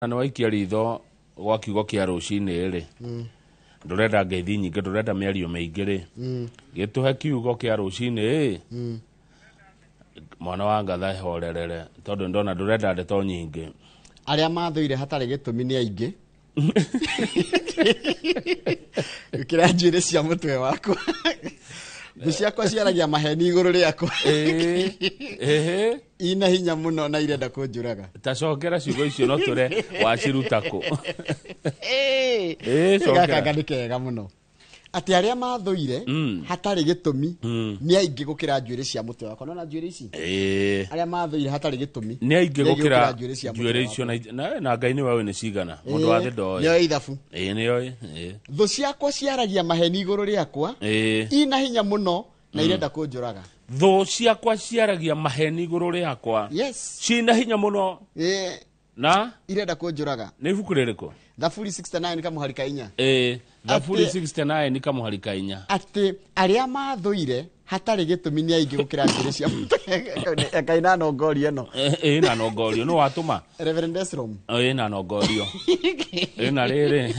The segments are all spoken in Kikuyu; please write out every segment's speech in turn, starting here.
Na nĩ waikia ritho gwa kiugo kĩa rũcinĩ rĩ, ndũrenda ngeithi nyingĩ, ndũrenda mĩario mĩingĩ rĩ, gĩtũhe kiugo kĩa rũcinĩ ĩ. Mwana wa ngatha horerere, tondũ ndona ndũrenda ndeto nyingĩ. Arĩa mathũire hatarĩ gĩtũmi nĩ aingĩ gũkĩra njuĩrĩ cia mũtwe wakwa. Thũ ciakwa ciaragia maheni igũrũ rĩakwa. Ĩĩ, ĩhĩ. Ina hinya mũno na irenda kũnjũraga. Ta cokera ciugo icio, no tũre waciruta kũ? Ĩĩ, gaka cokera. Nĩ kega mũno atĩ arĩa mathũire hatarĩ gĩtũmi nĩ aingĩ gũkĩra njuĩrĩ cia mũtwe wakwa. Nona njuĩrĩ ici? Ĩĩ. Arĩa mathũire hatarĩ gĩtũmi nĩ aingĩ gũkĩra njuĩrĩ cia mũtwe njuĩrĩ icio wakwa. na Ngai nĩwe ũĩ nĩ cigana, mũndũ wa thĩ ndoĩ. Nĩoĩ ithabu. Ĩĩ, nĩoĩ, ĩĩ. Thũ ciakwa ciaragia maheni igũrũ rĩakwa. Ina hinya mũno na irenda kũnjũraga. Thũ ciakwa ciaragia maheni igũrũ rĩakwa. Yes. Cina hinya mũno. Ĩĩ. Na irenda kũnjũraga. Nĩ ibuku rĩrĩkũ? Thaburi 69 kamũhari ka 4. Ĩĩ, Thaburi 69 kamũhari ka 4. Atĩ arĩa mathũire hatarĩ gĩtũmi nĩ aingĩ gũkĩra njuĩrĩ cia mũtwe. Ngai na nongorio ĩno. Ĩĩ, na nongorio nĩ watũma. Reverend Esrom. Ĩĩ, na nongorio ĩĩ, na rĩrĩ,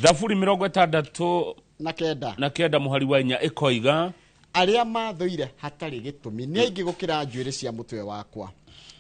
Thaburi 69 na 9. Na 9 mũhari wa 4 ĩkoiga: Arĩa mathũire hatarĩ gĩtũmi nĩ aingĩ gũkĩra njuĩrĩ cia mũtwe wakwa.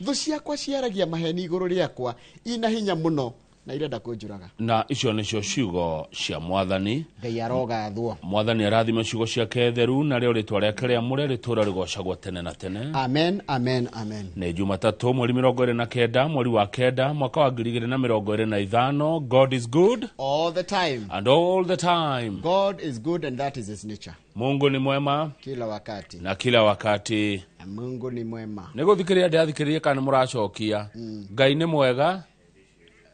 Thũ ciakwa ciaragia maheni igũrũ rĩakwa, ina hinya mũno na irenda kũnjũraga. Na icio nĩcio ciugo cia Mwathani. Ngai arogathwo. Mwathani arathime ciugo ciake theru, narĩo rĩtwa rĩake rĩamũre rĩtũũra rĩgocagwo tene na tene. Amen, amen, amen. Nĩ Jumatatũ, mweri 29, mweri wa 9, mwaka wa 2025. God is good all the time and all the time. God is good and that is his nature. Mungu ni mwema kila wakati na kila wakati. Na Mungu ni mwema. Nĩ gũthikĩrĩria ndĩrathikĩrĩria kana nĩ mũracokia. Ngai nĩ mwega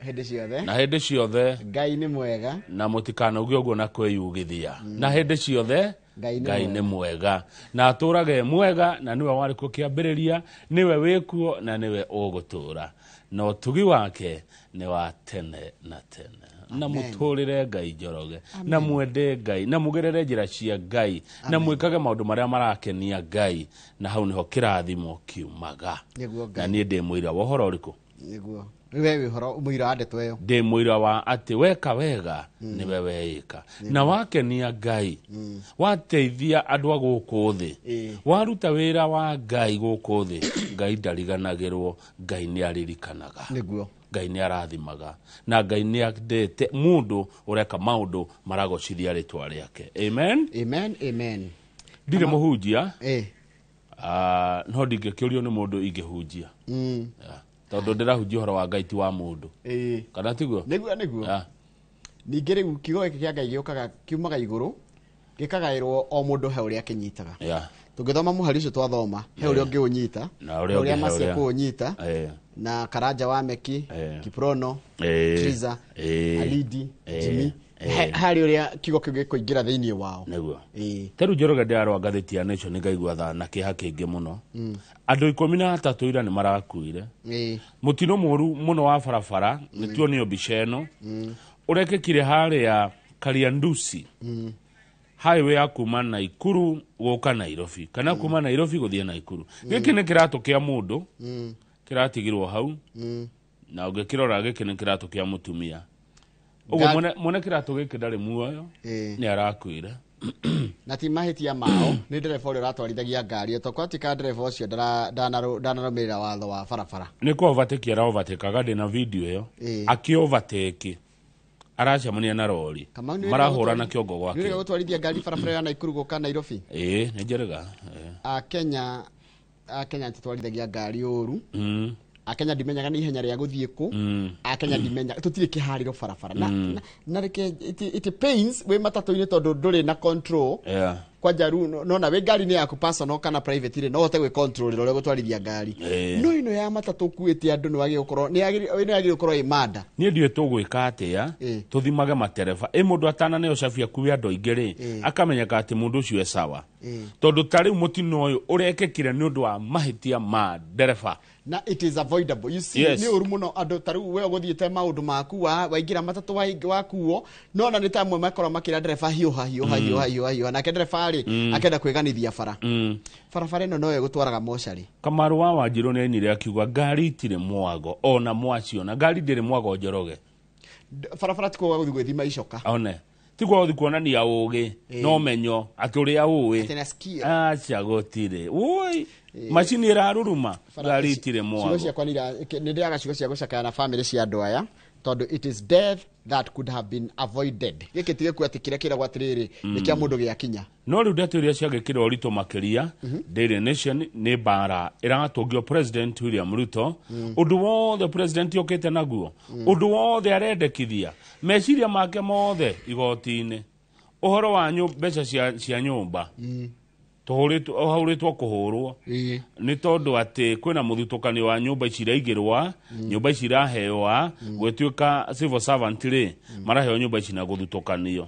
hĩndĩ ciothe na hĩndĩ ciothe. Ngai nĩ mwega. Na mũtikanauge ũguo na kwĩyugithia, na hĩndĩ ciothe. Ngai nĩ Ngai nĩ mwega na atũrage mwega, na nĩwe warĩ kuo kĩambĩrĩria, nĩwe wĩkuo na nĩwe ũgũtũra, na ũtugi wake nĩ wa tene na tene. Na mũtũrĩre Ngai Njoroge, na mwende Ngai, na mũgerere njĩra cia Ngai, na mwĩkage maũndũ marĩa marakenia Ngai, na hau nĩho kĩrathimo kiumaga. Nĩguo. Na Ngai niĩ ndĩ mũira wa ũhoro ũrĩkũ? Nĩguo, we wĩ ũhoro mũira wa ndeto ĩyo. Ndĩ mũira wa atĩ weka wega nĩwe weĩka, na wakenia Ngai, wateithia andũ a gũkũ thĩ, waruta wĩra wa Ngai gũkũ thĩ, Ngai ndariganagĩrwo, Ngai nĩ aririkanaga. Ngai nĩ arathimaga, na Ngai nĩ andete mũndũ ũreka maũndũ maragocithia rĩtwa rĩake. Amen. Amen, amen. Ndirĩ mũhunjia. No ndingĩkĩũrio nĩ mũndũ ingĩhunjia. Yeah. Tondũ ndĩrahunjia ũhoro wa Ngai, ti wa mũndũ. Kana tiguo? Nĩguo, nĩguo. Ningĩ rĩu kiugo gĩkĩ kĩa Ngai gĩũkaga kiumaga igũrũ, gĩkagaĩrwo o mũndũ he ũrĩa akĩnyitaga. Tũngĩthoma mũhari ũcio twathoma, he ũrĩa ũngĩũnyita, Na ũrĩa he ũrĩa ũngĩ, he macia ũrĩa- kũũnyita, na Karanja wa Meki, Kiprono, Triza, Alidi, Jimmy, harĩ ũrĩa kiugo kĩu gĩkũingĩra thĩinĩ wao. Nĩguo. Ĩĩ. Ta rĩu Njoroge, ndĩrarora ngathĩti ya Nation, ngaigua tha na kĩeha kĩingĩ mũno. Andũ 13 ira nĩ marakuire. Mũtino mũru mũno wa barabara, nĩ tuonio mbica ĩno, ũrekĩkire harĩa Kariandusi highway ya kuma Naikuru gũka Nairobi, kana kuma Nairobi gũthiĩ Naikuru. Gĩkĩ nĩ kĩratũ kĩa mũndũ kĩratigirwo hau, na ũngĩkĩrora gĩkĩ nĩ kĩratũ kĩa mũtumia ũguo. Mwene kĩratũ gĩkĩ ndarĩ muoyo. Nĩ arakuire. Na ti mahĩtia mao, nĩ ndereba ũrĩa ũratwarithagia ngari, to kwatuĩka ndereba ũcio ndanarũmĩrĩra watho wa barabara. Nĩ kũ overtake araovatekaga, ndĩna video ĩyo. Akĩ overtake aracemania na rori. Kamau, nĩ wĩrĩga Marahũrana kĩongo gwa nĩ wĩrĩga kĩongo. gũtwarithia ngari barabara ya Naikuru gũka Nairobi? Ĩĩ, nĩ njĩrĩga, ĩĩ. Akenya tũtwarithagia ngari ũru. Akenya ndimenyaga nĩ ihenya rĩa gũthiĩ kũ. Akenya ndimenya tũtirĩ kĩharĩro barabara na reke it pains wĩ matatũ-inĩ tondũ ndũrĩ na control. Kwanja rĩu nona wĩ ngari-inĩ yaku personal kana private rĩ, no ũhote gwĩ control ũrĩa ũgũtwarithia ngari. No ĩno ya matatũ ũkuĩte andũ, nĩ wagĩrĩirwo gũkorwo nĩ ĩno yagĩrĩirwo gũkorwo ĩ manda. Niĩ ndiũĩ tũgwĩka atĩa. Tũthimage matereba ĩ mũndũ atananeo cabi akuwe andũ aingĩ rĩ, akamenyeka atĩ mũndũ ũcio e sawa, tondũ ta rĩu mũtino ũyũ ũrekĩkire nĩ ũndũ wa mahĩtia ma ndereba. Na it is avoidable, you see. Yes. Nĩ ũru mũno andũ ta rĩu we ũgũthiĩte maũndũ maku waingĩra matatũ wakuo, no ona nĩ ta amwe makorwo makĩra ndereba hiũha hiũha hiũha hiũha hiũha, nake ndereba rĩ akenda kwĩganithia bara. Barabara ĩno noyo ĩgũtwaraga mocarĩ. Kamaru wa Wanjirũ nĩ ainire akiuga ngari itirĩ mwago, ona mwaciona ngari ndĩrĩ mwago, Njoroge. Barabara ti kuga gũthiĩ gwĩthima icoka. One ti kwa gũthiĩ kuonania ũgĩ no menyo atĩ ũrĩa ũĩ. Atĩ na skill. Aca, gũtirĩ ũi macini ĩraruruma, ngari itirĩ Ciugo mwago. Ciakwa nĩ ndĩraga ciugo cia gũcakaya na family cia andũ aya, tondũ it is death that could have been avoided. Gĩkĩ ti gĩkuũ atĩ kĩrĩa kĩragwo atĩrĩrĩ nĩ kĩa mũndũ gĩakinya. No rĩu ndeto iria ciagĩkĩra ũritũ makĩria Daily Nation nĩ mbara ĩratũngio President William Ruto. Ũndũ wothe president okĩte naguo, ũndũ wothe arendekithia, meciria make mothe igoti-inĩ, ũhoro wa mbeca cia nyũmba tũhũrĩtwo kũhũrwo nĩ tondũ atĩ kwĩna mũthutũkanio wa nyũmba ici iraigĩrwa, nyũmba ici irahewa gwĩtuĩka civil servant rĩ, maraheo nyũmba ici na gũthutũkanio.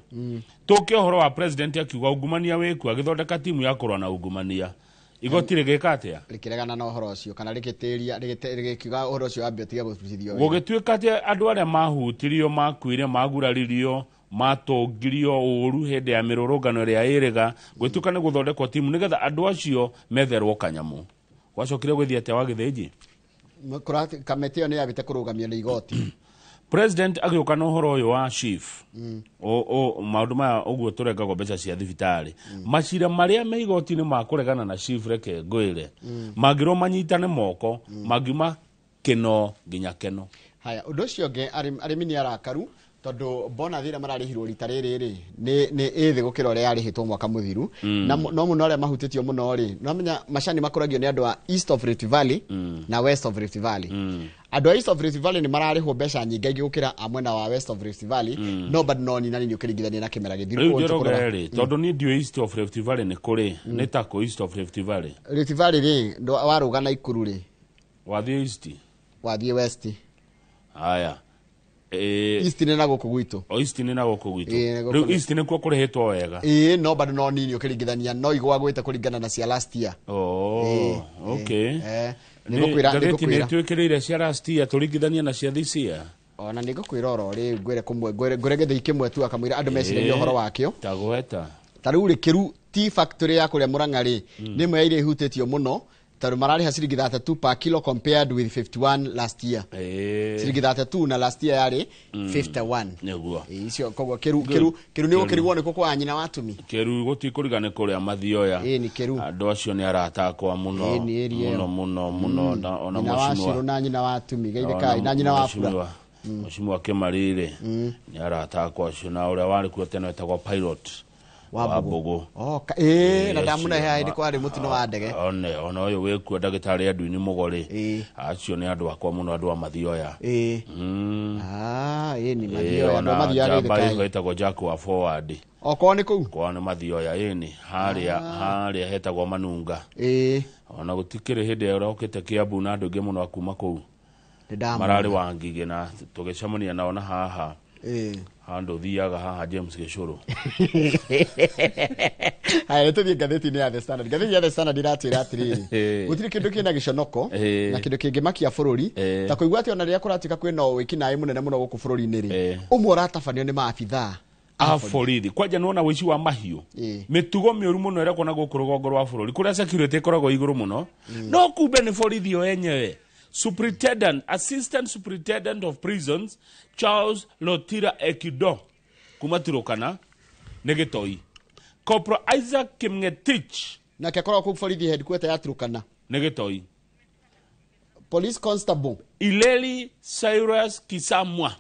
Tũke ũhoro wa president akiuga ungumania wĩkuo, agĩthondeka timu ya kũrũa na ungumania. Igoti rĩgĩka atĩa? Rĩkĩregana na ũhoro ũcio kana rĩgĩtĩria, rĩgĩkiuga ũhoro ũcio wambe ũtige gũrutithio wĩra. Gũgĩtuĩka atĩ andũ arĩa mahutirio, makuire, maguraririo, matũngirio ũru hĩndĩ ya mĩrũrũngano ĩrĩa ĩrĩga, gwĩtuĩka nĩ gũthondekwo timu nĩgetha andũ acio metherwo kanyamũ. Gwacokire gwĩthiĩ atĩa wa Gĩthĩnji? Kamĩtĩ ĩyo nĩ yambĩte kũrũgamio nĩ igoti. President agĩũka na ũhoro ũyũ wa chief maũndũ maya ũguo tũrengagwo mbeca cia thibitarĩ, macira marĩa me igoti-inĩ ma kũregana na chief, reke ngwĩre, mangĩrwo manyitane moko mangiuma kĩno nginya keno. Haya, ũndũ ũcio ũngĩ, arĩmi nĩ arakaru tondũ bonathi ĩrĩa mararĩhirwo rita rĩrĩ rĩ nĩ ĩ thĩ gũkĩra ũrĩa yarĩhĩtwo mwaka mũthiru. Na no mũno arĩa mahutĩtio mũno rĩ, nĩwamenya macani makũragio nĩ andũ a East of Rift Valley na West of Rift Valley. Andũ a East of Rift Valley nĩ mararĩhwo mbeca nyingĩ gũkĩra a mwena wa West of Rift Valley, no bado no nina nini ũkĩringithania na kĩmera gĩthiru. Rĩu Koguo Njoroge nĩtũkũrora. Rĩ, tondũ niĩ ndiũĩ East of Rift Valley nĩ kũrĩ, nĩ takũ East of Rift Valley? Rift Valley rĩ, warũga na Ikuru rĩ, wathiĩ east. Wathiĩ west. Haya. East nĩ na gũkũ gwitũ. O east nĩ na gũkũ gwitũ. Ĩĩ, nĩ gũkũ. Rĩu east nĩkuo kũrĩhĩtwo wega? Ĩĩ, no bado no nini ũkĩringithania, no igwagwĩte kũringana na cia last year. Oh, okay. Nĩ ngũkwĩra, nĩ Ngathĩti nĩ ngũkwĩra. ĩtwĩkĩrĩire cia last year tũringithanie na cia this year. Ona nĩ ngũkwĩra oro rĩu, ngwĩre kũmwe, ngwĩre gĩthĩi kĩmwe tu akamwĩra andũ meciragia ũhoro wakĩo. Tagweta. Ta rĩu rĩ, Kĩru tea factory ya kũrĩa Mũrang'a rĩ, nĩ ĩmwe ya iria ihutĩtio mũno, tondũ mararĩha ciringi 32 per kilo compared with 51 last year. Ciringi 32 na last year yarĩ 51. Nĩguo. Ĩĩ, icio koguo Kĩru nĩ gũkĩrigwo nĩ kũ kwa nyina wa tumi. Kĩru gũtikũriga nĩ kũrĩa Mathioya. Ĩĩ, nĩ Kĩru. Andũ acio nĩ arata akwa mũno. Ĩĩ, nĩ area mũno ĩyo. Mũno mũno na ona Nyina wa mheshimiwa- Cirũ na nyina wa tumi ona geithĩkai na nyina wa Bura. Mheshimiwa Kĩmarĩ nĩ arata akwa acio, na ũrĩa warĩ kuo tene wetagwo Pilot wa Mbũgũ. Oh, ĩĩ, na ndamũnehe hĩndĩ kwarĩ mũtino wa ndege. One ona ũyũ wĩkuo ndagĩtarĩ Edwin Mũgorĩ. Acio nĩ andũ akwa mũno, andũ a Mathioya. Ah, ĩĩ, nĩ Ĩĩ, Mathioya, andũ a ona Mathioya njamba geithĩkai. ĩyo ĩtagwo Jack wa Forward. Okorwo nĩ kũu. Kwao nĩ Mathioya, ĩni harĩa hetagwo Manunga. Ona gũtikĩrĩ hĩndĩ ĩrĩa okĩte Kiambu na andũ aingĩ mũno akuma kũu. Nĩ ndamona. Mararĩ wa Ngigĩ na tũgĩcemania nao na haha handũ thiaga haha James Gĩcũrũ. Haya, nĩ tũthiĩ ngathĩti-inĩ ya The Standard. Ngathĩti ya The Standard iratwĩra atĩrĩrĩ, gũtirĩ kĩndũ kĩna gĩconoko na kĩndũ kĩngĩmakia bũrũri ta kũigua atĩ ona rĩrĩa kũratuĩka kwĩna wĩkinaĩ mũnene mũno gũkũ bũrũri-inĩ rĩ, ũmwe ũratabanio nĩ maabithaa a borithi. Kwanja nĩwona wĩici wa mahiũ, mĩtugo mĩũru mũno ĩrekwo na gũkũ rũgongo rwa bũrũri kũrĩa security ĩkoragwo igũrũ mũno, no kumbe nĩ borithi o enyewe. Superintendent, Assistant Superintendent of Prisons Charles Lotira Ekido kuma Turukana nĩ gĩtoi, Corporal Isaac Kimngetich nake akoragwo kũu borithi headquarter ya Turukana. Nĩ gĩtoi. Police constable Ileli Cyrus Kisamwa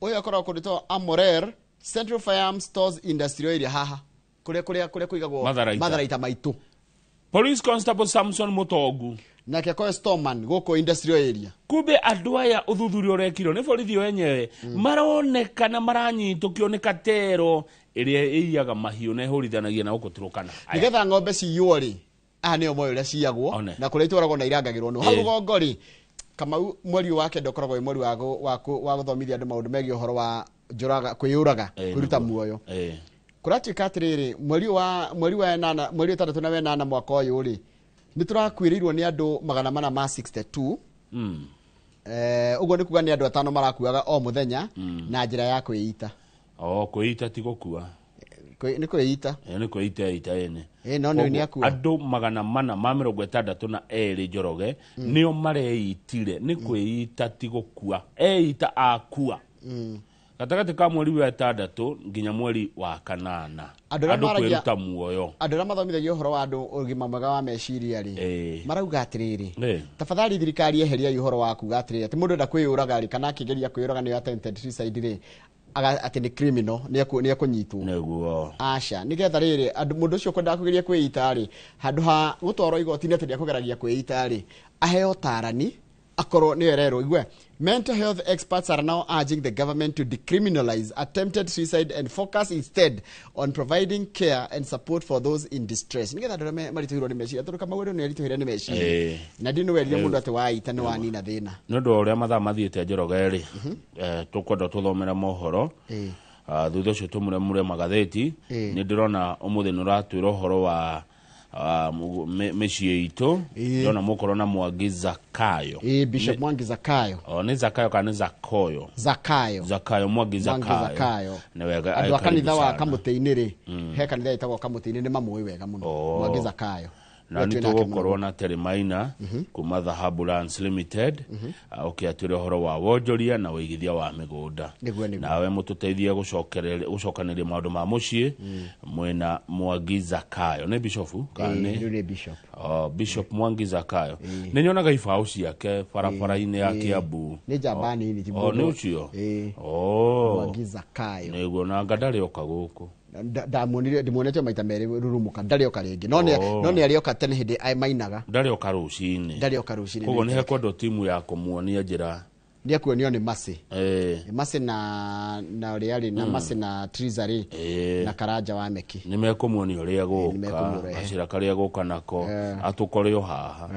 ũyũ akoragwo kũndũ to Amorer Central Firearm Stores Industrial Area, haha kũrĩa kũigagwo Matharaita. Matharaita maitũ. Police Constable Samson Mutongu nake akoragwo storeman gũkũ industrial area. Kumbe andũ aya ũthuthuria ũrekirwo nĩ borithi o enyewe, maronekana maranyitũkio nĩ katero ĩrĩa ĩiyaga mahiũ na ĩhũrithanagia na gũkũ Turukana. Nigetha ng'ombe ciywo rĩ, aya nĩo moĩ ũrĩa ciyagwo. One. Na kũrĩa itwaragwo na irangagĩrwo no hau rũgongo rĩ. Kamau, mweri ũyũ wa kenda ũkoragwo wĩ mweri wa gũthomithia andũ maũndũ megiĩ ũhoro wa njũraga, kwĩyũraga, kwĩruta muoyo. Kũratuĩka atĩrĩrĩ, mweri wa ĩnana, mweri wa ĩtandatũ na wa ĩnana mwaka ũyũ rĩ, nĩ tũrakuĩrĩirwo nĩ andũ 462. Ũguo nĩ kuga nĩ andũ atano marakuaga o mũthenya na njĩra ya kwĩita. O kwĩita ti gũkua. Nĩ kwĩita. Nĩ kwĩita ita ene. No nĩ akua. Andũ 462 Njoroge nĩo mareitire nĩ kwĩita ti gũkua. Eita akua. Gatagatĩ ka mweri wa 6 nginya mweri wa 8. Andũ kwĩruta muoyo. Andũ arĩa mathomithagia ũhoro wa andũ ũgima mwega wa meciria rĩ marauga atĩrĩrĩ, tafadhali thirikari eheria ũhoro wa kuga atĩrĩrĩ atĩ mũndũ enda kwĩyũraga rĩ kana akĩgeria kwĩyũraga nĩyo attempted suicide rĩ atĩ nĩ criminal nĩ ekũnyitwo. Nĩguo. Aca nĩgetha rĩrĩ andũ mũndũ ũcio kwendaga kũgeria kwĩita rĩ handũ ha gũtwarwo igoti-inĩ atĩ nĩekũgeragia kwĩita rĩ aheo tarani akorwo nĩ ererwo igwe. Mental health experts are now urging the government to decriminalize attempted suicide and focus instead on providing care and support for those in distress. Nĩgetha andũ arĩa maritũhĩirwo nĩ meciria tondũ Kamau andũ nĩ aritũhĩire nĩ meciria na ndĩ nĩwerire mũndũ atĩ waita nĩ wanina thĩna. Nĩ ũndũ wa ũrĩa mathaa mathiĩte Njoroge rĩ tũkwenda tũthomere mohoro thutha ũcio tũmũremũre magathĩti. Nĩ ndĩrona ũmũthĩ nĩ ũratwĩra ũhoro wa mĩciĩ itũ. Ndĩrona mũkorwo na Mwangi Zakayo. Bishop Mwangi Zakayo. Nĩ Zakayo kana nĩ Zakoyo? Zakayo. Zakayo, Mwangi Zakayo. Nĩ wega. Andũ a kanitha wa Kamũtĩ-inĩ rĩ, he kanitha ĩtagwo Kamũtĩ-inĩ nĩ mamũĩ wega mũno. Mwangi Zakayo. Na nĩ tũgũkorwo na Terry Maina kuma Dhahabu Lands Limited ũkĩatwĩra ũhoro wa wonjoria na ũigithia wa mĩgũnda. Nawe mũtũteithie gũcokanĩria maũndũ ma mũciĩ mwena Mwangi Zakayo. Nĩ bishofu kana nĩ bishop? Bishop Mwangi Zakayo. Nĩ nyonaga ibaũ ciake barabara-inĩ ya Kiambu. Nĩ njamba nini ti mũndũ. Nĩ ũcio? Mwangi Zakayo. Nĩguo na anga ndarĩ oka gũkũ. Ndamuonire ndimuonete maita merĩ rurumuka ndarĩ oka rĩngĩ no nĩ arĩoka tene hĩndĩ mainaga ndarĩ oka rũcinĩ. Ndarĩ oka rũcinĩ. Koguo nĩ hekwendwo timu ya kũmuonia njĩra. Nĩ ekuonio nĩ Mercy. Mercy na ũrĩa rĩ na Mercy na Triza rĩ na Karanja wa Meki nĩ mekũmuonia ũrĩa gũka gacĩra karĩa gũka nako atũkore o haha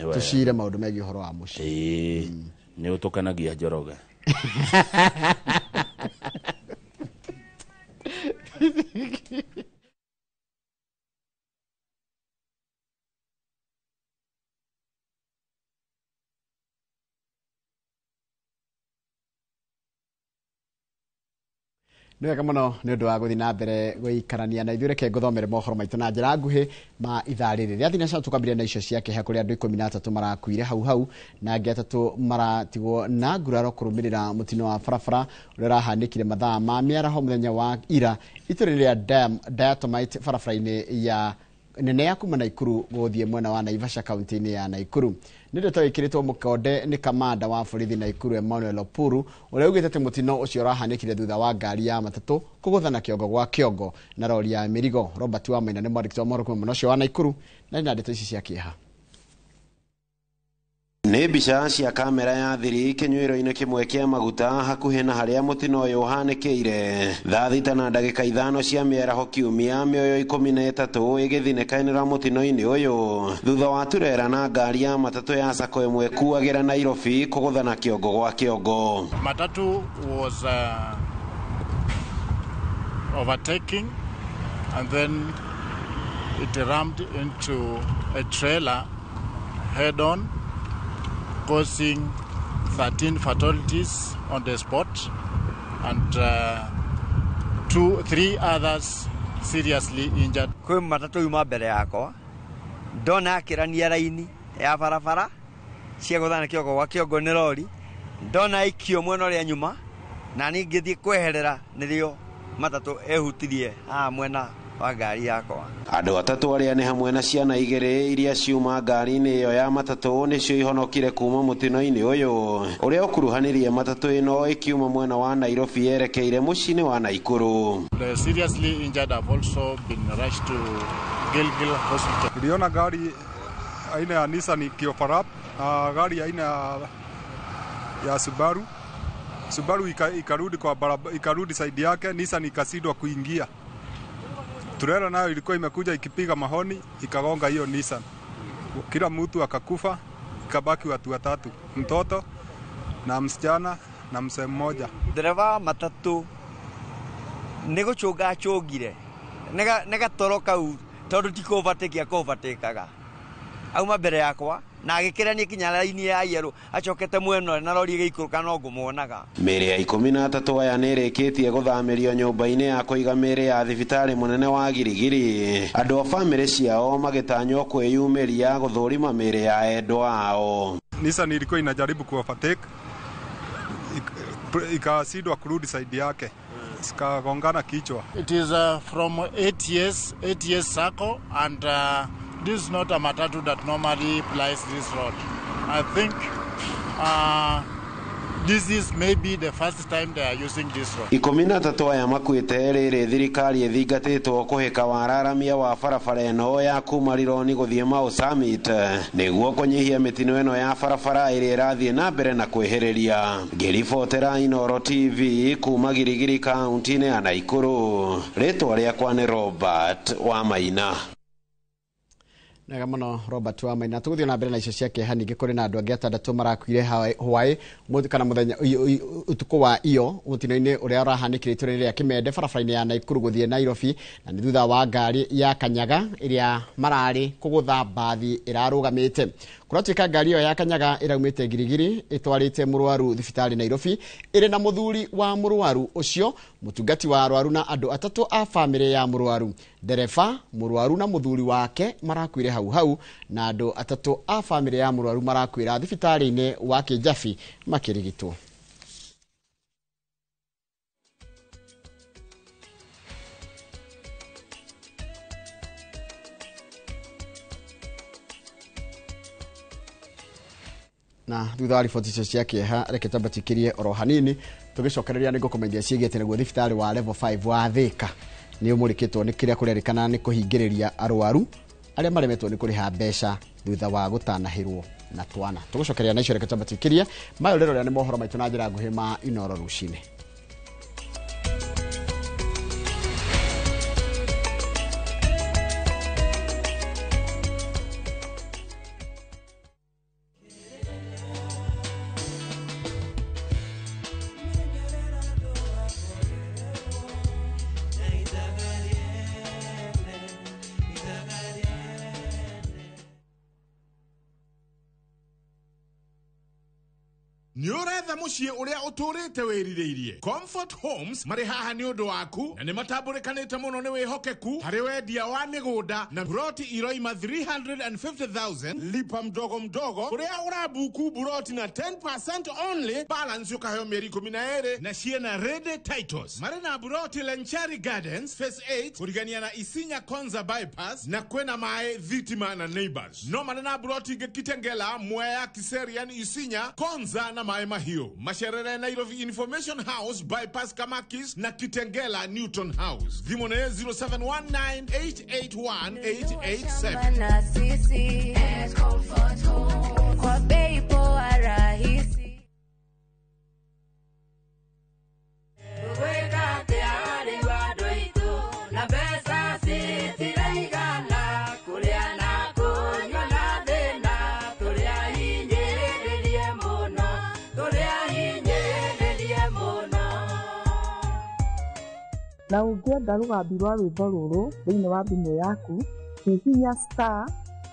tũcire maũndũ megiĩ ũhoro wa mũciĩ. Nĩ ũtũkenagia Njoroge. Nĩ wega mũno nĩ ũndũ wa gũthiĩ na mbere gũikarania na ithuĩ. Reke ngũthomere mohoro maitũ na njĩra nguhĩ ma ithaa rĩrĩ rĩa thinacara. Tũkambĩrĩria na icio cia kĩeha kũrĩa andũ 13 marakuire hau hau na angĩ 3 maratigwo na nguraro kũrũmĩrĩra mũtino wa barabara ũrĩa ũrahanĩkire mathaa ma mĩaraho mũthenya wa ira itũũra rĩa Diatomite barabara-inĩ ya nene ya kuma Naikuru gũthiĩ mwena wa Naivasha kaunti-inĩ ya Naikuru. Nĩ ndeto ĩkĩrĩtwo mũkonde nĩ kamanda wa borithi Naikuru Emmanuel Opuru ũrĩa augĩte atĩ mũtino ũcio ũrahanĩkire thutha wa ngari ya matatũ kũgũthana kĩongo gwa kĩongo na rori ya mĩrigo. Robert Wamaina nĩ mwandĩki wa mohoro kuma mwena ũcio wa Naikuru na nĩ ndeto ici cia kĩeha. Nĩ mbica cia kamera ya thiri kĩnyuĩro-inĩ kĩmwe kĩa maguta hakuhĩ na harĩa mũtino ũyũ ũhanĩkĩire. Thaa 6:05 cia mĩaraho kiumia mĩoyo 13 ĩgĩthinĩkanĩra mũtino-inĩ ũyũ thutha wa turera na ngari ya matatũ ya sako ĩmwe kuagĩra Nairobi kũgũthana kĩongo gwa kĩongo. Matatu was overtaking and then it rammed into a trailer head on, causing 13 fatalities on the spot and 3 others seriously injured. Kwĩ matatũ yuma mbere yakwa ndona akĩrania raini ya barabara ciagũthana kĩongo gwa kĩongo nĩ rori ndona aikio mwena ũrĩa nyuma na niĩ ngĩthiĩ kweherera nĩrĩo matatũ ehutirie haha mwena wa ngari yakwa. Andũ 3 arĩa nĩ hamwe na ciana 2 iria ciuma ngari-inĩ ĩyo ya matatũ nĩcio ihonokire kuma mũtino-inĩ ũyũ ũrĩa ũkuruhanirie matatũ ĩno ĩkiuma mwena wa Nairobi yerekeire mũciĩ-inĩ wa Naikuru. The seriously injured have also been rushed to Gilgil Hospital. Niliona gari aina ya Nissan ikioverlap na gari aina ya Subaru. Subaru ikarudi kwa barabara, ikarudi side yake, Nissan ikashindwa kuingia. Trailer nayo ilikuwa imekuja ikipiga mahoni ikagonga hiyo Nissan. Kila mtu akakufa, ikabaki watu 3, mtoto na msichana na mzee mmoja. Dereva matatu nĩ gũcũnga acũngire nĩ gatoro kau tondũ ti kũbatĩkia kũbatĩkaga auma mbere yakwa Na agĩkĩrania kinya raini ya yerũ acokete mwena na rori ĩgĩikũrũka no ngũmuonaga. Mĩĩrĩ ya 13 aya nĩ ĩrĩkĩtie gũthamĩrio nyũmba-inĩ ya kũiga mĩĩrĩ ya thibitarĩ mũnene wa Girigiri, andũ a bamĩrĩ ciao magĩtanywo kwĩyumĩria gũthũrima mĩĩrĩ ya endwa ao. Nissan ilikuwa inajaribu kuovertake, ikashindwa kurudi side yake, zikagongana kichwa. It is from 8 years Sacco, and this is not a matatu that normally plies this road. I think this is maybe the first time they are using this road. 13 aya makuĩte rĩrĩ thirikari ĩthingatĩtwo kũhĩka wararamia wa barabara ĩno ya kuma Rironi gũthiĩ Mau Summit nĩguo kũnyihia mĩtino ĩno ya barabara ĩrĩa ĩrathiĩ na mbere na kwĩhĩrĩria. Ngĩribotera Inooro TV kuma Girigiri kaunti-inĩ ya Naikuru, rĩtwa rĩakwa nĩ Robert Wamaina. Wega mũno, Robert wa Maina. Tũgũthiĩ na mbere na icio cia kĩeha. Ningĩ kũrĩ na andũ angĩ atandatũ marakuire hwaĩ kana mũthenya ũtukũ wa iyo mũtino-inĩ ũrĩa ũrahanĩkire itũra-inĩ rĩa Kĩmende, barabara-inĩ ya Naikuru gũthiĩ Nairobi, na nĩ thutha wa ngari ya kanyaga ĩrĩa mararĩ kũgũtha mbathi ĩrarũgamĩte. Kũratuĩka ngari ĩyo ya kanyaga ĩraumĩte Girigiri ĩtwarĩte mũrwaru thibitarĩ Nairobi, ĩrĩ na mũthuri wa mũrwaru ũcio, mũtungati wa arwaru na andũ atatũ a bamĩrĩ ya mũrwaru. Ndereba, mũrwaru na mũthuri wake marakuire hau hau, na andũ atatũ a bamĩrĩ ya mũrwaru marakuĩra thibitarĩ-inĩ wa Kĩjabi makĩrigitwo. Na thutha wa riboti icio cia kĩeha, reke twambatĩkĩrie oro hanini. Tũgĩcokereria nĩ ngũkũmenyithia ciĩgiĩ nĩguo thibitarĩ wa level 5 wa Thĩka nĩ ũmũrĩkĩtwo nĩ kĩrĩa kũrerĩkana nĩ kũhingĩrĩria arwaru arĩa maremetwo nĩ kũrĩha mbeca thutha wa gũtanahĩrwo na twana. Tũgũcokereria na icio, reke twambatĩkĩrie mayo rĩrorera nĩ mohoro maitũ na njĩra nguhĩ ma Inooro Rũcinĩ. Nĩ ũretha mũciĩ ũrĩa ũtũrĩte wĩrirĩirie? Comfort Homes marĩ haha nĩ ũndũ waku, na nĩ matambũrĩkanĩte mũno nĩ wĩhokeku harĩ wendia wa mĩgũnda na buroti iroima 350,000, lipa mdogo mdogo, ũrĩa ũrabuku buroti na 10% only, balance ũkaheo mĩeri 12, na ciĩna ready titles. Marĩ na buroti Lenchari Gardens Phase 8 kũrigania na Isinya Konza Bypass, na kwĩna maĩ, thitima na neighbors. No marĩ na buroti ingĩ Kitengela, Mwea, Kiserian, Isinya Konza na Maĩ Mahiũ. Macerere Nairobi Information House Bypass, Kamakis na Kitengela Newton House. Thimũ nĩ 0719881887. Na sisi Comfort Home kwa bei poa rahisi. Weka tayari wadu itu na mbeca citiraigana kũrĩa na kũnyua na thĩna tũrĩa hinyĩrĩrie mũno, tũrĩa hinyĩrĩrie mũno. Na ũngĩenda rũgambi rwa rwĩmbo rũrũ thĩinĩ wa thimũ yaku, hihinya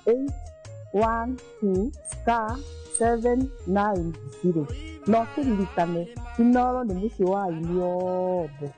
*812*790, na ũkĩririkane Inooro nĩ mũciĩ wa aini othe.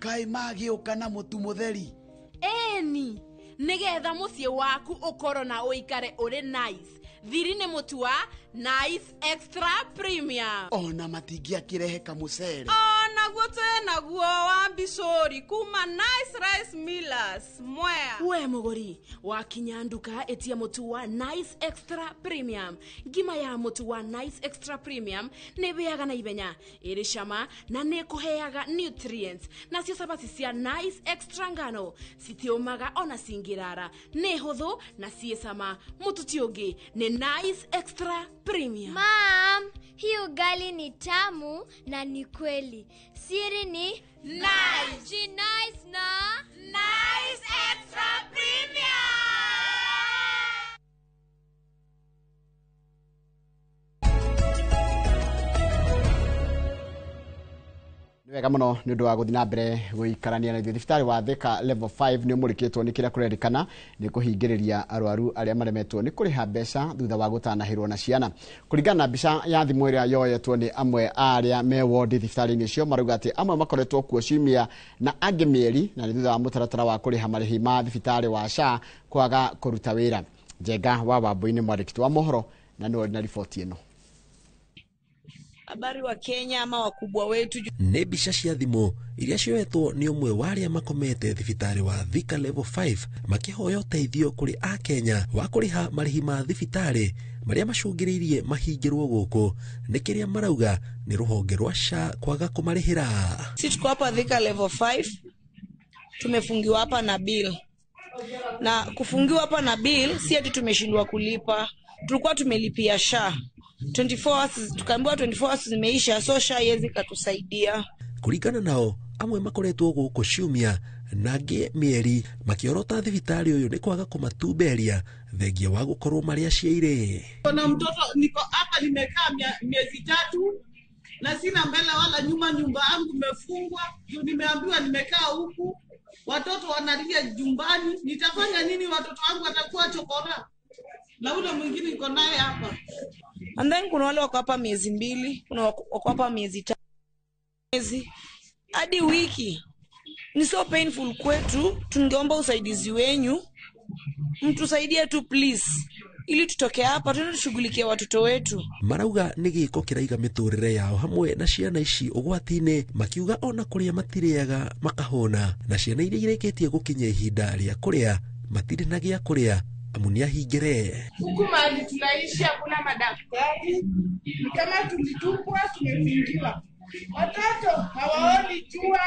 Kaĩ magĩũka na mũtu mũtheri? Ĩni, nĩgetha mũciĩ waku ũkorwo na ũikare ũrĩ nice. Thiri nĩ mũtu wa Nice Extra Premium. Ona matingĩakĩrehe kamũcere? Onaguo twĩ naguo wa mbicũri kuma Nice Rice Millers Mwea. We mũgũri, wakinya nduka ĩtia mũtu wa Nice Extra Premium. Ngima ya mũtu wa Nice Extra Premium nĩ ĩhĩaga na ihenya, ĩrĩ cama na nĩ ĩkũheaga nutrients. Nacio cabaci cia Nice Extra ngano citiũmaga ona cingĩrara, nĩ hũthũ na ciĩ cama. Mũtu ti ũngĩ, nĩ Nice Extra Premium. Mom, hii ugali ni tamu na ni kweli. Siri ni Nice. Ji nice na Nice Extra Premium. Wega muno nĩ ũndũ wa gũthiĩ na mbere gũikarania na ithuĩ. Thibitarĩ wa Thika Level 5 nĩ ũmũrĩkĩtwo nĩ kĩrĩa kũrerĩkana nĩ kũhingĩrĩria arwaru arĩa maremetwo nĩ kũrĩha mbeca thutha wa gũtanahĩrwo na ciana. Kũringana na mbica ya thimũ ĩrĩa yoyetwo nĩ amwe a arĩa me wondi thibitarĩ-inĩ ũcio, marauga atĩ amwe makoretwo kuo ciumia na angĩ mĩeri, na nĩ thutha wa mũtaratara wa kũrĩha marĩhi ma thibitarĩ wa SHA kwaga kũruta wĩra. Njenga wa Wambui nĩ mwandĩki wa mohoro na nĩwe na riboti ĩno. Habari wa Kenya ama wakubwa wetu. Nĩ mbica cia thimũ iria cioetwo nĩ ũmwe wa arĩa makomete thibitarĩ wa Thika Level 5 makĩhoya ũteithio kũrĩ akenya wa kũrĩha marĩhi ma thibitarĩ marĩa macũngĩrĩirie mahingĩrwo gũkũ nĩ kĩrĩa marauga nĩ rũhonge rwa SHA kwaga kũmarĩhĩra. Si tuko hapa Thika Level 5, tumefungiwa hapa na bill, na kufungiwa hapa na bill si ati tumeshindwa kulipa, tulikuwa tumelipia SHA 24 hours, tukaambiwa 24 hours zimeisha, so SHA haiwezi katusaidia. Kũringana nao amwe makoretwo gũkũ ciumia na angĩ mĩeri makĩorota thibitarĩ ũyũ nĩ kwaga kũmatumberia thengia wa gũkorwo marĩ aciairĩ. Kuna mtoto niko hapa nimekaa miezi 3 na sina mbele wala nyuma, nyumba yangu imefungwa juu nimeambiwa nimekaa huku, watoto wanalia jumbani, nitafanya nini? Watoto wangu watakuwa chokora na ule mwingine niko naye hapa. And then kuna wale wako hapa miezi 2, kuna wako hapa miezi 3, miezi hadi wiki. Ni so painful kwetu, tungeomba usaidizi wenyu, mtusaidie tu please, ili tutoke hapa tuende tushughulikie watoto wetu. Marauga nĩ gĩko kĩraiga mĩtũrĩre yao hamwe na ciana ici ũgwati-inĩ, makiuga ona kũrĩa matirĩaga makahũna, na ciana iria irĩkĩtie gũkinya ihinda rĩa kũrĩa matirĩ na gĩa kũrĩa amu nĩ ahingĩre. Huku mahali tunaishi hakuna madaktari, ni kama tulitupwa, tumefungiwa. Watoto hawaoni jua,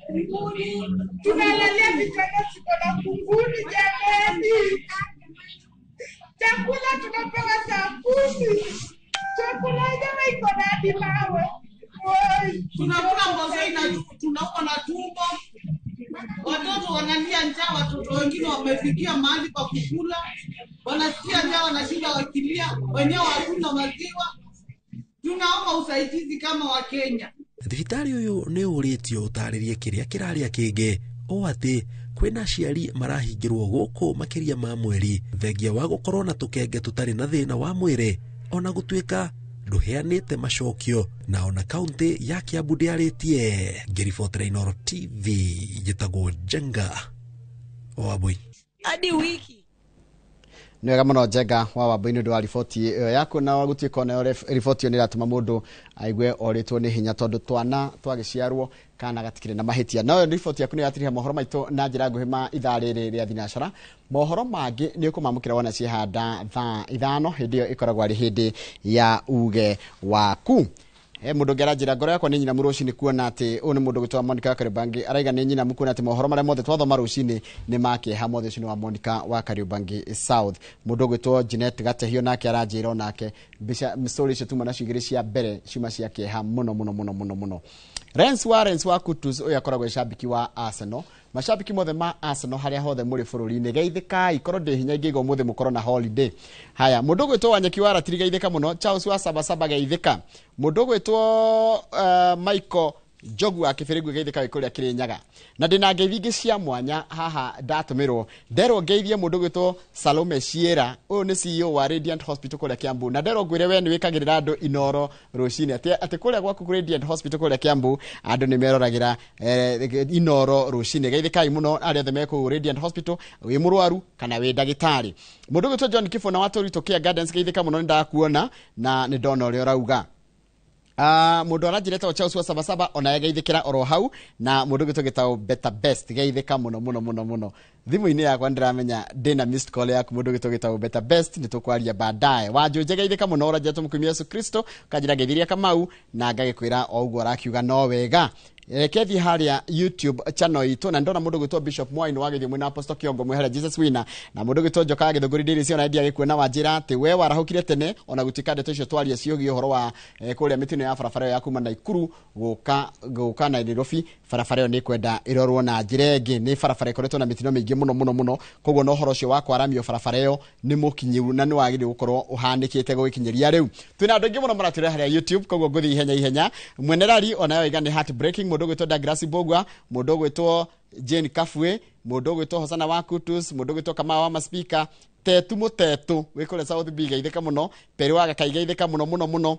kunguni, tunalalia vitanda ziko na kunguni jamani. Chakula tunapewa saa 10, chakula yenyewe iko na hadi mawe. Tunakula mboga na tunauma na tumbo. Watoto wanalia njaa, watoto wengine wamefikia mahali pa kukula, wanasikia njaa, wanashinda wakilia, wenyewe hatuna maziwa. Tunaomba usaidizi kama wa Kenya. Thibitarĩ ũyũ nĩ ũrĩtio ũtarĩrie kĩrĩa kĩrarĩa kĩngĩ o atĩ kwĩna aciari marahingĩrwo gũkũ makĩria ma mweri thengia wa gũkorwo na tũkenge tũtarĩ na thĩna wa mwĩrĩ ona gũtuĩka ndũheanĩte macokio, na ona kaunti ya Kiambu ndĩarĩtie. Ngĩribotera Inooro TV njĩtagwo Njenga wa Wambui. Hadi wiki. Nĩ wega mũno Njenga wa Wambui nĩ ũndũ wa riboti ĩyo yaku, na gũtuĩka onayo riboti ĩyo nĩ ĩratũma mũndũ aigue orĩtwo nĩ hinya tondũ twana twagĩciarwo kana gatikĩrĩ na mahĩtia. Nayo riboti yaku nĩ yatiriha mohoro maitũ na njĩra nguhĩ ma ithaa rĩrĩ rĩa thinacara. Mohoro mangĩ nĩ ũkũmamũkĩra wona ciehanda thaa 5, hĩndĩ ĩyo ĩkoragwo arĩ hĩndĩ ya uge waku. Mũndũ ũngĩ aranjĩra ngoro yakwa nĩ nyinamu rũcinĩ kuona atĩ ũyũ nĩ mũndũ ũgwĩtwo Monica wa Kariobangi, araiga nĩ nyinamu kuona atĩ mohoro marĩa mothe twathoma rũcinĩ nĩ ma kĩeha mothe. Ũcio nĩ wa Monica wa Kariobangi South. Mũndũ ũgwĩtwo Jeanette Gatehio nake aranjĩra onake mbica story icio tuma nacio igĩrĩ cia mbere ciuma cia kĩeha mũno mũno mũno mũno mũno. Rens wa Kutus ũyũ akoragwo e shabiki wa Arsenal. Mashabiki mothe ma Arsenal harĩa hothe mũrĩ bũrũri-inĩ, geithĩkai, korwo ndĩ hinya ingĩiga ũmũthĩ mũkorwo na holiday. Haya, mũndũ ũgwĩtwo Wanyeki wa Ratiri geithĩka mũno, Charles wa Sabasaba geithĩka, mũndũ ũgwĩtwo Michael Njogu wa Kĩbĩrĩngũ geithĩka wĩ kũrĩa Kĩrĩnyaga. Na ndĩna ngeithi ingĩ cia mwanya haha ndatũmĩrwo, nderwo ngeithie mũndũ ũgwĩtwo Salome Ciera, ũyũ nĩ CEO wa Radiant Hospital kũrĩa Kiambu, na nderwo ngwĩre we nĩ wĩkagĩrĩra andũ Inooro rũcinĩ, atĩ kũrĩa gwaku Radiant Hospital kũrĩa Kiambu andũ nĩ meroragĩra Inooro rũcinĩ. Geithĩkai mũno arĩa othe me kũu Radiant Hospital, wĩ mũrwaru kana wĩ ndagĩtarĩ. Mũndũ ũgwĩtwo John Kibona wa Tũritũ Care Gardens geithĩka mũno, nĩ ndakuona na nĩ ndona ũrĩa ũrauga. Mũndũ aranjĩra etagwo Charles wa Sabasaba ona geithĩkĩra oro hau, na mũndũ ũngĩ tũgĩtagwo Better Best geithĩka mũno mũno mũno mũno. Thimũ-inĩ yakwa ndĩramenya ndĩna missed call yaku mũndũ ũngĩ tũgĩtagwo Better Best, nĩ tũkwaria baadaye. Wanjũnje geithĩka mũno, ũranjĩra tũmũkumia Yesu Kristo, ũkanjĩra ngeithiria Kamau na ngagĩkwĩra o ũguo arakiuga no wega. Reke thiĩ harĩa YouTube channel itũ, na ndona mũndũ ũgwĩtwo Bishop Mwai nĩ wagĩthiĩ mwena Apostle Kiongo mwĩ harĩa Jesus Winner, na mũndũ ũgwĩtwo Njoka wa Gĩthũngũri Daily cio na ndiagĩkuona wanjĩra atĩ we warahũkire tene ona gũtuĩka ndeto icio twaria ciũgiĩ ũhoro wa kũrĩa mĩtino ya barabara ĩyo ya kuma Naikuru gũka Nairobi, barabara ĩyo nĩ kwenda ĩrorwo na njĩra ĩngĩ, nĩ barabara ĩkoretwo na mĩtino mĩingĩ mũno mũno mũno, koguo na ũhoro ũcio wa kwaramio barabara ĩyo nĩ mũkinyiru na nĩ wagĩrĩirwo gũkorwo ũhanĩkĩte gũgĩkinyĩria rĩu. Twĩna andũ aingĩ mũno maratwĩra harĩa YouTube, koguo ngũthiĩ ihenya ihenya. Mwenerari onayo iga nĩ heartbreaking, Mũndũ ũgwĩtwo Douglas Mbogua, mũndũ ũgwĩtwo Jane Kafue, mũndũ ũgwĩtwo Hosana wa Kutus, mũndũ ũgwĩtwo Kamau wa Maspika, Tetu Mũtetu wĩ kũrĩa South B, geithĩka mũno. Perĩ wa Gakai, geithĩka mũno mũno mũno.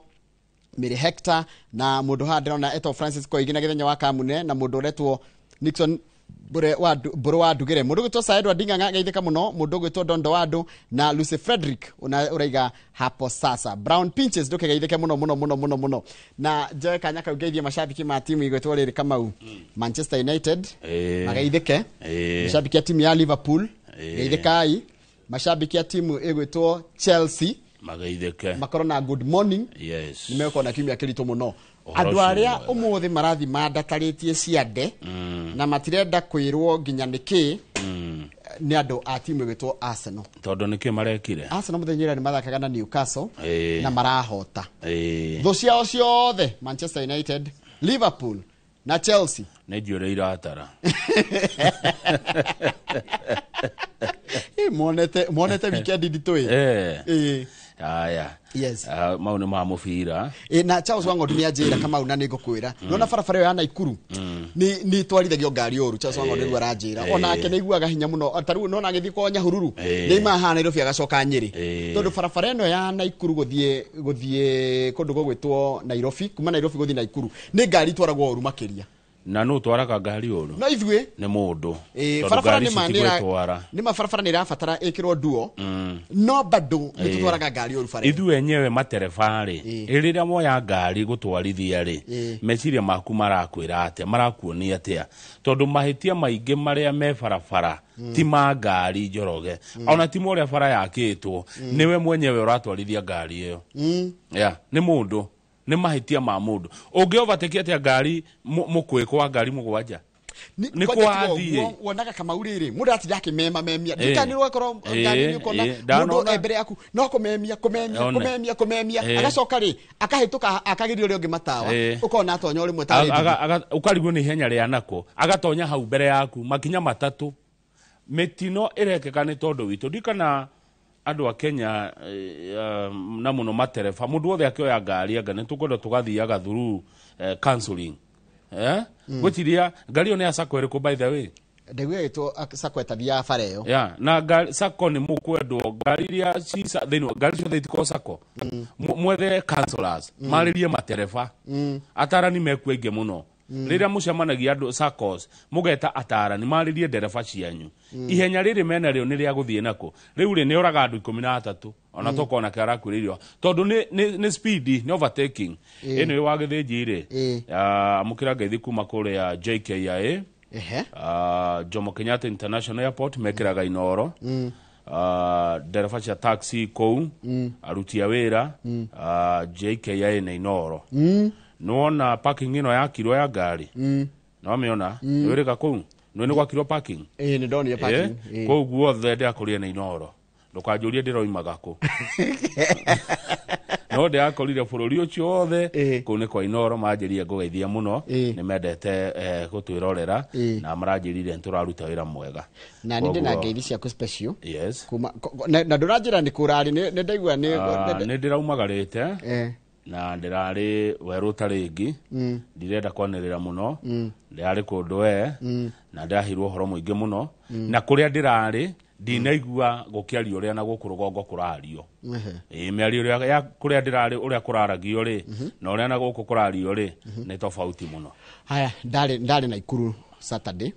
Mary Hector na mũndũ haha ndĩrona etwo Francis Koigi na Gĩthenya wa Kamune, na mũndũ ũretwo Nixon Mbũrũ wa Ndugĩre, mũndũ ũgwĩtwo Sir Edward Ng'ang'a, geithĩka mũno. Mũndũ ũgwĩtwo Dondo wa Andũ na Lucy Frederick ũraiga hapo sasa. Brown Pinches, ndũkĩgeithĩke mũno mũno mũno mũno mũno. Na njoe kanya kau ngeithie macambiki ma timu igwĩtwo rĩrĩ, Kamau, Manchester United, mageithĩke. Macambiki a timu ya Liverpool, geithĩkai. Macambiki a timu ĩgwĩtwo Chelsea, mageithĩke, makorwo na good morning. Yes. Nĩ megũkorwo na kiumia kĩritũ mũno. Ũhoro Andũ ũcio arĩa nĩ mwega. Ũmũthĩ marathiĩ mandatarĩtie ciande na matirenda kwĩrwo nginya nĩkĩ, nĩ andũ a timu ĩgwĩtwo Arsenal. Tondũ nĩkĩ marekire? Arsenal mũthenya ũrĩa nĩ mathakaga na Newcastle na marahota thũ ciao ciothe, Manchester United, Liverpool na Chelsea. Nĩ njuĩrĩ iratara. Monete weekend nditũ ĩ. Aya. Yes. Ah, mau nĩ ma mũbira. Na Charles Wang'ondu nĩ anjĩra, Kamau, na nĩ ngũkwĩra, nona barabara ĩyo ya Naikuru nĩ itwarithagio ngari ũru. Charles Wang'ondu nĩguo aranjĩra. Onake nĩ aiguaga hinya mũno, ta rĩu nona agĩthiĩ kwa Nyahururu, nĩ imaha Nairobi agacoka Nyĩrĩ, tondũ barabara ĩno ya Naikuru gũthiĩ kũndũ gũgwĩtwo Nairobi, kuma Nairobi gũthiĩ Naikuru, nĩ ngari itwaragwo ũru makĩria. Na nũ twaraga ngari ũru? No ithuĩ. Nĩ mũndũ. Tondũ Barabara ngari nĩ ma citigwĩtwara. Nĩ ma barabara nĩ ĩrabatara ĩkĩrwo nduo, no bado nĩ tũtwaraga ngari ũru bara ĩyo. Ithuĩ enyewe matereba rĩ, rĩrĩa moya ngari gũtwarithia rĩ, meciria maku marakwĩra atĩa, marakuonia atĩa? Tondũ mahĩtia maingĩ marĩa me barabara ti ma ngari, Njoroge, ona ti ma ũrĩa bara yakĩtwo, nĩwe mwenyewe ũratwarithia ngari ĩyo. Yeah, nĩ mũndũ, nĩ mahĩtia ma mũndũ. Ũngĩ overtake atĩa ngari mũkwĩko wa ngari mũgwanja? Nĩ Kwanja tiga kwathiĩ. ũguo, wonaga Kamau rĩrĩ mũndũ aratinda akĩmema memia, ndikani rwakorwo ngari nĩ ũkona mũndũ Ndanona. e mbere yaku no kũmemia kũmemia, One. kũmemia kũmemia, agacoka rĩ akahĩtũka akagiria ũrĩa ũngĩ matawa, ũkona atonya ũrĩmwe tarĩ Ũkarigwo nĩ ihenya rĩa nako agatonya hau mbere yaku makinya matatũ. Mĩtino ĩrekĩka nĩ tondũ witũ. Ndikana andũ a Kenya, na mũno matereba, mũndũ wothe akĩoya ngari, anga nĩ tũkwenda tũgathiaga through counseling, eh? Gwĩciria ngari ĩyo nĩ ya sacco ĩrĩkũ, by the way? Ndaigua ĩgĩtwo sacco ĩtathiaga bara ĩyo. Yeah, na ngari sacco nĩ mũkwendwo ngari iria ci thĩinĩ ngari ciothe itikorwo sacco. Mwethe counselors, marĩrie matereba. Atarani mekuo aingĩ mũno. Rĩrĩa mũcemanagia andũ saccos, mũgeta atarani marĩrie ndereba cianyu. Ihenya rĩrĩ mena rĩo nĩ rĩa gũthiĩ nako rĩu rĩ nĩ oraga andũ 13 ona tokona ke arakuĩrĩirio tondũ nĩ speed, nĩ overtaking. Ĩno wa gĩthĩnji rĩ, amũkĩra ngeithi kuma kũrĩa JKIA, Jomo Kenyatta International Airport, mekĩraga inoro. Ndereba cia taxi kũu, aruti a wĩra, JKIA na inoro. Nĩwona parking ĩno yakirwo ya ngari? Nĩwamĩona? Nĩwĩrĩga kũu nĩ gwakirwo parking? Ĩĩ, nĩ ndonire parking. Kũu guothe ndĩrakũrire na inoro. Ndũkanjũrie ndĩroimaga kũ, no ndĩrakorire bũrũri ũcio wothe kũu nĩ kwa inoro. Manjĩrire ngũgeithia mũno, nĩ mendete gũtwĩrorera, na maranjĩrire nĩ tũraruta wĩra mwega. Na nĩ ndĩ na Koguo- ngeithi ciaku special Yes. kuma na ndũranjĩra nĩ kũrarĩ, nĩ ndaigua nĩ Nĩ ndĩraumagarĩte na ndĩrarĩ werũ tarĩngĩ. Ndirenda kwanĩrĩra mũno. Ndĩrarĩ kũndũ we na ndĩraheirwo ũhoro mũingĩ mũno, na kũrĩa ndĩrarĩ ndinaigua gũkĩario ũrĩa na gũkũ rũgongo kũrario. Ĩĩ, mĩario ĩrĩa ya kũrĩa ndĩrarĩ, ũrĩa kũraragio rĩ, na ũrĩa na gũkũ kũrario rĩ, nĩ tofauti mũno. Haya, ndarĩ Naikuru Saturday.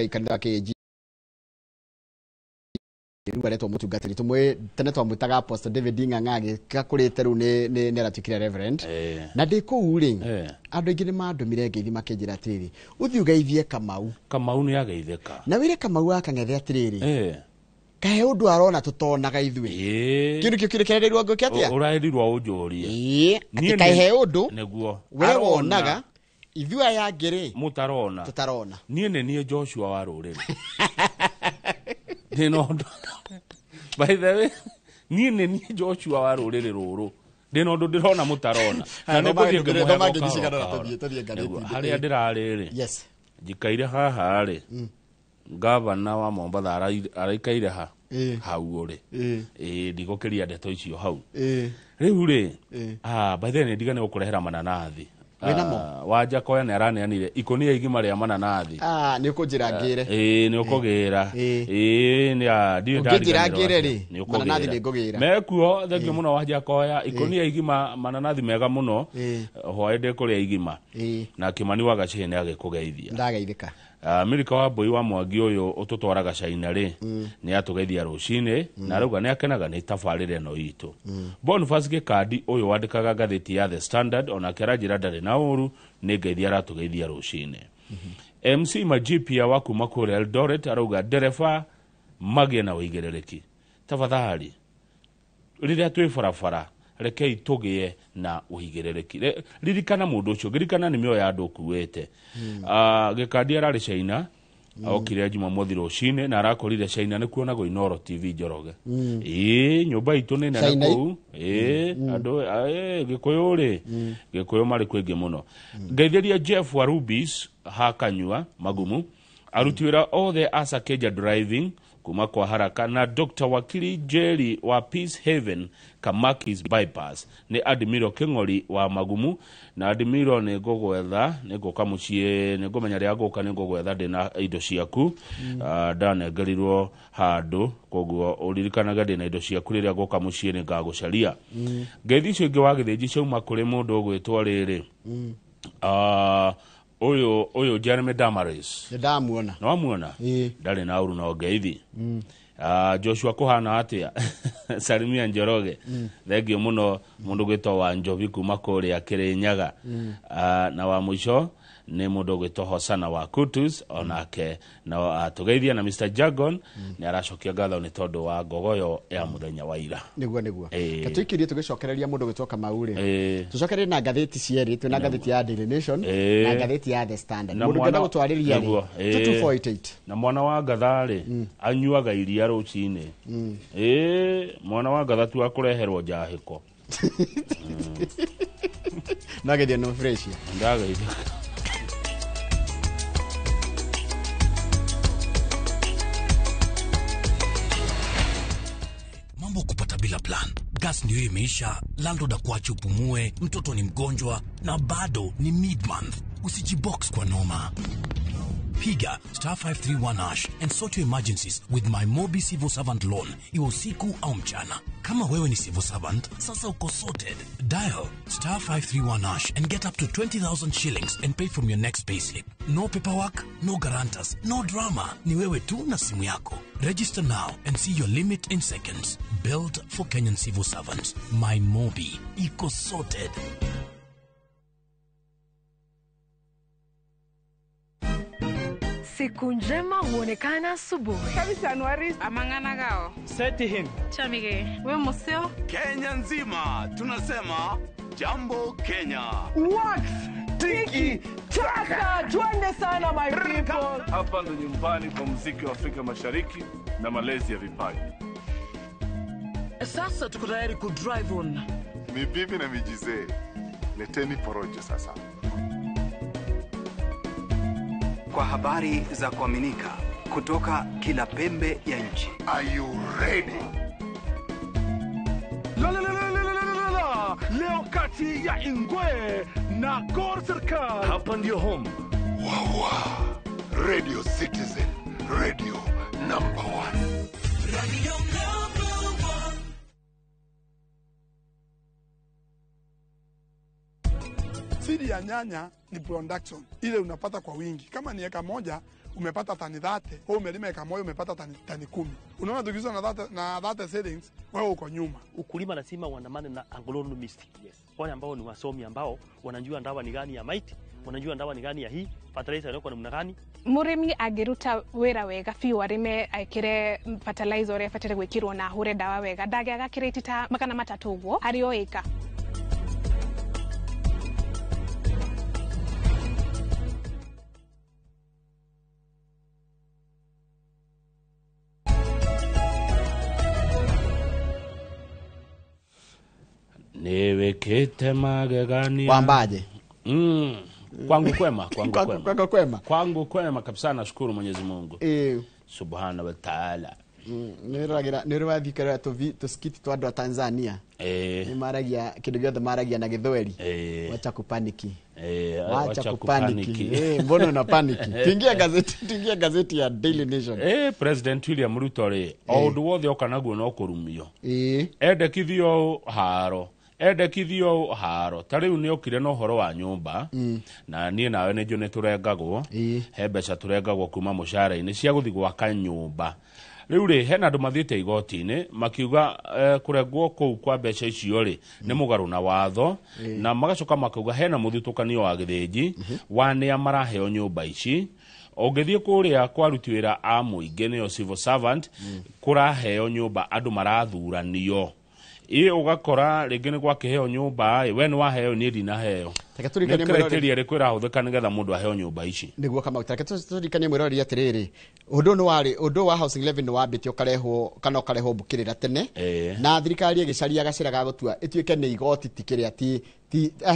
Kanitha wa KAG, rĩu aretwo mũtungatĩri, tũmũĩ tene twamwĩtaga Apostle David Ng'ang'a, agĩkakũrĩte rĩu nĩ aratuĩkire reverend. Na ndĩ kũu rĩ, andũ aingĩ nĩ mandũmire ngeithi makĩnjĩra atĩrĩrĩ, ũthiĩ ũgeithie Kamau. Kamau nĩ ageithĩka. Na wĩre Kamau wa Kang'ethe atĩrĩrĩ, kahe ũndũ arona tũtonaga ithuĩ. Kĩndũ kĩu kĩrekereirwo ngũkĩ atĩa? Ũraĩrirwo ũnjũrie. Ĩĩ, atĩ Niĩ kahe ũndũ nĩguo we Arona. wonaga ithuĩ aya angĩ rĩ mũtarona. Tũtarona. Niĩ nĩ niĩ Joshua wa rũrĩrĩ ndĩ na ũndũ, by the way, niĩ nĩ niĩ Joshua wa rũrĩrĩ rũrũ, ndĩ na ũndũ ndĩrona mũtarona. Haya, Na nĩ thoma ngũthiĩ ndũmĩrĩri, ngĩmũheaga thoma o ngeithi kahora cigana ũna, kahora. tũthiĩ Nĩguo, ngathĩti-inĩ. Harĩa ndĩrarĩ rĩ, njikaire haha rĩ, ngavana wa Mombatha araikaire ha hau ũrĩ. Ĩĩ, ndigũkĩria ndeto icio hau. Rĩu rĩ, by the way, nĩ ndigane gũkũrehera mananathi. Wĩnamo? Wajakoya nĩ araneanire ikũnia igima rĩa mananathi. Nĩ ũkũnjĩra ngĩre. Ĩĩ, nĩ ũkũgĩra. Ĩĩ, nĩ ndiũĩ. Ũngĩnjĩra ndariganĩrwo ngĩre atĩa. rĩ, Nĩ ũkũgĩra. mananathi nĩ ngũgĩra. Mekuo, thengiũ mũno Wajakoya, ikũnia igima mananathi mega mũno. Hwaĩ ndĩkũrĩa igima. Na Kimani wa Gacĩhĩ nĩ agĩkũgeithia. Ndageithĩka. Milika wa Mbũi wa Mwangi ũyũ ũtũtwaraga China rĩ, nĩ atũgeithia rũcinĩ na arauga nĩ akenaga nĩ tabarĩra ĩno itũ. Boniface Gĩkandi ũyũ wandĩkaga ngathĩti ya The Standard onake aranjĩra ndarĩ na ũru, nĩ ngeithi aratũgeithia rũcinĩ. MC Majipia wa kuma kũrĩa Eldoret arauga ndereba magĩe na ũigĩrĩrĩki, tafadhali rĩrĩa twĩ barabara rekei tũgĩe na ũigĩrĩrĩki. Ririkana mũndũ ũcio, ririkana nĩ mĩoyo ya andũ ũkuĩte. Gĩkandi ararĩ China, okire Jumamothi rũcinĩ na arakorire China nĩ kuonagwo Inoro TV Njoroge. Ĩĩ, nyũmba itũ nĩ nene China kũu. Ĩĩ, andũ Gĩkũyũ rĩ, Gĩkũyũ marĩ kwĩngĩ mũno. Ngeithĩria Jeff wa Rubis hakanyua magumu, aruti wĩra othe a Sakeja Driving kuma kwa Haraka na Dr. Wakili Jerry wa Peace Haven Kamakis Bypass, nĩ Admiro Kĩng'ori wa Magumu. Na Admiro, nĩ ngũgwetha, nĩ ngũka mũciĩ, nĩ ngũmenya rĩrĩa ngũka nĩ ngũgwetha ndĩna indo ciaku. Ndanengerirwo handũ, koguo ũririkanage ndĩna indo ciaku, rĩrĩa ngũka mũciĩ nĩ ngagũcaria. Ngeithi icio ingĩ wa Gĩthĩnji ciauma kũrĩ mũndũ ũgwĩtwo rĩrĩ, ũyũ Jeremy Damaris. Nĩ ndamuona. Nĩ wamuona? Ndarĩ na ũru no ngeithi. Joshua kũhana atĩa, salimia Njoroge. Thengiũ mũno mũndũ gwĩtwo wa Njobi kuma kũrĩa Kĩrĩnyaga. Na wa mũico nĩ mũndũ ũgwĩtwo Hosana wa Kutus, onake no atũgeithia, na Mr Jagon nĩ aracokia ngatho nĩ tondũ wa ngogoyo ya mũthenya wa ira. Nĩguo. Katũikĩrie tũgĩcokereria mũndũ gwĩtwo Kamau rĩ, tũcokererie na ngathĩti cierĩ, twĩna ngathĩti ya Daily Nation na ngathĩti ya The Standard. Na Mũndũ ũngĩenda mwana- gũtwarĩria rĩ, Nĩguo, 22488. Na mwana wa ngatha rĩ, anyuaga iria rũcinĩ. Ĩĩ, mwana wa ngatha tu akũreherwo njahĩko. Nageithio no fresh. Ndageithio. Mambo kupata bila plan. Gas ndio imeisha, landlord akuache upumue, mtoto ni mgonjwa na bado ni mid-month. Usijibox kwa noma. Piga star 531 hash and sort your emergencies with my Mobi Civil Servant Loan, iwe usiku au mchana. Kama wewe ni civil servant, sasa uko sorted. Dial star 531 hash and get up to 20,000 shillings and pay from your next payslip. No paperwork, no guarantors, no drama. Ni wewe tu na simu yako. Register now and see your limit in seconds. Built for Kenyan civil servants. My Mobi. Iko sorted. Siku njema huonekana asubuhi. Amang'ana gao. Seti him. Chamige. We museo. Kenya nzima tunasema jambo Kenya. Wax tiki taka, twende sana my people. Hapa ndo nyumbani kwa muziki wa Afrika Mashariki na malezi ya vipaji. Sasa tuko tayari ku drive on. Ni bibi na mijizee, leteni porojo sasa. Kwa habari za kuaminika kutoka kila pembe ya nchi. Are you ready? La la la la la la la la. Leo kati ya Ingwe na Gor Serikal. Hapa ndio home. Wawa. Radio Citizen, radio number 1. Radio number 1. Siri ya nyanya ni production ile unapata kwa wingi. Kama ni eka moja umepata tani 30, wewe umelima eka moja umepata tani 10. Unaona tukiuza na 30 seedlings, wewe uko nyuma. Ukulima lazima uandamane na agronomist. Yes. Wale ambao ni wasomi ambao wanajua ndawa ni gani ya maiti, wanajua ndawa ni gani ya hii, fertilizer inawekwa namna gani. Murimi angiruta wira wega biũ arime ekire fertilizer ũrĩa ĩbataire gwĩkĩrwo na ahure ndawa wega, ndangĩaga kirĩti ta 300 ũguo harĩ o ĩka. Niwekete magegania. Wambaje? Kwangu kwema, kwangu kwema. Kwangu kwema. Kwangu kwema kabisa, nashukuru Mwenyezi Mungu. Subhana wa Ta'ala. Nä rä wathiä kerera tå skit twa andå a Tanzania. Nä maragia kä ndå gä othe, maragia na gĩthweri. Wacha kupaniki. Wacha kupaniki. Mbona una paniki? Tuingie gazeti ya Daily Nation. President William Ruto rĩ, o ũndũ wothe oka naguo no kũrumio. Endekithio haro, endekithio haro. Ta rĩu nĩ okire na ũhoro wa nyũmba, na niĩ nawe nĩ njũ nĩ tũrengagwo, he mbeca tũrengagwo kuma mũcara-inĩ cia gũthiĩ gwaka nyũmba. Rĩu rĩ, hena andũ mathiĩte igoti-inĩ makiuga kũrengwo kũu kwa mbeca icio rĩ nĩ mũgarũ na watho, na magacoka makauga hena mũthutũkanio wa gĩthĩnji wa nĩa maraheo nyũmba ici. Ũngĩthiĩ kũrĩa kwa aruti wĩra a mũingĩ, nĩyo civil servant, kũraheo nyũmba andũ marathuranio. Ĩ ũgakora rĩngĩ nĩ gwakĩheo nyũmba ĩ, we nĩ waheo, niĩ ndinaheo. Reke tũririkanie Nĩ mwĩroreri. criteria ĩrĩkũ ĩrahũthĩka nĩgetha mũndũ aheo nyũmba ici? Nĩguo, Kamau, tareke tũririkanie mwĩroreri atĩrĩrĩ, ũndũ ũyũ nĩ warĩ ũndũ wa housing levy, nĩ wambĩte ũkarehwo kana ũkarehwo mbũkĩrĩra tene, na thirikari ĩgĩcaria gacĩra ga gũtua ĩtuĩke nĩ igoti, ti kĩrĩa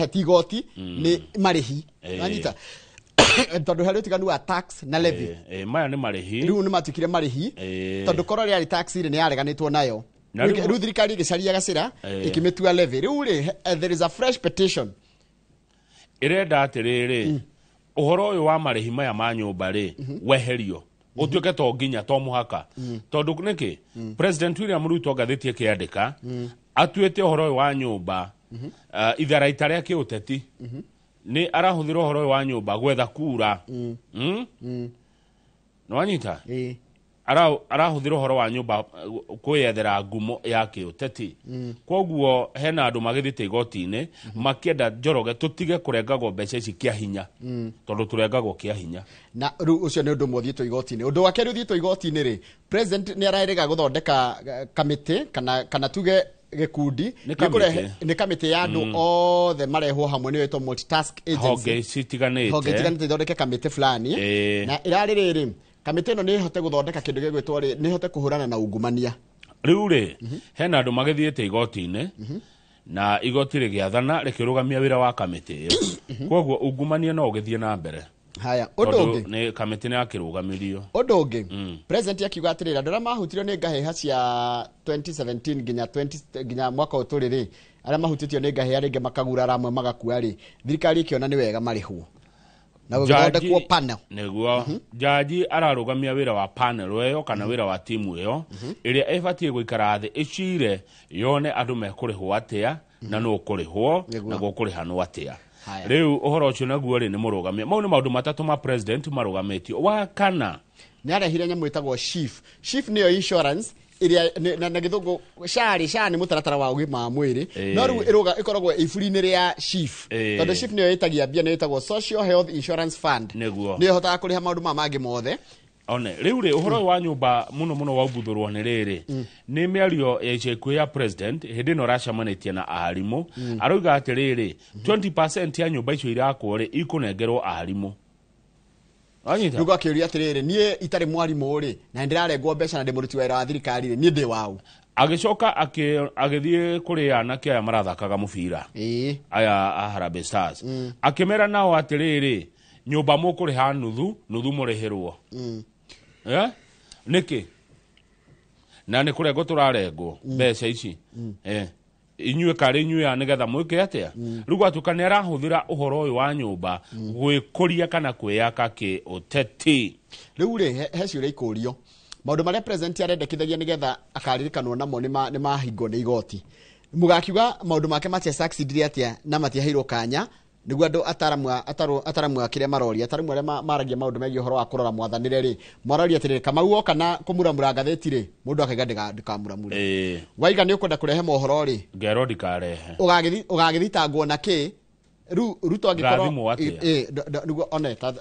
ti igoti, nĩ marĩhi. Wanyita? Tondũ harĩ ũtiganu wa tax na levy. Maya nĩ marĩhi. Rĩu nĩ matuĩkire marĩhi, tondũ korwo rĩarĩ tax rĩ, nĩ yareganĩtwo nayo. Na Rĩu thirikari ĩgĩcaria gacĩra, ĩkĩmĩtua levy. Rĩu rĩ, there is a fresh petition. Ĩrenda atĩrĩrĩ, ũhoro ũyũ wa marĩhi maya ma nyũmba rĩ, weherio, ũtuĩke to nginya, to mũhaka. Tondũ nĩkĩ President William Ruto, ngathĩti ĩkĩandĩka, atuĩte ũhoro ũyũ wa nyũmba itharaita rĩa kĩũteti. Nĩ arahũthĩra ũhoro ũyũ wa nyũmba gwetha kura. Nĩwanyita? Arahũthĩra ũhoro wa nyũmba kwĩyethera ngumo ya kĩũteti. Koguo hena andũ magĩthiĩte igoti-inĩ makĩenda, Njoroge, tũtige kũrengagwo mbeca ici kĩa hinya, tondũ tũrengagwo kĩa hinya. Na rĩu ũcio nĩ ũndũ ũmwe ũthiĩtwo igoti-inĩ. Ũndũ wa kerĩ ũthiĩtwo igoti-inĩ rĩ, president nĩ arerĩga gũthondeka kamĩtĩ kana tuge gĩkundi. Nĩ gĩkũrehe- kamĩtĩ. Nĩ kamĩtĩ ya andũ othe marehwo hamwe, nĩyo ĩtwo multitask agency. Honge citiganĩte. Honge itiganĩte ithondeke kamĩtĩ fulani, na ĩrarĩ rĩrĩ, kamĩtĩ ĩno nĩ ĩhote gũthondeka kĩndũ gĩgwĩtwo rĩ, nĩ ĩhote kũhũrana na ungumania. Rĩu rĩ, hena andũ magĩthiĩte igoti-inĩ, na igoti rĩgĩathana rĩkĩrũgamia wĩra wa kamĩtĩ ĩyo. Koguo ungumania no ũgĩthiĩ na mbere. Haya, ũndũ Tondũ ũngĩ. nĩ kamĩtĩ nĩ yakĩrũgamirio. Ũndũ ũngĩ, president akiuga atĩrĩrĩ, andũ arĩa mahutirio nĩ ngahĩha cia 2017 nginya 20 nginya mwaka ũyũ tũrĩ rĩ, arĩa mahutĩtio nĩ ngahĩha rĩngĩ makagurara, amwe magakua rĩ, thirikari ĩkĩona nĩ wega marĩhwo na gũgĩthondekwo panel. Nĩguo jaji ararũgamia wĩra wa panel ĩyo kana wĩra wa timu ĩyo ĩrĩa ĩbatiĩ gũikara thĩ ĩcire yone andũ mekũrĩhwo atĩa, na nũ ũkũrĩhwo, na gũkũrĩhanwo atĩa. Haya. Rĩu ũhoro ũcio naguo rĩ, nĩ mũrũgamia. Mau nĩ maũndũ matatũ ma president marũgamĩtio. Wa kana? Nĩ arehire nyamũ ĩtagwo SHIF. SHIF nĩyo insurance ĩrĩa na gĩthũngũ SHA rĩ, SHA nĩ mũtaratara wa ũgima wa mwĩrĩ, no rĩu ĩkoragwo iburi-inĩ rĩa SHIF, tondũ SHIF nĩyo ĩtagia mbia, nĩyo ĩtagwo Social Health Insurance Fund, nĩyo ĩhotaga kũrĩha maũndũ maya mangĩ mothe. One rĩu rĩ, ũhoro ũyũ wa nyũmba mũno mũno waumbuthũrwo nĩ rĩrĩ, nĩ mĩario ya ica ikuhĩ ya president hĩndĩ ĩno aracemanĩtie na arimũ. Aroiga atĩrĩrĩ, 20% ya nyũmba icio irakwo rĩ, ikũnengerwo arimũ. Wanyita? Rĩu gakĩũria atĩrĩrĩ, niĩ itarĩ mwarimũ rĩ, na nĩndĩrarengwo mbeca na ndĩ mũruti wĩra wa thirikari rĩ, niĩ ndĩ waũ? Agĩcoka agĩthiĩ kũrĩ anake aya marathakaga mũbira, aya a Harambee Stars, akĩmera nao atĩrĩrĩ, nyũmba mũkũrĩha nuthu nuthu, mũrĩhĩrwo. Eh? Nĩkĩ na nĩ kũrengwo tũrarengwo mbeca ici? Inyuĩ karĩ inyuĩ a nĩgetha mwĩke atĩa? Rĩu gwatuĩka nĩ arahũthĩra ũhoro ũyũ wa nyũmba gwĩkũria kana kwĩyaka kĩũteti. Rĩu rĩ, he ciũria ikũrio. Maũndũ marĩa president arendekithagia nĩgetha akaririkanwo namo nĩ mahingwo nĩ igoti. Mũgakiuga maũndũ make matia succeedire atĩa na matiaheirwo kanya nĩguo andũ ataramu a kĩrĩa maroria, ataramu arĩa maragia maũndũ megiĩ ũhoro wa kũrora mwathanĩre rĩ, maroria atĩrĩrĩ, Kamau oka na kũmuramura ngathĩti rĩ, mũndũ akaiga ndĩkamuramure. Waiga nĩ ũkwenda kũrehe mohoro rĩ, Ngerwo ndikarehe. Ũgagĩthitangwo na kĩ? Rĩu Ruto angĩkorwo Ngathimwo atĩa? Nĩguo one ta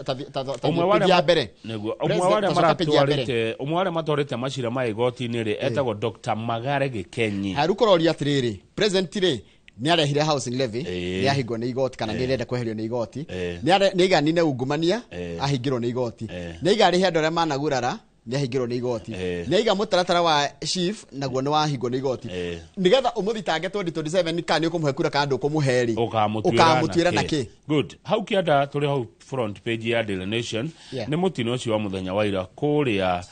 Ũmwe wa page ya arĩa mbere. Nĩguo ũmwe wa arĩa President, tacoka page ya mbere. maratwarĩte, ũmwe wa arĩa matwarĩte macira ma igoti-inĩ rĩ, etagwo Dr. Magare Gĩkenyi. Haya, rĩu kũroria atĩrĩrĩ, president rĩ, nĩ arehire housing levy, nĩ ahingwo nĩ igoti kana nĩ ĩrenda kweherio nĩ igoti. Nĩ aiganine ungumania, ahingĩrwo nĩ igoti. Nĩ aiga arĩhe andũ arĩa managurara, nĩ ahingĩrwo nĩ igoti. Nĩ aiga mũtaratara wa SHIF, naguo nĩ wahingwo nĩ igoti. Nĩgetha ũmũthitange 2027 kana nĩ ũkũmũhe kura kana ndũkũmũhe rĩ, ũkamũtuĩra ũkamũtuĩra na kĩ? Good. Hau kĩanda tũrĩ hau front page ya Daily Nation, nĩ mũtino ũcio wa mũthenya wa ira kũrĩa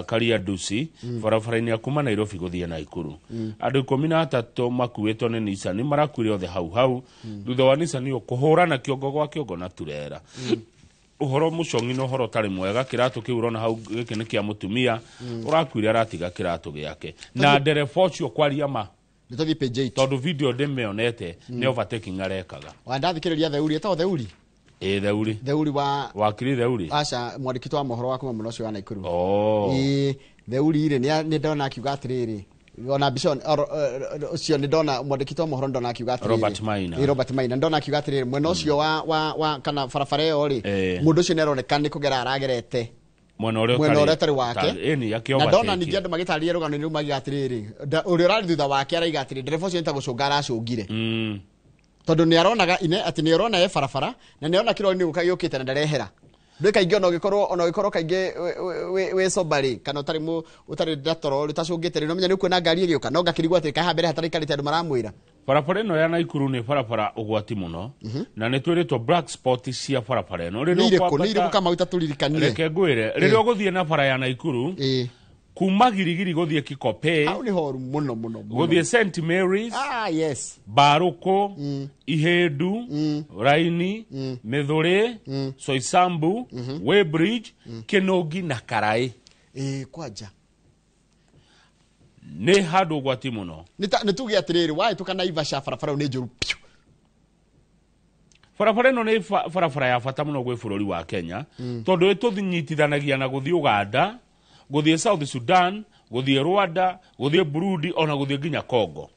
Kariandusi barabara-inĩ ya kuma Nairobi gũthiĩ Naikuru. Andũ 13 makuĩtwo nĩ Nissan marakuire othe hau hau thutha wa Nissan ĩyo kũhũrana kĩongo gwa kĩongo na turera. Ũhoro mũcong'i na ũhoro ũtarĩ mwega, kĩratũ kĩu ũrona hau gĩkĩ nĩ kĩa mũtumia ũrakuire aratiga kĩratũ gĩake na ndereba ũcio kwaria ma. Nĩ tũthiĩ page 8. Tondũ video ndĩmĩonete nĩ overtaking arekaga. Wandathikĩrĩria Theuri, ĩtagwo Theuri? Ĩ Theuri. Theuri wa wakiri Theuri? Aca, mwandĩki wa mohoro wa kuma mwena ũcio wa Naikuru. Oh. Ĩ Theuri rĩ, nĩ ndona akiuga atĩrĩrĩ, ona mbica ũcio nĩ ndona mwandĩki wa mohoro ndona akiuga atĩrĩrĩ. Robert Maina. Ĩ Robert Maina ndona akiuga atĩrĩrĩ, mwena ũcio wa kana barabara ĩyo rĩ, mũndũ ũcio nĩ aroneka nĩ kũgera aragerete mwena ũrĩa ũtarĩ wake. Ĩni Na ndona ningĩ andũ magĩtarĩria rũgano-inĩ rũu magiuga atĩrĩrĩ, ũrĩa ũrarĩ thutha wake araiga atĩrĩrĩ, ndereba ũcio nĩ ta gũcũnga aracũngire. Tondũ nĩ aronaga ine atĩ nĩ arona e barabara na nĩ arona kĩrori nĩ gũka gĩũkĩte na ndarehera. Ndũĩ kaingĩ ona ũgĩkorwo kaingĩ wĩ sober rĩ, kana ũtarĩ ũtarĩ na toro rĩ, ũtacũngĩte rĩ, no menya nĩ ũkuona ngari ĩgĩũka, no ngakĩrigwo atĩ kaĩ haha mbere hataraikarĩte andũ maramwĩra. Barabara ĩno ya Naikuru nĩ barabara ũgwati mũno na nĩ twĩrĩtwo black spot cia barabara ĩno. Nĩ irĩkũ Kamau ta tũririkanie? Reke ngwĩre, rĩrĩa ũgũthiĩ na bara ya Naikuru kuma Girigiri gũthiĩ Kikopey, hau nĩ horu mũno mũno mũno, gũthiĩ St Mary's, ah yes, Barũkũ, Ihĩndu, Raini, Mĩthũrĩ, Soisambu, Weybridge, Kĩnũngi na Karaĩ. Ĩ kwanja nĩ handũ ũgwati mũno. Nĩ tuge atĩrĩrĩ, wahĩtũka Naivasha barabara ĩyo nĩ njũru piũ. Barabara ĩno nĩ barabara ya bata mũno gwĩ bũrũri wa Kenya tondũ ĩtũnyitithanagia na gũthiĩ Uganda, gũthiĩ South Sudan, gũthiĩ Rwanda, gũthiĩ Burundi ona gũthiĩ nginya Congo.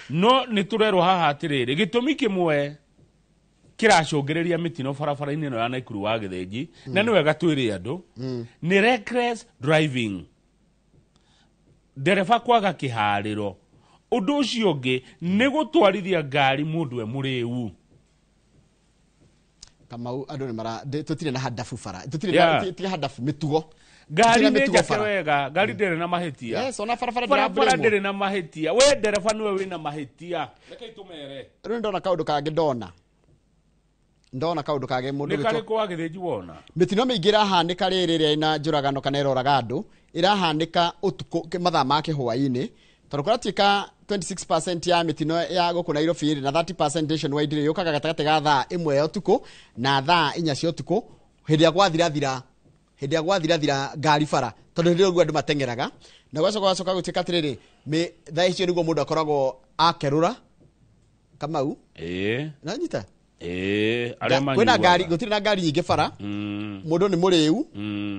No nĩ tũrerwo haha atĩrĩrĩ, gĩtũmi kĩmwe kĩracũngĩrĩria mĩtino barabara-inĩ ĩno ya Naikuru wa Gĩthĩnji, na nĩ wega twĩre andũ, nĩ reckless driving, ndereba kwaga kĩharĩro. Ũndũ ũcio ũngĩ nĩ gũtwarithia ngari mũndũ e mũrĩu. Kamau andũ nĩ mara tũtirĩ na handabu bara, tũtirĩ na tiga handabu mĩtugo. Ngari nĩ njake wega, ngari ndĩrĩ na mahĩtia. Yes, ona barabara ndĩrĩ na mahĩtia. We ndereba nĩwe wĩna mahĩtia. Reke tũmere. Rĩu ndona kaũndũ kangĩ ndona kaũndũ kangĩ mũndũ nĩ karĩkũ wa Gĩthĩnji wona. Mĩtino mĩingĩ ĩrahanĩka rĩrĩ rĩrĩa ĩna njũragano kana ĩroraga andũ, ĩrahanĩka ũtukũ mathaa ma kĩhwaĩ-inĩ, tondũ kũratuĩka 26% ya mĩtino ya gũkũ Nairobi na 30% nationwide rĩ, yũkaga gatagatĩ ga thaa 1 ya ũtukũ na thaa 4 cia ũtukũ, hĩndĩ ya gwathirathira, hĩndĩ ya gwathirathira ngari bara, tondũ hĩndĩ ĩyo nĩguo andũ mateng'eraga. Na gwacoka gũtuĩka atĩrĩrĩ, thaa icio nĩguo mũndũ akoragwo akerũra. Kamau, na nyita kwĩna ngari, gũtirĩ na ngari nyingĩ bara, mũndũ nĩ mũrĩu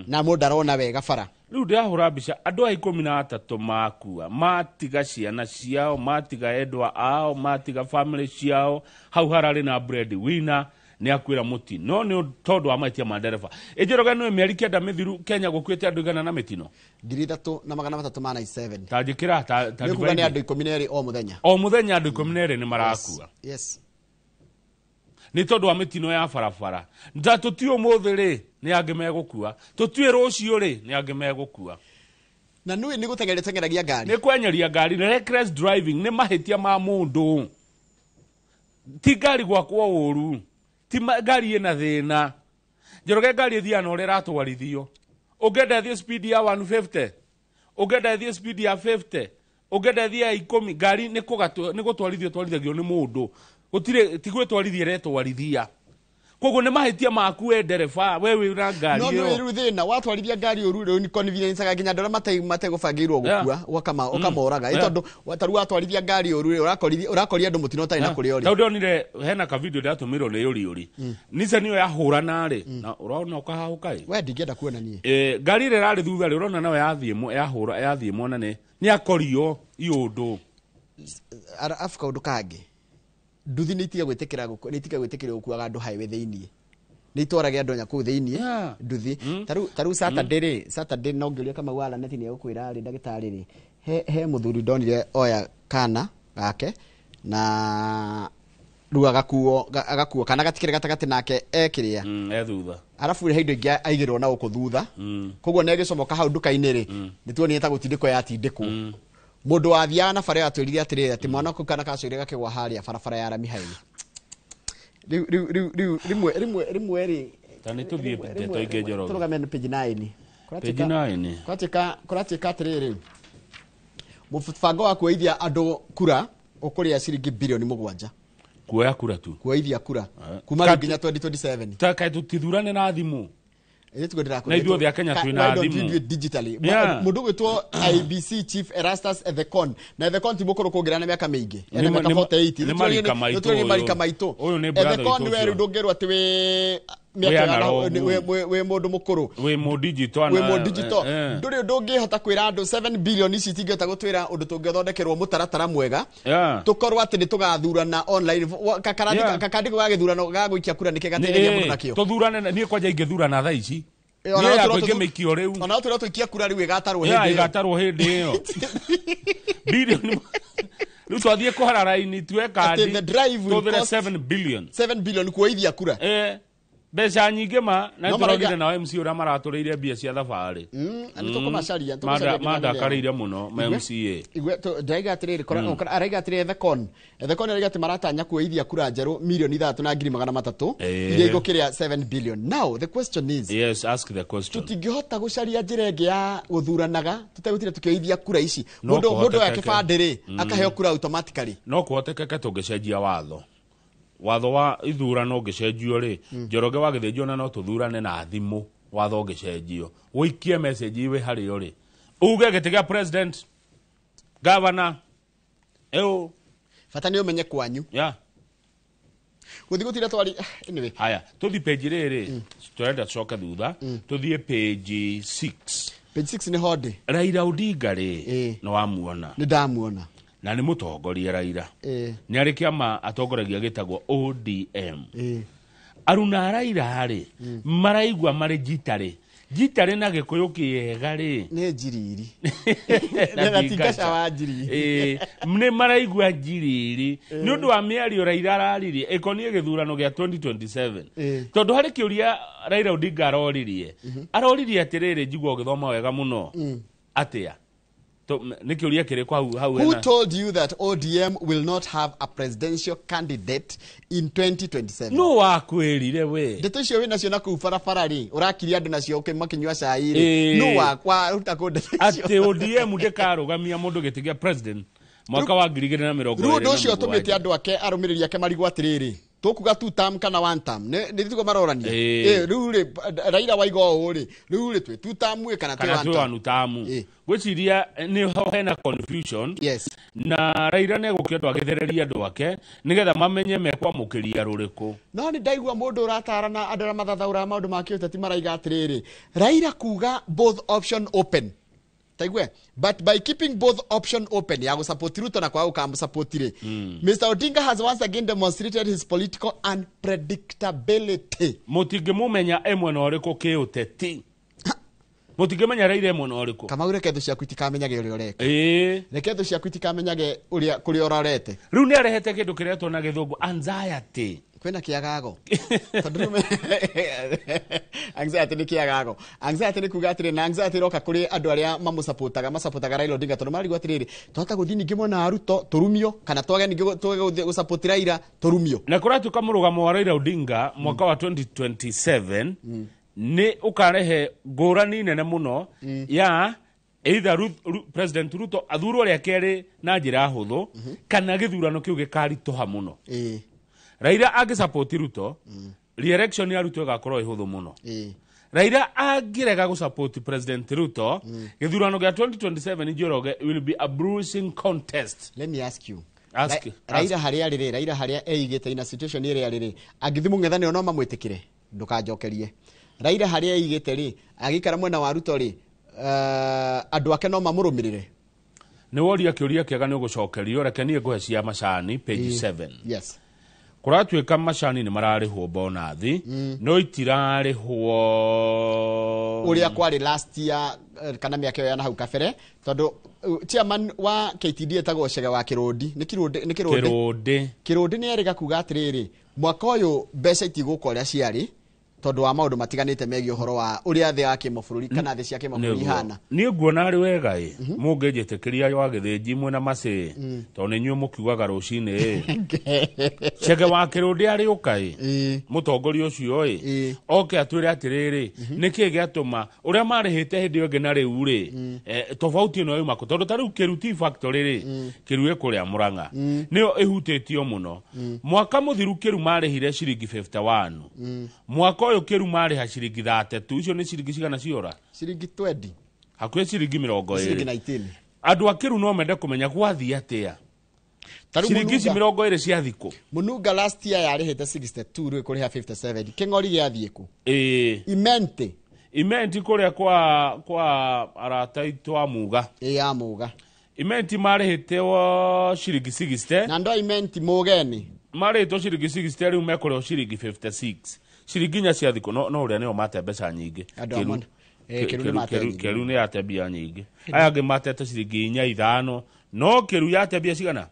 na mũndũ ndarona wega bara. Rĩu ndĩrahũra mbica andũ a 13 makua, matiga ciana ciao, matiga endwa ao, matiga family ciao, hau hararĩ na breadwinner nĩ akuĩra mũtino nĩ tondũ wa mahĩtia ma ndereba. Ĩnjĩroge nĩ mĩeri 9 mĩthiru Kenya gũkuĩte andũ 100 na mĩtino 3,397. Ta njĩkĩra ta nĩ kuga nĩ andũ 12 o mũthenya. O mũthenya andũ 12 nĩ marakua. Yes. Nĩ tondũ wa mĩtino ya barabara. Nda tũtiũ ũmũthĩ rĩ nĩ angĩ megũkua, tũtiũ rũciũ rĩ nĩ angĩ megũkua. Na nũĩ nĩ gũteng'eria teng'eragia ngari, nĩ kwenyeria ngari, reckless driving nĩ mahĩtia ma mũndũ, ti ngari gwakwo ũru, ti ngari ĩna thĩna. Njoroge ngari ĩthiaga na ũrĩa ĩratwarithio. Ũngĩenda ĩthiĩ speed ya 150, ũngĩenda ĩthiĩ speed ya 50, ũngĩenda ĩthiĩ ya 10, ngari nĩ gũtwarithio twarithagio nĩ mũndũ. Gũtirĩ ti gwĩtwarithia ĩretwarithia. Koguo nĩ mahĩtia maku we ndereba, we wĩna ngari ĩyo. No rĩu thĩna watwarithia ngari ũru rĩu nĩ convenience nginya andũ arĩa mategũbangĩirwo gũkua ũkamoraga. Ĩ tondũ ta rĩu watwarithia ngari ũru rĩ, ũrakoria andũ mũtino ũtarĩ na kũrĩa ũrĩ. Tondũ ndonire hena ka video ndĩratũmĩrwo nĩ Yũri. Nissan ĩyo yahũrana rĩ, na ũrona ũkahahũka ĩ. We ndingĩenda kuona niĩ. Ngari ĩrĩa ĩrarĩ thutha rĩ, ũrona nayo yathiĩ mwena nĩ akorio iũndũ. Arabu kaũndũ kangĩ, nduthi nĩ itiga gwĩtĩkĩra nĩ itiga gwĩtĩkĩra gũkuaga andũ highway thĩinĩ, nĩ itwarage andũ nya kũu thĩinĩ nduthi. Ta rĩu Saturday rĩ, Saturday no ngĩũria Kamau wa Laneti nĩ egũkwĩra rĩ, ndagĩtarĩ rĩ, he mũthuri ndonire oya kana gake na rĩu agakuo kana gatikĩrĩ gatagatĩ nake ekĩrĩa e thutha, arabu he indo ingĩ aigĩrwo na gũkũ thutha, koguo nĩ agĩcomoka hau nduka-inĩ rĩ, nĩ tuonire ta gũtindĩkwo yatindĩkwo. Mũndũ wathiaga na bara atwĩrire atĩrĩrĩ atĩ mwana kau kana gacoire gakĩgwa harĩa barabara ya rami highway. Rĩu rĩmwe rĩ ta nĩ tũthiĩ ndeto ingĩ Njoroge. Tũrũgame na page 9. Page 9. Kũratuĩka atĩrĩrĩ, mũbango wa kuoithia andũ kura ũkũrĩa ciringi bilioni 7. Kuoya kura tu. Kuoithia kura kuma rĩu nginya 2027. Ta kaĩ tũtithurane na thimũ. Na Na ithuothe a Kenya twĩna thimũ. Digitally. Yeah. Mũndũ ũgwĩtwo IBC Chief Erastus Ethekon, na Ethekon ti mũkũrũ kũngĩra na mĩaka mĩingĩ, ena mĩaka 48. Nĩ marika maitũ. Nĩ marika maitũ. Ũyũ nĩ brother Ethekon witũ nĩwe rĩu ũcio. ndũngĩrwo atĩ wĩ Wĩ mĩaka analog. wĩ mũndũ mũkũrũ, wĩ mũ digital. Wĩ mũ digital, ndũrĩ ũndũ ũngĩhota kwĩra andũ. 7 billion ici itingĩhota gũtwĩra ũndũ tũngĩthondekerwo mũtaratara mwega tũkorwo atĩ nĩ tũgathurana online. Kakandĩko ga gĩthurano ga gũikia kura nĩkĩ gateithagia mũndũ nakĩo. Tũthurane niĩ kwanja ingĩthurana thaa ici. Ona Niĩ no yakwa tũrwo ingĩmĩikio rĩu. Ona no twĩrwo tũikie kura rĩu, ĩgatarwo Yeah, hĩndĩ ĩyo. ĩgatarwo hĩndĩ ĩyo. Bilioni rĩu twathiĩ kũhara raini tuwe kandi Atĩ the drive will tũhũthĩre cost 7 billion. 7 billion kuoithia kura. Mbeca nyingĩ ma na No tũrogire marauga- na MC ũrĩa maratũrĩire mbia cia thabarĩ. Nĩ tũkũmacaria, nĩ tũkũmacaria nginya Mandakarĩire mũno ma Igwe? MCA. Igwe, ndĩraiga atĩrĩrĩ, araiga atĩrĩrĩ, Ethekon araiga atĩ maratanya kuoithia kura njerũ 3,300,000 iria igũkĩrĩa 7 billion. Now the question is, Yes, ask the question. Tũtingĩhota gũcaria njĩra ĩngĩ ya gũthuranaga tũtegũtinda tũkĩoithia kura ici? No Mũndũ oya kũhotekeke. kĩbandĩ rĩ, akaheo kura automatically. No kũhotekeke tũngĩcenjia watho wa ithurano ũngĩcenjio rĩ, Njoroge wa Gĩthĩnjwo, na no tũthurane na thimũ. Watho ũngĩcenjio, ũikie message wĩ harĩa ũrĩ, uge gĩtĩ gĩa president, governor, ĩũ. Bata nĩ ũmenye kwanyu. Gũthiĩ gũtinda twari, anyway. Haya, tũthiĩ page rĩrĩ tũrenda tũcoke thutha, tũthiĩ page 6. Page 6 nĩ hondĩ. Raila Odinga rĩ, nĩ wamuona? Nĩ ndamuona. Na nĩ mũtongoria Raila nĩ arĩ kĩama atongoragia gĩtagwo ODM. Aruna a Raila rĩ, maraigua marĩ njitarĩ njitarĩ na Gĩkũyũ kĩega rĩ. Nĩ njiriri. Na Na ti ngaca wa njiriri. Nĩ maraigua njiriri nĩ ũndũ wa mĩario Raila araririe ĩkoniĩ gĩthurano gĩa 2027, tondũ harĩ kĩũria Raila Odinga aroririe atĩrĩrĩ, njigua ũgĩthoma wega mũno atĩa. Nĩ kĩũria kĩrĩkũ hau Who hena? told you that ODM will not have a presidential candidate in 2027? Nũ wakwĩrire we? Ndeto icio wĩ nacio na kũu barabara rĩ, ũrakiria andũ nacio makĩnyua cai rĩ, nũ waruta kũ ndeto icio? Atĩ ODM ndĩkarũgamia mũndũ gĩtĩ gĩa president mwaka wa 2027. Rĩu ũndũ ũcio ũtũmĩte andũ ake, arũmĩrĩri ake, marigwo atĩrĩrĩ, tũkuga two term kana one term? Nĩ tiguo marorania? Rĩu rĩ, Raila waiga ũũ rĩ, rĩu rĩ, twĩ two term ĩ kana twĩ Kana one twĩ term? one term. Ngwĩciria nĩho hena confusion. Na Raila nĩ egũkĩendwo agĩthereria andũ ake nĩgetha mamenye mekwamũkĩria rũrĩkũ. No nĩ ndaigua mũndũ ũratarana andũ arĩa mathathaũraga maũndũ ma kĩũteti maraiga atĩrĩrĩ, Raila kuga both option open, taigue, but by keeping both option open ya gũsupport Ruto na kwaga gũkamũsupport rĩ, Mr Odinga has once again demonstrated his political unpredictability. Mũtingĩmũmenya e mwena ũrĩkũ kĩũteti, mũtingĩmenya Raila e mwena ũrĩkũ. Kamau, reke thũ ciaku itikamenyage ũrĩa ũreka. Reke thũ ciaku itikamenyage ũrĩa kũrĩa ũrorete. Rĩu nĩ arehete kĩndũ kĩretwo na Gĩthũngũ anxiety. Kwĩna kĩagago, tondũ rĩu anxiety nĩ kĩagago. Anxiety nĩ kuga atĩrĩ, na anxiety ĩroka kũrĩ andũ arĩa mamũsupportaga, masupportaga Raila Odinga, tondũ marigwo atĩrĩrĩ, twahota gũthiĩ ningĩ mwena wa Ruto tũrumio, kana twage ningĩ twage gũthiĩ gũsupport Raila tũrumio. Na kũratuĩka mũrũgamo wa Raila Odinga mwaka wa 2027 nĩ ũkarehe ngũrani nene mũno ya either President Ruto athurwo rĩa kerĩ na njĩra hũthũ, kana gĩthurano kĩu gĩkaritũha mũno. Raila angĩsupport Ruto, re-election ya Ruto ĩgakorwo ĩ hũthũ mũno. Raila angĩrega gũsupport President Ruto, gĩthurano gĩa 2027, Njoroge, will be a bruising contest. Let me ask you. Ask, Raila ask. harĩa arĩ rĩ, Raila harĩa eigĩte ina situation ĩrĩa arĩ rĩ, angĩthiĩ mũng'ethanĩro no mamwĩtĩkĩre? Ndũkanjokerie. Raila harĩa eigĩte rĩ, agĩikara mwena wa Ruto rĩ, andũ ake no mamũrũmĩrĩre? Nĩ woria kĩũria kĩega, nĩ ũgũcokerio. Reke niĩ ngũhe cia macani page 7. Kũratuĩka macani nĩ mararĩhwo bonathi, no itirarĩhwo Ũrĩa kwarĩ last year, kana mĩaka ĩyo ya na hau kabere, tondũ chairman wa KTD etagwo Chege wa Kĩrũndi, nĩ Kĩrũndĩ, nĩ Kĩrũndĩ. Kĩrũndĩ. Kĩrũndĩ nĩ erĩga kuga atĩrĩrĩ, mwaka ũyũ mbeca itigũka ũrĩa ciarĩ. Tondũ wa maũndũ matiganĩte megiĩ ũhoro wa ũrĩa thĩ ya kĩmabũrũri kana thĩ cia kĩmabũrũri ihana. Niĩ nguona arĩ wega ĩ mũngĩnjĩtĩkĩria wa gĩthĩnji mwĩna macĩ tondũ nĩ inyuĩ mũkiugaga rũcinĩ ĩ Chege wa Kĩrũndĩ arĩũka ĩ mũtongoria ũcio ĩ oke atwĩre atĩrĩrĩ nĩkĩ gĩatũma ũrĩa marĩhĩte hĩndĩ ĩyo ĩngĩ na rĩu rĩ tofauti ĩno yuma kũ tondũ ta rĩu Kĩru Tea Factory rĩ Kĩru ĩ kũrĩa Mũrang'a nĩyo ĩhutĩtio mũno. Mwaka mũthiru Kĩru marĩhire ciringi 51, mwaka ũyũ Kĩru marĩha ciringi 32. Icio nĩ ciringi cigana ciora? Ciringi 20. Hakuhĩ ciringi mĩrongo ciringi ĩrĩ. 19. Andũ a Kĩru no mende kũmenya gwathiĩ atĩa Ta rĩu ciringi ici Mũnunga- 20 cia thikũ. Mũnunga last year yarĩhĩte 62, rĩu ĩkũrĩha 57. Kĩng'ori gĩathiĩ kũ? Ĩĩ. Imenti. Imenti kũrĩa kwa arata aitũ a Muga. Ĩ ya Muga. Imenti marĩhĩte ciringi 60. Na ndo imenti mũgeni. Marĩhĩtwo ciringi 60, rĩu mekũrĩhwo ciringi 56, ciringi 4 cia thikũ. No ũrĩa nĩo mate mbeca nyingĩ. Andũ a mwena. Kĩru nĩ mate nyingĩ. Kĩru nĩ yate mbia nyingĩ. Aya angĩ matete ciringi 4, 5, no Kĩru yate mbia cigana?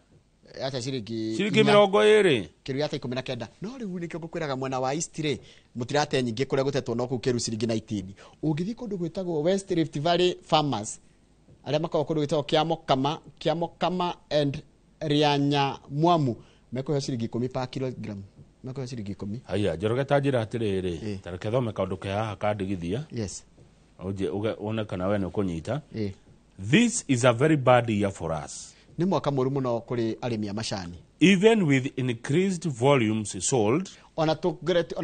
Yate ciringi ciringi 4. 20. Kĩru yate 19. No rĩu nĩkĩo ngũkwĩraga mwena wa East rĩ mũtirate nyingĩ, kũrĩa gũtetwo no kũu Kĩru ciringi 19. Ũngĩthiĩ kũndũ gwĩtagwo West Rift Valley Farmers arĩa makoragwo kũndũ gwĩtagwo Kiamokama and Rianya Mwamu mekũheo ciringi 10 per kilogram, mekũheo ciringi 10. Haya, Njoroge, ta njĩra atĩrĩrĩ, ta reke thome kaũndũ ke haha kandigithia. Yes. Ũnjĩ wone kana we nĩ ũkũnyita. This is a very bad year for us. Nĩ mwaka mũru mũno kũrĩ arĩmi a macani. Even with increased volumes sold, ona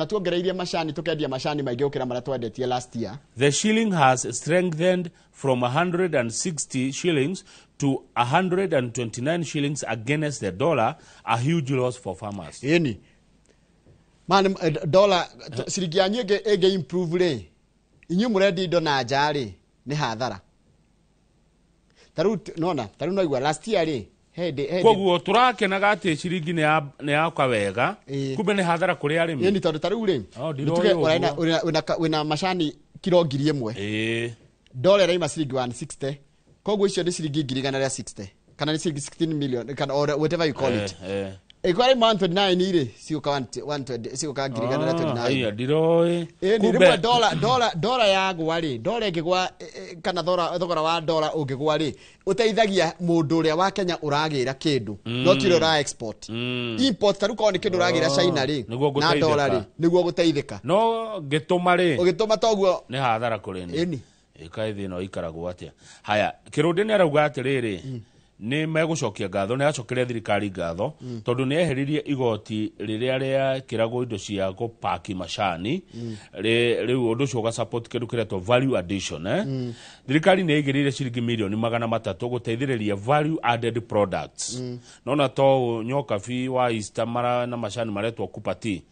tuongereirie macani tukendia macani maingĩ gũkĩra marĩa twendetie last year, the shilling has strengthened from 160 shillings to 129 shillings against the dollar, a huge loss for farmers. Ĩni man dollar ciringi yanyu ĩngĩ improve rĩ, inyuĩ mũrendia indo na nja rĩ nĩ hathara. Ta rĩu nona ta rĩu noigua last year rĩ hĩndĩ Koguo tũrakenaga atĩ ciringi nĩ yaka wega, kumbe nĩ hathara kũrĩ arĩmi. Ĩni tondũ ta rĩu rĩ Oh, nĩ tuge ndiroĩ ũraina- ũguo. wĩna macani kiro 1,000, dola ĩraima ciringi 160, koguo icio nĩ ciringi 160,000 kana nĩ ciringi 16 million kana or whatever you call it. Ĩkorwo ĩraima 129 rĩ cigũka 120, cigũka 129. Aya, ndiroĩ. Ĩni Kumbe- rĩmwe dola yagwa rĩ, dola ĩngĩgwa kana thogora wa dola ũngĩgwa rĩ ũteithagia mũndũ ũrĩa wa Kenya ũragĩra kĩndũ no ti ũrĩa ũra export. Import ta rĩu korwo nĩ kĩndũ ũragĩra China rĩ Nĩguo na dola rĩ gũteithĩka. nĩguo gũteithĩka. No ngĩtũma rĩ ũgĩtũma toguo nĩ hathara kũrĩ niĩ. Ĩni. Ĩkaĩ thĩ ĩno ĩikaragwo atĩa? Haya, Kĩrũndĩ nĩ arauga atĩrĩrĩ nĩ megũcokia ngatho, nĩ acokeria thirikari ngatho tondũ nĩ eheririe igoti rĩrĩa rĩekĩragwo indo cia gũpaki macani. Rĩu ũndũ ũcio ũgasupport kĩndũ kĩretwo value addition. Thirikari nĩ ĩigĩrĩire ciringi mirioni 300 gũteithĩrĩria value added products. Nona to ũũ nyokabi wa Easter mara na macani maretwo kupati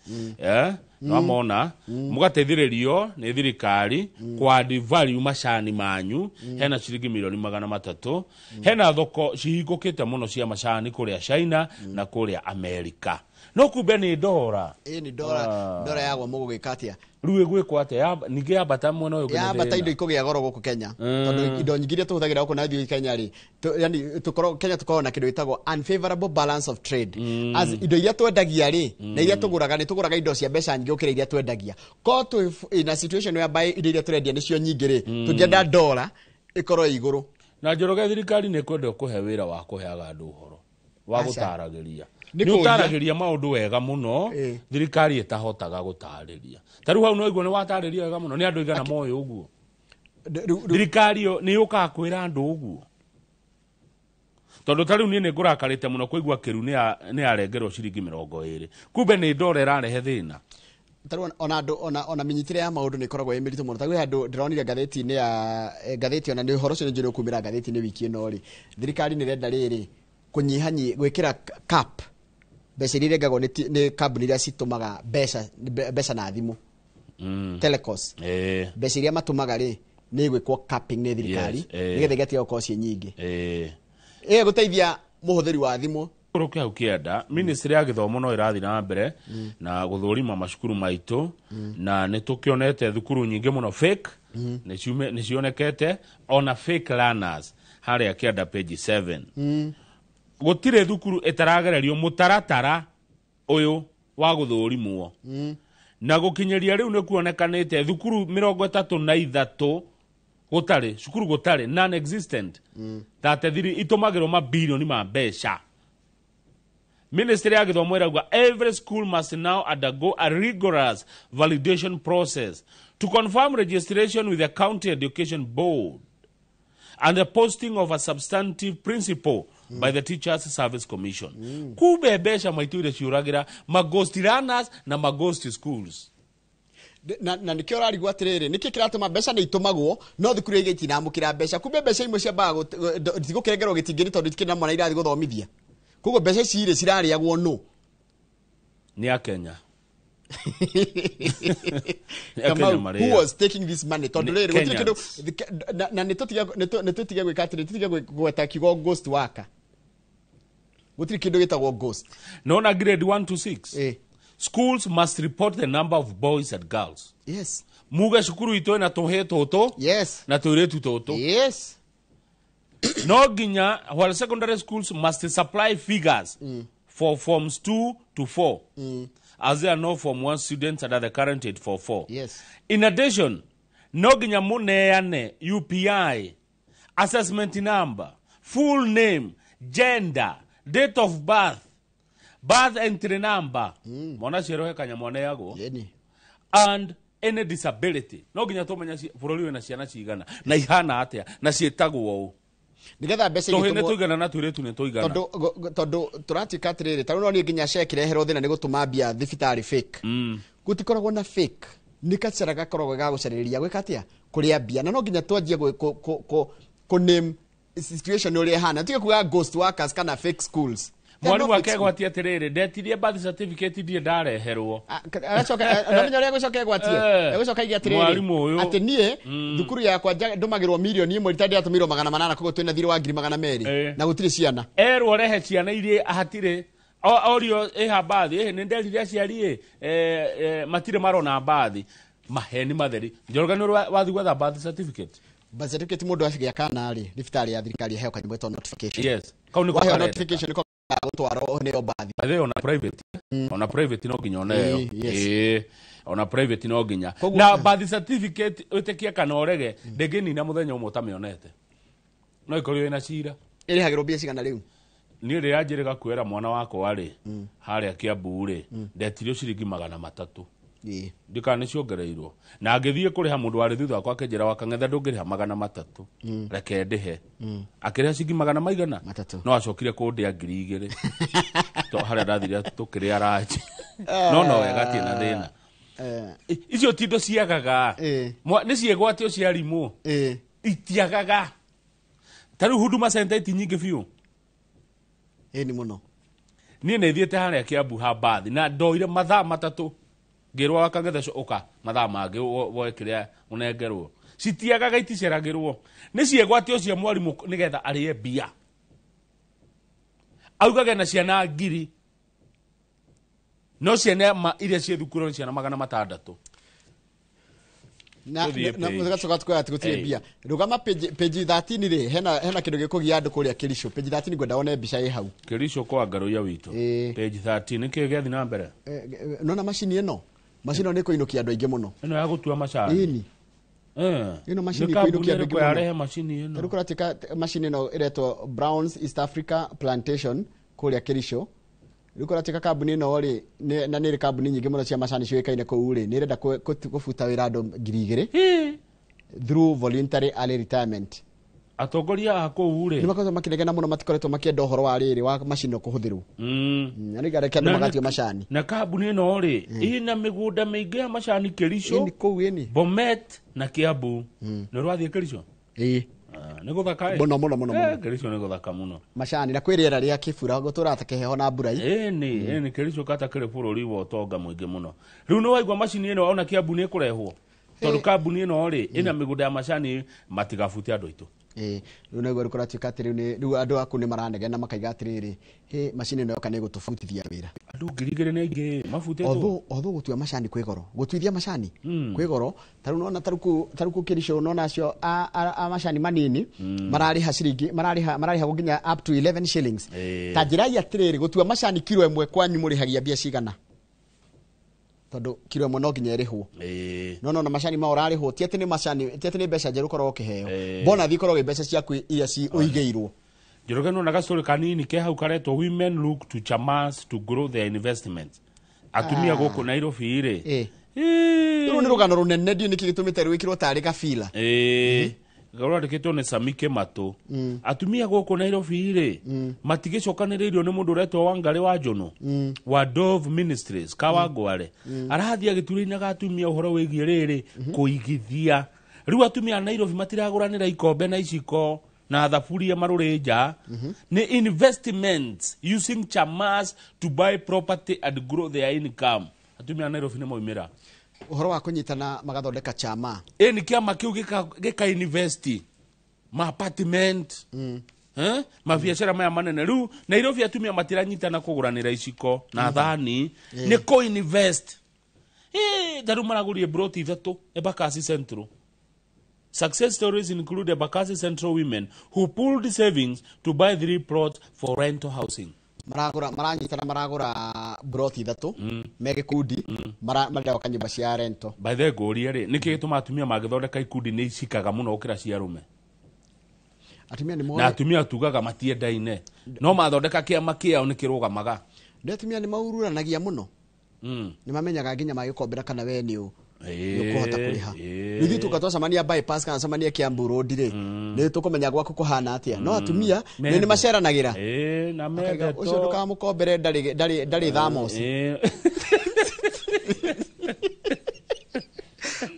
nwamona mũgateithĩrĩrio nĩ thirikari kwa add value macani manyu. Hena ciringi mirioni 300. Hena thoko cihingũkĩte mũno cia macani kũrĩa China na kũrĩa America, no kumbe nĩ ndora. Ĩni dola dola yagwa mũgũgĩka atĩa? Rĩu ĩgwĩkwo atĩa? Ningĩ yambata mwena ũyũ ũngĩ nĩ Yambata thĩna. Indo ikũgĩa goro gũkũ Kenya tondũ indo nyingĩ iria tũhũthagĩra gũkũ na ithuĩ Kenya rĩ yani tũkorwo Kenya tũkoragwo na kĩndũ gĩtagwo unfavorable balance of trade, as indo iria twendagia rĩ na iria tũgũraga, nĩ tũgũraga indo cia mbeca nyingĩ gũkĩra iria twendagia. Ko twĩ in a situation whereby indo iria tũrendia nĩcio nyingĩ rĩ, tũngĩenda dola ĩkorwo ĩ igũrũ. Na Njoroge, thirikari nĩ kwenda kũhe wĩra wa kũheaga andũ ũhoro wa Aca. gũtaragĩria. Nĩ Nĩ kũũria. ũtaragĩria maũndũ wega mũno thirikari ĩtahotaga gũtarĩria. Ta rĩu hau no igua nĩ watarĩria wega mũno. Nĩ andũ igana moĩ ũguo thirikari ĩyo nĩ yũkaga kwĩra andũ ũguo? Tondũ ta rĩu niĩ nĩ ngũrakarĩte mũno kũigua Kĩru nĩ yarengerwo ciringi 20, kumbe nĩ ndora ĩrarehe thĩna. Ta rĩu ona andũ ona mĩnyitĩre ya maũndũ nĩ ĩkoragwo ĩ mĩritũ mũno. Ta rĩu he andũ ndĩronire ngathĩti-inĩ ya ngathĩti, ona nĩ ũhoro ũcio nĩ njũĩ ũkumĩra ngathĩti-inĩ wiki ĩno rĩ, thirikari nĩ ĩrenda rĩrĩ kũnyihanyi gwĩkĩra cap mbeca iria irengagwo nĩ kambuni iria citũmaga mbeca na thimũ, telecos. Mbeca iria matũmaga rĩ nĩ igwĩkwo capping nĩ thirikari nĩgetha igatiga gũkorwo ciĩ nyingĩ, ĩyo gũteithia mũhũthĩri wa thimũ. Kũrũke hau kĩanda, ministry ya gĩthomo no ĩrathiĩ na mbere na gũthũrima macukuru maitũ, na nĩ tũkĩonete thukuru nyingĩ mũno fake nĩ cionekete, ona fake learners harĩa kĩanda page 7. Gũtirĩ thukuru ĩtaragererio mũtaratara ũyũ wa gũthũrimwo. Na gũkinyĩria rĩu nĩ kuonekanĩte thukuru 33 gũtarĩ cukuru gũtarĩ non existent 33 itũmagĩrwo mabilioni ma mbeca. Ministry ya gĩthomo ĩrauga every school must now undergo a rigorous validation process to confirm registration with the county education board and the posting of a substantive principal by the Teachers Service Commission. Kumbe mbeca maitũ iria ciũragĩra ma ghost runners na ma ghost schools. Na nĩkĩo ũrarigwo atĩrĩrĩ, nĩkĩ kĩratũma mbeca nĩ itũmagwo no thukuru ingĩ itinamũkĩra mbeca. Kumbe mbeca imwe ciambaga itigũkĩrengerwo gĩtingĩ nĩ tondũ itikĩrĩ na mwana irathiĩ gũthomithia. Koguo mbeca ici rĩ cirarĩagwo nũ? Nĩ Akenya. Kamau, who was taking this money? Tondũ rĩrĩ gũtirĩ kĩndũ na nĩ tũtige gwĩka atĩrĩ, tũtige gweta kiugo ghost worker. Gũtirĩ kĩndũ gĩtagwo ghost. Nona grade 1 to 6. Schools must report the number of boys and girls. Yes. Muge cukuru itũ ĩna tũhĩĩ tũtũ. Yes. Na tũirĩtu tũtũ. Yes. No nginya while secondary schools must supply figures for forms 2 to 4. As there are no form 1 students under the current 844. Yes. In addition, no nginya muneane UPI, assessment number, full name, gender, date of birth, birth entry number, mwana cierohe kanya mwana yago, and any disability. No nginya tumenya bũrũri wĩna ciana cigana na ihana atia na ciĩtagwo ũũ. Nigetha mbeca igĩtũmwo tũhĩ tũigana na tũirĩtu nĩ tũigana. Tondũ tũratuĩka atĩrĩrĩ, ta rĩu no niĩ nginya ceki reherwo thĩna nĩ gũtũma mbia thibitarĩ fake. Gũtikoragwo na fake, nĩ kacera gakoragwo ga gũcarĩrĩria gwĩka atĩa kũrĩa mbia, na no nginya twanjie kũ name situation ũrĩa ĩhana, tige kuga ghost workers kana fake schools. Mwarimu akegwatia atĩrĩrĩ, ndetirie birth certificate ndirĩ ndareherwo. Agacoka ndamenya ũrĩa egũcoka egwatie, egũcoka aige atĩrĩrĩ atĩ niĩ thukuru yakwa ndũmagĩrwo mirioni ĩmwe rita ndĩratũmĩirwo 800, koguo twĩna thirĩ wa 200,000 na gũtirĩ ciana. Erwo rehe ciana iria hatirĩ orio ĩha mbathi, nĩ nderire aciari ĩ matirĩ marona mbathi, maheni matheri. Njoroge nĩ wathiĩ gwetha birth certificate. Birth certificate mũndũ acigĩa kana rĩ thibitarĩ ya thirikari ĩheo kanyamũ getagwo notification. Yes. Kau nĩko waheo notification nĩko gũtwarwo nĩyo mbathi. By the way, ona private, ona private no nginya oneyo. Ona private no nginya. Na birth certificate wĩtĩkie kana ũrege ndĩngĩnina mũthenya ũmwe ũtamĩonete. No ĩkorirwo ĩna cira. Ĩrĩhagĩrwo mbia cigana rĩu? Niĩ rĩrĩa njĩrĩga kwĩra mwana wakwa rĩ harĩa Kiambu rĩ ndetirio ciringi 300. Ndikana nĩ ciongereirwo. Na ngĩthiĩ kũrĩha mũndũ warĩ thutha wakwa akĩnjĩra wakang'etha ndũngĩrĩha 300. Reke ndĩhe. Akĩrĩha ciringi magana maigana? No acokire kũndĩa 2,000. To harĩa ndathire tũkĩrĩa ranji. No wega atirĩ na thĩna. Icio ti indo ciagaga. Nĩ ciĩgwatio cia arimũ. Itiagaga. Ta rĩu Huduma Center iti nyingĩ biũ. Ĩni mũno. Niĩ nĩ thiĩte harĩa Kiambu ha mbathi na ndoire mathaa 3 ngĩrwo wakang'etha ũka mathaa mangĩ woe kĩrĩa ũnengerwo. Citiagaga, iticeragĩrwo. Nĩ ciĩgwatio cia mwarimũ nĩgetha arĩe mbia. Augage na ciana 1,000 no ciana iria ciĩ thukuru nĩ ciana 600. Na gacoka tukoya atĩ gũtirĩ mbia. Rũgama page 13 rĩ, hena kĩndũ gĩkũgia andũ kũrĩa Kericho. Page 13 ngwenda wone mbica ĩ hau. Kericho kwa Ngaruiya witũ. Page 13 nĩkĩĩ gĩathiĩ na mbere? Nona macini ĩno. Macini ĩno nĩ ĩkũinũkia andũ aingĩ mũno. Ĩno ya gũtua macani. Ĩni. Ĩno macini ĩkũinũkia andũ aingĩ mũno. Yarehe macini ĩno. Rĩu kũratuĩka macini ĩno ĩretwo Browns East Africa Plantation kũrĩa Kericho. Rĩu kũratuĩka kambuni ĩno rĩ, na nĩ ĩrĩ kambuni nyingĩ mũno cia macani ciũĩkaine kũu rĩ, nĩ ĩrenda kũbuta wĩra andũ 2,000 through voluntary early retirement. Atongoria a kũu rĩ nĩ makoretwo makĩnegena mũno, matikoretwo makĩenda ũhoro wa rĩrĩ wa macini kũhũthĩrwo. Na nĩ ngareke andũ magatio macani. Na kambuni ĩno rĩ ĩna mĩgũnda mĩingĩ ya macani Kericho, kũu ĩni, Bomet na Kiambu. Nĩ ũrathiĩ Kericho? Ĩĩ. Nĩ gũthaka ĩ? Mũno mũno mũno mũno. Kericho nĩ gũthaka mũno. Macani na kwĩ rĩera rĩa kĩbura gũtũraga ta kĩheho na mbura. Ĩni, ĩni Kericho kata kĩrĩ bũrũri wa ũtonga mũingĩ mũno. Rĩu nĩ waigua macini ĩno ona Kiambu nĩ ĩkũrehwo. Tondũ kambuni ĩno rĩ ĩna mĩgũnda ya macani, matigabute andũ aitũ. Rĩu naguo kũratuĩka atĩrĩ, rĩu andũ aku nĩ maranegena makaiga atĩrĩrĩ, macini ĩno yoka nĩ ĩgũtũbutithia wĩra. Andũ 2,000 nĩ aingĩ mabutĩtwo. Although gũtua macani kwĩ goro, gũtuithia macani kwĩ goro. Ta rĩu nona ta rĩu kũu Kericho nona acio a macani manini mararĩha ciringi, mararĩha nginya up to 11 shillings. Ta njĩrai atĩrĩrĩ, gũtua macani kiro ĩmwe kwanyu mũrĩhagia mbia cigana? Tondu kilo ĩmwe no nginya ĩrĩhwo. No na macani ma ũrarĩhwo ti atĩ nĩ macani, ti atĩ nĩ mbeca njerũ ũkoragwo ũkĩheo. Bonathi ikoragwo ĩ mbeca ciaku iria ci ũigĩirwo. Njoroge no na gastori kanini ke hau karetwo women look to chamas to grow their investments. Atumia gũkũ Nairobi rĩ. Rũrũ nĩ rũgano rũnene, ndiũ nĩkĩ gĩtũmĩte rwĩkĩrwo tarĩ gabira. Rwandĩkĩtwo nĩ Samike Matũ. Atumia gũkũ Nairobi rĩ matigĩcokanĩrĩirio nĩ mũndũ ũretwo Wangarĩ wa Njũnũ wa Dove Ministries Kawangware. Arathiĩ agĩturĩinaga atumia ũhoro wĩgiĩ rĩrĩ kũigithia. Rĩu atumia a Nairobi matiragũranĩra ikombe na iciko na thaburia marũrĩ nja. Nĩ investments using chamas to buy property and grow their income. Atumia a Nairobi nĩ maumĩra ũhoro wa kũnyitana magathondeka chama. Ĩ nĩ kĩama kĩu gĩka invest ma apartment, mabiacara maya manene. Rĩu Nairobi atumia matiranyitana kũgũranĩra iciko na thani, nĩ kũ invest. Ta rĩu maragũrire broti 3 Embakasi Central. Success stories include Embakasi Central women who pooled savings to buy 3 plots for rental housing. Maragũra, maranyitana maragũra broti 3 me gĩkundi, marenda gwaka nyũmba cia rental. By the way, ngũrie rĩ, nĩkĩ gĩtũmaga atumia mangĩthondeka ikundi nĩ icikaga mũno gũkĩra cia arũme? Atumia nĩ Na atumia tugaga matiendaine, no mathondeka kĩama kĩao nĩ kĩrũgamaga. Nĩ atumia nĩ maururanagia mũno. Nĩ mamenyaga nginya magĩkombera kana we nĩ ũkũhota kũrĩha. Rĩu ithuĩ twacemania bypass kana cemania Kiambu Road rĩ, nĩ tũkũmenya gwaku kũhana atĩa. No atumia nĩ maceranagĩra. Na mendetwo. Ũcio ndũkamũkombere ndarĩ thamos.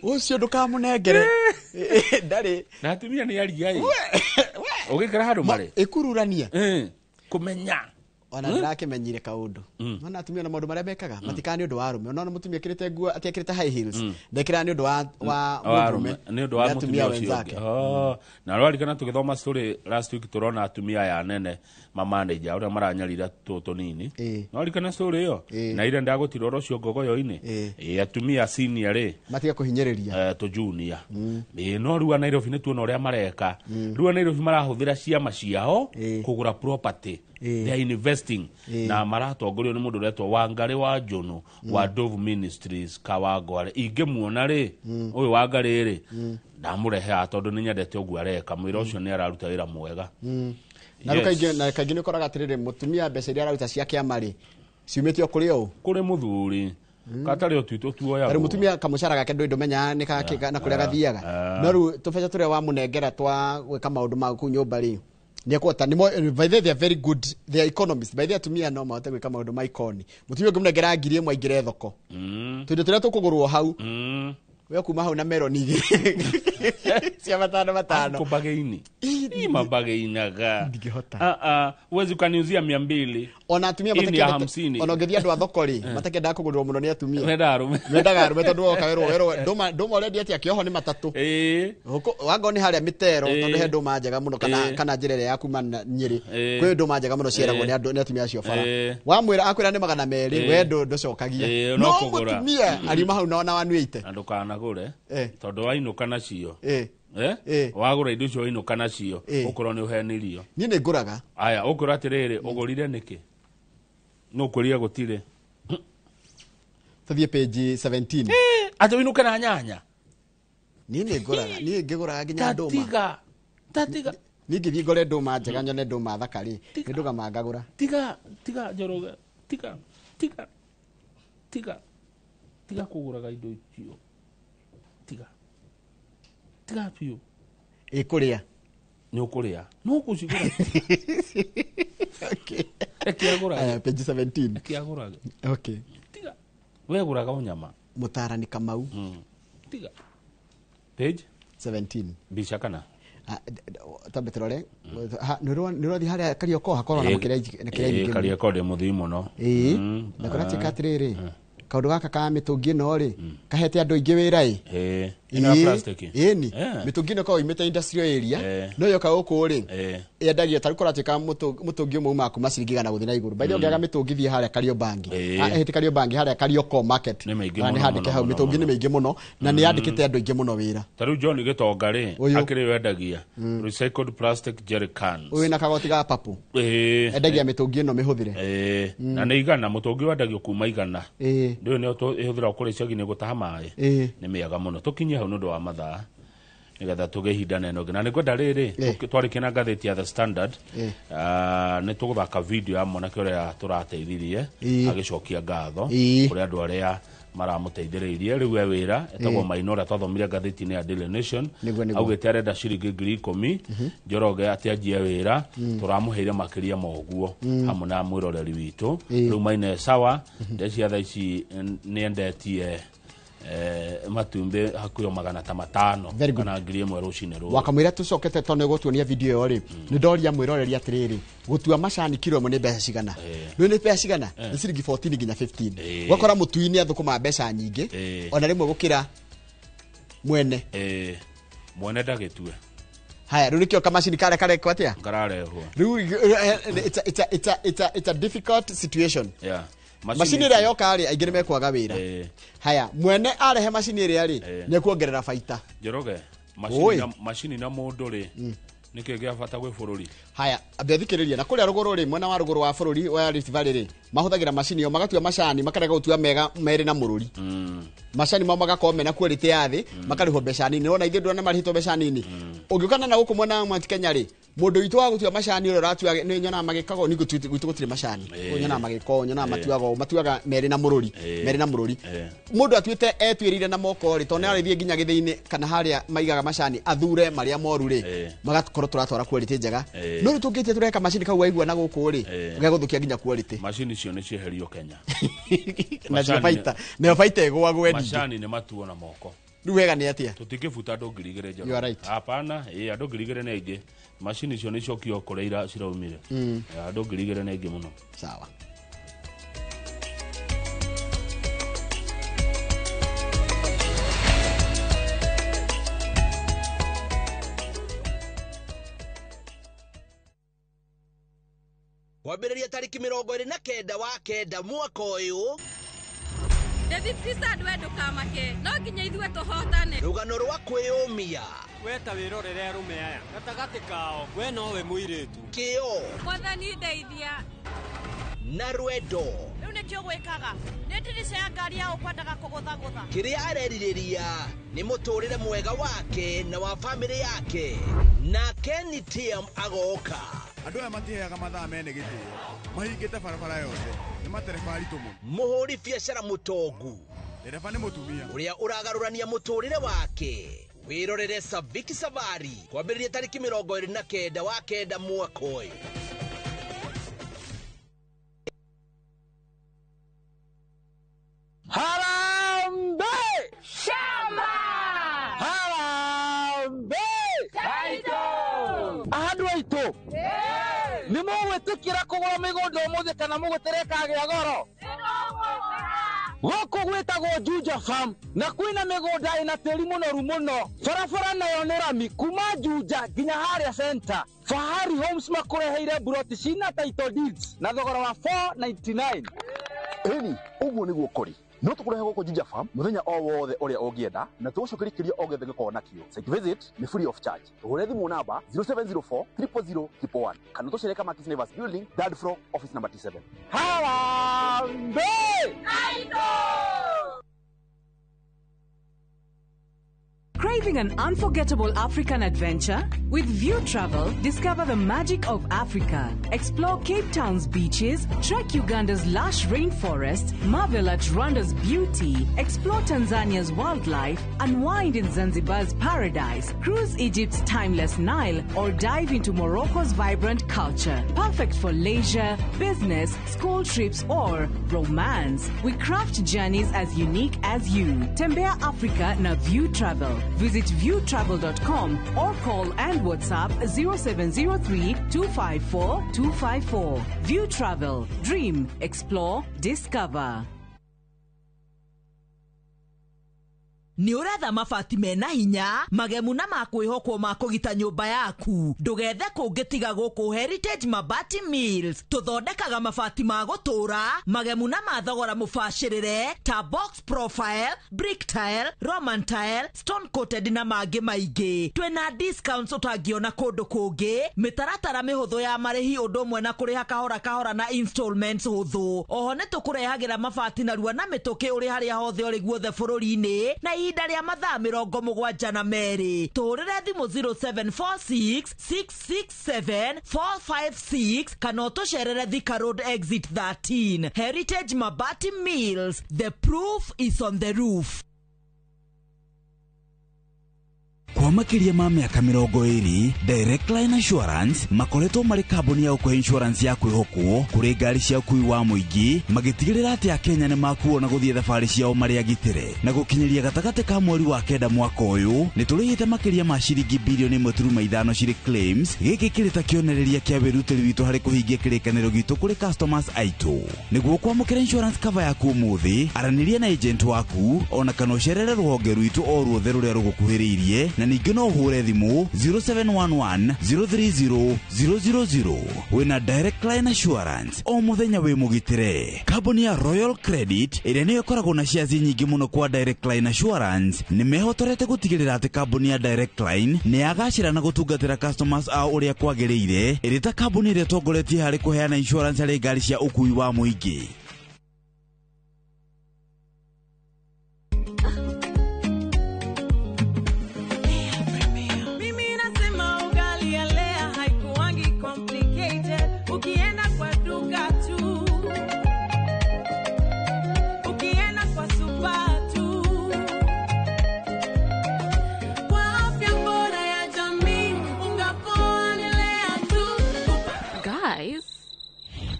Ũcio ndũkamũnengere ndarĩ. Na atumia nĩ aria ĩ. Ũgĩkĩra handũ marĩ. Ĩkururania. Kũmenya. Ona ndĩrakĩmenyire kaũndũ. Ona atumia na maũndũ marĩa mekaga matikaga nĩ ũndũ wa arũme. Ona mũtumia ekĩrĩte nguo atiekĩrĩte high heels ndekĩraga nĩ ũndũ wa mũndũrũme, nĩ ũndũ wa mũtumia ũcio wenzake. Na rwarikana tũgĩthoma story last week tũrona atumia aya anene ma manager ũrĩa maranyarira tũnini. Rwarikana story ĩyo na ira ndagũtira ũhoro ũcio ngogoyo-inĩ. Atumia senior rĩ matiga kũhinyĩrĩria tũ junior. No rĩu a Nairobi nĩ tuona ũrĩa mareka. Rĩu a Nairobi marahũthĩra ciama ciao kũgũra property. They are investing. Na maratongorio nĩ mũndũ ũretwo Wangarĩ wa Njũnũ wa Dove Ministries Kawangware. Ingĩmuona rĩ, ũyũ Wangarĩ rĩ, ndamũrehe haha tondũ nĩ nyendete ũguo areka. Mwĩra ũcio nĩ araruta wĩra mwega. Na rĩu kaingĩ nĩ ũkoraga atĩrĩrĩ, mũtumia mbeca iria araruta cia kĩama rĩ, ciumĩte o kũrĩ ũũ? Kũrĩ mũthuri. Katarĩ o twitũ tuoyagwo. Rĩu mũtumia kamũcara gake ndũĩ ndũmenyaga nĩ na kũrĩa gathiaga. No rĩu tũbeca tũrĩa wamũnengera twa gwĩka maũndũ ma kũu nyũmba rĩ, nĩekũhota. By the way, they are very good, they are economists. By the way, atumia no mahote gwĩka maũndũ ma ikoni. Mũtumia ũngĩmũnengera 1000 aingĩre thoko, tũindo tũrĩa tũkũgũrwo hau, we kuma hau na meroni igĩrĩ cia matano matano. Kũbagĩini. Mabagĩinaga. Ndingĩhota. Huwezi ukaniuzia 200. Ona atumia matakĩenda, ona ũngĩthiĩ andũ a thoko rĩ, matakĩendaga kũgũrĩrwo mũno nĩ atumia. Mendaga arũme. Mendaga arũme tondũ woka werwo werwo ndũma ũrendia atĩa kĩoho nĩ matatũ. Wango nĩ harĩa mĩtero tondũ he ndũma njega mũno kana njĩra ĩrĩa ya kuma Nyĩrĩ. Kwĩ ndũma njega mũno cieragwo nĩ andũ nĩ atumia acio bara. Wamwĩra akwĩra nĩ 200 we ndũcokagia. No mũtumia ariuma hau na ona 180. Na ndũkanagũre tondũ wainũka nacio. Wagũra indo icio wainũka nacio ũkorwo nĩ ũhenirio. Niĩ nĩ ngũraga. Aya ũkwĩra atĩrĩrĩ, ũgũrire nĩkĩ? No ũkwĩrire gũtirĩ. Tũthiĩ page 17. Atĩ ũinũke na nyanya? Niĩ nĩ ngũraga, niĩ ngĩgũraga nginya ndũma. Tatiga. Niĩ ngĩthiĩ ngore ndũma njega nyone ndũma thaka rĩ, nĩ ndũgama ngagũra. Tiga, tiga Njoroge, tiga, tiga, tiga, tiga kũgũraga indo icio. Tiga. Tiga biũ. Ĩkũrĩa. Nĩ ũkũrĩa. No ũkũcigũra. Okay. Reke agũrage. Page 17. Reke agũrage. Okay. Tiga. We gũraga o nyama. Mũtarani Kamau. Tiga. Page 17. Mbica kana? Tambe tũrore. Nĩ ũrathiĩ harĩa Kariokor hakorwo na kĩrĩa. Kariokor ndĩ mũthii mũno. Na kũratuĩka atĩrĩrĩ, kaũndũ gaka ka mĩtũngi ĩno rĩ, kahete andũ aingĩ wĩra ĩ. Ĩno ya plastic. Ĩni mĩtũngi ĩno ĩkoragwo imĩte industrial area no yoka gũkũ rĩ yendagia tarĩu kũratuĩka mũtũngi ũmwe umaga kuma ciringi 100 gũthiĩ na igũrũ. By the way ũngĩaga mĩtũngi thiĩ harĩa Kariobangi, hĩtĩ Kariobangi harĩa Karioko market Nĩ mĩingĩ na nĩ mũno, handĩke mũno, hau mũno, mĩtũngi nĩ mĩingĩ mũno na nĩ yandĩkĩte andũ aingĩ mũno wĩra. Ta rĩu John Gĩtonga rĩ Ũyũ. akĩrĩ wendagia recycled plastic jerrycans. Ũyũ na kagoti ga papu endagia mĩtũngi ĩno mĩhũthĩre. Na nĩ 100 mũtũngi wendagio kuma 100. Ndũĩ nĩ ĩhũthĩragwo kũrĩa icagi-inĩ gũtaha maĩ. Nĩ mĩega mũno. Tũkinye hau nĩ ũndũ wa mathaa nĩgetha tũgĩe ihinda na ĩno ĩngĩ. Na nĩ ngwenda rĩrĩ twarĩkia na ngathĩti ya The Standard, nĩ tũgũthaka video ya mwanake ũrĩa tũrateithirie agĩcokia ngatho kũrĩ andũ arĩa maramũteithĩrĩirie. Rĩu e wĩra etagwo Maina ũrĩa twathomire ngathĩti-inĩ ya Daily Nation. Nĩguo, nĩguo. Augĩte arenda ciringi 10,000 Njoroge atĩ anjie wĩra. Tũramũheire makĩria ma ũguo hamwe na mwĩroreri witũ. Rĩu Maina e sawa, ndecia thaa ici nĩ endetie matumbĩ hakuhĩ 500 Very good. kana 1,000 rũcinĩ rũrũ. Wakamwĩra tũcokete tondũ nĩ gũtuonia video ĩyo rĩ, nĩ ndoria mwĩroreri atĩrĩrĩ, gũtua macani kiro ĩmwe nĩ mbeca cigana? Rĩu nĩ mbeca cigana? Nĩ ciringi 14 nginya 15. Ũgakora mũtui nĩ athũkũmaga mbeca nyingĩ ona rĩmwe gũkĩra mwene. Mwene ndagĩtue. Haya, rĩu nĩkĩo kamacini karĩa karekwo atĩa? Kararehwo. Rĩu it's a difficult situation. Yeah. Macini ĩrĩa yoka rĩ, aingĩ nĩ mekwaga wĩra. Haya, mwene arehe macini ĩrĩa rĩ, nĩ ekuongerera baita. Njoroge, Oi. macini na mũndũ rĩ, nĩkĩ gĩa bata gwĩ bũrũri? Haya, ambia thikĩrĩria na kũrĩa rũgũrũ rĩ, mwena wa rũgũrũ wa bũrũri wa Rift Valley rĩ, mahũthagĩra macini ĩyo magatua macani makarega gũtua mega merĩ na mũrũri. Macani mao magakorwo mena quality ya thĩ, makarĩhwo mbeca nini. Nĩwona ithuĩ ndũrona marĩhĩtwo mbeca nini. Ũngĩũkana na gũkũ mwena wa Mount Kenya rĩ, mũndũ witũ wa gũtua macani ũrĩa ũratua nĩ nyonaga magĩkagwo nĩ gwitũ gũtirĩ macani. Nyonaga magĩkwo, nyonaga matuagwo, matuaga merĩ na mũrũri, merĩ na mũrũri. Mũndũ atuĩte etuĩrĩire na moko rĩ, tondũ nĩ arĩthiĩ nginya gĩthĩi-inĩ kana harĩa maigaga macani athure marĩa moru rĩ, magakorwo tũratwara quality njega. No rĩu tũngĩtie tũreka macini kau waigua na gũkũ rĩ, gegũthũkia nginya quality. Macini icio nĩ cieherio Kenya. Nacio baita, nayo baita ĩgũagwe nyingĩ. Macani nĩ matuo na moko. Rĩu wega nĩ atĩa? Tũtingĩbuta andũ 2,000 Njoroge. You are right. Hapana, andũ 2,000 nĩ aingĩ. Macini icio nĩ icokio kũrĩa ciraumire. Andũ 2,000 nĩ aingĩ mũno. Sawa. Kwambĩrĩria tarĩki 29 wa 9 mwaka ũyũ. David Fisad, we ndũkamake, no nginya ithuĩ tũhotane. Rũgano rwa kwĩyũmia. We ta wĩrorere arũme aya gatagatĩ kao, we nowe mũirĩtu. Kĩo Mwathani ndeithia. na rwendo. Rĩu nĩkĩo gwĩkaga nĩ ndirica ya ngari ya ũkwendaga kũgũthagũtha. Kĩrĩa arerirĩria nĩ mũtũrĩre mwega wake na wa bamĩrĩ yake. Na Kenny TM agoka. Andũ aya matiheaga mathaa mene gĩtĩo, mahingĩte barabara yothe, nĩ matereba aritũ mũno. Mũhũri biacara mũtongu Ndereba nĩ mũtumia ũrĩa ũragarũrania mũtũrĩre wake. Wĩrorere Saviki Safari kwambĩrĩria tarĩki 29 wa 9 mwaka ũyũ. Harambee! Shamba! Harambee! Taito! Andũ aitũ nĩ mũgwĩtĩkĩra kũgũra mĩgũnda ũmũthĩ kana mũgũtere kagĩa goro? Gũkũ gwĩtagwo Juja Farm na kwĩna mĩgũnda ĩna tĩri mũnoru mũno. Barabara nayo nĩ rami kuma Juja nginya harĩa center. Fahari Homes makũreheire mburoti cina title deeds na thogora wa 499. Ĩni, ũguo nĩguo kũrĩ. No tũkũrehe gũkũ Juja Farm mũthenya o wothe ũrĩa ũngĩenda na tũgũcokeria kĩrĩa o gĩothe gĩkoragwo nakĩo. Site visit nĩ free of charge. Tũhũre thimũ namba 0704 000 111 kana tũcere Kamakis Neighbors Building, third floor, office number T7. Harambee! Craving an unforgettable African adventure? With View Travel, discover the magic of Africa. Explore Cape Town's beaches, trek Uganda's lush rainforest, marvel at Rwanda's beauty, explore Tanzania's wildlife, unwind in Zanzibar's paradise, cruise Egypt's timeless Nile, or dive into Morocco's vibrant culture. Perfect for leisure, business, school trips, or romance. We craft journeys as unique as you. Tembea Africa na View Travel. Visit viewtravel.com or call and WhatsApp 0703 254 254. View Travel. Dream, explore, discover. Nĩ ũretha mabati mena hinya, magemu na ma kwĩhokwo ma kũgita nyũmba yaku. Ndũgethe kũngĩ tiga gũkũ Heritage Mabati Mills. Tũthondekaga mabati ma gũtũũra, magemu na ma thogora mũbacĩrĩre ta box profile, brick tile, roman tile, stone coated na mangĩ maingĩ. Twĩna discounts ũtangĩona kũndũ kũngĩ, mĩtaratara mĩhũthũ ya marĩhi ũndũ ũmwe na kũrĩha kahora kahora na installments hũthũ. Oho nĩ tũkũrehagĩra mabati narua na mĩtũkĩ ũrĩ harĩa hothe ũrĩ guothe bũrũri-inĩ na ihinda rĩa mathaa 72. Tũhũrĩre thimũ 0746 667 456 kana ũtũcerere Thika Road exit 13. Heritage Mabati Mills, the proof is on the roof. Kwa makiria ma mĩaka 20, Direct Line Assurance makoretwo marĩ kambuni ya gũkũhe insurance ya kwĩhokwo kũrĩ ngari cia ũkui wa mũingĩ, magĩtigĩrĩra atĩ Akenya nĩ makuo na gũthiĩ thabarĩ ciao marĩ agitĩre. Na gũkinyĩria gatagatĩ ka mweri wa 9 mwaka ũyũ, nĩ tũrĩhĩte makĩria ma ciringi bilioni 1.5 cirĩ claims. Gĩkĩ kĩrĩ ta kĩonereria kĩa wĩrutĩri witũ harĩ kũhingia kĩrĩkanĩro gitũ kũrĩ customers aitũ. Nĩguo kwamũkĩra insurance cover yaku ũmũthĩ, aranĩria na agent waku ona kana ũcerere rũhonge rwitũ o ruothe rũrĩa rũgũkuhĩrĩirie, na ningĩ no ũhũre thimũ 0711 030 000. Wĩna Direct Line Assurance o mũthenya wĩ mũgitĩre. Kambuni ya Royal Credit ĩrĩa nĩyo ĩkoragwo na shares nyingĩ mũno kwa Direct Line Assurance nĩ mehotorete gũtigĩrĩra atĩ kambuni ya Direct Line nĩ yagacĩra na gũtungatĩra customers ao ũrĩa kwagĩrĩire, ĩrĩ ta kambuni ĩrĩa ĩtongoretie harĩ kũheana insurance harĩ ngari cia ũkui wa mũingĩ.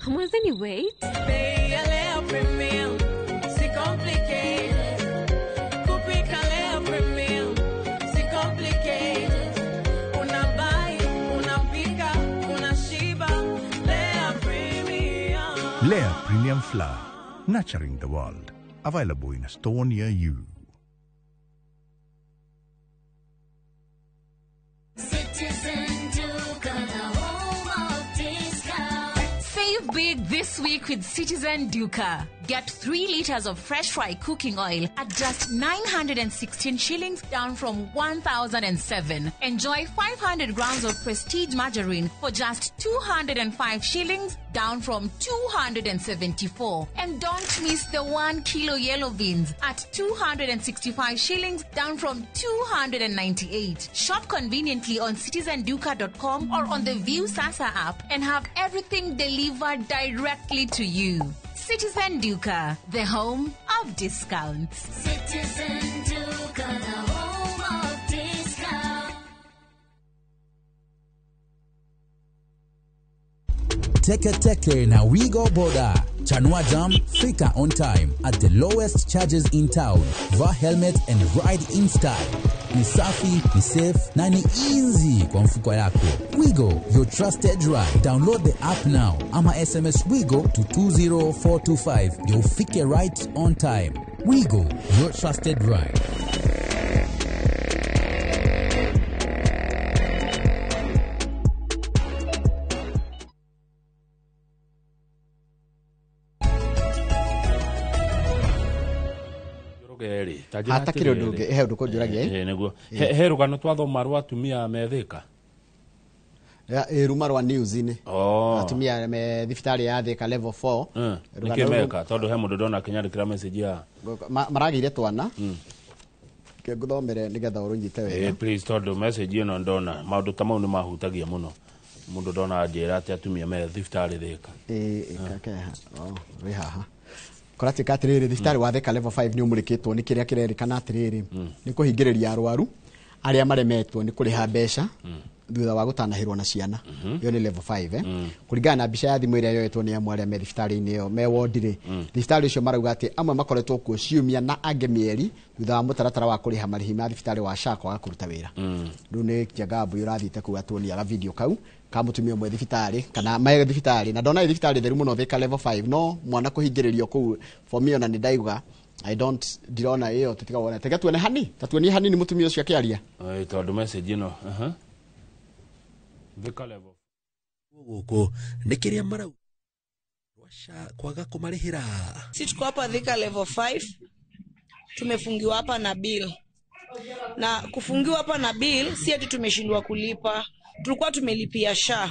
Hamwezi wait? Bei ya Lea Premium, si complicated. Kupika Lea Premium, si complicated. Unabai, unapika, unashiba. Lea Premium. Lea Premium Flour, nurturing the world. Available in a store near you. Save big this week with Citizen Duka. Get 3 liters of fresh fry cooking oil at just 916 shillings, down from 1,007. Enjoy 500 grams of Prestige margarine for just 205 shillings, down from 274. And don't miss the 1 kilo yellow beans at 265 shillings, down from 298. Shop conveniently on citizenduka.com or on the View Sasa app and have everything delivered directly to you. Citizen Duka, the home of discounts. Citizen Duka, the home of discounts. Teke Teke na Wigo Boda. Chanua Jam, fika on time at the lowest charges in town. Vaa helmet and ride in style. Ni safi, ni safe na ni easy kwa mfuko yako. Wigo, your trusted ride. Download the app now ama SMS Wigo to 20425. You'll fike right on time. Wigo, your trusted ride. Hatakĩrĩ ũndũ ũngĩ, he ũndũ kũnjũragia. Nĩguo he rũgano twathoma rwa atumia me Thika. Ruma rwa news-inĩ. Atumia me thibitarĩ ya Thika level 4. Nĩkĩ meka tondũ he mũndũ ndona akĩnyandĩkĩra message ya maragĩire twana. Ngũthomere nĩgetha ũrũnyite wega. Please, tondũ message ĩno ndona maũndũ ta mau nĩ mahutagia mũno. Mũndũ ndona anjĩra atĩ atumia me thibitarĩ Thika. Wĩ haha. Kũratuĩka atĩrĩrĩ, thibitarĩ wa Thika level 5 nĩ ũmũrĩkĩtwo nĩ kĩrĩa kĩrerĩkana atĩrĩrĩ nĩ kũhingĩrĩria arwaru arĩa maremetwo nĩ kũrĩha mbeca thutha wa gũtanahĩrwo na ciana. Ĩyo nĩ level 5. Kũringana na mbica ya thimũ ĩrĩa yoetwo nĩ amwe arĩa me thibitarĩ-inĩ ĩyo me ward-rĩ, thibitarĩ ũcio marauga atĩ amwe makoretwo kuo ciumia na angĩ mĩeri thutha wa mũtaratara wa kũrĩha marĩhi ma thibitarĩ wa SHA kwaga kũruta wĩra. Rĩu nĩ Njagambui ũrathiĩte kũu atuonia video kau ka mũtumia ũmwe thibitarĩ kana mae thibitarĩ, na ndona thibitarĩ theru mũno Thika level 5, no mwana kũhingĩrĩrio kũu for me ona nĩ ndaiga I don't ndirona ĩyo tũtiga wona tega tuone hani tatuonie hanini mũtumia ũcio akĩaria. Tondũ message ĩno Thika level gũkũ nĩ kĩrĩa marauga kwaga kũmarĩhĩra. Si tuko hapa Thika level 5, tumefungiwa hapa na bill. Na kufungiwa hapa na bill si ati tumeshindwa kulipa, tulikuwa tumelipia SHA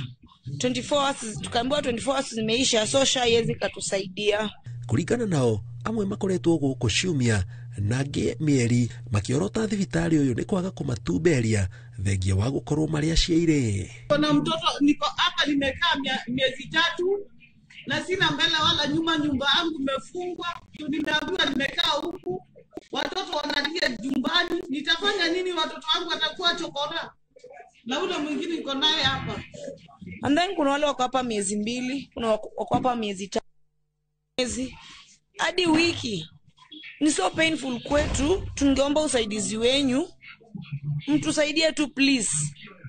24 hours, tukaambiwa 24 hours zimeisha, so SHA haiwezi katusaidia. Kũringana nao amwe makoretwo gũkũ ciumia na angĩ mĩeri makĩorota thibitarĩ ũyũ nĩ kwaga kũmatumberia thengia wa gũkorwo marĩ aciairĩ. Kuna mtoto niko hapa nimekaa miezi 3 na sina mbele wala nyuma, nyumba yangu imefungwa, nimeambiwa nimekaa huku, watoto wanalia nyumbani, nitafanya nini? Watoto wangu watakuwa chokora na ule mwingine niko naye hapa. And then kuna wale wako hapa miezi 2, kuna wako hapa miezi 3, miezi hadi wiki. Ni so painful kwetu, tungeomba usaidizi wenyu, mtusaidie tu please,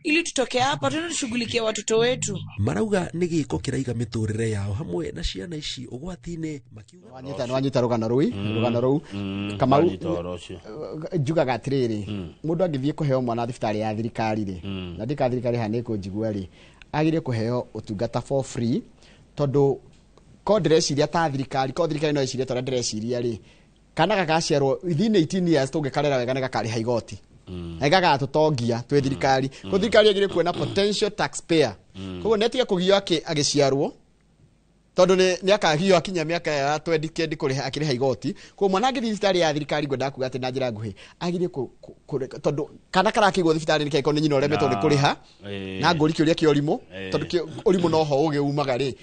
ili tutoke hapa tuende tushughulikie watoto wetu. Marauga nĩ gĩko kĩraiga mĩtũrĩre yao hamwe na ciana ici ũgwati-inĩ makiuga. Wanyita rũgano rũi rũgano rũu Kamau njugaga atĩrĩrĩ, mũndũ angĩthiĩ kũheo mwana thibitarĩ ya thirikari rĩ, na ndika thirikari haha nĩkũnjigua rĩ, agĩrĩire kũheo ũtungata for free, tondũ ko ndĩreciria ta thirikari, ko thirikari no ĩcirie ta ũrĩa ndĩreciria rĩ, kana gagaciarwo within 18 years tũngĩkarera wega nĩ gakarĩha igoti na gagatũtongia twĩ thirikari. Koguo thirikari yagĩrĩire kuona potential taxpayer, koguo nĩatige kũgio agĩciarwo, tondũ nĩ akagio akinya mĩaka ya 20 kendi kũrĩha akĩrĩha igoti. Koguo mwana angĩthiĩ thibitarĩ ya thirikari ngwendaga kuga atĩ na njĩra nguhĩ agĩrĩire tondũ kana karakĩigwo thibitarĩ nĩ kangĩkorwo nĩ nyina ũremetwo nĩ kũrĩha na ngũri kĩũria kĩa ũrimũ, tondũ ũrimũ noho ũgĩ umaga rĩ,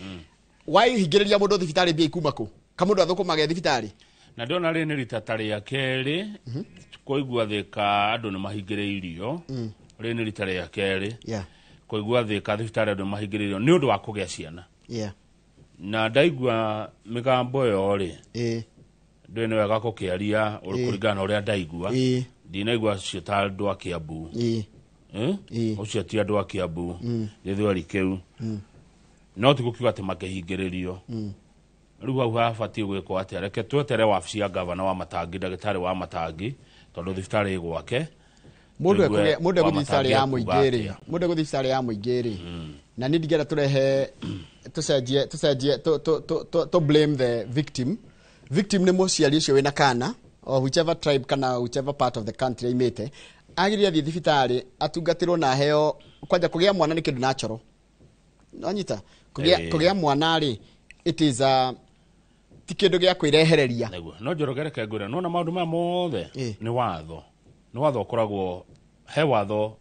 waihingĩrĩria mũndũ thibitarĩ mbia ikuma kũ kamũndũ athũkũmage thibitarĩ. Na ndona rĩ nĩ rita ta rĩa kerĩ kũigua Thika andũ nĩ mahingĩrĩirio, rĩ nĩ rita rĩa kerĩ kũigua Thika thibitarĩ andũ nĩ mahingĩrĩirio nĩ ũndũ wa kũgĩa ciana. Na ndaigua mĩgambo ĩyo rĩ, ndũĩ nĩ wega gũkĩaria kũringana na ũrĩa ndaigua, ndinaigua acio ta andũ a Kiambu, ũcio ti andũ a Kiambu gĩthweri kĩu, no ti gũkiuga atĩ makĩhingĩrĩrio. Rĩu hau habatiĩ gwĩkwo atĩa? Reke twetere wabici ya gavana wa Matangi, ndagĩtarĩ wa Matangi, tondũ thibitarĩ ĩ gwake. Mũndũ egũthiĩ thibitarĩ ya mũingĩ rĩ, mũndũ egũthiĩ thibitarĩ ya mũingĩ rĩ, na niĩ ndingĩenda tũrehe tũcenjie to blame the victim. Victim nĩ mũciari ũcio wĩna kana or whichever tribe kana whichever part of the country aimĩte, agĩrĩire athiĩ thibitarĩ atungatĩrwo na aheo. Kwanja kũgĩa mwana nĩ kĩndũ natural, nonyita kũgĩa mwana rĩ, it is a ti kĩndũ gĩa kwĩrehereria. No Njoroge reke ngwĩre, nona maũndũ maya mothe nĩ watho, nĩ watho ũkoragwo he watho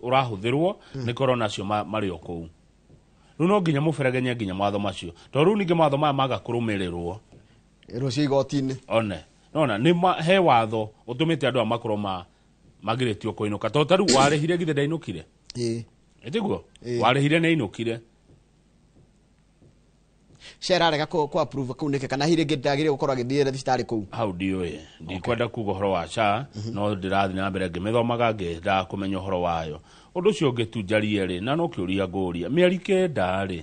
ũrahũthĩrwo nĩ korona acio marĩ o kũu. Rĩu no nginya mũberegenye nginya mawatho macio, tondũ rĩu ningĩ mawatho maya maga kũrũmĩrĩrwo rũciũ igoti-inĩ one nona nĩ he watho ũtũmĩte andũ aya makorwo magirĩtio kũinũka, tondũ ta rĩu warĩhire githĩ ndainũkire, ĩtiguo warĩhire nĩ ainũkire. Sha ararega ku approve kuu nĩkĩ, kana hihi rĩngĩ ndagĩrĩire gũkorwo agĩthiĩra thibitarĩ kũu? Hau ndiũĩ, ndikwenda kuga ũhoro wa SHA, no ndĩrathiĩ na mbere ngĩmĩthomaga ngĩendaga kũmenya ũhoro wayo. Ũndũ ũcio ũngĩ tu njarie rĩ, na no kĩũria ngũria, mĩeri 9 rĩ,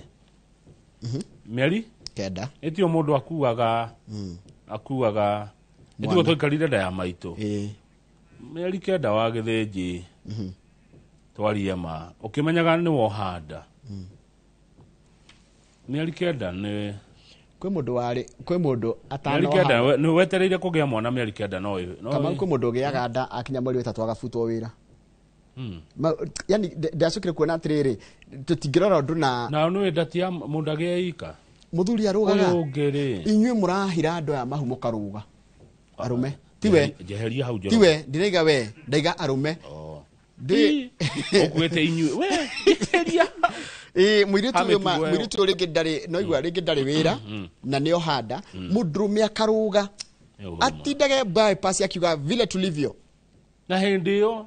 mĩeri 9 ĩtio mũndũ akuaga akuaga ĩtiguo twaikarire nda ya maitũ mĩeri 9 wa gĩthĩnji twarie ma ũkĩmenyaga nĩ woha nda. Mĩeri 9 nĩ kwĩ mũndũ warĩ kwĩ mũndũ atano mĩeri 9 nĩ wetereire kũgĩa mwana mĩeri 9 no Kamau kwĩ mũndũ ũgĩaga nda akinya mweri 3 agabutwo wĩra. Yani ndacokire kuona atĩrĩrĩ, tũtingĩrora ũndũ na nĩ nda ti ya mũndũ agĩe ika mũthuri arũgaga inyuĩ mũrahira andũ aya mahu mũkarũga arũme tiwe njeheria hau Njoroge, tiwe ndiraiga we ndaiga arũme ndi ũkuĩte inyuĩ we njeheria. Mũirĩtu ũyũ rĩngĩ ndarĩ no igua rĩngĩ ndarĩ wĩra na nĩ ohanda mũndũrũme akarũga atindage bypass akiuga vile tulivyo, na hĩndĩ ĩyo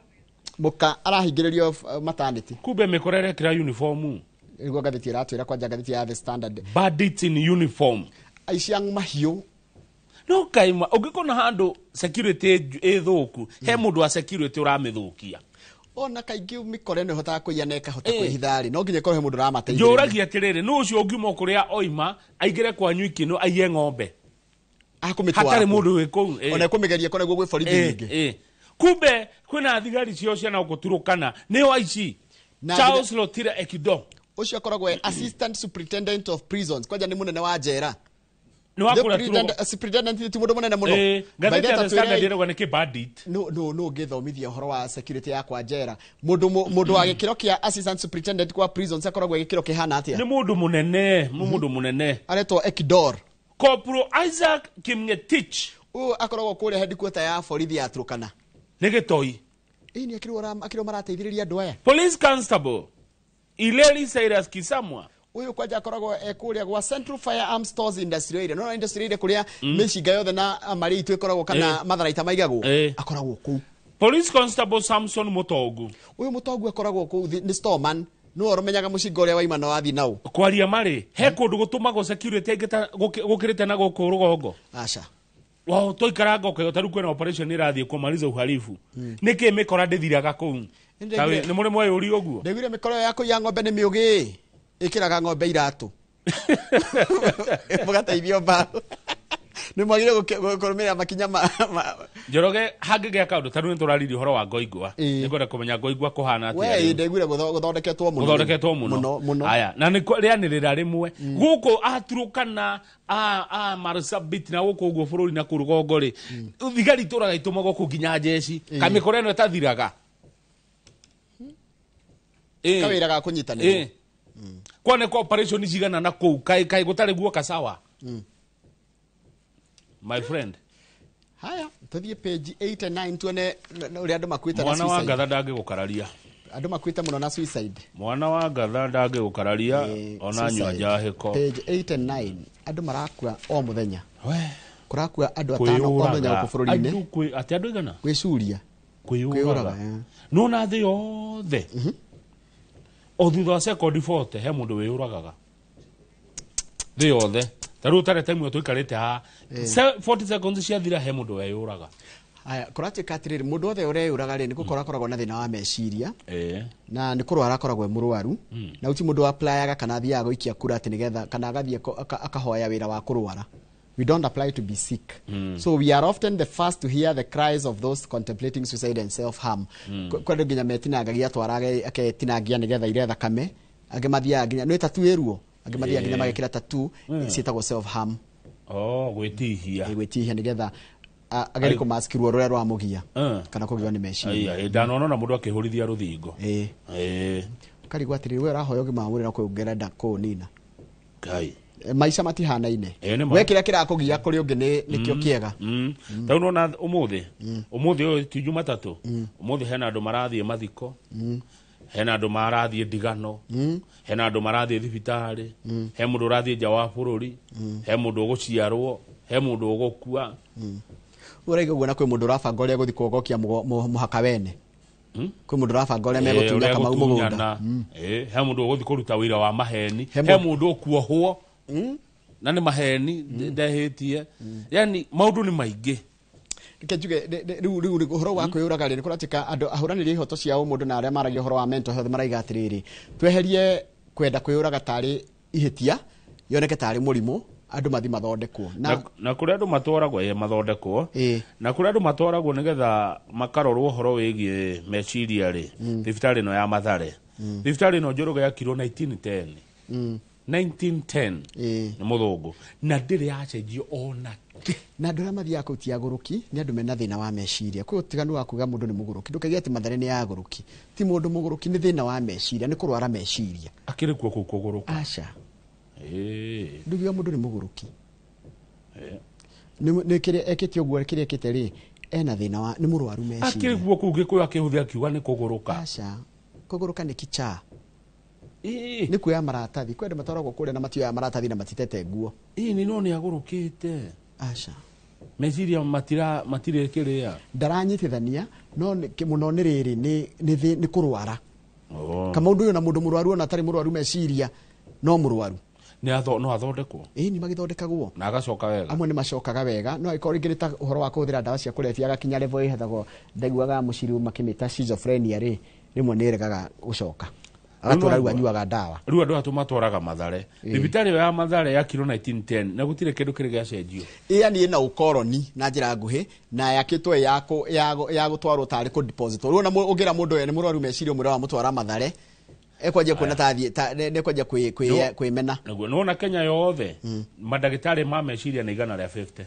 mũka arahingĩrĩrio maternity kumbe mĩkora ĩrekĩra uniform nĩguo ngathĩti ĩratwĩra kwanja ngathĩti ya The Standard, bandits in uniform, aici a mahiũ no kaima ũngĩkona handũ security ĩthũku he mũndũ wa security ũramĩthũkia. Ona kaingĩ mĩkora ĩno ĩhotaga kũiya na ĩkahota kwĩhitha rĩ, no nginya ĩkorwo he mũndũ ũramateithĩrĩria. Njũragia atĩrĩrĩ, nũ ũcio ũngiuma kũrĩa oima aingĩre kwanyu ikĩno aiye ng'ombe? Akũmĩtwara Hatarĩ kũ? mũndũ wĩ kũu, eh. Ona ĩkũmĩgeria kũ nĩguo gwĩ borithi nyingĩ. Kumbe kwĩna thigari cio ciana gũkũ nĩo aici. Na Charles Lotira Ekido. Ũcio akoragwo e assistant superintendent of prisons, kwanja nĩ mũnene wa njera. Nĩ wa The kũrĩa superintendent ti mũndũ mũnene mũno. Ngathĩti ya By The the Standard way, ĩrauga nĩ kĩbandit. No ngĩthomithia ũhoro wa security yakwa njera, mũndũ mũndũ wa gĩkĩro kĩa assistant superintendent kwa prisons akoragwo e gĩkĩro kĩhana atĩa? Nĩ mũndũ mũnene, nĩ mũndũ mũnene. Aretwo Ekidor. Corporal Isaac Kimngetich. Ũyũ akoragwo kũrĩa headquarter ya borithi ya Turkana. Nĩ gĩtoi. Ĩĩ, nĩ akĩrwo marateithĩrĩria andũ aya. Police Constable Ileri Cyrus Kisamwa. Ũyũ kwanja akoragwo e kũrĩa gwa Central Firearm Stores Industrial Area. No industrial area kũrĩa mĩcinga yothe na marĩa itu ĩkoragwo kana matharaita maigagwo, akoragwo kũu. Police Constable Samson Mutogu. Ũyũ Mũtongu akoragwo kũu, nĩ storeman, nĩwe ũmenyaga mũcinga ũrĩa waima na wathiĩ nau. Kwaria marĩ he kũndũ gũtũmagwo security ĩngĩ ta gũkĩrĩte na gũkũ rũgongo? Aca. Wao tũikaranga ũkaiga tarĩu kwĩna operation ĩrathiĩ kũmaliza uhalifu, nĩkĩ mĩkora ndĩthiraga kũu? Nĩ mũrĩ mweyũria ũguo? Ndaiguire mĩkora ĩyo ya kũiya ng'ombe nĩ mĩũgĩ, ĩkĩraga ng'ombe iratũ mũgateithio mbaũ, nĩ mwagire kũrũmĩrĩra makinya ma Njoroge, hangĩgĩa kaũndũ tarĩu nĩ tũraririe ũhoro wa Ngoingwa, nĩngwenda kũmenya Ngoingwa kũhana atĩa We rĩu. Ndaiguire gũthondeketwo mũno. Gũthondeketwo mũno. Mũno mũno. Aya, na nĩ rĩanĩrĩra rĩmwe gũkũ aturũkana a Marsabit na gũkũ ũguo bũrũri na kũu rũgongo rĩ, thigari itũraga itũmagwo kũu nginya njeci, kamĩkora ĩno ĩtathiraga. Kawĩra ga kũnyitanĩrwo. Kwanekwo operation cigana na kũu kaĩ gũtarĩ guoka sawa, my friend. Haya, tũthiĩ page 89 tuone ũrĩa andũ makuĩte na Mwana wa suicide. ngatha ndangĩgũkararia. Andũ makuĩte mũno na suicide. Mwana wa ngatha ndangĩgũkararia ona nyua Suicide. njahĩko. Page 89, andũ marakua o mũthenya, kũrakua andũ atano o mũthenya gũkũ bũrũri-inĩ. Andũ atĩ andũ igana Gwĩcuria. Kwĩyũraga. Kwĩyũraga. Nona thĩ yothe o thutha wa sekondi 40 he mũndũ wĩyũragaga thĩ yothe. Ta rĩu tarĩ time ĩyo tũikarĩte haha, 40 seconds ciathira he mũndũ weyũraga. Haya, kũratuĩka atĩrĩrĩ, mũndũ wothe ũreyũraga rĩ, nĩ gũkorwo akoragwo na thĩna wa meciria na nĩ kũrwara akoragwo e mũrwaru, na gũtirĩ mũndũ applyaga kana athiaga gũikia kura atĩ nĩgetha kana agathiĩ akahoya wĩra wa kũrwara. We don't apply to be sick. So we are often the first to hear the cries of those contemplating suicide and self harm. Kwĩ andũ nginya metinangagia twara aketinangia nĩgetha ire thakame, angĩ mathiaga nginya nĩ tatu ĩruo, angĩ mathiaga nginya magekĩra tatu ciĩtagwo self harm. Oh, gwĩtihia. Gwĩtihia nĩgetha agerie kũmask ruo rũrĩa rwamũgia kana kũgio nĩ meciria. Ai, ndanona na mũndũ akĩhũrithia rũthingo. Ũkarigwo atĩrĩrĩ, we ũrahoya ũgima wa mwĩrĩ na kwĩ ũngĩ ũrenda kũũnina. Ngai. Maica matihanaine. Nĩ ma. We kĩrĩa kĩrakũgia kũrĩ ũngĩ nĩkĩo kĩega. Tarĩu nona ũmũthĩ ũyũ ti Jumatatũ, ũmũthĩ hena andũ marathiĩ mathiko, hena andũ marathiĩ ndigano, hena andũ marathiĩ thibitarĩ, he mũndũ ũrathiĩ nja wa bũrũri, he mũndũ ũgũciarwo, he mũndũ ũgũkua. Ũraiga ũguo na kwĩ mũndũ ũrabanga ũrĩa gũthiĩ kuogokia mũhaka wene, kwĩ mũndũ ũrabanga ũrĩa megũtunya ũrĩa Kamau mũgũnda. gũtunyana. He mũndũ ũgũthiĩ kũruta wĩra wa maheni, He he mũndũ- mũndũ ũkuohwo na nĩ maheni ndehĩtie, yani maũndũ nĩ maingĩ. Reke njuge rĩu ũhoro wa kwĩyũraga rĩ, nĩ kũratuĩka andũ ahũranĩri a ihoto cia ũmũndũ na arĩa maragia ũhoro wa mental health maraiga atĩrĩrĩ, tweherie kwenda kwĩyũraga tarĩ ihĩtia, yoneke tarĩ mũrimũ, andũ mathi mathondekwo na Na kũrĩa andũ matwaragwo mathondekwo, na kũrĩa andũ matwaragwo nĩgetha makarorwo ũhoro wĩgiĩ meciria rĩ, thibitarĩ ĩno ya Mathare, thibitarĩ ĩno Njoroge yakirwo 1910, 1910 nĩ mũthũngũ, na ndĩrĩ yacenjio ona. Na andũ arĩa mathiaga kũu ti agũrũki, nĩ andũ mena thĩna wa meciria. Kwĩ ũtiganu wa kuga mũndũ nĩ mũgũrũki, ndũkaige atĩ Mathare nĩ agũrũki, ti mũndũ mũgũrũki, nĩ thĩna wa meciria, nĩ kũrwara meciria. Akĩrĩ kuo kũu kũgũrũka? Aca. Ndũgiuga mũndũ nĩ mũgũrũki. Nĩ kĩrĩa ekĩte ũguo, kĩrĩa ekĩte rĩ, ena thĩna wa nĩ mũrwaru meciria. Akĩrĩ kuo kũu gĩkũyũ akĩhũthia akiuga nĩ kũgũrũka? Aca, kũgũrũka nĩ kicaa, nĩ kuoya maratathi. Kwĩ andũ matwaragwo kũrĩa na matioyaga maratathi na matitete nguo. Ĩĩ, nĩ no nĩ agũrũkĩte. Aca. Meciria matirĩ kĩrĩa. Ndaranyitithania no mũno nĩ rĩrĩ nĩ kũrwara. Kama ũndũ ũyũ na mũndũ mũrwaru ona atarĩ mũrwaru meciria no mũrwaru. No athondekwo? Ĩĩ, nĩ magĩthondekagwo. Na agacoka wega? Amwe nĩ macokaga wega, no angĩkorwo rĩngĩ nĩ ta ũhoro wa kũhũthĩra ndawa cia kũrebia agakinya level ĩhethagwo ndaiguaga mũciru makĩmĩta schizophrenia rĩ, rĩmwe nĩ ĩregaga gũcoka. Agatũra rĩu anyuaga ndawa. Rĩu andũ aya tũmatwaraga Mathare. Thibitarĩ ĩyo ya Mathare yakirwo 1910 na gũtirĩ kĩndũ kĩrĩ gĩacenjio. Yani ĩna ũkoroni na njĩra nguhĩ na yakĩtwo ya gũtwarwo tarĩ kũ deposit. Rĩu ona ũngĩra mũndũ ũyũ nĩ mũrwaru meciria ũmwĩre wamũtwara Mathare ekwanjia kuona ta athiĩ nĩekwanjia kwĩmena. Naguo nĩwona Kenya yothe mandagĩtarĩ ma meciria nĩ 150.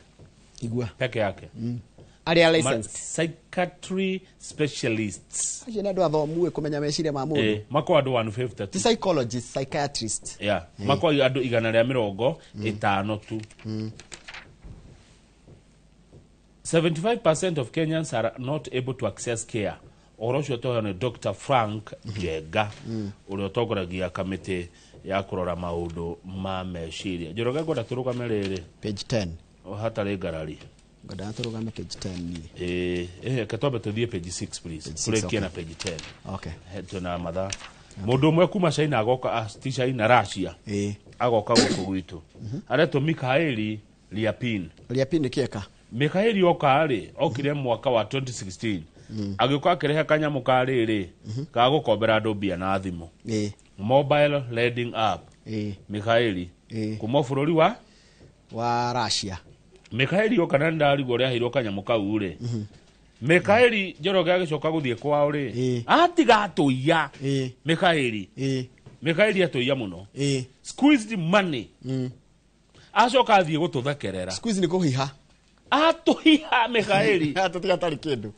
Igua. Peke yake. Arĩa licensed. Psychiatry specialists. Acio nĩ andũ athomu kũmenya meciria ma mũndũ. Mako andũ 150 tu. Psychologist, psychiatrist. Yeah. Mako andũ 150 tu. 75% of Kenyans are not able to access care. Ũhoro ũcio tũheo nĩ Dr. Frank Njenga ũrĩa ũtongoragia kamĩtĩ ya kũrora maũndũ ma meciria. Njoroge ngwenda tũrũgame rĩrĩ. Page 10. Hatarĩ ngarari. Ngwenda tũrũgame page 10 niĩ. Reke twambe tũthiĩ page 6 please. Tũrĩkie na page 10. Okay. Twĩna mathaa. Mũndũ ũmwe kuma China agoka, ti China, Russia. Agoka gũkũ gwitũ. Aretwo Mikhail Liapin. Liapin nĩ kĩeka? Mikhail oka rĩ, okire mwaka wa 2016. Agĩũka akĩrehe kanyamũ ka rĩrĩ ga gũkombera andũ mbia na thimũ. Mobile lending app. Mikhail kuma bũrũri wa Russia. Mikhail oka na ndarigwo ũrĩa aheirwo kanyamũ kau rĩ. Mikhail Njoroge agĩcoka gũthiĩ kwao rĩ, atiga atũiya. Mikhail. Mikhail atũiya mũno. Squeezed money. Acoka athiĩ gũtũthekerera. Squeeze nĩ kũhiha. Atũhiha Mikhail. Atũtiga atarĩ kĩndũ.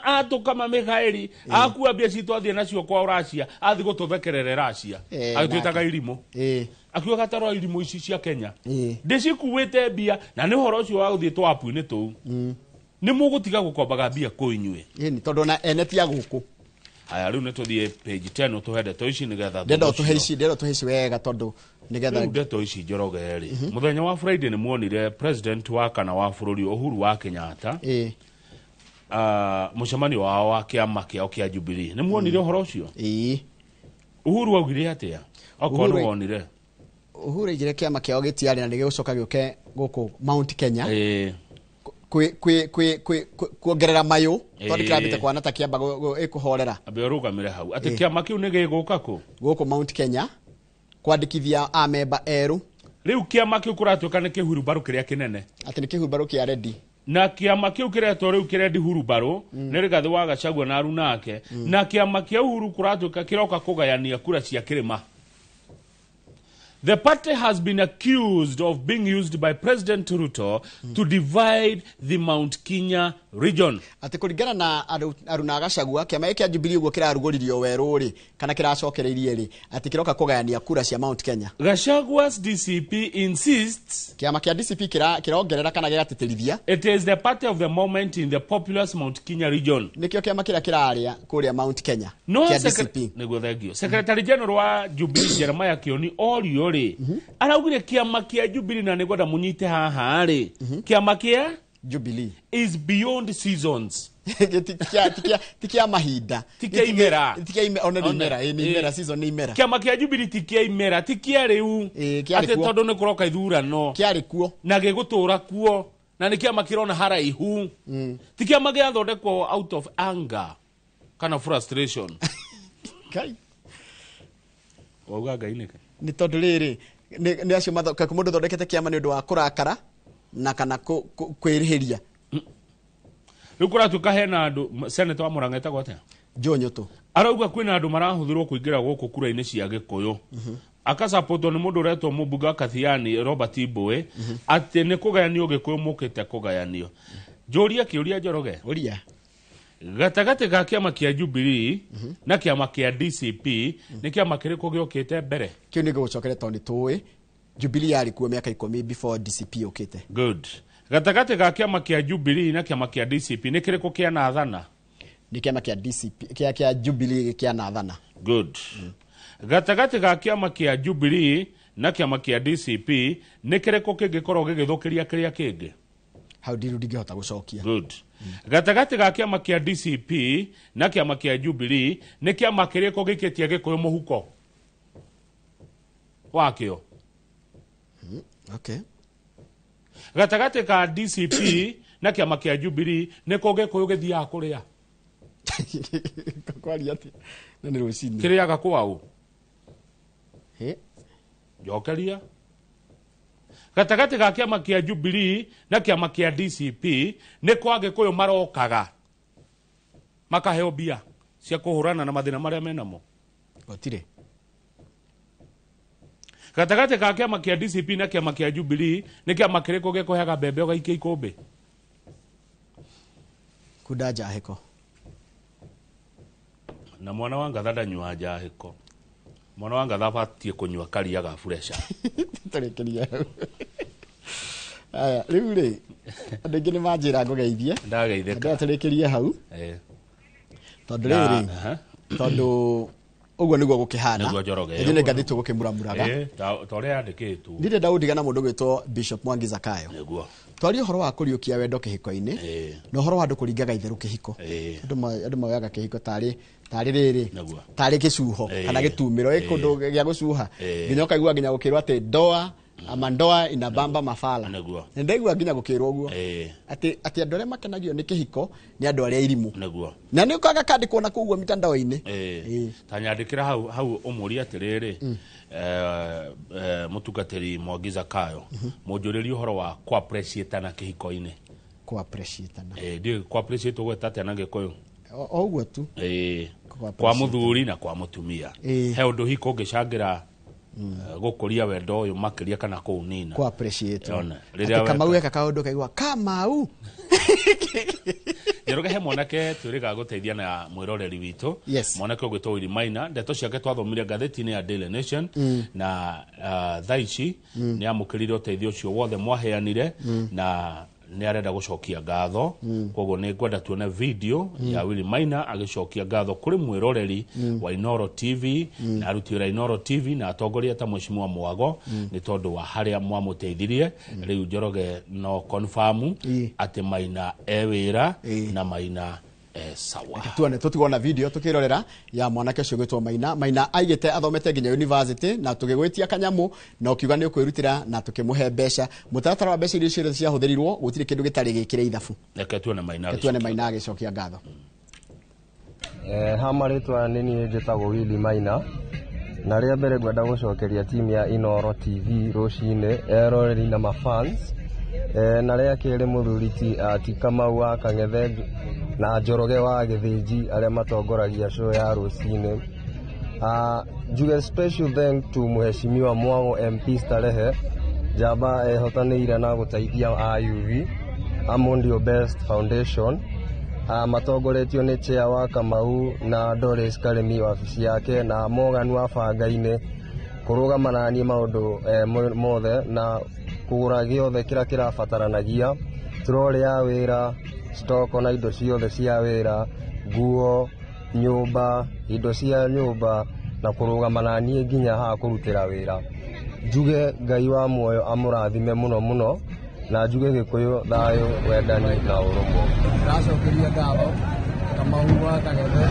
Atũkama Mikhail. Akua mbia citũ athiĩ nacio kwao Russia, athiĩ gũtũthekerera Russia. Agĩtwĩtaga irimũ. Akiuga gatarwa irimũ ici cia Kenya. Ndĩcikuĩte mbia na nĩ ũhoro ũcio wa gũthiĩ twapu-inĩ tũu. Nĩ mũgũtiga gũkombaga mbia kũ inyuĩ. Ĩni tondũ ona ene ti a gũkũ. Aya rĩu nĩ tũthiĩ page 10 ũtũhe ndeto ici nĩgetha ndenda ũtũhe ici wega tondũ nĩgetha rĩu ndeto ici Njoroge rĩ. Mũthenya wa Friday nĩ muonire president wa kana wa bũrũri Uhuru wa Kenyatta. Mũcemanio wao wa kĩama kĩao kĩa Jubilee. Nĩ muonire ũhoro ũcio? Uhuru augire atĩa? Okorwo nĩ wonire. Uhuru aigire kĩama kĩao gĩtiarĩ na nĩgĩgũcoka gĩũke gũkũ Mount Kenya. Kuongerera mayũ tondũ kĩrambĩte kwana ta kĩamba ĩkũhorera. Ambe ũrũgamĩre hau. Atĩ kĩama kĩu nĩ gĩgũka kũ? Gũkũ Mount Kenya kwandĩkithia amemba erũ. Rĩu kĩama kĩu kũratuĩka nĩ kĩhurumbarũ kĩrĩa kĩnene. Atĩ nĩ kĩhurumbarũ kĩa rendi. Na kĩama kĩu kĩretwo rĩu kĩrendi hurumbarũ nĩ Rigathĩ wa Gachagua na aruna ake. Na kĩama kĩa Uhuru kũratuĩka kĩroka kũgayania kura cia kĩrĩma. The party has been accused of being used by President Ruto to divide the Mount Kenya region. Atĩ kũringana na Aruna Gachagua kĩama gĩkĩ kĩa Jubilee ũguo kĩrarugũririo werũ rĩ kana kĩracokereirie rĩ atĩ kĩroka kũgayania kura cia Mount Kenya. Gachagua's DCP insists kĩama kĩa DCP kĩrongerera kana gĩgatĩtĩrithia. It is the party of the moment in the populous Mount Kenya region. Nĩkĩo kĩama kĩrĩa kĩrarĩa kũrĩa Mount Kenya no kĩa DCP. Nĩguo thengio. Secretary General wa Jubilee Jeremiah Kioni orio rĩ araugire kĩama kĩa Jubilee na nĩngwenda mũnyite haha rĩ kĩama kĩa Jubilee is beyond seasons. Ti kĩa mahinda. Ti kĩa imera. Ti kĩa imera, ona nĩ imera, nĩ imera, season nĩ imera. Kĩama kĩa Jubilee ti kĩa imera, ti kĩa rĩu. Atĩ tondũ nĩ kũroka ithurano. Kĩarĩ kuo. Na gĩgũtũra kuo. Na nĩ kĩama kĩrona haraihu. Ti kĩama gĩathondekwo out of anger kana frustration. Kai. Wauga Ngai nĩkĩ? Nĩ tondũ rĩrĩ nĩ acio mũndũ thondekete kĩama nĩ ũndũ wa kũrakara na kana kwĩrĩhĩria. Rĩu kũratuĩka hena andũ senator wa Murang'a etagwo atĩa? Joe Nyutu. Arauga kwĩna andũ marahũthĩrwo kũingĩra gũkũ kura-inĩ cia Gĩkũyũ. Akasapotwo nĩ mũndũ ũretwo mũmbunge wa Kathiani Robert Mbowe atĩ nĩ kũgayanio Gĩkũyũ mũkĩte kũgayanio. Njũrie kĩũria Njoroge. Ũria. Gatagatĩ ga kĩama kĩa Jubilee na kĩama kĩa DCP nĩ kĩama kĩrĩkũ gĩũkĩte mbere? Kĩu nĩ ngũgũcokeria tondũ nĩ tũĩ Jubilee yarĩ kuo mĩaka 10 before DCP yũkĩte. Good. Gatagatĩ ga kĩama kĩa Jubilee na kĩama kĩa DCP nĩ kĩrĩkũ kĩanathana? Nĩ kĩama kĩa DCP kĩa Jubilee kĩanathana. Good. Gatagatĩ ga kĩama kĩa Jubilee na kĩama kĩa DCP nĩ kĩrĩkũ kĩngĩkorwo gĩgĩthũkĩria kĩrĩa kĩngĩ? Hau ndingĩhota gũcokia. Good. Gatagatĩ ga kĩama kĩa DCP na kĩama kĩa Jubilee nĩ kĩama kĩrĩkũ gĩikĩtie Gĩkũyũ mũhuko wakĩo? Okay. Gatagatĩ ka DCP na kĩama kĩa Jubilee nĩ kũ Gĩkũyũ gĩthiaga kũrĩa? Kwaria atĩa? Na nĩ rũcinĩ. Kĩrĩaga kwaũ? Hĩ. Njokeria. Gatagatĩ ga kĩama kĩa Jubilee na kĩama kĩa DCP nĩ kwa Gĩkũyũ marokaga makaheo mbia cia kũhũrana na mathĩna marĩa menamo. Gũtirĩ. Gatagatĩ ga kĩama kĩa DCP na kĩama kĩa Jubilee nĩ kĩama kĩrĩkũ gĩkũheaga mbembe ũgaikia ikũmbĩ? Kunda njahĩko. Na mwana wa ngatha ndanyua njahĩko. Mwana wa ngatha abatiĩ kũnyua karia ga furesha. Tũrĩkĩria hau. Aya, rĩu rĩ, andũ aingĩ nĩ manjĩra ngũgeithie. Ndageithĩka. Ndĩra tũrĩkĩrie hau. Tondũ rĩrĩ, tondũ ũguo nĩguo gũkĩhana. Nĩguo Njoroge. Ithuĩ nĩ ngathĩti tũgũkĩmuramuraga. Ta ũrĩa yandĩkĩtwo. Ndirĩ ndaũndiga na mũndũ ũgwĩtwo Bishop Mwangi Zakayo. Nĩguo. Twarie ũhoro wa kũriũkia wendo kĩhiko-inĩ na ũhoro wa andũ kũringaga itherũ kĩhiko. Andũ moyaga kĩhiko tarĩ rĩrĩ Nĩguo. tarĩ gĩcuho kana gĩtumĩro ĩ kũndũ gĩa gũcuha nginya ũkaigua nginya gũkĩrwo atĩ ndoa ama ndoa inabamba mafala. Nĩguo. Nĩ ndaigua nginya gũkĩrwo ũguo atĩ andũ arĩa makenagio nĩ kĩhiko nĩ andũ arĩa irimũ. Nĩguo. Na nĩ ũkaga kandĩkwo na kũu ũguo mitandao-inĩ. Ta nyandĩkĩra hau ũmũrie atĩrĩrĩ, mũtungatĩri Mwangi Zakayo, mũnjũrĩrie ũhoro wa kũ appreciate na kĩhiko-inĩ. Kũ appreciate na. Ndiũĩ kũ appreciate ũgweta atĩa na Gĩkũyũ? O ũguo tu. Kwa mũthuri na kwa mũtumia. He ũndũ hiko ũngĩcangĩra gũkũria wendo ũyũ makĩria kana kũũnina. Kũ appreciate. Ona, Atĩ Kamau eka kaũndũ kaigua Kamau. Njoroge he mwanake twĩrĩga gũteithia na mwĩroreri witũ. Yes. Mwanake ũgwĩtwo Willy Maina, ndeto ciake twathomire ngathĩti-inĩ ya Daily Nation na thaa ici nĩ amũkĩrire ũteithio ũcio wothe mwaheanire na nĩ arenda gũcokia ngatho. Koguo nĩ ngwenda tuone video ya Willy Maina agĩcokia ngatho kũrĩ mwĩroreri wa Inooro TV na aruti wĩra Inooro TV na atongoria ta Mheshimiwa Mwago nĩ tondũ wa harĩa mwamũteithirie. Rĩu Njoroge no confirm atĩ Maina e wĩra na Maina e sawa. Tuone tũtigwo video tukirorera ya mwanake ũcio gwĩtwo Maina. Maina aigĩte athomete nginya university na tũgĩgwĩtia kanyamũ na ũkiuga nĩ ũkwĩrutĩra na tũkĩmũhe mbeca. Mũtaratara wa mbeca iria ciothe ciahũthĩrirwo gũtirĩ kĩndũ gĩtarĩ gĩkĩre ithabu. Reke tuone Maina. Tuone Maina agĩcokia ngatho. Ha marĩtwa nĩ niĩ njĩtagwo Willy Maina na rĩa mbere ngwenda gũcokeria timu ya Inooro TV rũcinĩ eroreri na mafans. Na rĩa kerĩ mũthuri ti Kamau wa Kang'ethe na Njoroge wa Gĩthĩnji arĩa matongoragia show ya rũcinĩ. Njuge special thank to Mheshimiwa Mwago MP Starehe njamba ehotanĩire na gũteithia AUV Amondio Best Foundation. Matongoretio nĩ chair wa Kamau na Doris Karimi wabici yake na Morgan wa Bangainĩ kũrũgama na niĩ maũndũ mothe na kũgũra gĩothe kĩrĩa kĩrabataranagia troli ya wĩra stock na indo ciothe cia wĩra nguo nyũmba indo cia nyũmba na kũrũgama na niĩ nginya haha kũrutĩra wĩra. Njuge Ngai wa muoyo amũrathime mũno mũno na njuge Gĩkũyũ thayũ wendani na ũrũmwe. Ndacokeria ngatho Kamau wa Kang'ethe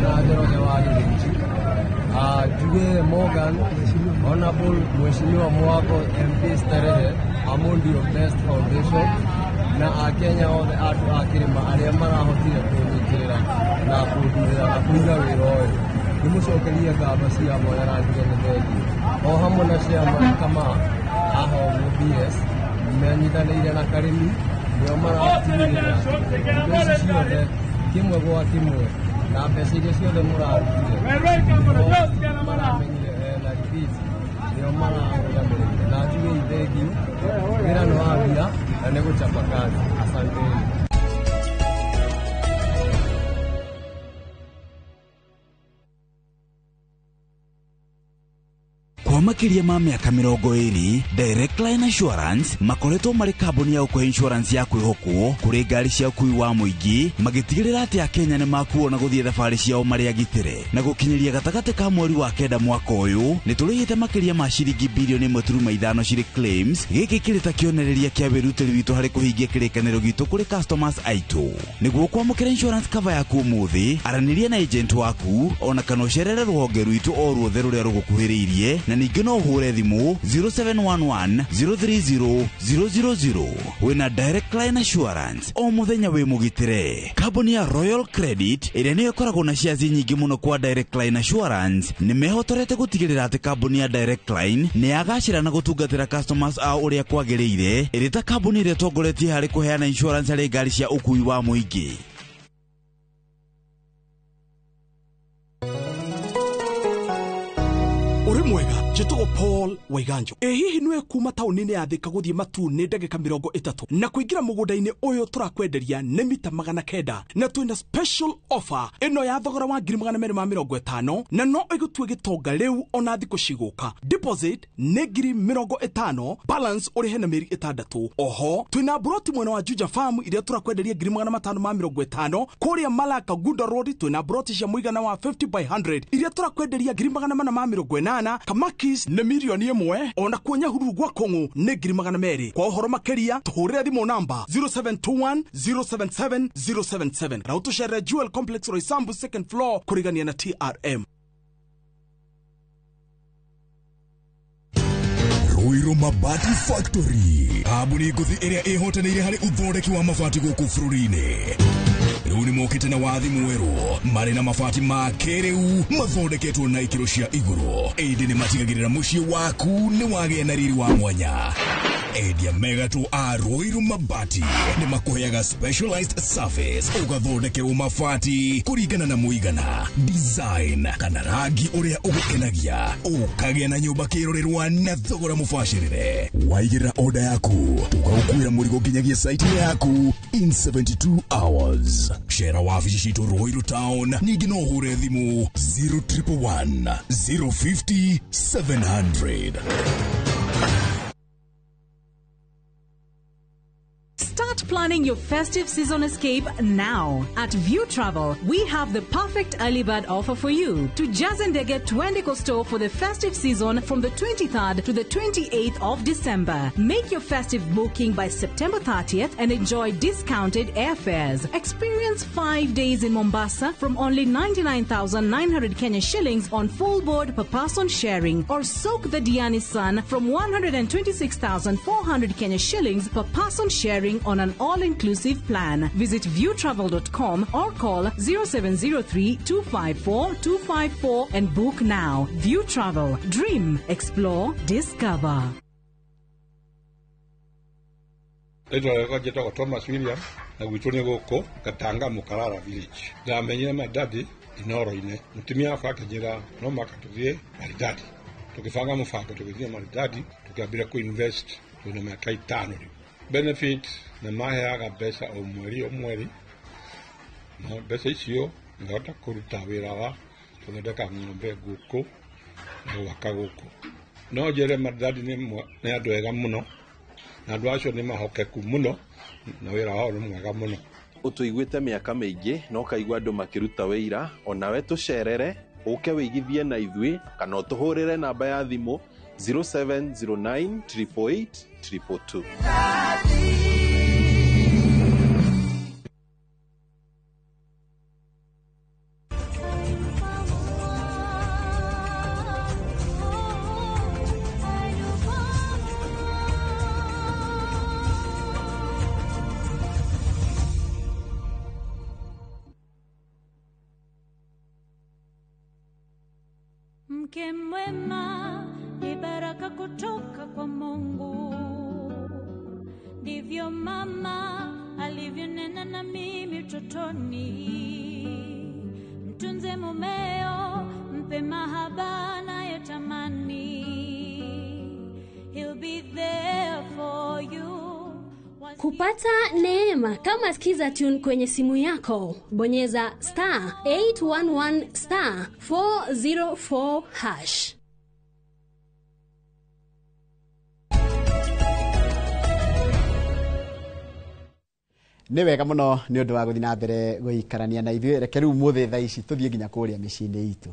na Njoroge wa Gĩthĩnji. Njuge Morgan Honorable Mheshimiwa Mwago MP Starehe Amondio Best Foundation na akenya othe andũ a kĩrĩma arĩa marahotire kũnyitĩrĩra na kũndurĩra na kũiga wĩra ũyũ. Nĩmũcokerie ngatho cia mwanya na njuge nĩ thengiũ o hamwe na chairman Kama haha ũguo BS menyitanĩire na Karĩmi nĩo maratigĩrĩra indo ici ciothe kĩmwe gwa kĩmwe na mbeca iria ciothe mũrarutire maramenyire na rithiti nĩo mararũgamĩrĩire na njuge ithengiũ wĩra nĩ wambia na nĩ gũchapa kazi. Asanteni. Kwa makĩria ma mĩaka 20 Direct Line Assurance makoretwo marĩ kambuni ya gũkũhe insurance ya kwĩhokwo kũrĩ ngari cia ũkuui wa mũingĩ magĩtigĩrĩra atĩ akenya nĩ makuo na gũthiĩ thabarĩ ciao marĩ agitĩre na gũkinyĩria gatagatĩ ka mweri wa 9 mwaka ũyũ nĩ tũrĩhĩte makĩria ma ciringi bilioni 1.5 cirĩ claims. Gĩkĩ kĩrĩ ta kĩonereria kĩa wĩrutĩri witũ harĩ kũhingia kĩrĩkanĩro gitũ kũrĩ customers aitũ. Nĩguo kwamũkĩra insurance cover yaku ũmũthĩ aranĩria na agent waku ona kana ũcerere rũhonge rwitũ o ruothe rũrĩa rũgũkuhĩrĩirie na ningĩ Ningĩ no ũhũre thimũ 0711 030 000. Wĩna Direct Line Assurance o mũthenya wĩ mũgitĩre. Kambuni ya Royal Credit ĩrĩa nĩyo ĩkoragwo na shares nyingĩ mũno kwa Direct Line Assurance nĩ mehotorete gũtigĩrĩra atĩ kambuni ya Direct Line nĩ yagacĩra na gũtungatĩra customers ao ũrĩa kwagĩrĩire, ĩrĩ ta kambuni ĩrĩa ĩtongoretie harĩ kũheana insurance harĩ ngari cia ũkui wa mũingĩ. Uri mwega, njĩtagwo Paul Waiganjo. Ĩ hihi nĩwe kuma taũni-inĩ ya Thika gũthiĩ Matuu nĩ ndagĩka 30 na kũingĩra mũgũnda-inĩ ũyũ tũrakwenderia nĩ mita 900, na twĩna special offer ĩno ya thogora wa 250,000 na no ĩgũtue gĩtonga rĩu ona thikũ cigũka. Deposit nĩ 50,000, balance ũrĩhe na mĩeri 6. Oho twĩna mburoti mwena wa Juja Farm iria tũrakwenderia 550,000. Kũrĩa Malaka Gunda Road twĩna mburoti cia mũigana wa 50 by 100 iria tũrakwenderia 480,000. Kamakis nĩ 1,000,000, ona kuo Nyahururu gwa Kũng'ũ nĩ 200,000. Kwa ũhoro makĩria tũhũrĩre thimũ namba 0721 077 077 na ũtũcerere Jewel Complex Roysambu second floor kũrigania na TRM. Ruiru Mabati Factory, kambuni ngũthi ĩrĩa ĩhotanĩire harĩ ũthondeki wa mabati gũkũ bũrũri-inĩ. Rĩu nĩ mokĩte na wathi mwerũ, marĩ na mabati ma kĩrĩu mathondeketwo na ikĩro cia igũrũ, ĩndĩ nĩ matigagĩrĩra mũciĩ waku nĩ wagĩa na riri wa mwanya. Endia megatũ a Ruiru Mabati nĩ makũheaga specialized service, ũgathondekerwo mabati kũringana na mũigana, design kana rangi ũrĩa ũgũkenagia, ũkagĩa na nyũmba kĩrorerwa na thogora mũbacĩrĩre. Waigĩrĩra order yaku, tũgagũkuĩra mũrigo nginyagia site yaku in 72 hours. Cera wabici citũ Ruiru Town, ningĩ no ũhũre thimũ 0111 050 700. Start planning your festive season escape now. At View Travel, we have the perfect early bird offer for you. To Jazendege Twendeko store for the festive season from the 23rd to the 28th of December. Make your festive booking by September 30th and enjoy discounted airfares. Experience 5 days in Mombasa from only 99,900 Kenya shillings on full board per person sharing, or soak the Diani sun from 126,400 Kenya shillings per person sharing on an all-inclusive plan. Visit viewtravel.com or call 0703 254 254 and book now. View Travel. Dream, explore, discover. Rĩtwa rĩakwa njĩtagwo Thomas William na gwitũ nĩ gũkũ Gatanga Mũkarara village. Ndamenyire Maridadi Inoro-inĩ. Mũtumia wakwa akĩnjĩra no mũhaka tũthiĩ Maridadi. Tũkĩbanga mũbango tũgĩthiĩ Maridadi, tũkĩambĩrĩria kũ-invest twĩna mĩaka 5 rĩu. Benefit nĩ maheaga mbeca o mweri o mweri, na mbeca icio ngahota kũruta wĩra wa gũthondeka ng'ombe, ngũkũ na gwaka gũkũ. No njĩre Maridadi nĩ andũ ega mũno, na andũ acio nĩ mahokeku mũno na wĩra wao nĩ mwega mũno. Ũtũiguĩte mĩaka mĩingĩ na ũkaigua andũ makĩruta wĩira, onawe tũcerere ũke wĩigithie na ithuĩ kana ũtũhũrĩre namba ya thimũ 0709 888 222. Mke mwema ni baraka kutoka kwa Mungu, ndivyo mama alivyonena na mimi utotoni. Mtunze mumeo, mpe mahaba anayotamani, he'll be there for you. Kupata neema kama Skiza Tune kwenye simu yako, bonyeza star 811 star 404 hash. Nĩ wega mũno nĩ ũndũ wa gũthiĩ na mbere gũikarania na ithuĩ. Reke rĩu mũthĩ thaa ici tũthiĩ nginya kũrĩa mĩciĩ-inĩ itũ.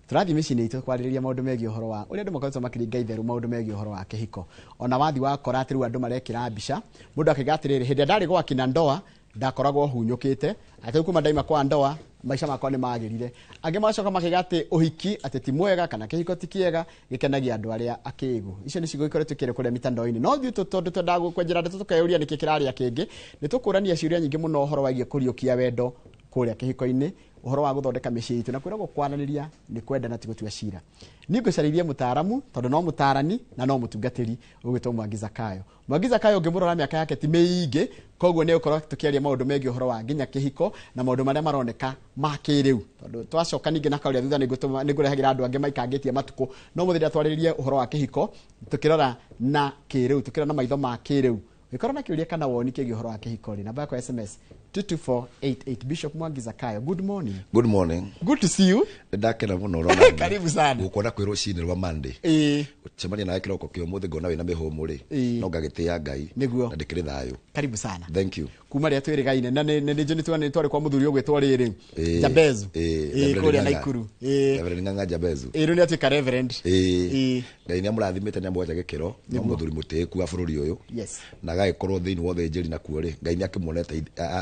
Tũrathiĩ mĩciĩ-inĩ itũ kwarĩrĩria maũndũ megiĩ ũhoro wa ũrĩa andũ makoretwo makĩringa itherũ maũndũ megiĩ ũhoro wa kĩhiko. Ona wathi wakora atĩ rĩu andũ marekĩra mbica, mũndũ akĩiga atĩrĩrĩ, hĩndĩ ĩrĩa ndarĩ gwakina ndoa Ndakoragwo hunyũkĩte atĩ kuma ndaima kwa ndoa maica makwa nĩ magĩrire. Angĩ magacoka makiuga atĩ ũhiki atĩ ti mwega kana kĩhiko ti kĩega, gĩkenagia andũ arĩa akĩgu. Icio nĩ ciugo ikoretwo ikĩario kũrĩa mitandao-inĩ. No ithuĩ tondũ twendaga kwenjera ndeto tũkeyũria nĩkĩ kĩrarĩa kĩngĩ, nĩ tũkũrania ciũria nyingĩ mũno ũhoro wĩgiĩ kũriũkia wendo kũrĩa kĩhiko-inĩ, ũhoro wa gũthondeka mĩciĩ itũ na kwĩragwo kwaranĩria nĩ kwenda na ti gũtua cira. Niĩ ngũcarĩirie mũtaaramu tondũ no mũtaarani na no mũtungatĩri ũgwĩtwo Mwangi Zakayo. Mwangi Zakayo ũngĩmũrora mĩaka yake ti mĩingĩ, koguo nĩ ũkorwo tũkĩaria maũndũ megiĩ ũhoro wa nginya kĩhiko na maũndũ marĩa maroneka ma kĩrĩu. Tondũ twacoka ningĩ na kaũria thutha nĩngũrehagĩra andũ angĩ maikangĩtie matukũ, no mũthenya twarĩrĩrie ũhoro wa kĩhiko tũkĩrora na kĩrĩu, tũkĩrora na maitho ma kĩrĩu. Ũngĩkorwo na kĩũria kana woni kĩgiĩ ũhoro wa kĩhiko rĩ, namba yakwa ya SMS 22488. Bishop Mwangi Zakayo, good morning. Good morning. Good to see you. Ndakena mũno ũrona. Karibu sana. Gũkuona kwĩ rũcinĩ rwa Monday. Gũcemania nawe kĩroko kĩa ũmũthĩ ngona wĩna mĩhũmũ rĩ. No ngagĩtĩĩa Ngai. Nĩguo. Na ndĩkĩrĩ thayũ. Karibu sana. Thank you. Kuma rĩrĩa twĩrĩgaine na nĩ nĩ twarĩ kwa mũthuri ũgwĩtwo rĩrĩ Jabezu. Kũrĩa Naikuru. Reverend Ng'ang'a Jabezu. Rĩu nĩ atuĩka reverend. Ngai nĩ amũrathimĩte nĩ amwete gĩkĩro, no mũthuri mũtĩĩku wa bũrũri ũyũ. Yes. Na agagĩkorwo thĩinĩ wa ũthĩnjĩri nakuo rĩ, Ngai nĩ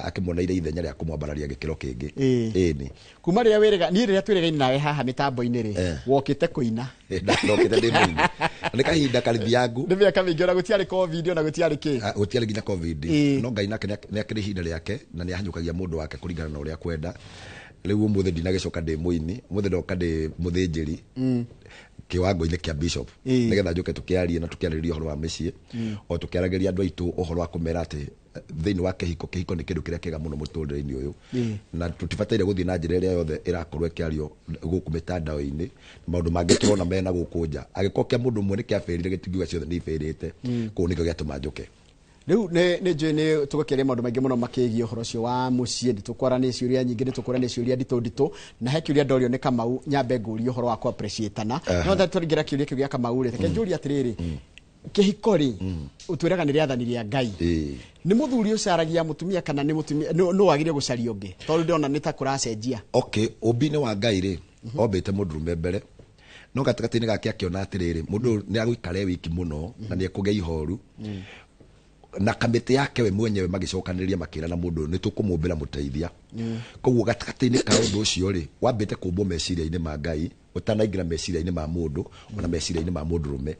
akĩmuoneire ithenya rĩa kũmwambararia gĩkĩro kĩngĩ. Ĩni. Kuma rĩrĩa wĩrĩga niĩ rĩrĩa twĩrĩgaine nawe haha mĩtambo-inĩ rĩ, wokĩte kũina. Ndokĩte ndĩ mũini. Nĩ kahinda karithiangu. Nĩ mĩaka mĩingĩ ona gũtiarĩ COVID ona gũtiarĩ kĩ. Gũtiarĩ nginya COVID. No Ngai nake nĩ akĩrĩ ihinda rĩake na nĩ ahanyũkagia mũndũ wake kũringana na ũrĩa akwenda. Rĩu ũmũthĩ ndinagĩcoka ndĩ mũini, ũmũthĩ ndoka ndĩ mũthĩnjĩri kĩwango-inĩ kĩa bishop, nĩgetha njũke tũkĩarie na tũkĩarĩrĩria ũhoro wa mĩciĩ, o tũkĩaragĩria andũ aitũ ũhoro wa kũmera atĩ thĩinĩ wa kĩhiko, kĩhiko nĩ kĩndũ kĩrĩa kĩega mũno mũtũrĩre-inĩ ũyũ, na tũtibataire gũthiĩ na njĩra ĩrĩa yothe ĩrakorwo ĩkĩario gũkũ mĩtandao-inĩ, maũndũ mangĩ tũrona mena gũkũ nja. Angĩkorwo kĩa mũndũ ũmwe nĩ kĩabĩrire, gĩtingiuga ciothe nĩ ibĩrĩte. Kũu nĩkĩo gĩatũma njũke. Rĩu nĩ njũĩ nĩ tũgũkĩaria maũndũ maingĩ mũno makĩgiĩ ũhoro ũcio wa mũciĩ, nĩ tũkwarania ciũria nyingĩ, nĩ tũkũrania ciũria nditũ nditũ, na he kĩũria ndorio nĩ Kamau nyambe ngũrie ũhoro wa kũ-appreciate-ana. No tũringĩra kĩũria kĩu gĩa Kamau rĩ, reke njũrie atĩrĩrĩ, kĩhiko rĩ, ũtwĩraga nĩ rĩathani rĩa Ngai, nĩ mũthuri ũcaragia mũtumia kana nĩ mũtumia nũ wagĩrĩire gũcaria ũngĩ? Tondũ ndĩrona nĩ ta kũracenjia. Okay, ũmbi-inĩ wa Ngai rĩ, ombĩte mũndũrũme mbere, no gatagatĩ-inĩ gake akĩona atĩrĩrĩ, mũndũ ũyũ nĩ agũikara e wiki mũno na nĩ ekũgĩa ihoru, na kamĩtĩ yake we mwenyewe magĩcokanĩrĩria makĩrana mũndũ ũyũ nĩ tũkũmũmbĩra mũteithia. Koguo gatagatĩ-inĩ ka ũndũ ũcio rĩ, wambĩte kũmbwo meciria-inĩ ma Ngai ũtanaingĩra meciria-inĩ ma mũndũ ona meciria-inĩ ma mũndũrũme.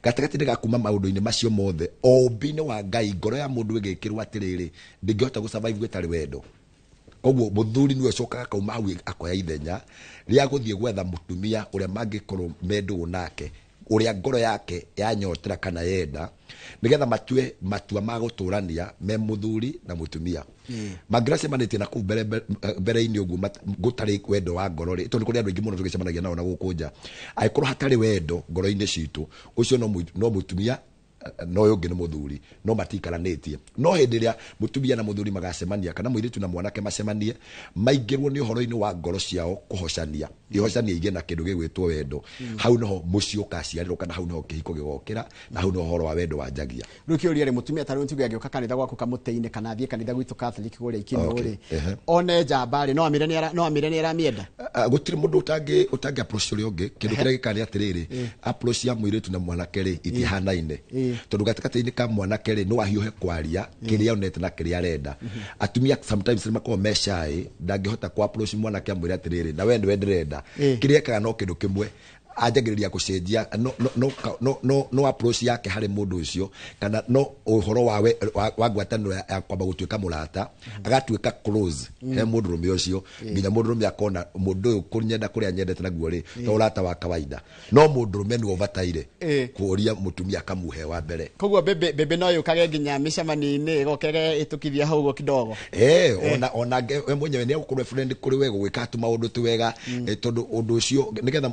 Gatagatĩ-inĩ ga kuma maũndũ-inĩ macio mothe, o ũmbi-inĩ wa Ngai ngoro ya mũndũ ĩgĩkĩrwo atĩrĩrĩ, ndĩngĩhota gũ-survive gũtarĩ wendo. Koguo mũthuri nĩwe ũcokaga akauma hau akoya ithenya rĩa gũthiĩ gwetha mũtumia ũrĩa mangĩkorwo me ndũgũ nake, ũrĩa ngoro yake yanyotera kana yenda, nĩgetha matue matua ma gũtũrania me mũthuri na mũtumia. Mangĩracemanĩtie na kũu mbere-inĩ ũguo gũtarĩ wendo wa ngoro rĩ, tondũ kũrĩ andũ aingĩ mũno tũgĩcemanagia nao na gũkũ nja, angĩkorwo hatarĩ wendo ngoro-inĩ citũ, ũcio no mũtumia no ũyũ ũngĩ nĩ mũthuri, no matikaranĩtie. No hĩndĩ ĩrĩa mũtumia na mũthuri magacemania kana mũirĩtu na mwanake macemanie, maingĩrwo nĩ ũhoro-inĩ wa ngoro ciao kũhocania, ihocania igĩe na kĩndũ gĩgwĩtwo wendo, hau noho mũciĩ ũkaciarĩrwo kana hau noho kĩhiko gĩgokĩra na hau noho ũhoro wa wendo wanjagia. Rĩu kĩũria rĩ, mũtumia ta rĩu tuge angĩũka kanitha gwaku kamũtĩ-inĩ kana athiĩ kanitha gwitũ Catholic kũrĩa Ikinũ rĩ, one njamba rĩ, no amĩre nĩ aramĩenda? Gũtirĩ mũndũ ũtangĩ approach ũrĩa ũngĩ. Kĩndũ kĩrĩa gĩkaga nĩ atĩrĩrĩ, approach ya mũirĩtu na mwanake rĩ itihanaine, tondũ gatagatĩ-inĩ ka mwanake rĩ no ahiũhe kwaria kĩrĩa onete na kĩrĩa arenda. Atumia sometimes nĩ makoragwo me shy, ndangĩhota ku approach mwanake amwĩre atĩrĩrĩ, na we nĩwe ndĩrenda. Kĩrĩa ekaga no kĩndũ kĩmwe, anjagĩrĩria gũcenjia no approach yake harĩ mũndũ ũcio kana no ũhoro wa ngwatanĩro ya kwamba gũtuĩka mũrata, agatuĩka close he mũndũrũme ũcio, nginya mũndũrũme akona mũndũ ũyũ kũnyenda kũrĩa nyendete naguo rĩ to ũrata wa kawaida. No mũndũrũme nĩwe ũbataire kũũria mũtumia akamuhe wa mbere. Koguo bebe no yũkage nginya mĩcemanio-inĩ ĩgokege ĩtũkithia hau ũguo kidogo. Ona we mwenyewe nĩ egũkorwo friend kũrĩ we gũgĩka tu maũndũ tu wega, tondũ ũndũ ũcio nĩgetha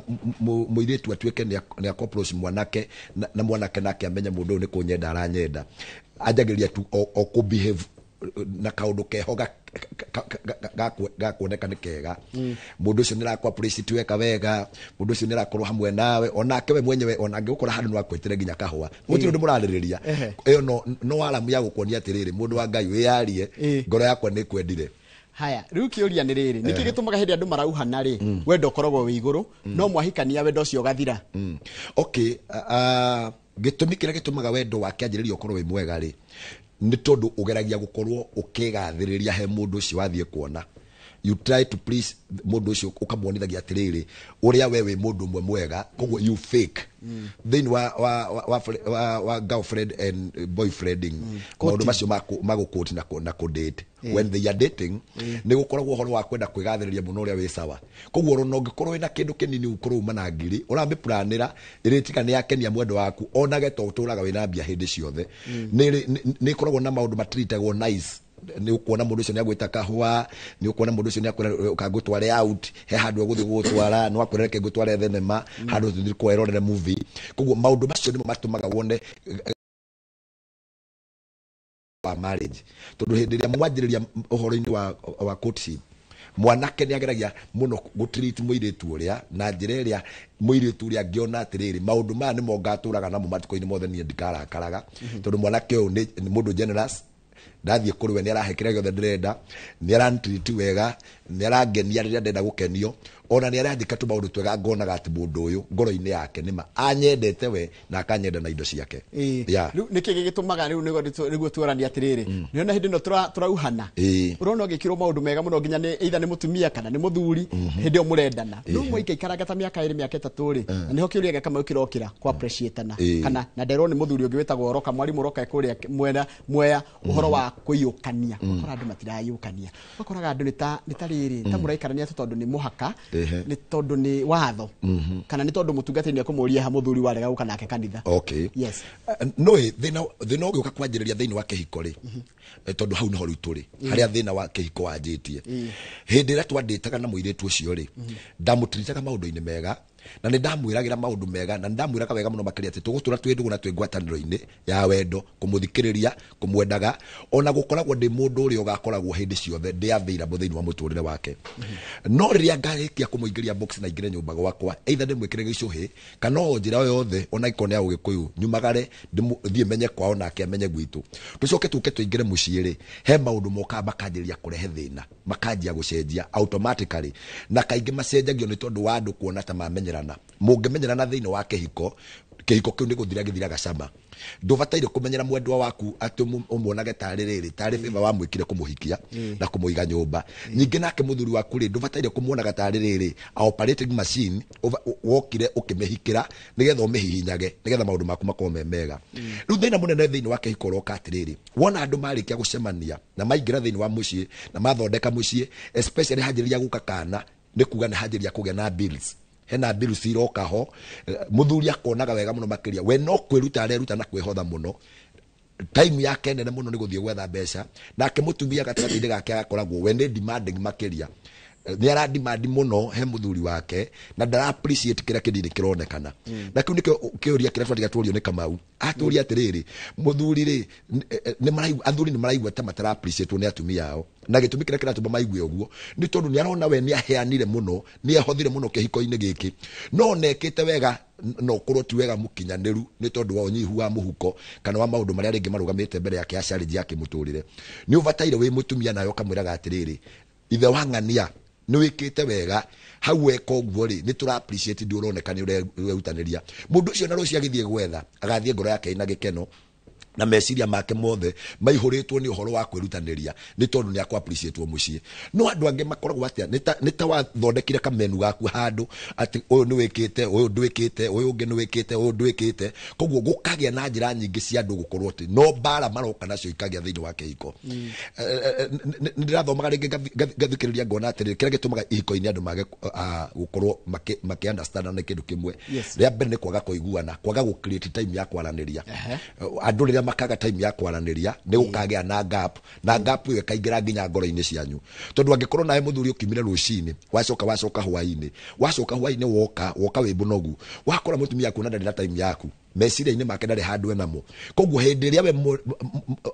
mũirĩtu atuĩke nĩ akũ approach mwanake na mwanake nake amenye mũndũ ũyũ nĩ kũnyenda aranyenda, anjagĩrĩria tu o kũ behave na kaũndũ keho gakuoneka nĩ kega. Mũndũ ũcio nĩ arakũ appreciate weka wega, mũndũ ũcio nĩ arakorwo hamwe nawe, onake we mwenyewe ona angĩgũkora handũ no akwĩtĩre nginya kahũa, gũtirĩ ũndũ mũrarĩrĩria. Ĩyo no aramu ya gũkuonia atĩrĩrĩ, mũndũ wa Ngai wĩyarie, ngoro yakwa nĩ ĩkwendire. Haya, rĩu kĩũria nĩ rĩrĩ, nĩkĩ gĩtũmaga hĩndĩ andũ marauhana rĩ wendo ũkoragwo wĩ igũrũ, no mwahikania wendo ũcio ũgathira? Okay, gĩtũmi kĩrĩa gĩtũmaga wendo wa kĩanjĩrĩria ũkorwo wĩ mwega rĩ, Nĩ tondũ ũgeragia gũkorwo ũkĩgathĩrĩria he mũndũ ũcio wathiĩ kuona. You try to please mũndũ ũcio, ũkamuonithagia atĩrĩrĩ ũrĩa we wĩ mũndũ ũmwe mwega, koguo you fake thĩinĩ wa girlfriend and boyfriending, maũndũ macio ma gũkũti na kũdate. When they are dating, nĩ gũkoragwo ũhoro wa kwenda kwĩgathĩrĩria mũno ũrĩa wĩ sawa. Koguo ona ũngĩkorwo wĩna kĩndũ kĩnini, ũkorwo uma na ngiri ũramĩplanĩra ĩrĩtiga nĩ yakenia mwendwa waku, onage to ũtũraga wĩna mbia hĩndĩ ciothe. Nĩ ĩkoragwo na maũndũ matreatagwo nice. Nĩ ũkuona mũndũ ũcio nĩ agwĩta kahũa, nĩ ũkuona mũndũ ũcio nĩ akwĩra ũkangũtware out, he handũ egũthiĩ gũgũtwara, no akwĩra reke ngũtware thenema, handũ tũthiĩ kwerorere movie. Koguo maũndũ macio nĩmo matũmaga wone wa marriage, tondũ hĩndĩ ĩrĩa mwanjĩrĩria ũhoro-inĩ wa courtship, mwanake nĩ ageragia mũno gũtreat mũirĩtu ũrĩa na njĩra ĩrĩa mũirĩtu ũrĩa angĩona atĩrĩrĩ, maũndũ maya nĩmo ngatũraga namo matukũ-inĩ mothe, niĩ ndikarakaraga, tondũ mwanake ũyũ nĩ mũndũ generous. Ndathiĩ kũrĩ we nĩ arahe kĩrĩa gĩothe ndĩrenda, nĩ arantreat wega, nĩ arangenia rĩrĩa ndenda gũkenio, ona nĩ aranjĩka tũmaũndũ twega, ngonaga atĩ mũndũ ũyũ ngoro-inĩ yake nĩma anyendete we na akanyenda na indo ciake. Yeah. Rĩu nĩkĩ gĩgĩtũmaga rĩu nĩguo tuoranie atĩrĩrĩ, nĩona hĩndĩ ĩno tũrauhana, ũrona ũgĩkĩrwo maũndũ mega mũno nginya nĩ either nĩ mũtumia kana nĩ mũthuri hĩndĩ ĩyo mũrendana, no mwaikaikaranga ta mĩaka 2 mĩaka 3 rĩ, na nĩho kĩũria gĩa Kamau kĩrokĩra kwa appreciate-ana, kana na nderwo nĩ mũthuri ũngĩ wĩtagwo Roka, mwarimũ Roka kũrĩa mwena Mwea, ũhoro wa kũiyũkania. Ũkoraga andũ matirayũkania, ũkoraga andũ nĩ ta rĩrĩ ta mũraikarania tu tondũ nĩ mũhaka, nĩ tondũ nĩ watho, kana nĩ tondũ mũtungatĩri nĩ ekũmũria ha mũthuri warega gũka nake kanitha. Okay. Yes. No thĩna ũgĩũka kwanjĩrĩria thĩinĩ wa kĩhiko rĩ, tondũ hau nĩho rĩu tũrĩ, harĩa thĩna wa kĩhiko wanjĩtie. Hĩndĩ ĩrĩa twandĩtaga na mũirĩtu ũcio rĩ, ndamũtiritaga maũndũ-inĩ mega, na nĩ ndamwĩragĩra maũndũ mega, na nĩ ndamwĩraga wega mũno makĩria atĩ tũgũtũra twĩ ndũgũ na twĩ ngwatanĩro-inĩ ya wendo, kũmũthikĩrĩria, kũmwendaga, ona gũkoragwo ndĩ mũndũ ũrĩa ũgakoragwo hĩndĩ ciothe ndĩ available thĩinĩ wa mũtũrĩre wake. No rĩrĩa ngarĩkia kũmũingĩria box na ingĩre nyũmba gwakwa, either ndĩmwĩkĩre gĩcũhĩ kana o njĩra o yothe, ona ĩkorwo nĩ ya ũgĩkũyũ, nyumagare thiĩ menye kwao nake amenye gwitũ, tũcoke tũke tũingĩre mũciĩ rĩ, he maũndũ mokaga makanjĩrĩria kũrehe thĩna, makanjia gũcenjia automatically, na kaingĩ macenjagio nĩ tondũ wa andũ kuona ta mamenyerana. Mũngĩmenyerana thĩinĩ wa kĩhiko, kĩhiko kĩu nĩ gũthira gĩthiraga cama. Ndũbataire kũmenyera mwendwa waku atĩ ũmuonage tarĩ rĩrĩ tarĩ favor wamwĩkire kũmũhikia na kũmũiga nyũmba. Ningĩ nake mũthuri waku rĩ, ndũbataire kũmuonaga tarĩ rĩrĩ a operating machine wokire ũkĩmĩhikĩra nĩgetha ũmĩhihinyage nĩgetha maũndũ maku makorwo me mega. Rĩu thĩna mũnene thĩinĩ wa kĩhiko ũroka atĩrĩrĩ, wona andũ marĩkia gũcemania na maingĩra thĩinĩ wa mũciĩ na mathondeka mũciĩ, especially hanjĩrĩria gũka kana, nĩ kuga nĩ hanjĩrĩria kũgĩa na bills, hena bills iroka ho, mũthuri akonaga wega mũno makĩria we no kwĩruta areruta na kwĩhotha mũno, time yake nene mũno nĩ gũthiĩ gwetha mbeca, nake mũtumia gatagatĩ-inĩ gake agakoragwo we nĩ demanding makĩria, nĩ ara demand mũno he mũthuri wake na ndara appreciate kĩrĩa kĩnini kĩronekana. Na kĩu nĩkĩo kĩũria kĩrĩa twatiga tũrio nĩ Kamau, atũria atĩrĩrĩ, mũthuri rĩ, nĩ maraigua, athuri nĩ maraigua ta matara appreciate nĩ atumia ao, na gĩtũmi kĩrĩa kĩratũma maigue ũguo nĩ tondũ nĩ arona we nĩ aheanire mũno, nĩ ahothire mũno kĩhiko-inĩ gĩkĩ, no onekĩte wega no ũkorwo ti wega mũkinyanĩru nĩ tondũ wa ũnyihu wa mũhuko kana wa maũndũ marĩa rĩngĩ marũgamĩte mbere yake ya challenge ya kĩmũtũrĩre. Nĩ ũbataire wĩ mũtumia nawe ũkamwĩraga atĩrĩrĩ, ithe wa ng'ania nĩ wĩkĩte wega hau weka ũguo rĩ, nĩ tũra appreciate ndĩ ũroneka nĩ ũrerutanĩria. Mũndũ ũcio na rũciũ agĩthiĩ gwetha agathiĩ ngoro yake ĩna gĩkeno na meciria make mothe maihũrĩtwo nĩ ũhoro wa kwĩrutanĩria nĩ tondũ nĩ akũ appreciate mũciĩ. No andũ angĩ makoragwo atĩa, nĩ ta wathondekire kamenu gaku handũ atĩ ũyũ nĩ wĩkĩte, ũyũ ndwĩkĩte, ũyũ ũngĩ nĩ wĩkĩte, ũyũ ndwĩkĩte, koguo gũkagĩa na njĩra nyingĩ cia andũ gũkorwo atĩ no mbara maroka nacio ikagĩa thĩinĩ wa kĩhiko. Nĩ ndĩrathomaga rĩngĩ ngathikĩrĩria ngona atĩrĩrĩ, kĩrĩa gĩtũmaga ihiko-inĩ andũ mage gũkorwo makĩ understand nĩ kĩndũ kĩmwe. Rĩa mbere nĩ kwaga kũiguana, kwaga gũ create time ya kwaranĩria. Andũ rĩrĩa makaga time ya kwaranĩria nĩ gũkagĩa na gap, na gap ĩyo ĩkaingĩra nginya ngoro-inĩ cianyu, tondũ angĩkorwo nawe mũthuri ũkiumire rũcinĩ, wacoka hwaĩ-inĩ, wacoka hwaĩ-inĩ woka wĩ mũnogu, wakora mũtumia akuona ndarĩ na time yaku, meciria-inĩ make ndarĩ handũ enamo, koguo hĩndĩ ĩrĩa we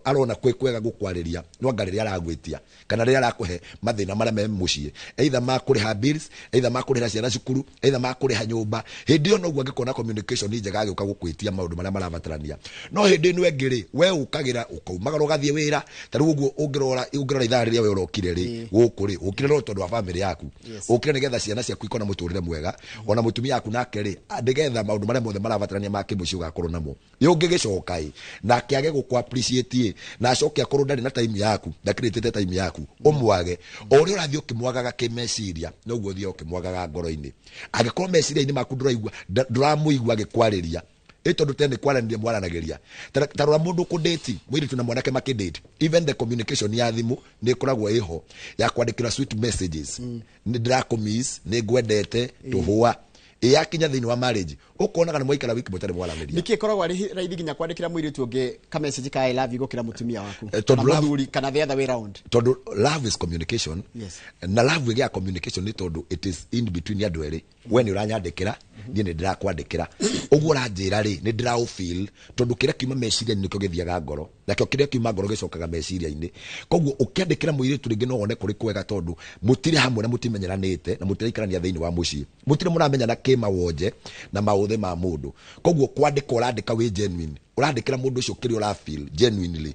arona kwĩ kwega gũkwarĩria no anga rĩrĩa aragwĩtia kana rĩrĩa arakũhe mathĩna marĩa me mũciĩ, either ma kũrĩha bills, either ma kũrĩhĩra ciana cukuru, either ma kũrĩha nyũmba, hĩndĩ ĩyo noguo angĩkorwo na communication njega agĩũka gũkwĩtia maũndũ marĩa marabatarania. No hĩndĩ ĩno ĩngĩ rĩ, we ũkagĩra ũkaumagara ũgathiĩ wĩra, ta rĩu ũguo ũngĩrora ithaa rĩrĩa we ũrokire rĩ, gũkũ rĩ, ũkire no tondũ wa family yaku, ũkire nĩgetha ciana ciaku ikona mũtũrĩre mwega, ona mũtumia waku nake rĩ, nĩgetha maũndũ marĩa mothe marabatarania ma kĩmũciĩ Mũciĩ ũgakorwo namo yũngĩgĩcoka ĩ nake age gũkũ appreciate ĩ, na acoke akorwo ndarĩ na time yaku, ndakĩrĩtĩte time yaku, ũmwage. O ũrĩa ũrathiĩ ũkĩmwagaga kĩmeciria, noguo ũthiaga ũkĩmwagaga ngoro-inĩ. Angĩkorwo meciria-inĩ maku ndũraigua, ndũramũigua agĩkwarĩria, ĩ tondũ tene kwaranĩria mwaranagĩria. Ta rora mũndũ kũdate, mũirĩtu na mwanake makĩdate, even the communication ya thimũ nĩ ĩkoragwo ĩho ya kwandĩkĩra sweet messages, nĩ ndĩrakũmiss, nĩ ngwendete, tũhũa. Ĩ yakinya thĩinĩ wa marriage, ũkonaga nĩ mwaikara wiki mũtarĩ mwaranĩria. Nĩkĩ ĩkoragwo arĩ raithi nginya kwandĩkĩra mũirĩtu ũngĩ ka message ka "I love you" gũkĩra mũtumia waku? Tondũ kana mũthuri, kana the other way round? Tondũ love is communication. Na love ĩgĩa communication nĩ tondũ it is in between andũ erĩ. We nĩ ũranyandĩkĩra, niĩ nĩ ndĩrakwandĩkĩra. Ũguo ũranjĩra rĩ, nĩ ndĩraũfeel, tondũ kĩrĩa kiuma meciria-inĩ nĩkĩo gĩthiaga ngoro, nakĩo kĩrĩa kiuma ngoro gĩcokaga meciria-inĩ. Koguo ũkĩandĩkĩra mũirĩtu rĩngĩ no wone kũrĩ kwega, tondũ mũtirĩ hamwe na mũtimenyeranĩte na mũtiraikarania thĩinĩ wa mũciĩ, mũtirĩ mũramenyana kĩmawonje na maũthĩ ma mũndũ. Koguo kwandĩka ũrandĩka wĩ genuine, ũrandĩkĩra mũndũ ũcio kĩrĩa ũrafeel genuinely.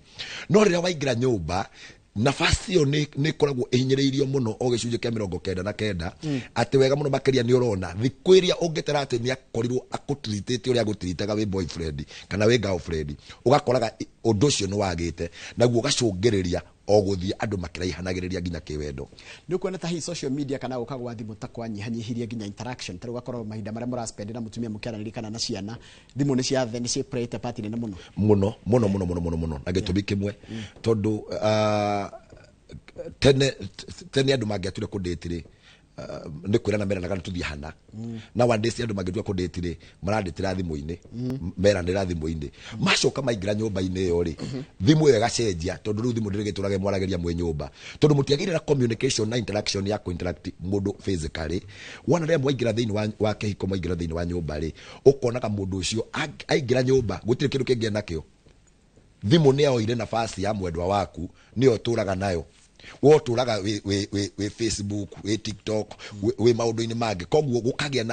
No rĩrĩa waingĩra nyũmba, nafasi ĩyo nĩ ĩkoragwo ĩhinyĩrĩirio mũno o gĩcunjĩ kĩa 99. Atĩ wega mũno makĩria nĩ ũrona thikũ ĩrĩa ũngĩtara atĩ nĩ akorirwo akũtritĩte ũrĩa agũtritaga wĩ boyfriend kana wĩ girlfriend, ũgakoraga ũndũ ũcio nĩ wagĩte, naguo ũgacũngĩrĩria o gũthiĩ andũ makĩraihanagĩrĩria nginya kĩwendo. Nĩ ũkuona ta hihi social media kana gũka gwa thimũ ta kwanyihanyihirie nginya interaction? Ta rĩu ũgakorwo mahinda marĩa mũraspend na mũtumia mũkĩaranĩria kana na ciana, thimũ nĩ ciathe nĩ ciĩ part nene mũno. Mũno mũno mũno mũno mũno mũno, na gĩtũmi kĩmwe, tondũ tene tene andũ mangĩature kũdate rĩ, nĩ kwĩrana meranaga nĩ tũthiĩ hana. Nowadays andũ mangĩtua kũdate rĩ, marandĩtĩra thimũ-inĩ, meranĩra thimũ-inĩ. Macoka maingĩra nyũmba-inĩ ĩyo rĩ, thimũ ĩyo ĩgacenjia, tondũ rĩu thimũ ndĩrĩgĩtũrage mwaragĩria mwĩ nyũmba, tondũ mũtiagĩire na communication na interaction ya kũ-interact mũndũ physically. Wona rĩrĩa mwaingĩra thĩinĩ wa kĩhiko, mwaingĩra thĩinĩ wa nyũmba rĩ, ũkonaga mũndũ ũcio aingĩra nyũmba gũtirĩ kĩndũ kĩngĩ enakĩo. Thimũ nĩ yoire nafasi ya mwendwa waku, nĩyo ũtũraga nayo. We ũtũraga wĩ Facebook, wĩ TikTok, wĩ maũndũ-inĩ mangĩ. Koguo gũkagĩa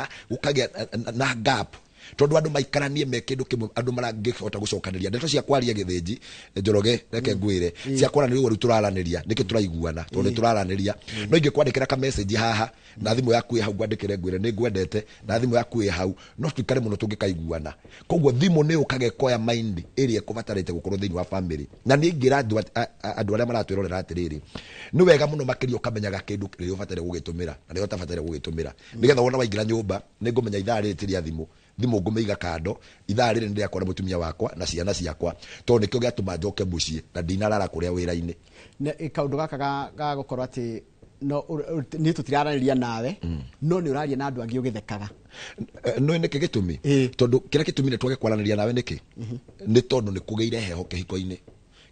na gap, tondũ andũ maikaranie me kĩndũ kĩmwe, andũ marangĩhota gũcokanĩria ndeto cia kwaria gĩthĩnji. Njoroge, reke ngwĩre, cia kwaranĩria ũguo rĩu tũraranĩria nĩkĩo tũraiguana, tondũ nĩ tũraranĩria. No ingĩkwandĩkĩra ka message haha na thimũ yaku ĩ hau, ngwandĩkĩre ngwĩre nĩ ngwendete na thimũ yaku ĩ hau, no tuikare mũno tũngĩkaiguana. Koguo thimũ nĩ yũkaga ĩkoya mind ĩrĩa ĩkũbatarĩte gũkorwo thĩinĩ wa family. Na nĩ ingĩra andũ arĩa maratwĩrorera atĩrĩrĩ, nĩ wega mũno makĩria ũkamenyaga kĩndũ rĩrĩa ũbataire gũgĩtũmĩra na rĩrĩa ũtabataire gũgĩtũmĩra, nĩgetha wona waingĩra nyũmba, nĩ ngũmenya ithaa rĩrĩ ti rĩa thimũ, thimũ ngũmĩiga kando, ithaa rĩrĩ nĩ rĩakwa na mũtumia wakwa na ciana ciakwa, tondũ nĩkĩo gĩatũma njoke mũciĩ na ndinarara kũrĩa wĩra-inĩ. Na kaũndũ gaka ga gũkorwo atĩ no niĩ tũtiraranĩria nawe, no nĩ ũraria na andũ angĩ ũgĩthekaga. No nĩkĩ gĩtũmi? Tondũ kĩrĩa gĩtũmire twage kwaranĩria nawe nĩkĩ? Nĩ tondũ nĩ kũgĩire heho kĩhiko-inĩ.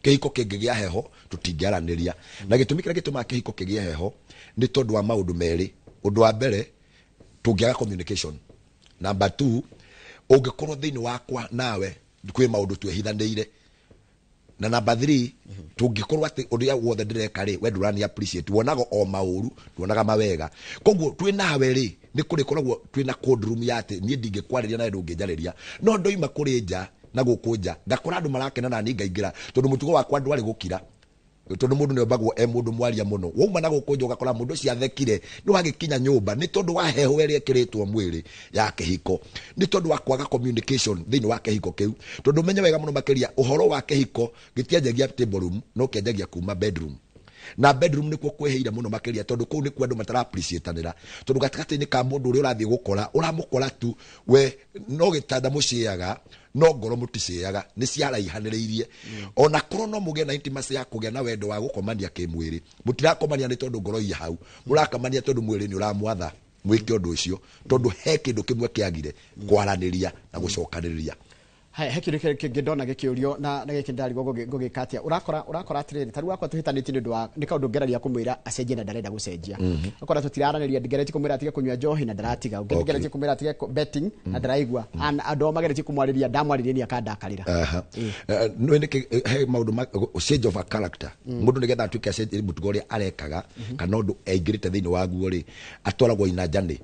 Kĩhiko kĩngĩgĩa heho, tũtingĩaranĩria. Na gĩtũmi kĩrĩa gĩtũmaga kĩhiko kĩgĩe heho nĩ tondũ wa maũndũ merĩ. Ũndũ wa mbere, tũngĩaga communication. Number two, ũngĩkorwo thĩinĩ wakwa nawe kwĩ maũndũ twĩhithanĩire. Na number three, tũngĩkorwo atĩ ũrĩa wothe ndĩreka rĩ, we ndũrani appreciate, wonaga o maũru, nduonaga mawega. Koguo twĩ nawe rĩ, nĩ kũrĩ koragwo twĩ na cold room ya atĩ niĩ ndingĩkwarĩria nawe ndũngĩnjarĩria, no ndoima kũrĩ nja na gũkũ nja ngakora andũ marakena na niĩ ngaingĩra, tondũ mũtugo wakwa ndwarĩ gũkira, tondũ mũndũ nĩ ombagwo e mũndũ mwaria mũno. Wauma na gũkũ nja ũgakora mũndũ ũcio athekire, nĩ wagĩkinya nyũmba, nĩ tondũ wa heho ĩrĩa ĩkĩrĩtwo mwĩrĩ ya kĩhiko, nĩ tondũ wa kwaga communication thĩinĩ wa kĩhiko kĩu. Tondũ ũmenye wega mũno makĩria, ũhoro wa kĩhiko gĩtianjagia table room, no kĩanjagia kuma bedroom, na bedroom nĩkuo kwĩhĩire mũno makĩria, tondũ kũu nĩkuo andũ matara appreciatanĩra, tondũ gatagatĩ-inĩ ka mũndũ ũrĩa ũrathiĩ gũkora, ũramũkora tu we no gĩtanda mũciaga, no ngoro mũticiaga, nĩ ciaraihanĩrĩirie. Ona korwo no mũgĩe na intimacy ya kũgĩa na wendo wa gũkomania kĩmwĩrĩ, mũtirakomania nĩ tondũ ngoro ii hau, mũrakomania tondũ mwĩrĩ nĩ ũramwatha mwĩke ũndũ ũcio, tondũ he kĩndũ kĩmwe kĩagire, kwaranĩria na gũcokanĩrĩria. He kĩndũ kĩngĩ ndona gĩkĩũrio na gĩkĩ ndarigwo ngũgĩka atĩa. Ũrakora atĩrĩrĩ, ta rĩu wakwa tũhĩtanĩtie nĩ ũndũ wa nĩ kaũndũ ngeragia kũmwĩra acenjie na ndarenda gũcenjia. Ũkora tũtiraranĩria, ngeretie kũmwĩra atige kũnyua njohi na ndaratiga, ũngĩ ngeretie kũmwĩra atige betting na ndaraigua. Andũ ao mageretie kũmwarĩria, ndamwarĩria ni akandakarĩra. Aha. Nĩ nĩkĩ he maũndũ ma change of a character, mũndũ nĩgetha atuĩke acenjie mũtugo ũrĩa arekaga kana ũndũ aingĩrĩte thĩinĩ waguo rĩ, atwaragwo inanjanĩ.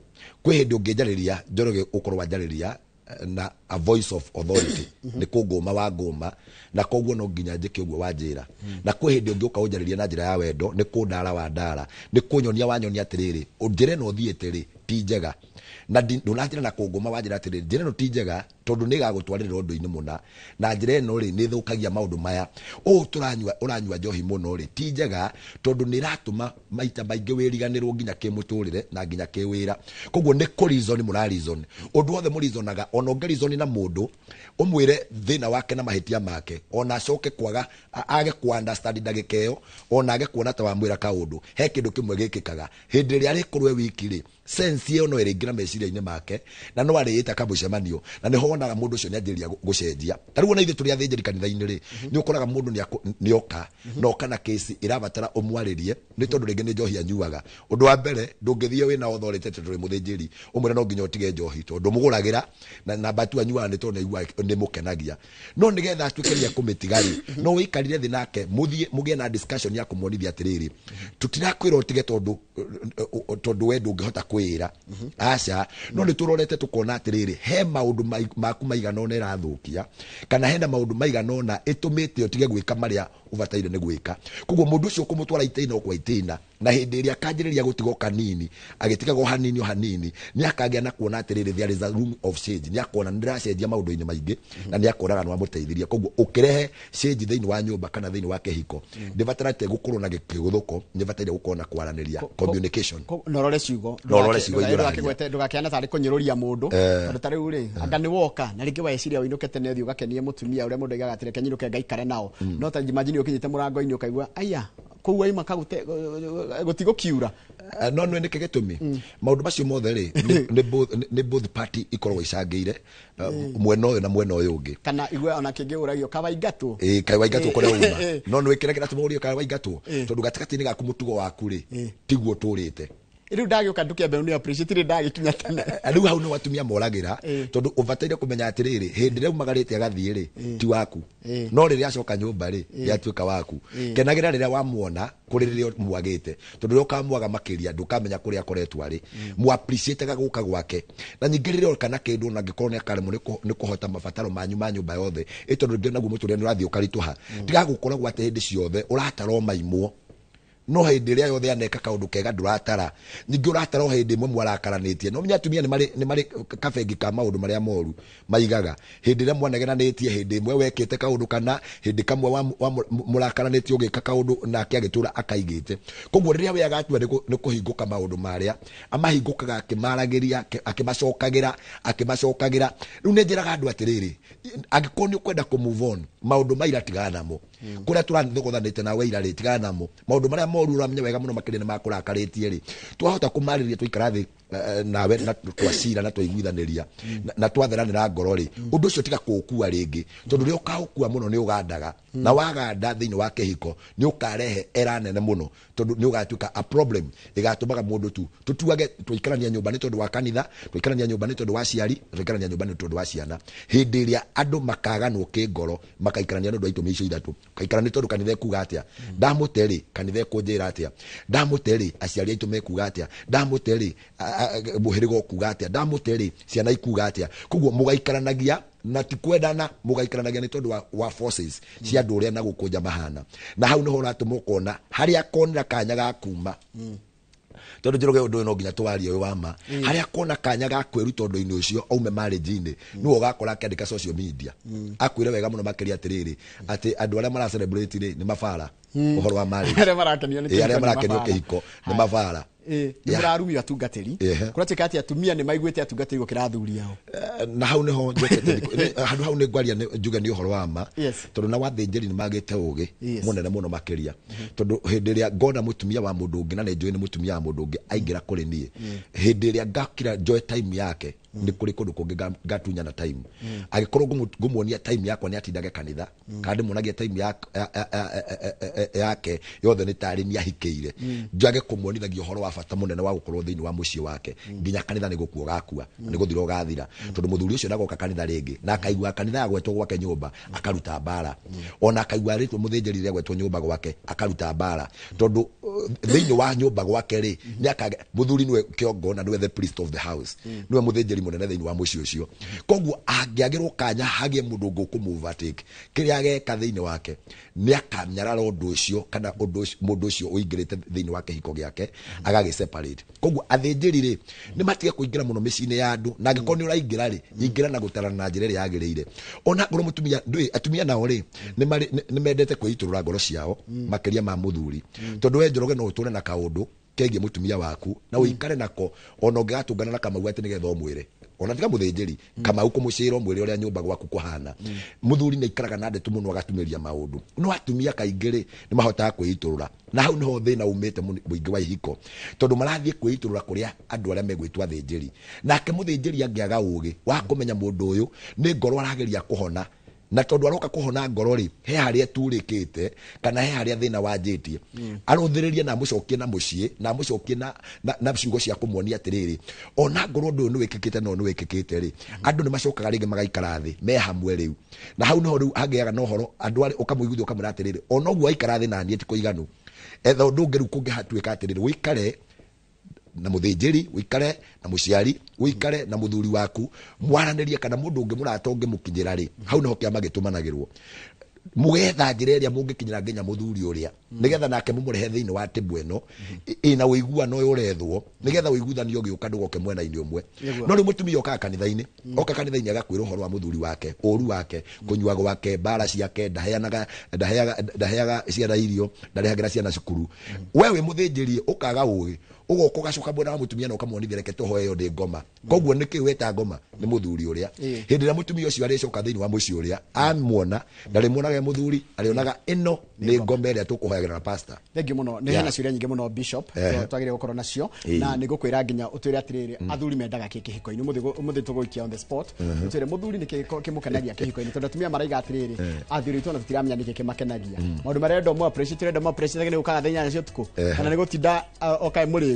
Kwĩ hĩndĩ ũngĩnjarĩria, Njoroge, ũkorwo wanjarĩria na a voice of authority, nĩ kũngũma wa ngũma, na koguo no nginya njĩke ũguo wanjĩra. Na kwĩ hĩndĩ ũngĩ ũka ũnjarĩria na njĩra ya wendo, nĩ kũndara wa ndara, nĩ kũnyonia wanyonia atĩrĩrĩ, njĩra ĩno ũthiĩte rĩ ti njega, na ndũnanjĩra na kũngũma, wanjĩra atĩrĩrĩ, njĩra ĩno ti njega. Tondũ nĩ ĩgagũtwarĩrĩra ũndũ-inĩ mũna. Na njĩra ĩno rĩ, nĩ ĩthũkagia maũndũ maya. Ũũ tũranyua, ũranyua njohi mũno rĩ, ti njega tondũ nĩ ĩratũma maita maingĩ wĩriganĩrwo nginya kĩmũtũrĩre na nginya kĩwĩra. Koguo nĩ kũ reason mũra reason. Ũndũ wothe mũ reasonaga, ona ũngĩ reason na mũndũ, ũmwĩre thĩna wake na mahĩtia make, ona acoke kwaga, age kũ understand ndagĩka ĩyo, ona age kuona ta wamwĩra kaũndũ. He kĩndũ kĩmwe gĩkĩkaga. Hĩndĩ ĩrĩa arĩkorwo e wiki rĩ, sense ĩyo no ĩrĩingĩra meciria-inĩ make, na no arĩĩta kamũcemanio, na nĩho wonaga mũndũ ũcio nĩanjĩrĩria gũcenjia. Ta rĩu ona ithuĩ tũrĩ athĩnjĩri kanitha-inĩ rĩ, nĩ ũkoraga mũndũ nĩoka, na oka na kesi ĩrabatara ũmwarĩrie, nĩ tondũ rĩngĩ nĩ njohi anyuaga. Ũndũ wa mbere, ndũngĩthiĩ wĩna authority tondũ wĩ mũthĩnjĩri, ũmwĩre no nginya ũtige njohi, tondũ ndũmũgũragĩra, na namba tu anyuaga nĩ tondũ nĩaiguaga nĩ mũkenagia. No nĩgetha atuĩke nĩ ekũmĩtiga rĩ, no ũikarire thĩ nake, mũthiĩ mũgĩe na discussion ya kũmuonithia atĩrĩrĩ, tũtirakwĩra ũtige tondũ we ndũngĩhota kwĩra. Aca, no nĩ tũrorete tũkona atĩrĩrĩ, he maũndũ maku maigana ũna ĩrathũkia, kana hena maũndũ maigana ũna ĩtũmĩte ũtige gwĩka marĩa ũbataire nĩ gwĩka. Koguo mũndũ ũcio ũkũmũtwara itĩina o kwa itĩina, na hĩndĩ ĩrĩa akanjĩrĩria gũtiga o kanini, agĩtigaga o hanini o hanini, nĩ akagĩa na kuona atĩrĩrĩ, there is a room of change. Nĩ akona nĩ ndĩracenjia maũndũ-inĩ maingĩ, na nĩ akonaga nĩ wamũteithirie. Koguo ũkĩrehe change thĩinĩ wa nyũmba kana thĩinĩ wa kĩhiko, ndĩbatarĩte gũkorwo na kĩgũthũko, nĩbataire gũkorwo na kwaranĩria, communication. Na ũrore ciugo. Na ũrore ciugo iria ũraria. Ndũgakĩane tarĩ kũnyũrũria mũndũ. Tondũ ta rĩu rĩ, anga nĩ woka, na rĩngĩ weciria ũinũke tene ũthiĩ ũgakenie mũtumia ũrĩa mũndũ aigaga atĩrĩ, reke nyinũke ngaikare nao. No ta imagine ũkinyĩte mũrango-inĩ ũkaigua, aya, kũu waima kagũte, gũtigũkiura. No nĩ nĩkĩ gĩtũmi? Maũndũ macio mothe rĩ, nĩ both party ikoragwo icangĩire, mwena ũyũ na mwena ũyũ ũngĩ. Kana igwe ona kĩngĩ ũragio, kawaingatwo. Ĩĩ, kawaingatwo kũrĩa uma. No nĩ wĩkĩre kĩratũma ũrio kawaingatwo. Tondũ gatagatĩ-inĩ gaku mũtugo waku rĩ, tiguo ũtũrĩte. Rĩu ndagĩũka ndũkĩambe nĩ appreciate rĩ ndagĩkinya tene. Rĩu hau nĩ atumia moragĩra, tondũ ũbataire kũmenya atĩrĩrĩ, hĩndĩ ĩrĩa umagarĩte agathiĩ rĩ, ti waku. No rĩrĩa acoka nyũmba rĩ, yatuĩka waku. Kenagĩra rĩrĩa wamuona kũrĩ rĩrĩa mwagĩte, tondũ rĩrĩa ũkamwaga makĩria ndũkamenya kũrĩa akoretwo arĩ. Mu appreciate gũka gwake. Na ningĩ rĩrĩa oka na kĩndũ na angĩkorwo nĩ akaremwo nĩ kũhota mabataro manyu ma nyũmba yothe, ĩ tondũ rĩngĩ naguo mũtũrĩre nĩ ũrathiĩ ũkaritũha. Tiga gũkoragwo atĩ hĩndĩ ciothe ũratara o maimwo. No hĩndĩ ĩrĩa yothe aneka kaũndũ kega ndũratara. Ningĩ ũratara o hĩndĩ ĩmwe mwarakaranĩtie. No menya atumia nĩ marĩ kabengi ka maũndũ marĩa moru maigaga. Hĩndĩ ĩrĩa mwanageranĩtie, hĩndĩ ĩmwe wekĩte kaũndũ kana hĩndĩ kamwe mũrakaranĩtie ũgĩka kaũndũ nake agĩtũra akaigĩte. Koguo rĩrĩa we agatua nĩ kũhingũka maũndũ marĩa, amahingũkaga akĩmaragĩria, akĩmacokagĩra, akĩmacokagĩra. Rĩu nĩ njĩraga andũ atĩrĩrĩ, angĩkorwo nĩ ũkwenda kũ move on, maũndũ ma ira tigana namo. Kũrĩa tũrathogothanĩte nawe ira rĩ, tigana namo. Maũndũ marĩa moru ũramenya wega mũno makĩria nĩ makũrakarĩtie rĩ, twahota kũmarĩria twaikara thĩ nawe na twacira na twaiguithanĩria, na twatheranĩra ngoro rĩ, ũndũ ũcio tiga kũũkua rĩngĩ, tondũ rĩrĩa ũkaũkua mũno nĩ ũgandaga. Na waganda thĩinĩ wa kĩhiko nĩ ũkarehe era nene mũno, tondũ nĩ ũgatuĩka a problem ĩgatũmaga mũndũ tu tũtuage twaikarania nyũmba nĩ tondũ wa kanitha, twaikarania nyũmba nĩ tondũ wa aciari, twaikarania nyũmba nĩ tondũ wa ciana. Hĩndĩ ĩrĩa andũ makaganwo kĩngoro, makaikarania nĩ ũndũ wa itũmi icio ithatũ. Kaikara nĩ tondũ kanitha ĩkuga atĩa, ndamũte rĩ, kanitha ĩkũnjĩra atĩa, ndamũte rĩ, aciari aitũ mekuga atĩa, ndamũte rĩ, mũhĩrĩga ũkuga atĩa, ndamũte rĩ, ciana ikuga atĩa. Koguo mũgaikaranagia na ti kwendana, mũgaikaranagia nĩ tondũ wa forces cia andũ ũrĩa na gũkũnja mahana. Na hau nĩho ũratũma ũkona harĩa akonera kanya ga kuma. Tondũ Njoroge ũndũ ũyũ no nginya tũwarie ũyũ wa ma. Harĩa akona kanya ga kwĩruta ũndũ-inĩ ũcio aume marriage-inĩ, nĩwe ũgakora akĩandĩka social media. Akwĩre wega mũno makĩria atĩrĩrĩ, atĩ andũ arĩa mara celebrate rĩ, nĩ mabara. Ũhoro wa marriage. Arĩa marakenio nĩ Ĩ, arĩa kĩhiko nĩ marakenio mabara. kĩhiko nĩ mabara. Nĩ mũrarumio atungatĩri. Kũratuĩka atĩ atumia nĩ maiguĩte atungatĩri gũkĩra athuri ao. Na hau nĩho njokete handũ hau nĩ ngwaria njuge nĩ ũhoro wa ma. Tondũ na wathĩnjĩri nĩ magĩte ũgĩ mũnene mũno makĩria. Tondũ hĩndĩ ĩrĩa ngona mũtumia wa mũndũ ũngĩ na nĩ njũĩ nĩ mũtumia wa mũndũ ũngĩ aingĩra kũrĩ niĩ. Hĩndĩ ĩrĩa ngakira njoe time yake, nĩ kũrĩ kũndũ kũngĩ ngatunyana time. Angĩkorwo ngũmuonia time yakwa nĩ atindage kanitha, kana ndĩmuonagie time yake yothe nĩ tarĩ nĩ ahikĩire. Njage kũmuonithagia ũhoro wa bata mũnene wa gũkorwo thĩinĩ wa mũciĩ wake, nginya kanitha nĩ gũkua ũgakua, nĩ gũthira ũgathira. Tondũ mũthuri ũcio ndagoka kanitha rĩngĩ, na akaigua kanitha yagwetwo gwake nyũmba, akaruta mbara. Ona akaigua rĩtwa mũthĩnjĩri rĩagwetwo nyũmba gwake, akaruta mbara. Tondũ thĩinĩ wa nyũmba gwake rĩ, nĩ akage, mũthuri nĩwe kĩongo na nĩwe the priest of the house. Nĩwe mũthĩnjĩri mũnene thĩinĩ wa mũciĩ ũcio. Koguo angĩagĩrwo kanya hagĩe mũndũ ũngĩ ũkũmũ overtake, kĩrĩa ageka thĩinĩ wake, nĩ akanyarara ũndũ ũcio kana ũndũ ũcio, mũndũ ũcio ũingĩrĩte thĩinĩ wa kĩhiko gĩake, agagĩtua Magagĩ separate. Koguo athĩnjĩri rĩ nĩ matige kũingĩra mũno mĩciĩ-inĩ ya andũ, na angĩkorwo nĩ ũraingĩra rĩ, ingĩra na gũtarana na njĩra ĩrĩa yagĩrĩire. Ona ngorwo mũtumia ndũĩ, atumia nao rĩ nĩ mendete kwĩitũrũra ngoro ciao makĩria ma mũthuri, tondũ we Njoroge no ũtũre na kaũndũ kegiĩ mũtumia waku na ũikare nako ona ũngĩgatũngana na Kamau atĩ nĩgetha ũmwĩre, ona tiga mũthĩnjĩri, Kamau kũmũcĩra ũmwĩre ũrĩa nyũmba gwaku kũhana. Mũthuri nĩ aikaraga na ndeto mũno agatumĩria maũndũ, no atumia kaingĩ rĩ nĩ mahotaga kwĩitũrũra, na hau nĩho thĩna umĩte mũingĩ wa ihiko, tondũ marathiĩ kwĩitũrũra kũrĩa andũ arĩa megwĩtwo athĩnjĩri. Nake mũthĩnjĩri angĩaga ũgĩ wa kũmenya mũndũ ũyũ nĩ ngoro arageria kũhona, na tondũ aroka kũhona ngoro rĩ, he harĩa turĩkĩte kana he harĩa thĩna wanjĩtie, arũthĩrĩrie na amũcokie na mũciĩ, na amũcokie na ciugo cia kũmuonia atĩrĩrĩ, ona ngorwo ũndũ ũyũ nĩ wĩkĩkĩte no nĩ wĩkĩkĩte rĩ, andũ nĩ macokaga rĩngĩ magaikara thĩ me hamwe rĩu, na hau nĩho rĩu hangĩaga na ũhoro andũ arĩa ũkamũiguithia ũkamwĩra atĩrĩrĩ, ona ũguo aikara thĩ na niĩ ti kũiganu, etha ũndũ ũngĩ rĩu kũngĩhatuĩka atĩrĩrĩ, ũikare na mũthĩnjĩri, ũikare na mũciari, ũikare na mũthuri waku, mwaranĩrie kana mũndũ ũngĩ mũrata ũngĩmũkinyĩra rĩ, hau nĩho kĩama gĩtũmanagĩrwo, mũgetha njĩra ĩrĩa mũngĩkinyĩra nginya mũthuri ũrĩa, nĩgetha nake mũmũrehe thĩinĩ wa tĩmbu ĩno ĩna ũiguano ũyũ ũrethwo, nĩgetha ũiguithanio ũgĩũka ndũgoke mwena-inĩ ũmwe. No rĩu mũtumia okaga kanitha-inĩ, oka kanitha-inĩ agakwĩra ũhoro wa mũthuri wake, ũru wake, kũnyua gwake, mbara ciake, ndaheaga ciana irio, ndarehagĩra ciana cukuru. We wĩ mũthĩnjĩri ũkaga ũgĩ, ũgoka ũgacoka mwena wa mũtumia na ũkamwonithia reke tũhoe ĩyo ndĩ ngoma. Koguo nĩkĩ weta ngoma? Nĩ mũthuri ũrĩa. Hĩndĩ ĩrĩa mũtumia ũcio arĩcoka thĩinĩ wa mũciĩ ũrĩa amuona, ndarĩmuonaga e mũthuri, arĩonaga ĩno nĩ ngoma ĩrĩa tũkũhoyagĩra na pastor. Thengiũ mũno. Nĩ hena ciũria nyingĩ mũno Bishop, twagĩrĩire gũkorwo nacio, na nĩ ngũkwĩra nginya ũtwĩre atĩrĩrĩ, athuri mendaga kĩ kĩhiko-inĩ. Ũmũthĩ tũgũikia on the spot. Ũtwĩre mũthuri nĩ kĩ kĩmũkenagia kĩhiko-inĩ, tondũ atumia maraiga atĩrĩrĩ, athuri aitũ ona tũtiramenya nĩkĩ kĩmakenagia. Maũndũ marĩa endo mo appreciate, endo mo appreciate nĩ gũkaga thaa 8 cia ũtukũ, kana nĩ gũtinda okae mũrĩu.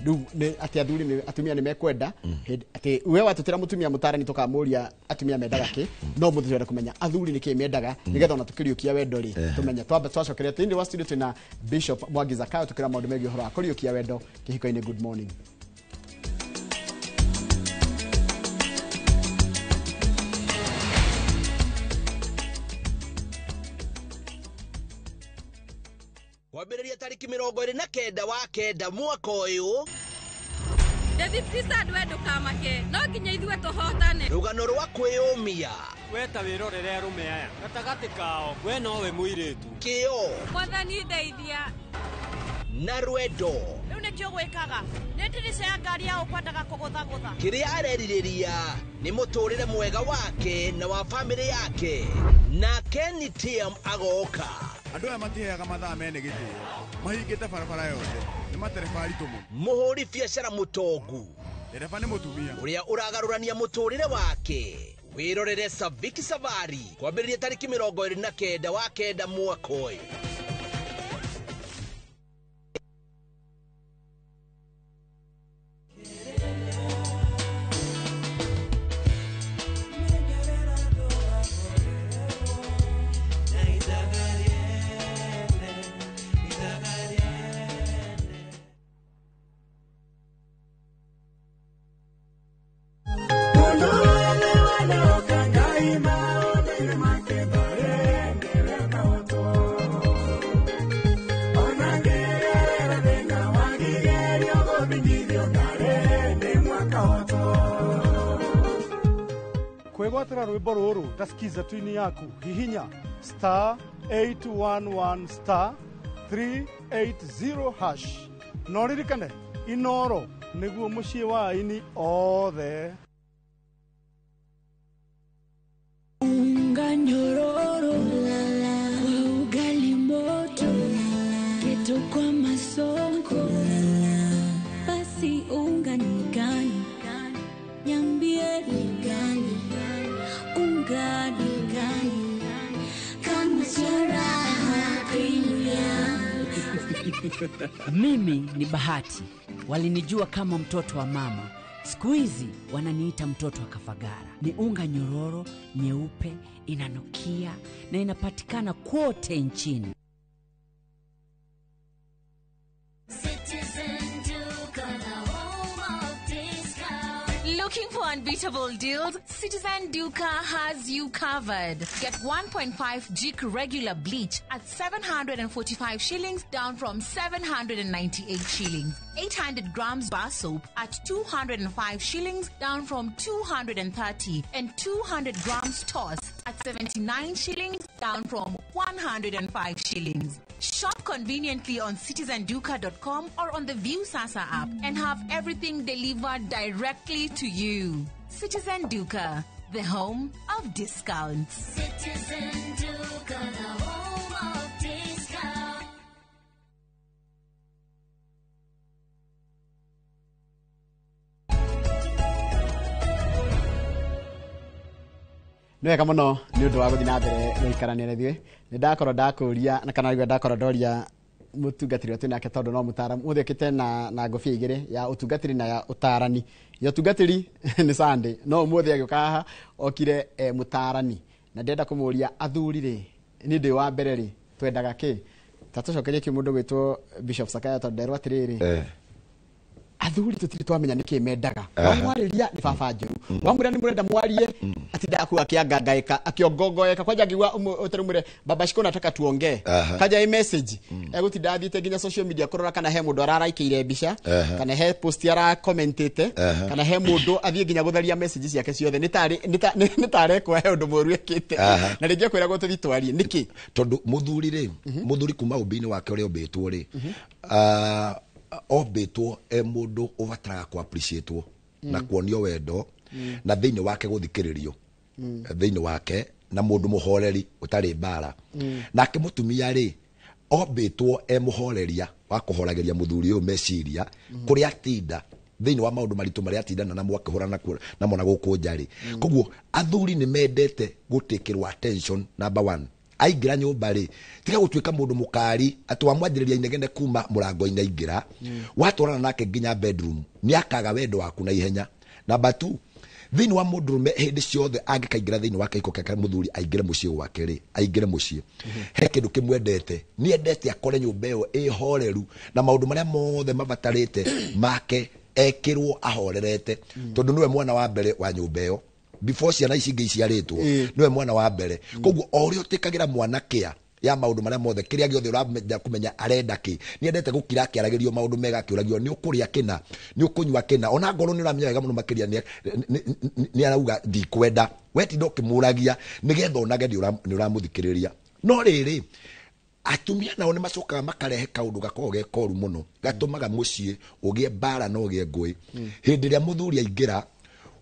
Rĩu nĩ atĩ athuri nĩ atumia nĩ mekwenda atĩ we watũtĩra mũtumia mũtarani tũkamũria atumia mendaga kĩ, no mũthĩ tũrenda kũmenya athuri nĩ kĩ mendaga, nĩgetha ona tũkĩriũkia wendo rĩ tũmenye. Twambe twacokeria thĩinĩ wa studio twĩna Bishop Mwangi Zakayo tũkĩra maũndũ megiĩ ũhoro wa kũriũkia wendo kĩhiko-inĩ. Good morning. Kwambĩrĩria tarĩki 29 wa 9 mwaka ũyũ, David we ndũkamake, no nginya ithuĩ tũhotane. Rũgano rwa kwĩyũmia, we ta wĩrorere arũme aya gatagatĩ kao, we nowe mũirĩtu kĩo, Mwathani ndeithia, na rwendo. Rĩu nĩkĩo gwĩkaga nĩ ndirica ya ngari ya ũkwendaga kũgũthagũtha. Kĩrĩa arerirĩria nĩ mũtũrĩre mwega wake na wa bamĩrĩ yake, na Kenny TM agoka. Andũ aya matiheaga mathaa mene gĩtĩo, mahingĩte barabara yothe, nĩ matereba aritũ mũno. Mũhũri biacara mũtongu, ndereba nĩ mũtumia ũrĩa ũragarũrania mũtũrĩre wake. Wĩrorere Saviki Savari kwambĩrĩria tarĩki 29 wa 9 mwaka ũyũ. Kwĩgwatĩra rwĩmbo rũrũ ta skiza tuini yaku, hihinya star 811 star 380 hash. No ririkane Inoro nĩguo mũciĩ wa aini othe. Unga nyororo kwa ugali moto, keto kwa masonko, basi unga ni gani? Niambie ni gani? Unga ni gani? Kama Raha Premium. Mimi ni Bahati. Walinijua kama mtoto wa mama. Siku hizi wananiita mtoto wa Kafagara. Ni unga nyororo, nyeupe, inanukia na inapatikana kote nchini. Looking for unbeatable Unbeatable deals, Citizen Duka has you covered. Get 1.5 Jik regular bleach at 745 shillings, down from 798 shillings. 800 grams bar soap at 205 shillings, down from 230, and 200 grams toss at 79 shillings, down from 105 shillings. Shop conveniently on citizenduka.com or on the Viusasa app and have everything delivered directly to you. Citizen Duka, the home of discounts. Citizen Duka, the home of discounts. Nĩ wega mũno nĩ ũndũ wa gũthiĩ na mbere gũikarania na ithuĩ. Nĩ ndakorwo ndakũria na kana rĩu ndakorwo ndoria mũtungatĩri ũyũ twĩ nake, tondũ no mũtaaramu ũmũthĩ okĩte na ngũbia igĩrĩ, ya ũtungatĩri na ya ũtaarani. Ya ũtungatĩri nĩ Sunday, no ũmũthĩ agĩũka haha okire mũtaarani, na ndĩrenda kũmũria athuri rĩ, niĩ ndĩ wa mbere rĩ, twendaga kĩ? Ta tũcokerie kĩ mũndũ gwĩtwo Bishop Sakaya, tondũ nderwo atĩrĩrĩ, athuri tũtirĩ twamenya nĩkĩ mendaga. Wamwarĩria nĩ baba njũru, wamwĩra nĩ mũrenda mwarie, atinda aku akĩangangaĩka akĩongongoeka. Kwanja ngiuga ũtarĩ mwĩre baba Shiko nataka tuongee, kanja ĩ message egũtinda athiĩte nginya social media kũrora kana he mũndũ araraikĩire mbica, kana he post arakomentĩte, kana he mũndũ athiĩ nginya gũtharia message ciake ciothe, nĩ tarekwo he ũndũ mũru ekĩte, na rĩngĩ ekwĩragwo tũthiĩ twarie nĩkĩ. Tondũ mũthuri rĩ, mũthuri kuma ũmbi-inĩ wake ũrĩa ũmbĩtwo rĩ, ombĩtwo e mũndũ ũbataraga kũ appreciate na kuonio wendo, na thĩinĩ wake gũthikĩrĩrio thĩinĩ wake, na mũndũ mũhoreri ũtarĩ mbara. Nake mũtumia rĩ, ombĩtwo e mũhoreria wa kũhoragĩria mũthuri ũyũ meciria kũrĩa atinda thĩinĩ wa maũndũ maritũ marĩa atindana namo akĩhũrana namo na gũkũ nja rĩ. Koguo athuri nĩ mendete gũtĩkĩrwo attention number one. Aingĩra nyũmba rĩ, tiga gũtuĩka mũndũ mũkari atĩ wamwanjĩrĩria inegene kuma mũrango-inĩ aingĩra, watwarana nake nginya bedroom nĩ akaga wendo waku na ihenya. Number two, thĩinĩ wa mũndũrũme hĩndĩ ciothe angĩkaingĩra thĩinĩ wa kĩhiko kĩake, mũthuri aingĩre mũciĩ gwake rĩ, aingĩre mũciĩ, he kĩndũ kĩmwendete, nĩendete akore nyũmba ĩyo ĩhoreru na maũndũ marĩa mothe mabatarĩte make ekĩrwo ahorerete, tondũ nĩwe mwana wa mbere wa nyũmba ĩyo. Before ciana ici ingĩ iciarĩtwo, nĩwe mwana wa mbere. Koguo o ũrĩa ũtĩkagĩra mwana kĩa ya maũndũ marĩa mothe, kĩrĩa gĩothe ũramenya kũmenya arenda kĩ, nĩendete gũkira akĩaragĩrio maũndũ mega, akĩũragio nĩ ũkũrĩa kĩna, nĩ ũkũnyua kĩna, ona ngorwo nĩ ũramenya wega mũno makĩria nĩ arauga ndikwenda, we tinda ũkĩmũragia nĩgetha onage nĩ ũramũthikĩrĩria. No rĩrĩ, atumia nao nĩ macokaga makarehe kaũndũ gakoragwo ge koru mũno, gatũmaga mũciĩ ũgĩe mbara na ũgĩe ngũĩ. Hĩndĩ ĩrĩa mũthuri aingĩra,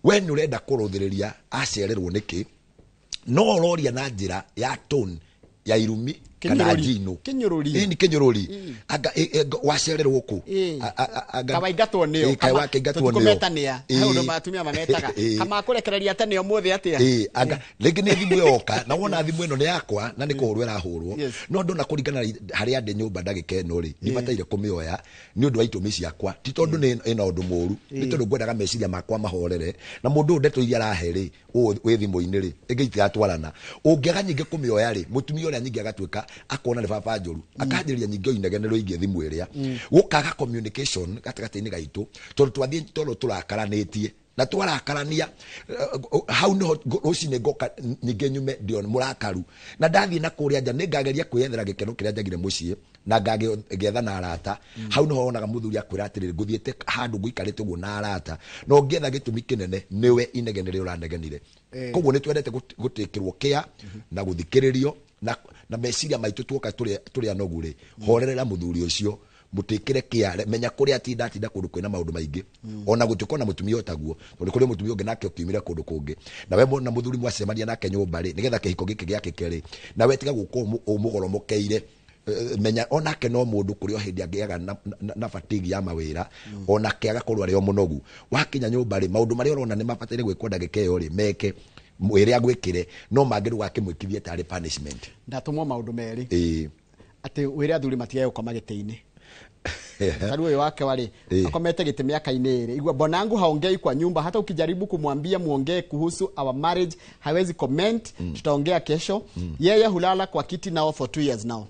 we nĩ ũrenda kũrũthĩrĩria acererwo nĩkĩ, no ũroria na njĩra ya tone ya irumi kana njino, kĩnyũrũri, kĩnyũrũri, anga wacererwo kũ, kawaingatwo nĩo, tũtikũmetanĩa, he ũndũ atumia mametaga, kama kũrekereria tene ũmũthĩ atĩa. Anga rĩngĩ nĩ thimũ yoka, na wona thimũ ĩno nĩ yakwa na nĩ kũhũrwo ĩrahũrwo, no ndona kũringana harĩa ndĩ nyũmba ndagĩka ĩno rĩ, nĩbataire kũmĩoya nĩ ũndũ wa itũmi ciakwa, ti tondũ nĩ ĩna ũndũ mũru, nĩ tondũ ngwendaga meciria makwa mahorere, na mũndũ ũyũ ndeto iria arahe rĩ, ũũ wĩ thimũ-inĩ rĩ, ĩngĩ itiratwarana. Ũngĩaga nyingĩ kũmĩoya rĩ, mũtumia ũrĩa nyingĩ agatuĩka akona nĩ baba njũru, akanjĩrĩria nyingĩ inegene rĩgiĩ thimũ ĩrĩa, gũkaga communication gatagatĩ-inĩ gaitũ, tondũ twathiĩ tondũ tũrakaranĩtie na twarakarania hau niho rũcinĩ ngoka ningĩ nyume ndĩ mũrakaru, na ndathiĩ na kũrĩa nja nĩngageria kwĩyethera gĩkeno kĩrĩa njagire mũciĩ, na ngagĩetha na arata. Hau niho wonaga mũthuri akwĩra atĩrĩrĩ, ngũthiĩte handũ ngũikarĩte ũguo na arata, na ũngĩetha gĩtũmi kĩnene nĩwe inegene rĩrĩa ũranegenire. Koguo nĩ twendete gũtĩkĩrwo kĩa na gũthikĩrĩrio, na meciria maitũ tuoka tũrĩ anogu rĩ, horerera mũthuri ũcio, mũtĩkĩre kĩa, menya kũrĩa atinda atinda kũndũ kwĩna maũndũ maingĩ, ona gũtuĩka ona mũtumia ũtaguo, tondũ kũrĩ mũtumia ũngĩ nake ũkiumire kũndũ kũngĩ, na we na mũthuri mwacemania nake nyũmba rĩ, nĩgetha kĩhiko gĩkĩ gĩakĩke rĩ, na we tiga gũkorwo ũmũgoromokeire. Menya onake no mũndũ kũrĩ o hĩndĩ angĩaga na fatigue ya mawĩra, onake agakorwo arĩ o mũnogu. Wakinya nyũmba rĩ, maũndũ marĩa ũrona nĩ mabataire gwĩkwo ndagĩka ĩyo rĩ, meke mwĩre agwĩkĩre, no mangĩ ndũgakĩmwĩkithie tarĩ punishment. Ndatũmwo maũndũ merĩ, atĩ wĩre athuri matigage gũkoma gĩtĩ-inĩ. Taru ũyũ wake warĩ akomete gĩtĩ mĩaka-inĩ ĩrĩ. Igua bwanangu haongei kwa nyumba, hata ukijaribu kumwambia muongee kuhusu our marriage hawezi comment. Tutaongea kesho. Yeye hulala kwa kiti nao for 2 years now.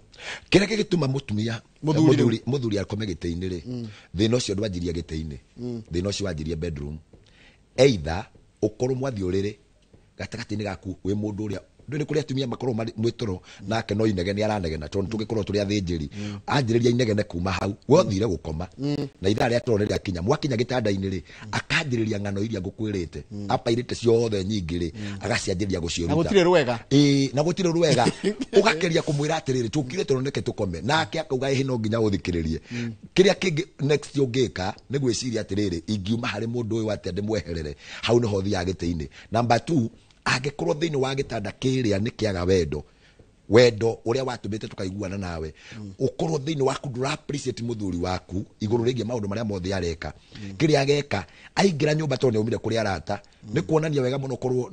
Kĩrĩa gĩgĩtũma mũtumia mũthuri akome gĩtĩ-inĩ rĩ, thĩna ũcio ndwanjirie gĩtĩ-inĩ, thĩna ũcio wanjirie bedroom. Either Ũkorwo mwathiĩ ũrĩrĩ gatagatĩ-inĩ gaku wĩ mũndũ ũrĩa ndũĩ nĩ kũrĩ atumia makorwo marĩ mwĩ toro nake no inegene aranegena, tondũ tũgĩkorwo tũrĩ athĩnjĩri anjĩrĩria inegene kuma hau we ũthire gũkoma na ithaa rĩa toro rĩrĩa mwakinya gĩtanda-inĩ rĩ, akanjĩrĩria ng'ano iria ngũkwĩrĩte apairĩte ciothe nyingĩ rĩ, agacianjĩrĩria gũciĩruta. Na gũtirĩ rwega. Ĩĩ, na gũtirĩ rwega. Ũgakeria kũmwĩra atĩrĩrĩ, tũkire toro nĩke tũkome, nake akauga ĩhĩ, no nginya ũthikĩrĩrie. Kĩrĩa kĩngĩ next ũngĩka nĩ gwĩciria atĩrĩrĩ, ingiuma harĩ mũndũ ũyũ atĩa ndĩmweherere? Hau nĩho ũthiaga gĩtĩ-inĩ. Number 2, angĩkorwo thĩinĩ wa gĩtanda kĩrĩa nĩ kĩaga wendo, wendo ũrĩa watũmĩte tũkaiguana nawe, ũkorwo thĩinĩ waku ndũra appreciate mũthuri waku igũrũ rĩgiĩ maũndũ marĩa mothe areka, kĩrĩa ageka aingĩra nyũmba tondũ nĩaumire kũrĩ arata, nĩ kuonania wega mũno korwo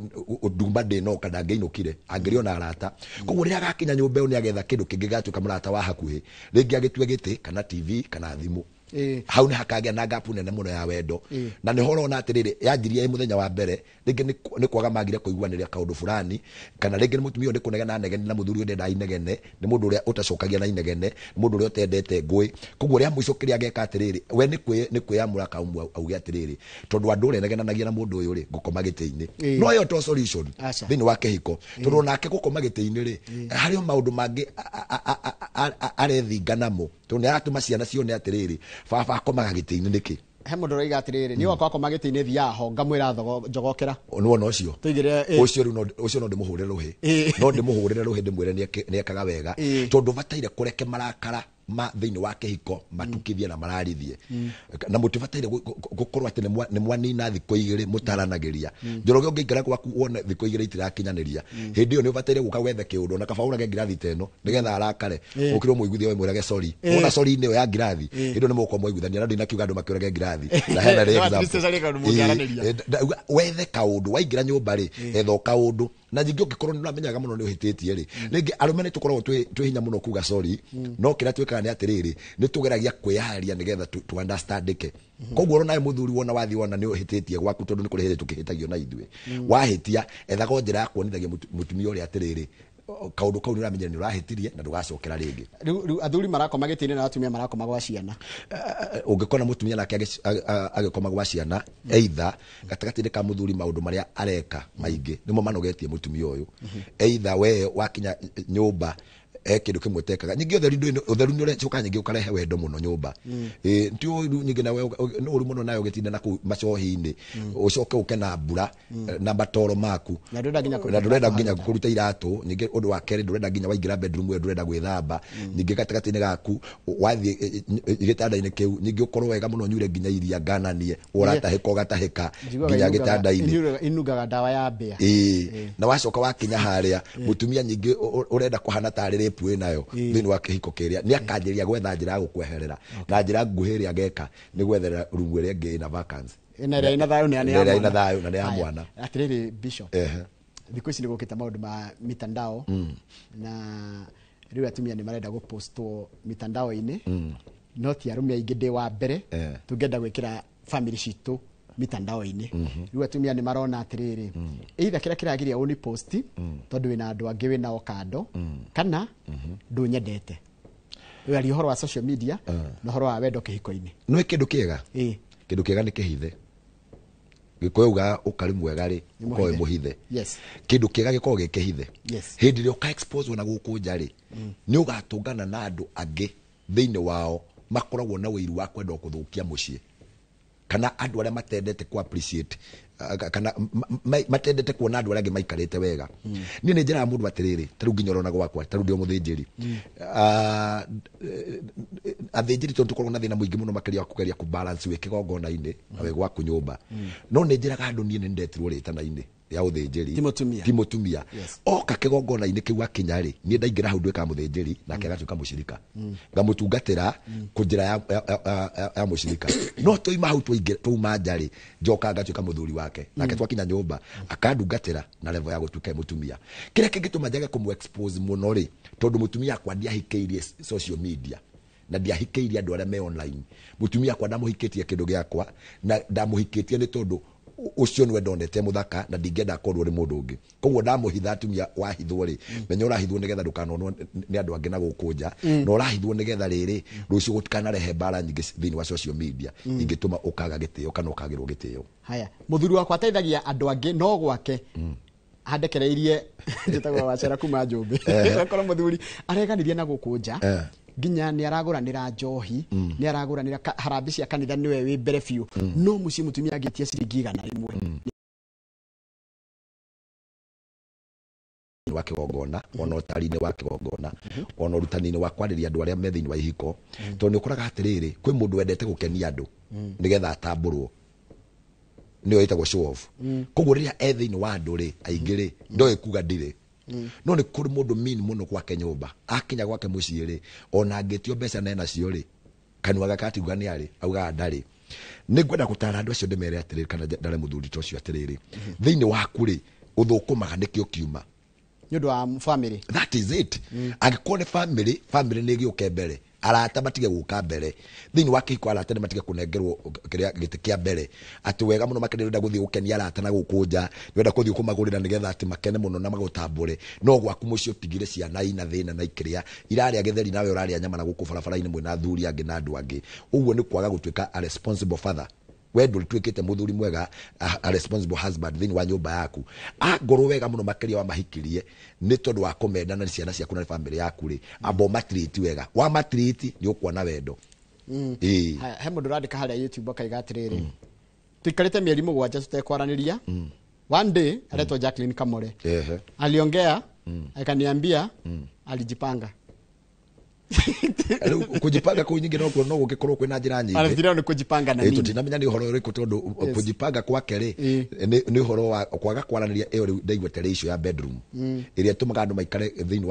ndumba ndĩnoka ndangĩinũkire angĩrĩ ona arata. Koguo rĩrĩa agakinya nyũmba ĩyo nĩ agetha kĩndũ kĩngĩ gĩgatuĩka mũrata wa hakuhĩ, rĩngĩ agĩtue gĩtĩ kana TV kana thimũ. Hau nĩ hakagĩa na gapu nene mũno ya wendo. Na nĩho ũrona atĩrĩrĩ, yanjirie ĩ mũthenya wa mbere rĩngĩ nĩ kwaga magire kũiguanĩra kaũndũ fulani, kana rĩngĩ nĩ mũtumia ũyũ nĩ kũnegena anegene na mũthuri ũyũ ndendaga inegene, nĩ mũndũ ũrĩa ũtacokagia na inegene, nĩ mũndũ ũrĩa ũtendete ngũĩ. Koguo rĩa mũico kĩrĩa ageka atĩrĩrĩ, we nĩ kwĩamũra kaumua auge atĩrĩrĩ, tondũ andũ ũrĩa negenanagia na mũndũ ũyũ rĩ, ngũkoma gĩtĩ-inĩ. No ĩyo to solution Aca. thĩinĩ wa kĩhiko, tondũ onake gũkoma gĩtĩ-inĩ rĩ, harĩ o maũndũ mangĩ arethinga namo, tondũ nĩ aratũma ciana cione atĩrĩrĩ, baba akomaga gĩtĩ-inĩ nĩkĩ? He mũndũ ũroiga atĩrĩrĩ, niĩ wakwa akoma gĩtĩ-inĩ, thiaga ho ngamwĩra njogokera. Nĩwona ũcio? Tũigĩre. Ũcio rĩu ũcio no ndĩmũhũrĩre rũhĩ. No ndĩmũhũrĩre rũhĩ ndĩmwĩre nĩekaga wega, tondũ bataire kũreke marakara ma thĩinĩ wa kĩhiko matukithie na mararithie, na mũtibataire gũkorwo atĩ nĩ mwanina thikũ 2 mũtaranagĩria. Njoroge, ũngĩingĩra gwaku wone thikũ 2 itirakinyanĩria, hĩndĩ ĩyo nĩ ũbataire gũka wethe kĩũndũ na kaba ũrage ngirathi ta ĩno nĩgetha arakare. Ũkĩrwo mũiguithie, we mwĩrage sorry. Wona sorry ĩyo ya ngirathi, hĩndĩ ĩyo nĩ mũgũkorwo mwaiguithania, na ndinakiuga andũ makĩũrage ngirathi na hena No, at example. least harĩ kaũndũ mũngĩaranĩria. Ndauga wethe kaũndũ waingĩra nyũmba rĩ, etha o kaũndũ. Na ningĩ ũngĩkorwo nĩ ũramenyaga mũno nĩ ũhĩtĩtie rĩ, rĩngĩ arũme nĩ tũkoragwo twĩ hinya mũno kuga sorry, no kĩrĩa twĩkaga nĩ atĩrĩrĩ, nĩ tũgeragia kwĩyaria nĩgetha tu understandĩke. Koguo nawe mũthuri, wona wathiĩ wona nĩ ũhĩtĩtie gwaku, tondũ nĩ kũrĩ hĩndĩ tũkĩhĩtagio na ithuĩ, wahĩtia ethaga o njĩra ya kuonithagia mũtumia ũrĩa atĩrĩrĩ, kaũndũ kau nĩ ũramenyera nĩ ũrahĩtirie na ndũgacokera rĩngĩ. Rĩu athuri marakoma gĩtĩ-inĩ na atumia marakoma gwa ciana. Ũngĩkona mũtumia nake agĩkoma gwa ciana, either gatagatĩ-inĩ ka mũthuri maũndũ marĩa areka maingĩ nĩmo manogetie mũtumia ũyũ, either we wakinya nyũmba he kĩndũ kĩmwe tekaga. Nyingĩ ũtheru ũtheru nĩ ũrecoka nyingĩ ũkarehe wendo mũno nyũmba. Ĩ ti ũru nyingĩ nawe nĩ ũru mũno nawe ũgĩtinda na kũu macohi-inĩ, ũcoke ũke na mbura na matoro maku. Na ndũrenda nginya na ndũrenda nginya kũruta iratũ. Ningĩ ũndũ wa kerĩ, ndũrenda nginya waingĩra bedroom ĩyo ndũrenda gwĩthamba. Ningĩ gatagatĩ-inĩ gaku wathiĩ gĩtanda-inĩ kĩu, ningĩ ũkorwo wega mũno ũnyure nginya iria ngananie, ũratahĩka ũgatahĩka Njiguaga nginya gĩtanda-inĩ. Inungaga ndawa ya mbĩa. Ĩĩ, na wacoka wakinya harĩa mũtumia nyingĩ ũrenda kũhana tarĩ rape wĩnayo thĩinĩ wa kĩhiko kĩrĩa, nĩ akanjĩrĩria gwetha njĩra ya gũkweherera, na njĩra nguhĩ ĩrĩa ageka nĩ gwetherera rumu ĩrĩa ĩngĩ ĩna vacancy. Na ĩrĩa ĩna thayũ na nĩ ya Na ĩrĩa ĩna mwana. thayũ na nĩ ya Haya, mwana. Atĩrĩrĩ Bishop, thikũ ici nĩ gũkĩte maũndũ ma mitandao, na rĩu atumia nĩ marenda gũpostwo mitandao-inĩ, no ti arũme aingĩ. Ndĩ wa mbere, tũngĩenda gwĩkĩra family citũ mitandao-inĩ. Rĩu atumia nĩ marona atĩrĩrĩ, either kĩrĩa kĩragiria ũni post tondũ wĩna andũ angĩ wĩnao kando, kana ndũnyendete. Aria ũhoro wa social media na ũhoro wa wendo kĩhiko-inĩ. Nĩ kĩndũ kĩega. Kĩndũ kĩega nĩ kĩhithe. Gĩkũyũ ugaga ũkarĩ mwega rĩ, Nĩ ũkorwo wĩ mũhithe. Mũhithe. Kĩndũ kĩega gĩkoragwo gĩ kĩhithe. Hĩndĩ ĩrĩa ũka expose na gũkũ nja rĩ, nĩ ũgatũngana na andũ angĩ thĩinĩ wao makoragwo na ũiru wa kwenda kũthũkia mũciĩ, kana andũ arĩa matendete ku appreciate, kana matendete kuona andũ arĩa angĩ maikarĩte wega. Niĩ nĩ njĩraga mũndũ atĩrĩrĩ, ta rĩu nginya ũrona gwakwa, ta rĩu ndĩ o mũthĩnjĩri. Athĩnjĩri tondũ tũkoragwo na thĩna mũingĩ mũno makĩria wa kũgeria kũ balance wĩ kĩgongona-inĩ na wĩ gwaku nyũmba, no nĩ njĩraga andũ niĩ nĩ ndetirwo rĩtana-inĩ rĩa ũthĩnjĩri. Ti mũtumia. Ti mũtumia. Oka kĩgongona-inĩ kĩu akinya rĩ, niĩ ndaingĩra hau nduĩkaga mũthĩnjĩri nake agatuĩka mũcirika, ngamũtungatĩra kũ njĩra ya mũcirika. No twaima hau twauma nja rĩ, njoka ngatuĩka mũthuri wake nake. Twakinya nyũmba akandungatĩra na level ya gũtuĩka mũtumia. Kĩrĩa kĩngĩtũma njage kũmũ expose mũno rĩ, tondũ mũtumia akwa ndiahikĩirie social media na ndiahikĩirie andũ arĩa me online. Mũtumia akwa ndamũhikĩtie kĩndũ gĩakwa, na ndamũhikĩtie nĩ tondũ Ũcio nĩwe ndonete mũthaka na ndingĩenda akorwo nĩ mũndũ ũngĩ. Koguo ndamũhitha. Atumia, wahithwo rĩ, menya ũrahithwo nĩgetha ndũkanonwo nĩ andũ angĩ na gũkũ nja, na ũrahithwo nĩgetha rĩrĩ rũciũ gũtikanarehe mbara nyingĩ thĩinĩ wa social media ingĩtũma ũkaga gĩtĩo kana ũkagĩrwo gĩtĩo. Haya, muthuri wakwa ateithagia andũ angĩ no gwake handekereirie. Njĩtagwo Wacera kuma Njũmbĩ. Akorwo mũthuri areganirie na gũkũ nja, nginya nĩ aragũranĩra njohi, nĩ aragũranĩra harambĩ cia kanitha, nĩwe wĩ mbere biũ, no mũciĩ mũtumia angĩtia ciringi 100. Wa kĩgongona, ona ũtari-inĩ wa kĩgongona, ona ũrutani-inĩ wa kwarĩria andũ arĩa me thĩinĩ wa ihiko, tondũ nĩ ũkoraga atĩrĩrĩ, kwĩ mũndũ wendete gũkenia andũ nĩgetha atambũrwo, nĩyo ĩtagwo show off. Koguo rĩrĩa e thĩinĩ wa andũ rĩ aingĩ rĩ, ndoĩ kuga ndirĩ. No nĩ kũrĩ mũndũ mean mũno gwake nyũmba, akinya gwake mũciĩ rĩ, ona angĩtio mbeca na enacio rĩ, kanua gake atiuga nĩ arĩ, augaga ndarĩ. Nĩ ngwenda gũtara andũ acio, ndĩmere atĩrĩrĩ, kana ndare mũthuri ta ũcio atĩrĩrĩ, thĩinĩ waku rĩ, ũthũkũmaga nĩkĩo kiuma? Nĩ ũndũ wa family. That is it. Angĩkorwo nĩ family, family nĩ ĩgĩũke mbere, arata matige gũka mbere thĩinĩ wa kĩhiko. Arata nĩ matige kũnengerwo kĩrĩa gĩtĩ kĩa mbere, atĩ wega mũno makĩria ũrenda gũthiĩ gũkenia arata na gũkũ nja, nĩ ũrenda gũthiĩ kũmagũrĩra nĩgetha atĩ makene mũno na magũtambũre, no gwaku mũciĩ ũtigire ciana ina thĩna na ikĩrĩa irarĩa gĩtheri, nawe ũrarĩa nyama na gũkũ barabara-inĩ mwĩna athuri angĩ na andũ angĩ. Ũguo nĩ kwaga gũtuĩka a responsible father. We ndũtuĩkĩte mũthuri mwega, a responsible husband thĩinĩ wa nyũmba yaku. Angorwo wega mũno makĩria wamahikirie nĩ tondũ wa kũmenda na nĩ ciana ciaku na nĩ family yaku rĩ, amba ũmatiriti wega. Wamatiriti nĩ ũkuona wendo. Ĩĩ. Haya, he mũndũ ũrandĩka harĩa YouTube akaiga atĩrĩrĩ, tuikarĩte mĩeri 7 tutekwaranĩria. One day aretwo Jacqueline Kamore, aliongea akaniambia alijipanga. Rĩu kũjipanga kũu nyingĩ no gũgĩkorwo kwĩna njĩra nyingĩ. Anafikiria nĩ kũjipanga na Ĩ, nini? Tũtinamenya nĩ ũhoro ũrĩkũ, tondũ kũjipanga kwake rĩ, nĩ ũhoro wa kwaga kwaranĩria. Ĩyo rĩu ndaigua tarĩ issue ya bedroom ĩrĩa ĩtũmaga andũ maikare thĩinĩ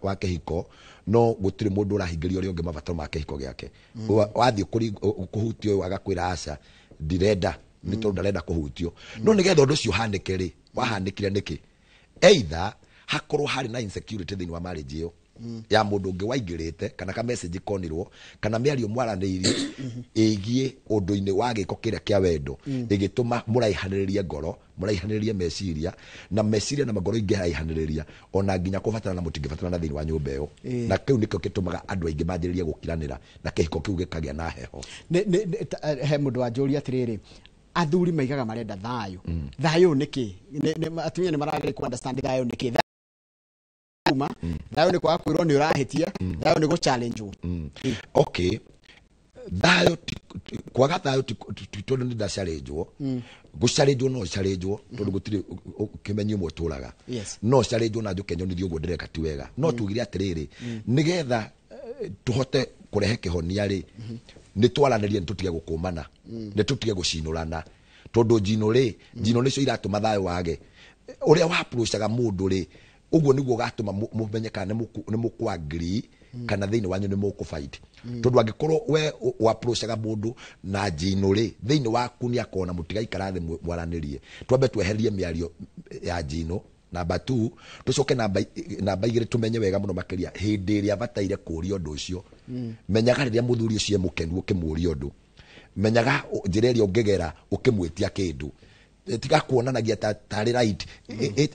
wa kĩhiko, no gũtirĩ mũndũ ũrahingĩria ũrĩa ũngĩ mabataro ma kĩhiko gĩake. Wathiĩ kũhutio ũyũ agakwĩra aca, ndirenda, nĩ tondũ ndarenda kũhutio. No nĩgetha ũndũ ũcio ũhanĩke rĩ, wahanĩkire nĩkĩ? Either hakorwo harĩ na insecurity thĩinĩ wa marriage ĩyo ya mũndũ ũngĩ waingĩrĩte, kana ka message konirwo, kana mĩario mwaranĩirie ĩgiĩ ũndũ-inĩ wa gĩko kĩrĩa kĩa wendo, ĩgĩtũma mũraihanĩrĩrie ngoro, mũraihanĩrĩrie meciria, na meciria na ngoro ingĩraihanĩrĩria, ona nginya kũbatarana mũtingĩbatarana thĩinĩ wa nyũmba ĩyo. Na kĩu nĩkĩo gĩtũmaga andũ aingĩ manjĩrĩrie gũkiranĩra na kĩhiko kĩu gĩkagĩa na heho. He mũndũ wanjũria atĩrĩrĩ, athuri maigaga marenda thayũ, thayũ nĩ kĩ? Atumia nĩ marageria ku understand thayũ nĩ kĩ. Kuma thayũ nĩ kwaga kwĩrwo nĩ ũrahĩtia, thayũ nĩ gũ challenge. Okay, thayũ kwaga thayũ ti tondũ nĩ ndacarĩnjwo. Gũcarĩnjwo no ũcarĩnjwo, tondũ gũtirĩ kĩmenyi ũmwe ũtũraga. No carĩnjwo na njũke nyonithio ũguo ndĩreka ti wega. No tugire atĩrĩrĩ, nĩgetha tũhote kũrehe kĩhonia rĩ, nĩ twaranĩrie, nĩ tũtige gũkũmana, nĩ tũtige gũcinũrana, tondũ njino rĩ, njino nĩcio iratũma thayũ wage. Ũrĩa wa-approachaga mũndũ rĩ, ũguo nĩguo ũgatũma mũmenye kana nĩ mũkũ-agree kana thĩinĩ wanyu nĩ mũkũ-fight, tondũ angĩkorwo we wa-approachaga mũndũ na njino rĩ, thĩinĩ waku nĩ akona mũtigaikara thĩ mwaranĩrie. Twambe tweherie mĩario ya njino namba 2, tũcoke namba 2, tũmenye wega mũno makĩria hĩndĩ ĩrĩa bataire kũũria ũndũ ũcio. Menyaga rĩrĩa mũthuri ũcio e mũkenu ũkĩmũũria ũndũ, menyaga njĩra ĩrĩa ũngĩgera ũkĩmwĩtia kĩndũ. Tiga kuonanagia tarĩ right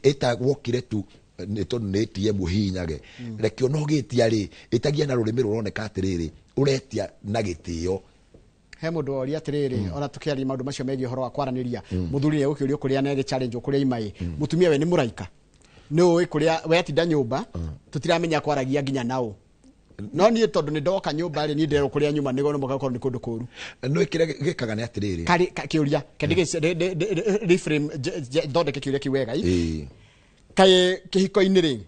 ĩta wokire tu nĩ tondũ nĩ ATM ũhihinyage. Reke ona ũgĩtia rĩ, ĩtagia na rũrĩmĩ rũroneka atĩrĩrĩ, ũretia na gĩtĩo. He mũndũ woria atĩrĩrĩ, ona tũkĩaria maũndũ macio megiĩ ũhoro wa kwaranĩria, mũthuri nĩ egũkĩũrio kũrĩa na challenge kũrĩa imaĩ, mũtumia we nĩ mũraika, nĩ ũĩ kũrĩa we atinda nyũmba, tũtiramenya kwaragia nginya naũ. No niĩ tondũ nĩ ndoka nyũmba rĩ, niĩ ndĩrerwo kũrĩa nyuma nĩguo no mũhaka gũkorwo nĩ kũndũ kũru. No kĩrĩa gĩkaga nĩ atĩrĩrĩ, Karĩ kĩũria ke reframe, thondeke kĩũria kĩu wega. Kaĩ kĩhiko-inĩ rĩ,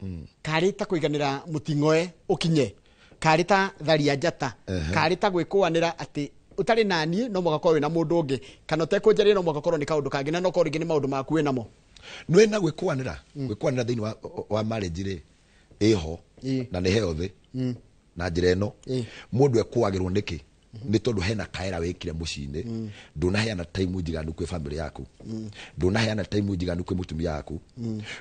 karĩ ta kũiganĩra mũting'oe ũkinye, karĩ ta tharia njata, karĩ ta gwĩkũanĩra atĩ ũtarĩ naniĩ no mũhaka ũkorwo wĩna mũndũ ũngĩ, kana ũtekũnjaria no mũhaka ũkorwo nĩ kaũndũ kangĩ, na no korwo rĩngĩ nĩ maũndũ maku wĩ namo? Nĩ na gwĩkũanĩra, gwĩkũanĩra thĩinĩ wa marriage rĩ, ĩho na nĩ healthy na njĩra ĩno. Mũndũ ekũagĩrwo nĩkĩ? Nĩ tondũ hena kaera wĩkire mũciĩ-inĩ, ndũnaheana time njiganu kwĩ family yaku, ndũnaheana time njiganu kwĩ mũtumia waku,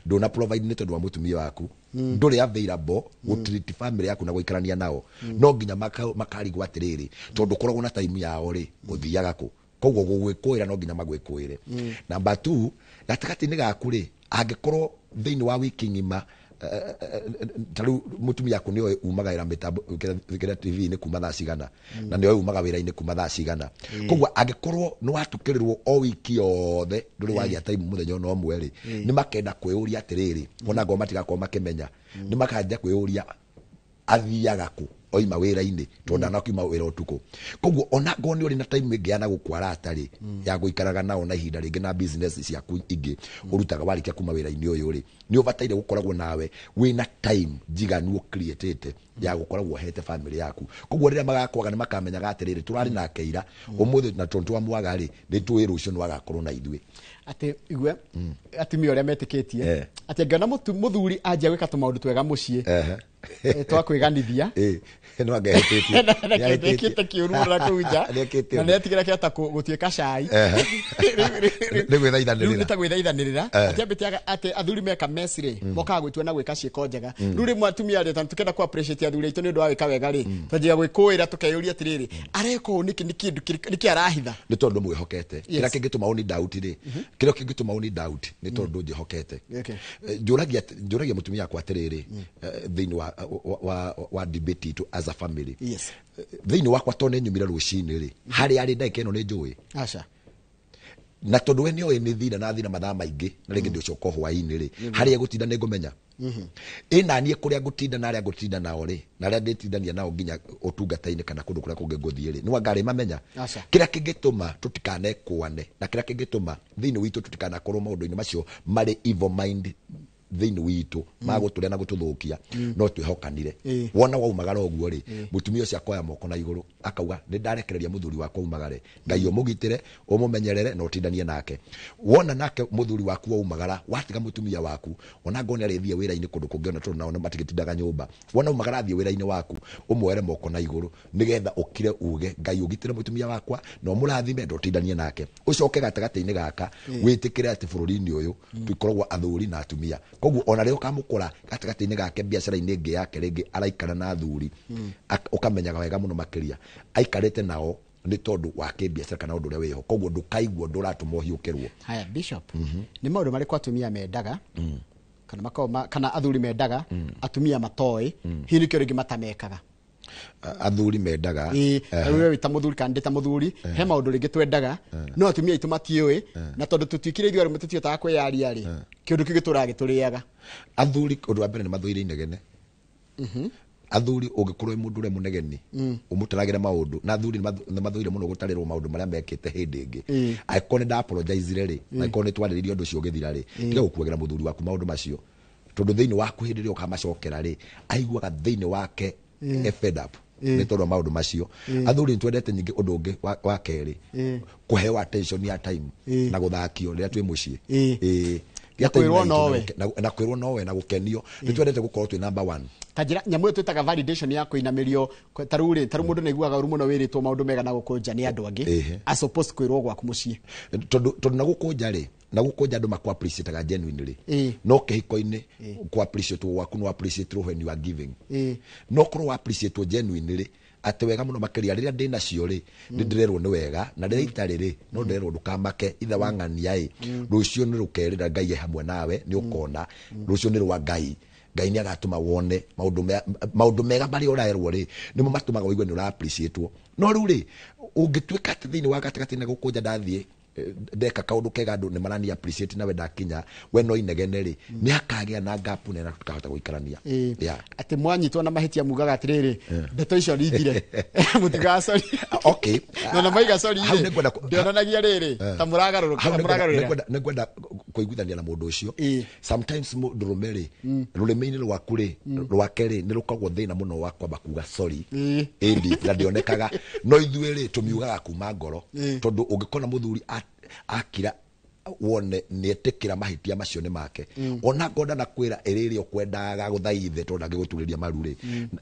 ndũna provide nĩ tondũ wa mũtumia waku, ndũrĩ available gũtreat family yaku na gũikarania nao. No nginya makarigwo atĩrĩrĩ, tondũ ũkoragwo na time yao rĩ, ũthiaga kũ? Koguo gũgwĩkũĩra no nginya magwĩkũĩre. Number 2, gatagatĩ-inĩ gaku rĩ, angĩkorwo thĩinĩ wa wiki ng'ima, ta rĩu mũtumia aku nĩoĩ umaga wĩra mĩtambo kĩrĩa TV-inĩ kuma thaa cigana, na nĩoĩ umaga wĩra-inĩ kuma thaa cigana. Koguo angĩkorwo nĩ watukĩrĩrwo o wiki yothe, ndũrĩ wagĩa time mũthenya ona ũmwe rĩ, nĩ makenda kwĩyũria atĩrĩrĩ, ona ngorwo matigakorwo makĩmenya, nĩ makanja kwĩyũria athiaga kũ oima wĩra-inĩ, tondũ ndanakiuma wĩra ũtukũ. Koguo ona ngorwo nĩ ũrĩ na time ĩngĩ ya na gũkũ arata rĩ, ya gũikaraga nao na ihinda rĩngĩ na business ciaku ingĩ ũrutaga warĩkia kuma wĩra-inĩ ũyũ rĩ, nĩ ũbataire gũkoragwo nawe wĩna time njiganu ũcreatĩte ya gũkoragwo ũhete family yaku. Koguo rĩrĩa magakwaga nĩ makamenyaga atĩrĩrĩ, tũrarĩ nake ira, ũmũthĩ na tondũ twamwaga rĩ, nĩ tũĩ rũciũ nĩ agakorwo na ithuĩ. Atĩ igue atumia ũrĩa metĩkĩtie atĩ angĩona mũthuri anjia gwĩka tũmaũndũ twega mũciĩ, twakwĩganithia, no angehĩtĩtie. Nĩekĩte kĩũru na kũu nja, na nĩetigĩra kĩhota gũtuĩka cai. Nĩ gwĩthaithanĩrĩra. Rĩu nĩ ta gwĩthaithanĩrĩra. Atĩ ambĩte atĩ athuri meka mess rĩ, mokaga gwĩtua na gwĩka ciĩko njega. Rĩu rĩmwe atumia rĩ, tondũ tũkĩenda kũ appreciate athuri aitũ nĩ ũndũ wa gwĩka wega rĩ, twanjagia gwĩkũĩra tũkeyũria atĩrĩrĩ, areka ũũ nĩkĩ, nĩ kĩndũ kĩrĩkũ, nĩkĩ arahitha? Nĩ tondũ mwĩhokete. Kĩrĩa kĩngĩtũma ũni doubt rĩ, kĩrĩa kĩngĩtũma ũni doubt nĩ tondũ njĩhokete. Njũragia mũtumia wakwa atĩrĩrĩ, thĩinĩ wa debate itũ as a family. Thĩinĩ wakwa tondũ nĩ nyumire rũcinĩ rĩ, harĩa arĩ ndagĩka ĩno nĩ njũĩ. Aca. Na tondũ we nĩoĩ nĩ thira na thira mathaa maingĩ, na rĩngĩ ndĩũcoka hwaĩ-inĩ rĩ, harĩa egũtinda nĩ ngũmenya. Ĩ naniĩ kũrĩa ngũtinda na arĩa ngũtinda nao rĩ, na arĩa ndĩtindania nao nginya ũtungata-inĩ kana kũndũ kũrĩa kũngĩ ngũthiĩ rĩ, nĩ wangarĩ mamenya. Aca. Kĩrĩa kĩngĩtũma tũtikanekũane, na kĩrĩa kĩngĩtũma thĩinĩ witũ tũtikanakorwo maũndũ-inĩ macio marĩ evil mind thĩinĩ witũ, magũtũrĩa na gũtũthũkia, no twĩhokanire. Wona waumagara ũguo rĩ, mũtumia ũcio akoya moko na igũrũ akauga, nĩ ndarekereria mũthuri wakwa umagare, Ngai ũmũgitĩre, ũmũmenyerere na ũtindanie nake. Wona nake mũthuri waku waumagara, watiga mũtumia waku, ona ngorwo nĩ arĩthiĩ wĩra-inĩ kũndũ kũngĩ, ona tondũ nao matigĩtindaga nyũmba, wona umagara athiĩ wĩra-inĩ waku, ũmuoere moko na igũrũ nĩgetha ũkire uge, Ngai ũgitĩre mũtumia wakwa na ũmũrathime na ũtindanie nake. Ũcoke gatagatĩ-inĩ gaka wĩtĩkĩre atĩ bũrũri-inĩ ũyũ tũkoragwo athuri na atumia. Koguo ona rĩrĩa ũkamũkora gatagatĩ-inĩ gake biacara-inĩ ĩngĩ yake rĩngĩ araikara na athuri, ũkamenyaga wega mũno makĩria aikarĩte nao nĩ tondũ wa kĩbiacara kana ũndũ ũrĩa wĩho. Koguo ndũkaigua ũndũ ũratũma ũhiũkĩrwo. Haya Bishop, nĩ maũndũ marĩkũ atumia mendaga, kana makoragwo kana athuri mendaga atumia matoĩ, hihi nĩkĩo rĩngĩ matamekaga? Athuri mendaga, Ĩĩ, rĩu we wĩ ta mũthuri kana ndĩ ta mũthuri, he maũndũ rĩngĩ twendaga no atumia aitũ matiũĩ, na tondũ tũtuĩkire ithuĩ arũme tũtihotaga kwĩyaria rĩ, kĩũndũ kĩu gĩtũraga gĩtũrĩaga. Athuri ũndũ wa mbere nĩ mathũire inegene. Athuri ũngĩkorwo wĩ mũndũ ũrĩa mũnegeni, ũmũtaragĩre maũndũ, na athuri nĩ mathũire mũno gũtarĩrwo maũndũ marĩa mekĩte hĩndĩ ĩngĩ. Angĩkorwo nĩ nda apologize rĩ, angĩkorwo nĩ twarĩrĩirie ũndũ ũcio ũgĩthira rĩ, tiga gũkuagĩra mũthuri waku maũndũ macio, tondũ thĩinĩ waku hĩndĩ ĩrĩa ũkamacokera rĩ, aiguaga thĩinĩ wake e fed up nĩ tondũ wa maũndũ macio. Athuri nĩ twendete nyingĩ ũndũ ũngĩ wa kerĩ, kũheo attention ya time na gũthakio rĩrĩa twĩ mũciĩ. Na kwĩrwo nowe. Na kwĩrwo nowe na gũkenio. Nĩ twendete gũkorwo twĩ number one. Ta njĩra nyamũ ĩyo twĩtaga validation ya kũinamĩrio, ta rĩu rĩ, ta rĩu mũndũ nĩaiguaga ũru mũno wĩrĩtwo maũndũ mega na gũkũ nja nĩ andũ angĩ, as opposed kwĩrwo gwaku mũciĩ. Tondũ na gũkũ nja rĩ, na gũkũ nja andũ makũ appreciate genuinely. No kĩhiko-inĩ, kũ appreciate gwaku no appreciate when you are giving. No korwo wa appreciate genuinely, atĩ wega mũno makĩria rĩrĩa ndĩ nacio rĩ, nĩ ndĩrerwo nĩ wega, na rĩrĩa itarĩ rĩ, no ndĩrerwo ndũkamake, ithe wa ng'ania ĩ, rũciũ nĩ rũkerĩra Ngai e hamwe nawe, nĩ ũkona rũciũ nĩ rwa Ngai. Ngai nĩ agatũma wone maũndũ mega marĩa ũrerwo rĩ, nĩmo matũmaga ũigue nĩ ũra appreciate. No rĩu rĩ, ũngĩtuĩka atĩ thĩinĩ wa gatagatĩ na gũkũ nja ndathiĩ, ndeka kaũndũ kega andũ nĩ marani appreciate, nawe ndakinya we no inegene rĩ, nĩ hakagĩa na gap nene na tũkahota gũikarania. Atĩ mwanyitwo na mahĩtia mugaga atĩrĩrĩ, ndeto icio ningire mũtigaga sorry. Na maiga sorry Hau rĩ, nĩngwenda ndĩonanagia rĩrĩ ta mũragarũrũka, Hau ta mũragarũrĩra. nĩngwenda kũiguithania na mũndũ ũcio. Sometimes mũndũrũme rĩ, rũrĩmĩ-inĩ rwaku rĩ, rwake rĩ, nĩ rũkoragwo thĩna mũno wa kwamba kuga sorry. Ĩndi na ndĩonekaga, no ithuĩ rĩ, tũmiugaga kuma ngoro, tondũ ũngĩkona mũthuri akira Wone nĩ etĩkĩra mahĩtia macio nĩ make. Ona ngorwo ndanakwĩra ĩrĩ ĩrĩa ũkwendaga gũthaithe tondũ ndangĩgũturĩria maru rĩ,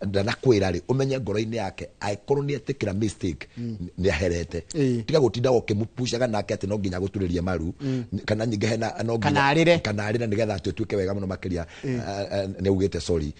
ndanakwĩra rĩ, ũmenye ngoro-inĩ yake angĩkorwo nĩ etĩkĩra mistake, nĩ aherete. Tiga gũtinda ũkĩmũpucaga nake atĩ no nginya agũturĩrie maru, kana nyingĩ hena no nginya Kana arĩre. Kana arĩre nĩgetha atĩ ũtuĩke wega mũno makĩria. Nĩ augĩte sorry.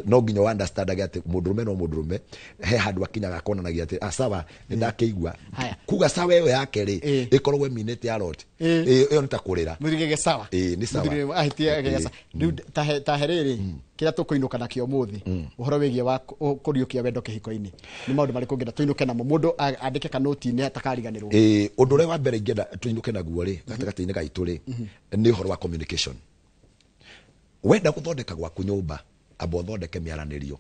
No nginya ũ understand atĩ mũndũrũme no mũndũrũme he handũ akinyaga akonanagia atĩ, "Ah, sawa, nĩ ndakĩigua." Haya. Kuga sawa ĩyo yake rĩ, ĩkoragwo ĩminĩte a lot. Ĩyo nĩ ta kũrĩra. Mũthigege sawa. Ĩĩ, nĩ sawa. Mũthigege ahĩtie agege sawa. Rĩu tahe rĩrĩ kĩrĩa tũkũinũka nakĩo ũmũthĩ, ũhoro wĩgiĩ wa kũriũkia wendo kĩhiko-inĩ, nĩ maũndũ marĩkũ ũngĩenda tũinũke namo, mũndũ andĩke kanoti-inĩ atakariganĩrwo? Ĩĩ, ũndũ ũrĩa wa mbere ingĩenda tũinũke naguo rĩ gatagatĩ-inĩ gaitũ rĩ, nĩ ũhoro wa communication. Wenda gũthondeka gwaku nyũmba, amba ũthondeke mĩaranĩrio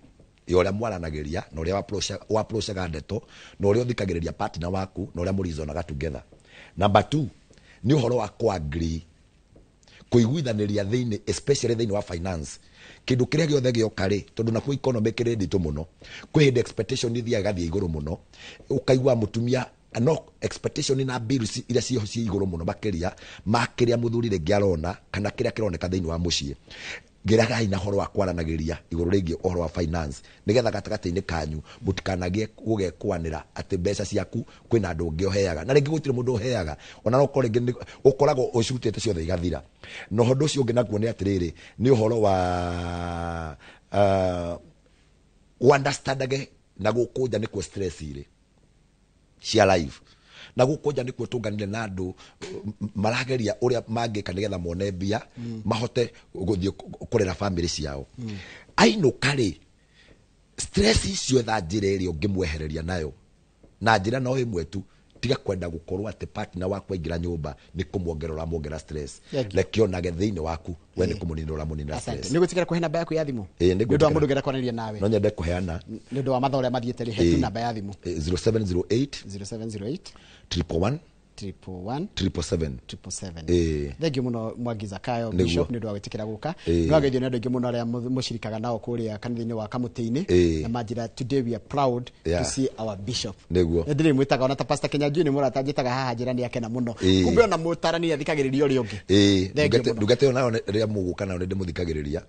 ya ũrĩa mwaranagĩria na ũrĩa ũapproachaga ndeto na ũrĩa ũthikagĩrĩria partner waku na ũrĩa mũrizonaga together. Number two nĩ ũhoro wa kũagree, kũiguithanĩria thĩinĩ, especially thĩinĩ wa finance, kĩndũ kĩrĩa gĩothe gĩoka rĩ, tondũ nakuo economy kĩrĩ nditũ mũno, kwĩ hĩndĩ expectation ithiaga ĩgathiĩ igũrũ mũno, ũkaigua mũtumia no expectation na bills iria ciho ciĩ igũrũ mũno makĩria ma kĩrĩa mũthuri rĩngĩ arona kana kĩrĩa kĩroneka thĩinĩ wa mũciĩ. Gĩragai na ũhoro wa kwaranagĩria igũrũ rĩgiĩ ũhoro wa finance, nĩgetha gatagatĩ-inĩ kanyu mũtikanagĩe gũgekwanĩra atĩ mbeca ciaku kwĩna andũ ũngĩ ũheaga na rĩngĩ gũtirĩ mũndũ ũheaga, ona no ũkorwo rĩngĩ ũkoragwo ũcirutĩte ciothe igathira. Na ũndũ ũcio ũngĩ naguo nĩ atĩrĩrĩ, nĩ ũhoro wa ũunderstandage na gũkũ nja nĩkuo stress irĩ cia life, na gũkũ nja nĩkuo tũnganire na andũ marageria ũrĩa mangĩka nĩgetha mone mbia, mahote gũthiĩ kũrera family ciao. Ainũka rĩ, stress icio etha njĩra ĩrĩa ũngĩmwehereria nayo, na njĩra no ĩmwe tu, tiga kwenda gũkorwo atĩ partner waku aingĩra nyũmba nĩ kũmuongerera ũramuongerera stress. Thank you. Reke onage thĩinĩ waku we nĩ kũmũninĩra ũramũninĩra Asante. stress. Nĩ gwĩtĩkĩra kũhe namba yaku ya thimũ? Ĩĩ, nĩ Nĩ ũndũ wa ngwĩtĩkĩra. mũndũ ũngĩenda kwaranĩria nawe. No nyende kũheana. Nĩ ũndũ wa mathaa ũrĩa mathiĩte rĩ, he tu namba ya thimũ. 0708 0708 111 111 777. 777. Ĩĩ. Thank you mũno, Mwangi Zakayo. Nĩguo. Bishop, nĩ ũndũ wa gwĩtĩkĩra gũka. Ĩĩ. Nĩ wageithio nĩ andũ aingĩ mũno arĩa mũcirikaga nao kũrĩa kanitha-inĩ wa Kamũtĩ-inĩ, Ĩĩ. na manjĩra, "Today we are proud to see our bishop." Nĩguo. Nĩ ndĩrĩ mwĩtaga ona ta Pastor Kenya Njui, nĩ mũrata njĩtaga haha, njĩra nĩ akena mũno. Ĩĩ. Kumbe ona mũtarani athikagĩrĩria ũrĩa ũngĩ. Ĩĩ. Thank you mũno. Ndungata ĩyo nayo rĩrĩa mũgũka nayo nĩ ndĩmũthikagĩrĩria.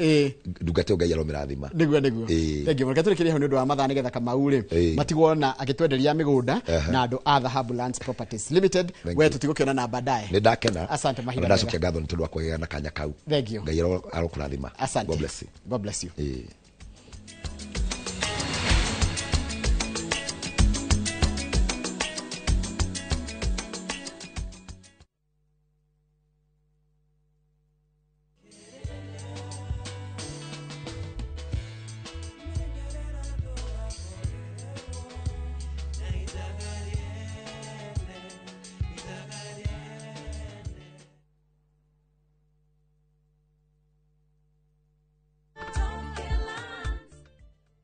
Ndungata ĩyo Ngai aromĩrathima. Nĩguo. Ĩĩ. Thank you. Reke tũrĩkĩrie hau nĩ ũndũ wa mathaa, nĩgetha Kamau rĩ matigwo na agĩtwenderia mĩgũnda na andũ a Dhahabu Lands Properties Limited. Thank We you. tũtigũkĩona na baadaye. Nĩ ndakena. Asante, mahinda Na ndacokia mega. ngatho nĩ tondũ wa kwagĩa na kanya kau. Thank you. Ngai arokũrathima. Asante. God bless you. God bless you. Ĩĩ.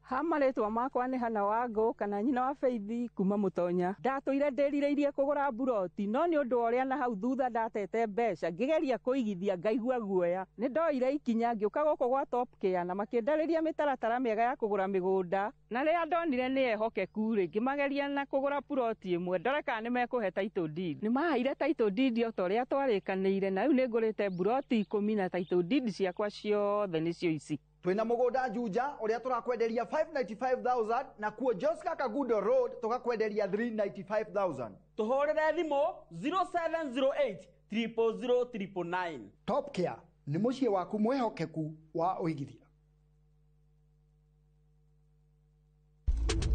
Ha marĩtwa makwa nĩ Hana Wangũ kana nyina wa Faithi kuma Mũtonya. Ndatũire ndĩrirĩirie kũgũra mburoti, no nĩ ũndũ wa ũrĩa na hau thutha ndatete mbeca ngĩgeria kũigithia ngaigua guoya. Nĩ ndoire ikinya ngĩũka gũkũ gwa Top Care na makĩndarĩria mĩtaratara mĩega ya kũgũra mĩgũnda, na rĩrĩa ndonire nĩ ehokeku rĩ, ngĩmageria na kũgũra puroti ĩmwe ndore kana nĩ mekũhe title deed. Nĩ maheire title deed o ta ũrĩa twarĩkanĩire, na rĩu nĩ ngũrĩte mburoti 10 na title deed ciakwa ciothe nĩcio ici. Twina mugunda Juja uria turakwenderia 595,000, na kuo Joska Kagundo Road tukakwenderia 395,000. Tũhũrĩre thimũ 0708 000 999. Top Care nĩ mũciĩ waku mwĩhokeku wa ũigithia.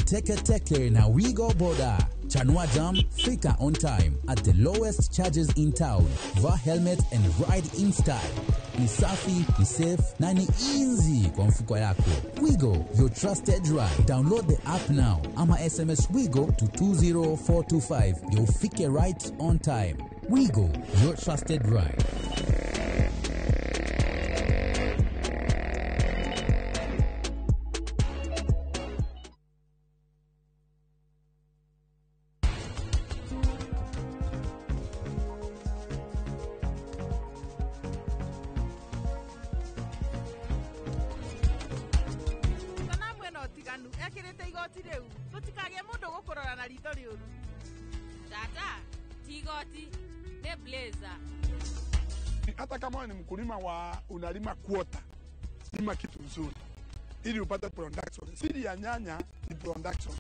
Teke Teke na Wigo Boda. Chanua Jam, fika on time at the lowest charges in town. Vaa helmet and ride in style. Ni safi, ni safe na ni easy kwa mfuko yako. Wigo, your trusted ride. Download the app now ama SMS Wigo to 20425 ndio ufike right on time. Wigo, your trusted ride. Sanamu ĩno tiganu ekĩrĩte igoti rĩu, tũtikagĩe mũndũ gũkũrora na ritho rĩũru. Tata, ti igoti, nĩ blazer. Hata kama wewe ni mkulima wa unalima kuota, lima kitu nzuri ili upate production. Siri ya nyanya ni production.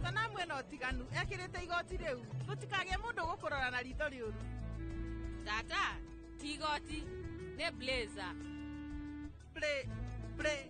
Sanamu ĩno tiganu ekĩrĩte igoti rĩu tũtikagĩe mũndũ gũkũrora na ritho rĩũru. Tata, ti igoti, nĩ blazer. Play, play.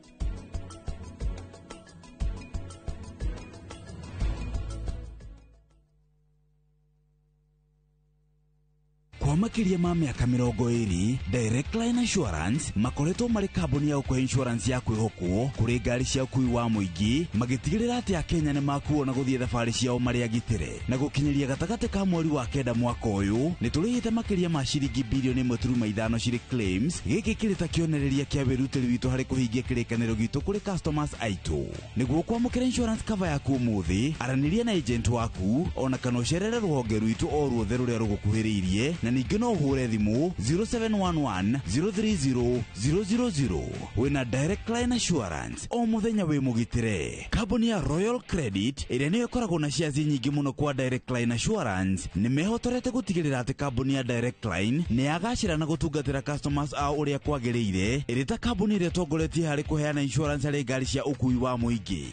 Kwa makiria ma mĩaka 20, Direct Line Assurance makoretwo marĩ kambuni ya gũkũhe insurance ya kwĩhokwo kũrĩ ngari cia ũkui wa mũingĩ, magĩtigĩrĩra atĩ Akenya nĩ makuo na gũthiĩ thabarĩ ciao marĩ agitĩre. Na gũkinyĩria gatagatĩ ka mweri wa 9 mwaka ũyũ, nĩ tũrĩhĩte makĩria ma ciringi bilioni 1.5 cirĩ claims. Gĩkĩ kĩrĩ ta kĩonereria kĩa wĩrutĩri witũ harĩ kũhingia kĩrĩkanĩro gitũ kũrĩ customers aitũ. Nĩguo kwamũkĩra insurance cover yaku ũmũthĩ, aranĩria na agent waku ona kana ũcerere rũhonge rwitũ o ruothe rũrĩa rũgũkuhĩrĩirie, na ningĩ no ũhũre thimũ 0711 030 000. Wĩna Direct Line Assurance o mũthenya wĩ mũgitĩre. Kambuni ya Royal Credit ĩrĩa nĩyo ĩkoragwo na shares nyingĩ mũno kwa Direct Line Assurance nĩ mehotorete gũtigĩrĩra atĩ kambuni ya Direct Line nĩ yagacĩra na gũtungatĩra customers ao ũrĩa kwagĩrĩire, ĩrĩ ta kambuni ĩrĩa ĩtongoretie harĩ kũheana insurance harĩ ngari cia ũkui wa mũingĩ.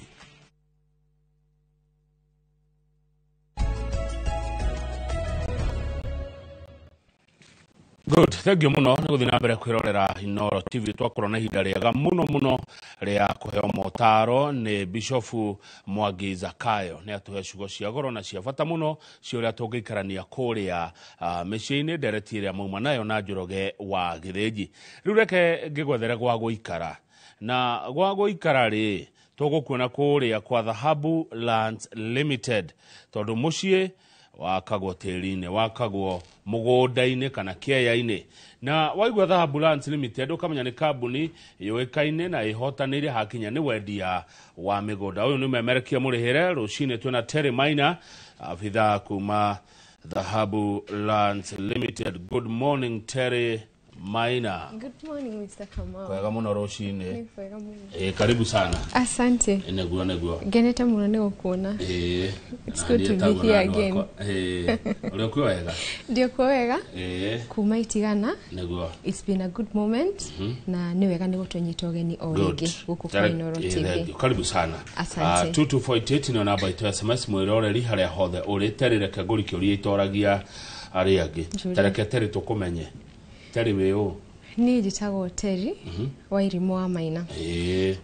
Good, thank you muno nĩ gũthiĩ na mbere kwĩrorera Inooro TV. Twakorwo na ihinda rĩega mũno mũno rĩa kũheo motaro nĩ Bishofu Mwangi Zakayo. Nĩ atũhe ciugo cia goro na cia bata mũno cia ũrĩa tũngĩikarania kũrĩa mĩciĩ-inĩ, ndereti ĩrĩa mauma nayo na Njoroge wa Gĩthĩnji. Rĩu reke ngĩgwethere gwa gũikara, na gwa gũikara rĩ tũgũkuona kũrĩa kwa Dhahabu Lands Limited, tondũ mũciĩ wakagwo tĩri-inĩ, wakagwo mũgũnda-inĩ kana kĩeya-inĩ. Na waigua Dhahabu Lands Limited ũkamenya nĩ kambuni yũĩkaine na ĩhotanĩire hakinya nĩ wendia wa mĩgũnda. Ũyũ nĩ memerekia mũrĩhĩre. Rũcinĩ twĩna Terry Maina, abithaa kuma Dhahabu Lands Limited. Good morning Terry Maina. Good morning Mr. Kamau. Kwega mũno rũcinĩ. Nĩ kwega mũno. Karibu sana. Asante. Nĩguo nĩguo. Ngenete mũno nĩ gũkuona. It's good to be here again. Ũrĩ kuo wega? Ndio kuo wega. Kuma Itigana. Nĩguo. It's been a good moment. Na nĩ wega nĩ gũtũnyita ũgeni o rĩngĩ gũkũ kwa Inooro TV. Karibu sana. Asante. 2248 nĩyo namba itũ ya SMS mwĩroreri harĩa hothe ũrĩ. Terry, reke ngũrikĩũria itoragia arĩa angĩ. Tareke Terry tũkũmenye. Terry wĩ ũ? Niĩ njĩtagwo Terry Wairimũ wa Maina.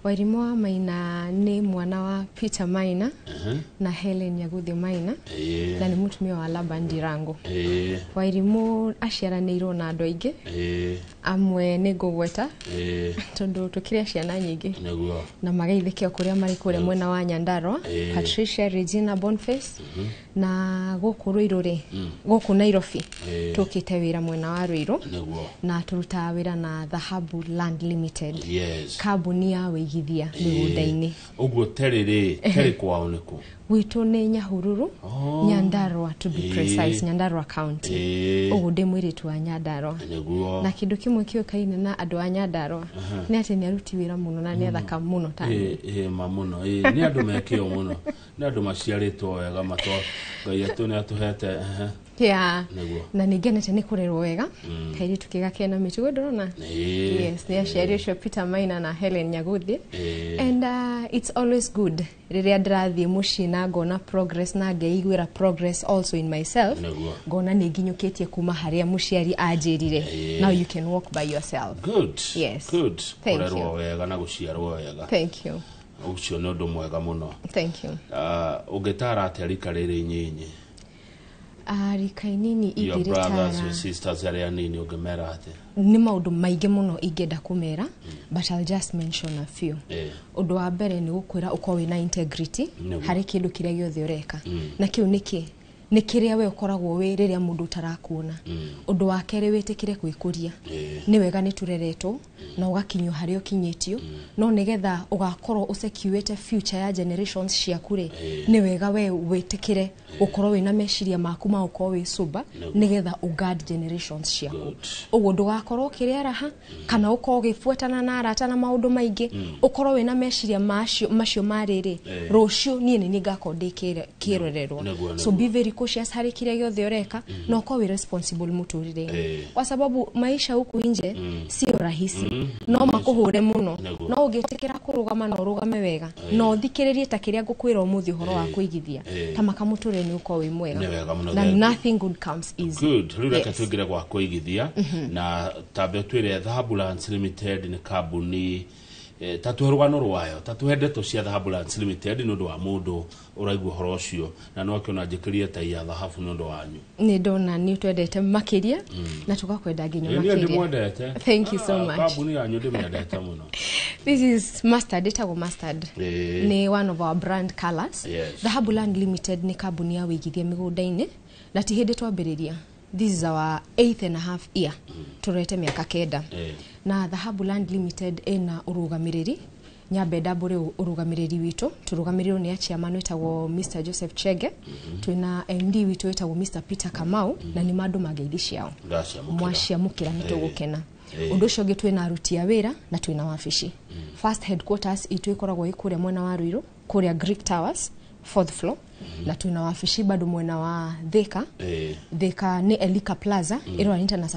Wairimũ wa Maina nĩ mwana wa Peter Maina na Helen Nyaguthĩ Maina, na nĩ mũtumia wa Laban Ndirango. Wairimũ aciaranĩirwo na andũ aingĩ, amwe nĩ ngũgweta tondũ tũkĩrĩ ciana nyingĩ, na magaithĩke o kũrĩa marĩ kũrĩa mwena wa Nyandarua, Patricia Regina Boniface, na gũkũ Ruiru rĩ, gũkũ Nairobi tũkĩte wĩra mwena wa Ruiru, na tũrutaga wĩra na Dhahabu Land Limited. Yes. Kambuni ya wĩigithia mĩgũnda-inĩ. Ũguo Terry rĩ, Terry kwao nĩ kũ? Gwitũ nĩ Nyahururu, Nyandarua to be precise, Nyandarua County. Ũguo ndĩ mũirĩtu wa Nyandarua. Nĩguo. Na kĩndũ kĩmwe kĩũkaine na andũ a Nyandarua nĩ atĩ nĩ aruti wĩra mũno na nĩ athaka mũno ta niĩ. Ma mũno. Nĩ andũ me kĩo mũno. Nĩ andũ maciarĩtwo wega matwa Ngai atũ nĩ atũhete. Yeah. Na nĩ ngenete nĩ kũrerwo wega. Kairĩtu kega kena mĩtugo ndũrona? Yes, nĩ aciari ũcio Peter Maina na Helen Nyaguthĩ. And it's always good rĩrĩa ndĩrathiĩ mũciĩ na ngona progress na ngeiguĩra progress also in myself, ngona nĩ nginyũkĩtie kuma harĩa mũciari anjĩrire. Now you can walk by yourself. Good. Yes. Good. Thank Kũrerwo you. wega na gũciarwo wega. Thank you. Ũcio nĩ ũndũ mwega mũno. Thank you. Ũngĩtara atĩa rika rĩrĩ inyinyi? Rika inini Your brothers, your ingĩrĩtara sisters arĩa anini ũngĩmera atĩa? nĩ maũndũ maingĩ mũno ingĩenda kũmera, but I'll just mention a few. Ũndũ wa mbere nĩ gũkwĩra ũkorwo wĩna integrity Nĩguo. harĩ kĩndũ kĩrĩa gĩothe ũreka. Na kĩu nĩkĩ? Nĩ kĩrĩa we ũkoragwo wĩ rĩrĩa mũndũ ũtarakuona. Ũndũ wa kerĩ, wĩtĩkĩre gwĩkũria. Nĩ wega nĩ tũreretwo na ũgakinyio harĩa ũkinyĩtio, no nĩgetha ũgakorwo ũsecuĩte future ya generations ciaku rĩ, nĩ wega we wĩtĩkĩre gũkorwo wĩna meciria maku ma gũkorwo wĩ sober, nĩgetha ũguard generations ciaku. Ũguo ndũgakorwo ũkĩrĩa raha kana ũkorwo ũgĩbuatana na arata na maũndũ maingĩ. Ũkorwo wĩna meciria macio ma rĩrĩ, rũciũ niĩ nĩ niĩ ngakorwo ndĩ kĩrorerwa. So be very cautious harĩ kĩrĩa gĩothe ũreka na ũkorwo wĩ responsible mũtũrĩre-inĩ, kwa sababu maisha huku nje sio rahisi. No makũhũre mũno. No ũngĩtĩkĩra kũrũgama na ũrũgame wega na ũthikĩrĩrie ta kĩrĩa ngũkwĩra ũmũthĩ ũhoro wa kũigithia, ta maka mũtũrĩre nĩ ũkorwo wĩ mwega. Nĩ wega mũno, Na thank you. nothing good comes easy. Good. Rĩu reke tũingĩre gwa kũigithia, na tambe ũtwĩre Dhahabu Lands Limited nĩ kambuni, ta tũhe rũgano rwayo, ta tũhe ndeto cia Dhahabu Lands Limited nĩ ũndũ wa mũndũ ũraigua ũhoro ũcio na no akĩona njĩkĩrie tai ya thahabu nĩ ũndũ wanyu. Nĩ ndona nĩ ũtwendete makĩria na tũgakwenda nginya Ĩ, niĩ makĩria. ndĩmwendete. Thank you so Ah, much. Kambuni yanyu ndĩmĩendete mũno. This is mustard, ĩtagwo mustard. Nĩ one of our brand colors. Dhahabu Land Limited nĩ kambuni ya wĩigithia mĩgũnda-inĩ, na ti hĩndĩ twambĩrĩria. This is our eighth and a half year, tũrorete mĩaka 9. Na Dhahabu Land Limited ĩna ũrũgamĩrĩri, nyambe ndambũre ũrũgamĩrĩri witũ. Tũrũgamĩrĩrwo nĩ chairman wĩtagwo Mr Joseph Chege, twĩna MD witũ wĩtagwo Mr Peter Kamau, na nĩ mandũ mangeithi ciao. Ndaciamũkĩra. Mwaciamũkĩra nĩ tũgũkena. Ũndũ ũcio ũngĩ, twĩna aruti a wĩra na twĩna wabici. First headquarters itũ ĩkoragwo ĩ kũrĩa mwena wa Ruiru, kũrĩa Greek Towers, fourth floor, na twĩna wabici bado mwena wa Thika. Thika nĩ Elika Plaza, ĩroranĩte na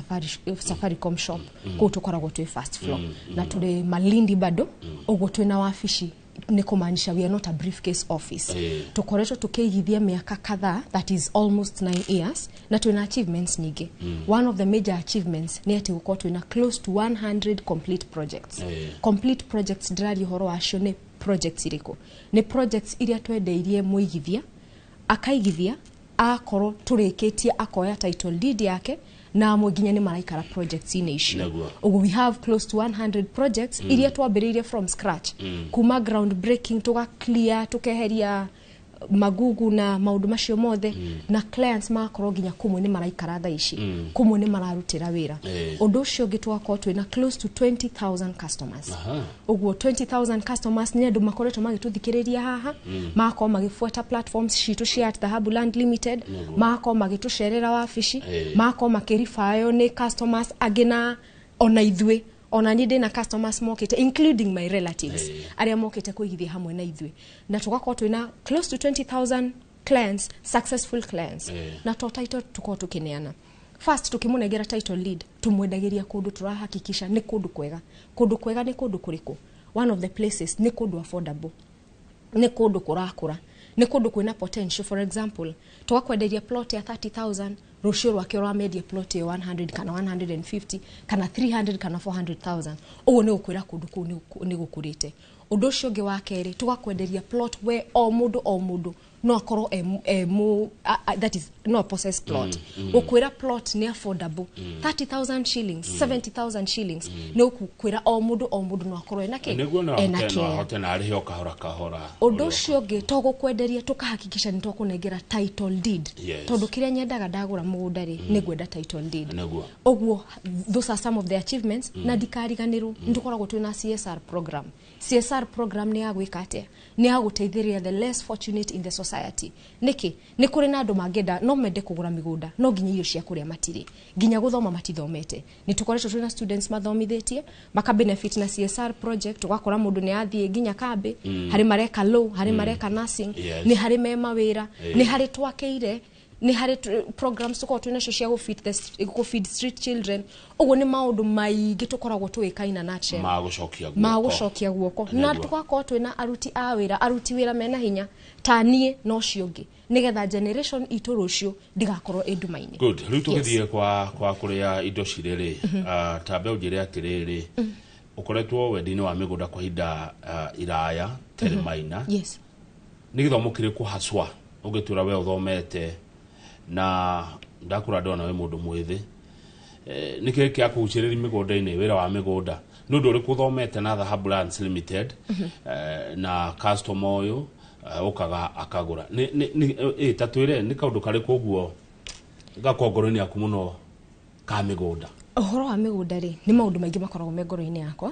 Safaricom shop. Kũu tũkoragwo twĩ first floor. Na tũrĩ Malindi bado. Ũguo twĩna wabici nĩ kũmaanisha we are not a briefcase office. Tũkoretwo tũkĩigithia mĩaka kadhaa, that is almost 9 years, na twĩna achievements nyingĩ. One of the major achievements nĩ atĩ gũkorwo twĩna close to 100 complete projects. Complete projects ndĩraria ũhoro wacio nĩ projects irĩkũ? Nĩ projects iria twendeirie mũigithia akaigithia, akorwo tũrĩkĩtie akoya title deed yake, na amwe nginya nĩ maraikara projects-inĩ icio. Ũguo we have close to 100 projects iria twambĩrĩirie from scratch, kuma ground breaking, tũga clear, tũkeheria magugu na maũndũ macio mothe, na clients magakorwo nginya kũmwe nĩ maraikara thaa ici, kũmwe nĩ mararutĩra wĩra. Ũndũ ũcio ũngĩ, tũgakorwo twĩna close to 20,000 customers. Ũguo 20,000 customers nĩ andũ makoretwo magĩtũthikĩrĩria haha, magakorwo magĩbuata platforms citũ cia at Dhahabu Land Limited, magakorwo magĩtũcerera wabici, magakorwo makĩribayo nĩ customers angĩ, na ona ithuĩ, ona niĩ ndĩna customers mokĩte, including my relatives, arĩa mokĩte kũigithia hamwe na ithuĩ, na tũgakorwo twĩna close to 20,000 clients, successful clients. Na to title tũkorwo tũkĩneana, first tukĩmũnengera title deed, tumwendagĩria kũndũ tũrahakikisha nĩ kũndũ kwega. Kũndũ kwega nĩ kũndũ kũrĩkũ? One of the places nĩ kũndũ affordable, nĩ kũndũ kũrakũra, nĩ kũndũ kwĩna potential. For example, twakwenderia plot ya 30,000, rũciũ rwake ũramendia plot ĩyo 100 kana 150 kana 300 kana 400,000. Ũguo nĩ gũkwĩra kũndũ kũu nĩ gũkũrĩte. Ũndũ ũcio ũngĩ wa kerĩ, tũgakwenderia plot we o mũndũ o mũndũ no akorwo e mũ, that is no possess plot. Gũkwĩra plot nĩ affordable, 30,000 shillings, 70,000 shillings, nĩ gũkwĩra o mũndũ o mũndũ no akorwo ena kĩ? Nĩguo no Ena ahote, no kĩea. ahote na arĩhe o kahora kahora. Ũndũ ũcio ũngĩ, to gũkwenderia, tũkahakikisha nĩ twakũnengera title deed. Tondũ kĩrĩa nyendaga ndagũra mũgũnda rĩ, nĩ ngwenda title deed. Ũguo those are some of the achievements. Na ndikariganĩrwo nĩ tũkoragwo twĩna CSR program. CSR program nĩ ya gwĩka atĩa? Nĩ ya gũteithĩrĩria the less fortunate in the society. Nĩkĩ? Nĩ kũrĩ na andũ mangĩenda, no mende kũgũra mĩgũnda, no nginya irio cia kũrĩa matirĩ, nginya gũthoma matithomete. Nĩ tũkoretwo twĩna students mathomithĩtie maka benefit na CSR project. Ũgakora mũndũ nĩ athiĩ nginya kambĩ, harĩ mareka law, harĩ mareka nursing, nĩ harĩ me mawĩra, nĩ harĩ twakĩire, nĩ harĩ programs tũkoragwo twĩ nacio cia gũ feed street children. Ũguo nĩ maũndũ maingĩ tũkoragwo tũgĩka in a nutshell. Ma gũcokia guoko. Ma gũcokia guoko, na tũgakorwo twĩna aruti a wĩra, aruti wĩra mena hinya ta niĩ na ũcio ũngĩ, nĩgetha generation itũ rũciũ ndĩgakorwo ĩ nduma-inĩ. Good. Rĩu tũgĩthiĩ kwa kũrĩa indo cirĩ rĩ, tambe ũnjĩre atĩrĩrĩ, ũkoretwo wendi-inĩ wa mĩgũnda kwa ihinda iraya Terry Maina. Nĩ gĩthomo kĩrĩkũ haswa ũngĩtwĩra we ũthomete? Na ndakũra ndona wĩ mũndũ mwĩthĩ. Nĩ kĩĩ kĩa kũgucĩrĩria mĩgũnda-inĩ, wĩra wa mĩgũnda? Nĩ ũndũ ũrĩkũ ũthomete na Dhahabu Lands Limited, na customer ũyũ, Okaga akagura ni ta twire ni kaundu kariku uguo gakorwo ngoro-inĩ yaku mũno ka mĩgũnda? Ũhoro wa mĩgũnda rĩ, nĩ maũndũ maingĩ makoragwo me ngoro-inĩ yakwa.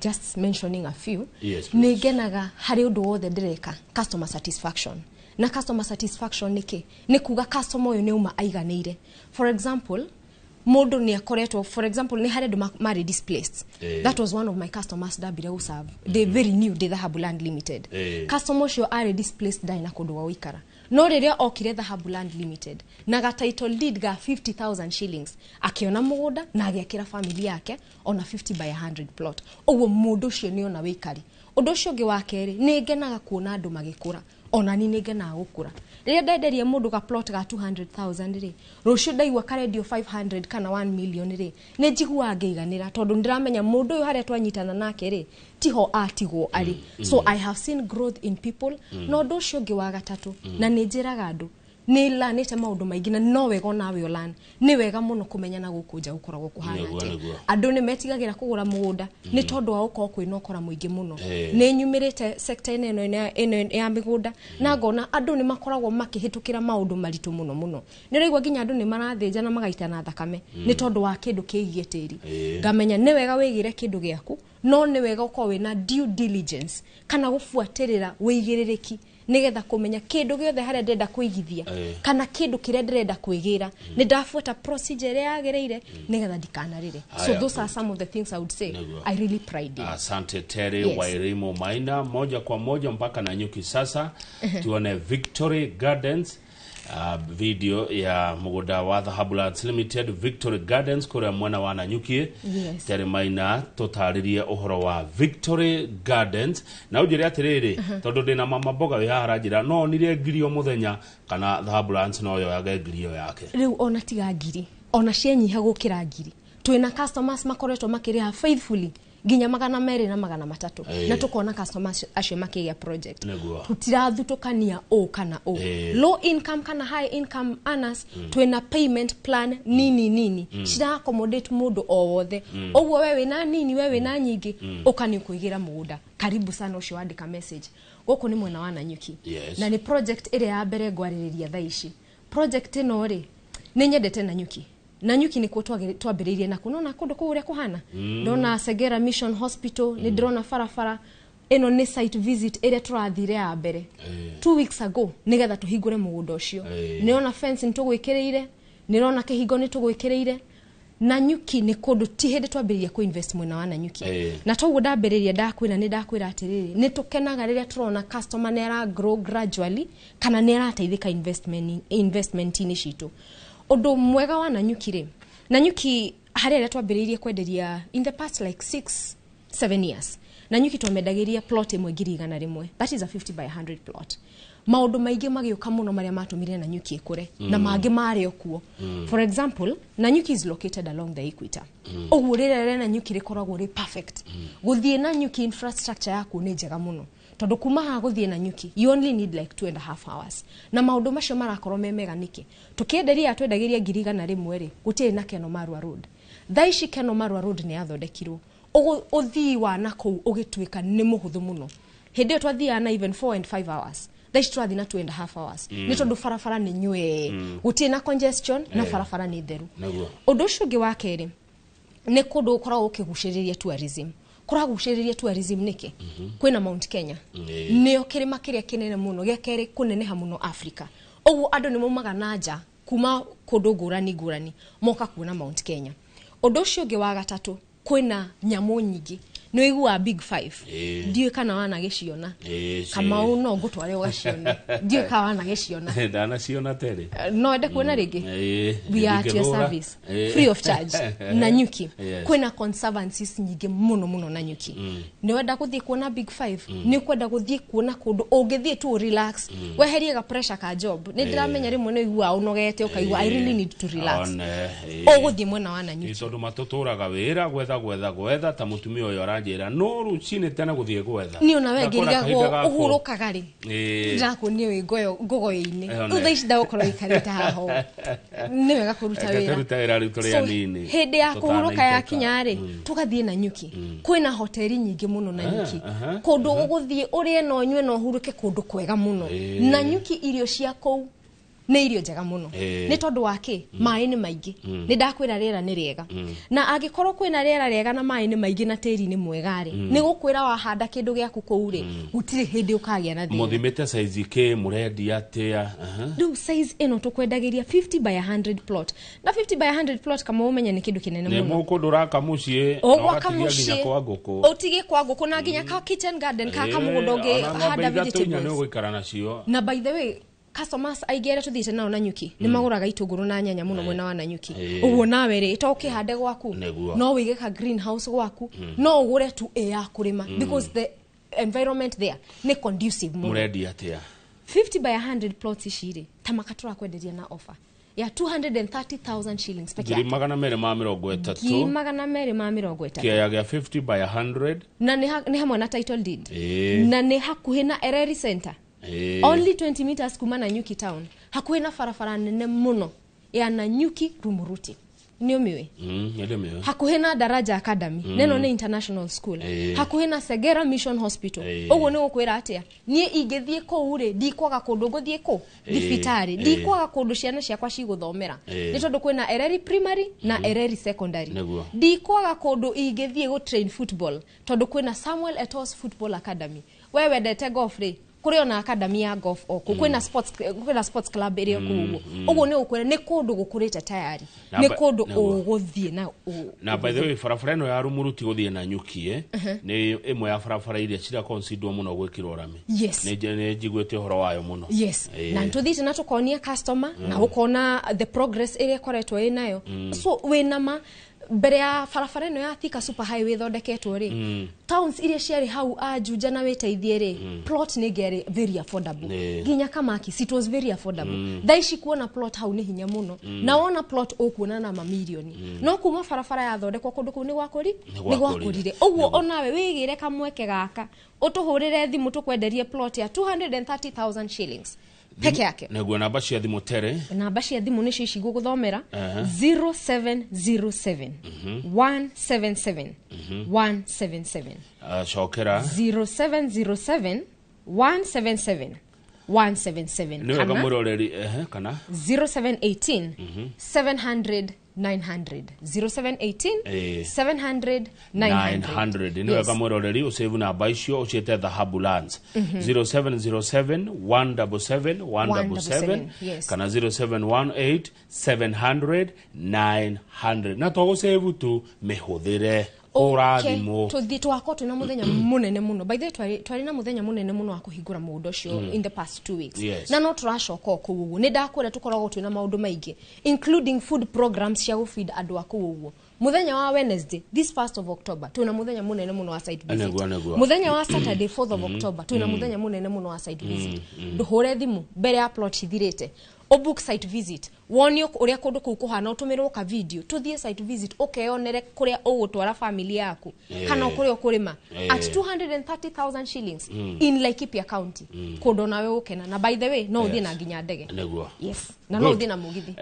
Just mentioning a few. Yes, nĩ ngenaga harĩ ũndũ wothe ndĩreka customer satisfaction. Na customer satisfaction nĩ kĩ? Nĩ kuga customer ũyũ nĩ uma aiganĩire. For example, mũndũ nĩ akoretwo, for example, nĩ harĩ andũ marĩ displaced. That was one of my customers ndambire gũserve. They very new, ndĩ Dhahabu Land Limited. Customer ũcio arĩ displaced, ndarĩ na kũndũ gwa gũikara, no rĩrĩa okire Dhahabu Land Limited na ga title deed ga 50,000 shillings, akĩona mũgũnda na agĩakĩra family yake ona 50 by 100 plot. Ũguo mũndũ ũcio nĩ ona wĩikari. Ũndũ ũcio ũngĩ wa kerĩ, nĩ ngenaga kuona andũ magĩkũra. Ona ni nĩ ngenaga gũkũra. Rĩrĩa ndenderia mũndũ ga plot ga 200,000 rĩ, rũciũ ndaigua karendio 500 kana 1 million rĩ, nĩ njiguaga ngĩiganĩra, tondũ ndĩramenya mũndũ ũyũ harĩa twanyitana nake rĩ, tiho atigwo arĩ. So I have seen growth in people. Na ũndũ ũcio ũngĩ wa gatatũ, na nĩ njĩraga andũ, nĩ lanĩte maũndũ maingĩ, na no wega onawe ũlan, nĩ wega mũno kũmenya na gũkũ nja gũkoragwo kũhana atĩa. Andũ nĩ metigagĩra kũgũra mũgũnda nĩ tondũ wa gũkorwo kwĩna ũkora mũingĩ mũno. Nĩ nyumĩrĩte sector-inĩ ĩno ya mĩgũnda na ngona andũ nĩ makoragwo makĩhĩtũkĩra maũndũ maritũ mũno mũno. Nĩ ũraigua nginya andũ nĩ marathĩnja na magaitana thakame nĩ tondũ wa kĩndũ kĩgiĩ tĩri. Ngamenya nĩ wega wĩigĩre kĩndũ gĩaku, no nĩ wega ũkorwo wĩna due diligence kana gũbuatĩrĩra wĩigĩrĩrĩki, nĩgetha kũmenya kĩndũ gĩothe harĩa ndĩrenda kũigithia kana kĩndũ kĩrĩa ndĩrenda kwĩgĩra, nĩ ndabuata procedure ĩrĩa yagĩrĩire nĩgetha ndikanarĩre. So those are some of the things I would say I really pride in. Asante Terry. Yes. Wairimu Maina, moja kwa moja mpaka Nanyuki sasa. Tuone Victory Gardens, video ya mugunda wa Dhahabu Lands Limited, Victory Gardens kuria mwena wa Nanyuki. Terry Maina, tutaririe uhoro wa Victory Gardens na unjire atiriri, tondu ndina mama mboga wi haha aranjira no onire ngiri o muthenya, kana Dhahabu Lands no yoyage ngiri ĩyo yake? Rĩu ona tiga ngiri, ona cienyiha gũkĩra ngiri, twĩna customers makoretwo makĩrĩha faithfully nginya 200 na 300, na tukona customers acio makĩgĩa project. Tũtirathutũkania ũ kana ũ, low income kana high income earners. Twĩna payment plan nini nini cira accommodate mũndũ o wothe. Ũguo we wĩna nini, we wĩna nyingĩ, ũka nĩ ũkũigĩra mũgũnda. Karibu sana. Ũcio wandĩka message, gũkũ nĩ mwena wa Nanyuki. Na nĩ project ĩrĩa ya mbere ngwarĩrĩria thaa ici. Project ĩno rĩ, nĩ nyendete Nanyuki. Nanyuki nĩkuo twambĩrĩirie nakuo. Nona kũndũ kũu ũrĩa kũhana. Ndona Segera Mission Hospital, nĩ ndĩrona barabara ĩno. Nĩ site visit ĩrĩa tũrathire ya mbere 2 weeks ago nĩgetha tũhingũre mũgũnda ũcio. Nĩrona fence nĩ tũgwĩkĩrĩire, nĩrona kĩhingo nĩ tũgwĩkĩrĩire. Nanyuki nĩ kũndũ ti hĩndĩ twambĩrĩria kũ-invest mwena wa Nanyuki. Na toguo ndambĩrĩria ndakwĩra, nĩ ndakwĩra atĩrĩrĩ, nĩ tũkenaga rĩrĩa tũrona customer nĩ ara grow gradually kana nĩ arateithĩka investment-inĩ citũ. Ũndũ mwega wa Nanyuki rĩ, Nanyuki harĩ arĩa twambĩrĩirie kwenderia in the past like 6 7 years, Nanyuki twamendagĩria plot ĩmwe 100,000. That is a 50 by 100 plot. Maũndũ maingĩ magĩũka mũno marĩa matũmire Nanyuki ĩkũre, na mangĩ marĩ o kuo. For example, Nanyuki is located along the equator. Ũguo rĩrĩa rĩa Nanyuki rĩkoragwo rĩ perfect. Gũthiĩ Nanyuki, infrastructure yaku nĩ njega mũno, tondũ kuma haha gũthiĩ Nanyuki you only need like 2.5 hours. Na maũndũ macio marakorwo me mega nĩkĩ? Tũkĩenderia twendagĩria 100,000 rĩ, gũtirĩ na Keno Marua Road. Thaa ici Keno Marua Road nĩ yathondekirwo. Ũguo ũthii wa nakũu ũgĩtuĩka nĩ mũhũthũ mũno. Hĩndĩ ĩyo twathiaga na even 4 and 5 hours, thaa ici tũrathiĩ na 2.5 hours, nĩ tondũ barabara nĩ nywee, gũtirĩ na congestion na barabara nĩ theru. Ũndũ ũcio ũngĩ wa kerĩ, nĩ kũndũ gũkoragwo gũkĩgucĩrĩria tourism. Kũragucĩrĩria tourism nĩkĩ? Kwĩna Mount Kenya, nĩo kĩrĩma kĩrĩa kĩnene mũno, gĩa kerĩ kũneneha mũno Africa. Ũguo andũ nĩ maumaga na nja kuma kũndũ ngũrani ngũrani moka kuona Mount Kenya. Ũndũ ũcio ũngĩ wa gatatũ, kwĩna nyamũ nyingĩ. Nĩ ũiguaga Big Five? Ndiũĩ kana wanagĩciona. Kamau, no ngũtware ũgacione. Ndiũĩ kana wanagĩciona. Ndanaciona, Terry. No ende kuona rĩngĩ. We are at your service free of charge. Nanyuki kwĩna conservancies nyingĩ mũno mũno. Nanyuki nĩ wenda gũthiĩ kuona Big Five, nĩ ũkwenda gũthiĩ kuona kũndũ ũngĩthiĩ tu relax, weherie ga pressure ka job. Nĩ ndĩramenya rĩmwe nĩ ũiguaga ũnogete, ũkaigua I really need to relax. One, Ũgũthiĩ mwena wa Nanyuki. Tondũ matũtũraga wĩra gwetha gwetha gwetha ta mũtumia ũyũ aranjĩra. aranjĩra no rũcinĩ tene gũthiĩ gwetha. Niĩ ona we Ndakona ngĩrigagwo kahinda gakwo. ũhurũkaga rĩ. Ndĩrakuonia wĩ ngogoyo-inĩ. Rĩu thaa ici ndagũkorwo wĩikarĩte haha ũũ. Nĩ wega kũruta Reke wĩra. tũrute wĩra rĩu tũrĩ So, anini. hĩndĩ ya kũhurũka Tũtanaitĩka. yakinya rĩ, tũgathiĩ na nyuki. Kwĩna hoteri nyingĩ mũno na nyuki. Kũndũ ũgũthiĩ ũrĩe na ũnyue na ũhurũke kũndũ kwega mũno. Na nyuki irio cia kũu nĩ irio njega mũno. Nĩ tondũ wa kĩ? Maĩ nĩ maingĩ. Nĩ ndakwĩra rĩera nĩ rĩega. Na angĩkorwo kwĩna rĩera rĩega na maĩ nĩ maingĩ na tĩri nĩ mwega rĩ, nĩ gũkwĩra wahanda kĩndũ gĩaku kũu rĩ, gũtirĩ hĩndĩ ũkagĩa na thĩna. Mũthimĩte size kĩ mũrendia atĩa? Rĩu size ĩno tũkwendagĩria 50 by 100 plot. Na 50 by 100 plot kama ũmenye nĩ kĩndũ kĩnene Nĩ mũno. mũkũndũ ũraka mũciĩ na Ũgwaka ũgatigia nginya mũciĩ, kwa ngũkũ. ũtige kwa ngũkũ na nginya ka kitchen garden ka kamũgũnda Ona ng'ombe ũngĩhanda ithatũ inya nĩ vegetables. ũgũikara nacio. Na by the way, customers aingĩ arĩa tũthiĩte nao na nyuki nĩ magũraga itũngũrũ na nyanya mũno mwena wa na nyuki. Ũguo nawe rĩ, to ũkĩhande gwaku, no wĩige ka greenhouse gwaku, no ũgũre tu ĩ ya kũrĩma because the environment there nĩ conducive mũno. Mũrendia atĩa? 50 by 100 plots ici rĩ, ta maka tũrakwenderia na offer ya 230,000 shillings peke Ngiri yake. 230. 230,000. Kĩaya gĩa 50 by 100. Na nĩ hamwe na title deed. Na nĩ hakuhĩ na Ereri Center. Only 20 meters kuma Nanyuki town. Hakuhĩ na barabara nene mũno ya Nanyuki Rumuruti. Nĩ ũmĩũĩ? Nĩ ndĩmĩũĩ. Hakuhĩ na Daraja Academy. Neno nĩ international school. Hakuhĩ na Segera Mission Hospital. Ũguo nĩ gũkwĩra atĩa? Niĩ ingĩthiĩ kũu rĩ, ndikwaga kũndũ ngũthiĩ kũ? Thibitarĩ. Ndikwaga kũndũ ciana ciakwa cigũthomera. Nĩ tondũ kwĩna Ereri Primary na Ereri Secondary. Ndikwaga kũndũ ingĩthiĩ gũ train football tondũ kwĩna Samuel Eto'o's Football Academy. We wendete golf rĩ, kũrĩ ona academy ya golf o kũu. Kwĩna sports club ĩrĩ o kũu ũguo. Ũguo nĩ gũkwĩra nĩ kũndũ gũkũrĩte tayari. Nĩ kũndũ ũgũthiĩ na Na by the way, barabara ĩno ya Rumuruti gũthiĩ na nyuki nĩ ĩmwe ya barabara iria ciraconsiderwo mũno gwĩkĩrwo rami. Nĩ njiguĩte ũhoro wayo mũno. Yes. Na tũthiĩte na tũkonia customer na ũkona the progress ĩrĩa ĩkoretwo ĩnayo. So wĩna ma mbere ya barabara ĩno ya Thika Super Highway ĩthondeketwo rĩ, towns iria ciarĩ hau Juja na wĩteithie rĩ, plot nĩ ngĩarĩ very affordable. Nginya Kamaki it was very affordable. Thaa ici kuona plot hau nĩ hinya mũno. Na wona plot ũkuona na mamirioni. No kuma barabara yathondekwo kũndũ kũu nĩ gwakũrire. Ũguo onawe wĩgĩre kamweke gaka ũtũhũrĩre thimũ tũkwenderie plot ya 230,000 shillings peke yake. Nĩguo namba cia thimũ tere. Namba cia thimũ nĩcio ici ngũgũthomera. 0707 177 177. Cokera. 0707 177 177. Nĩ wega mũroreri kana 0718 700 900. 0718 700 900. Nĩ wega mũroreri ũsave namba icio ũciĩte Dhahabu Lands. 0707 177 177 kana 0718 700 900. Na to gũsave tu mĩhũthĩre. Tũthiĩ twakorwo twĩna mũthenya mũnene mũno. By the way, twarĩ na mũthenya mũnene mũno wa kũhingũra mũgũnda ũcio in the past 2 weeks. Na no tũracoka o kũu ũguo. Nĩ ndakwĩra tũkoragwo twĩna maũndũ maingĩ including food programs cia gũfeed andũ a kũu ũguo. Mũthenya wa Wednesday, this 1st of October, twĩna mũthenya mũnene mũno wa site visit. Mũthenya wa Saturday, 4th of October, twĩna mũthenya mũnene mũno wa site visit. Ndũhũre thimũ mbere ya plot ithirĩte. Ũbook site visit, wonio ũrĩa kũndũ kũu kũhana, ũtũmĩrwo ka video, tũthiĩ site visit, ũkeyonere kũrĩa ũgũtwara family yaku kana kũrĩa ũkũrĩma at 230,000 shillings in Laikipia County. Kũndũ nawe ũgũkena. Na by the way, no ũthiĩ na nginya ndege. Yes. Na no ũthiĩ na mũgithi.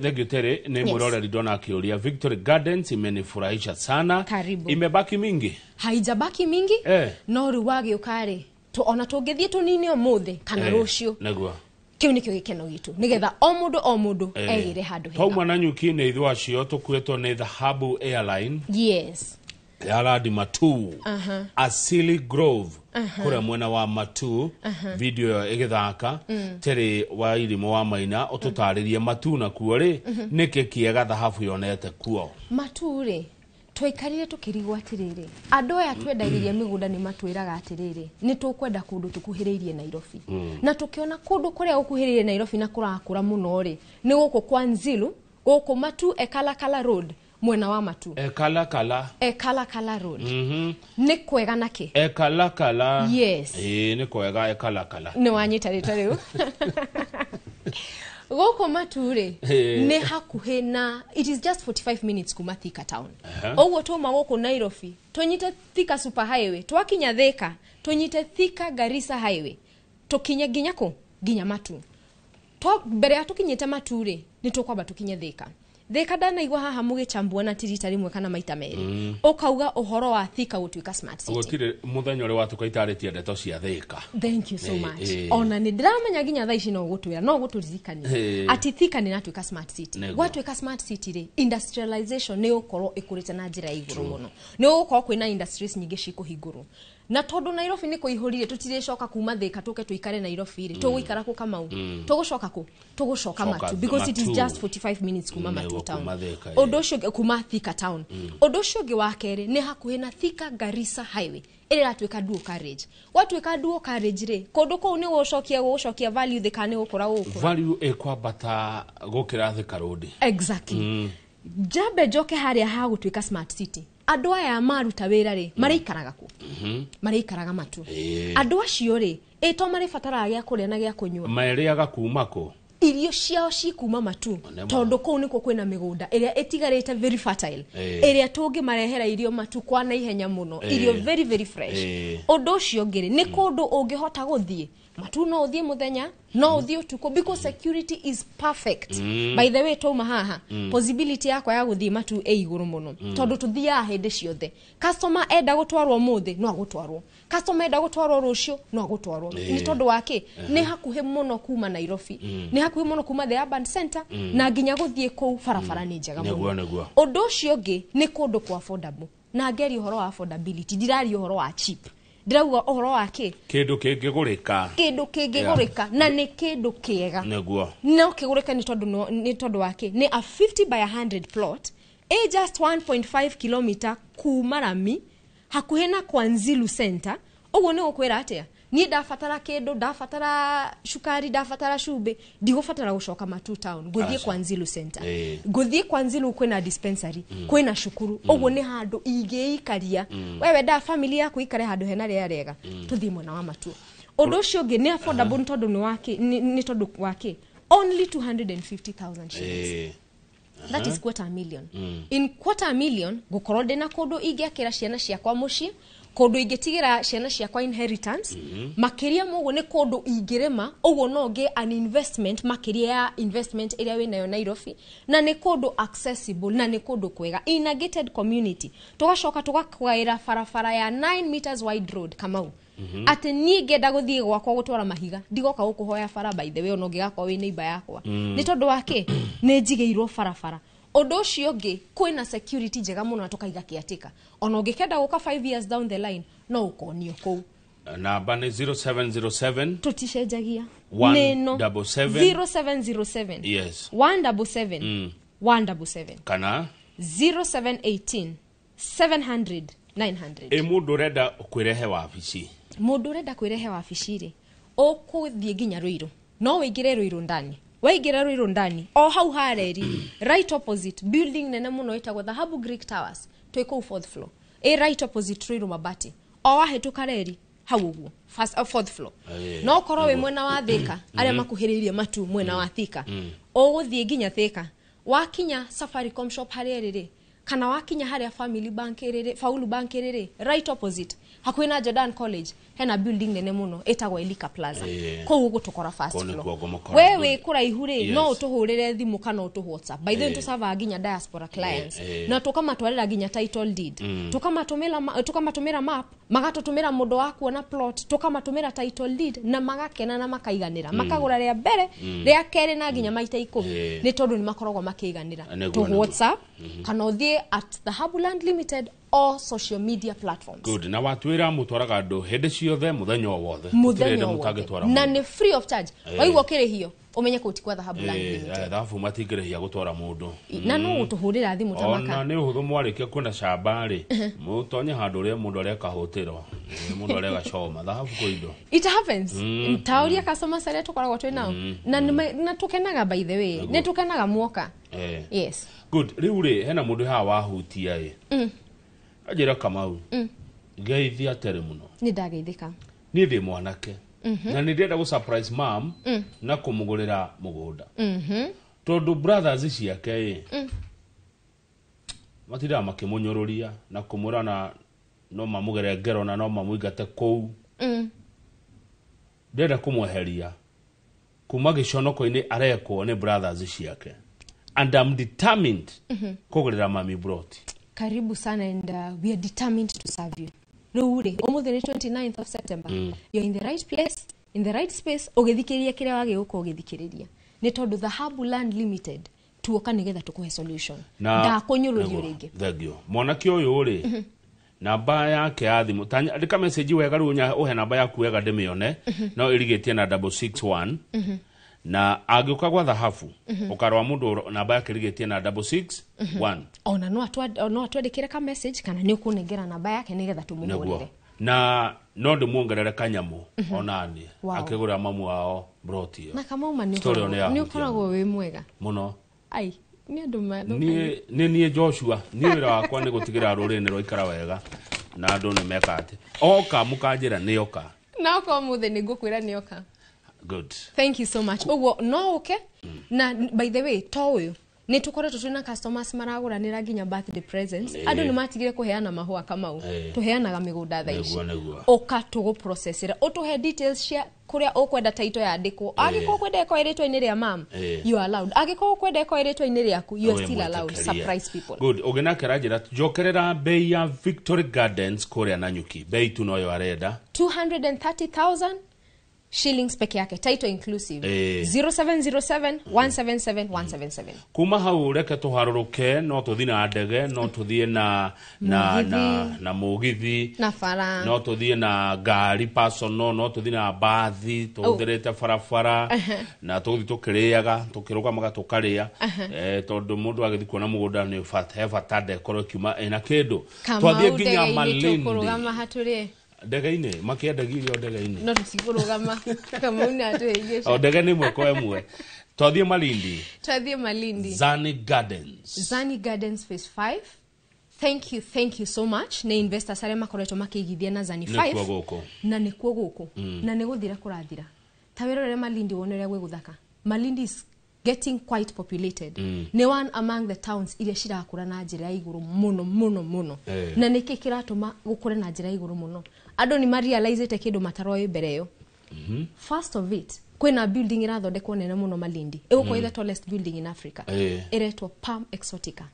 Thank you Terry. Nĩ mũroreri ndona akĩũria Victory Gardens imenifurahisha sana. Karibu. Imebaki mingi? Haijabaki mingi. No rĩu wagĩũka rĩ, ona tũngĩthiĩ tũnine ũmũthĩ kana rũciũ. Nĩguo. Kĩu nĩkĩo gĩkeno gitũ nĩgetha o mũndũ egĩre handũ hega. Twauma na nyuki nĩ ithuĩ acio tũkuĩtwo nĩ Dhahabu Airline. Yes. Ya Radi Matu. Asili Grove. Kũrĩa mwena wa Matu. Video ĩyo ĩgĩthaka. Terry wa Irimũ wa Maina ũtũtarĩrie Matu na kuo rĩ, nĩkĩ kĩega Dhahabu yonete kuo? Matu rĩ, twaikarire tũkĩrigwo atĩrĩrĩ, andũ aya twendagĩria mĩgũnda nĩ matwĩraga atĩrĩrĩ, nĩ tũkwenda kũndũ tũkuhĩrĩirie Nairobi. Na tũkĩona kũndũ kũrĩa gũkuhĩrĩirie Nairobi na kũrakũra mũno rĩ, nĩ gũkũ kwa Nzilu, gũkũ Matu Ekalakala Road, mwena wa Matu. Ekalakala. Ekalakala Road. Nĩ kwega nakĩ? Ekalakala. Yes. Nĩ kwega Ekalakala. Nĩ wanyita rĩtwa rĩu. Gũkũ Matu rĩ, nĩ hakuhĩ na, it is just 45 minutes kuma Thika town. Ũguo twauma gũkũ Nairobi, tũnyite Thika super highway, twakinya Thika, tũnyite Thika Garissa highway, tũkinye nginya kũ? Nginya Matu. Mbere ya tũkinyĩte Matu rĩ, nĩ tũkwamba tũkinye Thika. Thika ndanaigua haha mũgĩchambua na ti rita rĩmwe kana maita merĩ. Ũkauga ũhoro wa Thika gũtuĩka smart city. Gũtirĩ mũthenya ũrĩa watuka itarĩtie ndeto cia Thika. Thank you so much. Ona nĩ ndĩramenya nginya thaa ici no ũgũtwĩra, no ũgũtũririkania atĩ Thika nĩ ĩratuĩka smart city. Gwatuĩka smart city rĩ, industrialization nĩ ĩgũkorwo ĩkũrĩte na njĩra ya igũrũ mũno. Nĩ gũgũkorwo kwĩna industries nyingĩ cikũhingũrwo. Na tondũ Nairobi nĩ kũihũrire, tũtirĩcoka kuma Thika tũke tũikare Nairobi rĩ, tũgũikara kũ Kamau? Tũgũcoka kũ? Tũgũcoka Matu, because it is just 45 minutes kuma Matu town. Ũndũ ũcio kuma Thika town. Ũndũ ũcio ũngĩ wa kerĩ nĩ hakuhĩ na Thika Garissa highway ĩrĩa ĩratuĩka dual carriage. Gwatuĩka dual carriage rĩ, kũndũ kũu nĩ gũgũcokia value Thika nĩ gũkũra gũkũra. Value ĩkwambata gũkĩra Thika road. Exactly. Njambe njoke harĩa ha gũtuĩka smart city. Andũ aya maruta wĩra rĩ, marĩikaraga kũ? Marĩikaraga Matu. Andũ acio rĩ, ĩto marĩbataraga gĩa kũrĩa na gĩa kũnyua. Marĩaga kuma kũ? Irio ciao cikuma Matu, tondũ kũu nĩkuo kwĩna mĩgũnda ĩrĩa ĩtigarĩte very fertile, ĩrĩa tũngĩmarehera irio Matu kwa naihenya mũno, irio very very fresh. Ũndũ ũcio ũngĩ rĩ, nĩ kũndũ ũngĩhota gũthiĩ Matu, no ũthiĩ mũthenya, no ũthiĩ ũtukũ, because security is perfect. By the way, twauma haha, possibility yakwa ya gũthiĩ Matu ĩ igũrũ mũno, tondũ tũthiaga hĩndĩ ciothe. Customer enda gũtwarwo ũmũthĩ, no agũtwarwo. Customer enda gũtwarwo rũciũ, no agũtwarwo. Nĩ tondũ wa kĩ? Nĩ hakuhĩ mũno kuma Nairobi, nĩ hakuhĩ mũno kuma the urban center, na nginya gũthiĩ kũu barabara nĩ njega mũno. Ũndũ ũcio ũngĩ nĩ kũndũ kwa affordable. Na ngeria ũhoro wa affordability, ndiraria ũhoro wa cheap. Ndĩrauga ũhoro wa kĩ? Kĩndũ kĩngĩgũrĩka. Kĩndũ kĩngĩgũrĩka na nĩ kĩndũ kĩega. Nĩguo. No kĩgũrĩke nĩ tondũ wa kĩ? Nĩ a 50 by 100 plot, ĩ just 1.5 km kuma rami, hakuhĩ na Kwanzilu Center. Ũguo nĩ gũkwĩra atĩa? Niĩ ndabatara kĩndũ, ndabatara cukari, ndabatara cumbĩ, ndigũbatara gũcoka Matu town, ngũthiĩ Kwanzilu Center. Ngũthiĩ Kwanzilu kwĩna dispensary, kwĩna cukuru, ũguo nĩ handũ ingĩikaria. We wendaga family yaku ikare handũ hena rĩera rĩega, tũthiĩ mwena wa Matu. Ũndũ ũcio ũngĩ nĩ affordable nĩ tondũ nĩ wa kĩ? Nĩ tondũ wa kĩ? Only 250,000 shillings. That is $250,000. In $250,000 ngũkorwo ndĩna kũndũ ingĩakĩra ciana ciakwa mũciĩ, kũndũ ingĩtigĩra ciana ciakwa inheritance, makĩria mũguo nĩ kũndũ ingĩrĩma, ũguo no ngĩe an investment makĩria ya investment ĩrĩa wĩnayo Nairobi, na nĩ kũndũ accessible na nĩ kũndũ kwega in a gated community. Tũgacoka tũgakwaĩra barabara ya 9 meters wide road Kamau. Atĩ niĩ ngĩenda gũthiĩ gwakwa gũtwara mahiga, ndigoka gũkũhoya bara, by the way, ona ũngĩgakorwo wĩ neighbor yakwa. Nĩ tondũ wa kĩ? Nĩ njigĩirwo barabara. Ũndũ ũcio ũngĩ, kwĩna security njega mũno na tũkaiga kĩatĩka. Ona ũngĩkenda gũka 5 years down the line, no ũkonio kũu. Namba nĩ 0707 Tũticenjagia. 177 0707 Yes. 177 177 Kana 0718 700 900. Ĩ mũndũ ũrenda kwĩrehe wabici? Mũndũ ũrenda kwĩrehe wabici rĩ, ũkũthiĩ nginya Ruiru. No ũingĩre Ruiru ndani. Waingĩra Ruiru ndani, o hau hareri, right opposite building nene mũno ĩtagwo Dhahabu Greek Towers, twĩ kũu fourth floor. Ĩ right opposite Ruiru Mabati. O wahĩtũka reri, hau ũguo, fourth floor. No ũkorwo wĩ mwena wa Thika, arĩa makuhĩrĩirie Matu mwena wa Thika. Ũgũthiĩ nginya Thika. Wakinya Safaricom shop harĩa ĩrĩ rĩ, kana wakinya harĩa Family Bank ĩrĩ rĩ, Faulu Bank ĩrĩ rĩ, right opposite, hakuhĩ na Jordan College, hena building nene mũno ĩtagwo Elika Plaza. Kũu ũgũtũkora first floor. We wĩ kũraihu rĩ, no ũtũhũrĩre thimũ kana ũtũ WhatsApp. By the way, tũsavaga nginya diaspora clients, na tũkamatwarĩra nginya title deed, tũkamatũmĩra map, magatũtũmĩra mũndũ wa kuona plot, tũkamatũmĩra title deed, na magakena na makaiganĩra, makagũra rĩa mbere, rĩa kerĩ na nginya maita 10, nĩ tondũ nĩ makoragwo makĩiganĩra. Tũ WhatsApp kana ũthiĩ at Dhahabu Land Limited or social media platforms. Good. Na watwĩra mũtwaraga andũ hĩndĩ ciothe, mũthenya o wothe. Mũthenya o wothe. Na nĩ free of charge. Waigua ũkĩrĩhio, ũmenye kũu ti kwa Dhahabu Land Limited. Dhahabu matingĩrĩhia gũtwara mũndũ. Na no ũtũhũrĩra thimũ ta maka. Ona nĩ ũhũthũ mwarĩkia kuona camba rĩ, mũtonye handũ ũrĩa mũndũ areka hũtĩro, mũndũ areka coma, Dhahabu kwĩ indo. It happens. Ta ũrĩa customers arĩa tũkoragwo twĩ nao. Na tũkenaga by the way. Nĩ tũkenaga muoka. Yes. Good. Rĩu rĩ, hena mũndũ haha wahutia ĩ. Anjĩra Kamau. Ngeithia tere mũno. Nĩ ndageithĩka. Niĩ ndĩ mwanake. Na nĩ ndĩrenda gũ surprise mam na kũmũgũrĩra mũgũnda. Tondũ brothers ciake ĩ matindaga makĩmũnyũrũria na kũmwĩra na no mamũgere ngero na no mamũingate kũu. Ndĩrenda kũmweheria kuma gĩconoko-inĩ arekwo nĩ brothers ciake, and I'm determined kũgũrĩra mami broti. Karibu sana, and we are determined to serve you. Rĩu rĩ, ũmũthĩ nĩ 29th of September. You're in the right place, in the right space, ũgĩthikĩrĩria kĩrĩa wagĩũka ũgĩthikĩrĩria, nĩ tondũ Dhahabu Land Limited tuoka nĩgetha tũkũhe solution. Ndakũnyũrũrio rĩngĩ. Thengio. Mwanake ũyũ rĩ, namba yake ya thimũ, andĩka message wega rĩu, ũhe namba yaku wega ndĩmĩone. No ĩrigĩtie na 661. Na angĩũka gwa Thahabu, ũkarora mũndũ namba yake ĩrigĩtie na 661. Ona no atwandĩkĩre ka message kana nĩ ũkũnengera namba yake nĩgetha tũmũhũrĩre. Nĩguo. Na no ndĩmuongerere kanyamũ onani akĩgũrĩra mamu wao broti ĩyo. Na Kamau nĩ Story ĩyo nĩ ũkoragwo yahutia wĩ mwega mũno. Ai, nĩ andũ mathũkagia. Niĩ nĩ niĩ Joshua, niĩ wĩra wakwa nĩ gũtigĩrĩra rũrĩrĩ nĩ rwaikara wega na andũ nĩ meka atĩ oka mũkanjĩra nĩ oka. Na oka ũmũthĩ nĩ ngũkwĩra nĩ oka. Good. Thank you so much. Ũguo no ũke. Na by the way, to ũyũ nĩ tũkoretwo twĩna customers maragũranĩra nginya birthday presents. Andũ nĩ matigire kũheana mahũa, Kamau. Tũheanaga mĩgũnda thaa ici. Nĩguo, nĩguo. Ũka tũgũprocessĩra, ũtũhe details cia kũrĩa ũkwenda title yandĩkwo. Angĩkorwo ũkwenda ĩkorwo ĩrĩtwa-inĩ rĩa mam, you are allowed. Angĩkorwo ũkwenda ĩkorwo ĩrĩtwa-inĩ rĩaku, you are Wĩ still allowed. mwĩtĩkĩrie. Surprise people. Good. Ũngĩ aranjĩra njokerera bei ya Victory Gardens kũrĩa Nanyuki, bei tu noyo arenda. 230,000 shillings peke yake, title inclusive. 0707 177 177. Kuma hau reke tũharũrũke, no tũthiĩ na ndege, no tũthiĩ na na mũgithi, na bara, no tũthiĩ na ngari personal, no tũthiĩ na mbathi tũhũthĩrĩte barabara, na tũgũthiĩ tũkĩrĩaga, tũkĩrũgamaga tũkarĩa, tondũ mũndũ agĩthiĩ kuona mũgũnda nĩ he bata ndekorwo ĩkiuma ĩna kĩndũ. Kamau, Twathiĩ nginya ndege-inĩ Malindi. tũkũrũgama hatũrĩe. Ndege-inĩ makĩendagia irio ndege-inĩ. No tũtikũrũgama, Kamau nĩ atũhĩngĩca. O ndege nĩ ĩmwe kwa ĩmwe. Twathiĩ Malindi. Twathiĩ Malindi. Zani Gardens. Zani Gardens phase 5. Thank you, thank you so much. Nĩ investors arĩa makoretwo makĩigithia na Zani Nĩkuo 5. gũkũ. Na nĩkuo gũkũ. Na nĩ gũthira kũrathira. Ta wĩrorere Malindi wone ũrĩa gwĩ gũthaka. Malindi is getting quite populated. Nĩ one among the towns iria cirakũra na njĩra ya igũrũ mũno mũno mũno. Na nĩkĩ kĩratũma gũkũre na njĩra ya igũrũ mũno? Andũ nĩ marealizĩte kĩndũ mataroĩ mbere ĩyo. First of it, kwĩna building ĩrathondekwo nene mũno Malindi. Ĩgũkorwo the tallest building in Africa. Ĩretwo Palm Exotica.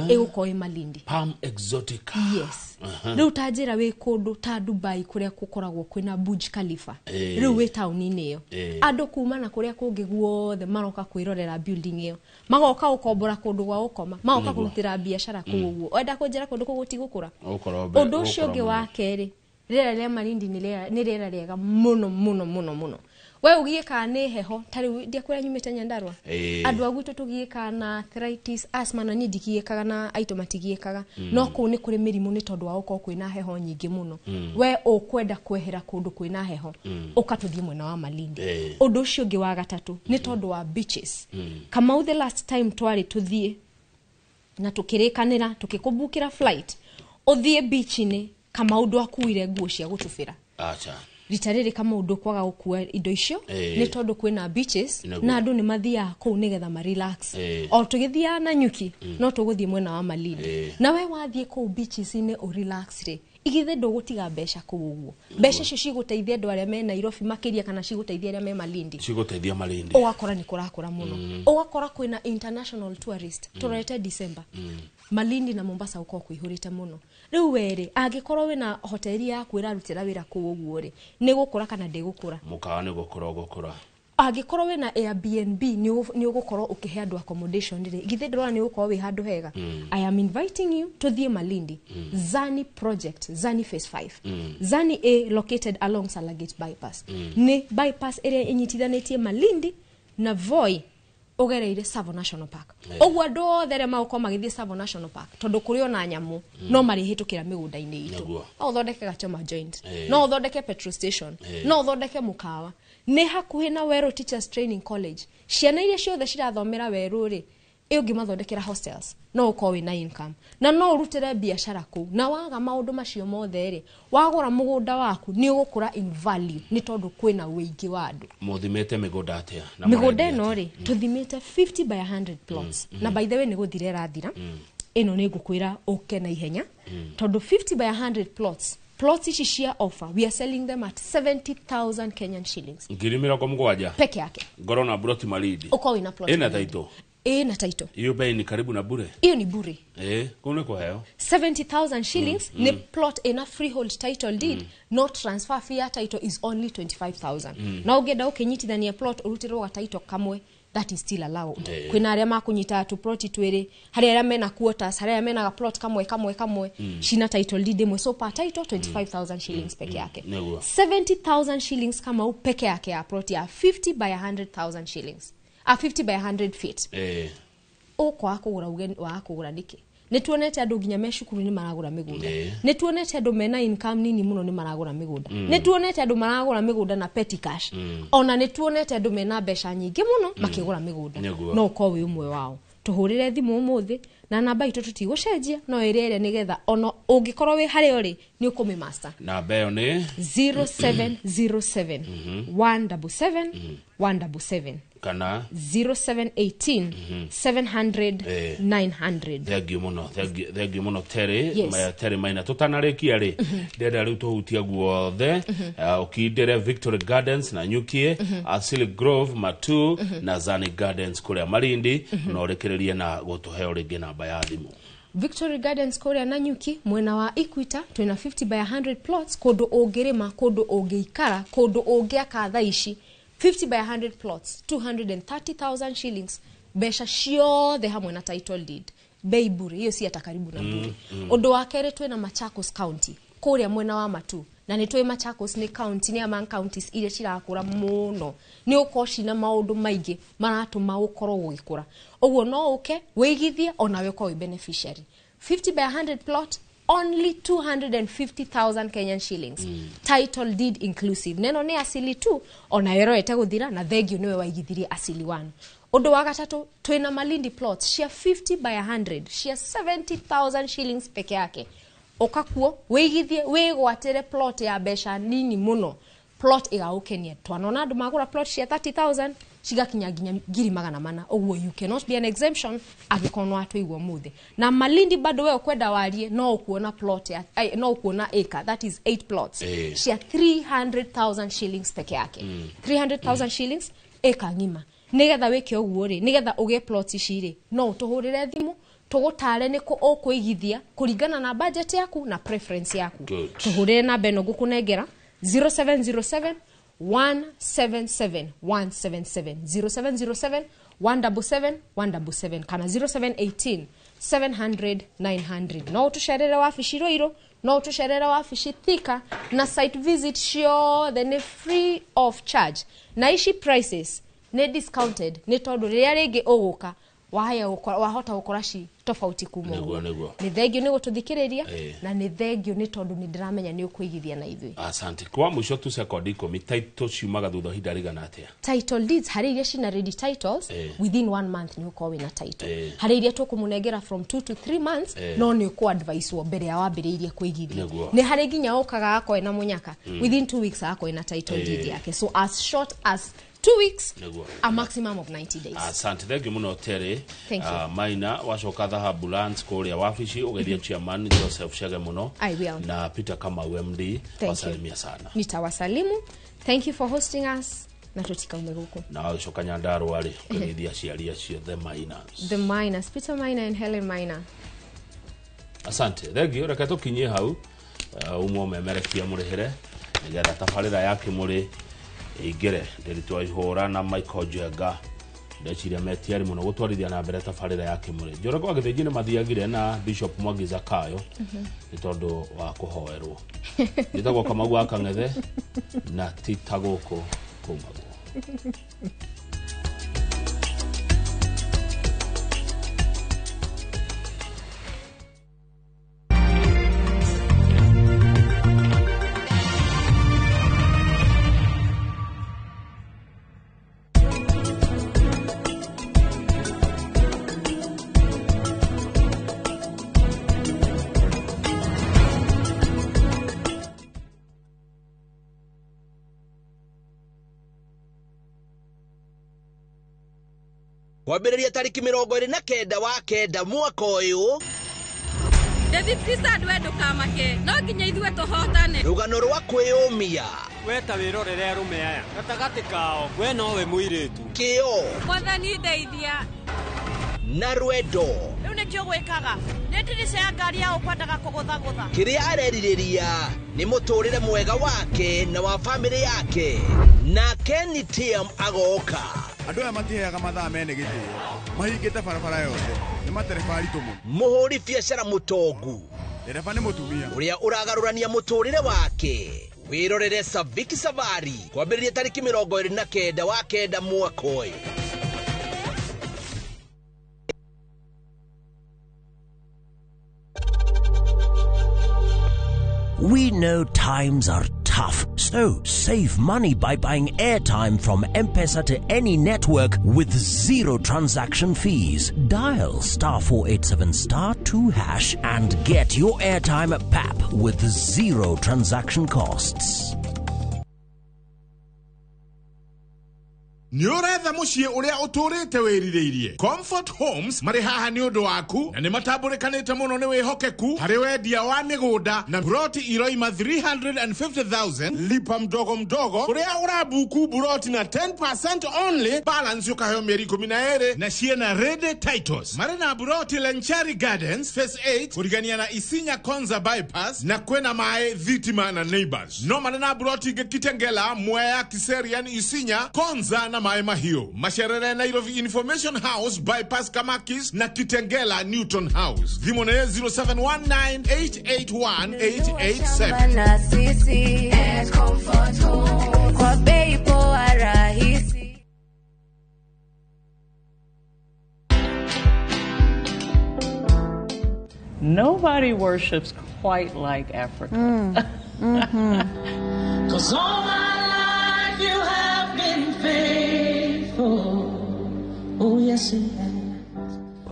Ĩgũkorwo ĩ Malindi. Palm Exotica. Yes. Rĩu ta njĩra wĩ kũndũ ta Dubai kũrĩa gũkoragwo kwĩna Burj Khalifa. Rĩu wĩ taũni-inĩ ĩyo. Andũ kuma na kũrĩa kũngĩ guothe maroka kwĩrorera building ĩyo, magoka gũkombora kũndũ gwa gũkoma, magoka kũrutĩra biacara kũu. Ũguo wenda kũnjĩra kũndũ kũu gũtigũkũra? Ũgũkorwo Ũndũ ũcio ũgũkorwo ũngĩ mũno. wa kerĩ, rĩera rĩa Malindi nĩ rĩera rĩega mũno mũno mũno mũno. We ũgiĩkaga nĩ heho, ta rĩu ndiakwĩra nyumĩte Nyandarua. Andũ a gwitũ tũgiĩkaga na arthritis, asthma, na niĩ ndigiĩkaga na aitũ matigiĩkaga. No kũu nĩ kũrĩ mĩrimũ nĩ tondũ wa gũkorwo kwĩna heho nyingĩ mũno. We ũkwenda kwehera kũndũ kwĩna heho, ũka tũthiĩ mwena wa Malindi. Ũndũ ũcio ũngĩ wa gatatũ nĩ tondũ wa beaches. Kamau, the last time twarĩ tũthiĩ na tũkĩrĩkanĩra tũkĩkũbukĩra flight ũthiĩ beach-inĩ, Kamau ndwakuire nguo cia gũtubĩra. Acha. Rita rĩrĩ, Kamau, ndũkwaga gũkua indo icio nĩ tondũ kwĩna beaches na andũ nĩ mathiaga kũu nĩgetha ma relax. O tũgĩthiaga na nyuki, no tũgũthiĩ mwena wa Malindi. Na we wathiĩ kũu beaches-inĩ ũ relax rĩ, igithĩ ndũgũtiga mbeca kũu ũguo? Mbeca icio cigũteithia andũ arĩa me Nairobi makĩria kana cigũteithia arĩa me Malindi? Cigũteithia Malindi. Ũgakora nĩ kũrakũra mũno. Ũgakora kwĩna international tourist. Tũrorete December, Malindi na Mombasa gũkorwo kũihũrĩte mũno. Rĩu werĩ, angĩkorwo wĩna hoteli yaku ĩrarutĩra wĩra kũu ũguo rĩ, nĩ gũkũra kana ndĩgũkũra? Mũkawa nĩ gũkũra ũgũkũra. Angĩkorwo wĩna Airbnb, nĩ ũgũkorwo ũkĩhe andũ accommodation rĩ, githĩ ndĩrona nĩ ũgũkorwo wĩ handũ hega? I am inviting you tũthiĩ Malindi. Zani project, Zani phase 5. Zani A located along Salagate bypass. Nĩ bypass ĩrĩa ĩnyitithanĩtie Malindi na Voi ũgereire Tsavo National Park. Ũguo andũ othe arĩa magũkorwo magĩthiĩ Tsavo National Park, tondũ kũrĩ ona nyamũ, no marĩhĩtũkĩra mĩgũnda-inĩ itũ. No ũthondeke gachoma joint, no ũthondeke petrol station, no ũthondeke mũkawa. Nĩ hakuhĩ na Werũ Teachers Training College. Ciana iria ciothe cirathomera Werũ rĩ, Ĩ ũngĩmathondekera hostels no ũkorwo wĩna income na no ũrutĩre biacara kũu, na waga maũndũ macio mothe rĩ, wagũra mũgũnda waku nĩ ũgũkũra in value nĩ tondũ kwĩna ũingĩ wa andũ. Mũthimĩte mĩgũnda atĩa na Mĩgũnda mũrendia ĩno rĩ, tũthimĩte 50 by 100 plots, na by the way nĩ gũthira ĩrathira. Ĩno nĩ ngũkwĩra ũke na ihenya, tondũ 50 by 100 plots ici cia offer, we are selling them at 70,000 Kenyan shillings. 70,000 peke yake. Ngorwo na broti Malindi. Ũkorwo wĩna plot ĩna Malindi. taito. Ĩna title. Hiyo bei ni karibu na bure. Hiyo ni bure. Kũu nĩ kũheo. 70,000 shillings ni plot ina freehold title deed, no transfer fee ya title is only 25,000. Na ũngĩenda ũkĩnyitithania plot ũrutĩrwo ga title kamwe, that is still allowed. Kwĩna arĩa makũnyita tu plot twĩrĩ, harĩ arĩa mena quarters, harĩ arĩa mena ga plot kamwe kamwe kamwe, cina title deed ĩmwe, so per title 25,000 shillings peke yake. Nĩguo. 70,000 shillings kama u peke yake ya plot ya 50 by 100,000 shillings, a 50 by 100 feet. Ũkwaga kũgũra uge waga kũgũra nĩkĩ? Nĩ tuonete andũ nginya me cukuru nĩ maragũra mĩgũnda. Nĩ tuonete andũ mena income nini mũno nĩ maragũra mĩgũnda. Nĩ tuonete andũ maragũra mĩgũnda na petty cash. Ona nĩ tuonete andũ mena mbeca nyingĩ mũno makĩgũra mĩgũnda. Nĩguo. No ũkorwo wĩ ũmwe wao. Tũhũrĩre thimũ ũmũthĩ na namba itũ tũtigũcenjia, no ĩrĩa ĩrĩa nĩgetha ona ũngĩkorwo wĩ harĩa ũrĩ nĩ ũkũmĩ master. Namba ĩyo nĩ 0707 177 177 kana 0718 700 900. Thengiũ mũno, thengiũ mũno Terry. Yes. Terry Maina, tũtanarĩkia rĩ, ndĩrenda rĩu tũhutie guothe, ũkindĩre Victory Gardens na Nyukie, Asili Grove Matu, na Zani Gardens kũrĩa Malindi, na ũrĩkĩrĩrie na gũtũheo rĩngĩ namba ya thimũ. Victory Gardens kũrĩa Nanyuki mwena wa Equita twĩna 50 by 100 plots, kũndũ ũngĩrĩma, kũndũ ũngĩikara, kũndũ ũngĩaka thaa ici. 50 by 100 plots, 230,000 shillings, mbeca ciothe hamwe na title deed, bei bure, hiyo si hata karibu na bure. Ũndũ wa kerĩ twĩna Machakos County kũrĩa mwena wa Matu, na nĩ tũĩ Machakos nĩ county, nĩ among counties iria cirakũra mũno, nĩ ũkorwo cina maũndũ maingĩ maratũma ũkorwo ũgĩkũra, ũguo no ũke wĩigithie onawe ũkorwo wĩ beneficiary. 50 by 100 plot, only 250,000 Kenyan shillings, title deed inclusive. Neno nĩ asili tu ona ĩroete gũthira, na thengio nĩwe waigithirie asili 1. Ũndũ wa gatatũ twĩna Malindi plots cia 50 by 100 cia 70,000 shillings peke yake. Ũka kuo wĩigithie, wĩgwatĩre plot ya mbeca nini mũno, plot ĩgagũkenia. Twanona andũ magũra plot cia 30,000 cigakinya nginya 400,000, ũguo you cannot be an exemption angĩkorwo nĩ watũigua ũmũthĩ. Na Malindi bado we ũkwenda warie, no ũkuona plot ya ai, no ũkuona acre, that is 8 plots cia 300,000 shillings peke yake. 300,000 shillings acre ng'ima. Nĩgetha wĩke ũguo rĩ, nĩgetha ũgĩe plot ici rĩ, no ũtũhũrĩre thimũ tũgũtare nĩkũ ũkũigithia kũringana na budget yaku na preference yaku. Good. Tũhũrĩre namba ĩno ngũkũnengera 0707 177 177, 0707 177 177 kana 0718 700 900. No ũtũcerere wabici Ruiru, no ũtũcerere wabici Thika, na site visit ciothe nĩ free of charge, na ici prices nĩ discounted nĩ tondũ rĩrĩa rĩngĩ ũgũka wahaya wahota gũkora ci tofauti kuma Nĩguo, ũguo. nĩguo. Nĩ thengio nĩ gũtũthikĩrĩria, na nĩ thengio nĩ tondũ nĩ ndĩramenya nĩ ũkũigithia na ithuĩ. Asante. Kwa mũico tu sekondi 10, title ciumaga thutha wa ihinda rĩigana atĩa? Title deeds harĩ iria cina ready titles, within 1 month nĩ ũkorwo wĩna title. Harĩ iria tũkũmũnengera from 2 to 3 months, no nĩ ũkũ advice mbere ya wambĩrĩirie kũigithia. Nĩguo. Nĩ harĩ nginya ũkaga akorwo ena mũnyaka, within 2 weeks agakorwo ena title deed yake, so as short as 2 weeks, Nĩguo. a maximum of 90 days. Asante, thank you mũno Terry. Thank you. Maina, wacoka Dhahabu Lands kũrĩa wabici ũgeithie chairman Joseph Chege mũno. I will. Na Peter Kamau MD. Thank you. Wasalimia sana. Nitawasalimu. Thank you for hosting us na tũtikaume gũkũ. Na wacoka Nyandarua rĩ, ũkĩgeithia aciari acio the Mainas. The Miners, Peter Maina and Helen Maina. Asante, thank you. Reke tũkinyie hau, umwe ũmemerekia mũrĩhĩre nĩgetha tabarĩra ya kĩmũrĩ ĩingĩre. Ndĩritwa ihũra na Michael Njenga, ndeciria metiari mũno gũtwarithia na mbere tabarĩra ya kĩmũrĩ. Njoroge wa Gĩthĩnji nĩ mathiagire na Bishop Mwangi Zakayo nĩ tondũ wa kũhoerwo. Njĩtagwo Kamau wa Kang'ethe na ti ta gũkũ kumagwo. Kwambĩrĩria tarĩki 29 wa 9 mwaka ũyũ. David Tisad, we ndũkamake, no nginya ithuĩ tũhotane. Rũgano rwa kwĩyũmia. We ta wĩrorere arũme aya gatagatĩ kao, we nowe mũirĩtu. Kĩo. Mwathani ndeithia. Na rwendo. Rĩu nĩkĩo gwĩkaga nĩ ndirica ya ngari ya ũkwendaga kũgũthagũtha. Kĩrĩa arerirĩria nĩ mũtũrĩre mwega wake na wa bamĩrĩ yake. Na Kenny Tiam agoka. Andũ aya matiheaga mathaa mene gĩtĩo, mahingĩte barabara yothe, nĩ matereba aritũ mũno. Mũhũri biacara mũtongu. Ndereba nĩ mũtumia. Ũrĩa ũragarũrania mũtũrĩre wake. Wĩrorere Saviki Savari kwambĩrĩria tarĩki 29 wa 9 mwaka ũyũ. We know times are tough, so save money by buying airtime from M-Pesa to any network with zero transaction fees. Dial *487*2# and get your airtime at PAP with zero transaction costs. Nĩ ũretha mũciĩ ũrĩa ũtũrĩte wĩrirĩirie. Comfort Homes marĩ haha nĩ ũndũ waku na nĩ matambũrĩkanĩte mũno nĩ wĩhokeku harĩ wendia wa mĩgũnda na broti iroima 350,000 lipa mdogo mdogo ũrĩa ũrabuku broti na 10% only balance ũkaheo mĩeri 12 na ciĩna ready titles. Marĩ na broti Lenchari Gardens Phase 8 kũrigania na Isinya Konza Bypass na kwĩna maĩ thitima na neighbors. No marĩ na broti ingĩ Kitengela, Mwea, Kiserian, Isinya, Konza na Maĩ Mahiũ. Macerere Nairobi Information House Bypass Kamakis na Kitengela Newton House. Thimũ nĩ 0719881887. Na sisi Comfort Home kwa bei poa rahisi. Nobody worships quite like Africa. Mm-hmm. 'Cause all my life you have been faithful. Oh, yes, you have.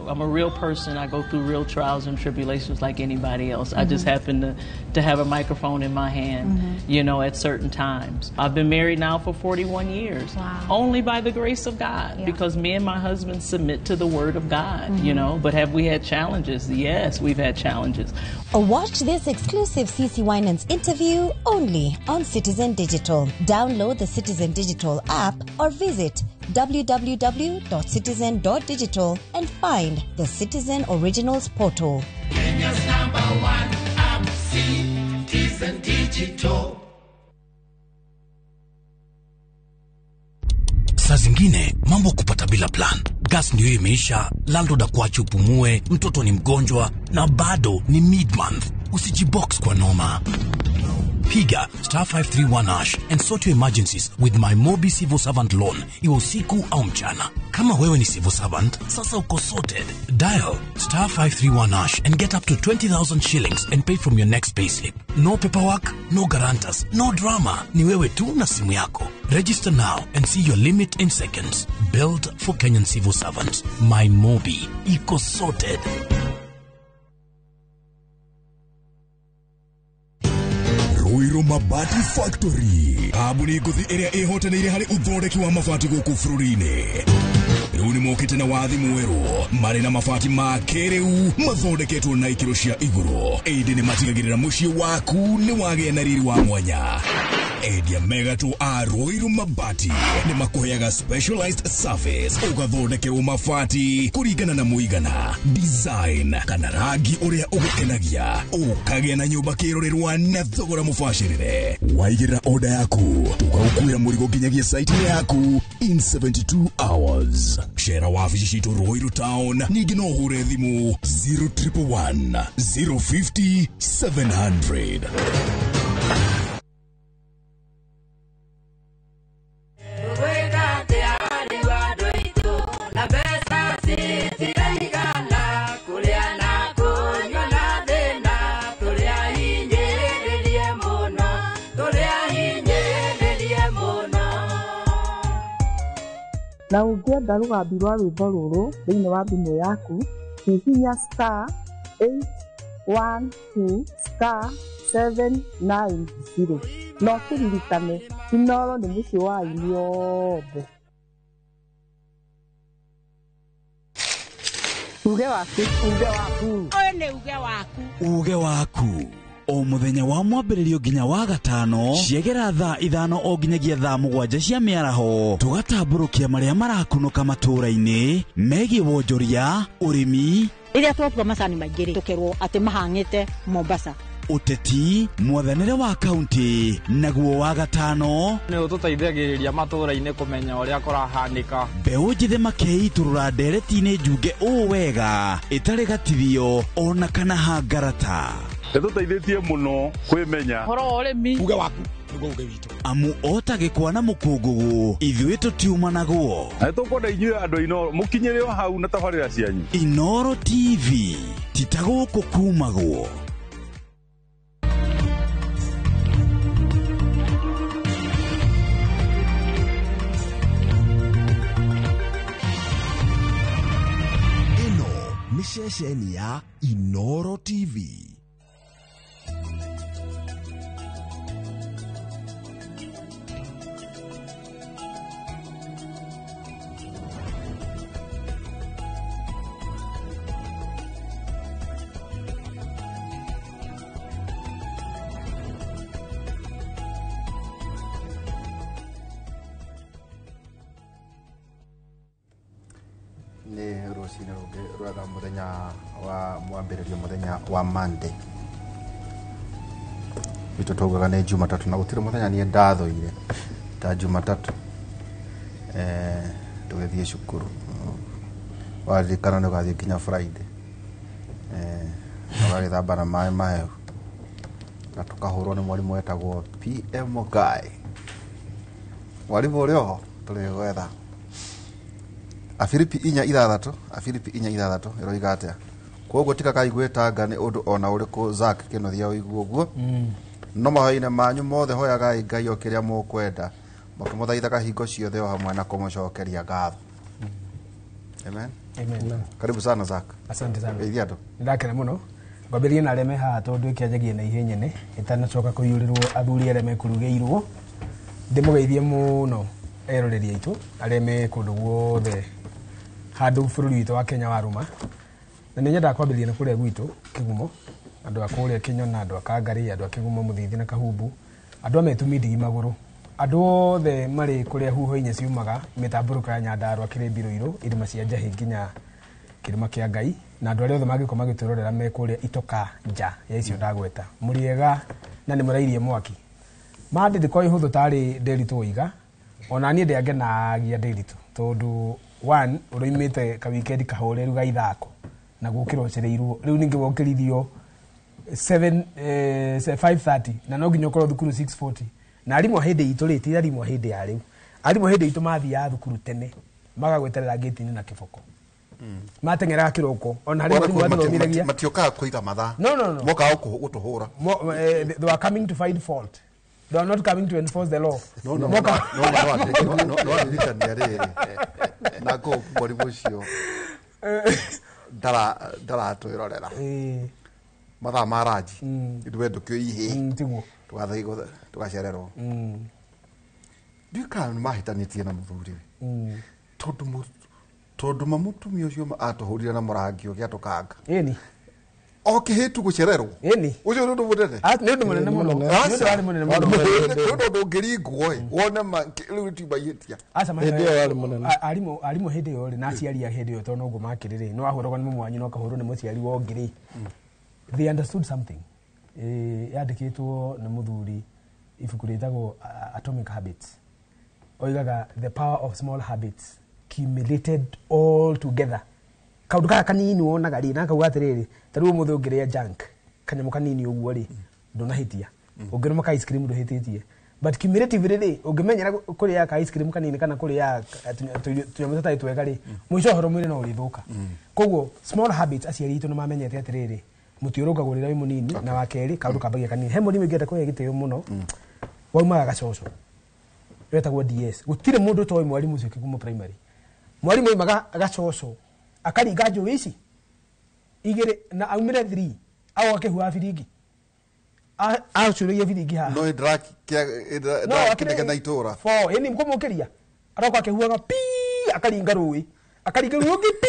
I'm a real person. I go through real trials and tribulations like anybody else. I just happen to have a microphone in my hand, you know, at certain times. I've been married now for 41 years. Wow. Only by the grace of God, because me and my husband submit to the Word of God, you know. But have we had challenges? Yes, we've had challenges. Watch this exclusive CC Winans interview only on Citizen Digital. Download the Citizen Digital app or visit www.citizen.digital and find the Citizen Originals portal. Kenya's number one app, Citizen Digital. Saa zingine mambo kupata bila plan. Gas ndio imeisha, landlord akuache upumue, mtoto ni mgonjwa na bado ni mid-month. Usijibox kwa noma. Piga *531# and sort your emergencies with my Mobi Civil Servant Loan, iwe usiku au mchana. Kama wewe ni civil servant, sasa uko sorted. Dial *531# and get up to 20,000 shillings and pay from your next payslip. No paperwork, no guarantors, no drama. Ni wewe tu na simu yako. Register now and see your limit in seconds. Built for Kenyan civil servants. My Mobi. Iko sorted. Ruiru Mabati Factory kambuni ngũthi ĩrĩa ĩhotanĩire harĩ ũthondeki wa mabati gũkũ bũrũri-inĩ. Rĩu nĩmokĩte na wathi mwerũ marĩ na mabati ma kĩrĩu mathondeketwo na ikĩro cia igũrũ, ĩndĩ nĩmatigagĩrĩra mũciĩ waku nĩ wagĩa na riri wa mwanya. Endia megatũ a Ruiru Mabati nĩmakũheaga specialized service ũgathondekerwo mabati kũringana na mũigana, design kana rangi ũrĩa ũgũkenagia, ũkagĩa na nyũmba kĩrorerwa na thogora mũbacĩrĩre. Waigĩrĩra order yaku tũgagũkuĩra mũrigo nginyagia site yaku in 72 hours. Cera wabici citũ Ruiru Town, ningĩ no ũhũre thimũ 0111 050 700. Na ũngĩenda rũgambi rwa rwĩmbo rũrũ thĩinĩ wa thimũ yaku, hihinya *812*790 na ũkĩririkane Inooro nĩ mũciĩ wa aini othe. Uge waku. Uge waku. Ũyũ nĩ uge waku. Uge waku o muthenya wa mwambĩrĩrio nginya wa gatano ciegera thaa 5 o nginyagia thaa 7 cia mĩaraho tũgatambũrũkia marĩa marakunũka matũũra-inĩ megiĩ wonjoria, ũrĩmi, rĩrĩa twatua macani maingĩ rĩ tũkerwo atĩ mahang'ĩte Mombasa, ũteti, mwathanĩre wa kaunti, naguo wa gatano nĩ ũtũteithagĩrĩria matũũra-inĩ kũmenya ũrĩa kũrahanĩka. Mbeũ njĩthĩ makeitũrũra ndereti-inĩ njunge ũũ wega ĩtarĩ gatithio ona kana hangarata. Ĩtũteithĩtie mũno kwĩmenya ũhoro wa ũrĩmi. Uge waku nĩguo uge witũ. Amu ota gĩkwa na mũkũngũgũ ithuĩ tũtiumanagwo. Na nĩtũkwenda inyuĩ andũ Inooro mũkinyĩre o hau na tabarĩra cianyu. Inooro TV ti ta gũkũ kumagwo. Ĩno nĩ ceceni ya Inooro TV. Nĩ rũcinĩ rũngĩ rwega mũthenya wa mwambĩrĩrio mũthenya wa Monday. Witũ taugaga nĩ Jumatatũ na gũtirĩ mũthenya niĩ ndathũire ta Jumatatũ. Tũgĩthiĩ cukuru waririkana nĩ ũgathiĩ nginya Friday. Ũgagĩthamba na maĩ mahehu na tũkahũrwo nĩ mwarimũ wetagwo PM Guy. Mwarimũ ũrĩ oho tũrĩ gwetha. Afilipi 4:6, Afilipi 4:6 ĩroiga atĩa? Kwoguo tigagai gwĩtanga nĩ ũndũ ona ũrĩkũ. Zack Kĩnuthia ũigua ũguo. No mahoya-inĩ manyu mothe hoyagai Ngai o kĩrĩa mũkwenda, mũkĩmũthaithaga hingo ciothe o hamwe na kũmũcokeria ngatho. Amen. Amen. Karibu sana Zack. Asante sana. Geithia andũ. Ndakena mũno. Ngwambĩrĩrie na arĩa me haha tondũ ĩkĩanjagia na ihĩ nyene ĩtanacoka kũiyũrĩrwo athuri arĩa mekũrugĩirwo. Ndĩmũgeithie mũno eroreri aitũ arĩa me kũndũ guothe handũ bũrũri witũ wa Kenya warũma. Na nĩ nyendaga kwambĩrĩria na kũrĩa gwitũ Kĩgumo, andũ a kũrĩa Kĩnyona, andũ a Kangarĩ, andũ a Kĩgumo, Mũthithi na Kahumbu, andũ a metũ mindigi magũrũ, andũ othe marĩ kũrĩa huho inya ciumaga mĩtambũrũko ya Nyandarũa, Kĩrĩmbi, Rũirũ, irĩma cia Njahĩ nginya kĩrĩma kĩa Ngai, na andũ arĩa othe mangĩkorwo magĩtwĩrorera me kũrĩa itoka nja ya icio ndagweta. Mũrĩega na nĩ mũrairie mwaki. Mandi ndĩkoragwo ĩhũthũ tarĩ Nderitu woiga, ona niĩ ndĩangenagia Nderitu tondũ one ũroimĩte ka weekend kahoreru ga ithako na gũkĩra ũcereirwo rĩu ningĩ wokĩrithio 5:30 na no nginya ũkorwo thukuru 6:40 na arimũ a hĩndĩ itũ rĩ ti arimũ a hĩndĩ ya rĩu. Arimũ a hĩndĩ itũ mathiaga thukuru tene magagweterera gate-inĩ na kĩboko, mateng'eraga kĩroko ona harĩ mwarimũ watũthomithagia matiokaga kũiga mathaa. No. Mokaga gũtũhũra. They were coming to find fault. They are not coming to enforce the law. No no rĩrĩ na kũ mwarimũ ũcio ndaratwĩrorera mathaa ma ranji ithuĩ ndũkĩũĩ ihĩ tiguo tũgathiĩ tũgacererwo. Ndiũĩ kana nĩ mahĩtanĩtie na mũthuriwe tondũ mamũtumia ũcio atũhũrire na mũrangi ũgĩatũkanga. Ĩni o kĩhĩtu gũcererwo. Ĩni ũcio nĩ ũndũ mũnene. Nĩ ũndũ mũnene mũno. Nĩ ũndũ warĩ mũnene mũno. Nĩ ũndũ ũngĩringwo ĩ wone rĩu tiuma ihĩtia. Aca Hĩndĩ ĩyo warĩ mũnene. Arimũ hĩndĩ ĩyo rĩ na aciari a hĩndĩ ĩyo tondũ noguo makĩrĩ rĩ nĩ wahũragwo nĩ mũmwanyu na ũkahũrwo nĩ mũciari wa ũngĩ rĩ. They understood something. Yandĩkĩtwo nĩ mũthuri ibuku rĩtagwo Atomic Habits. Oigaga the power of small habits accumulated all together. Kaũndũ gaka kanini wonaga rĩ na akauga atĩrĩrĩ ta rĩu ũmũthĩ ũngĩrĩa junk kanyamũ kanini ũguo rĩ ndũnahĩtia, ũngĩrũma ka ice cream ndũhĩtĩtie, but cumulatively rĩ ũngĩmenyera kũrĩa ka ice cream kanini kana kũrĩa tũnyamũ tũtarĩ twega rĩ mũico ũhoro mwĩrĩ no ũrĩthũka. Koguo small habits aciari aitũ nĩ mamenyete atĩrĩrĩ mũtiũrũngagwo rĩrĩa wĩ mũnini na wa kerĩ kaũndũ kambagia kanini. He mũrimũ ingĩenda kũhe gĩtĩo mũno waumaga gacoco wetagwo DS. Gũtirĩ mũndũ ũtoĩ mwarimũ ũcio Kĩgumo primary. Mwarimũ aumaga gacoco akaringa njũĩ ici igĩrĩ na aumĩre 3 au akĩhuha biringi acũrĩrie biringi haha no ĩndĩrakĩnegena itũra 4 ĩni kũmũkĩria aroka akĩhuhaga pi akaringa rũĩ Akaringa rũngĩ pi.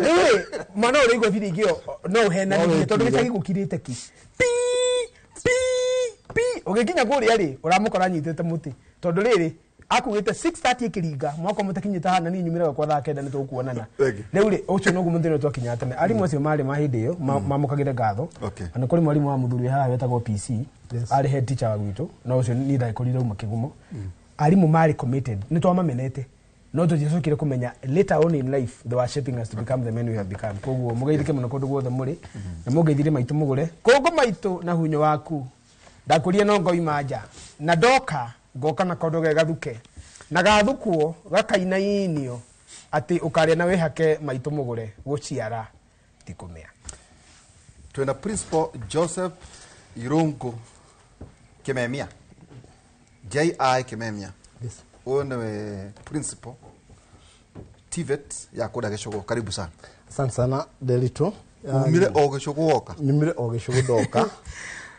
Rĩu mwana ũrĩa ũigua biringi ĩyo no ũhenanirie tondũ gĩcagi gũkirĩte ki. Pi pi pi ũgĩkinya kũrĩa rĩ ũramũkora anyitĩte mũtĩ tondũ rĩrĩ akugĩte 6:30 ĩkĩringa mwaka mũtakinyĩte haha na niĩ nyumĩraga kwa thaa 9 nĩ tũkuonana. Rĩu rĩ ũcio noguo mũthenya twakinya tene arimũ acio marĩ ma hĩndĩ ĩyo mamũkagĩre ngatho. Na kũrĩ mwarimũ wa mũthuri haha wetagwo PC arĩ head teacher wa gwitũ na ũcio niĩ ndagĩkorire uma kĩgumo. Arimũ marĩ committed nĩ twamamenete no tũtiacokire kũmenya later on in life they were shaping us to become the men we have become. Koguo mũgeithĩke mũno kũndũ guothe mũrĩ na mũngeithire maitũ mũgũre kũngũ maitũ na hunyo waku ndakũria no ngoima nja na ndoka ngoka na kondo ge gathuke na gathukwo gakainainio atĩ ũkarĩa na wĩhake maitũ mũgũre gũciara ti kũmĩa. Twĩna Principal Joseph Irungu Kimemia, J.I. Kimemia. Huyo niwe principal TVET ya kũrĩa Gĩcũgũ. Karibu sana. Asante sana Delito. Umire o Gĩcũgũ woka? Nyumire o Gĩcũgũ ndoka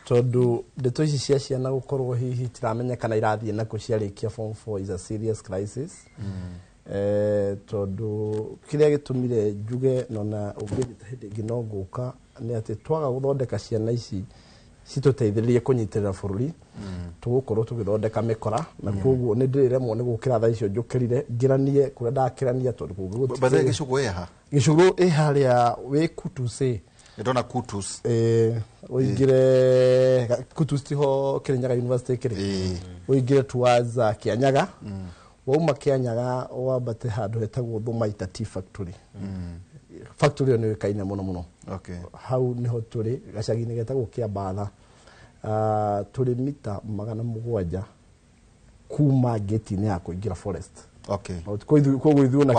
tondu ndeto ici cia ciana gukorwo hihi tiramenyekana irathiĩ nakũ ciarĩkia form 4 is a serious crisis. Tondu kĩrĩa gĩtũmire njuge nona ũngĩnjĩta hĩndĩ ĩngĩ no ngũka nĩ atĩ twaga gũthondeka ciana ici citũteithĩrĩrie kũnyitĩrĩra bũrũri tũgũkorwo tũgĩthondeka mĩkora na koguo nĩ ndĩrĩremwo nĩ gũkĩra thaa icio njũkĩrire ngĩranie kũrĩa ndakĩrania tondũ kũngĩ gũtikĩrĩ. By the way, Gĩcũgũ ĩ ha? Gĩcũgũ ĩ harĩa wĩ Kutus ĩ. Ndona Kutus. Ũingĩre Kutus tiho Kirinyaga University ĩkĩrĩ. Ũingĩre towards Kianyaga. Wauma Kianyaga wambate handũ hetagwo Thumaita Tea Factory. Factory ĩyo nĩ yũĩkaine mũno mũno. Hau niho tũrĩ gacagi-inĩ getagwo Kĩambatha. Tũrĩ mita 700 kuma gate-inĩ ya kũingĩra forest. Koguo ithuĩ ona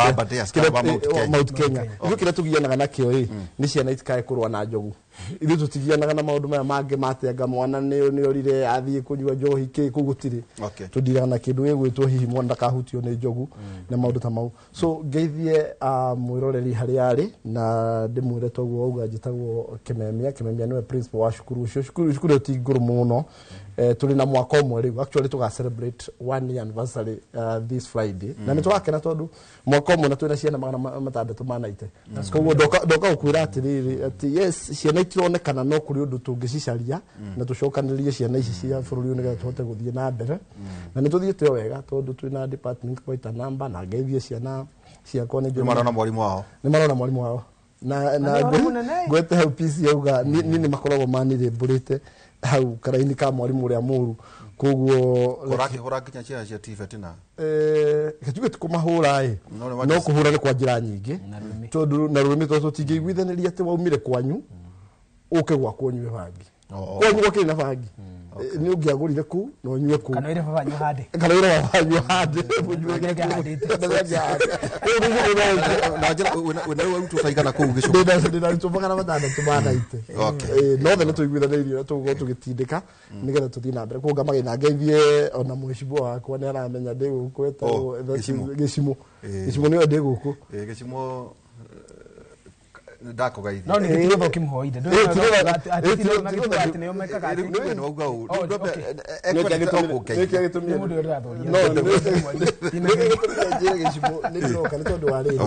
Mount Kenya. Ithuĩ kĩrĩa tũgianaga nakĩo ĩ nĩ ciana itikae kũrũa na njogu. Ithuĩ tũtigianaga na maũndũ maya mangĩ matenga mwana nĩ orire athiĩ kũnyua njohi kĩ kũu gũtirĩ. Tũndiraga na kĩndũ gĩgwĩtwo hihi mwana ndakahutio nĩ njogu na maũndũ ta mau. So ngeithie mwĩroreri harĩa arĩ na ndĩmwĩre toguo auga njĩtagwo Kimemia. Kimemia nĩwe principal wa cukuru ũcio. Cukuru ĩyo ti ngũrũ mũno. Tũrĩ na mwaka ũmwe rĩu. Actually tũga celebrate 1 year anniversary this Friday. Na nĩ tũrakena tondũ mwaka ũmwe na twĩna ciana 690. Koguo ndoka gũkwĩra atĩrĩrĩ atĩ yes ciana itironekana no kũrĩ ũndũ tũngĩcicaria na tũcokanĩrĩrie ciana ici cia bũrũri ũyũ nĩgetha tũhote gũthiĩ na mbere. Na nĩ tũthiĩte o wega tondũ twĩna department quite a number na ngeithie ciana ciakwa nĩ Nĩ marona mwarimũ wao. Nĩ marona mwarimũ wao. Na ngwete hau PC yauga niĩ nĩ makoragwo manirĩmbũrĩte hau karaini ka mwarimũ ũrĩa mũru. Koguo ũrakĩhũra nginya ciana cia TVET na gĩtuge ti kũmahũra ĩ no kũhũra nĩ kwa njĩra nyingĩ tondũ na rũrĩmĩ tondũ tũtingĩiguithanĩria atĩ waumire kwanyu ũke gwakwa ũnyue bangi. Kwanyu gwakĩrĩ na bangi nĩ ũngĩagũrire kũu na ũnyue kũu. Kana wĩre baba wanyu hande. Kana wĩre baba wanyu hande. Na njĩra wĩna rĩu arutwo ta igana kũu Gĩcũgũ? Ndĩna arutwo 690. No othe nĩ tũiguithanĩirie ũrĩa tũgũkorwo tũgĩtindĩka nĩgetha tũthiĩ na mbere. Koguo ngamagĩna ngeithie ona mũhecibwo wakwa nĩ aramenya ndĩ gũkũ etagwo Gĩcimũ. Gĩcimũ nĩwe ndĩ gũkũ. Gĩcimũ ndakũgeithia. No nĩ gĩtirĩ ũkĩmũhoire. Nĩ tondũ wa rĩrĩ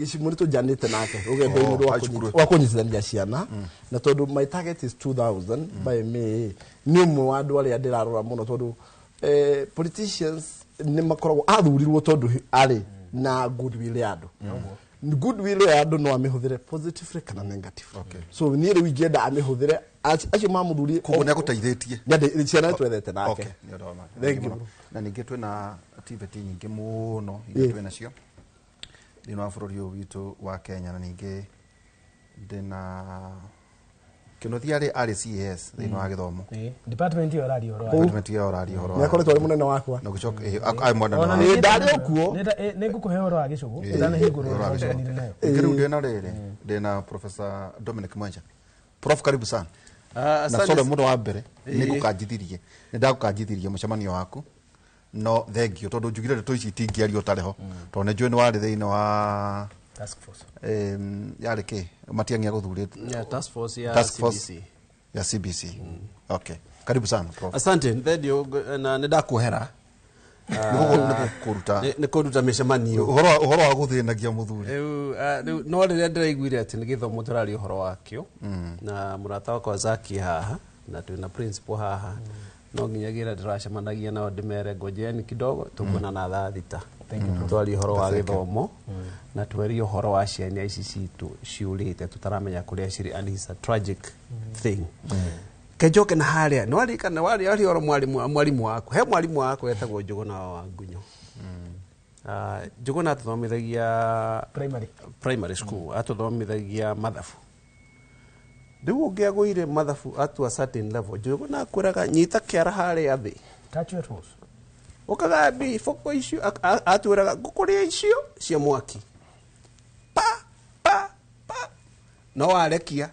Gĩcimũ nĩ tũnjanĩte nake rũgendo-inĩ rwa kũnyitithania ciana na tondũ my target is 2000 by May nĩ ũmwe wa andũ arĩa ndĩrarora mũno tondũ politicians nĩ makoragwo athurirwo tondũ arĩ na goodwill ya andũ. Goodwill ya andũ no amĩhũthĩre positively kana negatively. So niĩ rĩu ingĩenda amĩhũthĩre acio mamũthurie koguo nĩ agũteithĩtie. Ciana nĩ twethete nake. Thank you. Na ningĩ twĩna TVET nyingĩ mũno iria twĩ nacio thĩinĩ wa bũrũri ũyũ witũ wa Kenya na ningĩ ndĩna Kĩnuthia arĩ CAS thĩinĩ wa gĩthomo. Department ĩyo ũraria ũhoro wayo. Department ĩyo ũraria ũhoro wayo. Nĩ akoretwo arĩ mũnene wakwa. Na gũcoka arĩ mũnene waku. Ndarĩ o kuo. Nĩ ngũkũhe ũhoro wa Gĩcũgũ ĩtanahingũrwo nĩnjanire nayo. Rĩu ndĩna rĩrĩ ndĩna Professor Dominic Mwenja. Prof, karibu sana. Na sore mũndũ wa mbere nĩ ngũkanjithirie. Nĩ ndagũkanjithirie mũcemanio waku. No thank you tondũ njugire ndeto ici itingĩario ũtarĩ ho. Tondũ nĩ njũĩ nĩ warĩ thĩinĩ wa task force. Yarĩ kĩ? Matiang'i agũthurĩte. Task force ya CBC. Ya CBC. Okay. Karibu sana Prof. Asante, thendio na nĩ ndakuohera. Nĩ Nĩ kũruta mĩcemanio. Ũhoro wa gũthĩnagia mũthuri. Rĩu no rĩrĩa ndĩraiguire atĩ nĩ gĩthomo tũraria ũhoro wakĩo na mũrata wakwa Zaki haha na twĩna principal haha, no nginyagia ndĩracemanagia nao ndĩmere ngojeni kidogo, tũkuonana thaa 6 twarie ũhoro wa gĩthomo na twarie ũhoro wa ciana ici citũ ciũrĩte tũtaramenya kũrĩa cirĩ, and it's a tragic thing. Kenjoke na harĩa nĩ waririkana waria ũhoro mwarimũ waku, he mwarimũ waku etagwo Njũgũna wa Ngunyo. Njũgũna atũthomithagia primary, primary school, atũthomithagia mathabu. Rĩu ũngĩagũire mathabu at a certain level, Njũgũna akwĩraga nyita kĩara harĩa thĩ. Touch your toes. Ũkagambi iboko icio, atwĩraga ngũkũrĩa icio cia mwaki pa pa pa, no warekia.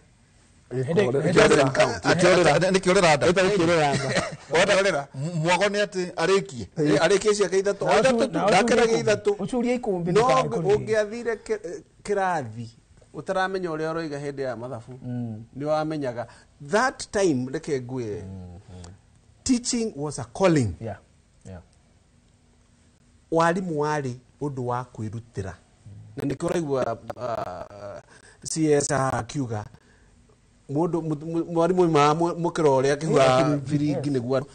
Nĩ kĩũrĩra nda. Mwago nĩ atĩ arĩkie. Arĩkie ciake ithatũ, o ithatũ tu, ndakĩragia ithatũ. Ũcurie ikũmbĩ. No ũngĩathire kĩrathi ũtaramenya ũrĩa ũroiga hĩndĩ ya mathabu, nĩ wamenyaga that time. Reke ngwĩre, teaching was a calling. Warimu warĩ ũndũ wa kwĩrutĩra, na nĩkĩo ũraigua CS haha akiuga mũndũ mwarimũ oimaga mũkĩra ũrĩa akĩhura biringi nĩguo.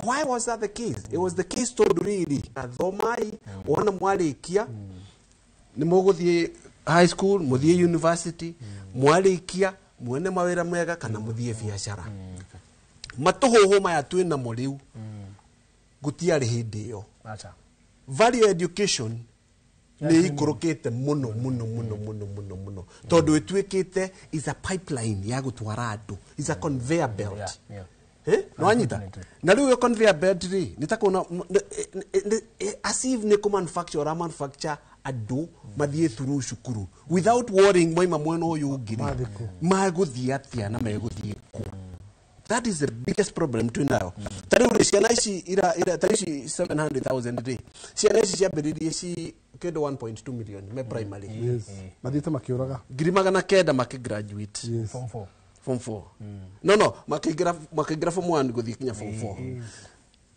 Why was that the case? It was the case tondũ rĩrĩ, thomai, wona mwarĩkia nĩ mũgũthiĩ high school, mũthiĩ university, mwarĩkia muone mawĩra mega kana mũthiĩ biacara. Matũhũhũ maya twĩ namo rĩu gũtiarĩ hĩndĩ ĩyo. Acha. Value education nĩ ikũrũkĩte mũno mũno mũno mũno mũno mũno tondũ ĩtuĩkĩte is a pipeline ya gũtwara andũ, is a conveyor belt. Nĩwanyita? Na rĩu ĩyo conveyor belt rĩ, nĩ ta kuona as if nĩ kũ manufacture ũra manufacture andũ mathiĩ through cukuru without worrying moima mwena ũyũ ũngĩ rĩ magũthiĩ atĩa na megũthiĩ kũ. That is the biggest problem twĩ nayo. Ta rĩu rĩ, ciana ici ta ici 700,000 rĩ, ciana ici ciambĩrĩrie ci kĩndũ 1.2 million me primary. Yes. Mathiĩte makĩũraga. 900,000 makĩgraduate. Form 4. Form 4. No, makĩingĩra form 1 gũthiĩ kinya form 4.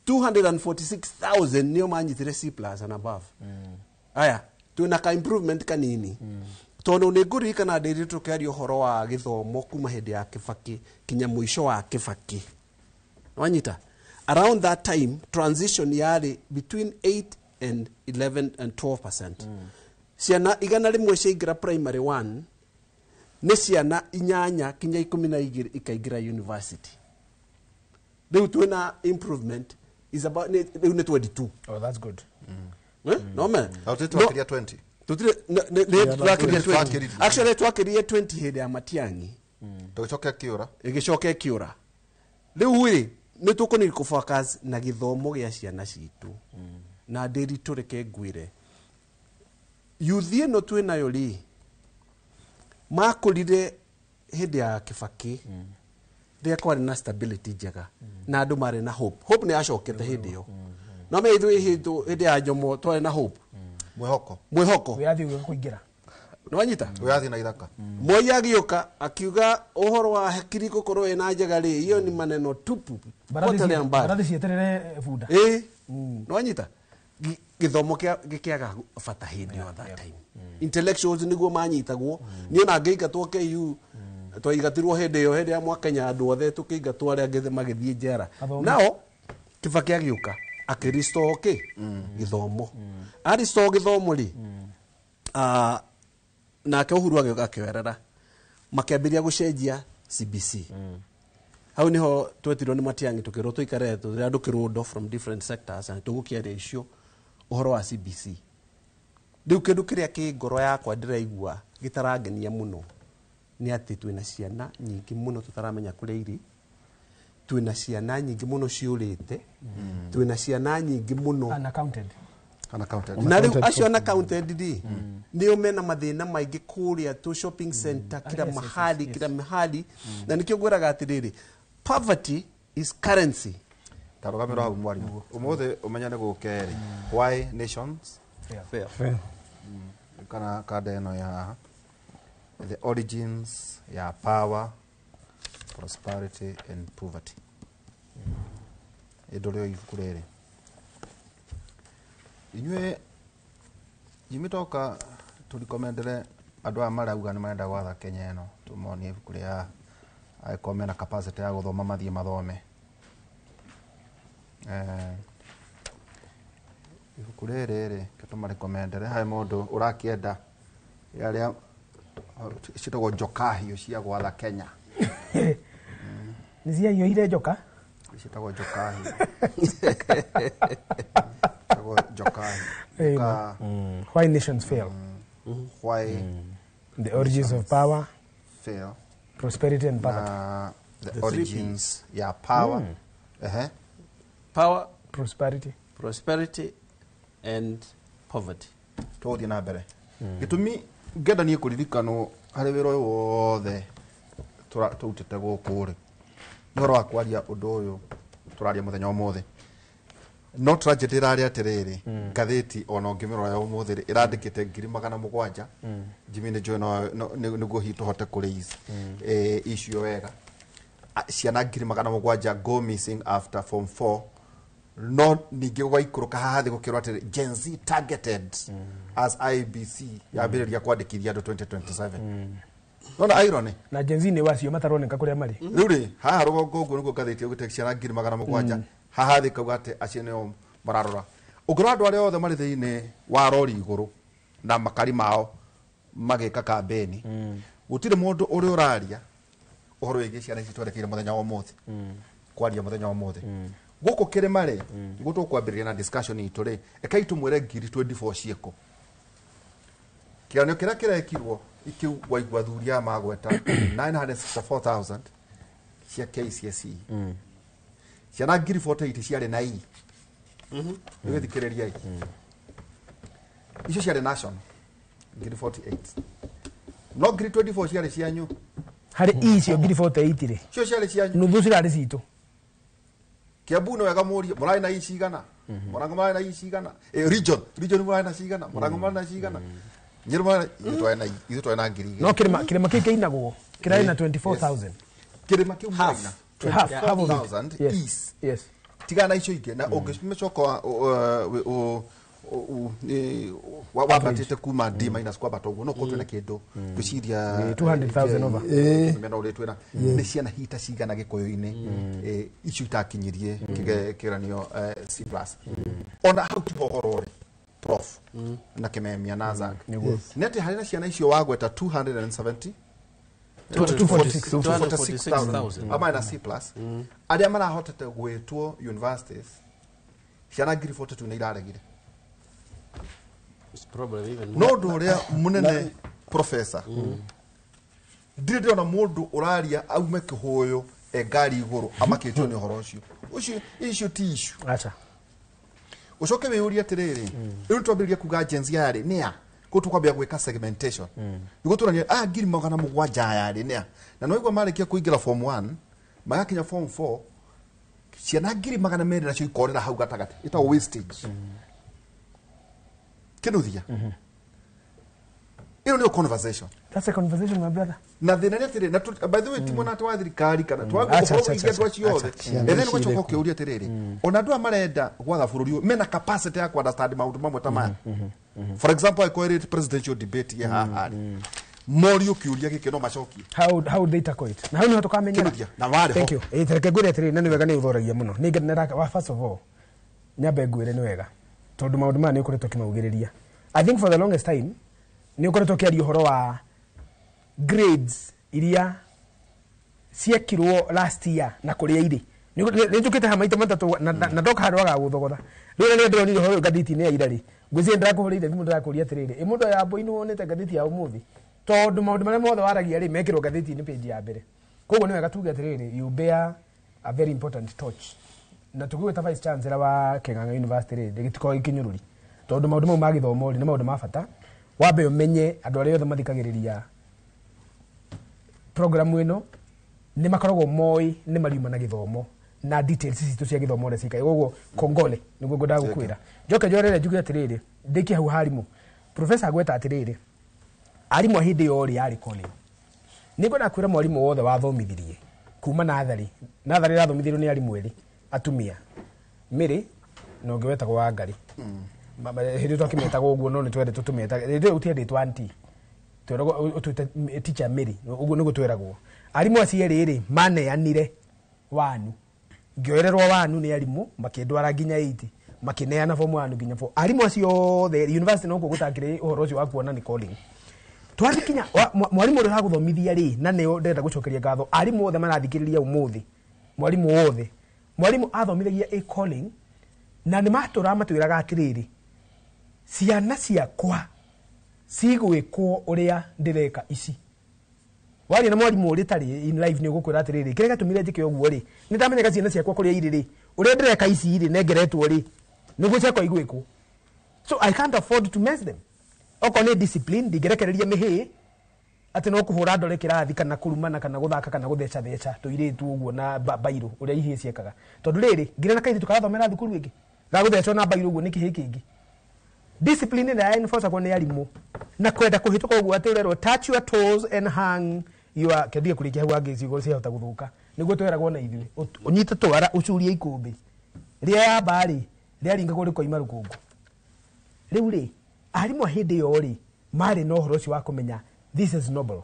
246,000 nĩo manyitire C plus and above. Aya, twĩna ka improvement kanini. Tondũ nĩ ngũririkana ndĩrĩ tũkĩaria ũhoro wa gĩthomo kuma hĩndĩ ya Kĩbakĩ kinya mũico wa Kĩbakĩ. Wanyita? Around that time, transition yarĩ between 8 and 11 and 12%. Ciana 100 ciaingĩra primary 1, nĩ ciana 8 kinya 12 ikaingĩra university. Rĩu twĩna improvement is about rĩu nĩ 22. Oh, that's good. No man. Tũtĩrĩ twakĩria 20. Tutire twakĩria 20. Actually twakĩria 20 hĩndĩ ya Matiang'i. Tũgĩcoka kĩũra. Ĩgĩcoka ĩkĩũra. Rĩu rĩ, nĩ tũkũnĩ kũ-focus na gĩthomo gĩa ciana citũ. Na ndĩri tũreke ngwĩre. Yuthi ĩno twĩ nayo rĩ, makũrire hĩndĩ ya Kĩbakĩ rĩrĩa kwarĩ na stability njega na andũ marĩ na hope. Hope nĩ yacokete hĩndĩ ĩyo. No me ithuĩ hĩndĩ ya Jomo twarĩ na hope. Mwĩhoko. Mwĩhoko. Wĩyathi ũgĩũka kũingĩra. Nĩwanyita? Wĩyathi na ithaka. Moi agĩũka akiuga ũhoro wa hakiri gũkorwo ĩna njega rĩ, iyo ni maneno tupu. Potelea mbali. Mbarathi cieterere bunda. Nĩwanyita? Gĩthomo gĩkĩaga bata hĩndĩ ĩyo that time. Intellectuals nĩguo manyitagwo. Niĩ ona ngĩingatwo KU, twaigatirwo hĩndĩ ĩyo, hĩndĩ ya Mwakenya andũ othe tũkĩingatwo arĩa angĩ magĩthiĩ njera. Nao Kĩbakĩ agĩũka akĩrestore kĩ? Gĩthomo. Arestore gĩthomo rĩ, nake Uhuru agĩũka akĩoerera, makĩambĩrĩria gũcenjia CBC. Hau nĩho twetirwo nĩ Matiang'i tũkĩrwo tũikare tũrĩ andũ kĩrũndo from different sectors and tũgũkĩaria icio ũhoro wa CBC. Rĩu kĩndũ kĩrĩa kĩ ngoro yakwa ndĩraigua gĩtarangenia mũno nĩ atĩ twĩna ciana nyingĩ mũno tũtaramenya kũrĩa irĩ, twĩna ciana nyingĩ mũno ciũrĩte, twĩna ciana nyingĩ mũno unaccounted. Na rĩu acio unaccounted rĩ, nĩo mena mathĩna maingĩ kũrĩa tũ shopping center kila mahali, kila mahali. Na nĩkĩo ngwĩraga atĩrĩrĩ, poverty is currency. Tarũgamĩrwo hau mwarimũ. Ũmũthĩ ũmenya nĩ gũkerĩ. Why nations fail. Kana kanda ĩno ya haha. The origins ya power, prosperity and poverty. Ĩndũ rĩo ibuku rĩrĩ. Inyuĩ Jimmy toka tũrikomendere andũ aya marauga nĩ marenda gwatha Kenya ĩno, tũmonie ibuku rĩa angĩkorwo mena capacity ya gũthoma mathiĩ mathome. Ibuku rĩrĩ rĩ ke tũmarekomendere harĩ mũndũ ũrakĩenda arĩa ciĩtagwo njokahiũ cia gwatha Kenya. Nĩ ciahiũhire njoka. Ciĩtagwo njokahiũ. Ciĩtagwo njokahiũ. Njoka- Why nations fail. Why The origins of power, fail prosperity and poverty. Na the The three origins ya power. Ehe. Power, prosperity, prosperity and poverty. Tũgũthiĩ na mbere. Gĩtũmi ngenda niĩ kũririkanwo harĩ wĩra ũyũ wothe tũrutĩte gũkũ rĩ, nĩ ũhoro wa kwaria ũndũ ũyũ tũraria mũthenya ũmũthĩ. No tragedy ĩrarĩ atĩrĩrĩ, ngathĩti ona ũngĩmĩrora ya ũmũthĩ rĩ, ĩrandĩkĩte 700,000. Jimmy nĩ njũĩ nĩguo hihi tũhote kũraise icio wega. Ciana 700,000 go missing after form 4, no ningĩ gũgaikũrũka haha thĩ gũkĩrwo atĩrĩ Gen Z targeted as IEBC yambĩrĩria kwandĩkithia andũ 2027. Nona irony. Na Gen Z nĩ wacio mataroneka kũrĩa marĩ. Rĩu rĩ, haha rũgongo ũguo nĩguo ngathĩti yaugĩte ciana 700,000. Haha thĩ kauga atĩ acio nĩo mararora. Ũngĩrora andũ arĩa othe marĩ thĩinĩ wa rori igũrũ na makari mao magĩka kambĩni, gũtirĩ mũndũ ũrĩa ũraria ũhoro wĩgiĩ ciana ici twerekeire mũthenya wa ũmũthĩ, kwaria mũthenya wa ũmũthĩ gũkũ kĩrĩma rĩ, nĩguo tũkwambĩrĩria na discussion itũ rĩ. Rekei tũmwĩre 24,000 ciĩkũ kĩgeranio kĩrĩa kĩrekirwo kĩu waigua athuri aya magweta 964,000 cia KCSE, ciana 48,000 ciarĩ na E. Nĩgĩthikĩrĩria icio ciarĩ national 48,000, no 24,000 ciarĩ cianyu. Harĩ icio 48,000 rĩ, cio ciarĩ cianyu. Nuthu cirarĩ citũ. Kiambu nĩ wega mũrie mũrarĩ na I cigana, Mũrango mũrarĩ na I cigana, region mũrarĩ na cigana, Mũrango mũrarĩ na cigana, Nyĩrĩ mũrarĩ ithuĩ twarĩ na ithuĩ twarĩ na 2,000. No kĩrĩma kĩu kĩinagwo kĩrarĩ na 24,000. Kĩrĩma kĩu mũrarĩ na Half of it. 24,000. Yes. Is Yes. tigana na icio ingĩ na ũngĩcoka wambatĩte kuma D minus kwambata ũguo no korwo twĩna kĩndũ ngwĩciria 200,000 over. mena ũrĩa twĩna nĩ ciana hita cigana gĩkũyũ-inĩ icio itakinyirie kĩgeranio C plus. Ona hau tiho ũhoro ũrĩ, prof na kĩmemia na Zak, nĩ atĩ harĩ na ciana icio wagweta 270 246,000 amaya na C plus arĩa marahotete gwĩtwo universities, ciana 42,000 nĩ iraregire. It's probably even No more. ũndũ ũrĩa mũnene, professor, ndirĩ ndĩrona mũndũ ũraria aume kĩhũyũ e ngari igũrũ amakĩtio nĩ ũhoro ũcio. Ũcio icio ti issue. Acha. Ũcoke wĩyũrie atĩrĩrĩ, rĩu nĩtwambĩrĩria kuga Gen Z aya rĩ nĩa kũu, tũkwambia gwĩka segmentation nĩguo tũranie aya 700,000 aya rĩ nĩa, na nĩwaigua marĩkia kũingĩra form 1 magakinya form 4, ciana 200,000 nacio ikorera hau gatagatĩ, ĩtagwo wastage. Kĩnuthia ĩno nĩyo conversation. That's a conversation, my brother. Na thĩna nĩ atĩrĩ na by the way ti mwena atĩ wa thirikari kana Acha, ũhoro acha, wĩgiĩ andũ acha, acio othe. acha. And then ũgacoka ũkĩũria atĩrĩrĩ, ona andũ aya marenda gwatha bũrũri ũyũ mena capacity ya ku-understand maũndũ mamwe ta maya? For example, angĩkorwo ĩrĩ presidential debate ye haha rĩ, morio kĩũria gĩkĩ no macokie. How would they tackle it? Na hau niho tũkamenyera. Kĩnuthia, na warĩ ho. Thank you. Reke ngwĩre atĩrĩrĩ, na nĩ wega nĩ ũthoragia mũno. Nĩ ngenera wa first of all nyambe ngwĩre nĩ wega tondũ maũndũ maya nĩ ũkoretwo ũkĩmaugĩrĩria. I think for the longest time nĩ ũkoretwo ũkĩaria ũhoro wa grades iria ciekirwo last year na kũrĩa irĩ. Nĩ njũkĩte haha maita matatũ na ndoka handũ haga gũthogotha. Rĩu rĩrĩa ndĩronire ũhoro ũyũ ngathĩti-inĩ ya ira rĩ, ngwĩciria ndĩrakũhũrĩire thimũ ndĩrakũria atĩrĩrĩ, ĩ mũndũ ya mbũi nĩwonete ngathĩti ya ũmũthĩ? Tondũ maũndũ marĩa mothe waragia rĩ mekĩrwo ngathĩti-inĩ page ya mbere. Koguo nĩ wega tuge atĩrĩrĩ, you bear a very important torch, na tũgĩgwĩta vice chancellor wa Kĩng'ang'a University rĩ, gĩtikoragwo gĩkĩnyũrũri tondũ maũndũ mau ma gĩthomo rĩ nĩ maũndũ ma bata. Wambe ũmenye andũ arĩa othe mathikagĩrĩria programu ĩno nĩ makoragwo moĩ nĩ mariuma na gĩthomo na details citũ cia gĩthomo ũrĩa ciikaire. Koguo kongole nĩguo ngwendaga gũkwĩra. Njoke njoerere njuge atĩrĩrĩ, ndĩkie hau harimũ. Professor agweta atĩrĩrĩ, arimũ a hĩndĩ ĩyo rĩ yarĩ Colin. Nĩ ngwenda kwĩra mwarimũ wothe wathomithirie kuma natharĩ, natharĩ ĩrathomithĩrio nĩ arimũ erĩ atumia, Mary na ũngĩ wetagwo Wangari. Hĩndĩ ĩyo twakĩmetaga ũguo, no nĩ twendetwo tũmetaga hĩndĩ ĩyo gũtiendetwo auntie, tweragwo ũtwĩte teacher Mary, ũguo nĩguo tweragwo. Arimũ acio erĩ rĩ maneanire wanu, ngĩoererwo wanu nĩ arimũ, makĩndwara nginya 8, makĩneana form 1 nginya 4. Arimũ acio othe university no gũtakĩrĩ ũhoro ũcio wa kuona nĩ calling twathikinya. Mwarimũ ũrĩa ũragũthomithia rĩ, na nĩo ndĩrenda gũcokeria ngatho arimũ othe marathikĩrĩria ũmũthĩ, mwarimũ wothe, mwarimũ athomithagia a calling, na nĩ matũraga matwĩraga atĩrĩrĩ, ciana ciakwa cigwĩkwo ũrĩa ndĩreka ici. Waria na mwarimũ ũrĩ tarĩ in life, nĩ ũgũkwĩra atĩrĩrĩ, kĩrĩa gĩatũmire njĩke ũguo rĩ, nĩ ndamenyaga ciana ciakwa kũrĩa irĩ rĩ, ũrĩa ndĩreka ici rĩ, nengeretwo rĩ, nĩguo ciakwa igwĩkwo, so I can't afford to mess them. Okorwo nĩ discipline, ndingĩrekereria mĩhĩĩ atĩ no kũhũra ndore kĩrathi, kana kũrumana, kana gũthaka, kana gũthecatheca tũirĩtu ũguo na bairũ ũrĩa ihĩĩ ciekaga, tondũ rĩrĩ nginya na kairĩtu karathomera thukuru ĩngĩ gagũthecwo na bairũ ũguo nĩ kĩhĩĩ kĩngĩ. Discipline ĩrĩa enforcagwo nĩ arimũ na kwenda kũhĩtũka ũguo, atĩ ũrerwo touch your toes and hang your kĩndige kũrĩkia hau, angĩ ciugo ciahota gũthũka. Nĩguo tweragwo na ithuĩ ũnyite twara ũcurie ikũmbĩ rĩa yamba rĩ rĩaringagwo rĩkoima rũkũngũ. Rĩu rĩ, arimũ a hĩndĩ ĩyo rĩ marĩ na ũhoro ũcio wa kũmenya this is noble.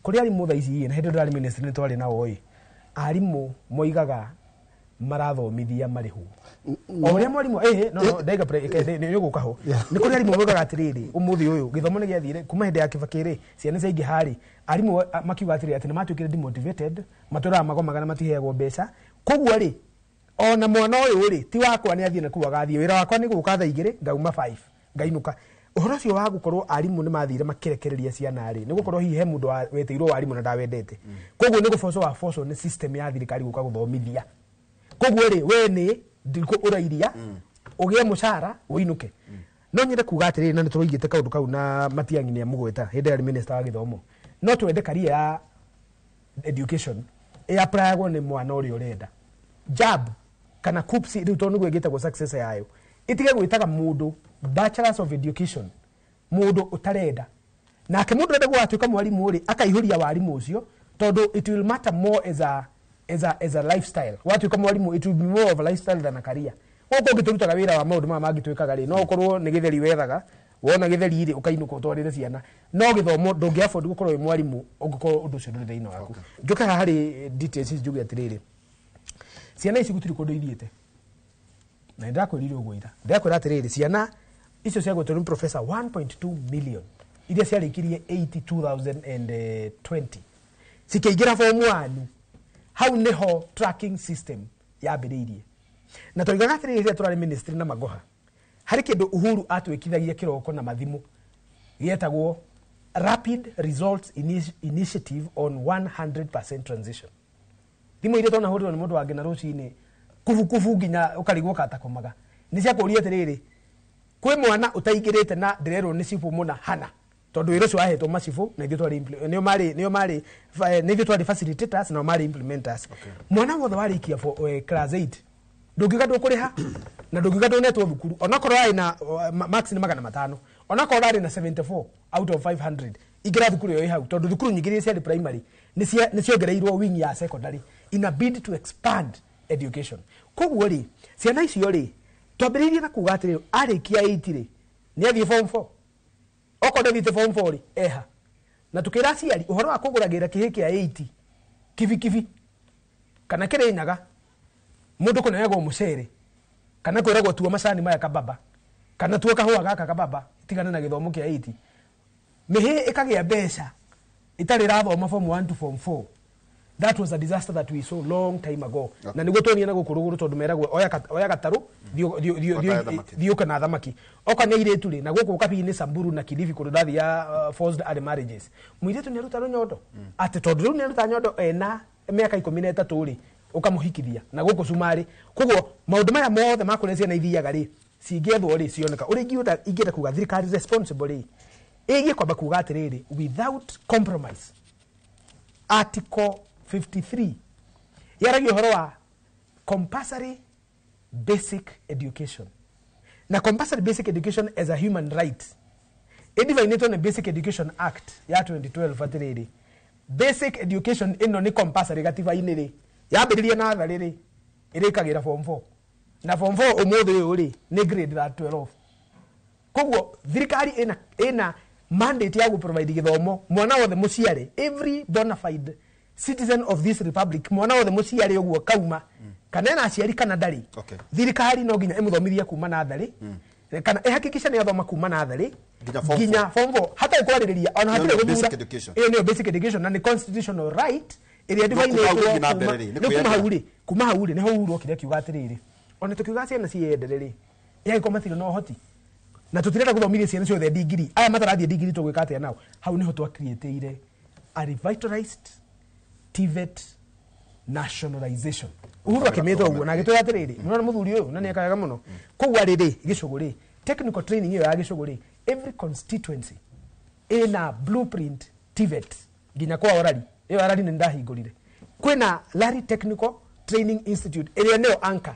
Kũrĩ arimũ thaa ici, na hĩndĩ ĩyo ndĩrarĩ ministry nĩ twarĩ nao ĩ, arimũ moigaga marathomithia marĩhwo o ũrĩa mwarimũ no ndaiga nĩ ũgũka ho. Nĩ kũrĩ arimũ moigaga atĩrĩrĩ, ũmũthĩ ũyũ gĩthomo nĩ gĩathire kuma hĩndĩ ya Kibaki rĩ, ciana ciaingĩha rĩ, arimũ makiuga atĩrĩrĩ atĩ nĩ matuĩkire demotivated, matũraga magomaga na matiheagwo mbeca, koguo rĩ ona mwana ũyũ rĩ ti wakwa, nĩ athiĩ na kũu agathiĩ, wĩra wakwa nĩ gũka thaa 2 ngauma 5 ngainũka. Ũhoro ũcio wa gũkorwo arimũ nĩ mathire makĩrekereria ciana rĩ, nĩ gũkorwo hihi he mũndũ wetĩirwo warimũ na ndawendete, koguo nĩ gũbocwo wabocwo nĩ system ya thirikari gũka gũthomithia, koguo rĩ we nĩ ndikũ ũrairia ũgĩe mũcara ũinũke. No nyende kuga atĩrĩrĩ, na nĩ tũroigĩte kaũndũ kau na Matiang'i nĩ amũgweta hĩndĩ ĩrĩa arĩ minister wa gĩthomo, no twende career ya education ĩapplyagwo nĩ mwana ũrĩa ũrenda JAB kana KUCCPS rĩu, tondũ nĩguo ĩgĩtagwo successor yayo, ĩtige gwĩtaga mũndũ bachelors of education mũndũ ũtarenda. Nake mũndũ ũrenda gũgatuĩka mwarimũ rĩ, akaihũria warimũ ũcio, tondũ it will matter more as a lifestyle. Watuĩka mwarimũ, it will be more of a lifestyle than a career. Gũkũ ũngĩ tũrutaga wĩra wa maũndũ maya mangĩ twĩkaga rĩ, no ũkorwo nĩ gĩtheri wethaga, wona gĩtheri rĩ, ũkainũka ũtwarĩre ciana. No gĩthomo ndũngĩ afford gũkorwo wĩ mwarimũ ũngĩkorwo ũndũ ũcio ndũrĩ thĩinĩ waku. Njũke haha harĩ details ici, njuge atĩrĩrĩ, ciana ici gũtirĩ kũndũ ithiĩte, na nĩ ndakwĩrire ũguo ira, ndĩrakwĩra atĩrĩrĩ, ciana icio ciagwetwo nĩ professor 1.2 million iria ciarĩkirie 82020 cikĩingĩra form 1, hau nĩho tracking system yambĩrĩirie. Na tũigaga atĩrĩrĩ, rĩrĩa tũrarĩ ministry na Magoha, harĩ kĩndũ Uhuru atwĩkithagia kĩroko na mathimũ gĩetagwo Rapid Results Initiative on 100% Transition. Thimũ iria twanahũrĩrwo nĩ mũndũ wangĩ na rũcinĩ kubukubu nginya ũkarigwo katakomaga nĩ ciakũria atĩrĩrĩ, kwĩ mwana ũtaingĩrĩte na ndĩrerwo nĩ cibũ mũna hana, tondũ wĩra ũcio wahetwo macibũ na ithuĩ twarĩ nĩo marĩ nĩ ithuĩ twarĩ facilitators nao marĩ implementers. Mwana wothe warĩkia class 8, ndũngiuga ndũkũrĩha na ndũngiuga ndũnetwo thukuru, onakorwo arĩ na marks nĩ 500, onakorwo arĩ na 74 out of 500, ingĩra thukuru ĩyo ĩ hau, tondũ thukuru nyingĩ iria ciarĩ primary nĩ ciongereirwo wing ya secondary in a bid to expand education. Koguo rĩ, ciana icio rĩ, twambĩrĩirie na kuga atĩrĩrĩ, arĩkia 8 rĩ, nĩ athiĩ form 4, okorwo ndathiĩte form 4 rĩ, eha. Na tukĩra aciari ũhoro wa kũgũragĩra kĩhĩ kĩa 8 kibikibi kana kĩrĩnyaga, mũndũ kũneagwo mũcere kana kwĩragwo tua macani maya kababa kana tua kahũa gaka kababa, tigana na gĩthomo kĩa 8. Mĩhĩ ĩkagĩa mbeca ĩtarĩ ĩrathoma form 1 to form 4, that was a disaster that we saw long time ago. Na nĩguo tuonire na gũkũ rũgũrũ, tondũ meragwo oya gatarũ, Ũkae thamaki. Thiĩ ũke na thamaki. Oka nĩ airĩtu rĩ, na gũkũ Kabi-inĩ, Samburu na Kilifi, kũndũ ndathia forced early marriages, mũirĩtu nĩ aruta rũnyondo, atĩ tondũ rĩu nĩ aruta nyondo ena mĩaka 13 rĩ, ũkamũhikithia na gũkũ cumarĩ. Koguo maũndũ maya mothe ma kũrĩa ciana ithiaga rĩ, cingĩethwo rĩ, cioneka. Ũrĩa ingĩenda kuga thirikari responsible rĩ, ĩgiĩ kwamba kuga atĩrĩrĩ, without compromise, article 53 yaragia ũhoro wa compulsory basic education, na compulsory basic education as a human right ĩdivinĩtwo nĩ Basic Education Act ya 2012, atĩrĩrĩ, basic education ĩno nĩ compulsory gatiba-inĩ rĩ, yambĩrĩria natharĩ rĩ, ĩrĩkagĩra form 4, na form 4 ũmũthĩ ũyũ rĩ nĩ grade 12. Koguo thirikari ina mandate ya gũ-provide gĩthomo mwana wothe mũciare, every bona fide citizen of this republic, mwana wothe mũciare ũguo kauma kana ena aciari kana ndarĩ, thirikari no nginya ĩmũthomithie kuma natharĩ kana ĩhakikisha nĩ athoma kuma natharĩ nginya form 4 hatarĩ kwarĩrĩria ona hatirĩ gũthura. Ĩyo nĩyo basic education na nĩ constitutional right ĩrĩa ndĩbainĩtwo. Kuma hau rĩ nĩho Uhuru okire akiuga atĩrĩrĩ, ona tũkiuga ciana ciĩyendere rĩ, ĩangĩkorwo matirĩ na ũhoti na tũtirenda gũthomithia ciana ciothe ndigiri, aya matarathiĩ ndigiri tũgwĩka atĩa nao? Hau nĩho twacreateire a revitalized TVET nationalization. Uhuru akĩmĩta ũguo na agĩtwĩra atĩrĩrĩ, nĩwona mũthuri ũyũ na nĩekaga mũno. Koguo rĩrĩ gĩcũgũ rĩ, technical training ĩyo ya gĩcũgũ rĩ, every constituency ĩna blueprint TVET nginya kwa Orari. Ĩyo Orari nĩ ndahingũrire. Kwĩna Lari Technical Training Institute ĩrĩa nĩyo anchor.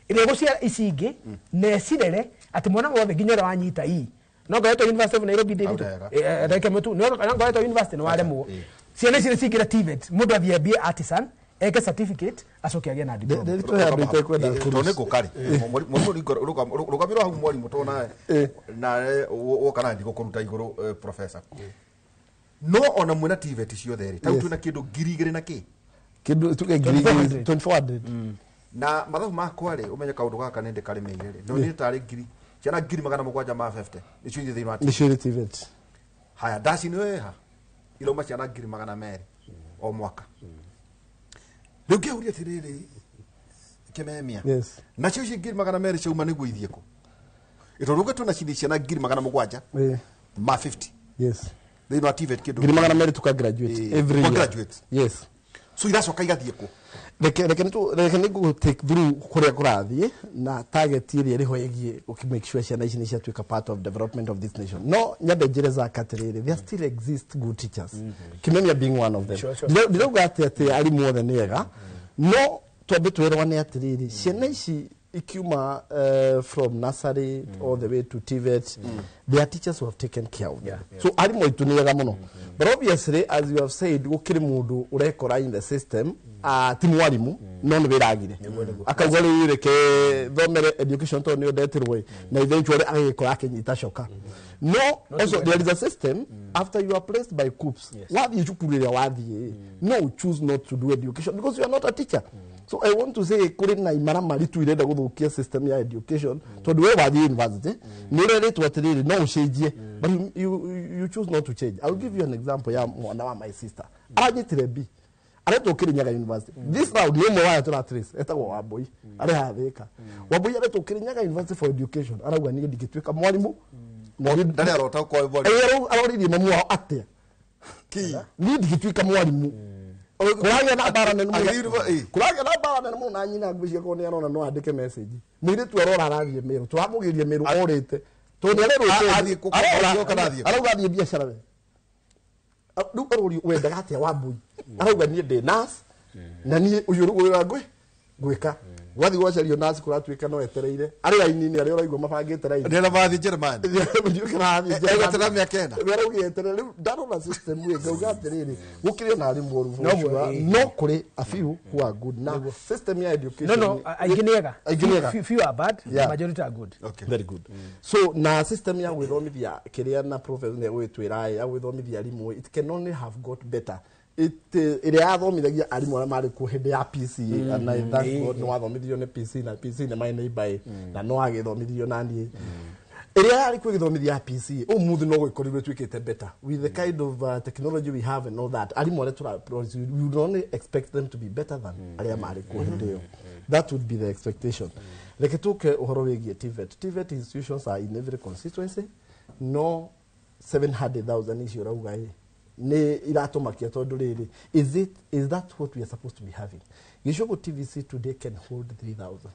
Ĩrĩa ĩgũciara ici ingĩ na ĩcirere atĩ mwana wothe nginya ũrĩa wanyita ii no ngoretwo University of Nairobi ndĩritũ reke mũtu no ngoretwo university nĩ waremwo. Ciana ici nĩ cingĩra TVET, mũndũ athiĩ ambie artisan eke certificate acoke agĩe na diploma. Rũgamĩrwo hau mwarimũ tondũ nawe woka na ndigũkũruta igũrũ professor. No ona mwĩna TVET ciothe rĩ, ta rĩu twĩna kĩndũ 2000 na kĩ kĩndũ tuge 2400 na mathabu makwa rĩ, ũmenye kaũndũ gaka nĩ ndĩkarĩmĩire rĩ, no nĩ tarĩ ngiri ciana 750 nĩcio ithiĩ thĩinĩ wa nĩcio TVET. Haya ndaci nĩ ĩha irauma ciana 200 o mwaka. Rĩu ngĩũria atĩrĩrĩ Kĩmemia, nacio ici 200 ciauma nĩguo ithiĩ kũ? Tondũ rĩu twĩna ciana 750 Yes. Thĩinĩ wa TVET kĩndũ 200 tuka graduate every year. Yes. So iracoka igathiĩ kũ? Reke nĩ ngũ take through kũrĩa kũrathiĩ na target ĩrĩa ĩrĩho ĩgiĩ ũkĩ make sure ciana ici nĩ ciatuĩka part of development of this nation. No nyambe njĩre Zaka atĩrĩrĩ, there still exist good teachers. Kimemia being one of them. Ndirauga atĩ arimũ othe nĩ ega, no twambe twĩrwane atĩrĩrĩ, ciana ici ikiuma from nursery all the way to TVET, there are teachers who have taken care of them. So arimũ aitũ nĩ ega mũno. But obviously, as you have said, gũkĩrĩ mũndũ ũrekora in the system, ti mwarimu, no nĩ wĩragire. Akauga rĩu reke thomere education tondũ nĩyo ndetirwo, na eventually agagĩkora akĩnyita coka. No, also there is a system, after you are placed by COOPs, wathiĩ cukuru ĩrĩa wathiĩ, no choose not to do education because you are not a teacher. So I want to say kũrĩ na imaramari tu irenda gũthũkia system ya education tondũ we wathiĩ university nĩ ũrerĩtwo atĩrĩrĩ no ũcenjie, but you choose not to change. I will give you an example ya mwana wa my sister aranyitire B aretwo Kirinyaga University. This round nĩ ũmwe wa tũra trace etagwo Wambui arĩ hathĩka. Wambui aretwo Kirinyaga University for education, arauga niĩ ndingĩtuĩka mwarimũ. Ndarĩ arota gũkorwo mwarimũ. Aroririe mamu wao atĩa niĩ ndingĩtuĩka mwarimũ. Kũragĩa na mbara nene mũno, kũragĩa na mbara nene mũno na nyina ngwĩciria korwo nĩ arona no andĩke message. Mũirĩtu arora arathiĩ Meru, tũramũgĩria Meru orĩte tondũ nĩ arerwo arauga athiĩ biacara we. Rĩu arorio wendaga atĩa Wambui, arauga niĩ ndĩ nurse na niĩ ũyũ nĩguo wĩra ngwĩka. Gwathiĩ gwacario nurse kũratuĩka no etereire arĩ raini-inĩ, arĩa ũraigua mabangĩte raini nĩ mathiĩ Jeremani egoterera mĩaka ĩna arauga eterere. Rĩu ndarora system ĩ ngauga atĩrĩrĩ, gũkĩrĩ ona arimũ oru no kũrĩ a few who are good. Na system ya education no aingĩ nĩ ega, aingĩ nĩ ega, few are bad, the majority are good. Very good. So na system ya gwĩthomithia kĩrĩa na professor nĩ egũgĩtwĩra ya gwĩthomithia arimũ, it can only have got better. Ĩrĩa yathomithagia arimũ arĩa marĩ kuo hĩndĩ ya PCA, and I thank God nĩ wathomithirio nĩ PC na PC nĩ my neighbor na no agĩthomithirio na niĩ. Ĩrĩa yarĩ kuo ĩgĩthomithia ya PCA ũmũthĩ no gũgĩkorirwo ĩtuĩkĩte better with the kind of technology we have and all that. Arimũ arĩa tũra we would only expect them to be better than arĩa marĩ kuo hĩndĩ ĩyo. That would be the expectation. Reke tũke ũhoro wĩgiĩ TVET. TVET institutions are in every constituency. No 700,000 icio ũrauga ĩ nĩ iratũmakia tondũ rĩrĩ, is that what we are supposed to be having? Gĩcũgũ TVC today can hold 3,000.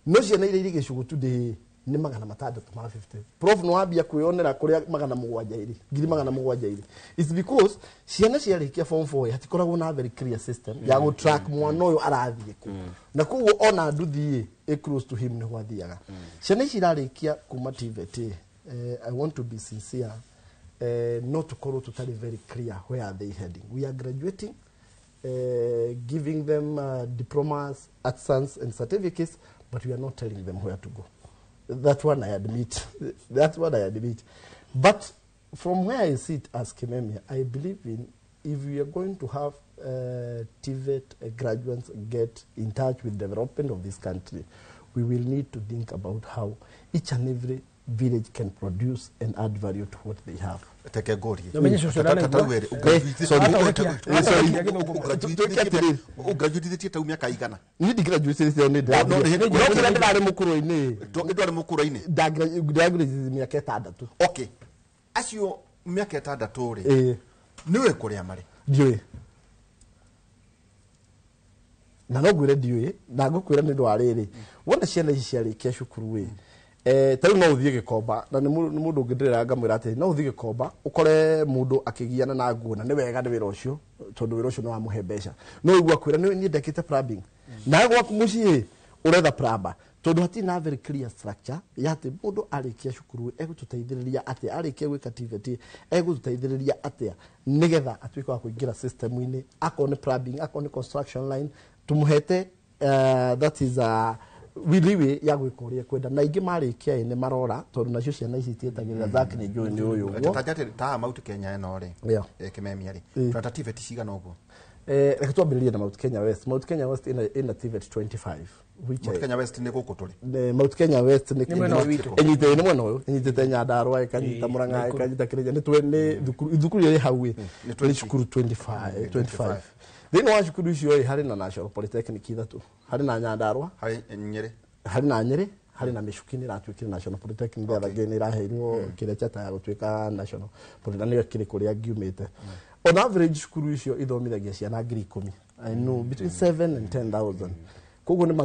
No ciana iria irĩ gĩcũgũ today nĩ 650. Prof no wambia kwĩyonera kũrĩa 700 irĩ, 700 irĩ. It's because ciana ciarĩkia form 4 hatikoragwo na very clear system ya gũ track mwana ũyũ arathiĩ kũ. Na koguo ona nduthi ĩ close to him nĩho athiaga. Ciana ici irarĩkia kuma TVET, I want to be sincere, not to call totally very clear where are they heading. We are graduating, giving them diplomas, artisans and certificates, but we are not telling them where to go. That one I admit. That one I admit. But from where I sit as Kimemia, I believe in if we are going to have TVET graduates get in touch with development of this country, we will need to think about how each and every village can produce and add value to what they have. Teke ngũrie. No, menye cũcũ Ta- ta- ta- ũrarigua. rĩu ĩrĩ, Sorry. ũgraduatithĩtie tau mĩaka igana Niĩ ndigraduatithĩtie nĩ No, no, ndĩrathiĩ. nĩ- No, kĩrĩa ndĩrarĩ mũkũrũ-inĩ. Ndwarĩ mũkũrũ-inĩ? Ndagraduatithĩtie mĩaka ĩtandatũ. Okay. Acio mĩaka ĩtandatũ rĩ Ĩĩ. nĩũĩ kũrĩa marĩ? Ndiũĩ. Na no ngwĩre ndiũĩ na ngũkwĩra nĩ ũndũ wa rĩrĩ wona ciana ici ciarĩkia cukuru ĩ ta rĩu no ũthiĩ Gĩkomba na nĩ mũndũ ũngĩ ndĩrera ngamwĩra atĩrĩ no ũthiĩ Gĩkomba ũkore mũndũ akĩgiana na nguo na nĩ wega nĩ wĩra ũcio tondũ wĩra ũcio nĩ wamũhe mbeca no ũigua akwĩra nĩ niĩ ndekĩte plumbing nawe gwaku mũciĩ ũretha plumber tondũ hatirĩ na very clear structure ya atĩ mũndũ arĩkia cukuru egũtũteithĩrĩria atĩa arĩkia gwĩka TVET egũtũteithĩrĩria atĩa nĩgetha atuĩke wa kũingĩra system-inĩ akorwo nĩ plumbing akorwo nĩ construction line tũmũhete that is wiliwi ya gwĩka ũrĩa ekwenda na aingĩ marĩkia ĩ nĩ marora tondũ nacio ciana ici itietagĩrĩra Zack nĩ njũĩ nĩ ũyũ ũguo Ta njatĩ ta Mount Kenya ĩno rĩ Yeah. Kimemia rĩ Ĩĩ. tuna ta TVET cigana ũguo? Reke twambĩrĩrie na Mount Kenya West. Mount Kenya West ĩna TVET 25 which Mount Kenya West nĩ gũkũ tũrĩ. Mount Kenya West nĩ Nĩ mwena ũyũ witũ. ĩnyitĩte nĩ mwena ũyũ ĩnyitĩte Nyandarua ĩkanyita Ĩĩ, Murang'a Nakuru. ĩkanyita Kĩrĩnyaga nĩ nĩ thukuru thukuru ĩrĩ hau ĩ nĩ cukuru 25 thĩinĩ wa cukuru icio ĩ harĩ na National Polytechnic ithatũ harĩ na Nyandarua harĩ Nyĩrĩ harĩ na Nyĩrĩ harĩ na Mĩcuki nĩ ĩratuĩkire National Polytechnic the other day nĩ ĩraheirwo kĩrĩa chata ya gũtuĩka National Polytechnic nĩyo kĩrĩ kũrĩa ngiumĩte on average cukuru icio ithomithagia ciana 10,000 I know between 7 and 10,000 koguo nĩ ma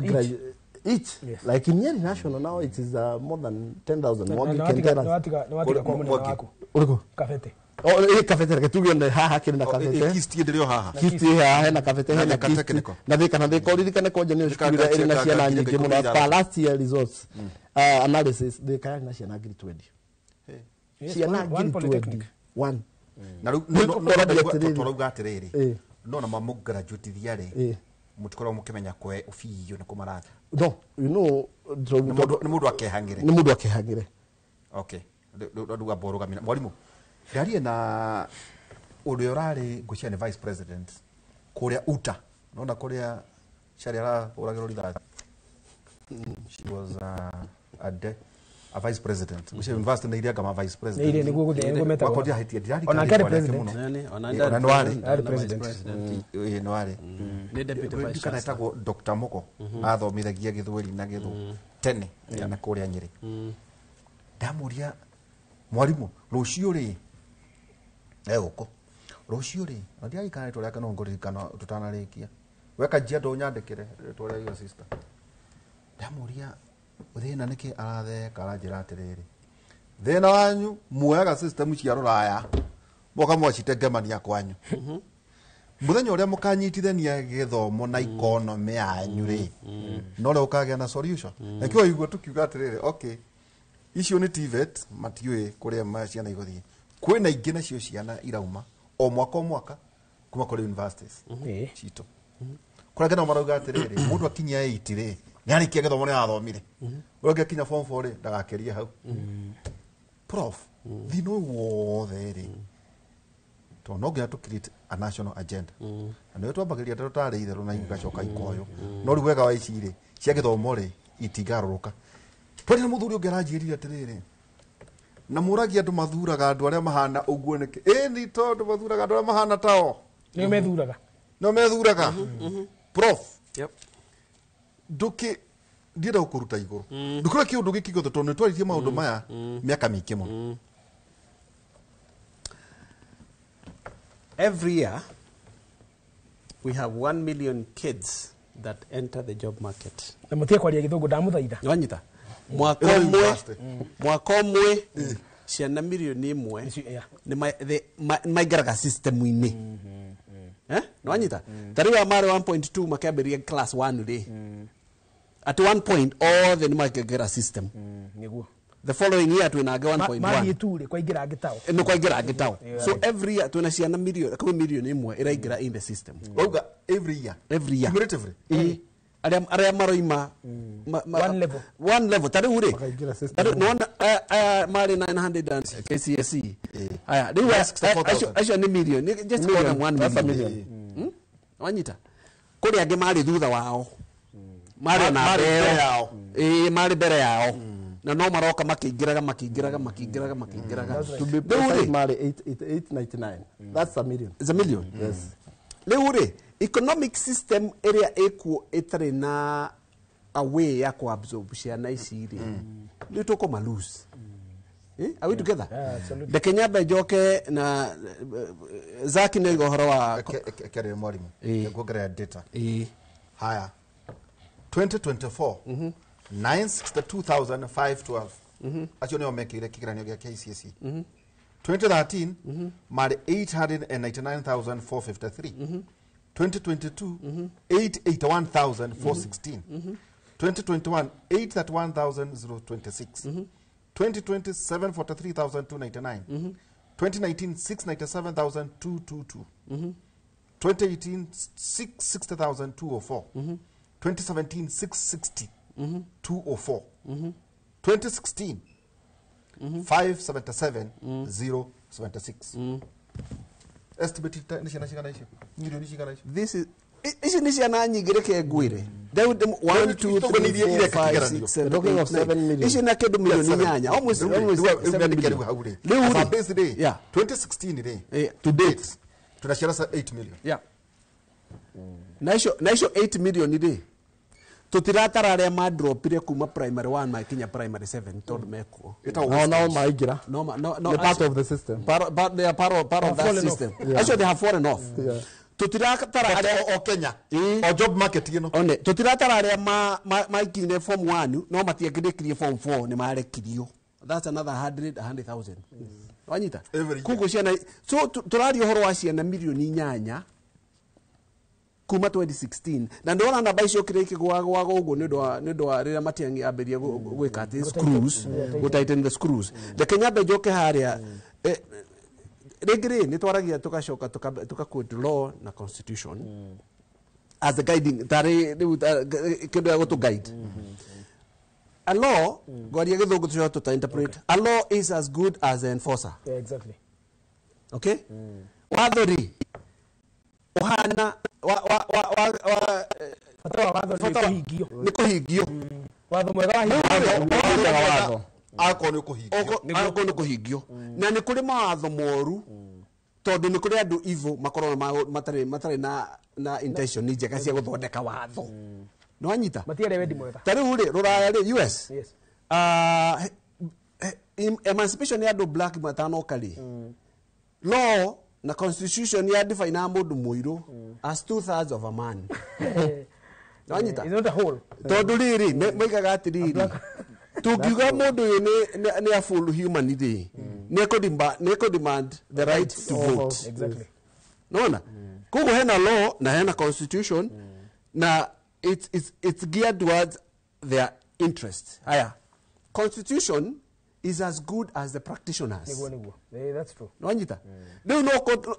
each like in Nyeri National now it is more than 10,000 Na- Mwangi na can nĩwatiga- tell us. nĩwatiga kwa mũnene waku. Ũrĩkũ? Kabete. Oh, ĩ Kabete reke tuge nĩ haha kĩrĩ na Oh, Kabete ĩ, Kist ĩndĩ ĩrĩ o haha. Kist ĩ haha hena Kabete Na hena Thika Kist Technical. na Thika na Thika ũririkane kwanja nĩyo Thika cukuru ĩrĩa ĩrĩ na Thika ciana ngiri nyingĩ ikũmi mũno na as per ithathatũ. last year results analysis Thika yarĩ na ciana 20,000. Yes, Ciana one 20,000 polytechnic. One. Na rĩu Nĩ ũkoragia atĩrĩrĩ. tũrauga atĩrĩrĩ Ĩ. no na mamũgraduatithia rĩ Ĩ. mũtikoragwo mũkĩmenya kwe biũ nĩ kũ marathiĩ. No, you know, Nĩ mũndũ akehang'ĩre. nĩ mũndũ akehang'ĩre. Okay. Rĩu amba ũrũgamie. Mwarimũ, ndarie na ũrĩa ũrarĩ ngwĩciria nĩ vice president kũrĩa UTA nona kũrĩa Shari arahũragĩrwo rithathi. She was a vice president. Ngwĩciria university nĩ iria ngama vice president. Nĩ iria, nĩguo gũthiĩ, nĩguo metagwo. Wakwa ndiahĩtia, ndirarikana Onake arĩ rĩtwa rĩake president. mũno. Nani, ona Ĩ, ndarĩ ona nĩ warĩ. president, Arĩ ona vice president. president. Ĩ, nĩ warĩ. Nĩ deputy vice Ndikana chancellor. etagwo Dr. Moko athomithagia gĩthweri na gĩthũ tene na kũrĩa Nyĩrĩ. Ndamũria mwarimũ rũciũ rĩ egũkũ rũciũ rĩ na ndiarikana rĩtwa rĩake no ngũririkana tũtanarĩkia weka njiando ũnyandĩkĩre rĩtwa rĩa your sister ndamũria thĩna nĩkĩ aratheka aranjĩra atĩrĩrĩ thĩna wanyu muoyaga system cia rũraya moka mwacitengemania kwanyu mũthenya ũrĩa mũkanyitithania gĩthomo na economy yanyu rĩ no rĩo ũkagĩa na solution nakĩo waigua tũkiuga atĩrĩrĩ okay icio nĩ TVET matiũĩ kũrĩa ciana igũthiĩ kwĩna ingĩ nacio ciana irauma o mwaka o mwaka kuma kũrĩ universities citũ kũrĩa angĩ nao marauga atĩrĩrĩ mũndũ akinyia 8 rĩ nĩ arĩkia gĩthomo nĩ arathomire ũrĩa ũngĩ akinya form 4 rĩ ndagakĩrie hau prof thĩna ũyũ wothe rĩ tondũ no nginya tũ create a national agenda na nĩyo twambagĩrĩria ndeto tarĩ itherũ na igacoka ikoywo no rĩu wega wa ici rĩ cia gĩthomo rĩ itingarũrũka twarĩ na mũthuri ũngĩ aranjĩrire atĩrĩrĩ na mũragia andũ mathuraga andũ arĩa mahana ũguo nĩkĩ ĩni tondũ mathuraga andũ arĩa mahana tao Nĩo methuraga. nĩo methuraga prof Yep. ndũkĩ ndienda gũkũruta igũrũ ndũkĩrora kĩũndũ gĩkĩ gĩothe tondũ nĩtwaririe maũndũ maya mĩaka mĩingĩ mũno Every year, we have 1 million kids that enter the job market. Na mũtige kwaria gĩthũngũ ndamũthaitha. Wanyita? Mwaka Ĩno ũmwe university. mwaka ũmwe ciana mirioni ĩmwe nĩ maingĩraga system-inĩ. Nĩwanyita? Ta rĩu aya marĩ 1.2 makĩambĩrĩria class 1 rĩ at one point othe nĩ makĩingĩra system. Nĩguo. The following year twĩna angĩ 1.1. Mathiĩ tu rĩ kwaingĩra angĩ tao. Nĩ kwaingĩra angĩ tao. Yeah. So every year twĩna ciana mirioni kama mirioni ĩmwe ĩraingĩra in the system. Wauga every year. Every year. Cumulatively. Ĩĩ. Arĩa maroima one level. One level ta rĩu rĩ, nĩwona aya marĩ 900 and KCSE. Aya rĩu acio nĩ million, just more than 1 million. Wanyita kũrĩ angĩ marĩ thutha wao, marĩ na mbere yao, ĩĩ, marĩ mbere yao, na no maroka makĩingĩraga makĩingĩraga makĩingĩraga makĩingĩraga. To be precise, marĩ 899. That's a million. It's a million. Yes. Rĩu rĩ, economic system ĩrĩa ĩkuo ĩtarĩ na a way ya kũ-absorb ciana ici rĩ, nĩ tũkũma lose. Are we together? Reke nyambe njoke na Zaki nĩ oiga ũhoro wa kere mwarimu nguongerera data. Haya, 2024, 962,512 acio nĩo mekĩire kĩgeranio gĩa KCSE. 2013 marĩ 899,453. 2022, 881,416. 2021, 831,026. 2020, 743,299. 2019, 697,222. 2018, 660,204. 2017, 660,204. 2016, 577,076. Estimated nĩ ciana cigana icio? Milioni cigana icio? This is ici nĩ ciana nyingĩ, reke ngwĩre. 1 2 3 4 5 6 7 8. Ici na kĩndũ milioni 8, almost 7 million. Rĩu rĩ, 2016 rĩ, to date tuna ciana 8 million. Yeah. Na icio 8 million rĩ, tũtiratara arĩa madropire kuma primary 1 makinya primary 7 tondũ mekuo. No, no maingĩra. No, no, no. They're part of the system. They are part of that system. Actually, they have fallen off. Tũtiratara arĩa o Kenya o job market ĩno. One, tũtiratara arĩa maikinyire form 1 no matiakĩrĩkirie form 4, nĩ marekirio. That's another 100,000. Wanyita? Koguo ciana, so tũraria ũhoro wa ciana milioni 8 kuma 2016, na ndona namba icio kĩrĩa ikĩgwagwaga ũguo nĩ ũndũ wa rĩrĩa Matiang'i ambĩrĩria gwĩka atĩ screws, gũ tighten the screws. Reke nyambe njoke harĩa rĩngĩ rĩ, nĩ twaragia tũgacoka tũka quote law na constitution as a guiding, tarĩ rĩu kĩndũ gĩa gũtũ guide. A law, ngwaria Gĩthũngũ tũcoke tũta interpret. A law is as good as the enforcer. Yeah, exactly. Okay? Watho rĩ, ũhana wa wa wa wa bata wa watho nĩ kũhingio. Nĩ kũhingio. Watho mwega wahingio. Akorwo nĩ kũhingio. Akorwo nĩ kũhingio. Na nĩ kũrĩ mawatho moru, tondũ nĩ kũrĩ andũ evil makoragwo matarĩ na intention njega cia gũthondeka watho. Nĩ wanyita? Matiarĩ wendi mwega. Ta rĩu rĩ, rũraya rĩ, US. Yes. Emancipation ya andũ black matanoka rĩ, law na constitution ya define mũndũ mũirũ as 2/3 of a man. Nĩ wanyita? It's not a whole. Tondũ rĩrĩ, moigaga atĩrĩrĩ, tũngiuga mũndũ ũyũ nĩ a full human rĩ, nĩ ekũ demand the right to vote. Exactly. Nona? Koguo hena law na hena constitution, na it's geared towards their interest. Haya. Constitution is as good as the practitioners. Niguo. That's true. Nwanyita? No, no,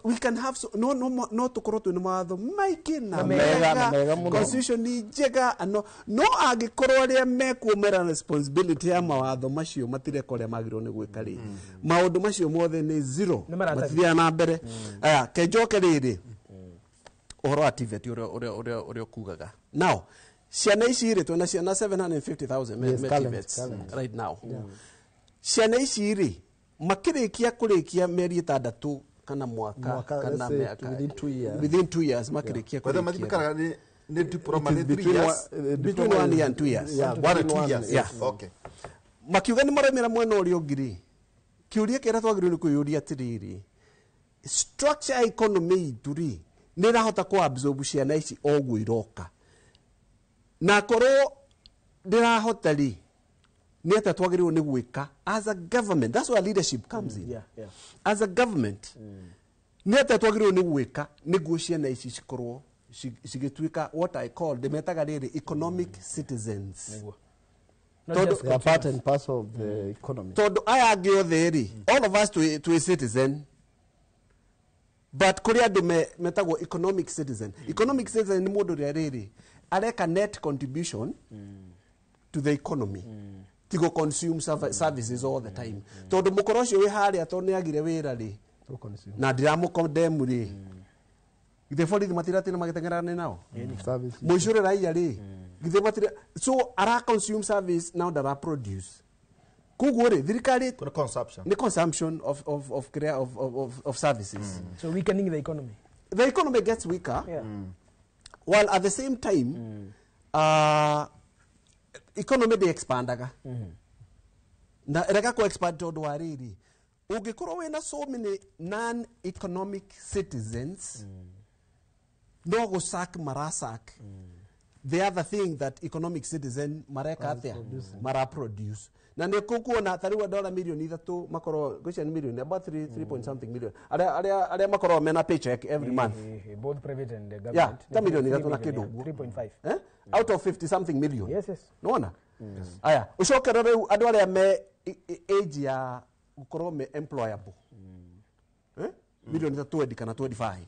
we can have so, no, no, no tukorwo twina mawatho maingĩ na mega, constitution ni njega, no, no angĩkorwo arĩa mekuumĩra responsibility ya mawatho macio matireka ũrĩa magĩrĩirwo nĩ gwĩka rĩ, maũndũ macio mothe nĩ zero, matithiaga na mbere. Aya, kenjoke rĩrĩ ũhoro wa TVET ũrĩa ũkugaga. Now, ciana ici rĩ, twĩna ciana 750,000 me TVETs right now. Ciana ici rĩ, makĩrĩkia kũrĩkia mĩeri 6 kana mwaka kana miaka within 2 years makĩrĩkia kũrĩkia. Nĩ diploma nĩ 3 years, between 1 year and 2 years. 1 and 2 years. Yeah. Okay. Makiuga nĩ maremera mwena ũrĩa ũngĩ rĩ, kĩũria kĩrĩa twagĩrĩirwo nĩ kwĩyũria atĩrĩrĩ, structure ya economy itũ rĩ, nĩ ĩrahota kũ absorb ciana ici o ũguo iroka, na korwo ndĩrahota rĩ, nĩ atĩa twagĩrĩirwo nĩ gwĩka as a government? That's where leadership comes in. Yeah, yeah. As a government, nĩ atĩa twagĩrĩirwo nĩ gwĩka nĩguo ciana ici cikorwo cigĩtuĩka what I call, ndĩmetaga rĩrĩ, economic citizens. They are part and parcel of the economy. Tondũ aya angĩ othe rĩ, all of us twĩ citizen, but kũrĩ andũ metagwo economic citizen. Economic citizen nĩ mũndũ ũrĩa rĩrĩ Areka net contribution to the economy. Tigo consume services all the time. Tondu mukoro ucio wi haria to ni agire wira ri. Na ndiramukondemu ri. Githe borithi matiratina magitengerane nao. Muicure raia ri. Githe matira so ara consume service now ndara produce. Koguo ri thirikari consumption. Ni consumption of services. So weakening the economy. The economy gets weaker. Yeah. While at the same time economy de expandaga. Na rega ko expand tondu wa riri. Ungikorwo wina so many non-economic citizens no go sack marasak. The other thing that economic citizen mareka atia mara produce. Na nä kå kuona ta rä u dola milioni ithatå makorwo ngwĩciria nĩ milioni about 3 point something million arĩa makorwo mena paycheck every month both private and the government. Yeah, ta milioni ithatå na kĩndũ ũguo 3.5 out of 50 something million. Yes, yes. Nĩwona? Aya, ũcokere rĩu andũ arĩa me age ya gũkorwo me employable. Milioni ta 20 kana 25.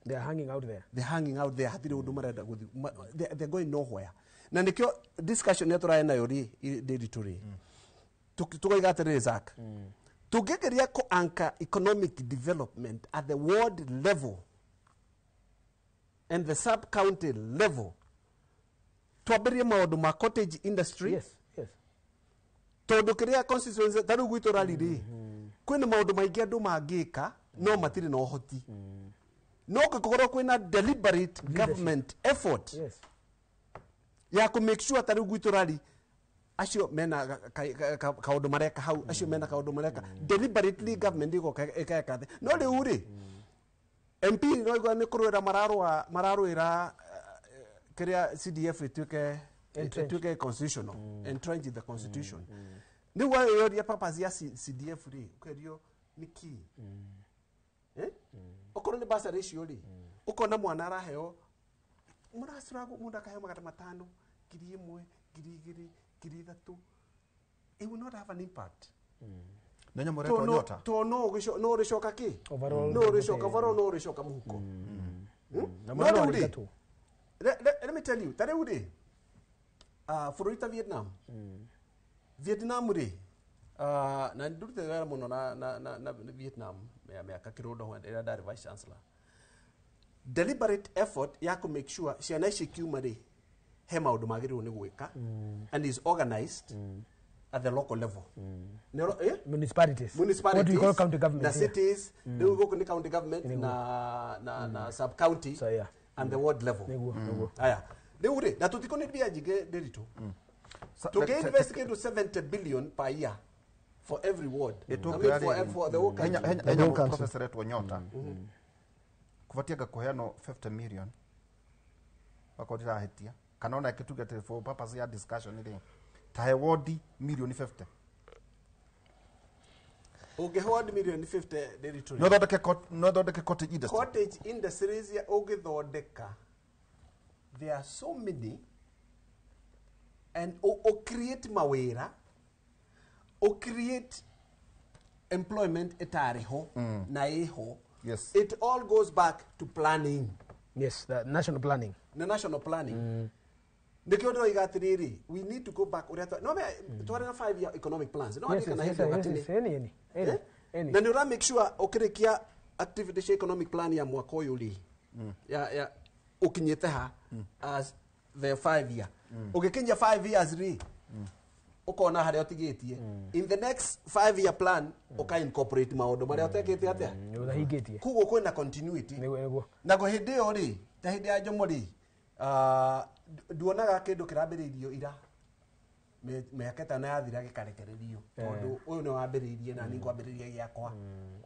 They are hanging out there. They're hanging out there hatirĩ ũndũ marenda gũthiĩ. They're going nowhere. Na nĩkĩo discussion ĩrĩa tũrarĩ nayo rĩ ndĩritũ rĩ tũkoiga atĩrĩrĩ Zack, tũngĩgeria kũ anchor economic development at the ward level and the sub county level, twambĩrĩrie maũndũ ma cottage industry. Yes, yes. Tondũ kĩrĩa constituency ta rĩu gwitũ rari rĩ kwĩna maũndũ maingĩ andũ mangĩka no matirĩ na ũhoti. No gũkorwo kwĩna deliberate government effort. Yes. Ya ku make sure ta rĩu gwitũ rari acio mena kaũndũ mareka hau, acio mena kaũndũ mareka deliberately government igoka ĩkeka thĩ. No rĩu rĩ MP no igua nĩ kũrũĩra mararũĩra kĩrĩa CDF ĩtuĩke constitutional, entrench in the constitution. Nĩ wayũria purpose ya CDF rĩ ũkerio nĩ kĩ? Okorwo nĩ bursary icio rĩ ũkona mwana araheo mũracuragwo mũndũ akaheo 500, 1,000, 2,000, 3,000. It will not have an impact. Na nyamũ ĩretwo nyota. To no ũrĩcoka kĩ? No ũrĩcoka overall, no ũrĩcoka mũhuko. Na mwana no. Let me tell you, ta rĩu rĩ bũrũri ta Vietnam. Vietnam rĩ na ndurutĩte wĩra mũno na Vietnam mĩaka kĩrũndo ĩrĩa ndarĩ vice chancellor. Deliberate effort ya ku make sure ciana ici kiuma rĩ he maũndũ magĩrĩirwo nĩ gwĩka and is organized at the local level. Municipalities. What do you call county government? Na cities, rĩu gũkũ nĩ county government na sub county and the ward level. Aya. Rĩu rĩ na tũtikũ nĩ mbia nyingĩ ndĩritũ. Tũngĩ invest kĩndũ 70 billion per year for every ward. I mean for the whole country. Henya professor etwo Nyota. Kubatia gakuheanwo 50 million wakorwo ndirahitia kana ona ĩkĩtuge atĩ for purpose ya discussion rĩ ta he wodi milioni 50 ũngĩhe ward milioni 50 ndĩritũ no thondeke cottage industry. Cottage industries ya ũngĩthondeka there are so many and o create mawĩra, o create employment ĩtarĩ ho na ĩho. Yes. It all goes back to planning. Yes, the national planning. The national planning. Nĩkĩo ndĩroiga atĩrĩrĩ, we need to go back ũrĩa no twarĩ na 5 year economic plans. No yes, yes, yes, any. Na nĩ ũra make sure ũkĩrĩkia activity cia economic plan ya mwaka ũyũ rĩ ya ũkinyĩte ha as the 5 year. Ũgĩkinyia 5 years rĩ ukona haria utigĩtie. In the next 5 year plan uka incorporate maũndũ marĩa ũtekĩte atĩa ũtahingĩtie. Koguo kwĩna continuity. Na go hĩndĩ ĩyo rĩ ta hĩndĩ ya Jomo rĩ nduonaga kĩndũ kĩrambĩrĩirio ira mĩaka ĩtano yathira gĩkarekererio tondũ ũyũ nĩ wambĩrĩirie na niĩ ngwambĩrĩria gĩakwa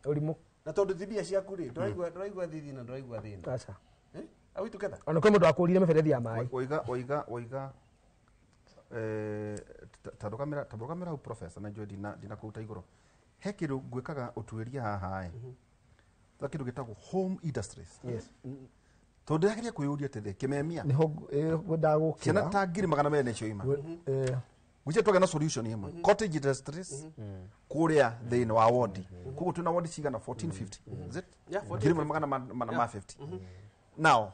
ũrimũ. Na tondũ ti mbia ciaku rĩ ndũraigua thithi na ndũraigua thĩna. Aca. Are we together? Ona kwĩ mũndũ akũrire mĩberethi ya maĩ. Oiga tarugamĩra hau professor na njũĩ ndina kũruta igũrũ. He kĩndũ ngwĩkaga ũtuĩria haha ĩ ta kĩndũ gĩtagwo home industries. Yes. Tondũ ndĩrageria kwĩyũria atĩrĩ kĩmemia nĩho ngwendaga gũkĩra ciana ta 200,000 nĩcio ima gwĩciria twagĩa na solution ĩmwe cottage industries kũrĩa thĩinĩ wa wodi. Koguo twĩna wodi cigana 1450 is it? Yeah, 1450. Now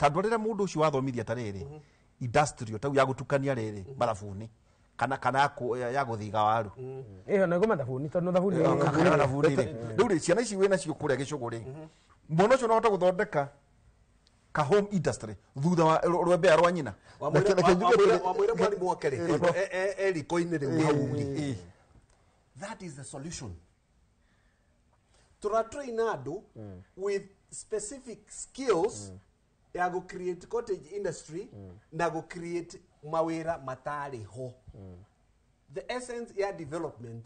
Ta ndwarĩre mũndũ ũcio wathomithia ta rĩrĩ industrial tau ya gũtukania rĩrĩ mathabuni kana ya gũthiga waru. Ĩyo no ĩgũma thabuni tondũ thabuni Kana thabuni rĩ, rĩu rĩ, ciana ici wĩ nacio kũrĩa gĩcũgũ rĩ, mwana ũcio no ahote gũthondeka ka home industry thutha wa rwembea rwa nyina. Wamwĩre mwarimũ wake rĩ, tondũ e riko-inĩ rĩu hau rĩ, that is the solution. Tũratrain andũ with specific skills ya gũ create cottage industry na gũ create mawĩra matarĩ ho. The essence ya development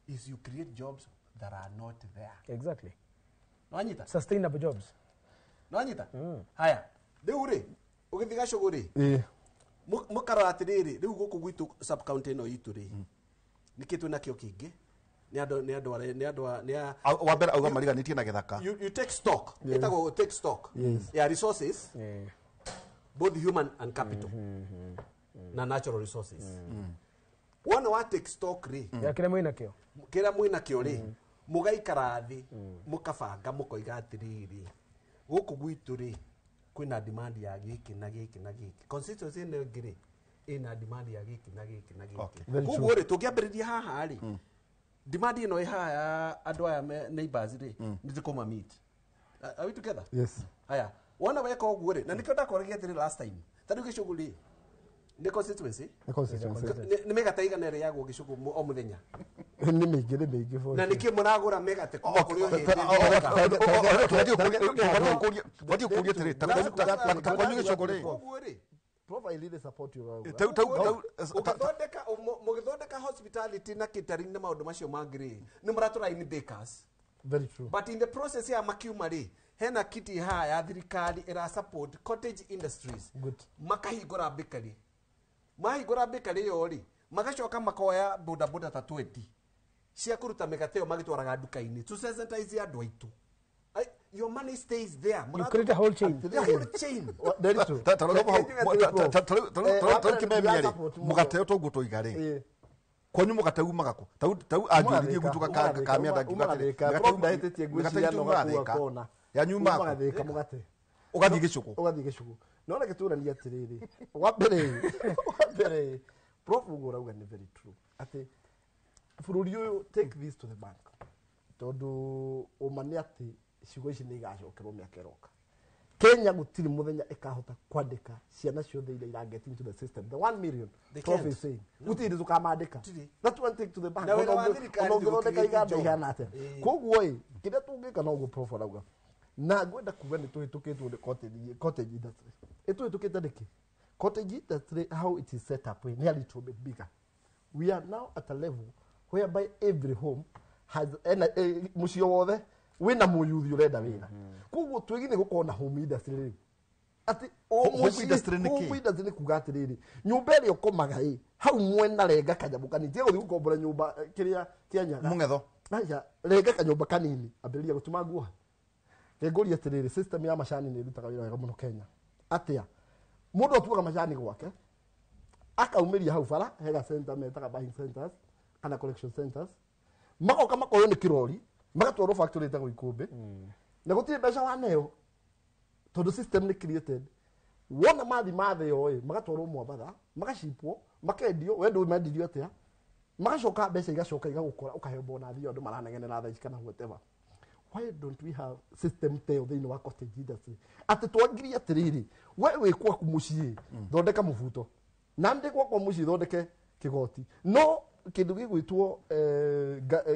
is you create jobs that are not there. Exactly. Nwanyita? Sustainable jobs. Nwanyita? Haya, rĩu rĩ, ũgĩthiĩ gacũgũ rĩ, mũkarora atĩrĩrĩ, rĩu gũkũ gwitũ sub county ĩno itũ rĩ, nĩkĩ twĩ nakĩo kĩingĩ nĩ andũ arĩa nĩ andũ a- nĩ a Wa mbere auga mariganĩtie na gĩthaka. You take stock. Yes. Ĩtagwo take stock ya resources, both human and capital na natural resources. Wona wa take stock rĩ, ya kĩrĩa mwĩ nakĩo, kĩrĩa mwĩ nakĩo rĩ, mũgaikara thĩ, mũkabanga, mũkoiga atĩrĩrĩ, gũkũ gwitũ rĩ, kwĩna demand ya gĩkĩ na gĩkĩ na gĩkĩ, constituency ĩno ĩngĩ rĩ, ĩna demand ya gĩkĩ na gĩkĩ na gĩkĩ. Very true. Koguo rĩ, tũngĩambĩrĩria haha rĩ, demand ĩno ĩ haha ya andũ aya neighbors rĩ, nĩ tũkũma meet. Are we together? Yes. Haya, wona weka ũguo rĩ, na nĩkĩo ndakwaragia atĩrĩ last time, ta rĩu gĩcũgũ rĩ, nĩ constituency. Nĩ constituency. Nĩ mĩgate igana ĩrĩagwo gĩcũgũ o mũthenya? Nĩ mĩingĩ, nĩ mĩingĩ for Na sure. nĩkĩ mũragũra mĩgate kuma kũrĩ o hĩndĩ? Wathiĩ kũria atĩrĩ, ta kwanyu gĩcũgũ rĩ, Koguo rĩ, Prof, I really support you. Ũgĩthondeka mũgĩthondeka hospitality na catering na maũndũ macio mangĩ rĩ, nĩ mũratũraini bakers. Very true. But in the process ya makiuma rĩ, hena kiti haha ya thirikari ĩra support cottage industries. Good. Makahingũra bakery, mahingũra bakery ĩyo rĩ, magacoka makoya bodaboda ta 20 cia kũruta mĩgate ĩyo magĩtwaraga nduka-inĩ to sensitize andũ aitũ. Your money stays there. You create a whole chain. The whole chain. Very true. Ta rĩu kĩmemia rĩ, mũgate ũyũ toguo tũiga rĩ, kwanyu mũgate umaga kũ? Tau anjũririe gwitũ kamĩanda ngiuga atĩrĩ, ndahĩtĩtie mĩgate ngwĩciria itũ no yumaga gakua Thĩka. kona. Yanyu yumaga Umaga kũ? Thĩka mũgate. Ũgathiĩ gĩcũgũ. Ũgathiĩ gĩcũgũ. No reke tũranie atĩrĩrĩ, wa mbere prof, ũguo ũrauga nĩ very true atĩ bũrũri ũyũ, take this to the bank, tondũ ũma nĩ atĩ ciugo ici nĩ igacokerwo mĩaka ĩroka. Kenya gũtirĩ mũthenya ĩkahota kwandĩka ciana ciothe iria ira get into the system, the 1 million. They Prof can't. is saying gũtirĩ hĩndĩ tũkamandĩka. That one, take to the bank. Na wĩra wa Ona thirikari ona ũngĩthondeka ti gũ-create iganda job. ihana atĩa. Koguo ĩ, kĩrĩa tũngĩka noguo prof arauga, na ngwenda kuga nĩ tũhĩtũkĩtwo nĩ cottage industry. Ĩtũhĩtũkĩte nĩkĩ? Cottage industry, how it is set up, nĩ a little bit bigger. We are now at a level whereby every home has ena, mũciĩ o wothe wĩna mũyuthi ũrenda wĩra. Koguo twĩgine gũkorwo na home industry rĩu, atĩ o Home mũciĩ. Industry nĩ kĩ? Home industry nĩ kuga atĩrĩrĩ, nyũmba ĩrĩa ũkomaga ĩ hau mwena, renga kanyamũ kanini, tiga gũthiĩ gũkombora nyũmba kĩrĩa kĩanyaga mũng'etho. Aca, renga kanyũmba kanini, ambĩrĩria gũtuma nguo. Ngũria atĩrĩrĩ, system ya macani nĩ ĩrutaga wĩra wega mũno Kenya. Atĩa? Mũndũ atuaga macani gwake, akaumĩria hau bara, hega center metaga buying centers kana collection centers, magoka makoywo nĩ kĩrori, magatwarwo factory ĩtagwo Ikũmbĩ, na gũtirĩ mbeca waneo tondũ system nĩ created. Wona mathi mathĩo ĩ, magatwarwo Mwambatha, magacipwo, makendio, we ndũĩ mendirio atĩa, magacoka mbeca igacoka igagũkora, ũkaheo bonathi ĩyo andũ maranegenera thaa ici kana whatever. Why don't we have system ta ĩyo thĩinĩ wa cottage industry, atĩ twangirie atĩrĩrĩ, we wĩ gwaku mũciĩ thondeka mũbuto, na ndĩ gwakwa mũciĩ thondeke kĩgoti, no kĩndũ gĩgwĩtwo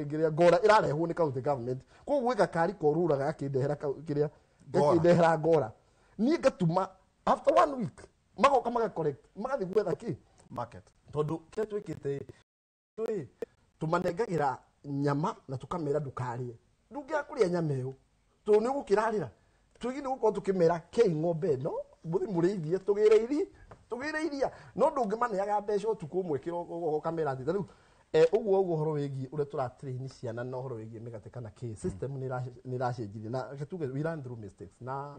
kĩrĩa ngora ĩrarehwo nĩ county government. Koguo gwĩ gakari korũraga gakĩndehera kĩrĩa Ngora. gakĩndehera ngora, niĩ ngatuma, after one week magoka maga collect, magathiĩ gwetha kĩ market. Tondũ kĩrĩa twĩkĩte ĩ, tũmanengagĩra nyama na tũkamera ndũkarĩe, ndũngĩaga kũrĩa nyama ĩyo tondũ nĩ ũgũkĩrarĩra. Twĩgĩ nĩ gũkorwo tũkĩmera kei ng'ombe ĩno mũthi mũrĩithie, tũgĩre iria, tũgĩre iria, no ndũngĩmaneaga mbeca ũtukũ ũmwe kĩroko ũkamera atĩ ta rĩu ũguo ũhoro wĩgiĩ ũrĩa tũratrain ciana na ũhoro wĩgiĩ mĩgate kana kĩ system nĩ ĩracenjirie. Na reke tuge we learn through mistakes, na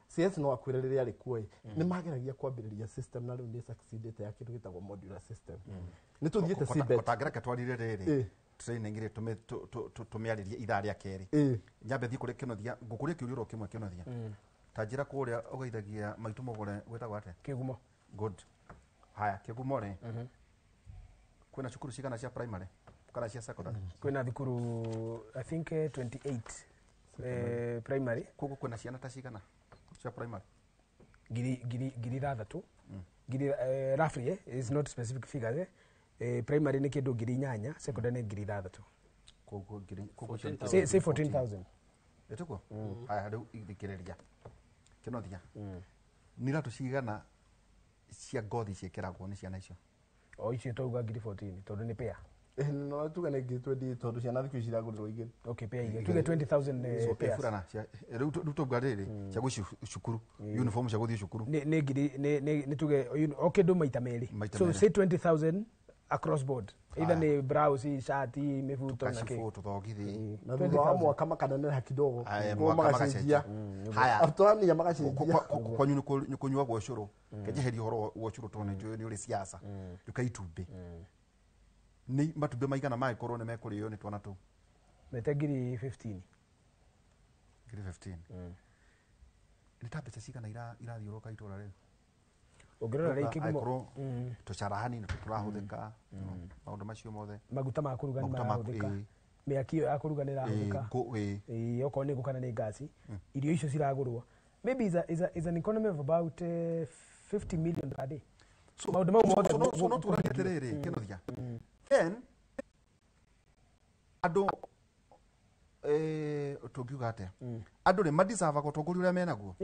CS no akwĩre rĩrĩa arĩ kuo ĩ, nĩ mageragia kwambĩrĩria system na rĩu nĩ succeeded ya kĩndũ gĩtagwo modular system. Nĩ tũthiĩte CBET. Kotangĩreke twarire rĩrĩ training rĩ, tũmĩarĩrie ithaa rĩa kerĩ. Nyambe thiĩ kũrĩ Kĩnothia, ngũkũria kĩũria oro kĩmwe, Kĩnothia. Ta njĩra kũrĩa ũgeithagia maitũ mũgũre gwĩtagwo atĩa? Kĩgumo. Good. Haya, kĩgumo rĩ. Kwĩna cukuru cigana cia primary kana cia secondary? Kwĩna thukuru I think 28 primary. Koguo kwĩna ciana ta cigana cia primary? Ngiri ithathatũ. Ngiri roughly is not specific figures. Primary nĩ kĩndũ 8,000, secondary nĩ 6,000. Koguo ngiri koguo Say 14,000. Ĩtĩkuo? Haya rĩu ithikĩrĩria. Kĩnothia. Nĩ iratũ cigana cia ngothi ciĩkĩragwo nĩ ciana icio? O icio twauga 14,000 tondũ nĩ pair. No tuge nĩ 20,000 tondũ ciana thikũ ici iragũrĩrwo igĩrĩ. Okay, pair igĩrĩ. Tuge 20,000 pairs. Burana cia rĩu tauga rĩrĩ cia gũthiĩ cukuru, uniform cia gũthiĩ cukuru. Nĩ ngiri nĩ tuge o kĩndũ maita merĩ. So say 20,000 across board. Either ni blouse, shati, mibuto na kĩ. Tũthogithi. Na thutha wa mwaka makaneneha kidogo. Magacenjia. Haya. Atwania magacenjia. Kwanyu nĩ kũnyuagwo ũcũrũ. Kenjeheria ũhoro wa ũcũrũ tondũ nĩ njũĩ nĩ ũrĩ siasa. Nduka itumbĩ. Nĩ matumbĩ maigana mangĩkorwo nĩ mekũrĩo nĩ twana tũu? Mete 15,000. 15,000. Nĩ ta mbeca cigana irathiũrũrũka itũra rĩu? Ũngĩrora rĩ kĩgumo tũcarahani nĩ tũrahũthĩka, maũndũ macio mothe. Maguta ma kũruga nĩ marahũthĩka. Mĩaki ĩyo ya kũruga nĩ ĩrahũthĩka. Okorwo nĩ ngũ kana nĩ ngasi. Irio icio ciragũrwo. Maybe is an economy of about 50 million per day. Maũndũ mau mothe. So no tũranie atĩrĩrĩ, Kĩnothia. Then andũ tũngiuga atĩa? Andũ rĩ madeservaga ũtongoria ũrĩa menaguo.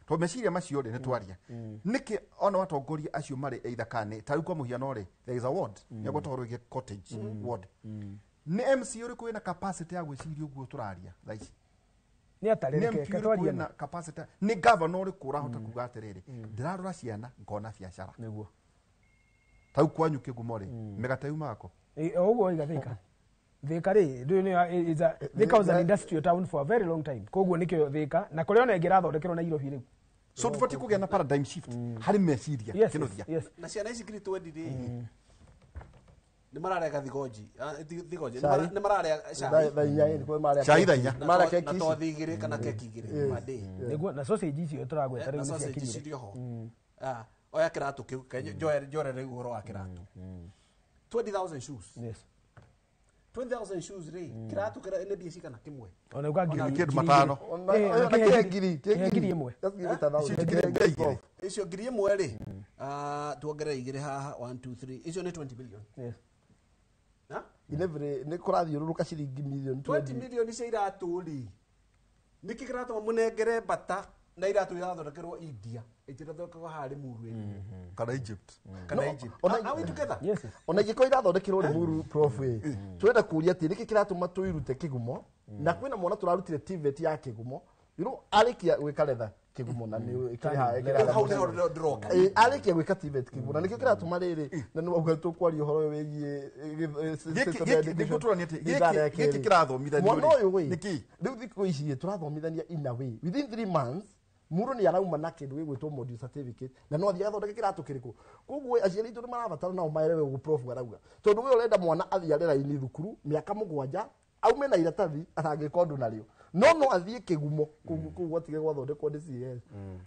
Tondũ meciria macio rĩ nĩ twaria. Nĩkĩ ona atongoria acio marĩ either kana ta rĩu kwa mũhiano rĩ, there is a ward nĩegwĩtwo ũhoro wĩgiĩ cottage ward. Nĩ MC ũrĩkũ wĩna capacity ya gwĩciria ũguo tũraria thaa ici? Nĩ atarĩ reke twarie na capacity. Nĩ governor ũrĩkũ ũrahota kuga atĩrĩrĩ, ndĩrarora ciana ngona biacara. Nĩguo. Ta rĩu kwanyu Kĩgumo rĩ, mĩgate yumaga kũ? Ũguo oiga Thika. Thika rĩ, Thika was an industrial town for a very long time. Koguo nĩkĩo Thika na kũrĩa ona ĩngĩ ĩrathondekerwo Nairobi rĩu. So tũbatiĩ kũgĩa na paradigm shift harĩ meciria Kĩnothia. Na ciana ici 20,000 rĩ, nĩ mararĩa thigonji, thigonji, nĩ mararĩa cai. Cai thaa inya. Na tothi igĩrĩ kana keki igĩrĩ per day. Nĩguo, na sausage icio tũragweta rĩu nĩ ciakinyire. Oya kĩratũ kĩu, njore rĩu ũhoro wa kĩratũ. 20,000 shoes. Yes. 20,000 shoes rĩ, kĩratũ nĩ mbia cigana kĩmwe? Ona uga ngiri kĩndũ matano. Ngiri ĩmwe. Icio ngiri ĩmwe rĩ, tuongerere igĩrĩ haha 1 2 3, icio nĩ 20 million. Yes. In every nĩ kũrathiũrũrũka ciringi million 20 million cia iratũ rĩ, nĩkĩ kĩratũma mũnengere bata na iratũ irathondekerwo India itirathondekerwo haha Limuru kana Egypt. Kana Egypt. Are we together? Yes. Ona ingĩkorwo irathondekerwo Limuru prof ĩ, twenda kũria atĩ nĩkĩ kĩratũma tũirute Kĩgumo na kwĩna mwana tũrarutire TVET ya Kĩgumo, you know, arĩkia gwĩka letha Kĩgumo na nĩ ĩkĩrĩ hau nĩho ndĩroka. Arĩkia gwĩka TVET Kĩgumo na nĩkĩo kĩratũma rĩrĩ na nĩ wauga tũkwaria ũhoro ũyũ wĩgiĩ Nĩguo tũranie atĩ gĩkĩ kĩrathomithanio mwana ũyũ ĩ, nĩkĩ? Rĩu thikũ ici tũrathomithania in a way within 3 months mũndũ nĩ arauma na kĩndũ gĩgwĩtwo module certificate na no athiĩ agathondeke kĩratũ kĩrĩkũ. Koguo aciari aitũ nĩ marabatara nao maelewe ũguo prof arauga, tondũ we ũrenda mwana athiĩ are raini thukuru mĩaka 7 aume na iratathi atangĩka ũndũ narĩo, no athiĩ Kĩgumo kũu gwatige gwathondekwo nĩ CS,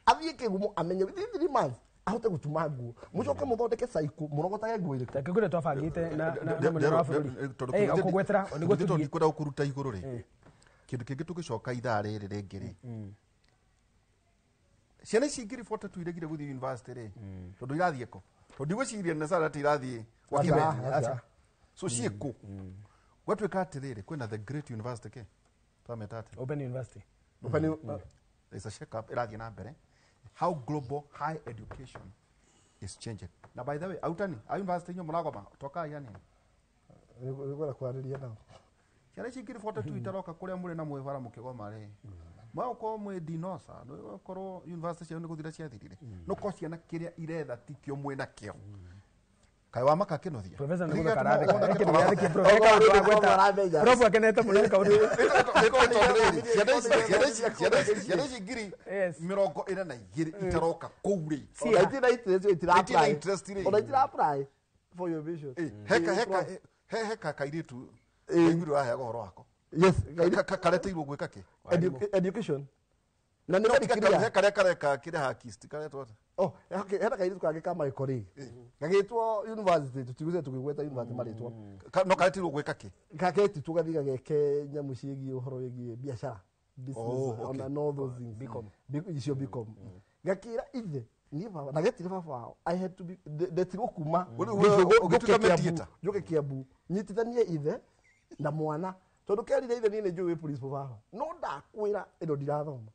athiĩ Kĩgumo amenye within 3 months ahote gũtuma nguo, mũcoke mũthondeke cycle mũrogotage nguo irĩkũ. Reke kũrĩa twabangĩte na mũnene wa bũrũri. Ũkũgwetera nĩguo tondũ tũthiĩ. ndikwenda gũkũruta igũrũ rĩ, kĩndũ kĩngĩ tũgĩcoka ithaa rĩrĩ rĩngĩ rĩ, ciana ici 42 iregire gũthiĩ university rĩ, tondũ irathiĩ kũ? Tondũ ndigwĩciria necessarily atĩ irathiĩ gwa Kĩbeti. So ciĩ kũ? Gwatuĩka atĩrĩrĩ, kwĩna the great university kĩ? Twamĩta atĩa? Open University. Open There's a shake up ĩrathiĩ na mbere. How global high education is changing. Na by the way, autani, a university inyuĩ mũragoma, tokai hanini. Nĩngwenda kwarĩria nao. Ciana ici 42 itaroka kũrĩa mũrĩ na mwĩ bara mũkĩgoma rĩ, mwagũkorwo mwĩ dinosa, nĩgũkorwo university ciao nĩ gũthira ciathirire. No korwo ciana kĩrĩa iretha tikĩo mwĩ nakĩo. Kaĩ wamaka Kĩnothia? Professor nĩ gũtheka aratheka. Reke ndĩgathĩkie prof. Reke kaũndũ agweta. Prof akenete mũno nĩ kaũndũ. Ciana ici 42 itaroka kũu rĩ. Ona itirĩ na interest itira Itirĩ na apply. interest rĩ. Ona itira apply for your vision. Heka kairĩtu kaiguire ũraheaga ũhoro wako. Yes, Kareteirwo gwĩka kĩ? Education. Na nĩ very clear. He karia kareka kire hakist karetwo atĩa? Oh, hena kairitu kangĩ ka my colleague. Gagĩtwo university, tũtigũte tũkĩgweta university marĩtwa. No karetirwo gwĩka kĩ? Gaketitwo gathiĩ gageke nyamũ ciĩgiĩ ũhoro wĩgiĩ biacara. Business Oh, okay. on all those things. BCom. Icio BCom. Gakĩra ithe niĩ baba na getire baba wao I had to be ndetirwo kuma Ũgĩtuĩka mediator? njoke Kiambu nyitithanie ithe na mwana tondu kerire ithe niĩ nĩ njũĩ principal baba no ndakwĩra ĩno ndirathoma.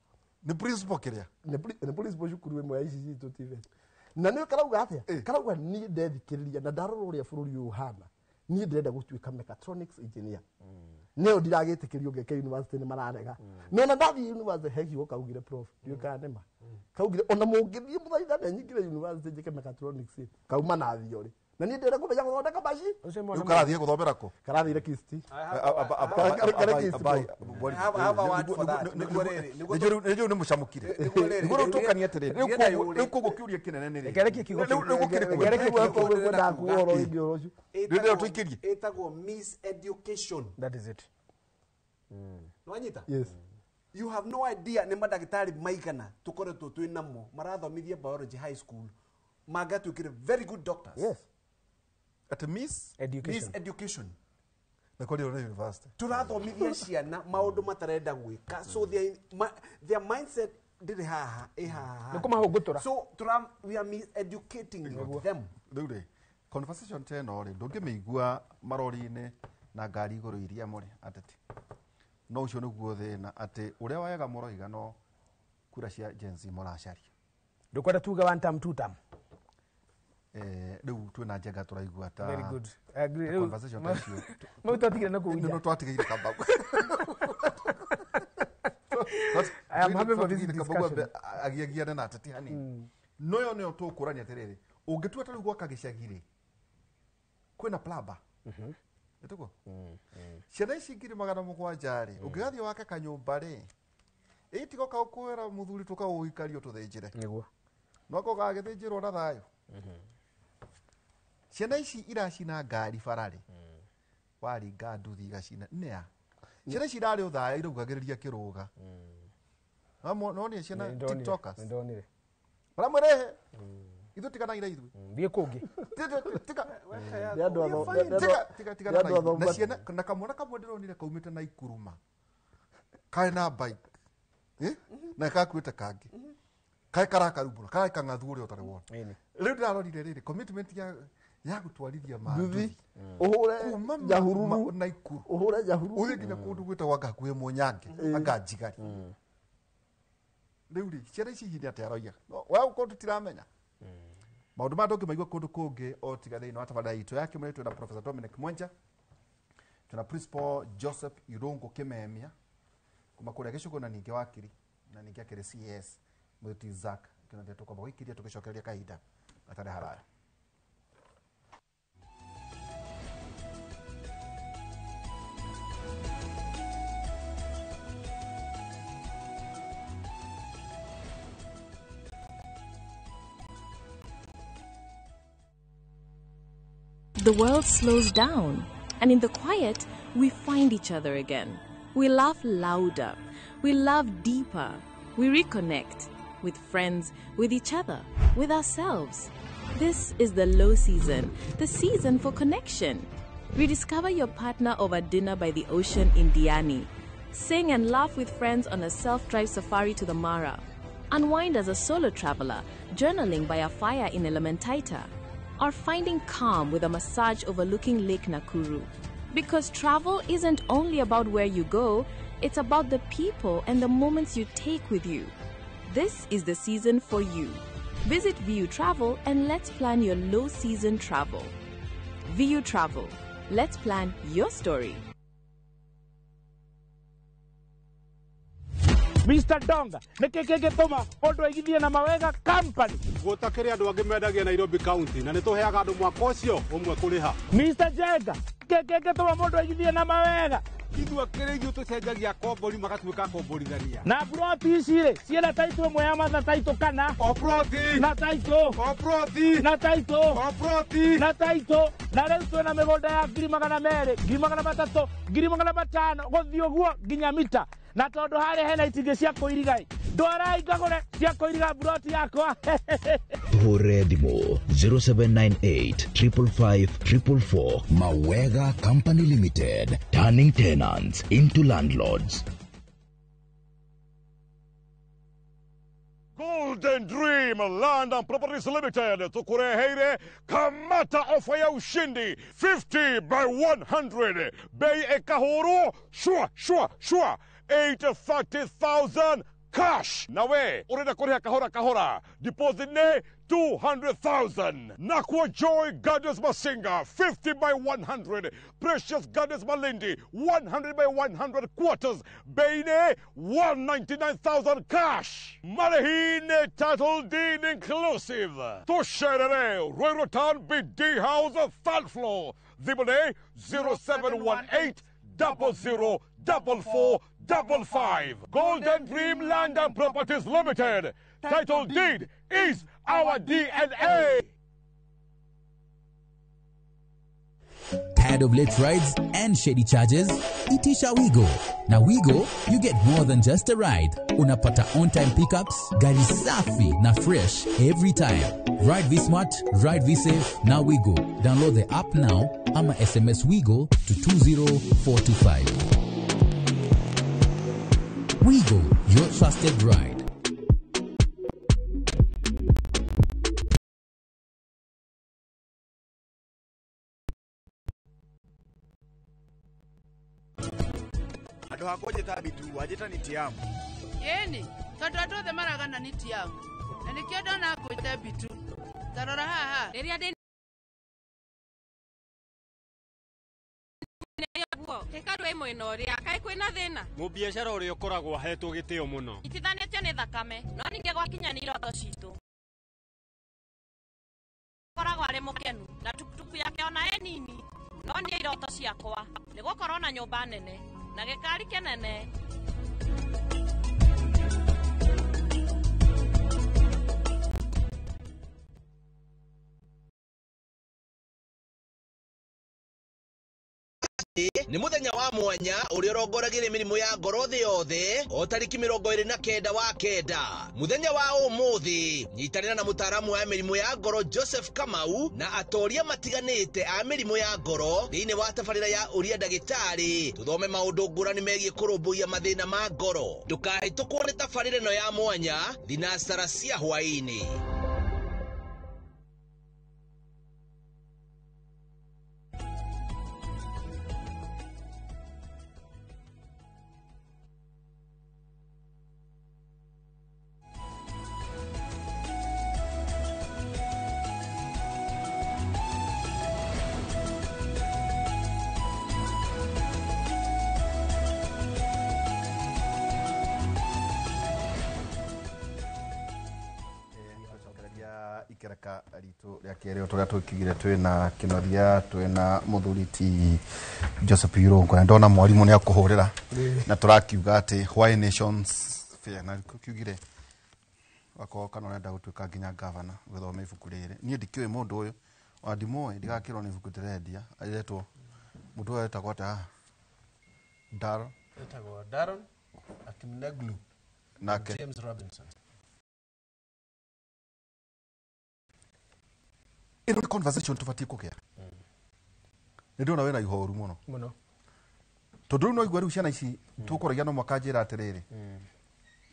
Nĩ principal kĩrĩa? Nĩ principal cukuru ĩmwe ya ici citũ TVET. Na nĩ karauga atĩa? Karauga niĩ ndethikĩrĩria na ndarora ũrĩa bũrũri ũyũ ũhana niĩ ndĩrenda gũtuĩka mechatronics engineer. Nĩyo ndiragĩtĩkĩrio ngeke university nĩ mararega. No na ndathiĩ university he kiugo kaugire prof ndiũĩ kana nĩ ma. Kaugire ona mũngĩthiĩ mũthaithane nyingĩre university njĩke mechatronics kauma na thiorĩ. Na niĩ ndĩrenda kũmenya gũthondeka macini. Rĩu karathiĩ gũthomera kũ? Karathire Kisti. Nĩnjũĩ nĩ mũcamũkire. Nĩguo rĩu tũkanie atĩrĩrĩ, rĩu koguo kĩũria kĩnene nĩ rĩrĩ. Rĩu gũkĩrĩ kuo. Rĩrĩa tũikĩrie. Ĩtagwo miseducation. That is it. Nĩwanyita? Yes. You have no idea nĩ mandagĩtarĩ maigana tũkoretwo twĩ namo marathomithia biology high school mangĩatuĩkire very good doctors. Yes. At miss education. Miseducation. Na kũrĩ na university. Tũrathomithia ciana maũndũ matarenda gwĩka so their mindset ndĩrĩ haha ĩ haha. Nĩ kũmahũngũtũra. So we are miseducating them. Rĩu rĩ conversation ta ĩno rĩ ndũngĩmĩigua marori-inĩ na ngari igũrũ iria mũrĩ ateti. No ũcio nĩguo thĩna atĩ ũrĩa wega mũroiga no kura cia Gen Z mũracaria. Ndũkwenda tuge one term, two term. Rĩu twĩna njenga tũraigua ta Very good. I agree. ta conversation ta icio. Mau twatigire na kũu nja. No twatigire kambagu. I am happy for this Twatigire kambagu discussion. agiagiane na ateti hanini. No yo nĩyo tũkũrania atĩrĩrĩ ũngĩtua ta rĩu gwaka gĩcagi rĩ kwĩna plumber. Nĩtiguo? Ciana ici 700,000 rĩ ũngĩgathiĩ wake kanyũmba rĩ ĩtigoka ũkwĩra mũthuri tũkaũikario tũthĩnjĩre. Nĩguo. No gagĩthĩnjĩrwo na thayũ. Ciana ici iracina ngari bara rĩ waringa nduthi igacina nĩa ciana ici irarĩ ũthaya iraugagĩrĩria kĩrũga. Nonire ciana tiktokers Nĩndonire. maramwĩrehe ithuĩ tiganagira ithuĩ thiĩ kũngĩ tigana na ciana na kamwana kamwe ndĩronire kaumĩte na ikuruma karĩ na bike na gakuĩte kangĩ kaĩ karakaru mũno karĩ kang'athu ũrĩa ũtarĩ wona. Rĩu ndĩrarorire rĩrĩ commitment ya gũtwarithia Nduthi ũhũre Nyahururu na Ikuru ũhũre Nyahururu ũthiĩ nginya kũndũ gwĩtagwo anga hakuhĩ Mũnyange anga Njigari. Rĩu rĩ ciana ici hihi nĩ atĩa aroiga we gũkorwo tũtiramenya maũndũ maya ndũngĩmaigua kũndũ kũngĩ o tiga thĩinĩ wa tabarĩra itũ ya Kĩmũrĩ. Twĩna Professor Dominic Mwenja, twĩna Principal Joseph Irungu Kimemia kuma kũrĩa Gĩcũgũ na ningĩ wakiri na ningĩ akĩrĩ CS Mũthuri Zack Kĩnothia. Tũkwamba gũikĩria tũgĩcokereria kahinda gatarĩ haraya. The world slows down, and in the quiet, we find each other again. We laugh louder, we love deeper, we reconnect with friends, with each other, with ourselves. This is the low season, the season for connection. Rediscover your partner over dinner by the ocean in Diani. Sing and laugh with friends on a self-drive safari to the Mara. Unwind as a solo traveler, journaling by a fire in Elementaita. Or finding calm with a massage overlooking Lake Nakuru. Because travel isn't only about where you go, it's about the people and the moments you take with you. This is the season for you. Visit VU Travel and let's plan your low season travel. VU Travel. Let's plan your story. Mr. Donga, nä kä tå ma å ndå aigithie na mawega company Gũtakĩrĩ andũ angĩ mendagia Nairobi County na nĩ tũheaga andũ mwaka ũcio ũmwe kũrĩha. Mr. Jenga, nä kä tå ma må ndå aigithie na mawega Ithuĩ akĩrĩ ithuĩ tũcenjagia kombori magatuĩka komborithania. Na broti ici rĩ ciĩna taitũ ĩmwe ya matha taitũ kana o broti na taitũ o broti na taitũ o broti na taitũ na rĩu twĩna mĩgũnda ya 200,000 300,000 500,000 gũthiĩ ũguo nginya mita na tondũ harĩa hena itingĩ cia kũiriga Ndwarai ngagũre cia kũiriga mburoti yakwa. Tũhũrĩre thimũ 0798 555 444. Mawega Company Limited, turning tenants into landlords. Golden Dream Land and Properties Limited tukureheire kamata ofa ya ushindi 50 by 100 bei ekahuru shwa shwa shwa 830,000 cash. Nawe urenda kuriha kahora kahora, deposit ne 200,000. Nakwa Joy Gardens Masinga 50 by 100, Precious Gardens Malindi 100 by 100 quarters, bei ne 199,000 cash. Marehine title deed inclusive. Tusherere Ruiru Town BD House third floor. Thimũ 0718 00 44 55. Golden Dream Land and Properties Limited. Title deed is our DNA. Tired of late rides and shady charges? Itisha Wigo. Na Wigo, you get more than just a ride. Unapata on-time pickups, gari safi na fresh every time. Ride V Smart, ride V Safe, na Wigo. Download the app now ama SMS Wigo to 20425. Wigo, your trusted ride. Andå hakwa njä bitu wanjä ni tiamu. Ĩni, tondũ andũ othe maragana nĩ tiamu na nĩkĩo ndona ngwĩte bitu. Ta rora haha. Rĩrĩa ndĩ hekarũ ĩmwe na ũrĩa kaĩ kwĩna thĩna. Mũbiacara ũrĩa ũkoragwo ahetwo gĩtĩo mũno. Itithanĩtio nĩ thakame no ningĩ gwakinya nĩ iroto citũ. Akoragwo arĩ mũkenu na tukutuku yake ona ĩ nini no niĩ iroto ciakwa nĩ gũkorwo na nyũmba nene na gĩkari kĩnene. Nĩ mũthenya wa mwanya ũrĩa ũrongoragĩria mĩrimũ ya ngoro thĩ yothe o tarĩki 29 wa kenda. Mũthenya wa ũmũthĩ nyitanĩra na mũtaaramu wa mĩrimũ ya ngoro Joseph Kamau na atoria matiganĩte a mĩrimũ ya ngoro thĩinĩ wa tabarĩra ya ũria ndagĩtarĩ tũthome maũndũ ngũrani megiĩ kũrũmbũiya mathĩna ma ngoro. Ndũkahĩtũkwo nĩ tabarĩra ĩno ya mwanya thinacara cia hwaĩ-inĩ. Ikereka ritũ rĩa kerĩ o tũrĩa tũkiugire twĩna Kĩnothia twĩna mũthuri ti Joseph Irũngũ na ndona mwarimũ nĩ akũhũrĩra na tũrakiuga atĩ why nations fair na kiugire wakorwo kana ũrenda gũtuĩka nginya gavana gũthoma ibuku rĩrĩ. Niĩ ndikĩũĩ mũndũ ũyũ ona ndimũĩ ndigakĩrwo nĩ ibuku ndĩrendia aretwo mũndũ ũyũ etagwo atĩa haha? Daron. Etagwo Daron Akimneglu nake James Robinson. Ĩno nĩ conversation tũbatiĩ kũgĩa. Nĩ ndĩrona wĩna ihoru mũno. Mũno. Tondũ rĩu no igua rĩu ciana ici tũkũragia no mwaka njĩra atĩrĩrĩ.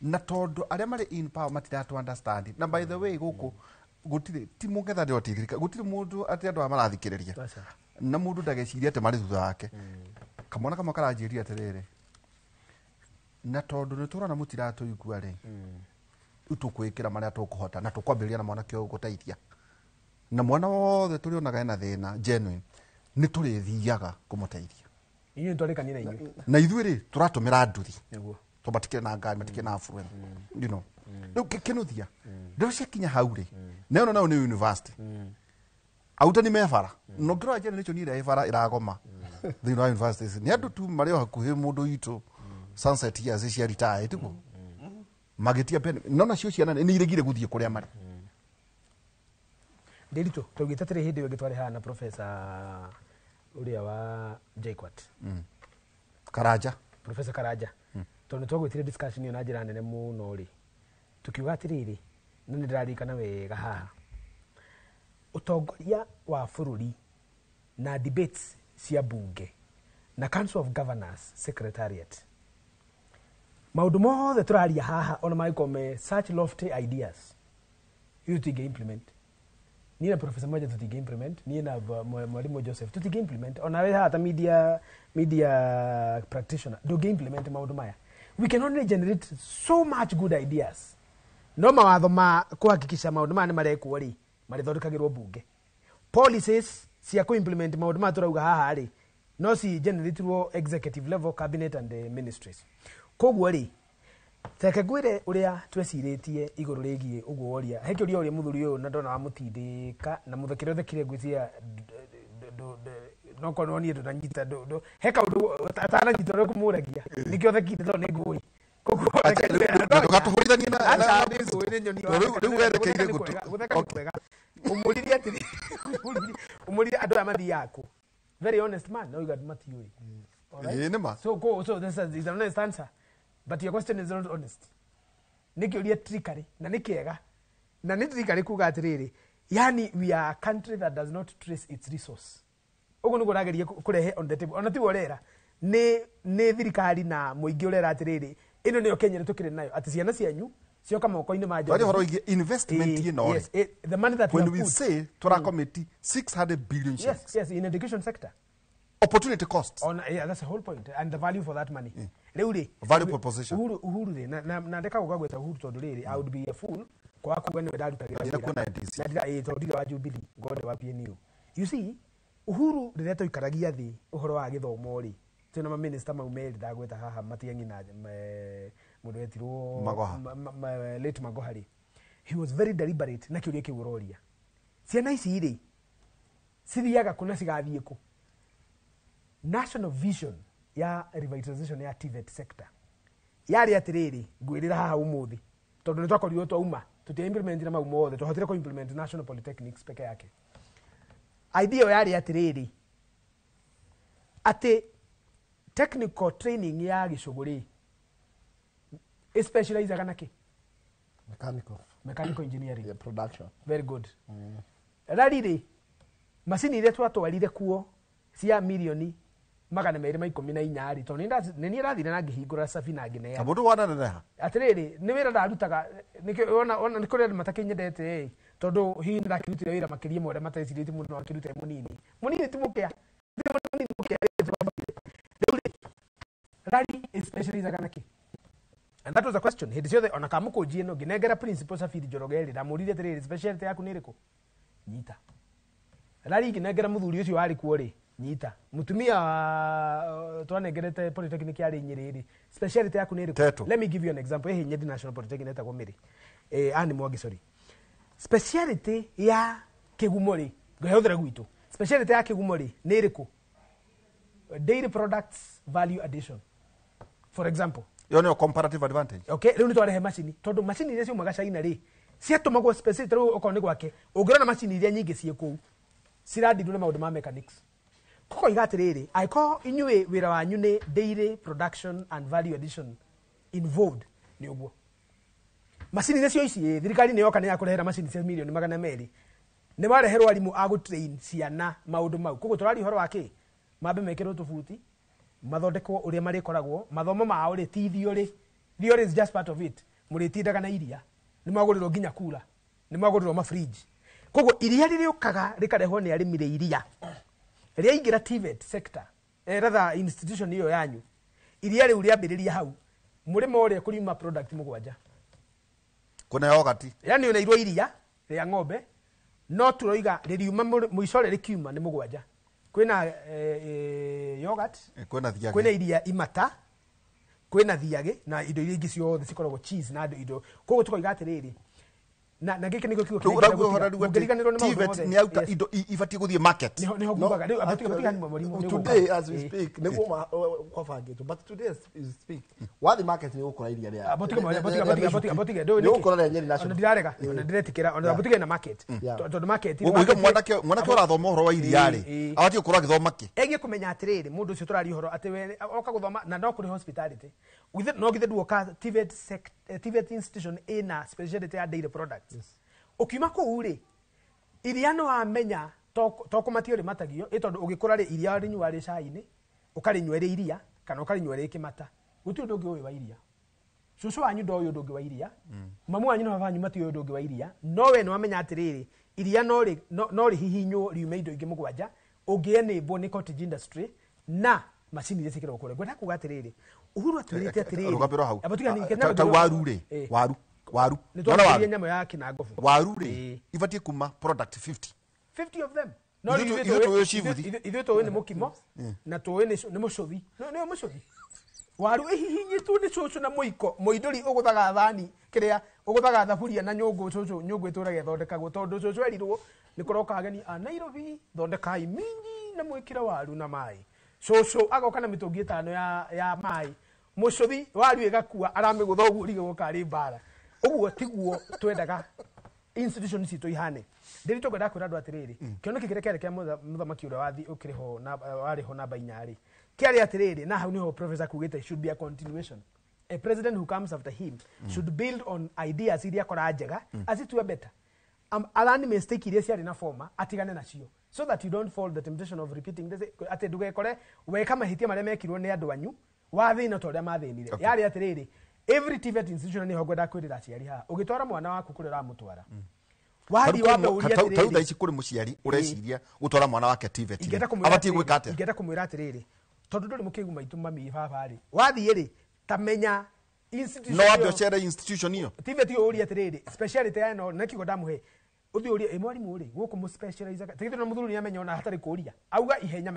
Na tondũ arĩa marĩ in power matiratũ understand. Na by the way gũkũ gũtirĩ ti mũngetha ndĩro ti thirikari gũtirĩ mũndũ atĩ andũ aya marathikĩrĩria. Na mũndũ ndagecirie atĩ marĩ thutha wake. Kamwana kamwe karanjĩrire atĩrĩrĩ. Na tondũ nĩ tũrona mũtiratũigua rĩ. Rĩu tũkwĩkĩra marĩa tũkũhota na tũkwambĩrĩria na mwanake ũyũ gũteithia. Na mwana wothe tũrĩonaga ena thĩna genuine nĩ tũrĩthiaga kũmũteithia. Inyuĩ nĩtwarĩkanire na inyuĩ. Na ithuĩ rĩ tũratũmĩra nduthi. Nĩguo. Tondũ matikĩrĩ na ngari matikĩrĩ na affluent. You know. Rĩu Kĩnuthia rĩu ciakinya hau rĩ na ĩno nayo nĩ university. Arutani me bara. Na ũngĩrora generation ĩrĩa ĩ bara ĩragoma thĩinĩ wa universities nĩ andũ tu marĩ o hakuhĩ mũndũ witũ sunset years cia retire tiguo magĩtia no nacio ciana nĩ iregire gũthiĩ kũrĩa marĩ. Ndĩritũ tũgĩte tĩrĩ hĩndĩ ĩyo ĩngĩ twarĩ haha na professor ũrĩa wa JKUAT. Karanja. Professor Karanja. Tondũ nĩ twagwĩtire discussion ĩyo na njĩra nene mũno rĩ. Tukiuga atĩrĩrĩ, na nĩ ndĩraririkana wega haha, ũtongoria wa bũrũri na debates cia bunge na Council of Governors Secretariat, maũndũ mothe tũraria haha ona mangĩkorwo me such lofty ideas, ithuĩ tũtingĩ implement. Niĩ na Professor Moja tũtingĩ implement, niĩ na Mwalimu Joseph tũtingĩ implement, ona we haha ta media practitioner ndũngĩ implement maũndũ maya. We can only generate so much good ideas, no mawatho ma kũhakikisha maũndũ maya nĩ marekwo rĩ, marĩthondekagĩrwo bunge. Policies cia kũ-implement maũndũ maya tũrauga haha rĩ, no ci generatirwo executive level, cabinet and ministries. Koguo rĩ, reke ngwĩre ũrĩa twecirĩtie igũrũ rĩgiĩ ũguo woria. He kĩũria ũrĩa mũthuri ũyũ na ndona wamũtindĩka na mũthekere ũthekire, ngwĩciria no korwo niĩ ndũnanyita he kaũndũ atananyita ũrĩa kũmũragia, nĩkĩo thekire tondũ nĩ ngũĩ. Ndũgatũhũrithanie na Aca, nĩ ngũĩ, nĩ nyoni. Rĩu werekeire gũtũ. Gũtheka nĩ kwega. Ũmũririe atĩrĩ, ũmũririe andũ aya mathiaga kũ. Very honest man, no uga matiũĩ. Alright? Ĩĩ, nĩ ma. So this is an honest answer, but your question is not honest. Nĩ kĩũria trickery na nĩ kĩega na nĩ trickery kuga atĩrĩrĩ, yani we are a country that does not trace its resource. Ũguo nĩguo ũrageria kũrehe on the table, ona tiwe ũrera, nĩ thirikari na mũingĩ ũrera atĩrĩrĩ, ĩno nĩyo Kenya ĩrĩa tũkĩrĩ nayo, atĩ ciana cianyu cioka moko-inĩ ma Twaria ũhoro wĩgiĩ investment ĩno rĩ. Yes, the money that we When have we put. say tũra commit 600 billion shillings, Yes, in education sector. Opportunity cost. On, yeah, that's the whole point, and the value for that money. Rĩu rĩ, Value proposition. Uhuru rĩ, na ndeka gũka gwĩta Uhuru tondũ rĩrĩ, I would be a fool kwaga kuga nĩwe ndarutagĩra Ndira wĩra. kuona NDC. Na tondũ ndirĩ wa Jubilee, ngorwo wa PNU. You see, Uhuru rĩrĩa twaikaragia thĩ ũhoro wa gĩthomo rĩ, twĩna maminista mau merĩ ndagwĩta haha, Matiang'i na mũndũ wetirwo Magoha. Late Magoha rĩ, he was very deliberate na kĩũria kĩu ũroria. Ciana ici rĩ, cithiaga kũ na cigathiĩ kũ? National vision ya revitalization ya TVET sector yarĩ atĩrĩrĩ, ngwĩrĩra haha ũmũthĩ tondũ nĩ twakorirwo twauma tũtia implement na mau mothe, twahotire kũ implement national polytechnics peke yake. Idea ĩyo yarĩ atĩrĩrĩ, atĩ technical training ya gĩcũgũ rĩ, ĩspecializaga na kĩ? Mechanical. Mechanical engineering. Yeah, production. Very good. Rari rĩ, macini iria twatwarire kuo cia 214,000,000 rĩ, tondũ nĩ niĩ ndathire na ngĩhingũra Safina ngĩneana. Na mũndũ wananeneha. Atĩrĩrĩ, nĩ wĩra ndarutaga, nĩkĩo ona nĩ kũrĩ andũ matakĩnyendete ĩ, tondũ hihi nĩ ndakĩrutire wĩra makĩria ma ũrĩa matecirĩtie mũndũ no akĩrute mũnini. Mũnini ti mũkĩa. Ti mũnini mũkĩa, rĩu rĩ, rari especially na kĩ? And that was a question. Hĩndĩ ciothe ona kamũkũnji ĩno ngĩnengera principal Safiri Njoroge rĩ, ndamũririe atĩrĩrĩ, speciality yaku nĩ ĩrĩkũ? Nyita. Rari ngĩnengera mũthuri ũcio warĩ kuo rĩ, nyita. Mũtumia wa twanengerete polytechnic yarĩ Nyĩrĩ rĩ, speciality yaku nĩ ĩrĩkũ? Teto. Let me give you an example. Ĩhĩ Nyeri National Polytechnic ĩtagwo Mĩrĩ. Anne Mwangi, sorry. Speciality ya kĩgumo rĩ, ngĩhũthĩra gwitũ. Speciality ya kĩgumo rĩ, nĩ ĩrĩkũ? Dairy products value addition. For example. Ĩyo nĩyo comparative advantage. Okay, rĩu nĩ twarehe macini tondũ macini iria ciumaga China rĩ, ciatũmagwo specific. Rĩu okorwo nĩ gwake, ũngĩrona macini iria nyingĩ ciĩ kũu ciradirwo na maũndũ ma mechanics. Koko iga atĩrĩrĩ, angĩkorwo inyuĩ wĩra wanyu nĩ dairy production and value addition involved, nĩ ũguo macini iria cio ici ĩ, thirikari nĩ yoka nĩ yakũrehera macini cia 200,000,000, nĩ wareherwo arimũ a gũtrain ciana maũndũ mau. Koguo tũraria ũhoro wa kĩ, mambe mekĩrwo tũbuti, mathondekwo ũrĩa marĩkoragwo mathomo mao rĩ, ti theory. Theory is just part of it. Mũrĩtindaga na iria, nĩ mwagũrĩrwo nginya kura, nĩ mwagũrĩrwo mafridge. Koguo iria rĩrĩũkaga rĩkarehwo nĩ arĩmi rĩ, iria rĩaingĩra TVET sector, rather institution ĩyo yanyu, iria rĩu rĩambĩrĩria hau mũrĩmo ũrĩa kũriuma product 7. Kuna yogurt. Yani ũneirwo iria rĩa ng'ombe, no tũroiga rĩriuma mũico rĩ rĩkiuma nĩ 7. Kwĩna yogurt, Kwĩna thiagĩ, kwĩna iria imata, kwĩna thiagĩ na indo iria ingĩ ciothe cikoragwo cheese na indo. Koguo tũkoiga atĩrĩrĩ, na gĩkĩ nĩkĩo kiugo Rĩu kĩrĩa ũraigua ũhoro rĩu atĩ mũngĩriganĩrwo nĩ maũndũ TVET mothe. nĩ yauta Yes. indo ibatiĩ gũthiĩ market. Nĩho ngugaga. Rĩu, aba tiga mwarimu, nĩ Today ũgũka. as we speak, nĩguo kwabangĩtwo, but today as we speak, wathi market nĩ ũgũkora iria rĩa Ah, botiga mwanya, botiga, botiga, botiga, botiga. Ndũĩ nĩ nĩkĩ? ũgũkora rĩa Nyeri Ona National. ndirarega, ona ndiretĩkĩra, ona botiga na market. Tondũ market Ũiga mwanake ũrathoma ũhoro wa iria rĩ, abatiĩ gũkorwo agĩthoma kĩ? Egie kũmenya atĩrĩrĩ, mũndũ ũcio tũraria ũhoro atĩ we oka gũthoma na no kũrĩ hospitality. Githĩ no githĩ nduoka TVET TVET institution ĩna speciality ya dairy products. Ũkiuma kũu rĩ, iria nĩ wamenya to kũmatio rĩmatagio, ĩ tondũ ũgĩkũra rĩ, iria rĩnyua rĩ cai-inĩ, ũkarĩnyua rĩ iria kana ũkarĩnyua rĩ kĩmata. Gũtirĩ ũndũ ũngĩ ũĩ wa iria. Cũcũ wanyu ndoĩ ũndũ ũngĩ wa iria, mamu wanyu na baba wanyu matiũĩ ũndũ ũngĩ wa iria, no we nĩ wamenya atĩrĩrĩ, iria no rĩhihinywo riume indo ingĩ mũgwanja, ũngĩenĩmbwo nĩ cottage industry na macini iria ciĩkĩragwo kũrĩa. Ngwenda kuga atĩrĩrĩ, Uhuru atwĩrĩte atĩrĩrĩ, Rũgambĩrwo hau. Ta waru rĩ, waru waru nĩ twambĩrĩrie nyamũ ya kĩnangobu. Waru rĩ ibatiĩ kuma product 50 50 of them. No ithuĩ tũĩ cibuthi, ithuĩ tũĩ nĩ mũkimo na tũĩ nĩ mũcũthi. Nĩ mũcũthi. Waru ĩhihinyĩtwo nĩ cũcũ na mũiko, mũindũri ũgũthaga thani kĩrĩa ũgũthaga thaburia na nyũngũ, cũcũ nyũngũ ĩtũraga ĩthondekagwo tondũ cũcũ erirwo nĩ kũroka ageni a Nairobi, thondekai minji na mwĩkĩre waru na maĩ. Cũcũ agoka na mĩtũngi ĩtano ya maĩ, mũcũthi waru ĩgakua aramĩgũtha ũguo ũrigagwo karĩ mbara. Ũguo tiguo twendaga institution citũ ihane. Ndĩritũ ngwenda kwĩra andũ atĩrĩrĩ, kĩoneki kĩrĩa kĩarĩ kĩa mũthamaki ũrĩa wathi ũkĩrĩ ho na warĩ ho namba inya rĩ, kĩarĩ atĩrĩrĩ, na hau nĩho professor kugĩte should be a continuation. A president who comes after him should build on ideas iria akora njega, acitue better. Alani mistake iria ciarĩ na former atigane nacio, so that you don't fall the temptation of repeating this, atĩ ndũgekore weka mahĩtia marĩa mekirwo nĩ andũ anyu wathĩna ta ũrĩa mathĩnire. Yarĩ atĩrĩrĩ, every TVET institution nĩho ngwenda kwĩrĩra aciari haha, ũgĩtwara mwana waku kũrĩa ũramũtwara, wathiĩ wambe ũrie atĩrĩrĩ, ta thaa ici kũrĩ mũciari ũreciria gũtwara mwana wake TVET abatiĩ gwĩka atĩa? Ingĩenda kũmwĩra atĩrĩrĩ, tondũ ndũrĩ mũkĩgu maitũ mami baba rĩ, wathiĩ rĩ, ta menya institution no wambe ũcere institution ĩyo TVET ĩyo, ũrie atĩrĩrĩ, speciality ya ĩno nĩ kiugo ndamũhe, ũthiĩ ũrie ĩ mwarimũ rĩ, gũkũ mũ specialize tigithĩ na mũthuri nĩamenya ona hatarĩ kũria, auga ihenya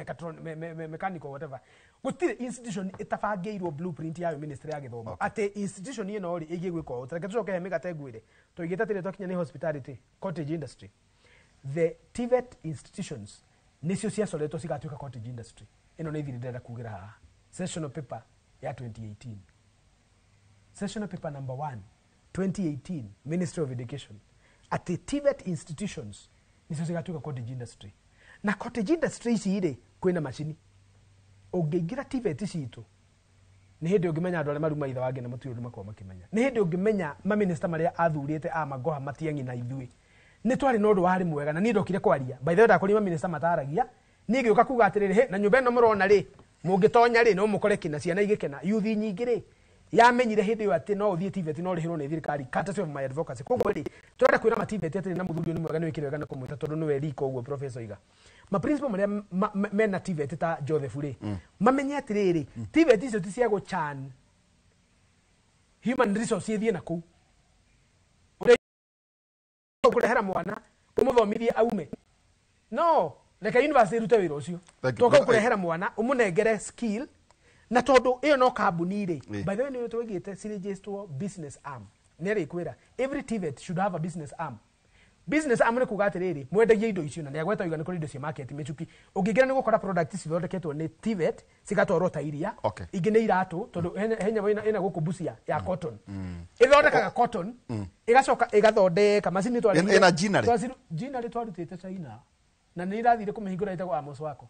mechanical whatever. Gũtirĩ institution ĩtabangĩirwo blueprint yayo ministry ya gĩthomo atĩ institution ĩno rĩ ĩgiĩ gwĩka ũũ. Reke tũcoke he mĩgate ngwĩre, tũigĩte atĩrĩ twakinya nĩ hospitality cottage industry, the TVET institutions nĩcio ciacoretwo cigatuĩka cottage industry. Ĩno nĩ ithiri ndĩrenda kugĩra haha, sessional paper ya 2018, sessional paper number 1 2018, Ministry of Education, atĩ TVET institutions nĩcio cigatuĩka cottage industry. Na cottage industry ici rĩ, kwĩna macini. Ũngĩingĩra TVET citũ nĩ hĩndĩ ũngĩmenya andũ arĩa maruma ithe wangĩ na mũtirĩ ũndũ makoragwo makĩmenya. Nĩ hĩndĩ ũngĩmenya maminista marĩa athurĩte a magoha matiang'i na ithuĩ. Nĩ twarĩ na ũndũ warĩ mwega na niĩ ndokire kwaria. By the way ndakorire maminista mataragia, niĩ ngĩũka kuga atĩrĩrĩ, hĩ na nyũmba ĩno mũrona rĩ, mũngĩtonya rĩ no mũkore kĩna ciana igĩkena. Yuthi nyingĩ rĩ yamenyire hĩndĩ ĩyo atĩ no ũthiĩ TVET no ũrĩhĩrwo nĩ thirikari, courtesy of my advocacy. Koguo rĩ tũrenda kwĩra ma TVET atĩrĩ, na mũthuri ũyũ nĩ mwega nĩ wĩkire wega na kũmwĩta tondũ nĩwe riko ũguo professor iga. Ma principal marĩa mena TVET ta Joseph rĩ, mamenye atĩrĩrĩ, TVET icio ti cia gũchan human resource ithiĩ na kũu. Ũkũrehera mwana ũmũthomithie aume, no reke university ĩrute wĩra ũcio. Toka ũkũrehera mwana ũmũnengere skill, na tondũ ĩyo no kambuni rĩ, by the way nĩ twĩgĩte cirĩgĩtwo business arm. Nĩ rĩkwĩra every TVET should have a business arm. Business arm nĩ kuga atĩrĩrĩ, mwendagie indo icio, na nĩ agweta oiga nĩ kũrĩ indo cia market mĩcuki. Ũngĩingĩra nĩ gũkora product cithondeketwo nĩ TVET cigatwarwo ta iria, ingĩ nĩ iratũ, tondũ he nyamũ ĩna gũkũ Busia ya cotton, ĩthondekaga cotton ĩgacoka ĩgathondeka macini. Ĩna ginnery, ginnery twarutĩte China na nĩ irathire kũmĩhingũra ĩtagwo Amos Wako.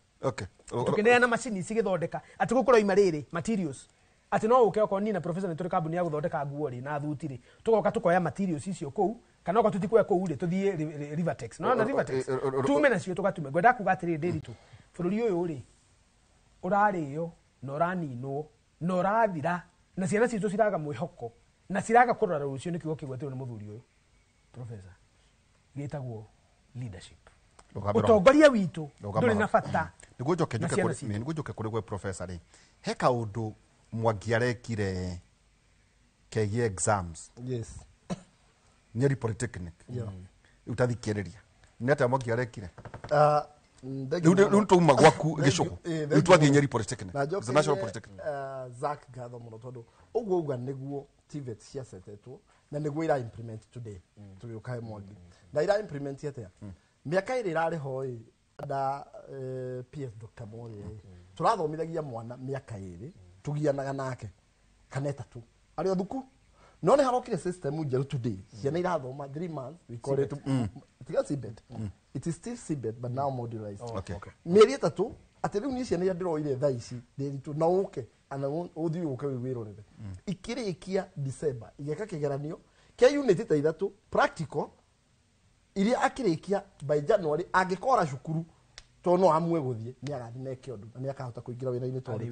Tũkĩneana macini cigĩthondeka atĩ gũkũ roima rĩrĩ materials, atĩ no ũke okorwo niĩ na professor nĩ tũrĩ kambuni ya gũthondeka nguo rĩ na thuti rĩ, tũgoka tũkoya materials icio kũu, kana okorwo tũtikuoya kũu rĩ tũthiĩ Rivertex. No na Rivertex tume nacio tũgatume. Ngwenda kuga atĩrĩrĩ, Ndĩritũ, bũrũri ũyũ rĩ ũrarĩo na ũraninwo na ũrathira, na ciana citũ ciraga mwĩhoko na ciraga kũrora rũciũ. Nĩ kiugo kĩgwetirwo nĩ mũthuri ũyũ professor, gĩtagwo leadership. Ũtongoria witũ ndũrĩ na bata. Nĩguo njoke nĩguo njoke kũrĩ gwe professor rĩ, he kaũndũ Mwangi arekire kegiĩ exams. Yes. Nyeri Polytechnic. Rĩu tathikĩrĩria nĩ atĩa Mwangi arekire? Rĩu twauma gwaku gĩcũgũ, rĩu twathiĩ Nyeri Polytechnic, the National Polytechnic. Zack ngatho mũno tondũ ũguo uga nĩguo TVET ciacetetwo na nĩguo ira implement today tũgĩũka he Mwangi. Na ira implement atĩa? Mĩaka ĩrĩ ĩrarĩ ho ĩ da PS Dr. Mori tũrathomithagia mwana mĩaka ĩrĩ tũgianaga nake kana ĩtatũ arĩ o thuku, no nĩ harokire system njerũ today, ciana irathoma 3 months, we call it tiga CBET, it is still CBET but now modularized. Mĩeri ĩtatũ, atĩ rĩu niĩ ciana iria ndĩroire thaa ici Ndĩritũ no ũke Ana ũthiĩ ũke wĩrorere. Ikĩrĩkia December igeka kĩgeranio kĩa unit ta ithatũ practical iria akĩrĩkia by January angĩkora cukuru to no amwe gũthiĩ nĩ agathiĩ neke ũndũ na nĩ akahota kũingĩra wĩra-inĩ tondũ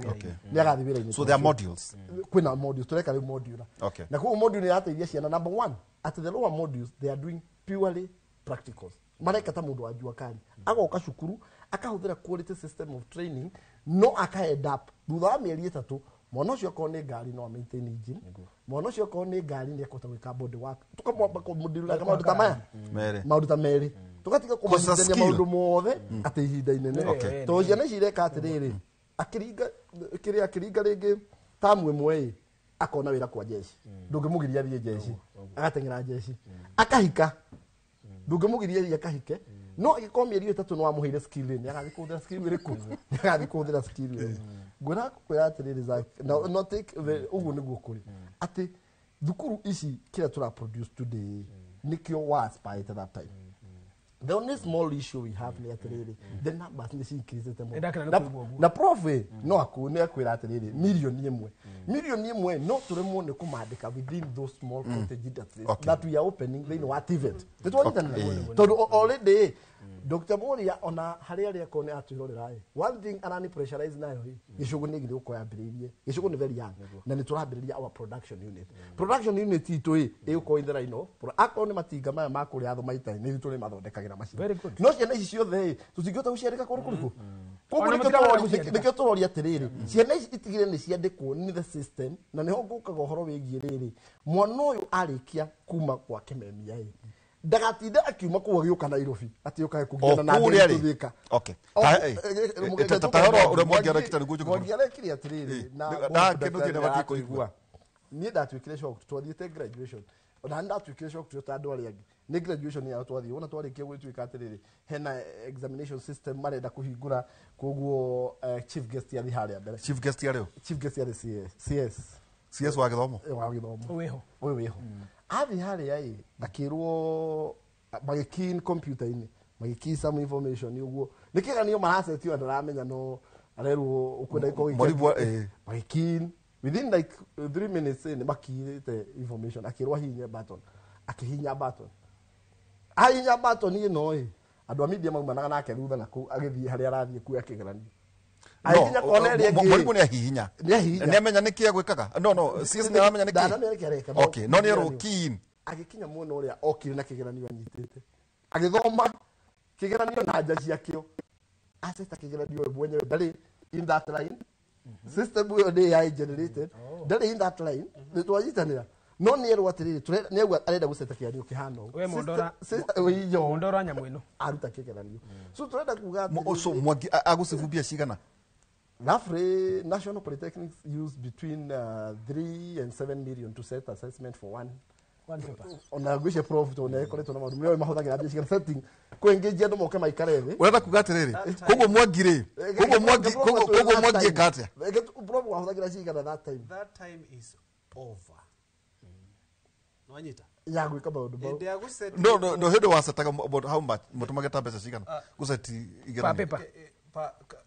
nĩ agathiĩ wĩra-inĩ. So there are modules. Kwĩna modules, tũreka rĩu modular. Okay. Na koguo module ĩrateithia ciana. Number one, at the lower modules they are doing purely practicals. Mareka ta mũndũ wa jua kali agoka cukuru akahũthĩra quality system of training no aka end up thutha wa mĩeri 3 mwana ũcio okorwo nĩ ngari no maintain engine, mwana ũcio okorwo nĩ ngari nĩ ekũhota gwĩka body work, tukamwamba kũmũdirũra maũndũ ta maya maũndũ ta merĩ tũgatiga kũmanyitithania maũndũ mothe atĩ ihinda inene. Tondũ ciana ici ireka atĩrĩrĩ, akĩringa kĩrĩa akĩringa rĩngĩ tamu ĩmwe ĩ akona wĩra kwa jeshi, ndũngĩmũgiria athiĩ jeshi, agateng'era jeshi, akahika, ndũngĩmũgiria athiĩ akahike, no angĩkorwo mĩeri 3 no amũheire skill ĩ nĩ agathiĩ kũhũthĩra skill ĩrĩkũ, nĩ agathiĩ kũhũthĩra skill ĩyo. Ngwĩra kwĩra atĩrĩrĩ, no take ũguo nĩguo kũrĩ atĩ thukuru ici kĩrĩa tũra produce today nĩkĩo wa aspire that time. The only small issue we have ni atĩrĩrĩ, the numbers nĩ ciincreasĩte mũno. Na prof no nĩ akwĩra atĩrĩrĩ, milioni ĩmwe no tũremwo nĩ kũmandĩka within those small cottage industries that we are opening thĩinĩ wa TVET. Nĩ twanyitanĩra tondũ already Dr. Moria ona harĩa arĩa akorwo nĩ atwĩrorera ĩ, one thing arani pressurize nayo ĩ, gĩcũgũ nĩ gĩgũkorwo yambĩrĩirie, gĩcũgũ nĩ very young na nĩ tũrambĩrĩria our production unit. Production unit itũ ĩ ĩgũkorwo in the line of akorwo nĩ matinga maya ma kũrĩa Thũmaita nĩ ithuĩ tũrĩmathondekagĩra macini, no ciana ici ciothe ĩ tũtingĩhota gũciandĩka kũndũ kũrĩkũ. Koguo nĩkĩo tũroria atĩrĩrĩ, ciana ici itigire nĩ ciandĩkwo nĩ the system, na nĩho ngũkaga ũhoro wĩgiĩ rĩrĩ, mwana ũyũ arĩkia kuma kwa kĩmemia ĩ ndagatinde akiuma kũu agĩũka Nairobi atĩ ũkae kũgiana na andũ tũthĩka. Okay. Mwangi arekire atĩrĩrĩ na kũigua niĩ ndatuĩkire shocked twathiĩte graduation, ona ndatuĩkire shocked ta andũ arĩa angĩ nĩ graduation yao twathiĩ wona twarĩkia gwĩtuĩka atĩrĩrĩ hena examination system marenda kũhingũra, koguo chief guest yarĩ harĩa mbere. Chief guest yarĩ ũ? Chief guest yarĩ CS. CS wa gĩthomo? Wa gĩthomo. Ũyũ wĩho. Athiĩ harĩa ĩ akĩrwo magĩkin computer-inĩ magĩkey some information ũguo nĩ kĩgeranio marasetio ndaramenya no arerwo ũkwenda gĩkorwo magĩkin within like 3 minutes nĩ makirĩte information, akĩrwo ahihinye button, akĩhihinya button, ahihinya button ĩno ĩ andũ a media maumanaga nake thutha na kũu agĩthiĩ harĩa arathiĩ kuoya kĩgeranio. Mwarimu nĩ ahihinya, nĩ amenya nĩkĩ agwĩkaga. No CS nĩ aramenya nĩkĩ. Okay, no nĩ erwo key. Agĩkinya mwena ũrĩa okire na kĩgeranio anyitĩte, agĩthoma kĩgeranio na anja ciakĩo, aceta kĩgeranio we mwenyewe ndarĩ in that line, system ĩyo nĩ AI generated, ndarĩ in that line, nĩ twanyitanĩra. No nĩ erwo atĩrĩrĩ, nĩ auga arenda gũceta kĩgeranio kĩhana ũũ. We mũndora nyamũ ĩno aruta kĩgeranio. So tũrenda kuga atĩrĩrĩ, so Mwangi agũcibubia cigana? Roughly, National Polytechnics use between 3 and 7 million to set assessment for one paper. Ona ngwicia prof to ne koretwo na maũndũ mĩoĩ mahũthagĩra mbia cigana setting kũ-engage andũ moke maikare thĩ. Ũrenda kuga atĩrĩrĩ, koguo Mwangi rĩ, koguo Mwangi eka atĩa? Prof wahũthagĩra cigana that time? That time is over. Nwanyita? Ya gwĩka maũndũ mau. No no hĩndĩ wacetaga how much mũtũmagĩra mbeca cigana gũceti igeranio? Per paper.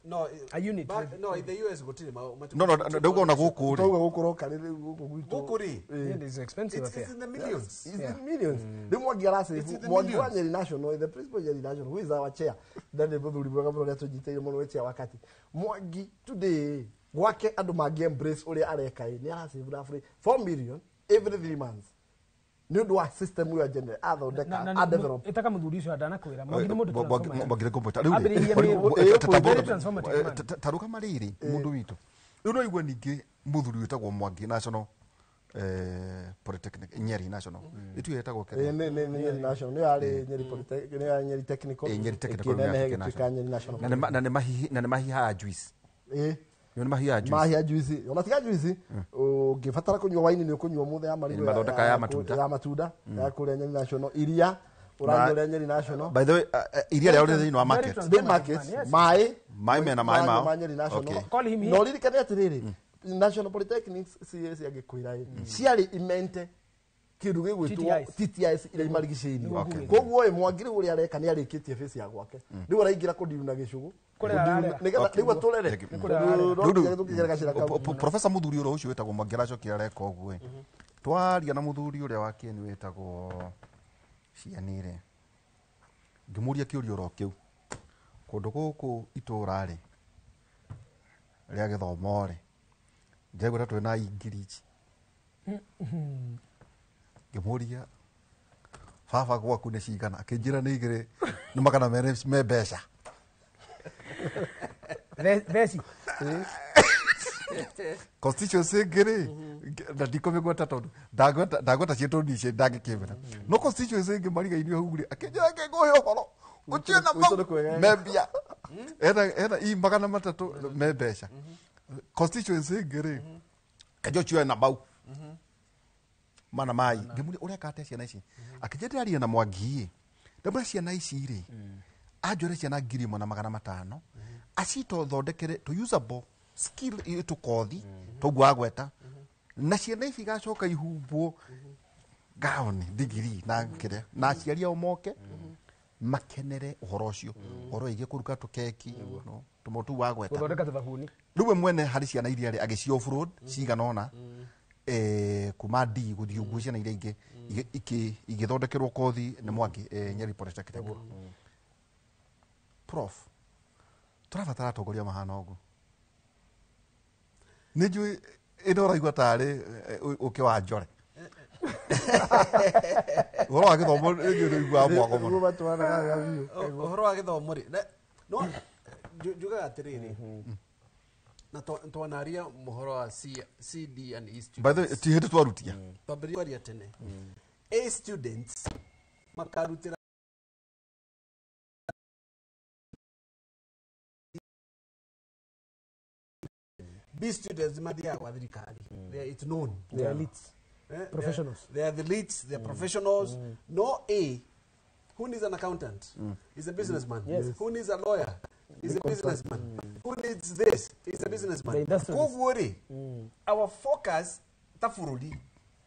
No, a unit. But, no, in the US gutire No, ndauga ona gũkũ rĩ. Ndauga gũkũ roka rĩ gũkũ gwitũ. Gũkũ rĩ. It is expensive affair. It's in the millions. It's in millions. Rĩu Mwangi arasave. Mwangi wa Nyeri National, the principal Nyeri National, who is our chair. Ndani mũthuri mwega mũno ũrĩa tũnyitĩire mũno we chair wakati. Mwangi today gwake andũ mangĩ embrace ũrĩa areka ĩ nĩ arasave roughly 4 million every 3 months. Nĩ ũndũ wa system ũyũ general athondeka a develop. Ĩtaga mũthuri ũcio ndanakwĩra Mwangi nĩ mũndũ Mwangi nĩ kũmwĩta. Rĩu ta rũgama rĩrĩ mũndũ witũ. Rĩu no igue ningĩ mũthuri wĩtagwo Mwangi National Polytechnic Nyeri National. Ĩtuĩ ĩtagwo kĩrĩa? Nĩ Nyeri National, nĩ yarĩ Nyeri Polytechnic, nĩ yarĩ Nyeri Technical. Nyeri Technical ĩgĩtuĩka Nyeri National. Na nĩ mahihaga juice. Ĩĩ. Nĩ mahihaga juice. Mahia juice. Ona tiga juice, ũngĩbatara kũnyua waini nĩ ũkũnyua mũthĩ ya marigũ. Mathondeka ya matunda. Ya matunda ya kũrĩa Nyeri National iria ũranyua ũrĩa Nyeri National. By the way, iria rĩao rĩ thĩinĩ wa market. Thĩ market, maĩ. Maĩ mena maĩ mao. Ma Nyeri National. No ririkane atĩrĩrĩ, National Polytechnics CS angĩkwĩra ĩ, ciarĩ imente kindu gigwitwo TTIs iria imarigicĩirie. Koguo ĩ Mwangi rĩu ũrĩa areka nĩ arĩkĩtie face ya gwake, rĩu araingĩra kũndiru na gĩcũgũ nĩgetha rĩu atũrere. Professor muthuri ũrĩa ũcio wĩtagwo Mwangi aracokire areka ũguo ĩ, twaria na muthuri ũrĩa wa Kieni wĩtagwo Cianire, ngĩmũria kĩũria oro kĩu, kũndũ gũkũ itũra rĩ rĩa gĩthomo rĩ, ndĩraigua ta twĩna ingiri ici. Ngĩmũria baba gwaku nĩ cigana, akĩnjĩra nĩ igĩrĩ nĩ magana merĩ me mbeca. Theci constituency ĩngĩ rĩ, na ndikũmĩgweta tondũ ndagweta ciĩtũ nici ndangĩkĩmena, no constituency ĩngĩ mariga-inĩ hau rĩ, akĩnjĩra ngĩngũhe ũhoro ũcio na mau me mbia ena i 300 me mbeca. Constituency ĩngĩ rĩ, kanjũ ũcio ena mau mana mai. Ngĩmũria ũreka atĩa ciana ici, akĩnjĩra ndĩraria na Mwangi ĩ, ndamwĩra ciana ici rĩ, anjũre ciana 1500 acitothondekere to usable skill tũkothi toguo agweta, na ciana ici igacoka ihumbwo gaoni digiri na kĩrĩa, na aciari ao moke makenere ũhoro ũcio, ũhoro wĩgiĩ kũruga tũkeki tũmwe tũu wagweta, gũthondeka tũthabuni. Rĩu we mwene harĩ ciana iria rĩ agĩci offroad cigana ũna kuma D gũthiĩ ũguo, ciana iria ingĩ igĩthondekerwo kothi nĩ Mwangi Nyeri Polytechnic. Prof, tũrabatara atongoria mahana ũguo. Nĩ njũĩ ĩno ũraigua tarĩ ũkĩ wa njore. Ũhoro wa gĩthomo nĩ njũĩ nĩ ũiguaga mwago mũno. Ũhoro wa gĩthomo rĩ, no njugaga atĩrĩrĩ, na twanaria mũhoro wa C, D and E students. By the way, ti hĩndĩ twarutia. Twambĩrĩria kwaria tene. A students makarutĩra B students mathiaga gwa thirikari. It's known. They are elites. Professionals. They are the elites, they are professionals. No A, who needs an accountant? Is a businessman. Yes. Who needs a lawyer? Is a businessman. Who needs this? Is a businessman. Koguo rĩ, our focus ta bũrũri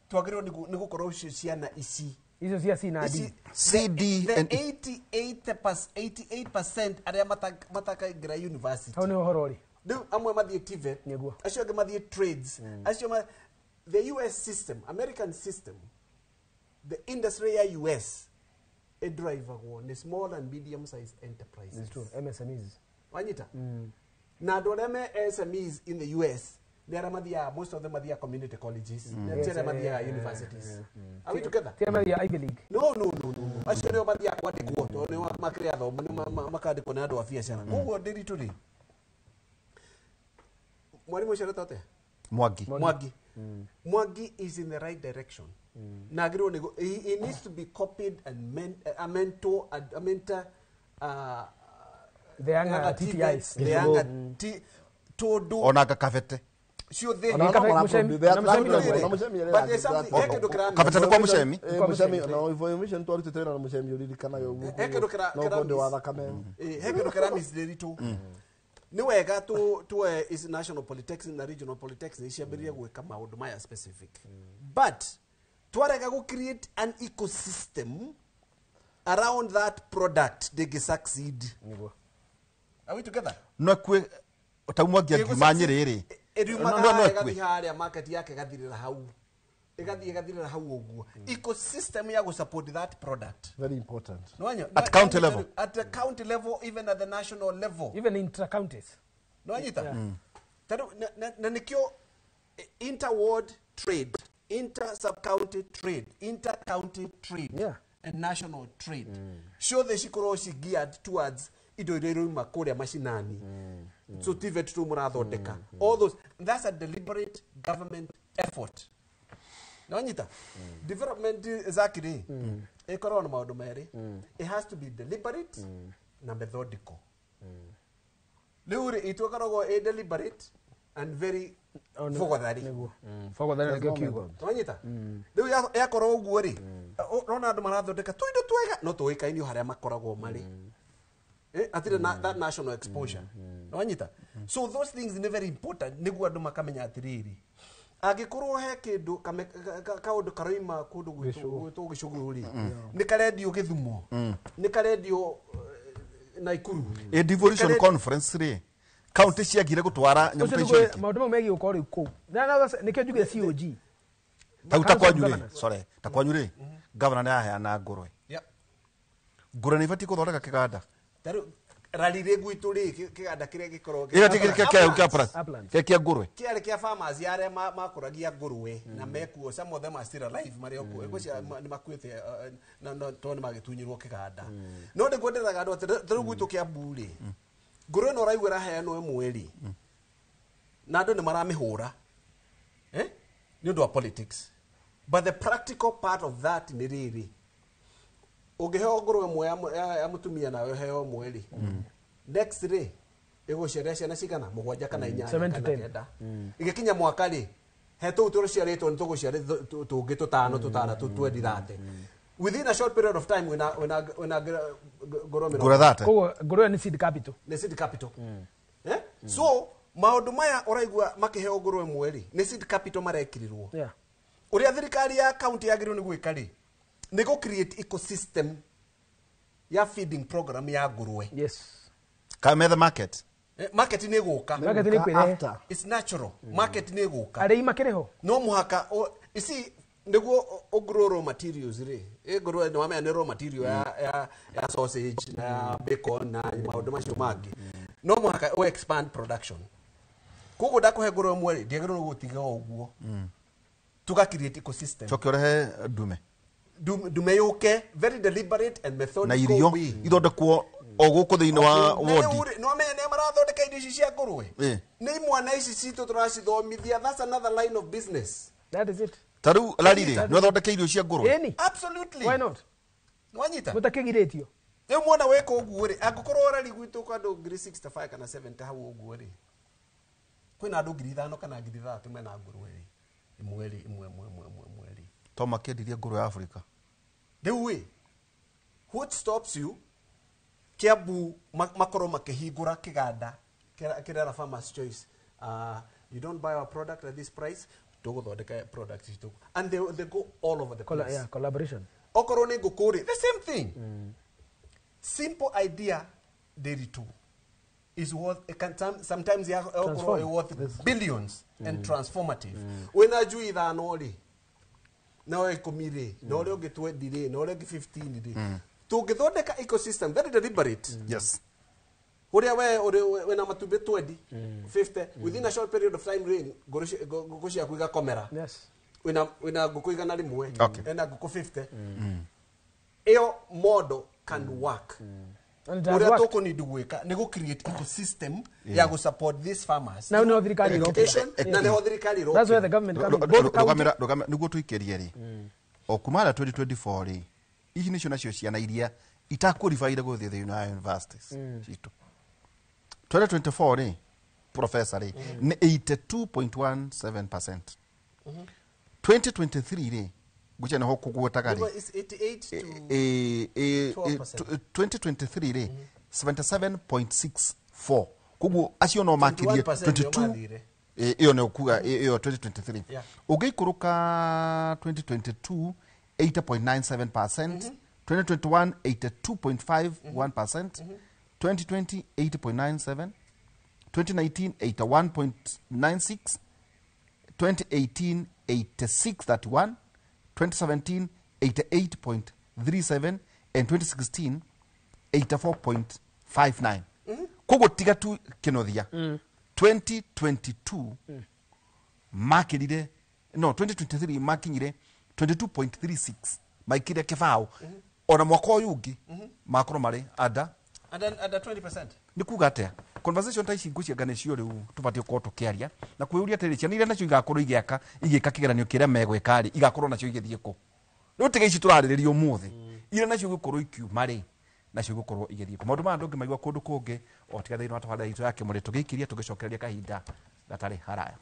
twagĩrĩirwo nĩ gũkorwo ciana ici icio cia C na D. C, D the and E. 88% arĩa matakaingĩra university. Hau nĩ ũhoro rĩ. Rĩu amwe mathiĩ TVET, acio angĩ mathiĩ trades, acio the US system, American system, the industry ya US ĩdrivagwo nĩ small and medium sized enterprises. It's true, MSMEs. Wanyita? Na andũ arĩa me SMEs in the US, nĩ arĩa mathiaga, most of them mathiaga community colleges, nĩ arĩa mathiaga universities. Are we together? Ti arĩa mathiaga Ivy League. No. Acio nĩo mathiaga kwandĩkwo, tondũ nĩo makĩrĩ athomu, nĩo makandĩkwo nĩ andũ a biacara. Koguo ndĩritũ rĩ, mwarimu ũcio aretwo atĩa? Mwangi. Mwangi. Mwangi is in the right direction. Na agĩrĩirwo nĩ he needs to be copied and a mentor, a mentor, the younger TTIs, the younger tondũ ona kabete ciothe kabete nĩ kwa Mũcemi. Mũcemi na information twarutĩte wĩra na Mũcemi ũririkanaga ũguo. He kĩndũ kĩra no ũndũ wa thakame. He kĩndũ kĩra ndĩritũ. Nĩ wega tuoe is national polytechnic na regional polytechnic ciambĩrĩrie gwĩka maũndũ maya specific, but twarega gũ create an ecosystem around that product ndĩngĩ succeed. Are we together? No kwe ta Mwangi angiuma Nyĩrĩ rĩ, ĩriumaga ĩgathiĩ harĩa market yake ĩgathirĩra hau, ĩgathiĩ ĩgathirĩra hau ũguo. Ecosystem ya gũ support that product very important. No, at county level, at the county level, even at the national level, even intra counties. No anyita na nikio inter-ward trade, inter sub-county trade, inter-county trade, and national trade. Ciothe cikorwo ci geared towards indo iria irauma kũrĩa macinani. So TVET tu mũrathondeka. All those, that's a deliberate government effort. Nonyita? Development zakiri ĩkoragwo na maũndũ merĩ. It has to be deliberate na methodical. Rĩu rĩ itũkoragwo ĩ deliberate and very fogothari. Fogothari nĩkĩo kiugo. Nonyita? Rĩu yakorwo ũguo rĩ, ũrona andũ marathondeka tũindo twega no tũĩkainio harĩa makoragwo marĩ. Atire na that national exposure. Nonyita? So those things are very important nĩguo andũ makamenya atĩrĩrĩ, Angĩkorwo he kĩndũ kaũndũ karoima kũndũ gwitũ gĩcũgũ rĩ, nĩ karendio Gĩthumo, nĩ karendio Naikuru. A devolution conference rĩ, county ciagire gũtwara nyamũ ta icio nĩkĩ? Maũndũ mau megiĩ gũkorwo rĩu kũu. Nĩkĩo njugire COG. Tau ta kwanyu rĩ, sorry, ta kwanyu rĩ, governor nĩ aheana ngũrwe. Ngũrwe nĩ ibatiĩ gũthondeka kĩganda. Rarire gwitũ rĩ, kĩganda kĩrĩa gĩkoragwo kĩa kĩa ngũrwe kĩarĩ kĩa farmers arĩa makũragia ngũrwe na mekuo, some of them are still alive, marĩ o kuo, nĩ makuĩte tondũ nĩ magĩtunyirwo kĩganda. No nĩguo ndĩraga andũ atĩ rĩu gwitũ Kĩambu rĩ, ngũrwe ĩno ũraigua ĩraheanwo ĩmwe rĩ, na andũ nĩ maramĩhũra nĩ ũndũ wa politics, but the practical part of that nĩ rĩrĩ, ũngĩheo ngũrwe ĩmwe ya mũtumia nawe ũheo ĩmwe rĩ, next rĩ ĩgũciarĩra ciana cigana 7 kana 8 kana 9. Ĩgĩkinya mwaka rĩ, he tũu tũciarĩtwo nĩ tũgũciarĩ tũngĩ tũtano tũtandatũ 20 within a short period of time wĩna ngũrwe mĩrongo. Koguo ngũrwe nĩ seed capital. Nĩ seed capital. So maũndũ maya ũraigua makĩheo ngũrwe ĩmwe rĩ, nĩ seed capital marekĩrirwo. Ũrĩa thirikari ya county yagĩrĩirwo nĩ gwĩka rĩ, nĩ gũ create ecosystem ya feeding program ya ngũrwe. Yes. Kametha market. Market nĩ gũka. Market nĩ kwĩrehe. It's natural. Market nĩ gũka. Arĩi makĩrĩ ho. No mũhaka ici nĩguo ũgrow raw materials rĩ, ngũrwe nĩ wamenya nĩ raw material ya sausage na bacon na maũndũ macio mangĩ. No mũhaka ũ expand production. Koguo ndakũhe ngũrwe ĩmwe rĩ, ndiagĩrĩirwo nĩ gũtiga o ũguo. Tuga create ecosystem. Coke ũrehe ndume. Ndume yũke very deliberate and methodical na irio ithondekwo o gũkũ thĩinĩ wa wodi. No menya nĩ marathondeka irio ici cia ngũrwe, nĩ imwana ici citũ tũracithomithia. That's another line of business. That is it. Ta rĩu Larry rĩ, nĩ ũthondeke irio cia ngũrwe? Absolutely. Why not? Nĩwanyita? Mũtakĩgirĩtio. Rĩu mwona wĩka ũguo rĩ, angĩkorwo Larry gwitũ kwa andũ 65 kana 70 hau ũguo rĩ, kwĩna andũ 5,000 kana 3,000 mena ngũrwe rĩ, ĩmwe rĩ, ĩmwe ĩmwe ĩmwe rĩ. To makĩendirie ngũrwe ya Afrika. Rĩu ĩ, what stops you Kiambu makorwo makĩhingũra kĩganda kĩrera Farmers Choice, you don't buy our product at this price, tũgũthondeka product citũ, and they go all over the place. Yeah, collaboration. Okorwo nĩ ngũkũ rĩ, the same thing. Simple idea Ndiritu is worth, it can sometimes okorwo worth billions and transformative. Wĩna njui 5 rĩ, na 10 rĩ, na ũrĩa ũngĩ 20 rĩ, na ũrĩa ũngĩ 15 rĩ, tũngĩthondeka ecosystem very deliberate. Yes. Ũrĩa we wĩna matumbĩ 20, 50, within a short period of time rĩ, ngũkũ ciaku igakomera. Yes. Wĩna ngũkũ 100, ena ngũkũ 50. Ĩyo model can work. Ũrĩa tũkũnidi gwĩka nĩ gũ create ecosystem ya gũ support these farmers. Na nĩho thirikari ĩrokĩra. Na nĩho thirikari ĩrokĩra. That's where the government comes in. Nĩguo tũikĩrie rĩ, o kuma harĩa 2024 rĩ, ici nĩcio nacio ciana iria itaqualified gũthiĩ thĩinĩ wa universities citũ. 2024 rĩ, professor rĩ, nĩ 82.17%. 2023 rĩ, ngwĩciria nĩho kũgwetaga rĩ, 88 to 2023 rĩ, 77.64. Koguo acio no makirie 22. Ĩyo nĩ ũkuga ĩyo 2023. Ũngĩikũrũka 2022 80.97%, 2021 82.51%, 2020 80.97, 2019 81.96, 2018 86.31, 2017 88.37 and 2016 84.59. Koguo tiga tu Kĩnuthia, 2022 makĩrire, no 2023 makinyire 22.36, maikire kĩbaũ. Ona mwaka ũyũ ũngĩ makorwo marĩ under 20%. Nĩ kuga atĩa? Conversation ta ici ngwĩciria nĩcio rĩu tũbatiĩ gũkorwo tũkĩaria na kwĩyũria atĩrĩrĩ, ciana iria nacio igakorwo igĩaka igĩka kĩgeranio kĩrĩa megwĩka rĩ, igakorwo nacio igĩthiĩ kũ? Rĩu tiga ici tũrarĩrĩria ũmũthĩ, iria nacio igũkorwo ikiuma rĩ, nacio igũkorwo igĩthiĩ kũ? Maũndũ maya ndũngĩmaigua kũndũ kũngĩ o tiga thĩinĩ wa tabarĩra itũ ya Kĩmũrĩ. Tũgĩikĩria tũgĩcokereria kahinda gatarĩ haraya.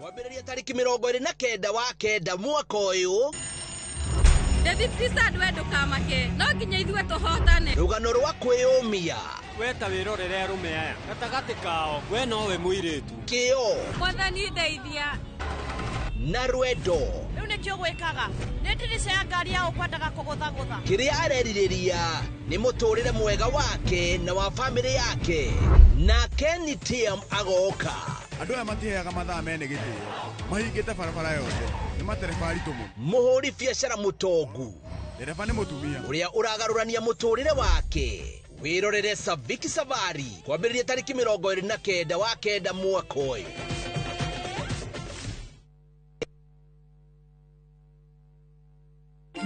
Kwambĩrĩria tarĩki 29 wa 9 mwaka ũyũ. David we ndũkamake, no nginya ithuĩ tũhotane. Rũgano rwa kwĩyũmia. We ta wĩrorere arũme aya gatagatĩ kao, we nowe mũirĩtu. Kĩo. Mwathani ndeithia. Na rwendo. Rĩu nĩkĩo gwĩkaga nĩ ndirica ya ngari ya ũkwendaga kũgũthagũtha. Kĩrĩa arerirĩria nĩ mũtũrĩre mwega wake na wa bamĩrĩ yake. Na Kenny TM agoka. Andũ aya matiheaga mathaa mene gĩtĩo, mahingĩte barabara yothe, nĩ matereba aritũ mũno. Mũhũri biacara mũtongu. Ndereba nĩ mũtumia. Ũrĩa ũragarũrania mũtũrĩre wake. Wĩrorere Saviki Savari kwambĩrĩria tarĩki 29 wa 9 mwaka ũyũ.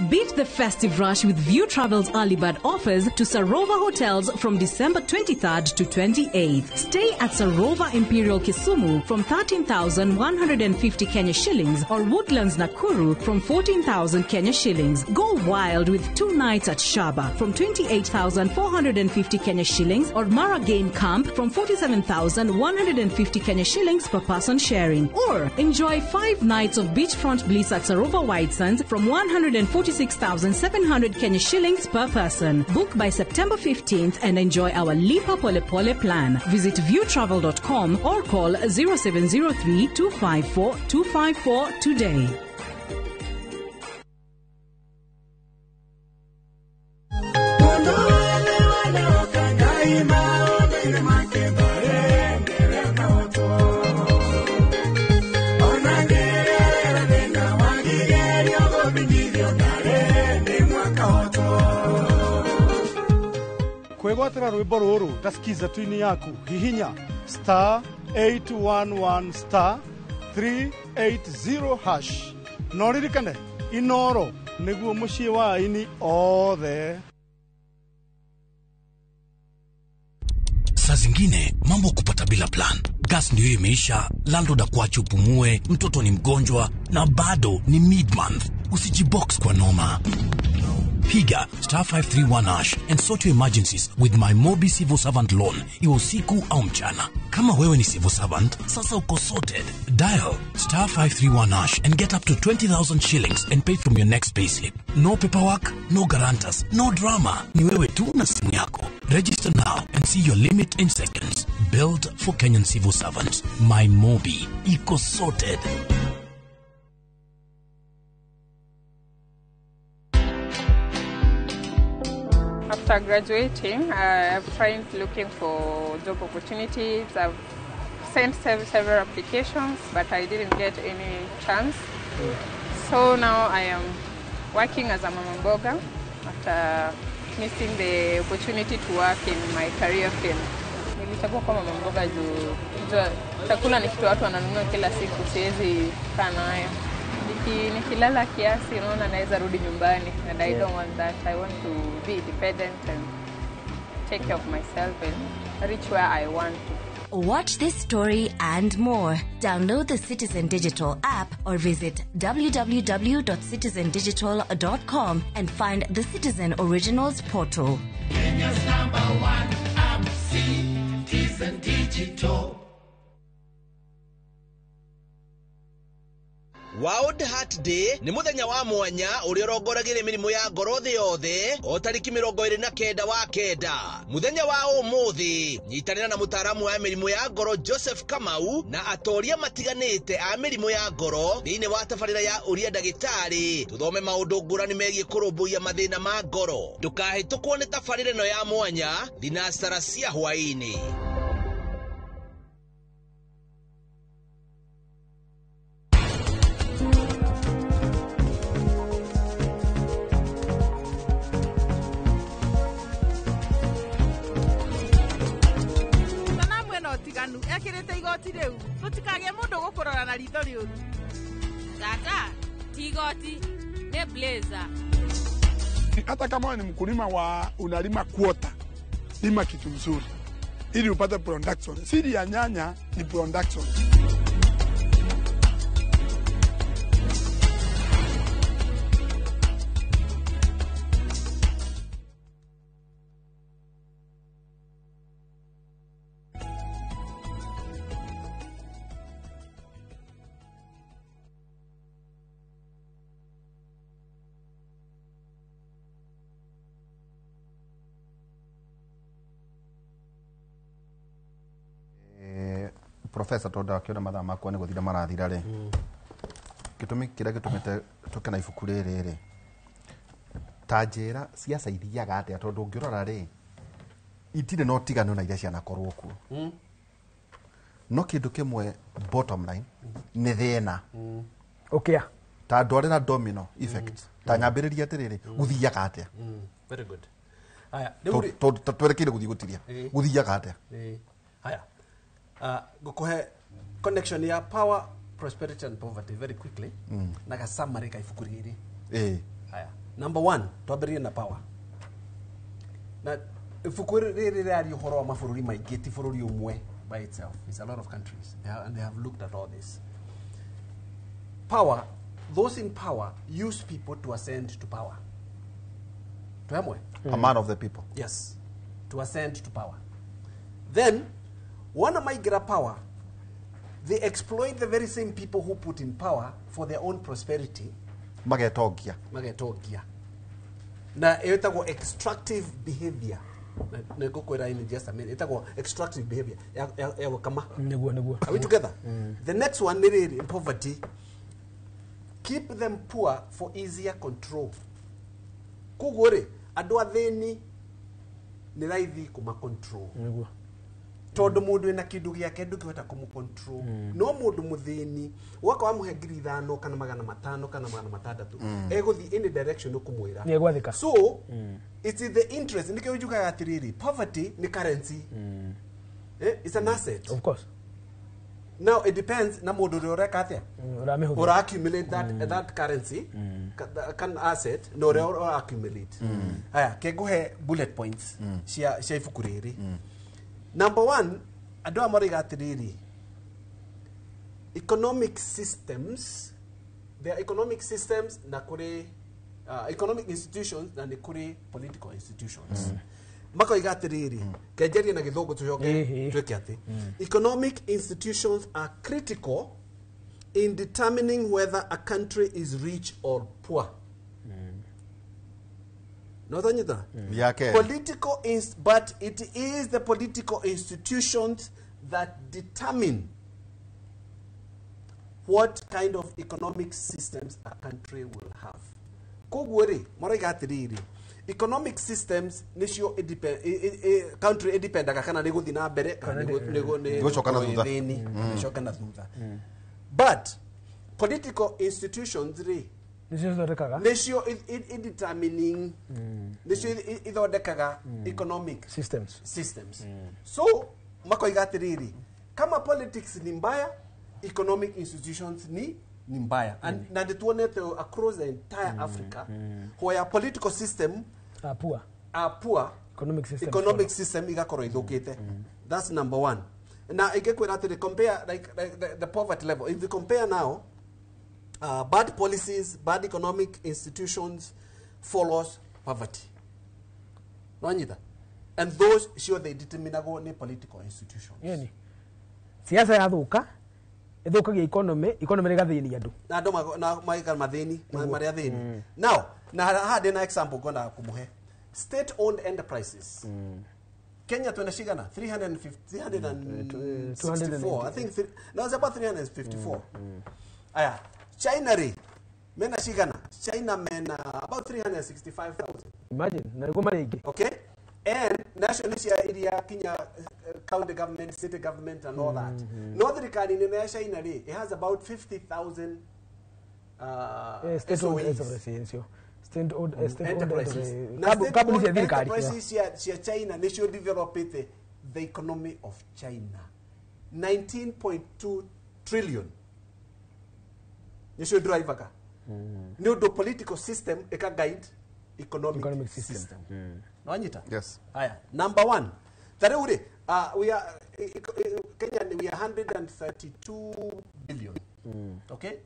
Beat the festive rush with View Travel's early bird offers to Sarova Hotels from December 23rd to 28th. Stay at Sarova Imperial Kisumu from 13,150 Kenya shillings or Woodlands Nakuru from 14,000 Kenya shillings. Go wild with 2 nights at Shaba from 28,450 Kenya shillings or Mara Game Camp from 47,150 Kenya shillings per person sharing. Or enjoy 5 nights of beachfront bliss at Sarova White Sands from 146,700 Kenya shillings per person. Book by September 15th and enjoy our Lipa Pole Pole plan. Visit viewtravel.com or call 0703 254 254 today. Kwĩgwatĩra rwĩmbo rũrũ ta skiza tuini yaku hihinya star 811 star 380 hash no ririkane Inoro nĩguo mũciĩ wa aini othe. Saa zingine mambo kupata bila plan. Gas ndio imeisha, landlord akuache upumue, mtoto ni mgonjwa na bado ni mid-month. Usijibox kwa noma. Piga star 531 hash and sort your emergencies with my Mobi Civil Servant Loan, iwe usiku au mchana. Kama wewe ni civil servant, sasa uko sorted. Dial star 531 hash and get up to 20,000 shillings and pay from your next payslip. No paperwork, no guarantors, no drama. Ni wewe tu na simu yako. Register now and see your limit in seconds. Built for Kenyan civil servants. My Mobi. Iko sorted. After graduating, I've tried looking for job opportunities. I've sent several applications, but I didn't get any chance. So now I am working as a mama mboga after missing the opportunity to work in my career field. Nilichagua kuwa mama mboga juu chakula ni kitu watu wananunua kila siku, siwezi kaa nayo. Nikilala kiasi, unaona naweza rudi nyumbani, and I don't want that. I want to be independent and take care of myself and reach where I want to. Watch this story and more. Download the Citizen Digital app or visit www.citizendigital.com and find the Citizen Originals portal. Kenya's number one app, Citizen Digital. World Heart Day nĩ mũthenya wa mwanya ũrĩa ũrongoragĩria mĩrimũ ya ngoro thĩ yothe o tarĩki 29 wa 9 mũthenya wa ũmũthĩ. Nyitanĩra na mũtaaramu wa mĩrimũ ya ngoro Joseph Kamau na atoria matiganĩte a mĩrimũ ya ngoro thĩinĩ wa tabarĩra ya ũria ndagĩtarĩ tũthome maũndũ ngũrani megiĩ kũrũmbũiya mathĩna ma ngoro. Ndũkahĩtũkwo nĩ tabarĩra ĩno ya mwanya thinacara cia hwaĩ-inĩ. Ekirite igoti riu tutikagie mundu gukurora na ritho riuru. Tata, ti igoti ni blazer. Hata kama ni mkulima wa unalima kuota, lima kitu mzuri ili upate production. Siri ya nyanya ni production. Professor tondu akiona mathaa makwa nĩ gũthira marathira rĩ. Gĩtũmi kĩrĩa gĩtũmĩte tũke na ibuku rĩrĩ rĩ, ta njĩra ciaca ithiaga atĩa, tondũ ũngĩrora rĩ itirĩ na ũtiganu na iria cianakorwo kuo. No kĩndũ kĩmwe bottom line nĩ thĩna. Okay. Ta andũ arĩ na domino effect. Ta nyambĩrĩria atĩrĩrĩ, gũthiaga atĩa? Very good. Haya, twerekeire gũthiĩ gũtiria. Gũthiaga atĩa? Haya. Ngũkũhe connection ya power, prosperity and poverty very quickly. Na ga summary ka ibuku rĩrĩ. Haya. Number 1, twambĩrĩrie na power. Na ibuku rĩrĩ rĩaria ũhoro wa mabũrũri maingĩ, ti bũrũri ũmwe by itself. It's a lot of countries. And they have looked at all this. Power, those in power use people to ascend to power. Twemwe? A man of the people. Yes, to ascend to power. Then, wana maigira power, they exploit the very same people who put in power for their own prosperity. Magetongia. Magetongia. Na ĩtagwo extractive behavior. Na ngũkwĩra in just a minute. Ĩtagwo extractive behavior. Ya gũkama. Nĩguo. Are we together? The next one nĩ rĩrĩ, in poverty. Keep them poor for easier control. Koguo rĩ, andũ athĩni nĩ raithi kũma control. Nĩguo. Tondũ mũndũ wĩna kĩndũ gĩake ndũngĩhota kũmũ control. No mũndũ mũthĩni woka wamũhe 5,000 kana 500 kana 600 egũthiĩ any direction ũkũmwĩra. Nĩegwathĩka. So it's in the interest, nĩkĩo njugaga atĩrĩrĩ, poverty nĩ currency. It's an asset. Of course. Now it depends na mũndũ ũrĩa ũreka atĩa. Ũra accumulate that currency, kan asset, na ũrĩa ũra accumulate. Haya, kengũhe bullet points cia ibuku rĩrĩ. Number 1, andũ aya marauga atĩrĩrĩ, economic systems, there are economic systems na kũrĩ economic institutions na nĩ kũrĩ political institutions. Makoiga atĩrĩrĩ, kenjerie na gĩthũngũ tũcoke twĩke atĩ. Economic institutions are critical in determining whether a country is rich or poor. No tanyita? Political but it is the political institutions that determine what kind of economic systems a country will have. Koguo rĩ, marauga atĩrĩrĩ, economic systems nĩcio country ĩdependaga kana nĩ gũthiĩ na mbere kana nĩ gũcoka na thutha. Gũcoka na thutha. But political institutions rĩ, nĩcio determining, nĩcio ithondekaga economic systems. So makoiga atĩrĩrĩ, kama politics ni mbaya, economic institutions ni mbaya. And na nĩtuonete across the entire Africa where political system are poor, economic system igakorwo ithũkĩte. That's number 1. Na ingĩkwĩra atĩrĩ, compare like the poverty level. If you compare now, bad policies, bad economic institutions follows poverty. No, and those sure they determinagwo nĩ political institutions. Yani siasa yathuka ĩthũkagia economy ĩgathĩnia andũ. Na andũ na maikara mathĩni, marĩa athĩni. Now, na haha ndĩna example ngwendaga kũmũhe. State owned enterprises. Kenya twena cigana 364. I think no, it's about 354. Aya, China rĩ mena cigana? China mena about 365,000. Imagine, na nĩguo marĩ aingĩ. Okay? And national cia iria kinya county government, city government and all that. No thirikari nene ya China rĩ, it has about 50,000 state owned enterprises. State owned enterprises. Enterprises cia China nĩcio developete the economy of China. 19.2 trillion. Nĩcio drivaga. Nĩ ũndũ political system ĩka guide economic system. Nwanyita? Yes. Haya, number 1. Ta rĩu rĩ, we are Kenya we are 132 billion. Okay?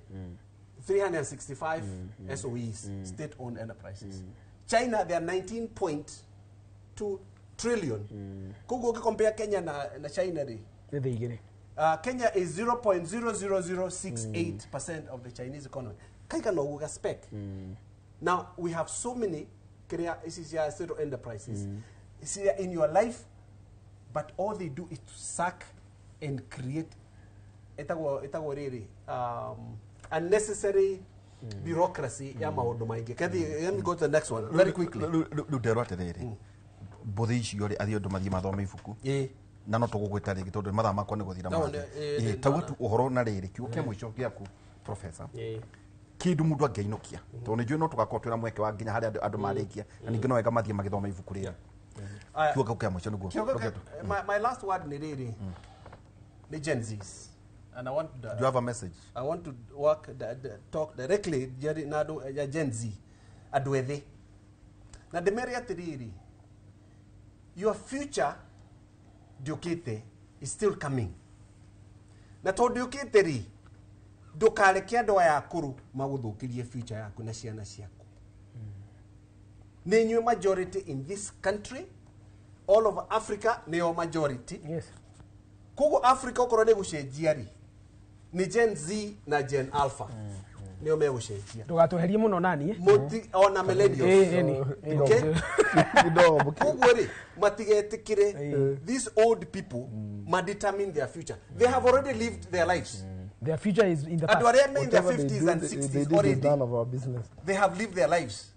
365 SOEs, state-owned enterprises. China, they are 19.2 trillion. Koguo ũngĩ-compare Kenya na China rĩ, Kenya is 0.00068% of the Chinese economy. Kaika no uga spec. Now, we have so many state enterprises. See, in your life, but all they do is to sack and create Etagwo rĩrĩ unnecessary bureaucracy ya maũndũ maingĩ. Kethi, let me go to the next one very quickly. Rĩu nderwo atĩrĩrĩ, mbũthĩ icio rĩ, athiĩ andũ mathiĩ mathome ibuku na no tũgũgwĩta rĩngĩ tondũ mathaa makwa nĩ gũthira. No, mathiĩ. Tauga tu ũhoro na rĩrĩ kiugo kĩa mũico gĩaku, professor, kĩndũ mũndũ angĩinũkia, tondũ nĩ njũĩ no tũgakorwo twĩna mweke wa nginya harĩa andũ marĩkia, na ningĩ no wega mathiĩ magĩthoma ibuku rĩrĩ. Aya. Kiugo kĩu kĩa mũico nĩguo. Kiugo my last word nĩ rĩrĩ, nĩ Gen Zs, and I want Do you have a message? I want to work talk directly Jerry na andũ ya Gen Z, andũ ethĩ, na ndĩmere atĩrĩrĩ, your future ndĩũkĩte, is still coming, na tondũ ndĩũkĩte rĩ, ndũkareke andũ aya akũrũ magũthũkĩrie future yaku na ciana ciaku. Nĩ inyuĩ majority in this country, all of Africa nĩyo majority. Yes. Koguo Africa okorwo nĩ gũcenjia rĩ, nĩ Gen Z na Gen Alpha nĩo megũcenjia. Ndũgatweherie mũno nani. Mũti ona millennials. Ĩĩ, nĩ. Okay, koguo rĩ, matigetĩkĩre these old people ma determine their future. They have already lived their lives. Their future is in the past. Andũ arĩa me in their Whatever they 50s do, and they 60s did is already none of our business. They have lived their lives.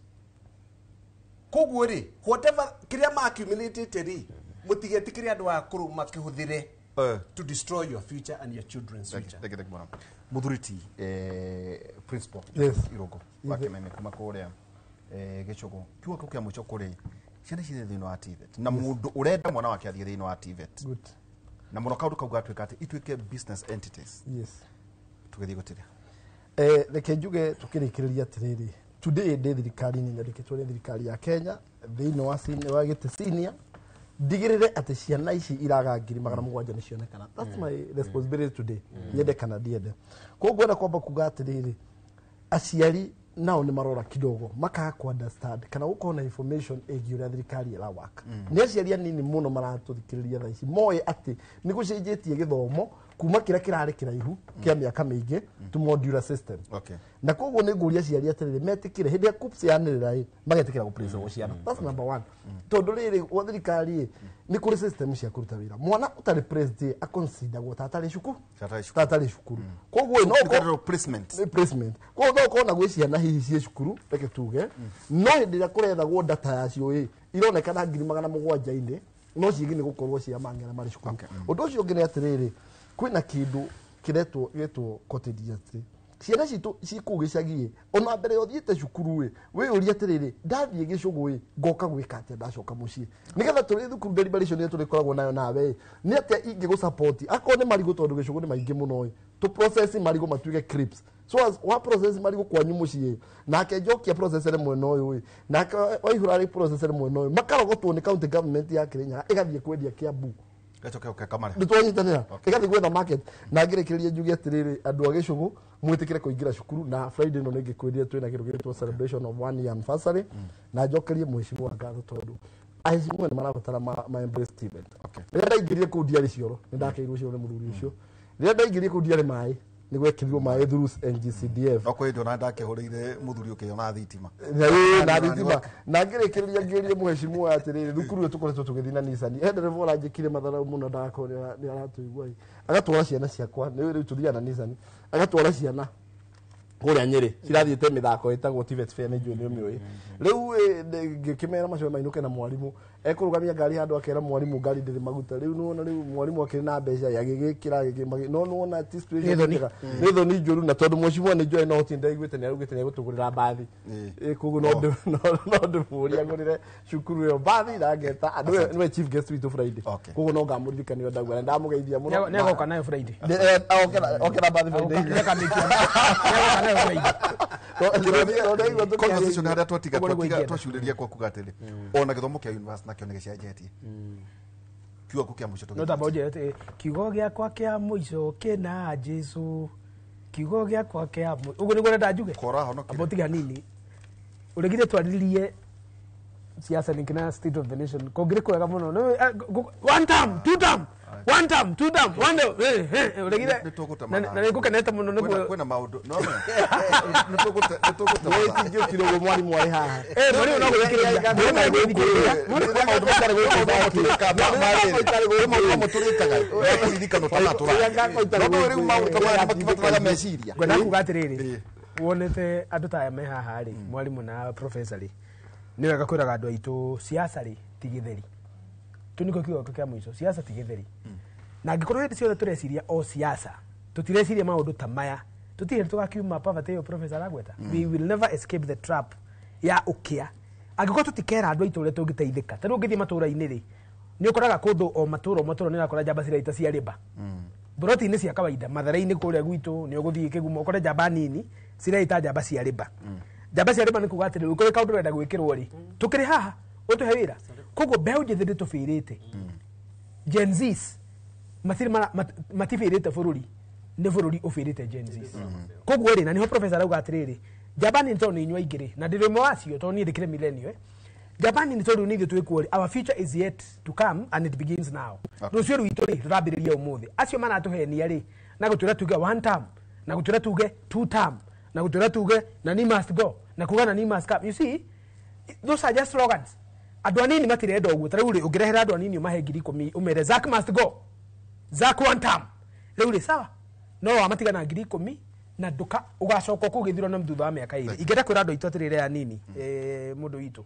Koguo rĩ, whatever kĩrĩa ma accumulated rĩ, mũtigetĩkĩre andũ akũrũ makĩhũthĩre to destroy your future and your children's future. Thank you, thank you mũno. Mũthuri ti principal Yes. Irũngũ wa Kĩmeme kuma kũrĩa Gĩcũgũ, kiugo kĩu kĩa mũico kũrĩ ciana ciothe thĩinĩ wa TVET na mũndũ ũrenda mwana wake athiĩ thĩinĩ wa TVET. Good. Na mũno kaũndũ kau gatuĩka atĩ ituĩke business entities. Yes. Tũgĩthiĩ gũtĩria. Reke njuge tukĩrĩkĩrĩria atĩrĩrĩ, today ndĩ thirikari-inĩ nyandĩkĩtwo nĩ thirikari ya Kenya thĩinĩ wa wa gĩtĩ senior, ndigĩrĩre atĩ ciana ici iraga 700,000 nĩ cionekana. That's my responsibility today, nyende kana ndiende. Koguo ngwenda kwamba kuga atĩrĩrĩ, aciari nao nĩ marora kidogo makaga ku understand kana gũkorwo na information ĩgiĩ ũrĩa thirikari ĩrawaka. Nĩ aciari anini mũno maratũthikĩrĩria thaa ici moĩ atĩ nĩ gũcenjetie gĩthomo kuma kĩrĩa kĩrarĩ kĩraihu kĩa mĩaka mĩingĩ to modular system. Na koguo nĩ ngũria aciari atĩrĩrĩ, metĩkĩre hĩndĩ ya KUCCPS yanĩrĩra ĩ, magetĩkĩra gũplacewo ciana. That's number one. Tondũ rĩrĩ gwa thirikari ĩ, nĩ kũrĩ system cia kũruta wĩra, mwana ũtarĩ placed ĩ, aconsideragwo ta atarĩ cukuru, ta atarĩ cukuru. Koguo ĩ, no Ũkorwo placement. Nĩ placement. Koguo no ũkorwo na gwĩ ciana hihi ciĩ cukuru, reke tuge, no hĩndĩ ĩrĩa kũrethagwo data yacio ĩ, ironekana 700,000-inĩ, no ciĩgiĩ nĩ gũkorwo cia mang'era marĩ cukuru. Ũndũ ũcio ũngĩ nĩ atĩrĩrĩ, kwĩna kĩndũ kĩretwo gĩtwo cottage industry. Ciana citũ ci kũu gĩcagi ĩ, ona mbere ya ũthiĩte cukuru ĩ, wĩyũrie atĩrĩrĩ, ndathiĩ gĩcũgũ ĩ, ngoka gwĩka atĩa ndacoka mũciĩ, nĩgetha tũrĩ thukuru deliberation ĩrĩa tũrĩkoragwo nayo nawe ĩ, nĩ atĩa ingĩgũ support akorwo nĩ marigũ, tondũ gĩcũgũ nĩ maingĩ mũno ĩ, tũ process marigũ matuĩke crisps, so as wa process marigũ kwanyu mũciĩ, nake njokia processere mwena ũyũ ĩ, nake waihũra rĩ processere mwena ũyũ, makarogotwo nĩ county government ya Kĩrĩnyaga ĩgathiĩ kwendia Kiambu. Gacoke ũke kamare. Nĩ twanyitanĩra, ĩgathiĩ gwetha market. Na ngĩrĩkĩrĩria njuge atĩrĩrĩ, andũ a gĩcũgũ mwĩtĩkĩre kũingĩra cukuru, na Friday ĩno nĩ ngĩkwĩrire twĩna kĩndũ gĩtwo celebration of one year anniversary. Na njokerie mheshimiwa ngatho, tondũ aheshimiwa nĩ marabatara ma embrace TVET. Rĩrĩa ndaingĩrire kũu ndiarĩ cioro, nĩ ndakeirwo cioro nĩ mũthuri ũcio. Rĩrĩa ndaingĩrire kũu ndiarĩ maĩ, nĩ gwekĩrirwo maĩ through NGCDF. No kwĩ ndona ndakĩhũrĩire mũthuri ũkĩona thitima. Na ĩĩ, na thitima. Na ngĩrĩkĩrĩria ngĩũrie mheshimiwa atĩrĩrĩ, thukuru ĩyo tũkoretwo tũgĩthiĩ na Nissan, he ndereba ũranjĩkire matharau mũno, ndagakorwo nĩ aratũigua ĩ, agatwara ciana ciakwa, nĩ rĩu tũthiaga na Nissan, agatwara ciana kũrĩa Nyĩrĩ cirathiĩte mĩthako ĩtagwo TVET Fair, nĩ njũĩ nĩ ũmĩũĩ. Rĩu ngĩkĩmera macoe mainũke na mwarimũ ekũrũgamia ngari handũ, akera mwarimũ ngari ndĩrĩ maguta. Rĩu nĩwona rĩu mwarimũ akĩrĩ na mbeca agĩgĩkĩra no nĩwona ti situation Nĩ thoni. njega. Nĩ thoni njũru, na tondũ mheshimiwa nĩ njũĩ no hoti ndaiguĩte nĩ araugĩte nĩ egũtũgũrĩra mbathi. Koguo no ndĩmũrie agũrĩre cukuru ĩyo mbathi na ngeta nĩwe chief guest witũ Friday. Koguo no ngamũririkania ndauga na ndamũgeithia mũno. Nĩ agoka nayo Friday. Okera mbathi Friday. Nĩagoka nayo Friday. Conversation harĩa twatiga Ũguo nĩguo twatiga ingĩenda. twacurĩria kwa kuga atĩrĩ, ona gĩthomo kĩa university nakĩo nĩ gĩcenjetie. Kiugo kĩa mũico No tamba ũnjĩre atĩ kiugo gĩakwa kĩa mũico kĩna Jesu, kiugo gĩakwa kĩa ũguo nĩguo ũrenda njuge. Amba ũtige hanini ũrĩgire twarĩrĩrie siasa ningĩ na state of the nation kũngĩrĩ kwega mũno. One term, two term. One term, two term, one term. Uregire. Nĩ Na nĩ ngũkenete mũno nĩguo. Kwĩna maũndũ no nĩ tũgũte Wĩti njũkire ũguo mwarimũ arĩ haha. Mwarimu no gũthikĩrĩria. Maũndũ matarĩ gũkũ maũndũ mũtũrĩkaga ririkano ta matũra no rĩu maũndũ ta maya makĩbataraga meciria. Ngwenda kuga atĩrĩrĩ, wonete andũ ta aya me haha rĩ, mwarimũ na professor rĩ, nĩ wega kwĩraga andũ aitũ siasa rĩ ti gĩtheri. Tu nĩkĩo kiugo gĩakwa kĩa mũico, siasa ti gĩtheri. Na angĩkorwo hĩndĩ ciothe tũreciria o siasa, tũtireciria maũndũ ta maya, tũtirĩ tũgakiuma poverty ĩyo professor aragweta. We will never escape the trap ya ũkĩa. Angĩkorwo tũtikera andũ aitũ ũrĩa tũngĩteithĩka, ta rĩu ũngĩthiĩ matũũra-inĩ rĩ, nĩ ũkoraga kũndũ o matũũra o matũũra nĩ ũrakora njamba ciraita cia rĩba. Mburoti-inĩ cia kawaida, mathare-inĩ kũrĩa gwitũ nĩ ũgũthiĩ Kĩgumo ũkore njamba nini ciraita njamba cia rĩba. Njamba cia rĩba nĩ kuga atĩrĩrĩ, ũkĩrĩ kaũndũ ũrenda gwĩkĩrwo rĩ, tũkĩrĩ haha ũtũhe wĩra. Koguo mbeũ njĩthĩ nĩ tũbĩrĩte. Gen Zs matibĩrĩte bũrũri, nĩ bũrũri ũbĩrĩte Gen Zs. Koguo rĩ, na nĩho professor arauga atĩrĩrĩ, njamba nini tondũ nĩ inyuĩ aingĩ rĩ, na ndĩrĩ ũmwe wacio tondũ niĩ ndĩkĩrĩ millennial, njamba nini tondũ nĩ ithuĩ twĩkuo rĩ, our future is yet to come and it begins now. Rũciũ rwitũ rĩ, rũrambĩrĩria ũmũthĩ. Acio maratũhenia rĩ, na gũtwĩra tuge one term, na gũtwĩra tuge two term, na gũtwĩra tuge nani must go, na kuga nani must come. You see, those are just slogans. Andũ anini matirenda ũguo. Ta rĩu rĩ, ũngĩrehera andũ anini ũmahe 10,000 ũmere Zack must go, Zack one term, rĩu rĩ sawa, no wamatiga na 10,000 na nduka ũgacoka kũu gĩthurano thutha wa mĩaka 2. Ingĩenda kwĩra andũ aitũ atĩrĩrĩ anini, mũndũ witũ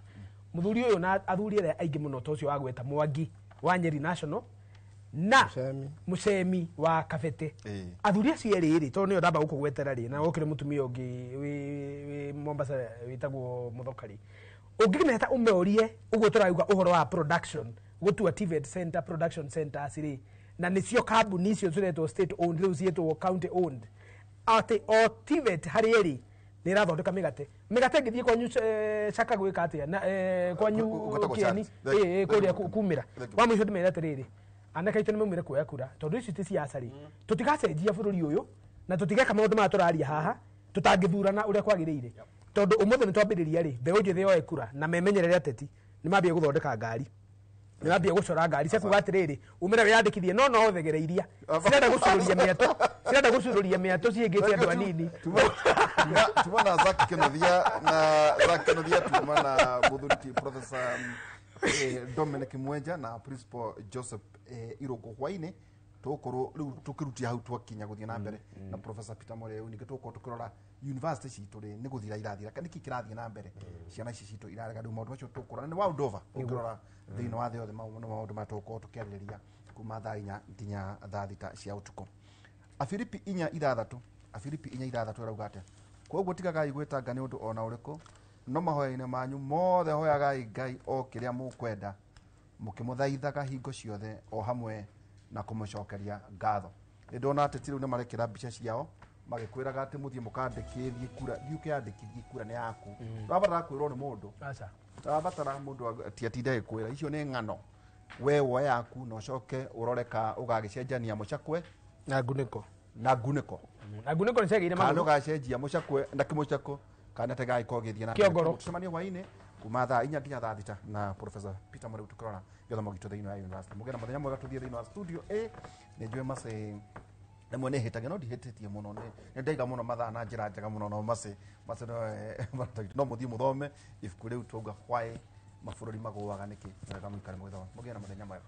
mũthuri ũyũ na athuri arĩa aingĩ mũno ta ũcio wagweta Mwangi wa Nyeri National na Mũcemi wa Kabete, athuri acio erĩ rĩ, tondũ nĩo ndamba gũkũgwetera rĩ, na gũkĩrĩ mũtumia ũngĩ wĩ Mombasa wĩtagwo Mũthoka rĩ, ũngĩmeta ũmeorie ũguo tũrauga ũhoro wa production, gũtua TVET center, production centers rĩ, na nĩcio kambuni icio ciretwo state owned, rĩu ciĩtwo county owned, atĩ o TVET harĩ ĩrĩ nĩ ĩrathondeka mĩgate. Mĩgate ĩngĩthiĩ kwanyu Caka gwĩka atĩa na kwanyu Kĩeni kũrĩa kumĩra. Wa mũico ndĩmere atĩrĩrĩ, anake aitũ nĩmaumire kuoya kura, tondũ ici ti siasa rĩ, tũtigacenjia bũrũri ũyũ na tũtigeka maũndũ maya tũraria haha tũtangĩthurana ũrĩa kwagĩrĩire. Tondũ ũmũthĩ nĩtwambĩrĩria rĩ, mbeũ njĩthĩ yoe kura na memenyerere ateti, nĩmambie gũthondeka ngari, nĩmambie gũcora ngari cia kuga atĩrĩrĩ, umĩre wĩyandĩkithie, no thegere iria cirenda gũcururia mĩatũ, cirenda gũcururia mĩatũ ciĩngĩte andũ anini. Tuma na Zack Kĩnuthia na Zack Kĩnuthia, tuma na mũthuri ti Professor Dominic Mwenja na Principal Joseph Irũngũ. Hwainĩ tũgũkorwo rĩu tũkĩrutia hau twakinya gũthiĩ na mbere na Professor Peter Mureu, ningĩ tũgũkorwo tũkĩrora university citũ rĩ nĩ gũthira irathira, nĩkĩ kĩrathiĩ na mbere, ciana ici citũ irarega rĩu maũndũ macio tũkũrora nĩ world over ũngĩrora thĩinĩ wa thĩ yothe, maũndũ maya tũgũkorwo tũkĩarĩrĩria kuma thaa 4 nginya thaa 6 cia ũtukũ. Afilipi 4:6, Afilipi 4:6 ĩrauga atĩa? Koguo tigagai gwĩtanga nĩ ũndũ ona ũrĩkũ, no mahoya-inĩ manyu mothe hoyagai Ngai o kĩrĩa mũkwenda, mũkĩmũthaithaga hingo ciothe o hamwe na kũmũcokeria ngatho. Nĩ ndona ateti rĩu nĩ marekĩra mbica ciao magĩkwĩraga atĩ mũthiĩ mũkandĩkithie kura, thiĩ ũkĩandĩkithie kura nĩ yaku. Ndũrabatara kwĩrwo nĩ mũndũ, ndũrabatara mũndũ ti atinde agĩkwĩra, icio nĩ ng'ano. We woe yaku na ũcoke ũrore ka ũgagĩcenjania mũcakwe na ngunĩko, na ngunĩko, na ngunĩko nĩ ciagĩire magũrũ, kana ũgacenjia mũcakwe na kĩmũcako, kana tegagĩkorwo gĩthiĩ na mbere. Tũcemanie hwainĩ kuma thaa 4 nginya thaa 6 na Professor Peter Mureu tũkĩrora gĩthomo gitũ thĩinĩ wa university. Mũgĩe na mũthenya mwega, tũthiĩ thĩinĩ wa studio A. Nĩ njũĩ Macĩ rĩmwe nĩ hĩtagia, no ndihĩtĩtie mũno, nĩ ndaiga mũno mathaa na njĩra njega mũno, no Macĩ no mũthiĩ mũthome ibuku rĩu twauga why mabũrũri magũaga nĩkĩ. Wega mũikare mũgĩthoma. Mũgĩe na mũthenya mwega.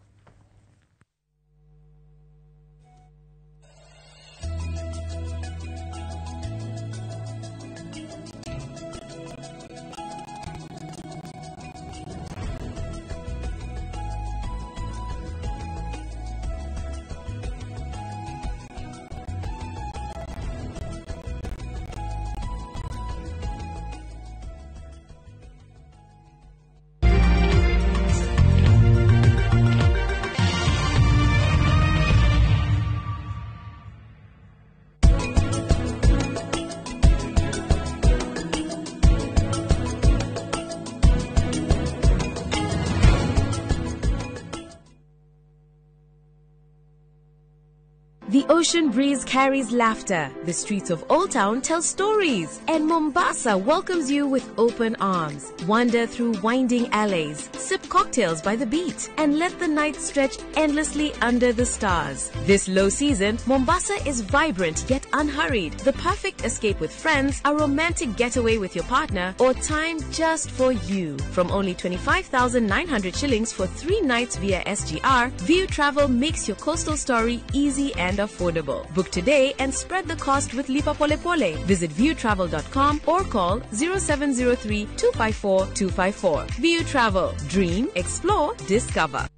The ocean breeze carries laughter, the streets of Old Town tell stories, and Mombasa welcomes you with open arms. Wander through winding alleys, sip cocktails by the beach, and let the night stretch endlessly under the stars. This low season, Mombasa is vibrant yet unhurried, the perfect escape with friends, a romantic getaway with your partner, or time just for you. From only 25,900 shillings for 3 nights via SGR, View Travel makes your coastal story easy and affordable. Book today and spread the cost with Lipa Pole Pole. Visit viewtravel.com or call 0703 254 254. View Travel. Dream, explore, discover.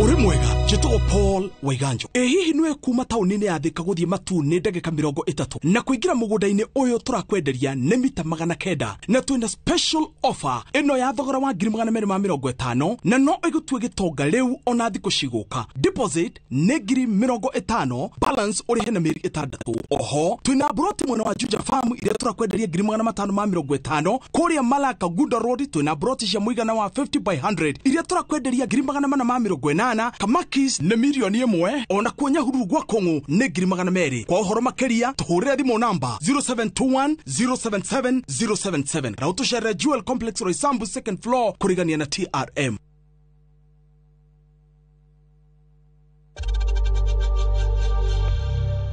Uri mwega njĩtagwo Paul Waiganjo. Ĩ hihi nĩwe kuma taũni-inĩ ya Thika gũthiĩ Matuu nĩ ndagĩka 30 na kũingĩra mũgũnda-inĩ ũyũ tũrakwenderia nĩ mita 900 na twĩna special offer ĩno ya thogora wa 250,000 na no ĩgũtue gĩtonga rĩu ona thikũ cigũka. Deposit nĩ 50,000, balance ũrĩhe na mĩeri 6. Oho twĩna broti mwena wa Juja Farm iria tũrakwenderia 550,000. Kũrĩa Malaka Gunda Road twĩna broti cia mũigana wa 50 by 100 iria tũrakwenderia 480,000. Kamakis nĩ 1,000,000 ona kuo Nyahururu gwa Kong'u nĩ 200,000. Kwa ũhoro makĩria tũhũrĩre thimũ namba 0721 077 077 na ũtũcerere Jewel Complex Roysambu second floor kũrigania na TRM.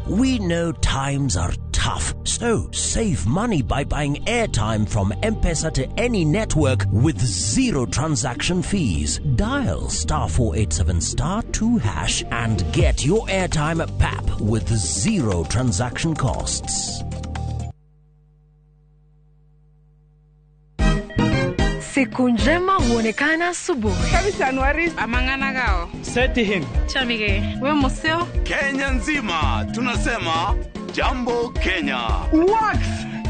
We know times are tough, so save money by buying airtime from M-Pesa to any network with zero transaction fees. Dial *487*2# and get your airtime at PAP with zero transaction costs. Siku njema huonekana asubuhi. Kabisa amangana gao. Seti him. Chamige. We museo. Kenya nzima tunasema Jambo Kenya. Wax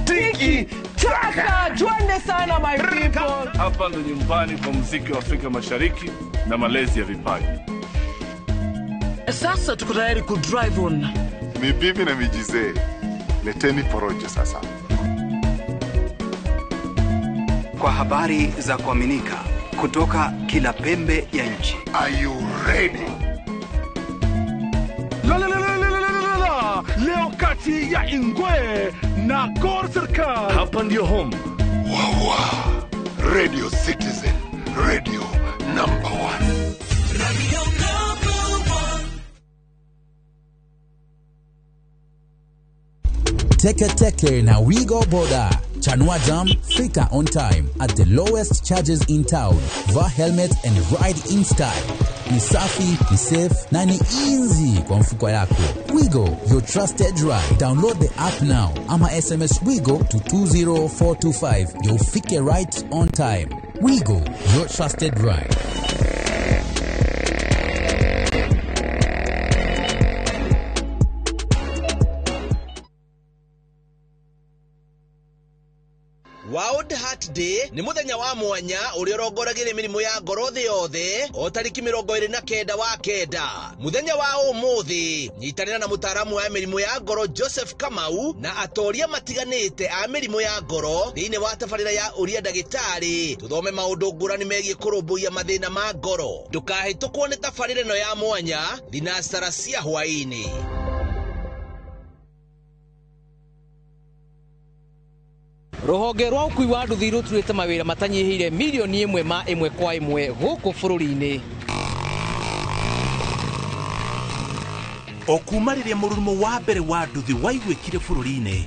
tiki taka. Twende sana my people. Hapa ndo nyumbani kwa muziki wa Afrika Mashariki na malezi ya vipaji. Sasa tuko tayari ku drive on. Ni bibi na mijizee. Leteni porojo sasa. Kwa habari za kuaminika kutoka kila pembe ya nchi. Are you ready? La la la la la la la. Leo kati ya Ingwe na Gor Serikal. Hapa ndio home. Wawa. Radio Citizen, radio number 1. Radio number 1. Teke teke na Wigo Boda. Chanua Jam, fika on time at the lowest charges in town. Vaa helmet and ride in style. Ni safi, ni safe na ni easy kwa mfuko yako. Wigo, your trusted ride. Download the app now ama SMS Wigo to 20425. You'll fike right on time. Wigo, your trusted ride. World Heart Day ni muthenya wa mwanya uria urongoragiria mirimu ya ngoro thi yothe o tariki 29 wa kenda. Muthenya wa umuthi nyitanira na mutaaramu wa mirimu ya ngoro Joseph Kamau na atoria matiganite a mirimu ya ngoro thiini wa tabarira ya uria ndagitari tuthome maundu ngurani megie kurumbuiya mathina ma ngoro. Ndukahĩtũkwo nĩ tabarira ĩno ya mwanya thinacara cia hwaini. Ruhonge rwa ũkui wa nduthi rũturĩte mawĩra matanyihĩire milioni 1 ma 1 kwa 1 gũkũ bũrũri-inĩ. O kuma rĩrĩa mũrurumo wa mbere wa nduthi waiguĩkire bũrũri-inĩ,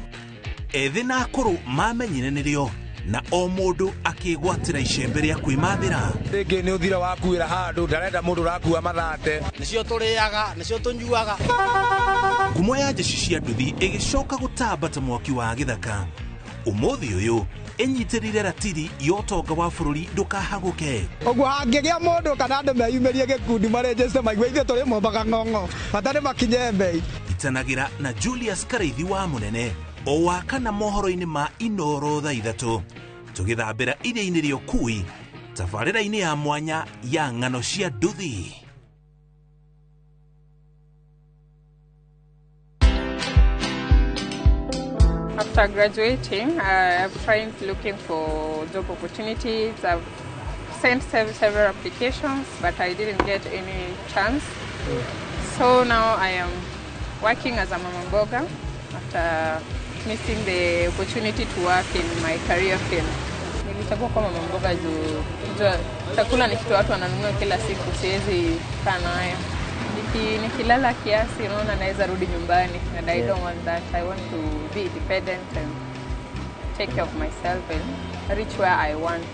ethĩ na akũrũ mamenyire nĩrĩo na o mũndũ akĩgwatĩra icembe rĩa kwĩmathĩra. Rĩngĩ nĩ ũthira wakuĩra handũ ndarenda mũndũ ũrakua mathate. Nĩcio tũrĩaga, nĩcio tũnyuaga. Ngumo ya jeshi cia nduthi ĩgĩcoka gũtamba ta mwaki wa gĩthaka. Umuthi uyu ĩnyitĩrĩire ratiri ya ũtonga wa bũrũri ndũkahagũke. Ũguo hangĩgĩa mũndũ kana andũ meyumĩrie gĩkundi marenjeste maigue ithuĩ tũrĩ mombaga ng'ong'o bata nĩ makinye mbei. Itanagĩra na Julius Karaithi wa Mũnene o wa kana mohoro-inĩ ma Inoro thaa 3 tũgĩthambĩra iria-inĩ rĩa ũkui tabarĩra-inĩ ya mwanya ya ng'ano cia nduthi. After graduating, I've tried looking for job opportunities. I've sent several applications, but I didn't get any chance. So now I am working as a mama mboga after missing the opportunity to work in my career field. Nilichagua kuwa mama mboga juu chakula ni kitu watu wananunua kila siku, siwezi kaa nayo. Nikilala kiasi, unaona naweza rudi nyumbani, and I don't want that. I want to be independent and take care of myself and reach where I want to.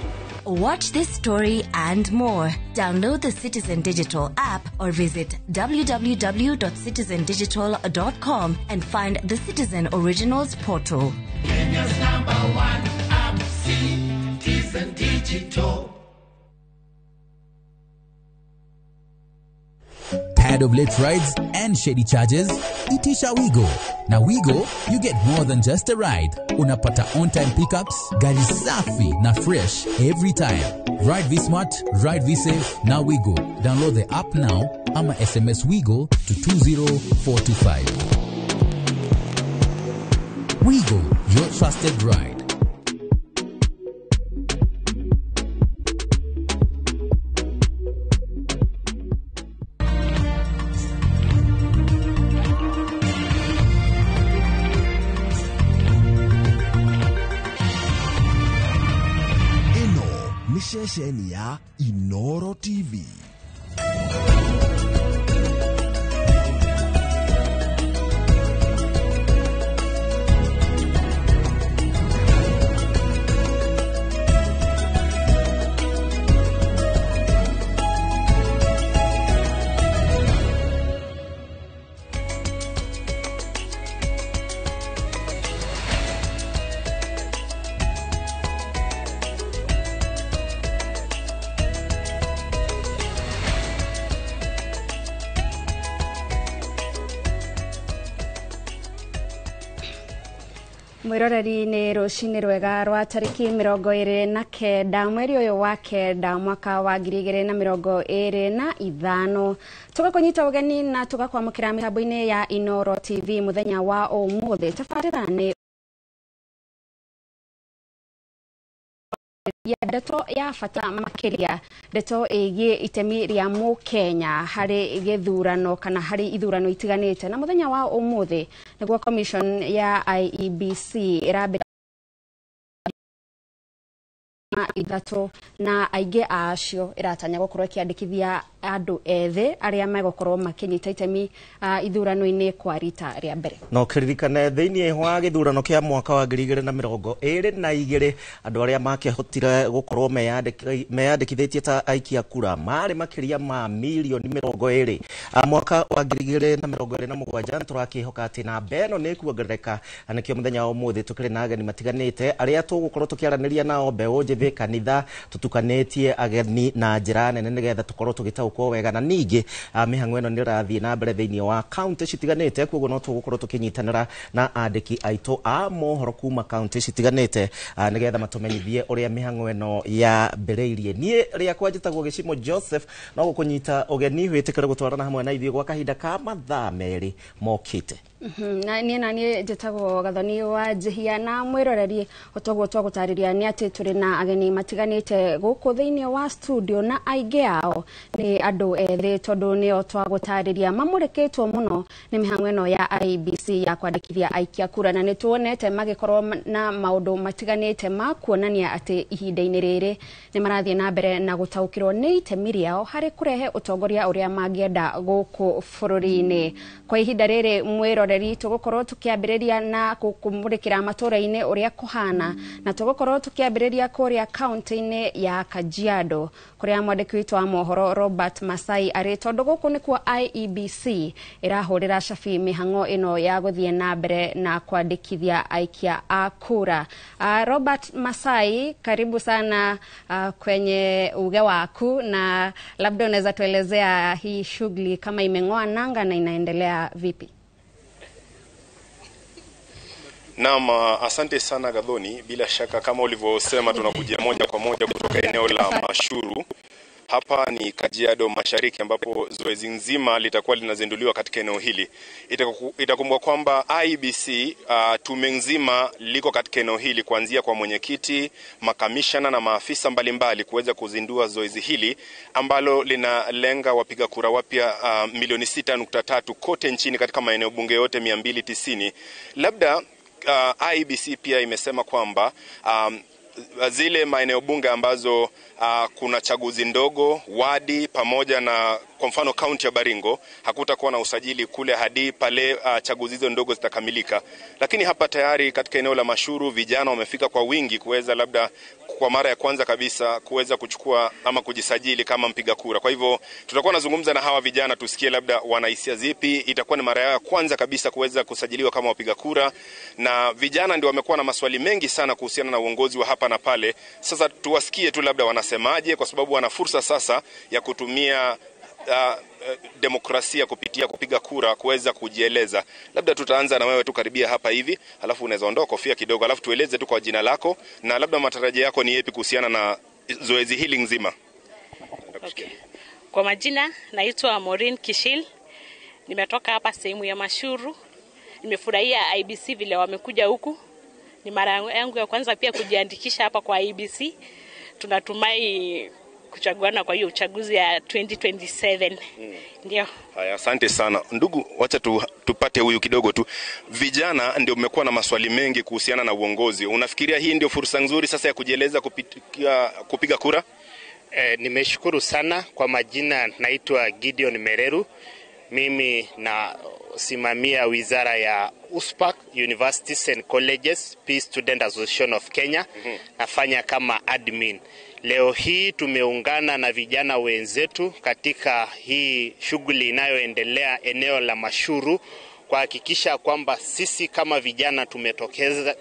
Watch this story and more. Download the Citizen Digital app or visit www.citizendigital.com and find the Citizen Originals portal. Kenya's number one app, Citizen Digital. Tired of late rides and shady charges? Itisha Wigo. Na Wigo, you get more than just a ride. Unapata on-time pickups, gari safi na fresh every time. Ride V-Smart, ride V-Safe, na Wigo. Download the app now ama SMS Wigo to 20425. Wigo, your trusted ride. Ceceni ya Inoro TV. Mwiroreri ni rucini rwega rwa tariki 29 mweri uyu wa kenda mwaka wa 2025 tugakunyita ugeni na tugakwamukira mitambo-ini ya Inoro TV muthenya wa umuthi. Tabarĩra ni ya ndeto ya bata makiria, ndeto ĩgiĩ itemi rĩa mũkenya harĩ gĩthurano kana harĩ ithurano itiganĩte. Na muthenya wa umuthi nĩguo commission ya IEBC ĩrambĩrĩria ithatũ na aingĩ acio ĩratanya gũkorwo ĩkĩandĩkithia andũ ethĩ arĩa megũkorwo makĩnyita itemi ithurano-inĩ kwa rita rĩa mbere. No kĩririkane thĩinĩ wa gĩthurano kĩa mwaka wa 2022 andũ arĩa makĩhotire gũkorwo meyandĩkithĩtie ta aikia kura marĩ makĩria ma milioni 20. Mwaka wa 2027 tũrakĩhoka atĩ namba ĩno nĩ ĩkuongerereka, na nĩkĩo mũthenya wa ũmũthĩ tũkĩrĩ na ageni matiganĩte arĩa tũgũkorwo tũkĩaranĩria nao mbeũ njĩthĩ kanitha tũtukanĩtie ageni na njĩra nene nĩgetha tũkorwo tũgĩtaũkwo wega. Na ningĩ mĩhang'o ĩno nĩ ĩrathiĩ na mbere thĩinĩ wa kaunti citiganĩte, koguo no tũgũkorwo tũkĩnyitanĩra na andĩki aitũ a mohoro kuma kaunti citiganĩte nĩgetha matũmenyithie ũrĩa mĩhang'o ĩno yambĩrĩirie. Niĩ rĩakwa njĩtagwo Gĩcimo Joseph, no gũkũnyita ũgeni wĩtĩkĩre gũtwarana hamwe na ithuĩ gwa kahinda ka mathaa merĩ mokĩte. Na niĩ naniĩ njĩtagwo Gathoni wa Njihia, na mwĩroreri ũtoguo twagũtarĩria nĩ atĩ tũrĩ na ageni matiganĩte gũkũ thĩinĩ wa studio, na aingĩ ao nĩ andũ ethĩ tondũ nĩo twagũtarĩria mamũrĩkĩtwo mũno nĩ mĩhang'o ĩno ya IEBC ya kwandĩkithia aikia kura, na nĩ tuonete magĩkorwo na maũndũ matiganĩte ma kuonania atĩ ihinda-inĩ rĩrĩ nĩ marathiĩ na mbere na gũtaũkĩrwo nĩ itemi rĩao harĩ kũrehe ũtongoria ũrĩa mangĩenda gũkũ bũrũri-inĩ. Kwa ihinda rĩrĩ mwĩroreri tũgũkorwo tũkĩambĩrĩria na kũmũrĩkĩra matũra-inĩ ũrĩa kũhana, na tũgũkorwo tũkĩambĩrĩria kũrĩa kaunti-inĩ ya Kajiado kũrĩa mwandĩki witũ wa mohoro Robert Masai arĩ, tondũ gũkũ nĩkuo IEBC ĩrahũrĩra cabi mĩhang'o ĩno ya gũthiĩ na mbere na kwandĩkithia aikia a kura. Robert Masai, karibu sana kwenye uge waku, na labda unaweza tuelezea hii shughuli kama imeng'oa nanga na inaendelea vipi? Naam, asante sana Gathoni. Bila shaka kama ulivyosema, tunakujia moja kwa moja kutoka eneo la Mashuru Hapa ni Kajiado Mashariki ambapo zoezi nzima litakuwa linazinduliwa katika eneo hili. Itakumbukwa kwamba IEBC tume nzima liko katika eneo hili kuanzia kwa mwenyekiti, makamishana na maafisa mbalimbali kuweza kuzindua zoezi hili ambalo linalenga wapiga kura wapya milioni 6.3 kote nchini katika maeneo bunge yote 290. Labda IEBC pia imesema kwamba zile maeneo bunge ambazo kuna chaguzi ndogo, wadi pamoja na kwa mfano kaunti ya Baringo, hakutakuwa na usajili kule hadi pale chaguzi hizo ndogo zitakamilika. Lakini hapa tayari katika eneo la Mashuru vijana wamefika kwa wingi kuweza labda kwa mara ya kwanza kabisa kuweza kuchukua ama kujisajili kama mpiga kura. Kwa hivyo tutakuwa nazungumza na hawa vijana tusikie labda wana hisia zipi. Itakuwa ni mara yao ya kwanza kabisa kuweza kusajiliwa kama wapiga kura, na vijana ndio wamekuwa na maswali mengi sana kuhusiana na uongozi wa hapa na pale. Sasa tuwasikie tu labda wanasemaje, kwa sababu wana fursa sasa ya kutumia demokrasia kupitia kupiga kura kuweza kujieleza. Labda tutaanza na wewe tu, karibia hapa hivi, alafu unaweza ondoa kofia kidogo, alafu tueleze tu kwa jina lako na labda matarajio yako ni yapi kuhusiana na zoezi hili nzima. Okay. Kwa majina naitwa Maureen Kishil. Nimetoka hapa sehemu ya Mashuru. Nimefurahia IEBC vile wamekuja huku. Ni mara yangu ya kwanza pia kujiandikisha hapa kwa IEBC. Tunatumai kuchaguana kwa hiyo uchaguzi ya 2027. Ndio. Haya, asante sana ndugu, wacha tupate huyu kidogo tu. Vijana ndio mmekuwa na maswali mengi kuhusiana na uongozi. Unafikiria hii ndio fursa nzuri sasa ya kujieleza kupiga kura? Nimeshukuru sana. Kwa majina naitwa Gideon Mereru. Mimi nasimamia wizara ya USPAC, Universities and Colleges Peace Student Association of Kenya. Nafanya kama admin. Leo hii tumeungana na vijana wenzetu katika hii shughuli inayoendelea eneo la Mashuru kuhakikisha kwamba sisi kama vijana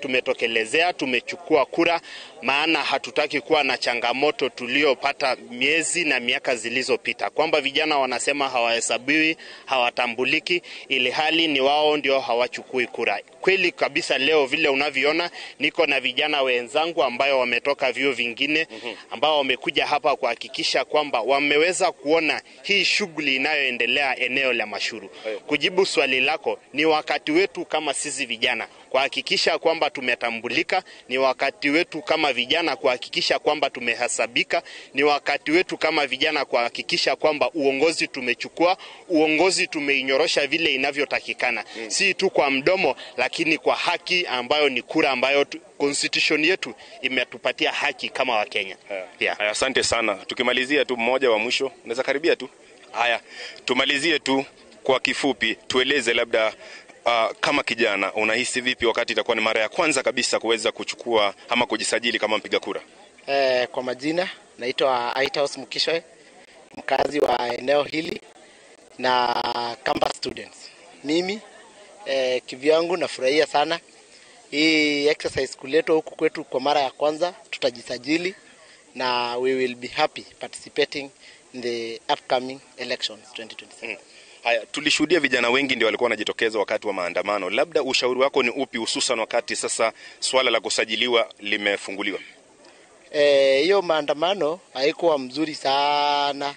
tumetokelezea, tumechukua kura, maana hatutaki kuwa na changamoto tuliopata miezi na miaka zilizopita, kwamba vijana wanasema hawahesabiwi, hawatambuliki, ili hali ni wao ndio hawachukui kura. Kweli kabisa leo vile unavyoona niko na vijana wenzangu ambayo wametoka vyuo vingine ambao wamekuja hapa kuhakikisha kwamba wameweza kuona hii shughuli inayoendelea eneo la Mashuru. Kujibu swali lako, ni wakati wetu kama sisi vijana kuhakikisha kwamba tumetambulika, ni wakati wetu kama vijana kuhakikisha kwamba tumehesabika, ni wakati wetu kama vijana kuhakikisha kwamba uongozi tumechukua, uongozi tumeinyorosha vile inavyotakikana. Si tu kwa mdomo, lakini kwa haki ambayo ni kura ambayo constitution yetu imetupatia haki kama Wakenya. Yeah. Asante sana. Tukimalizia tu mmoja wa mwisho, unaweza karibia tu. Haya, tumalizie tu kwa kifupi, tueleze labda kama kijana unahisi vipi wakati itakuwa ni mara ya kwanza kabisa kuweza kuchukua ama kujisajili kama mpiga kura? Kwa majina naitwa Aitaos Mukishoe, mkazi wa eneo hili na campus students. Mimi kivyangu nafurahia sana hii exercise kuletwa huku kwetu kwa mara ya kwanza. Tutajisajili na we will be happy participating in the upcoming elections 2027. Haya, tulishuhudia vijana wengi ndio walikuwa wanajitokeza wakati wa maandamano. Labda ushauri wako ni upi hususan wakati sasa swala la kusajiliwa limefunguliwa? Hiyo maandamano haikuwa mzuri sana.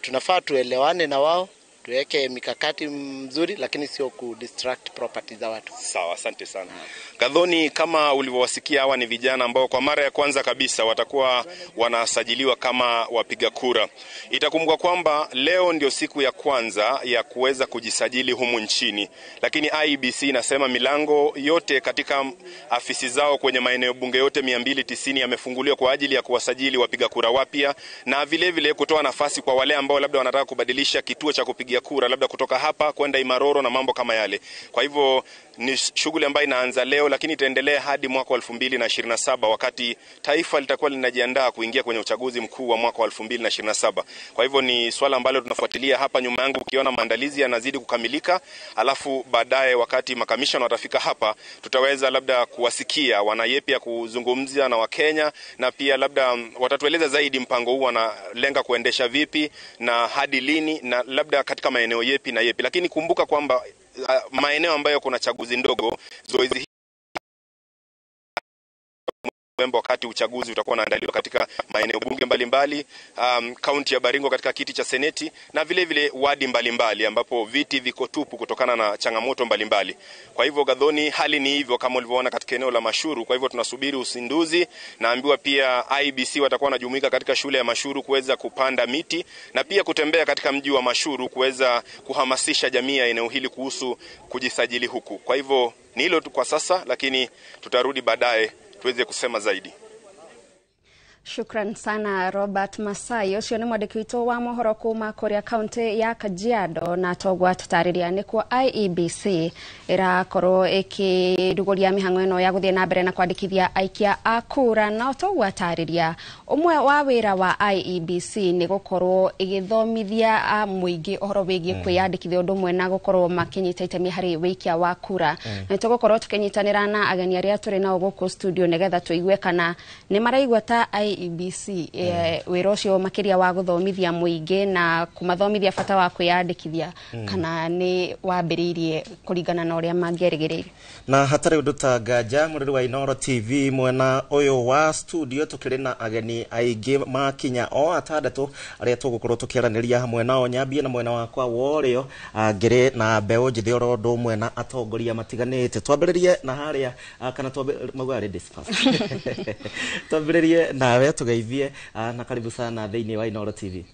Tunafaa tuelewane na wao, tuweke mikakati mzuri, lakini sio ku distract property za watu. Sawa, asante sana. Kadhoni, kama ulivyowasikia hawa ni vijana ambao kwa mara ya kwanza kabisa watakuwa wanasajiliwa kama wapiga kura. Itakumbuka kwamba leo ndio siku ya kwanza ya kuweza kujisajili humu nchini. Lakini IEBC inasema milango yote katika afisi zao kwenye maeneo bunge yote 290 yamefunguliwa kwa ajili ya kuwasajili wapiga kura wapya, na vile vile kutoa nafasi kwa wale ambao labda wanataka kubadilisha kituo cha kupigia kura labda kutoka hapa kwenda Imaroro na mambo kama yale. Kwa hivyo ni shughuli ambayo inaanza leo, lakini itaendelea hadi mwaka wa 2027 wakati taifa litakuwa linajiandaa kuingia kwenye uchaguzi mkuu wa mwaka wa 2027. Kwa hivyo ni swala ambalo tunafuatilia hapa nyuma yangu, ukiona maandalizi yanazidi kukamilika, alafu baadaye wakati makamishna watafika hapa tutaweza labda kuwasikia wana yepi ya kuzungumzia na Wakenya, na pia labda watatueleza zaidi mpango huu wanalenga kuendesha vipi na hadi lini na labda katika maeneo yepi na yepi. Lakini kumbuka kwamba maeneo ambayo kuna chaguzi ndogo, zoezi Novemba, wakati uchaguzi utakuwa unaandaliwa katika maeneo bunge mbalimbali, kaunti ya Baringo katika kiti cha seneti na vile vile wadi mbalimbali ambapo viti viko tupu kutokana na changamoto mbalimbali. Kwa hivyo Gathoni, hali ni hivyo kama ulivyoona katika eneo la Mashuru. Kwa hivyo tunasubiri uzinduzi. Naambiwa pia IEBC watakuwa wanajumuika katika shule ya Mashuru kuweza kupanda miti na pia kutembea katika mji wa Mashuru kuweza kuhamasisha jamii ya eneo hili kuhusu kujisajili huku. Kwa hivyo ni hilo tu kwa sasa, lakini tutarudi baadaye tuweze kusema zaidi. Shukran sana Robert Masai. Ucio nĩ mwandĩki witũ wa mohoro kuma kũrĩa kaunti ya Kajiado, na togwa tũtarĩria nĩkuo IEBC ĩrakorwo ĩkĩrugũria mĩhang'o ĩno ya gũthiĩ na mbere na kwandĩkithia aikia a kura. Na togwa tarĩria ũmwe wa wĩra wa IEBC nĩ gũkorwo ĩgĩthomithia mũingĩ ũhoro wĩgiĩ kwĩyandĩkithia, ũndũ ũmwe na gũkorwo makĩnyita itemi harĩ wĩikia wa kura. Na tũgũkorwo tũkĩnyitanĩra na ageni arĩa tũrĩ nao gũkũ studio nĩgetha tũigue kana nĩ maraigua ta IEBC wĩra ũcio makĩria wa gũthomithia mũingĩ na kũmathomithia bata wa kwĩyandĩkithia kana nĩ wambĩrĩirie kũringana na ũrĩa mangĩerĩgĩrĩire. Na hatarĩ ũndũ ta nganja, mũrĩri wa Inooro TV, mwena ũyũ wa studio tũkĩrĩ na ageni aingĩ makinya o atandatũ arĩa tũgũkorwo tũkĩaranĩria hamwe nao. Nyambie na mwena wakwa wa ũrĩo, ngĩrĩ na mbeũ njĩthĩ oro ũndũ ũmwe na atongoria matiganĩte. Twambĩrĩrie na harĩa kana maugaga ladies first. Twambĩrĩrie nawe tugeithie, na karibu sana thĩinĩ wa Inooro TV.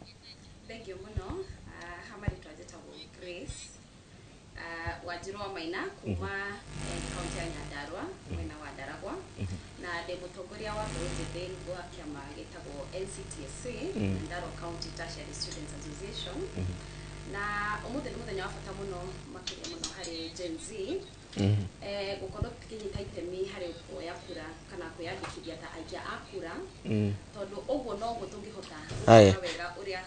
Thank you mũno. Ha marĩtwa njĩtagwo Grace Wanjirũ wa Maina kuma kaunti ya Nyandarua, mwena wa Ndaragwa, na ndĩ mũtongoria wa mbeũ njĩthĩ wa kĩama gĩtagwo NCTSA, Nyandarua County Tertiary Students Association. Na ũmũthĩ nĩ mũthenya wa bata mũno makĩria mũno harĩ Gen Z gũkorwo tũkĩnyita itemi harĩ kuoya kura kana kwĩyandĩkithia ta aikia a kura, tondũ ũguo noguo tũngĩhota gwĩka wega ũrĩa.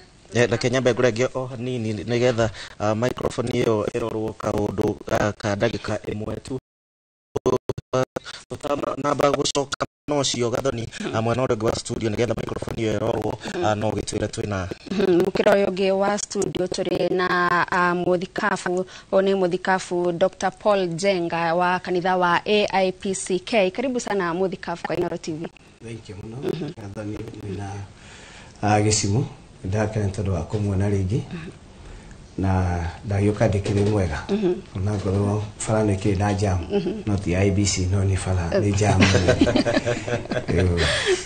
Reke nyambe ngũrenge o hanini nĩgetha microphone ĩyo ĩrorwo kaũndũ ka ndagĩka ĩmwe tu tũtanamba gũcoka no ũcio Gathoni mwena ũrĩa ũngĩ wa studio nĩgetha microphone ĩyo ĩrorwo, no ũgĩtwĩre twĩna Mũkĩra ũyũ ũngĩ wa studio tũrĩ na mũthikabu, ũyũ nĩ mũthikabu Dr. Paul Jenga wa kanitha wa AIPCK. Karibu sana mũthikabu kwa Inooro TV. Thank you mũno Gathoni na gĩcimu. Ndakena tondũ wa kũmuona rĩngĩ na ndagĩũka ndĩkĩrĩ mwega, ona ngorwo bara nĩ kĩrĩ na jam, no ti IEBC, no nĩ bara nĩ jam,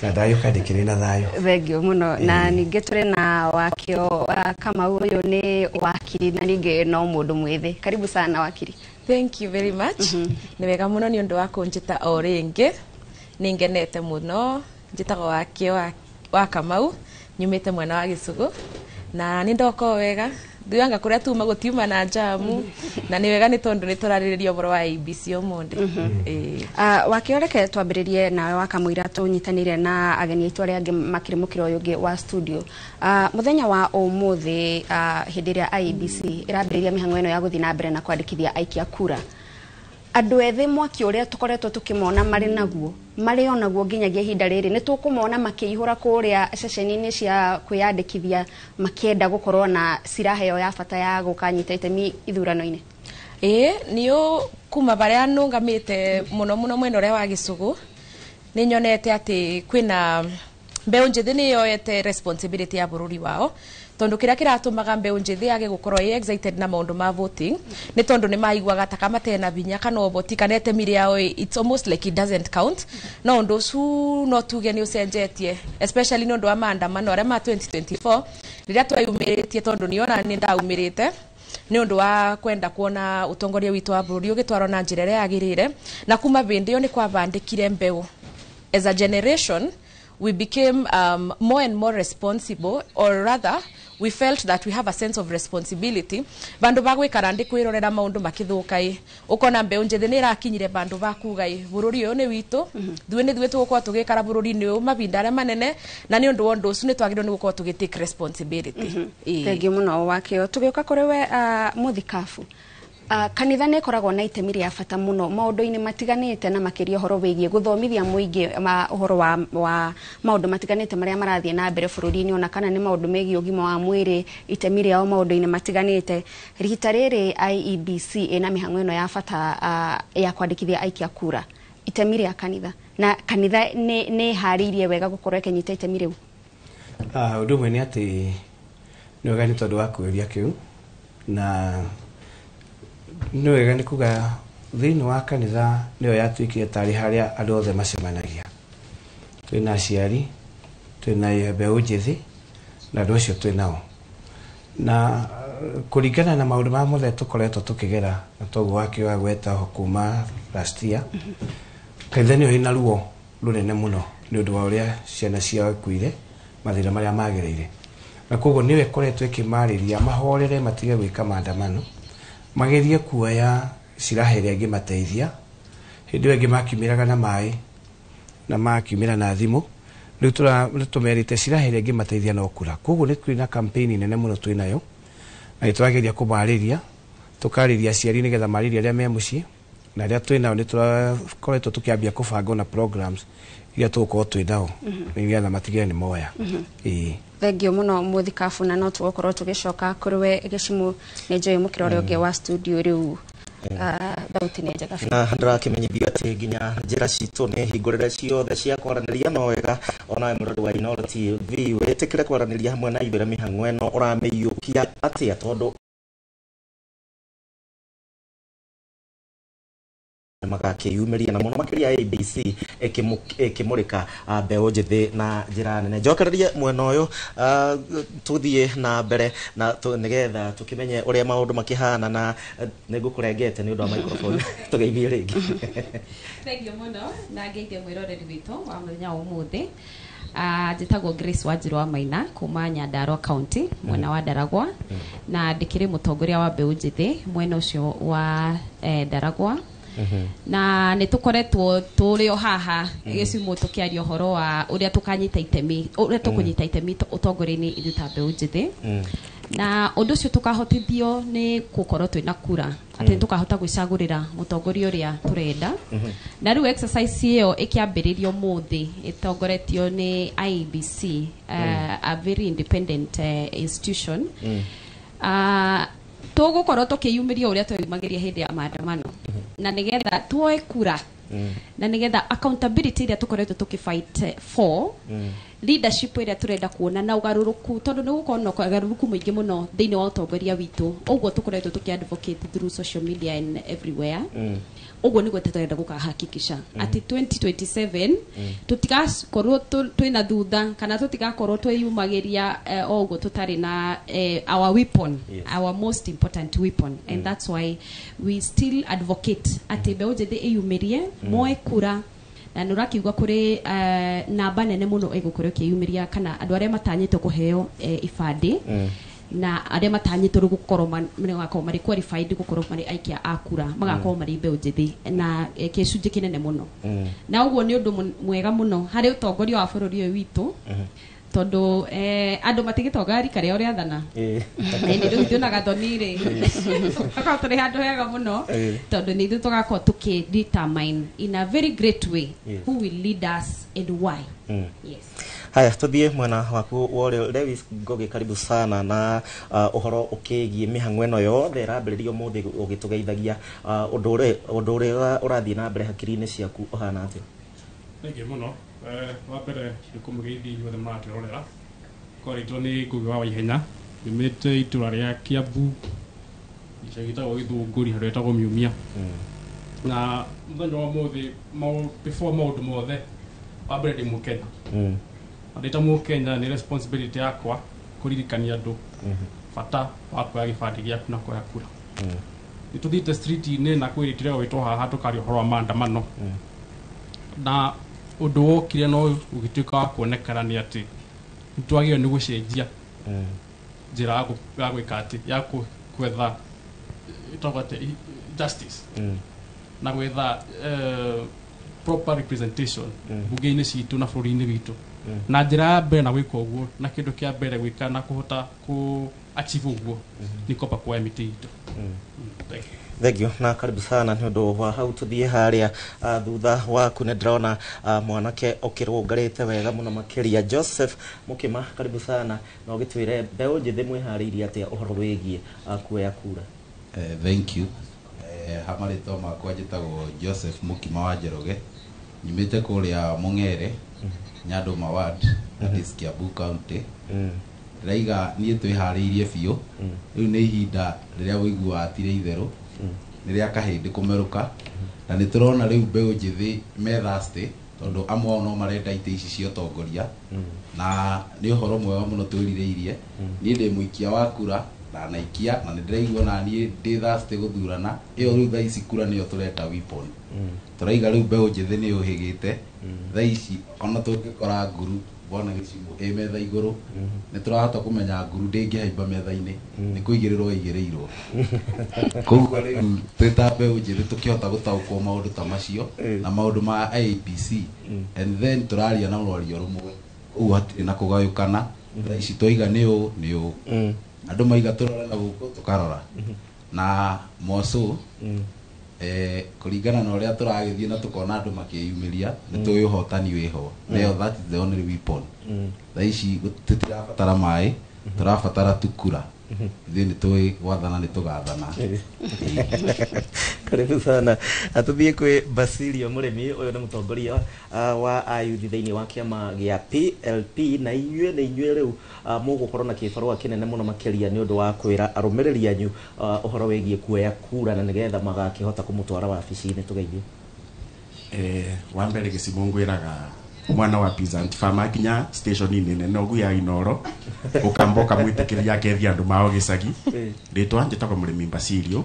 na ndagĩũka ndĩkĩrĩ na thayũ. Thengiũ mũno. Na ningĩ tũrĩ na Wakio Kamau, ũyũ nĩ wakiri na ningĩ no mũndũ mwĩthĩ. Karibu sana wakiri. Thank you very much. Nĩ wega mũno nĩ ũndũ wa kũnjĩta o rĩngĩ, nĩ ngenete mũno. Njĩtagwo Wakio wa Kamau, nyumĩte mwena wa Gĩcũgũ, na nĩ ndoka o wega thuanga kũrĩa tuma gũtiuma na jamu, na nĩ wega nĩ tondũ nĩ tũrarĩrĩria ũhoro wa IEBC ũmũthĩ. Wakio, reke twambĩrĩrie nawe wakamũira tũnyitanĩire na ageni aitũ arĩa angĩ makĩrĩ mũkĩra ũyũ ũngĩ wa studio. Mũthenya wa ũmũthĩ, hĩndĩ ĩrĩa IEBC ĩrambĩrĩria mĩhang'o ĩno ya gũthiĩ na mbere na kwandĩkithia aikia kura, andũ ethĩ mwaki ũrĩa tũkoretwo tũkĩmona marĩ naguo marĩ o naguo nginyagia ihinda rĩrĩ, nĩ tũkũmona makĩihũra kũrĩa ceceni-inĩ cia kwĩyandĩkithia makĩenda gũkorwo na silaha ĩyo ya bata ya gũkanyita itemi ithurano-inĩ? Ĩĩ, nĩ kuma barĩa nũngamĩte mũno mũno mwena ũrĩa wa Gĩcũgũ, nĩ nyonete atĩ kwĩna mbeũ njĩthĩ nĩ yoete responsibility ya bũrũri wao, tondũ kĩrĩa kĩratũmaga mbeũ njĩthĩ yage gũkorwo ĩ excited na maũndũ ma voting nĩ tondũ nĩ maiguaga ta kamatena hinya kana ũhoti kana itemi rĩao, it's almost like it doesn't count. No ũndũ ũcio no tuge nĩ ũcenjetie, especially nĩ ũndũ wa maandamano arĩa ma 2024 rĩrĩa tweyumĩrĩtie, tondũ niona nĩ ndaumĩrĩte nĩ ũndũ wa kwenda kuona ũtongoria witũ wa bũrũri ũgĩtwarwo na njĩra ĩrĩa yagĩrĩire, na kuma hĩndĩ ĩyo nĩ kwabandĩkire mbeũ. As a generation we became more and more responsible, or rather we felt that we have a sense of responsibility. Bandu ba gwikara ndi kwirorera maundu makithuka i ukona mbeu njithi ni irakinyire bandu ba kuga i bururi uyu ni witu, thuĩ nĩ thuĩ tũgũkorwo tũgĩikara bũrũri-inĩ ũyũ mahinda arĩa manene, na nĩ ũndũ wa ũndũ ũcio nĩ twagĩrĩirwo nĩ gũkorwo tũgĩ take responsibility. Thengiũ mũno Wakio. Tũgĩũka kũrĩ we mũthikabu, kanitha nĩ ĩkoragwo na itemi rĩa bata mũno maũndũ-inĩ matiganĩte, na makĩria ũhoro wĩgiĩ gũthomithia mũingĩ ũhoro wa maũndũ matiganĩte marĩa marathiĩ na mbere bũrũri-inĩ, ona kana nĩ maũndũ megiĩ ũgima wa mwĩrĩ, itemi rĩao maũndũ-inĩ matiganĩte. Rita rĩrĩ IEBC ĩna mĩhang'o ĩno ya bata ya kwandĩkithia aikia kura, itemi rĩa kanitha Na kanitha nĩ ĩharĩirie wega gũkorwo ĩkĩnyita itemi rĩu? Ũndũ ũmwe nĩ atĩ nĩ wega nĩ tondũ wa kũũria kĩu, na nĩ wega nĩ kuga thĩinĩ wa kanitha nĩyo yatuĩkire tarĩ harĩa andũ othe macemanagia. Twĩna aciari, twĩna mbeũ njĩthĩ na andũ acio twĩ nao, na kũringana na maũndũ marĩa mothe tũkoretwo tũkĩgera, na toguo wakĩoya gweta kuma last year, kanitha nĩyo ĩna ruo rũnene mũno nĩ ũndũ wa ũrĩa ciana ciakuire, mathĩna marĩa magereire, na koguo nĩyo ĩkoretwo ĩkĩmarĩria mahorere, matige gwĩka maandamano, magerie kuoya silaha ĩrĩa ĩngĩmateithia. Hĩndĩ ĩyo ĩngĩ makiumĩraga na maĩ na makiumĩra na thimũ, rĩu tũmerĩte silaha ĩrĩa ĩngĩmateithia no kura. Koguo nĩ kwĩna campaign nene mũno twĩ nayo, na nĩ tũrageria kũmarĩria, tũkarĩria aciari nĩgetha marĩrie arĩa me mũciĩ na arĩa twĩ nao. Nĩ tũrakoretwo tũkĩambia kũbanga ona programs iria tũgũkorwo twĩ nao nĩgetha matigĩrĩre nĩ moya. Ĩĩ. Thengio mũno mũthikabu, na no tũgũkorwo tũgĩcoka kũrĩ we Gĩcimu. Nĩ njũĩ mũkĩra ũrĩa ũngĩ wa studio rĩu thauti nĩ njega biũ. Na ndĩrakĩmenyithio atĩ nginya njĩra citũ nĩ hingũrĩre ciothe cia kwaranĩria. No wega onawe mũrori wa Inooro TV wĩtĩkĩre kwaranĩria hamwe na ithuĩ mĩhang'o ĩno ũramĩiyũkia atĩa, tondũ magakĩyumĩria na mũno makĩria ABC ĩkĩmũrĩka mbeũ njĩthĩ na njĩra nene. Njokererie mwena ũyũ, tũthiĩ na mbere na nĩgetha tũkĩmenye ũrĩa maũndũ makĩhana, na nĩ ngũkũrengete nĩ ũndũ wa microphone. Tũgeithie rĩngĩ. Thengiũ mũno na ngeithie mwĩroreri witũ wa mũthenya wa ũmũthĩ. Njĩtagwo Grace Wanjiru wa Maina kuma Nyandarua County, mwena wa Ndaragwa, na ndĩkĩrĩ mũtongoria wa mbeũ njĩthĩ mwena ũcio wa Ndaragwa. Na nĩ tũkoretwo tũrĩ o haha gĩcigo tũkĩaria ũhoro wa ũrĩa tũkanyita itemi, ũrĩa tũkũnyita itemi ũtongoria-inĩ ithuĩ ta mbeũ njĩthĩ, na ũndũ ũcio tũkahotithio nĩ gũkorwo twĩna kura, atĩ nĩ tũkahota gwĩcagũrĩra mũtongoria ũrĩa tũrenda. Na rĩu exercise ĩyo ĩkĩambĩrĩrio mũthĩ ĩtongoretio nĩ IEBC, a very independent institution. Tũgũkorwo tũkĩyumĩria ũrĩa tweyumagĩria hĩndĩ ya maandamano, na nĩgetha tuoe kura, na nĩgetha accountability ĩrĩa tũkoretwo tũkĩfight for, leadership ĩrĩa tũrenda kuona na ũgarũrũku, tondũ nĩ gũkorwo na ũgarũrũku mũingĩ mũno thĩinĩ wa ũtongoria witũ, ũguo tũkoretwo tũkĩ advocate through social media and everywhere. Ũguo nĩguo tũrenda gũkahakikisha atĩ 2027 tũtigakorwo twĩna thutha, kana tũtigakorwo twĩyumagĩria o ũguo tũtarĩ na our weapon, our most important weapon. And that's why we still advocate atĩ mbeũ njĩthĩ ĩyumĩrie, moe kura. Na nĩ ũrakiuga kũrĩ namba nene mũno ĩgũkorwo ĩkĩyumĩria, kana andũ arĩa matanyĩtwo kũheo ibandĩ na arĩa matanyĩtwo rĩu gũkorwo magakorwo marĩ qualified gũkorwo marĩ aikia a kura magakorwo marĩ mbeũ njĩthĩ na gĩcunjĩ kĩnene mũno. Na ũguo nĩ ũndũ mwega mũno harĩ ũtongoria wa bũrũri ũyũ witũ, tondũ andũ matigĩtonga rika rĩao rĩathana. Ĩndĩ rĩu ithuĩ na Gathoni rĩ, tũgakorwo tũrĩ handũ hega mũno, tondũ nĩ ithuĩ tũgakorwo tũkĩ determine in a very great way who will lead us and why. Yes. Haya, tuthiĩ mwena waku wa ũrĩo, Lewis Ngogi, karibu sana. Na ũhoro ũkĩgiĩ mĩhang'o ĩno yothe ĩrambĩrĩrio ũmũthĩ, ũgĩtũgeithagia, ũndũ ũrĩa ũrathiĩ na mbere hakiri-inĩ ciaku ũhana atĩa? Thengiũ mũno. Wa mbere nĩ kũmũgeithia inyuothe mũratwĩrorera. Koretwo nĩ Ngũgĩ wa Waihenya, nyumĩte itũra rĩa Kiambu, gĩcagi gĩtagwo Gĩthũngũri, handũ hetagwo Miumia. Na mũthenya wa ũmũthĩ, before maũndũ mothe, wa mbere ndĩ Mũkenya. Na ndĩ ta Mũkenya nĩ responsibility yakwa kũririkania andũ bata wa kuoya gĩbandĩ gĩaku na kuoya kura. Nĩ tũthiĩte street-inĩ na kwĩrĩtire gwĩtwo haha tũkaria ũhoro wa maandamano, na ũndũ wokire no ũgĩtuĩka wa kuonekana nĩ atĩ nĩ twagĩrĩirwo nĩ gũcenjia njĩra ya gwĩka atĩ ya gwetha ĩtagwo atĩa, justice na gwetha proper representation bunge-inĩ citũ na bũrũri-inĩ witũ. Na njĩra ya mbere na gwĩka ũguo, na kĩndũ kĩa mbere gwĩka na kũhota kũ achieve ũguo, nĩ kwamba kuoya mĩtĩ itũ. Thank you. Thengio na karibu sana. Nĩ ũndũ wa hau, tũthiĩ harĩa thutha waku. Nĩ ndĩrona mwanake ũkĩrũngarĩte wega mũno makĩria, Joseph Mũkĩma, karibu sana, na ũgĩtwĩre mbeũ njĩthĩ mwĩharĩirie atĩa ũhoro wĩgiĩ kuoya kura? Thank you. Ha marĩtwa makwa njĩtagwo Joseph Mũkima wa Njoroge. Nyumĩte kũrĩa Mũng'ere, Nyandũma ward, that is Kiambu County. Ndĩraiga niĩ twĩharĩirie biũ. Rĩu nĩ ihinda rĩrĩa ũiguaga ti rĩa itherũ, nĩ rĩa kahĩndĩ kũmerũka, na nĩ tũrona rĩu mbeũ njĩthĩ me thirsty, tondũ amwe ao no marenda itĩ ici cia ũtongoria, na nĩ ũhoro mwega mũno twĩrirĩirie. Niĩ ndĩ mũikia wa kura na naikia, na nĩ ndĩraigua na niĩ ndĩ thirsty gũthurana. Ĩyo rĩu thaa ici kura nĩyo tũreta weapon. Tũraiga rĩu mbeũ njĩthĩ nĩ yũhĩgĩte thaa ici, ona tũngĩkora nguru bwana Gĩcimũ ĩ metha igũrũ, nĩ tũrahota kũmenya nguru ndĩngĩhaimba metha-inĩ, nĩ kũigĩrĩrwo ĩigĩrĩirwo. Koguo rĩu twĩ ta mbeũ njĩthĩ tũkĩhota gũtaũkwo maũndũ ta macio na maũndũ ma IEBC, and then tũraria na rwario rũmwe, ũguo hatirĩ na kũgayũkana. Thaa ici twaiga nĩ ũũ nĩ ũũ, andũ maiga tũrore na gũkũ tũkarora na moco, kũringana na ũrĩa tũragĩthiĩ na tũkona andũ makĩyumĩria, nĩ tũĩ ũhotani wĩho. Nayo that is the only weapon. Thaa ici tũtirabatara maĩ, tũrabatara tu kura. Ithuĩ nĩ tũĩ gwathana nĩ tũgathana. Karibu sana. Atuthiĩ kwĩ Basilio Mũrĩmi. Ũyũ nĩ mũtongoria wa ayuthi thĩinĩ wa kĩama gĩa PLP, na inyuĩ nĩ inyuĩ rĩu mũgũkorwo na kĩbarũa kĩnene mũno makĩria nĩ ũndũ wa kwĩra arũmĩrĩri anyu ũhoro wĩgiĩ kuoya kura na nĩgetha magakĩhota kũmũtwara wabici-inĩ. Tũgeithie. Wa mbere Gĩcimũ ngwĩraga mwana wa peasant farmer nginya station-inĩ nene ũguo ya Inoro, ũkamba ũkamwĩtĩkĩria akethia andũ mao gĩcagi. Rĩtwa njĩtagwo Mũrĩmi Basilio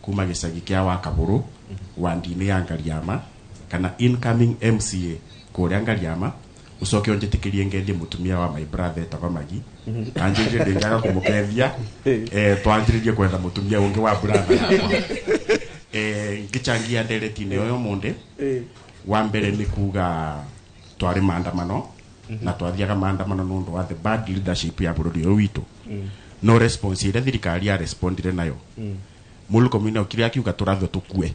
kuma gĩcagi kĩa Wakabũrũ, wandi-inĩ ya Ngariama, kana incoming MCA kũrĩa Ngariama. Ũcoke ũnjĩtĩkĩrie ngethie mũtumia wa my brother etagwo Magi. Anjĩrire ndĩngaga kũmũkethia, twanjĩrĩrie kwetha mũtumia ũngĩ wa brother yakwa. Ngĩchangia ndereti-inĩ ũyũ mũndĩ, wa mbere nĩ kuga twarĩ maandamano na twathiaga maandamano nĩ ũndũ wa the bad leadership ya bũrũri ũyũ witũ. No response ĩrĩa thirikari ya respondire nayo, Murkomen okire akiuga tũrathwo tũkue,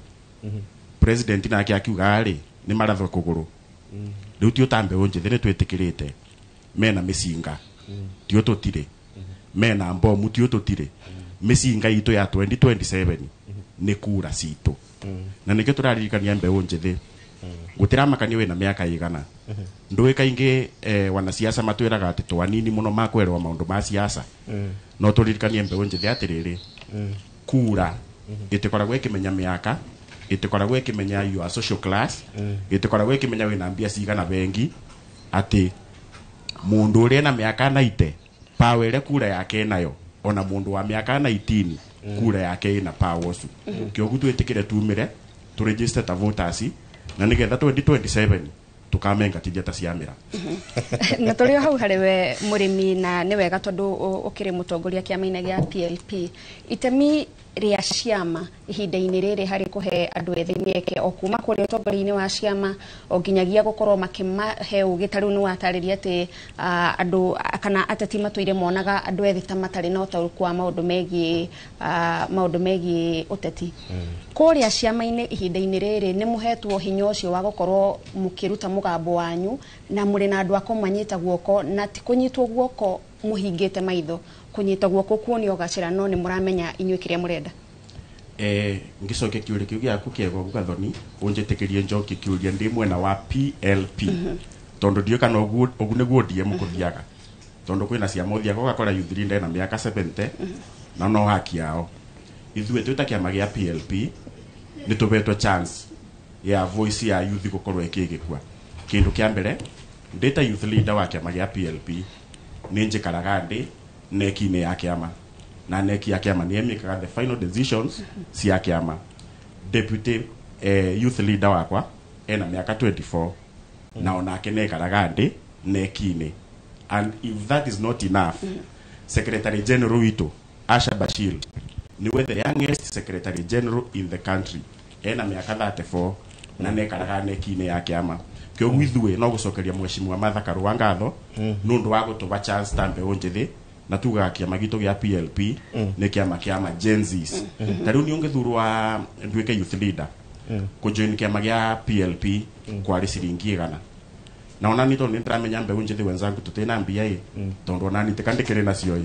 president nake akiuga rĩ nĩ marathwo kũgũrũ. Rĩu ti ũta mbeũ njĩthĩ nĩ twĩtĩkĩrĩte mena mĩcinga, tio tũtirĩ, mena mbomu, tio tũtirĩ. Mĩcinga itũ ya 2027 nĩ kura citũ, na nĩkĩo tũraririkania mbeũ njĩthĩ gũtiramakania wĩna mĩaka ĩgana. Ndũĩ kaingĩ wanasiasa matwĩraga atĩ twanini mũno makwerwo maũndũ ma siasa. No tũririkanie mbeũ njĩthĩ atĩrĩrĩ, kura ĩtĩkoragwo ĩkĩmenya mĩaka, ĩtĩkoragwo ĩkĩmenya your social class, ĩtĩkoragwo ĩkĩmenya wĩna mbia cigana bengi, atĩ mũndũ ũrĩa na mĩaka 90 power ĩrĩa kura yake nayo, ona mũndũ wa mĩaka 19 kura yake ĩna power ũcio. Kĩoguo twĩtĩkĩre tumĩre tũregister ta voters, na nĩgetha 2027 tukamengatithia ta ciamĩra. Na tũrĩ o hau harĩ we Mũrĩmi, na nĩ wega tondũ ũkĩrĩ mũtongoria kĩama-inĩ gĩa PLP, itemi rĩa ciama ihinda-inĩ rĩrĩ harĩ kũhe andũ ethĩ mĩeke o kuma kũrĩa ũtongoria-inĩ wa ciama o nginyagia gũkorwo makĩmahe ũgĩ. Ta rĩu nĩ watarĩria atĩ andũ kana ateti matũire monaga andũ ethĩ ta matarĩ na ũtaũku wa maũndũ megiĩ ũteti. Kũrĩa ciama-inĩ ihinda-inĩ rĩrĩ nĩ mũhetwo hinya ũcio wa gũkorwo mũkĩruta mũgambo wanyu, na mũrĩ na andũ a kũmanyita guoko, na ti kũnyitwo guoko mũhingĩte maitho, kũnyita guoko kuonio gacĩra, no nĩ mũramenya inyuĩ kĩrĩa mũrenda? Ngĩcokia kĩũria kĩu gĩaku kĩega ũguo Gathoni, ũnjĩtĩkĩrie njokie kĩũria ndĩ mwena wa PLP, tondũ ndiũĩ kana ũguo ũguo nĩguo ODM kũthiaga, tondũ kwĩna ciama ũthiaga ũgakora youth leader ena mĩaka 70 na no haki yao. Ithuĩ twĩ ta kĩama gĩa PLP nĩ tũhetwo chance ya voice ya youth gũkorwo ĩkĩgĩkua. Kĩndũ kĩa mbere, ndĩ ta youth leader wa kĩama gĩa PLP, nĩ njikaraga ndĩ neki-inĩ ya kĩama, na neki ya kĩama nĩ ĩmĩkaga the final decisions cia kĩama. Deputy youth leader wakwa ena mĩaka 24 na onake nĩaikaraga ndĩ neki-inĩ. And if that is not enough, secretary general witũ Asha Bashir niwe the youngest secretary general in the country, ena mĩaka 34 na nĩaikaraga neki-inĩ ya kĩama. Kĩoguo ithuĩ no gũcokeria mheshimiwa Martha Karua ngatho nĩ ũndũ wa gũtũba chance ta mbeũ njĩthĩ, na tugaga kĩama gitũ gĩa PLP nĩ kĩama kĩa Gen Zs. Ta rĩu niĩ ũngĩthurwo nduĩke youth leader, kũjoin kĩama gĩa PLP kwarĩ ciringi 100, na onani tondũ nĩ ndĩramenya mbeũ njĩthĩ wenzangu tũtĩna mbia ĩ, tondũ onani tika ndĩkĩrĩ nacio ĩ,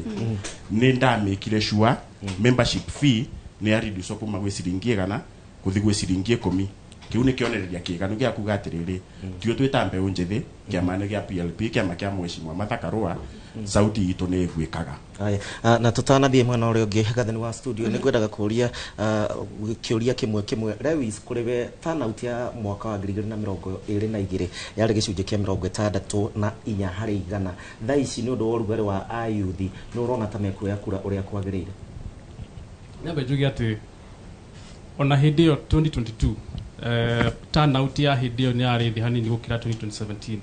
nĩ ndamĩkire sure membership fee nĩ yareducwo kuma gwĩ ciringi 100 gũthiĩ gwĩ ciringi 10. Kiu nĩ kĩonereria kĩganu gĩa kuga atĩrĩrĩ, tio twĩta mbeũ njĩthĩ, kĩama-inĩ gĩa PLP, kĩama kĩa Mheshimiwa Martha Karua, sauti itũ nĩ ĩguĩkaga. Aya, na tutanathiĩ mwena ũrĩa ũngĩ, gathani wa studio, nĩ ngwendaga kũria kĩũria kĩmwe kĩmwe. Lewis, kũrĩ we turnout ya mwaka wa 2022 yarĩ gĩcunjĩ kĩa 64%. Thaa ici nĩ ũndũ wa ũrugarĩ wa ayuthi, nĩ ũrona ta mekuoya kura ũrĩa kwagĩrĩire? Nyambe njuge atĩ ona hĩndĩ ĩyo 2022, turnout ya hĩndĩ ĩyo nĩ yarĩ thĩ hanini gũkĩra 2017.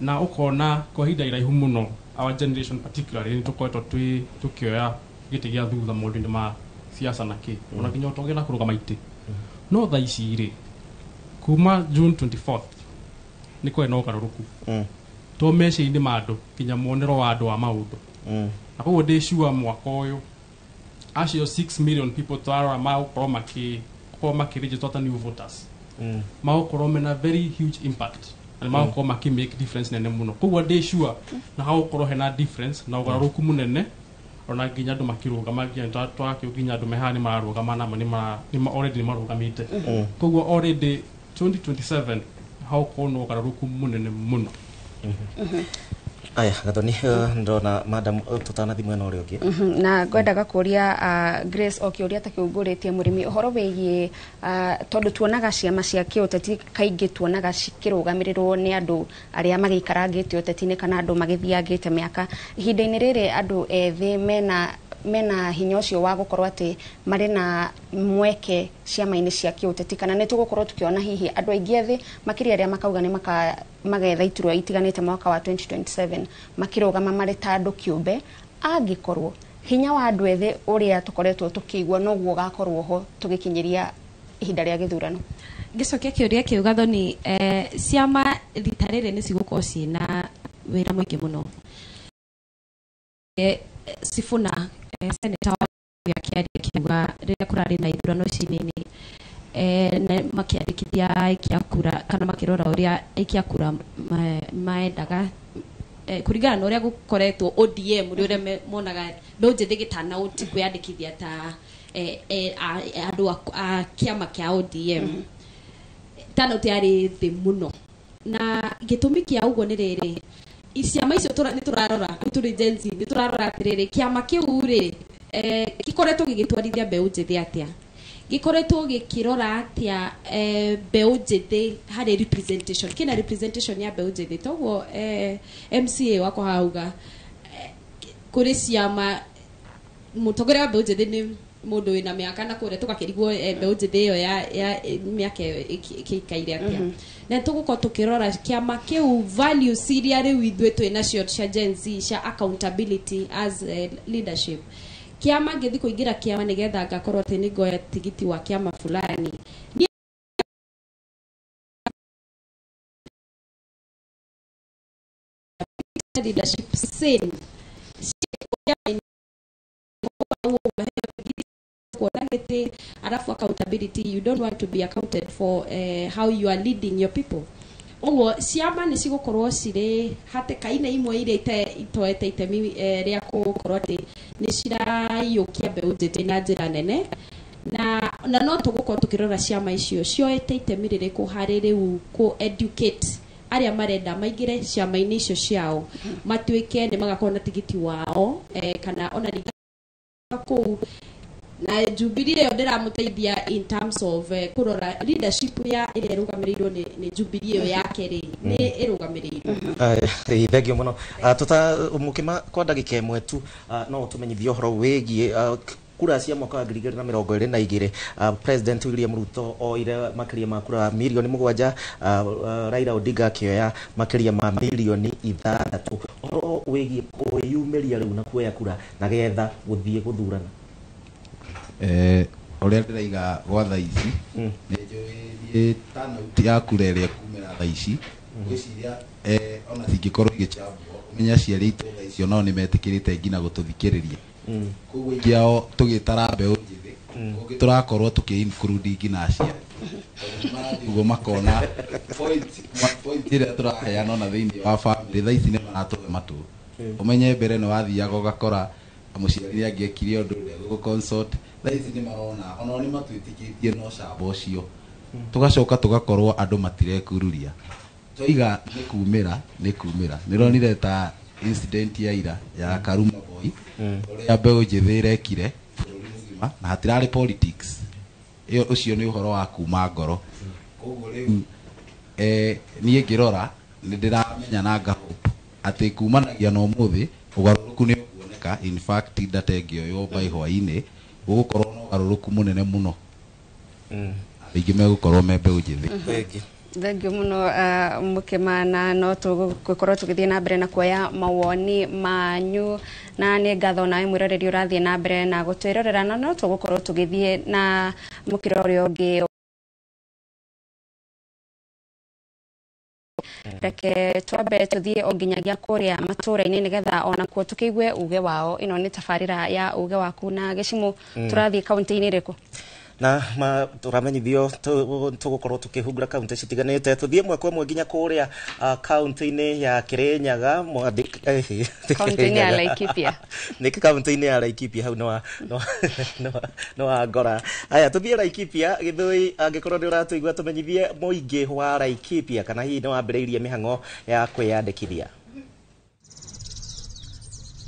Na ũkona kwa ihinda iraihu mũno, our generation particularly, nĩ tũkoretwo twĩ tũkĩoya gĩtĩ gĩa thutha maũndũ-inĩ ma siasa na kĩ, ona nginya ũtongia na kũrũgama itĩ. No thaa ici rĩ, kuma June 24th nĩ kwarĩ na ũgarũrũku to meciria-inĩ ma andũ, nginya muonero wa andũ wa maũndũ. Na koguo ndĩ sure mwaka ũyũ acio 6 million people twarora magũkorwo makĩ gũkorwo makĩregister ta new voters, magũkorwo mena very huge impact na magũkorwo makĩ make difference nene mũno. Koguo ndĩ sure na hagũkorwo hena difference na ũgarũrũku mũnene, ona nginya andũ makĩrũgama, nginya twakĩo nginya andũ me haha nĩ mararũgama, namo nĩ already nĩ marũgamĩte. Koguo already 2027 hagũkorwo na ũgarũrũku mũnene mũno. Aya, Gathoni, ndona madam, tutanathi mwena ũrĩa ũngĩ. Na ngwendaga kũria Grace o kĩũria ta kĩu ngũrĩtie mũrĩmi ũhoro wĩgiĩ tondũ tuonaga ciama cia kĩũteti kaingĩ tuonaga cikĩrũgamĩrĩrwo nĩ andũ arĩa magĩikarangĩte ũteti-inĩ kana andũ magĩthiangĩte mĩaka. Ihinda-inĩ rĩrĩ andũ ethĩ mena hinya ũcio wa gũkorwo atĩ marĩ na mweke ciama-inĩ cia kĩũteti, kana nĩ tũgũkorwo tũkĩona hihi andũ aingĩ ethĩ makĩria arĩa makauga nĩ maka magetha iturwa itiganĩte mwaka wa 2027 makĩrũgama marĩ ta andũ kĩũmbe, angĩkorwo hinya wa andũ ethĩ ũrĩa tũkoretwo tũkĩigua noguo ũgakorwo ho tũgĩkinyĩria ihinda rĩa gĩthurano? Ngĩcokia kĩũria kĩu, Gathoni, ciama rita rĩrĩ nĩ cigũkorwo ciĩna wĩra mũingĩ mũno. Sifuna, senator wa akĩaria akiuga rĩrĩa kũrarĩ na ithurano ici nini, na makĩandĩkithia aikia kura kana makĩrora ũrĩa aikia kura maendaga, kũringana na ũrĩa gũkoretwo ODM nĩ ũrĩa monaga mbeũ njĩthĩ gĩtanaũti kwĩyandĩkithia ta andũ a kĩama kĩa ODM, turnout yarĩ thĩ mũno. Na gĩtũmi kĩa ũguo nĩ rĩrĩ, ciama icio nĩ tũrarora, tũrĩ Gen Z nĩ tũrarora atĩrĩrĩ, kĩama kĩu rĩ, gĩkoretwo gĩgĩtwarithia mbeũ njĩthĩ atĩa, gĩkoretwo gĩkĩrora atĩa mbeũ njĩthĩ harĩ representation, kĩna representation ya mbeũ njĩthĩ. Toguo MCA wakwa hauga, kũrĩ ciama mũtongoria wa mbeũ njĩthĩ nĩ mũndũ wĩna mĩaka na kũrĩa, tũgakĩrigwo mbeũ njĩthĩ ĩyo ya mĩaka ĩyo ĩkĩikaire atĩa. Na tũgũkorwo tũkĩrora kĩama kĩu values iria rĩu ithuĩ twĩ nacio cia Gen Z cia accountability as leadership. Kĩama ngĩthiĩ kũingĩra kĩama nĩgetha ngakorwo atĩ nĩ ngoya tigiti wa kĩama fulani. Niĩ leadership same kuona gĩtĩ, alafu accountability, you don't want to be accounted for how you are leading your people. Ũguo ciama nĩ cigũkorwo cirĩ hatĩka-inĩ imwe iria itoete itemi rĩa gũkorwo atĩ nĩ ciraiyũkia mbeũ njĩthĩ na njĩra nene. Na no tũgũkorwo tũkĩrora ciama icio cioete itemi rĩrĩkũ harĩ rĩu kũ educate arĩa marenda maingĩre ciama-inĩ icio ciao, matuĩke nĩ magakorwo na tigiti wao, kana ona ningĩ kũu na Jubilee ĩyo ndĩramũteithia in terms of kũrora leadership ya ĩrĩa ĩrũgamĩrĩirwo nĩ Jubilee ĩyo yake rĩ, nĩ ĩrũgamĩrĩirwo. Thengiũ mũno. Tuta mũkĩma kwa ndagĩka ĩmwe tu, no ũtũmenyithie ũhoro wĩgiĩ kura cia mwaka wa 2022. President William Ruto oire makĩria ma kura mirioni 7, Raila Odinga akĩoya makĩria ma mirioni 6. Ũhoro wĩgiĩ kwĩyumĩria rĩu na kuoya kura na getha gũthiĩ gũthurana? Ũrĩa ndĩraiga gwa thaa ici, nĩ njũĩ niĩ turnout ya kura ĩrĩa ĩkumĩra thaa ici, ngwĩciria ona cingĩkorwo igĩchambwo, ũmenye aciari aitũ thaa ici onao nĩ metĩkĩrĩte nginya gũtũthikĩrĩria. Koguo aingĩ ao tũgĩtara mbeũ njĩthĩ, kũngĩ tũrakorwo tũkĩ include nginya aciari, tondũ nĩ marathiĩ ũguo makona point ĩrĩa tũraheana ona thĩinĩ wa family thaa ici nĩ maratũhe matũ. Ũmenye mbere nĩ wathiaga ũgakora mũciari nĩ angĩekire ũndũ ndegũgũ consult, thaa ici nĩ marona onao nĩ matwĩtĩkĩtie no camba ũcio. Tugacoka tugakorwo andũ matirekururia. Twoiga nĩ kumĩra nĩ kumĩra. Nĩronire ta incident ya ira ya Karuma Boy, ũrĩa mbeũ njĩthĩ ĩrekire bũrũri mũgima, na hatirarĩ politics. Ĩyo ũcio nĩ ũhoro wa kuma ngoro. Koguo rĩu niĩ ngĩrora nĩ ndĩramenya na ngahope atĩ kumanagia na ũmũthĩ ũgarũrũku nĩ ũkuoneka. In fact, data ĩngĩoywo by hwaĩ-inĩ gũgũkorwo na ũgarũrũku mũnene mũno, aingĩ megũkorwo me mbeũ njĩthĩ. Thank you muno, Mukimana. No tũgũkorwo tũgĩthiĩ na mbere na kuoya mawoni manyu, na nĩ ngatho nawe mwĩroreri ũrathiĩ na mbere na gũtwĩrorera, na no tũgũkorwo tũgĩthiĩ na mũkĩra ũrĩa ũngĩ. Reke twambe tũthiĩ o nginyagia kũrĩa matũra-inĩ nĩgetha onakuo tũkĩigue uge wao. Ĩno nĩ tabarĩra ya Uge Waku na Gĩcimũ. Tũrathiĩ kaunti-inĩ ĩrĩkũ? Na ma turamenyithio tugukorwo tukihungura kaunti citiganite, tuthie mwe kwa mwe nginya kuria kaunti-inĩ ya Kirinyaga. Kaunti-inĩ ya Laikipia. Nĩ kaunti-inĩ ya Laikipia hau no wa ngora. Aya, tuthie Laikipia Githui, angĩkorwo nĩ ũratũigua tũmenyithie mũingĩ wa Laikipia kana hihi nĩ wambĩrĩirie mĩhang'o ya kwĩyandĩkithia.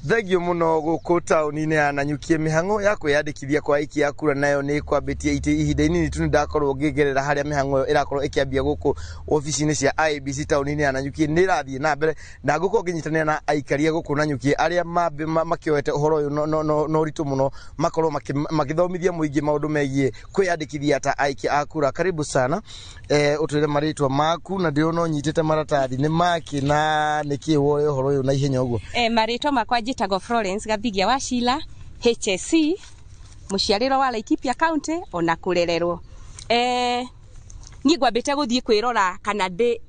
Thengio muno. Guku tauni-inĩ ya Nanyuki, mĩhang'o ya kwĩyandĩkithia kwa aikia a kura nayo nĩ kwambĩtie ihinda inini tu. Nĩ ndakorwo ngĩgerera harĩa mĩhang'o ĩyo ĩrakorwo ĩkĩambia gũkũ obici-inĩ cia IEBC tauni-inĩ ya Nanyuki. Nĩ ĩrathiĩ na mbere na ngũkorwo ngĩnyitanĩra na aikaria gũkũ Nanyuki arĩa makĩoete ũhoro ũyũ no ũritũ mũno, makorwo makĩthomithia mũingĩ maũndũ megiĩ kwĩyandĩkithia ta aikia a kura. Karibu sana. Ũtwĩre marĩtwa maku, na ndĩrona ũnyitĩte maratathi nĩ maki, na nĩkĩ woe ũhoro ũyũ na ihenya ũguo? Marĩtwa makwa njĩtagwo Florence Gathigia wa Sheila, HSC, mũciarĩro wa Laikipia County ona kũrererwo. Niĩ ngwambĩte gũthiĩ kwĩrora kana ndĩ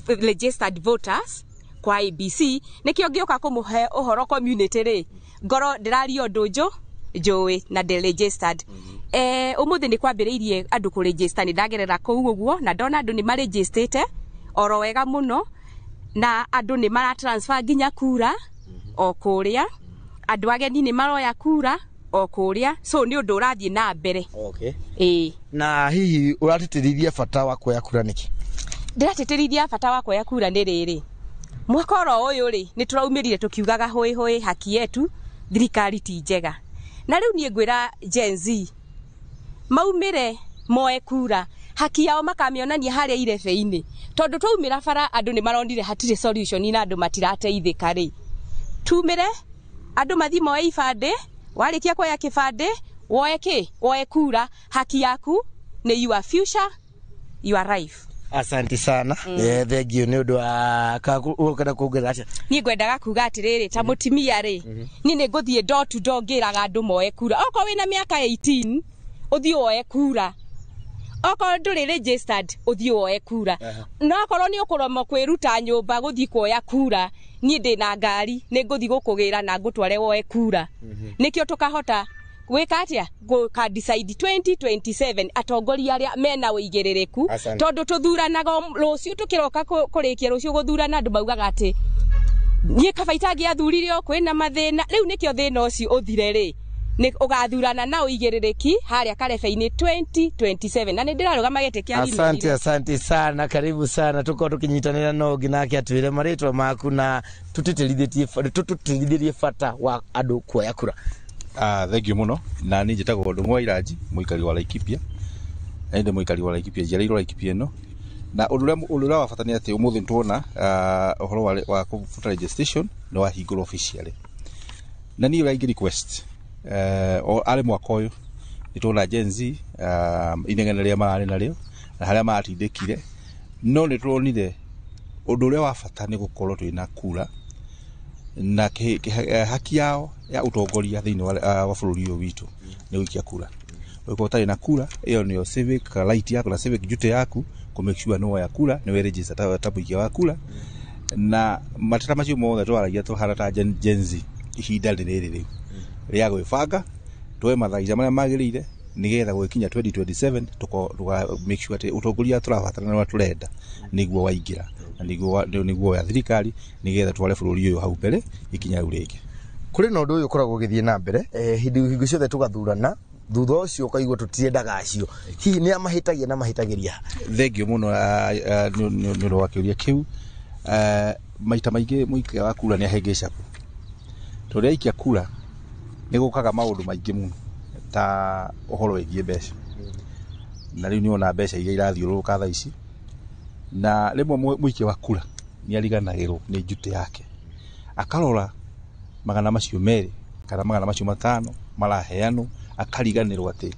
registered voters kwa IEBC, nĩkĩo ngĩũka kũmũhe ũhoro community rĩ, ngorwo ndĩraria ũndũ njũĩ na ndĩ registered. Ũmũthĩ nĩ kwambĩrĩirie andũ kũregister. Nĩ ndagerera kũu ũguo na ndona andũ nĩ marejistĩte oro wega mũno, na andũ nĩ mara transfer nginya kura o kũrĩa, andũ ageni nĩ maroya kura o kũrĩa, so nĩ ũndũ ũrathiĩ na mbere. Ĩĩ. Na hihi ũratĩtĩrithia bata wa kuoya kura nĩkĩ? Ndĩratĩtĩrithia bata wa kuoya kura nĩ rĩrĩ, mwaka oro ũyũ rĩ, nĩ tũraumĩrire tũkiugaga hũĩ hũĩ haki yetu, thirikari ti njega, na rĩu niĩ ngwĩra Gen Z maumĩre moe kura, haki yao makamĩonania harĩa irebe-inĩ, tondũ twaumĩra bara andũ nĩ maronire hatirĩ solution na andũ matirateithĩka rĩ, tumĩre andũ mathiĩ moe ibandĩ. Warĩkia kuoya kĩbandĩ, woe kĩ, woe kura. Haki yaku nĩ your future, your life. Asante sana. Thank you. Nĩ ũndũ wa ũkenda kuongerera atĩa? Niĩ ngwendaga kuga atĩrĩrĩ, ta mũtumia rĩ, niĩ nĩ ngũthiĩ door to door ngĩraga andũ moe kura. Okorwo wĩna mĩaka 18, ũthiĩ woe kura. Okorwo ndũrĩ registered, ũthiĩ woe kura. No okorwo nĩ ũkũremwo kwĩruta nyũmba gũthiĩ kuoya kura, niĩ ndĩna ngari, nĩ ngũthiĩ gũkũgĩra na ngũtware woe kura, nĩkĩo tũkahota gwĩka atĩa, gũka decide 2027 atongoria arĩa mena ũigĩrĩrĩku. Asante. Tondũ tũthuranaga rũciũ, tũkĩroka kũrĩkia rũciũ gũthurana, andũ maugaga atĩ niĩ kaba itangĩathurire o kwĩna mathĩna. Rĩu nĩkĩo thĩna ũcio ũthire rĩ, nĩ ũgathurana na ũigĩrĩrĩki harĩa karebe-inĩ 2027, na nĩ ndĩrarũgama gĩtĩ kĩa Asante, asante sana, karibu sana. Tukorwo tukinyitanĩra no ũngĩ nake atwĩre marĩtwa maku na tũtĩtĩrithĩrie bata wa andũ kuoya kura. Thank you muno. Na niĩ njĩtagwo Ndung'u wa Iranji, mũikari wa Laikipia, na ndĩ mũikari wa Laikipia, njiarĩirwo Laikipia ĩno. Na ũndũ ũrĩa wa bata nĩ atĩ ũmũthĩ nĩtuona ũhoro wa voter registration nĩ wahingũrwo officially, na niĩ ũrĩa ingĩ request o arĩ mwaka ũyũ nĩ tuona Gen Z inegene rĩrĩa mararĩ narĩo na harĩa maratindĩkire, no nĩ turonire ũndũ ũrĩa wa bata nĩ gũkorwo twĩna kura na haki yao ya ũtongoria thĩinĩ wa bũrũri ũyũ witũ nĩ gũikia kura. Ũngĩkorwo ũtarĩ na kura, ĩyo nĩyo civic right yaku na civic duty yaku kũ make sure nĩ woya kura, nĩ we register ta mũikia wa kura. Na mateta macio mothe twaragia tũhana ta Gen Z, ihinda nĩ rĩrĩ rĩu rĩa gwĩbanga tuoe mathaica marĩa magĩrĩire nĩgetha gũgĩkinya 2027 tũka make sure atĩ ũtongoria tũrabatara na ũrĩa tũrenda nĩguo waingĩra na nĩguo wa thirikari, nĩgetha tware bũrũri ũyũ hau mbere ikinya rĩu rĩngĩ. Kũrĩ na ũndũ ũyũ ũkoragwo ũgĩthiĩ na mbere, hĩndĩ hingo ciothe tũgathurana. Thutha ũcio ũkaigua tũtiendaga acio. Hihi nĩ amahĩtagia na mahĩtagĩria? Thengio mũno nĩ ũndũ wa kĩũria kĩu. Maita maingĩ mũikia wa kura nĩ ahĩngĩcagwo, tondũ rĩrĩa aikia kura nĩ gũkaga maũndũ maingĩ mũno ta ũhoro wĩgiĩ mbeca, na rĩu nĩ wona mbeca iria irathiũrũrũka thaa ici, na rĩmwe mũikia wa kura nĩ ariganagĩrwo nĩ njutĩ yake, akarora 200 kana 500 maraheanwo, akariganĩrwo atĩ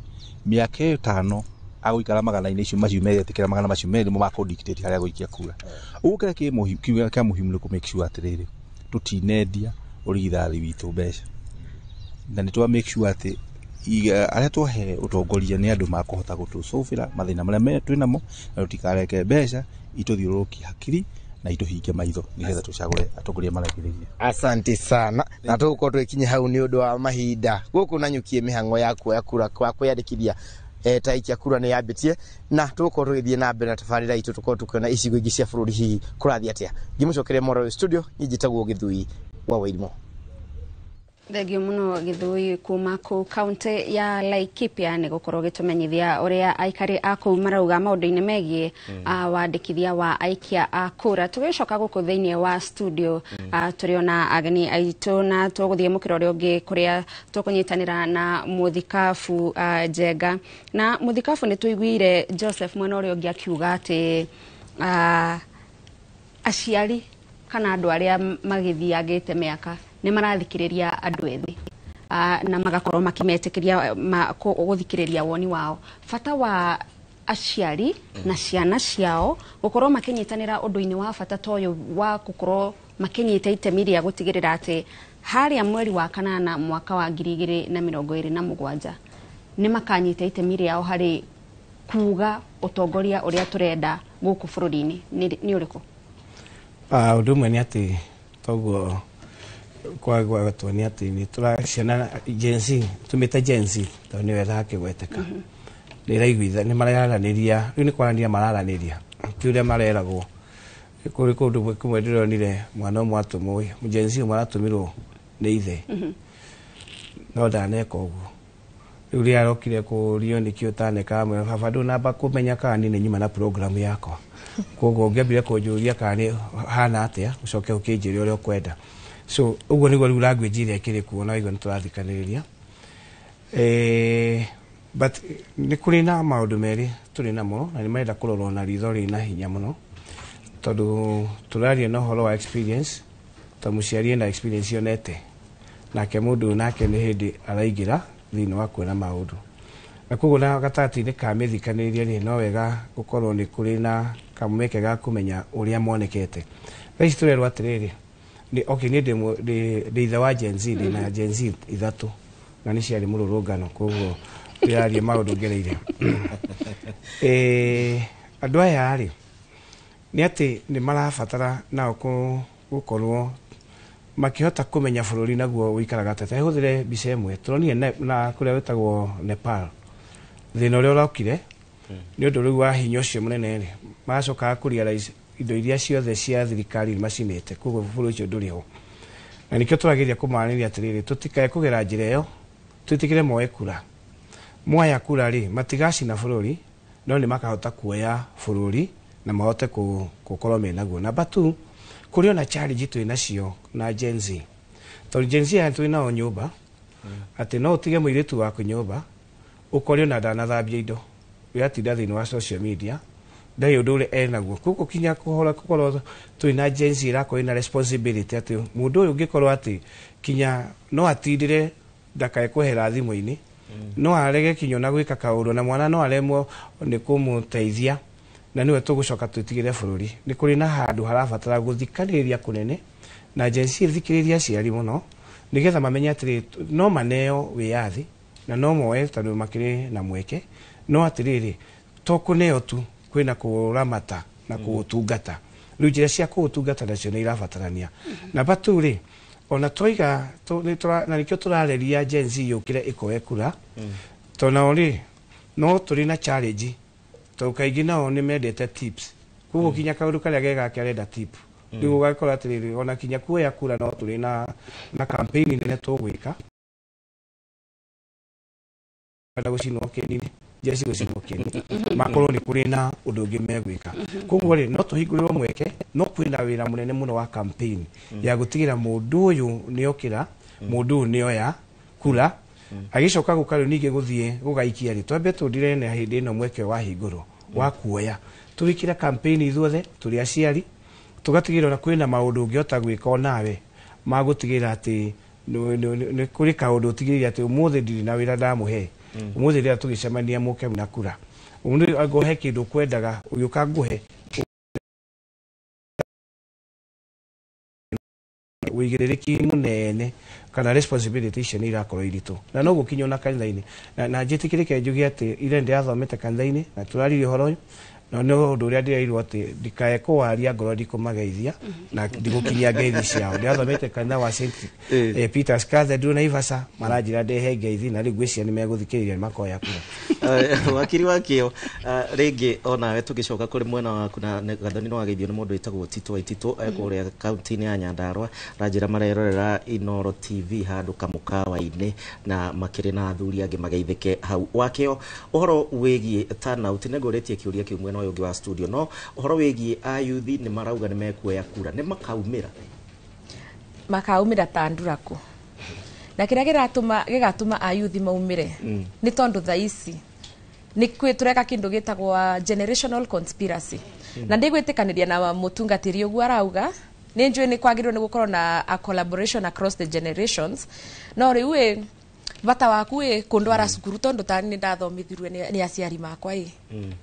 mĩaka 5 agũikara magana-inĩ icio macio merĩ, etĩkĩra 200 nĩmo makũ-dictate harĩa agũikia kura. Ũguo kĩrĩa kĩa mũhimu nĩ kũ make sure atĩrĩrĩ, tũtinendia ũrigithathi witũ mbeca, na nĩ twa make sure atĩ arĩa twahe ũtongoria nĩ andũ makũhota gũtũcũbĩra mathĩna marĩa twĩnamo, na tũtikareke mbeca itũthiũrũrũkie hakiri na itũhinge maitho, nĩgetha tũcagũre atongoria maragĩrĩria. Asante sana, na tũgũkorwo tũgĩkinya hau nĩ ũndũ wa mahinda. Gũkũ Nanyukie mĩhang'o ya kuoya kura kwa kwĩyandĩkithia ta aikia kura nĩ yambĩtie, na tũgũkorwo tũgĩthiĩ na mbere na tabarĩra itũ, tũkorwo tũkĩona icigo ingĩ cia bũrũri hihi kũrathiĩ atĩa. Ngĩmũcokeria Moro studio, niĩ njĩtagwo Gĩthui wa Wairimu. Thengio mũno Gĩthui kuma kũu kaunti ya Laikipia nĩ gũkorwo gĩtũmenyithia ũrĩa aikari a kũu marauga maũndũ-inĩ megiĩ wandĩkithia wa aikia a kura. Tũgĩcoka gũkũ thĩinĩ wa studio, tũrĩ ona ageni aitũ, na tũgũthiĩ mũkĩra ũrĩa ũngĩ kũrĩa tũkũnyitanĩra na mũthikabu Njenga. Na mũthikabu, nĩ tũiguire Joseph mwena ũrĩa ũngĩ akiuga atĩ aciari kana andũ arĩa magĩthiangĩte mĩaka nĩ marathikĩrĩria andũ ethĩ na magakorwo makĩmetĩkĩria gũthikĩrĩria woni wao. Bata wa aciari na ciana ciao gũkorwo makĩnyitanĩra ũndũ-inĩ wa bata ta ũyũ wa gũkorwo makĩnyita itemi rĩa gũtigĩrĩra atĩ harĩa mweri wa 8 mwaka wa 2027 nĩ makanyita itemi rĩao harĩ kuga ũtongoria ũrĩa tũrenda gũkũ bũrũri-inĩ nĩ ũrĩkũ? Ũndũ ũmwe nĩ atĩ toguo kwagwatwo nĩ atĩ nĩ tũra ciana Gen Z, tũmĩte Gen Z tondũ nĩyo ĩrakĩgweteka, nĩ ĩraiguitha, nĩ mararanĩria rĩu, nĩ kwaranĩria mararanĩria, ti ũrĩa mareragwo. Kũrĩ kũndũ kũmwe ndĩronire mwana ũmwe atũmwo, Gen Z ũmwe aratũmirwo nĩ ithe, no ndaneka ũguo. Rĩu rĩrĩa arokire kũrio nĩkĩ ũtaneka, amwĩra, "Baba, ndũnamba kũmenya kana niĩ nĩ nyuma na program yakwa, koguo ũngĩambire kũnjũria kana nĩ hana atĩa, ũcoke ũkĩnjĩre ũrĩa ũkwenda." So ũguo nĩguo rĩu language ĩrĩa ĩkĩrĩ kuo, na waigua nĩ tũrathikanĩrĩria. But nĩ kũrĩ na maũndũ merĩ tũrĩ namo, na nĩ marenda kũrorwo na ritho rĩna hinya mũno, tondũ tũraria na ũhoro wa experience, ta mũciari ena experience yonete, nake mũndũ ũyũ nake nĩ hĩndĩ araingĩra thĩinĩ wa kuona maũndũ, na koguo na gatagatĩ-inĩ ka mĩthikanĩrĩrie rĩ, no wega gũkorwo nĩ kũrĩ na kamweke ga kũmenya ũrĩa monekete. Thaa ici tũrerwo atĩrĩrĩ, nĩ okay, niĩ ndĩ ithe wa Gen Z, ndĩ na Gen Z 3 na nĩ ciarĩ mũrũrũngano, koguo ndĩraria maũndũ ngereire. Andũ aya rĩ, nĩ atĩ nĩ marabatara nao gũkorwo makĩhota kũmenya bũrũri naguo ũikaraga atĩa. Hũthĩre mbica ĩmwe tũronire na kũrĩa gwĩtagwo Nepal, thĩna ũrĩa ũrokire nĩ ũndũ rĩu wa hinya ũcio mũnene rĩ, maracokaga kũ realize indo iria ciothe cia thirikari macinĩte, koguo bũrũri ũcio ndũrĩ ho. Na nĩkĩo tũrageria kũmaranĩria atĩrĩrĩ, tũtikae kũgera njĩra ĩyo, twĩtĩkĩre moe kura. Moya kura rĩ, matigacina bũrũri, no nĩ makahota kuoya bũrũri na mahote gũkorwo menaguo. Number 2, kũrĩ ona challenge twĩ nacio na Gen Z, tondũ Gen Z aya twĩ nao nyũmba, atĩ no ũtige mũirĩtu waku nyũmba ũkore ona ndanathambia indo, ũratinda thĩinĩ wa social media, ndarĩ ũndũ ũrĩa enaguo. Koguo kinya kũhora gũkorwo twĩ na Gen Z ĩrakorwo ĩna responsibility atĩ mũndũ ũyũ ũngĩkorwo atĩ kinya no atindĩre ndakae kwehera thimũ-inĩ, no arege kinya ona gwĩka kaũndũ, na mwana no aremwo nĩ kũmũteithia, na nĩwe tũgũcoka twĩtigĩre bũrũri. Nĩ kũrĩ na handũ harabatara gũthikanĩrĩria kũnene, na Gen Z ĩthikĩrĩrie aciari mũno, nĩgetha mamenye atĩrĩ, no maneo wĩyathi na no moe tondũ makĩrĩ na mweke, no atĩrĩrĩ, to kũneo tu, kwĩna kũramata na kũũtungata. Rĩu njĩra cia kũũtungata nacio nĩ irabatarania. Namba 2 rĩ, ona twaiga na nĩkĩo tũrareria Gen Z yũkĩre ĩkoe kura, tondũ nao rĩ, no tũrĩ na challenge, tondũ kaingĩ nao nĩ mendete tips, koguo kinya kaũndũ karĩa gegake arenda tip. Rĩu ũgakora atĩrĩrĩ, ona kinya kuoya kura no tũrĩ na campaign nene tũgwĩka. Gucinwo kĩni jeshi gucinwo kĩni makorwo nĩ kũrĩ na ũndũ ũngĩ megwĩka. Koguo rĩ, no tũhingũrĩrwo mweke, no kwĩna wĩra mũnene mũno wa campaign ya gũtigĩra mũndũ ũyũ nĩokĩra, mũndũ ũyũ nĩoya kura, agĩcoka gũka rĩu ningĩ gũthiĩ gũgaikia rĩ, twambe tũndire na hĩndĩ ĩno mweke wahingũrwo wa kuoya tũgĩkĩra campaign ithuothe tũrĩ aciari, tũgatigĩrĩra ona kwĩna maũndũ ũngĩhota gwĩka onawe ma gũtigĩrĩra atĩ nĩ kũrĩ kaũndũ ũtigĩrĩire atĩ ũmũthĩ ndirĩ na wĩra ndamũhe, ũmũthĩ rĩrĩa tũgĩcemania mũke na kura, ũmũthĩ angĩkorwo he kĩndũ ũkwendaga ũgĩũka ngũhe. Wĩigĩrĩrĩki mũnene kana responsibility icio nĩ irakorwo iritũ, na no gũkinya ona kanitha-inĩ, na njĩtĩkĩrĩke njuge atĩ ira ndĩrathomete kanitha-inĩ na tũraririe ũhoro ũyũ, na nĩ ũndũ ũrĩa ndĩrerirwo atĩ ndikae kũwaria ngorwo ndikũmageithia na ndigũkinyia ngeithi ciao. Ndĩrathomete kanitha wa St Peter's Cathedral Naivasha, maranjĩra ndehe ngeithi, na rĩu ngwĩciria nĩ megũthikĩrĩria, nĩ makoya kura. Wakiri Wakio, rĩngĩ onawe tũgĩcoka kũrĩ mwena waku na Gathoni, no wageithio nĩ mũndũ wĩtagwo Tito Waititũ kũrĩa kaunti-inĩ ya Nyandarua, ranjĩra marerorera Inoro TV handũ kamũkawa-inĩ na makĩrĩ na athuri angĩ mageithĩke hau. Wakio, ũhoro wĩgiĩ turnout, nĩ ngũrĩtie kĩũria kĩu mwena ũyũ ũngĩ wa studio, no ũhoro wĩgiĩ ayuthi nĩ marauga nĩ mekuoya kura, nĩ makaumĩra? Makaumĩra ta nduraku, na kĩrĩa kĩratũma gĩgatũma ayuthi maumĩre nĩ tondũ thaa ici nĩ kwĩ tũreka kĩndũ gĩtagwo generational conspiracy. Na ndigwĩtĩkanĩria na mũtungatĩri ũguo arauga. Nĩ njũĩ nĩ kwagĩrĩirwo nĩ gũkorwo na a collaboration across the generations, no rĩu ĩ bata waku ĩ kũndwara cukuru, tondũ tani nĩ ndathomithirie nĩ aciari makwa ĩ,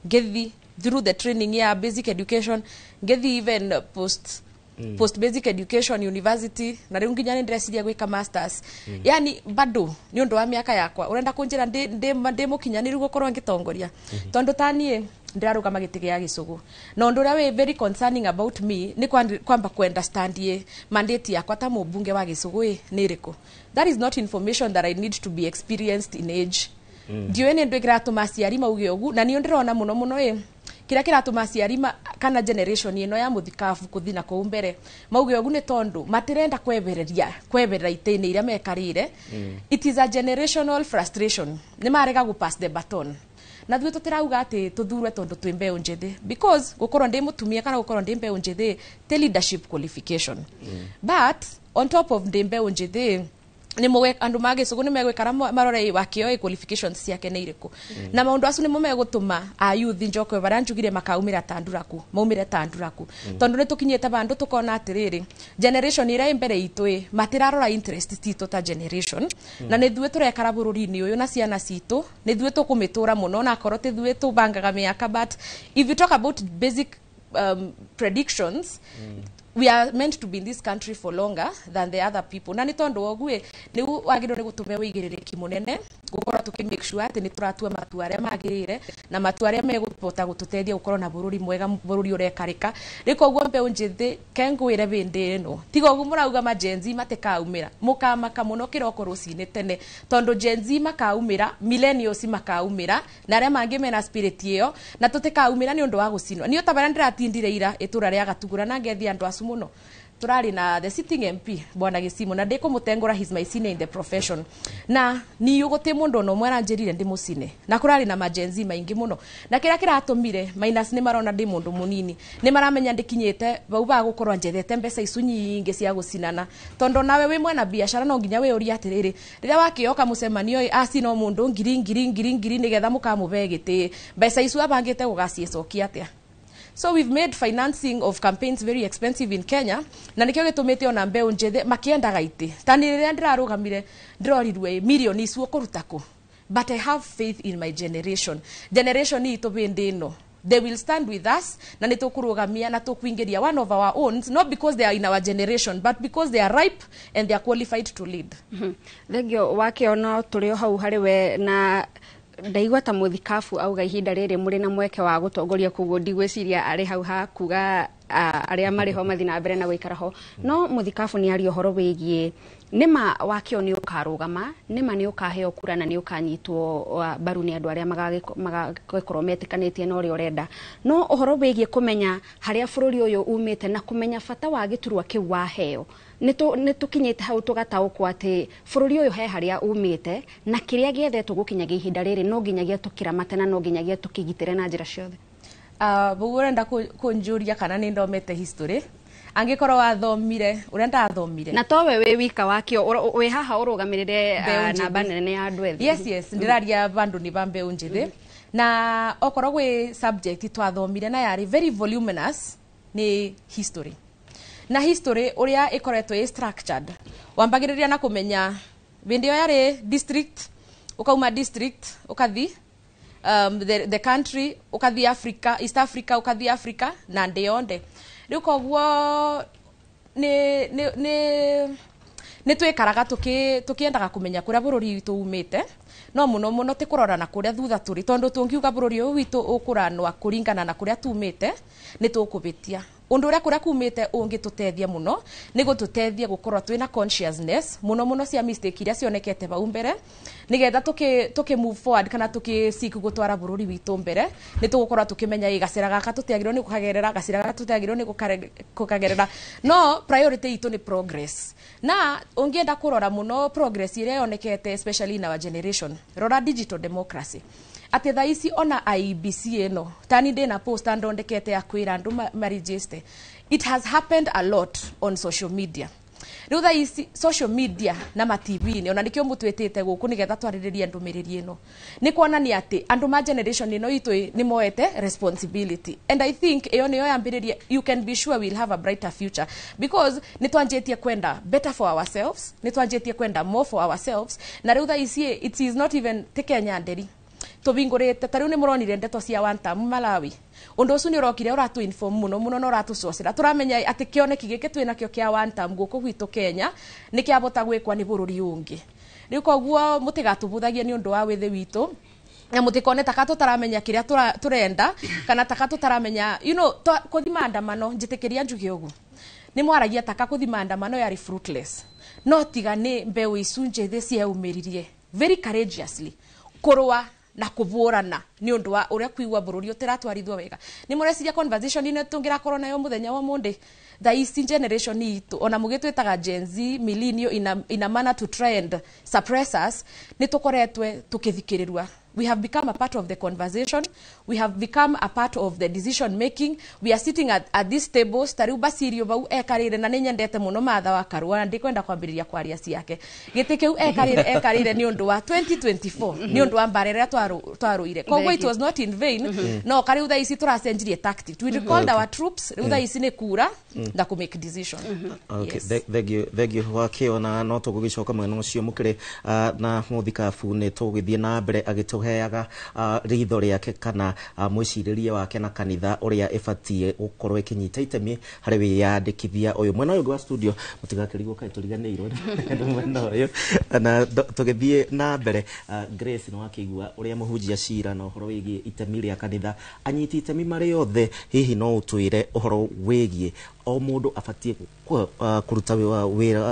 ngĩthi through the training ya basic education, ngĩthi even post basic education, university, na rĩu nginya nĩ ndĩreciria gwĩka masters. Yani bado nĩ ũndũ wa mĩaka yakwa ũrenda kũnjĩra ndĩ mũkinyanĩru gũkorwo ngĩtongoria, tondũ ta niĩ ndĩrarũgama gĩtĩ gĩa Gĩcũgũ, na ũndũ ũrĩa wĩ very concerning about me nĩ kwamba ku understand ĩ mandate yakwa ta mũmbunge wa Gĩcũgũ ĩ nĩ ĩrĩkũ. That is not information that I need to be experienced in age. Ndiũĩ nĩ ndũ kĩratũma aciari mauge ũguo, na niĩ ndĩrona mũno mũno ĩ kĩrĩa kĩratũma aciari kana generation ĩno ya mũthikabu kũthi na kũu mbere mauge ũguo nĩ tondũ matirenda kwebereria kweberera itĩ-inĩ iria mekarĩire. It is a generational frustration, nĩ marega gũ pass the baton, na thuĩ tũtirauga atĩ tũthurwe tondũ twĩ mbeũ njĩthĩ, because gũkorwo ndĩ mũtumia kana gũkorwo ndĩ mbeũ njĩthĩ ti leadership qualification. But on top of ndĩ mbeũ njĩthĩ, nĩ mũgwe andũ ma Gĩcũgũ nĩ megwĩkara marore Wakio ĩ qualifications ciake nĩ irĩkũ, na maũndũ acu nĩmo megũtũma ayuthi njoke barĩa njugire makaumĩra ta nduraku, maumĩre ta nduraku, tondũ nĩ tũkinyĩte bandũ tũkona atĩrĩrĩ, generation ĩrĩa ĩ mbere itũ ĩ matirarora interest citũ ta generation, na nĩ ithuĩ tũrekara bũrũri-inĩ ũyũ na ciana citũ nĩ ithuĩ tũkũmĩtũra mũno, na akorwo ti ithuĩ tũbangaga mĩaka. But if you talk about basic predictions, we are meant to be in this country for longer than the other people, na nĩ tondũ wa ũguo nĩguo wagĩrĩirwo nĩ gũtũme wĩigĩrĩrĩki mũnene gũkorwo tũkĩ make sure atĩ nĩ tũratua matua arĩa magĩrĩire na matua arĩa megũbota gũtũteithia gũkorwo na bũrũri mwega, bũrũri ũrekarĩka. Rĩu koguo mbeũ njĩthĩ kengwĩre bĩndĩ ĩno, tiga ũguo mũrauga ma Gen Z matikaumĩra, mũkamaka mũno kĩroko rũcinĩ tene, tondũ Gen Z makaumĩra, millennials makaumĩra, na arĩa mangĩ mena spirit ĩyo, na tũtikaumĩra nĩ ũndũ wa gũcinwo. Niĩ ta barĩa ndĩratindire ira itũra rĩa Gatugura na ngethi andũ acu mũno, turari na the sitting MP bwana Gĩcimo, na ndĩkũmũtengũra, he's my senior in the profession, na niĩ gũtĩ mũndũ ona ũmwe aranjĩrire ndĩmũcine, na kũrarĩ na ma Gen Z maingĩ mũno, na kĩrĩa kĩratũmire minus nĩ marona ndĩ mũndũ mũnini, nĩ maramenya ndĩkinyĩte bau ba gũkorwo njethete mbeca icu nyingĩ cia gũcinana, tondũ nawe wĩ mwena biacara no nginya wĩyũrie atĩrĩrĩ, rĩrĩa wakĩoka mũcemanio ĩ acina mũndũ ngiri ngiri ngiri ngiri nĩgetha mũkamũbe gĩtĩ, mbeca icu abangĩte gũgaciĩcokia atĩa? So we've made financing of campaigns very expensive in Kenya, na nikio gĩtũmĩte ona mbeũ njĩthĩ makĩendaga itĩ. Ta nĩ rĩrĩa ndĩrarũgamire ndĩrorirwe mirioni icu ũkũruta kũ? But I have faith in my generation. Generation itũ bĩndĩ ĩno, they will stand with us, na nĩ tũkũrũgamia na tũkũingĩria one of our own, not because they are in our generation, but because they are ripe and they are qualified to lead. Thengio Wakĩona, tũrĩ o hau harĩ we, na ndaigua ta mũthikabu auga ihinda rĩrĩ mũrĩ na mweke wa gũtongoria, koguo ndigwĩciria arĩ hau ha kuga. Arĩa marĩ ho mathiĩ na mbere na gũikara ho. No mũthikabu nĩ aria ũhoro wĩgiĩ nĩma wakĩo nĩ ũkarũgama, nĩma nĩ ũkaheo kura na nĩ ũkanyitwo mbaru nĩ andũ arĩa magagĩkorwo metĩkanĩtie na ũrĩa ũrenda, no ũhoro wĩgiĩ kũmenya harĩa bũrũri ũyũ umĩte na kũmenya bata wa gĩturwa kĩu waheo, nĩ tũkinyĩte hau tũgataũkwo atĩ bũrũri ũyũ he harĩa umĩte na kĩrĩa gĩethetwo gũkinyagia ihinda rĩrĩ no nginyagia tũkĩramate na no nginyagia tũkĩgitĩre na njĩra ciothe. Bau ũrenda kũnjũria kana nĩ ndomete history, angĩkorwo wathomire ũrĩa ndathomire. Na towe wĩ wika wakĩo wĩ haha ũrũgamĩrĩre Mbeũ njĩthĩ. Namba nene ya andũ ethĩ. Yes, ndĩraria bandũ nĩ ba mbeũ njĩthĩ, na okorwo gwĩ subject twathomire na yarĩ very voluminous nĩ history, na history ũrĩa ĩkoretwo ĩ structured, wambagĩrĩria na kũmenya hĩndĩ ĩyo yarĩ district, ũkauma district ũkathi the country, ũkathi Africa, East Africa, ũkathi Africa na ndĩ yonde. Rĩu koguo nĩ twĩkaraga tũkĩendaga kũmenya kũrĩa bũrũri witũ umĩte, no mũno mũno ti kũrora na kũrĩa thutha tũrĩ, tondũ tũngiuga bũrũri ũyũ witũ ũkũranwa kũringana na kũrĩa tumĩte nĩ tũkũbĩtia. Ũndũ ũrĩa kũrĩa kumĩte ũngĩtũteithia mũno nĩ gũtũteithia gũkorwo twĩna consciousness mũno mũno cia mistake iria cionekete hau mbere, nĩgetha tũkĩ move forward kana tũkĩ seek gũtwara bũrũri witũ mbere, nĩ tũgũkorwo tũkĩmenya ĩ gacĩra gaka tũtiagĩrĩirwo nĩ gũkagerera, gacĩra gaka tũtiagĩrĩirwo nĩ gũkagerera, no priority itũ nĩ progress. Na ũngĩenda kũrora mũno progress ĩrĩa yonekete, especially in our generation, rora digital democracy, atĩ thaa ici ona IEBC ĩno tani ndĩna poster ndondekete ya kwĩra andũ maregister. It has happened a lot on social media. Rĩu thaa ici social media na ma TV-inĩ, ona nĩkĩo mũtwĩtĩte gũkũ nĩgetha twarĩrĩrie ndũmĩrĩri ĩno, nĩ kuonania atĩ andũ ma generation ĩno itũ nĩ moete responsibility, and I think ĩyo nĩyo yambĩrĩria. You can be sure we'll have a brighter future because nĩ twanjĩtie kwenda better for ourselves, nĩ twanjĩtie kwenda more for ourselves. Na rĩu thaa ici it is not even ti Kenya nderi tũbingũrĩte. Ta rĩu nĩ mũronire ndeto cia one term Malawi. Ũndũ ũcio nĩ ũrokire ũratũ inform mũno mũno na ũratũcocera tũramenya atĩ kĩoneki gĩkĩ twĩ nakĩo kĩa one term gũkũ gwitũ Kenya nĩ kĩabota gwĩkwa nĩ bũrũri ũngĩ. Rĩu koguo mũtigatũbuthagie nĩ ũndũ wa wĩthĩ witũ, na mũtikone taka tũtaramenya kĩrĩa tũrenda kana taka tũtaramenya kũthi maandamano. Njĩtĩkĩria njuge ũguo, nĩ mwaragia taka kũthi maandamano yarĩ fruitless, no tiga nĩ mbeũ icu njĩthĩ cieumĩririe very courageously kũrũa na kũbũrana nĩ ũndũ wa ũrĩa kuigua bũrũri ũtĩratwarithwo wega, nĩ mũreciria conversation ĩno tũngĩrakorwo nayo mũthenya wa mũndĩ? Thaa ici generation itũ, ona mũgĩtwĩtaga Gen Z, millennial, in a manner to try and suppress us, nĩ tũkoretwe tũkĩthikĩrĩrua. We have become a part of the conversation, we have become a part of the decision making. We are sitting at these tables. Ta rĩu Basirio bau ekarĩire, na nĩ nyendete mũno Martha wa Karua, na ndikwenda kwambĩrĩria kwaria ciake gĩtĩ kĩu ekarĩire nĩ ũndũ wa 2024, nĩ ũndũ wa mbara ĩrĩa twarũire. Koguo it was not in vain. No karĩu thaa ici tũracenjirie tactic, we recalled our troops. Rĩu thaa ici nĩ kura na kũ make decision. Okay, thank you, thank you wakĩona. No tũgũgĩcoka mwena ũcio mũkĩrĩ na mũthikabu nĩ tũgũgĩthiĩ na mbere agĩtũheaga ritho rĩake kana mwĩcirĩrie wake na kanitha ũrĩa ĩbatiĩ gũkorwo ĩkĩnyita itemi harĩ wĩyandĩkithia ũyũ. Mwena ũyũ ũngĩ wa studio mũtigakĩrigwo kaĩ tũriganĩirwo nĩ mwena ũyũ. Na tũgĩthiĩ na mbere, Grace, nĩ wakĩigua ũrĩa mũhunjia cira na ũhoro wĩgiĩ itemi rĩa kanitha, anyiti itemi marĩ othe. Hihi no ũtwĩre ũhoro wĩgiĩ o mũndũ abatiĩ kũruta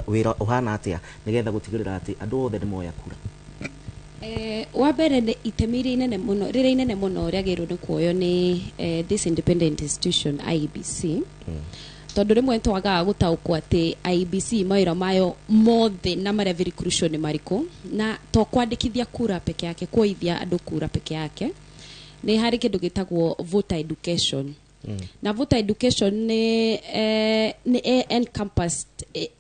wĩra ũhana atĩa nĩgetha gũtigĩrĩra atĩ andũ othe nĩ moya kura? Wa mbere nĩ itemi rĩrĩa inene mũno, rĩrĩa inene mũno rĩagĩrĩirwo nĩ kuoywo nĩ this independent institution IEBC, tondũ rĩmwe twagaga gũtaũkwo atĩ IEBC mawĩra mayo mothe na marĩa very crucial nĩ marĩkũ, na to kwandĩkithia kura peke yake, kuoithia andũ kura peke yake. Nĩ harĩ kĩndũ gĩtagwo voter education, na voter education nĩ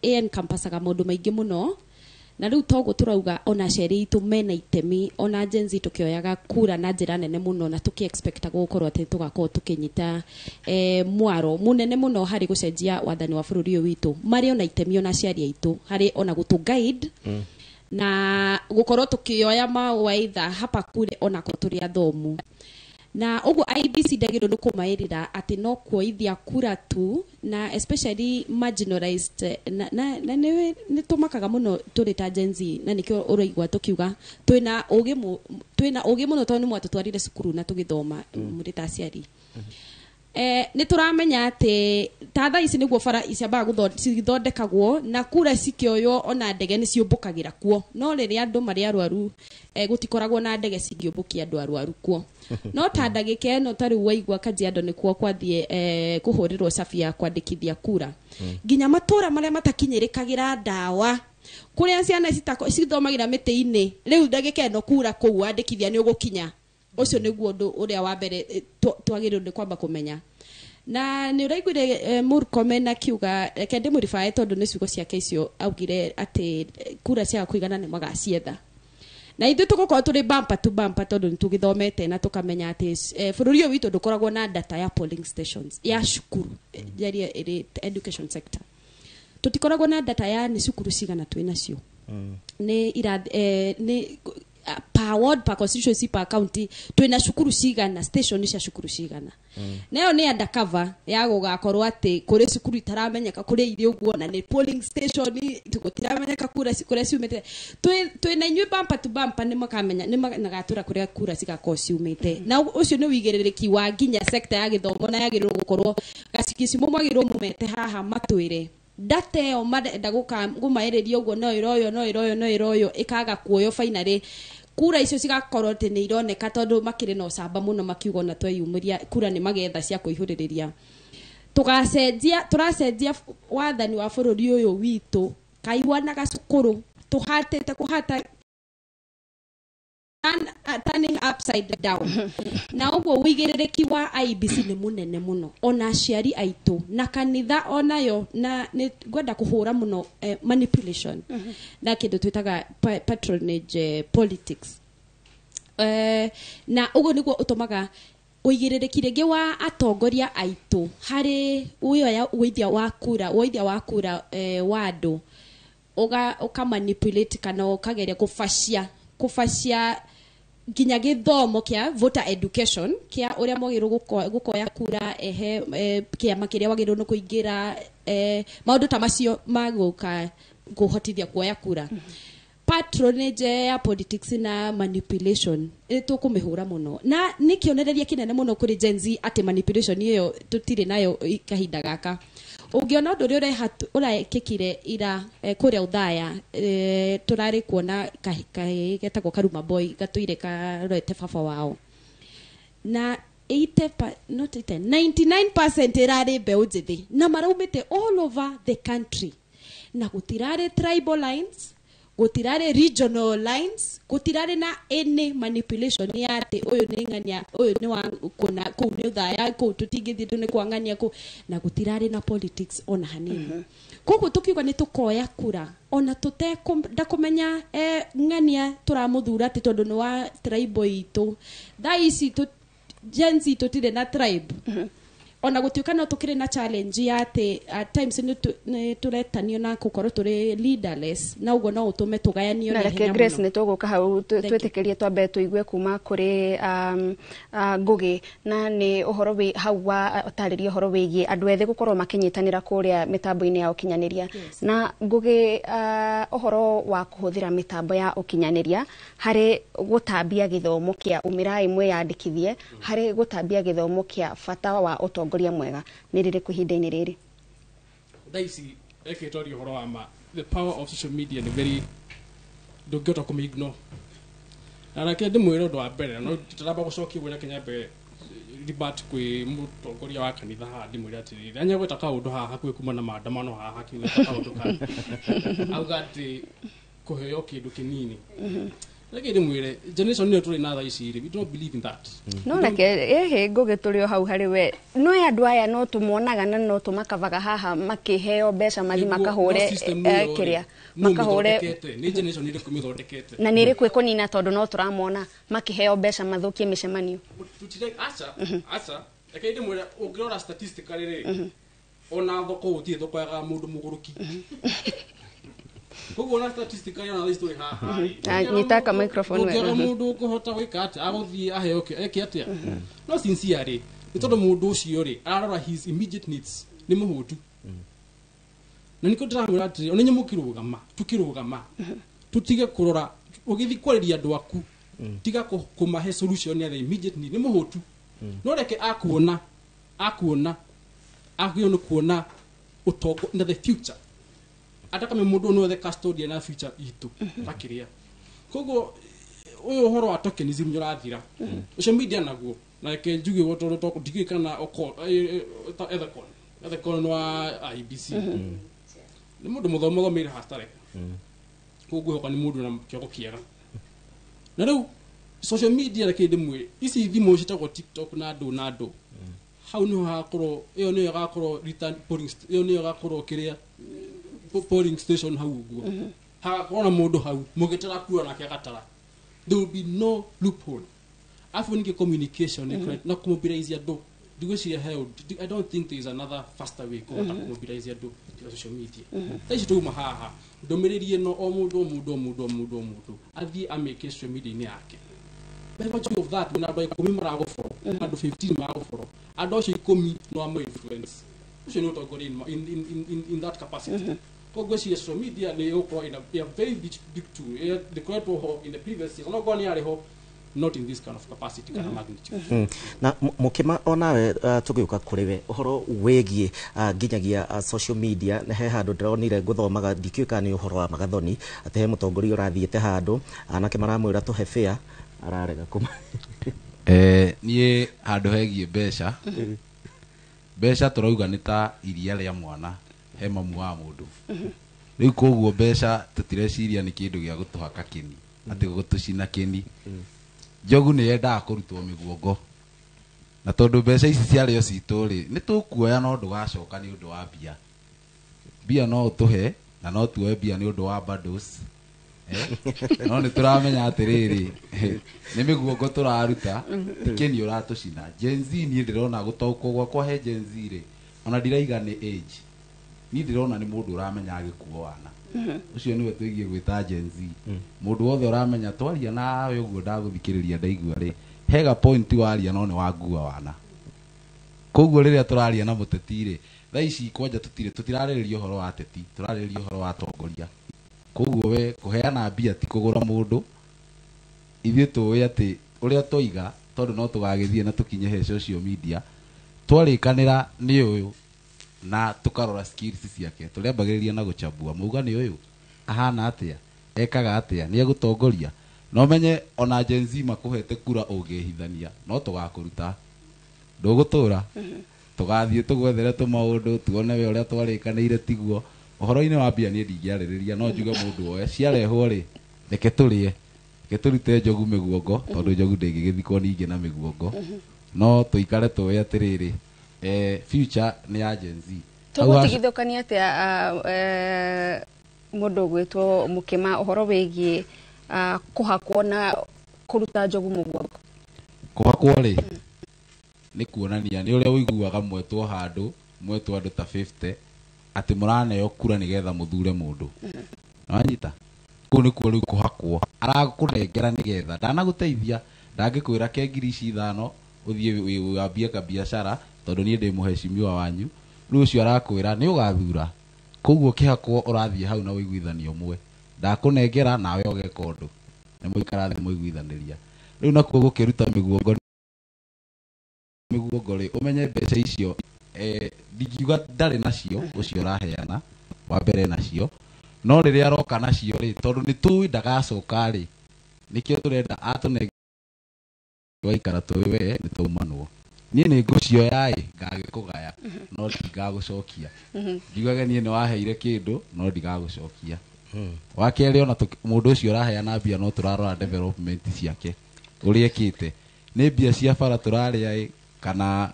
encompassaga maũndũ maingĩ mũno. Na rĩu toguo tũrauga ona aciari aitũ mena itemi, ona Gen Z tũkĩoyaga kura na njĩra nene mũno, na tũkĩ-expecta gũkorwo atĩ tũgakorwo tũkĩnyita mwaro mũnene mũno harĩ gũcenjia wathani wa bũrũri ũyũ witũ, marĩ ona itemi, ona aciari aitũ harĩ ona gũtũ guide na gũkorwo tũkĩoya mawaitha hapa kule onako tũrĩ athomu. Na ũguo IEBC ndagĩrĩirwo nĩ kũmaĩrĩra atĩ no kuoithia kura tu, na especially marginalized na nĩ tũmakaga mũno tũrĩ ta Gen Z, na nĩkĩo ũraigua tũkiuga twĩna ũgĩ mũno, tondũ nĩ mwatũtwarire cukuru na tũgĩthoma mũrĩ ta aciari. Nĩ tũramenya atĩ ta thaa ici nĩguo bara iciambaga cithondekagwo na kura cikĩoywo ona ndege nĩ ciũmbũkagĩra kuo, no rĩrĩa andũ marĩ arwaru gũtikoragwo na ndege cingĩũmbũkia andũ arwaru kuo. No ta ndagĩka ĩno ta rĩu waigua Kajiado nĩkuo kwathiĩ kũhũrĩrwo cabi ya kwandĩkithia kura, nginya matũra marĩa matakinyĩrĩkagĩra ndawa, kũrĩa ciana cithomagĩra mĩtĩ-inĩ, rĩu ndagĩka ĩno kura kũu wandĩkithia nĩ ũgũkinya. Ũcio nĩguo ũndũ ũrĩa wa mbere twagĩrĩirwo nĩ kwamba kũmenya. Na nĩ ũraiguire Murkomen akiuga, reke ndĩmũribae tondũ nĩ ciugo ciake icio, augire atĩ kura ciaga kũigana nĩ magacietha. Na ithuĩ tũgũkorwo tũrĩ bumper to bumper tondũ nĩ tũgĩthomete na tũkamenya atĩ bũrũri ũyũ witũ ndũkoragwo na data ya polling stations ya cukuru, njarie ĩrĩ education sector, tũtikoragwo na data ya nĩ cukuru cigana twĩ nacio, nĩ irathi nĩ per ward, per constituency, per county twĩna cukuru cigana, station cia cukuru cigana. Nayo nĩ undercover ya gũgakorwo atĩ kũrĩ cukuru itaramenyeka kũrĩa irĩ ũguo, na nĩ polling station gũtiramenyeka kura kũrĩa ciumĩte. Twĩ na inyuĩ bumper to bumper, nĩ makamenya, nĩ magatũra kũrĩa kura cigakorwo ciumĩte. Na ũcio nĩ wĩigĩrĩrĩki wa nginya sector ya gĩthomo, na yagĩrĩirwo gũkorwo gacigicimo mwagĩrĩirwo mũmete haha matwĩre data ĩyo marenda gũmaĩrĩria ũguo, no ĩroywo, no ĩroywo, no ĩroywo, ĩkaga kuoywo. Finally kura icio cigakorwo atĩ nĩ ironeka, tondũ makĩrĩ na ũcamba mũno makiuga ona tweyumĩria kura nĩ magetha cia kũihũrĩrĩria. Tũgacenjia, tũracenjia wathani wa bũrũri ũyũ witũ kaigua na gacukũrũ tũhatĩte kũhata turning upside down. Na ũguo ũigĩrĩrĩki wa IEBC nĩ mũnene mũno, ona aciari aitũ na kanitha onayo. Na nĩ ngwenda kũhũra mũno manipulation na kĩndũ twĩtaga patronage politics, na ũguo nĩguo ũtũmaga ũigĩrĩrĩki rĩngĩ wa atongoria aitũ harĩ ũyoya ũithia wa kura, ũithia wa kura wa andũ, ũka manipulate kana ũkageria kũbacia nginya gĩthomo kĩa voter education kĩa ũrĩa mwagĩrĩirwo gũkoya kura, ehe, kĩama kĩrĩa wagĩrĩirwo nĩ kũingĩra, maũndũ ta macio magũka kũhotithia kuoya kura. Patronage ya politics na manipulation nĩ tũkũmĩhũra mũno, na nĩ kĩonereria kĩnene mũno kũrĩ Gen Z atĩ manipulation ĩyo tũtirĩ nayo kahinda gaka. Ũngĩona ũndũ ũrĩa ũrekĩkire ira kũrĩa Ũthaya, tũrarĩ kuona kahĩĩ getagwo Karuma Boy gatũire karorete baba wao, na 80 not 80, 99% ĩrarĩ mbeũ njĩthĩ na maraumĩte all over the country, na gũtirarĩ tribal lines, gũtirarĩ regional lines, gũtirarĩ na any manipulation ya atĩ ũyũ nĩ ng'ania, ũyũ nĩ wa kũna, kũu nĩ Ũthaya, kũu tũtingĩthiĩ tũ nĩ kwa ng'ania kũu, na gũtirarĩ na politics ona hanini. Koguo tũkiuga nĩ tũkoya kura ona tũtekwenda kũmenya ng'ania tũramũthura atĩ tondũ nĩ wa tribe itũ. Thaa ici Gen Z tũtirĩ na tribe, ona gũtuĩka no tũkĩrĩ na challenge ya atĩ at times nĩ tũretanio na gũkorwo tũrĩ leaderless, na ũguo no ũtũme tũgayanio na na reke ihenya Grace mũno. Nĩ tũgũka hau. Thank you. Twĩtĩkĩrie twambe tũigue kuma kũrĩ Ngũgĩ, na nĩ ũhoro wĩ hau wa ũtarĩria ũhoro wĩgiĩ andũ ethĩ gũkorwo makĩnyitanĩra kũrĩa mĩtambo-inĩ ya ũkinyanĩria. Na Ngũgĩ, ũhoro wa kũhũthĩra mĩtambo ya ũkinyanĩria harĩ gũtambia gĩthomo kĩa umĩrai mwĩyandĩkithie, harĩ gũtambia gĩthomo kĩa bata wa ũtongoria mwega nĩ rĩrĩkũ ihinda-inĩ rĩrĩ? Thaa ici reke twarie ũhoro wa ma, the power of social media nĩ very, ndũngĩhota kũmĩ-ignore. Na reke ndĩmwĩre ũndũ wa mbere, no nditaramba gũcokia ũguo, reke nyambe ribert kwĩ mũtongoria wa kanitha haha, ndĩmwĩre atĩrĩrĩ, anya gweta kaũndũ haha hakuhĩ kuma na maandamano haha, hakiugĩte kaũndũ ka auga atĩ kũheo kĩndũ kĩnini. Reke ndĩmwĩre, generation ĩyo tũrĩ na thaa ici rĩ, we don't believe in that. No reke ĩhĩ, Ngũgĩ, tũrĩ o hau harĩ we, no andũ aya no tũmonaga na no tũmakavaga haha makĩheo mbeca mathi makahũre No system ĩyo rĩ, kĩrĩa nũ makahũre. ũmĩthondekete? Nĩ generation ĩrĩkũ mĩthondekete? Na nĩ ĩrĩkũ ĩkũnina, tondũ no tũramona makĩheo mbeca mathũkie mĩcemanio? Tutire, aca aca, reke ndĩmwĩre, ũngĩrora statistically rĩ, ona thoko gũtirĩ thoko yaga mũndũ mũgũrũki. Koguo ona statistically, ona thaa ici tũrĩ haha rĩ, Ah, nyita ka microphone wega. ũngĩona mũndũ ũkũhota gwĩka atĩa, agũthiĩ aheo eke atĩa, no sincerely nĩ tondũ mũndũ ũcio rĩ ararora his immediate needs, nĩ mũhũtu. Na nĩkĩo ndĩramwĩra atĩrĩ, ona inyuĩ mũkĩrũgama, tukĩrũgama, tutige kũrora ũgĩthiĩ kwarĩria andũ aku, tiga kũmahe solution ya the immediate need. Nĩ mũhũtu, no reke akuona. Akuona agio nĩ kuona ũtongo na the future atakame mũndũ no the custodian na future itũ takiria. Koguo ũyũ ũhoro wa tokenism nĩ ũrathira. Social media naguo na reke njuge ũguo tondũ ndiũĩ kana Ethekon nĩ wa IEBC. Nĩ mũndũ mũthomu athomeire hatarĩ. Koguo ngwĩhoka nĩ mũndũ na kĩongo kĩega. Na rĩu social media reke ndĩmwĩre ici thimũ ciĩtagwo TikTok na andũ hau niho hagakorwo ĩyo nĩyo ĩgakorwo return polling ĩyo nĩyo ĩgakorwo kĩrĩa polling station hau ũguo. Hagakorwo na mũndũ hau mũgĩtara kura nake agatara. There will be no loophole. Afu ningĩ communication na kũmobilize andũ. Ndigwĩciria he I don't think there is another faster way kũhota kũmobilize andũ tiga social media. Thaa ici twauma haha ndũmĩrĩri ĩno o mũndũ o mũndũ o mũndũ o mũndũ o mũndũ athiĩ amĩke social media-inĩ yake. By virtue of that, wĩna andũ 10 maragũboro, andũ 15 maragũboro, andũ acio 10 no amũ influence. Ũcio nĩ ũtongoria in that capacity. Koguo ngwĩciria social media nĩ ĩgũkorwo in a very big tool. Ndĩkoretwo ho in the previous years, onokorwo nĩ yarĩ ho, not in this kind of capacity kana magnitude. Na Mukima onawe tũgĩũka kũrĩ we ũhoro wĩgiĩ nginyagia social media na he handũ ndĩronire ngũthomaga ndikĩũĩ kana nĩ ũhoro wa Magathoni atĩ he mũtongoria ũrathiĩte handũ anake maramwĩra tũhe fare ararega kũma. Niĩ handũ hegiĩ mbeca mbeca tũrauga nĩ ta iria rĩa mwana he mamu wa mũndũ. Rĩu koguo mbeca tũtireciria nĩ kĩndũ gĩa gũtũhaka kĩni atĩ gũtũcina kĩni. Njogu nĩ yendaga kũrutwo mĩguongo na tondũ mbeca ici ciarĩ o citũ rĩ nĩ tũkuoya no ndũgacoka nĩ ũndũ wa mbia. Mbia no ũtũhe na no tuoe mbia nĩ ũndũ wa bundles. No nĩ tũramenya atĩrĩrĩ nĩ mĩguongo tũraruta ti kĩni ũratũcina. Gen Z niĩ ndĩrona gũtaũkwo gwakwa he Gen Z rĩ ona ndiraiga nĩ age niĩ ndĩrona nĩ mũndũ ũramenya agĩkuo wana. Ũcio nĩwe twĩgiĩ gwĩta Gen Z. Mũndũ wothe ũramenya twaria nawe ũguo ndagũthikĩrĩria ndaigua rĩ hega point waria no nĩ wangua wana. Koguo rĩrĩa tũraria na mũteti rĩ thaa ici kwanja tũtirarĩrĩria ũhoro wa ateti tũrarĩrĩria ũhoro wa atongoria. Koguo we kũheana mbia ti kũgũra mũndũ. Ithuĩ tũĩ atĩ ũrĩa twoiga tondũ no tũgagĩthiĩ na tũkinye he social media twarĩkanĩra nĩ ũyũ na tũkarora skills ciake tũrĩambagĩrĩria na gũchambua mauga nĩ ũyũ ahana atĩa ekaga atĩa nĩ egũtongoria. No menye ona Gen Z makũhete kura ũngĩhithania no tũgakũruta ndũgũtũra tũgathiĩ tũgwethere tũmaũndũ tuone we ũrĩa twarĩkanĩire tiguo. Ũhoro-inĩ wa mbia niĩ ndingĩarĩrĩria no njuge mũndũ oe ciarehwo rĩ reke tũrĩe reke tũrute njogu mĩguongo tondũ njogu ndĩngĩgĩthikwo ningĩ na mĩguongo no tũikare tũĩ atĩrĩrĩ future nĩ ya Gen Z. Tũgũtigithũkania atĩa mũndũ ũgwĩtwo Mukima ũhoro wĩgiĩ kũhakwo na kũruta njogu mũguongo? Kũhakwo rĩ nĩ kuonania nĩ ũrĩa ũiguaga mwetwo handũ mwetwo andũ ta 50 atĩ mũraneo kura nĩgetha mũthure mũndũ. Nĩwanyita? Kũu nĩkuo rĩu kũhakwo arakũnengera nĩgetha ndanagũteithia ndangĩkwĩra ke ngiri ici 5 ũthiĩ wambie kabiacara tondũ niĩ ndĩ mũheshimiwa wanyu. Rĩu ũcio arakwĩra nĩ ũgathura koguo kĩhakwo ũrathiĩ hau na ũiguithanio ũmwe ndakũnengera nawe ũgeka ũndũ nĩ mũikara thĩ mũiguithanĩria. Rĩu nakuo gũkĩruta mĩguongo rĩ ũmenye mbeca icio ndingiuga ndarĩ nacio ũcio ũraheana wa mbere nacio no rĩrĩa aroka nacio rĩ tondũ nĩ tũĩ ndagacoka rĩ nĩkĩo tũrenda atũnengere waikara tũĩ we nĩ taumanwo niĩ nĩ ngũcioya ĩ ngagĩkũgaya no ndingagũcokia ngiugage niĩ nĩ waheire kĩndũ no ndigagũcokia. Wa kerĩ ona mũndũ ũcio ũraheana mbia no tũrarora development ciake ũrĩa ekĩte nĩ mbia cia bara tũrarĩa ĩ kana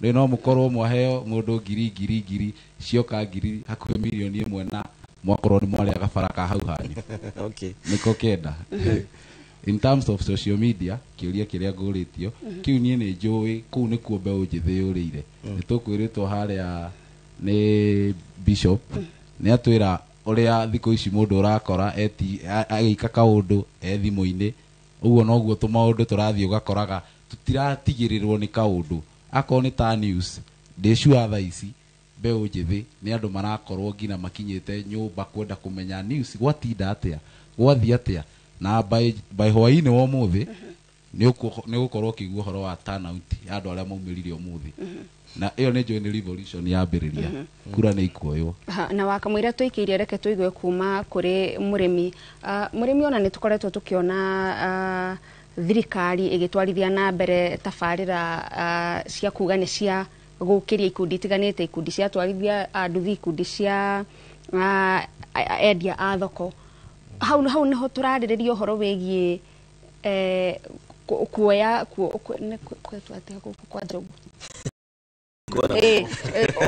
rĩ no mũkorwo mwaheo mũndũ ngiri ngiri ngiri cioka ngiri hakuhĩ mirioni 1 na mwakorwo nĩ mwarĩa gabara ka hau hanyu. Nĩko kenda. In terms of social media kĩũria kĩrĩa ngũrĩtio kĩu niĩ nĩ njũĩ kũu nĩkuo mbeũ njĩthĩ yũrĩire. Nĩ tũkwĩrĩtwo harĩa nĩ bishop nĩ atwĩra ũrĩa thikũ ici mũndũ ũrakora agĩika kaũndũ e thimũ-inĩ ũguo noguo tũmaũndũ tũrathiĩ ũgakoraga tũtiratigĩrĩrwo nĩ kaũndũ akorwo nĩ ta news ndĩ sure thaa ici mbeũ njĩthĩ nĩ andũ marakorwo nginya makinyĩte nyũmba kwenda kũmenya news gwatinda atĩa gwathiĩ atĩa na by hwaĩ-inĩ wa ũmũthĩ Nĩ ũgũkorwo ũkĩigua ũhoro wa turnout ya andũ arĩa maumĩrire ũmũthĩ. Na ĩyo nĩ njũĩ nĩ revolution yambĩrĩria. Kura nĩ ikuoywo. Na wakamũira tũikĩirie, reke tũigue kuma kũrĩ mũrĩmi. Mũrĩmi, ona nĩ tũkoretwo tũkĩona thirikari ĩgĩtwarithia na mbere tabarĩra cia kuga nĩ cia gũkĩria ikundi itiganĩte, ikundi cia atwarithia a nduthi, ikundi cia endia a thoko. Hau hau niho tũrarĩrĩria ũhoro wĩgiĩ kuoya kwetwo atĩa gũkũ kwa Njogu?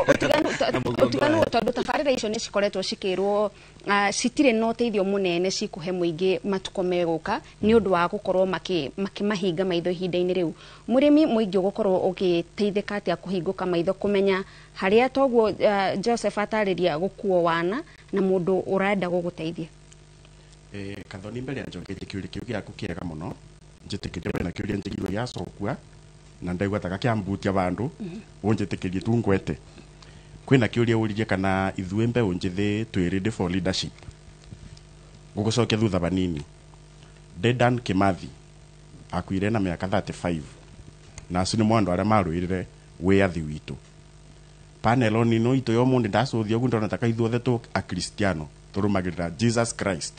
Ũtiganu, tondũ tabarĩra icio nĩ cikoretwo cikĩrwo citirĩ na ũteithio mũnene cikũhe mũingĩ matukũ megũka, nĩ ũndũ wa gũkorwo makĩmahinga maitho ihinda-inĩ rĩu. Mũrĩmi, mũingĩ ũgũkorwo ũgĩteithĩka atĩa kũhingũka maitho kũmenya harĩa toguo Joseph atarĩria gũkuo wana na mũndũ ũrenda gũgũteithia? Kathoni, mbere ya njoketie kĩũria kĩu gĩaku kĩega mũno, njĩtĩkĩrie na kĩũria njĩgirwo gĩacokua na ndaigua ta gakĩambutia vandu, unjĩtĩkĩrie tu ngwete kwĩna kĩũria ũririe kana ithuĩ mbeũ njĩthĩ twĩ ready for leadership. Gũgũcokia thutha vanini, Dedan Kimathi akuire na mĩaka 35, na acio nĩmo andũ arĩa marũĩrĩre wĩyathi witũ. Panel nino itũ ya ũmũthĩ, ndacũthia ũguo ndona taka ithuothe tũ akristiano tũrũmagĩrĩra Jesus Christ.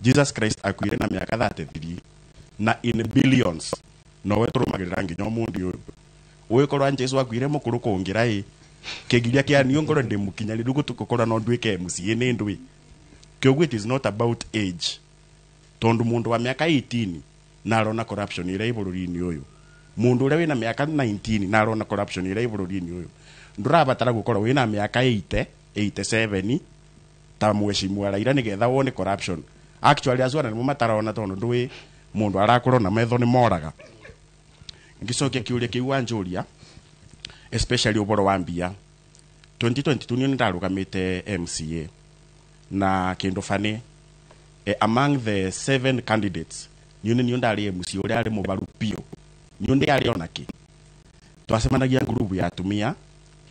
Jesus Christ akuire na mĩaka 33 na in billions nowe tũrũmagĩrĩra nginya ũmũthĩ ũyũ. Ũgĩkorwo Jesu akuire mũkũrũ kũngĩra ĩ kĩgiria kĩa niĩ ngorwo ndĩ mũkinyanĩru gũkorwo no nduĩke MCA nĩ ndwĩ kĩoguo. It is not about age, tondũ mũndũ wa mĩaka 18 na arona corruption ĩrĩa ĩ bũrũri-inĩ ũyũ, mũndũ ũrĩa wĩna mĩaka 19 na arona corruption ĩrĩa ĩ bũrũri-inĩ ũyũ, ndũrabatara gũkorwo wĩna mĩaka 80 87 ta mheshimiwa Raila nĩgetha wone corruption. Actually, acio ana nĩmo matarona, tondũ ndũĩ mũndũ arakũrwo na metho nĩ moraga. Ngĩcokia kĩũria kĩu wanjũria, especially ũboro wa mbia, 2022 niĩ nĩndarũgamĩte MCA na kĩndũ bani, among the seven candidates niĩ nĩ niĩ ndarĩ MCA ũrĩa arĩ mũbaru biũ, niĩ ndĩarĩ ona kĩ. Twacemanagia ngurubu ya atumia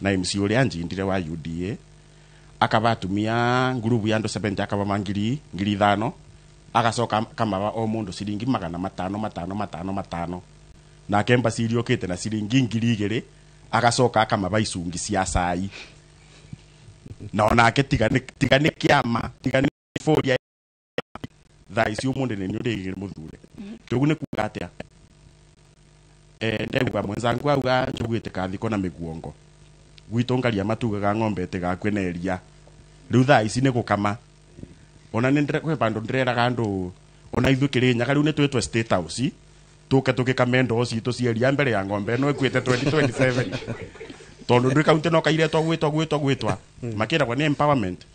na MC ũrĩa anjindire wa UDA, akaba atumia ngurubu ya andũ 70, akaba ma ngiri 5,000, agacoka akamaba o mũndũ ciringi 500 5 5 5, nake Mbasiri okĩte na ciringi 2,000, agacoka akamaba icungi cia cai, na onake tiga nĩ kĩama, tiga nĩ boria thaa ici ũmũthĩ nĩ niĩ ũrĩ mũthure. Kĩoguo nĩ kuga atĩa? Ndauga mwenzangu auga njogu ĩtĩkathikwo na mĩguongo gwitũ, ngaria matugaga ng'ombe ĩtĩgakue na iria. Rĩu thaa ici nĩ gũkama, ona nĩ kwĩ bandũ ndĩreraga andũ, ona ithuĩ Kĩrĩnyaga rĩu nĩ twĩtwe State House tũke tũgĩkame ndoo citũ cia iria mbere ya ng'ombe ĩno ĩkuĩte 2027, tondũ ndwĩ kaunti no kairetwo gwĩtwa gwĩtwa gwĩtwa makĩragwo nĩ empowerment.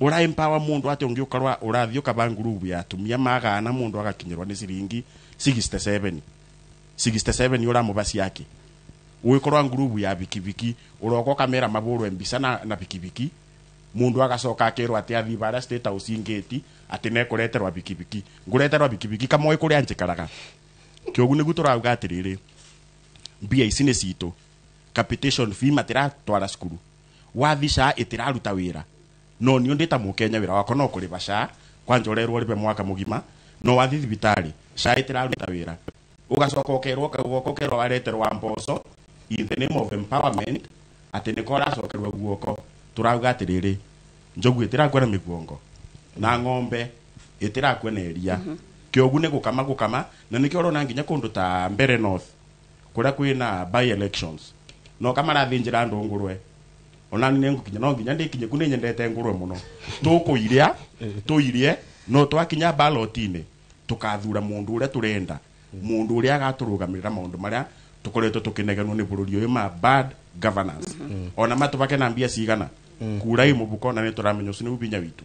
Ũra empower mũndũ atĩ ũngĩ ũkorwa ũrathiĩ ũkaba ngurubu ya atumia magana, mũndũ agakinyĩrwo nĩ ciringi 67 67 ũramũba ciake. Ũgĩkorwo ngurubu ya bikibiki, ũroka ũkamera mabũrwe mbica na bikibiki, mũndũ agacoka akerwo atĩ athiĩ barĩa State House ngĩti atĩ nĩekũreterwa bikibiki, ngũreterwa bikibiki kamoĩ kũrĩa njikaraga. Kĩoguo nĩguo tũrauga atĩrĩrĩ, mbia ici nĩ citũ, capitation fee matiratwara cukuru, wathi SHA ĩtĩraruta wĩra, no niĩ ndĩ ta mũkenya wĩra wakwa no kũrĩba SHA kwanja ũrerwo ũrĩbe mwaka mũgima, no wathi thibitarĩ SHA ĩtĩraruta wĩra, ũgacoka ũkerwo guoko, ũkerwo wareterwa mboco in the name of empowerment atĩ nĩko ũracokerwo guoko. Tũrauga atĩrĩrĩ, njogu ĩtĩrakua na mĩguongo na ng'ombe ĩtĩrakua na iria. Kĩogu nĩ gũkama gũkama, na nĩkĩo ũrona nginya kũndũ ta Mbere North kũrĩa kwĩna by elections no kamarathĩnjĩra andũ ngũrwe. Ona nĩ ngũkinya no nginya ndĩkinye ku, nĩ nyendete ngũrwe mũno, tũkũiria tũirie, no twakinya ballot-inĩ tũkathura mũndũ ũrĩa tũrenda, mũndũ ũrĩa agatũrũgamĩrĩra maũndũ marĩa tũkoretwo tũkĩnegenwo nĩ bũrũri ũyũ ma bad governance. Ona matũbake na mbia cigana kura ĩ mũbuko, na nĩ tũramenya ũcio nĩ binya witũ.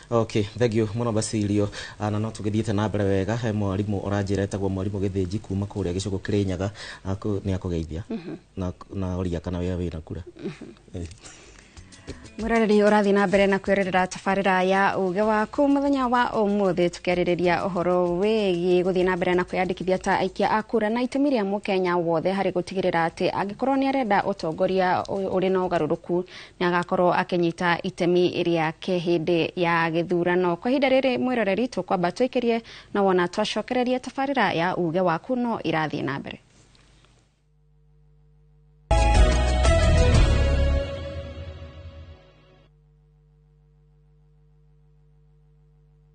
Okay, thank you mũno Basilio. Na no tũgĩthiĩte na mbere wega, he mwarimũ ũranjĩra etagwo mwarimũ Gĩthĩnji kuma kũrĩa gĩcũgũ Mwĩroreri ũrathiĩ na mbere na kwĩrorera tabarĩra ya uge waku mũthenya wa ũmũthĩ, tũkĩarĩrĩria ũhoro wĩgiĩ gũthiĩ na mbere na kwĩyandĩkithia ta aikia a kura na itemi rĩa mũkenya wothe harĩ gũtigĩrĩra atĩ angĩkorwo nĩ arenda ũtongoria ũrĩ na ũgarũrũku nĩ agakorwo akĩnyita itemi rĩake hĩndĩ ya gĩthurano. Kwa ihinda rĩrĩ mwĩroreri, tũkwamba tũikĩrie na wona twacokereria tabarĩra ya uge waku no irathiĩ na mbere.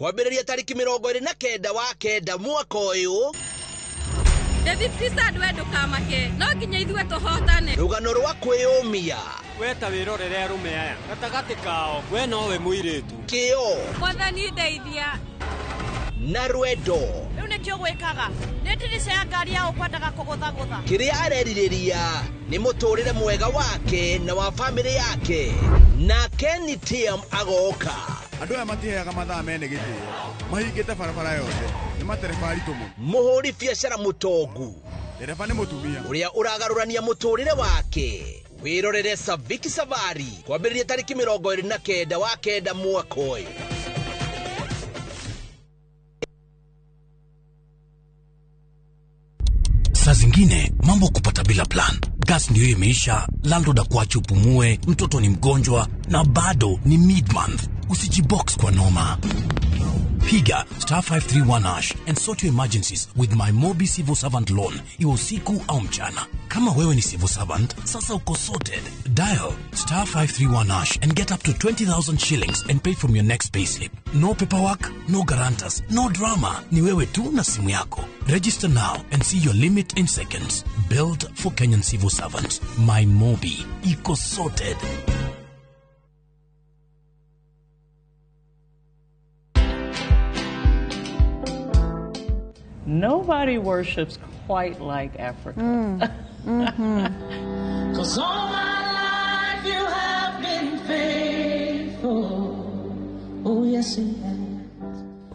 Kwambĩrĩria tarĩki 29 wa 9 mwaka ũyũ. David Christad, we ndũkamake, no nginya ithuĩ tũhotane. Rũgano rwa kwĩyũmia. We ta wĩrorere arũme aya gatagatĩ kao, we nowe mũirĩtu. Kĩo. Mwathani ndeithia. Na rwendo. Rĩu nĩkĩo gwĩkaga nĩ ndirica ya ngari ya ũkwendaga kũgũthagũtha. Kĩrĩa arerirĩria nĩ mũtũrĩre mwega wake na wa bamĩrĩ yake, na Kenny Tiam agoka. Andũ aya matiheaga mathaa mene gĩtĩo, mahingĩte barabara yothe, nĩ matereba aritũ mũno. Mũhũri biacara mũtongu, ndereba nĩ mũtumia ũrĩa ũragarũrania mũtũrĩre wake. Wĩrorere Saviki Savari kwambĩrĩria tarĩki 29 wa 9 mwaka ũyũ. Saa zingine mambo kupata bila plan. Gas ndio imeisha, landlord akuache upumue, mtoto ni mgonjwa na bado ni mid-month. Usijibox kwa noma. Piga *531# and sort your emergencies with my Mobi Civil Servant Loan, iwe usiku au mchana. Kama wewe ni civil servant, sasa uko sorted. Dial *531# and get up to 20,000 shillings and pay from your next payslip. No paperwork, no guarantors, no drama. Ni wewe tu na simu yako. Register now and see your limit in seconds. Built for Kenyan civil servants. My Mobi. Iko sorted. Nobody worships quite like Africa. Mm. 'Cause all my life you have been faithful. Oh, yes, you have.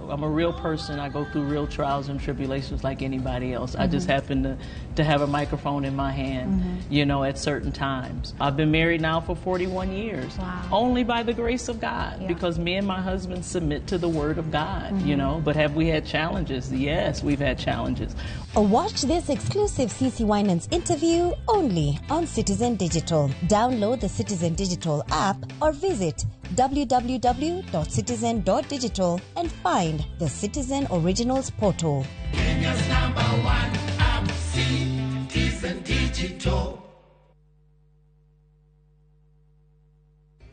I'm a real person. I go through real trials and tribulations like anybody else. I just happen to have a microphone in my hand, you know, at certain times. I've been married now for 41 years. Wow. Only by the grace of God, because me and my husband submit to the word of God, you know. But have we had challenges? Yes, we've had challenges. Watch this exclusive CC Winans interview only on Citizen Digital. Download the Citizen Digital app or visit www.citizen.digital and find the Citizen Originals portal. Kenya's number one app, Citizen Digital.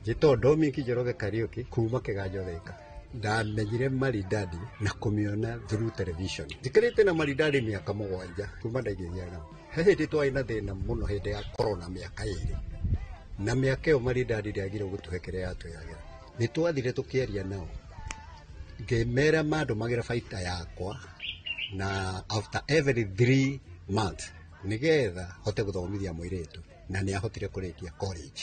Njĩtwo Dominic Njoroge Kariũki kuma Kĩganjo Thika. Ndamenyire Maridadi na kũmĩona through television. Njikarĩte na Maridadi mĩaka 7 kuma ndaigĩria nao. He hĩndĩ twarĩ na thĩna mũno hĩndĩ ya corona mĩaka 2. Na mĩaka ĩyo Maridadi ndĩagire gũtũhe kĩrĩa yatwĩragĩra. Nĩ twathire tũkĩaria nao. Ngĩmera mandũmagĩra baita yakwa na after every 3 months nĩgetha hote gũthomithia mũirĩtu, na nĩ ahotire kũrĩkia college.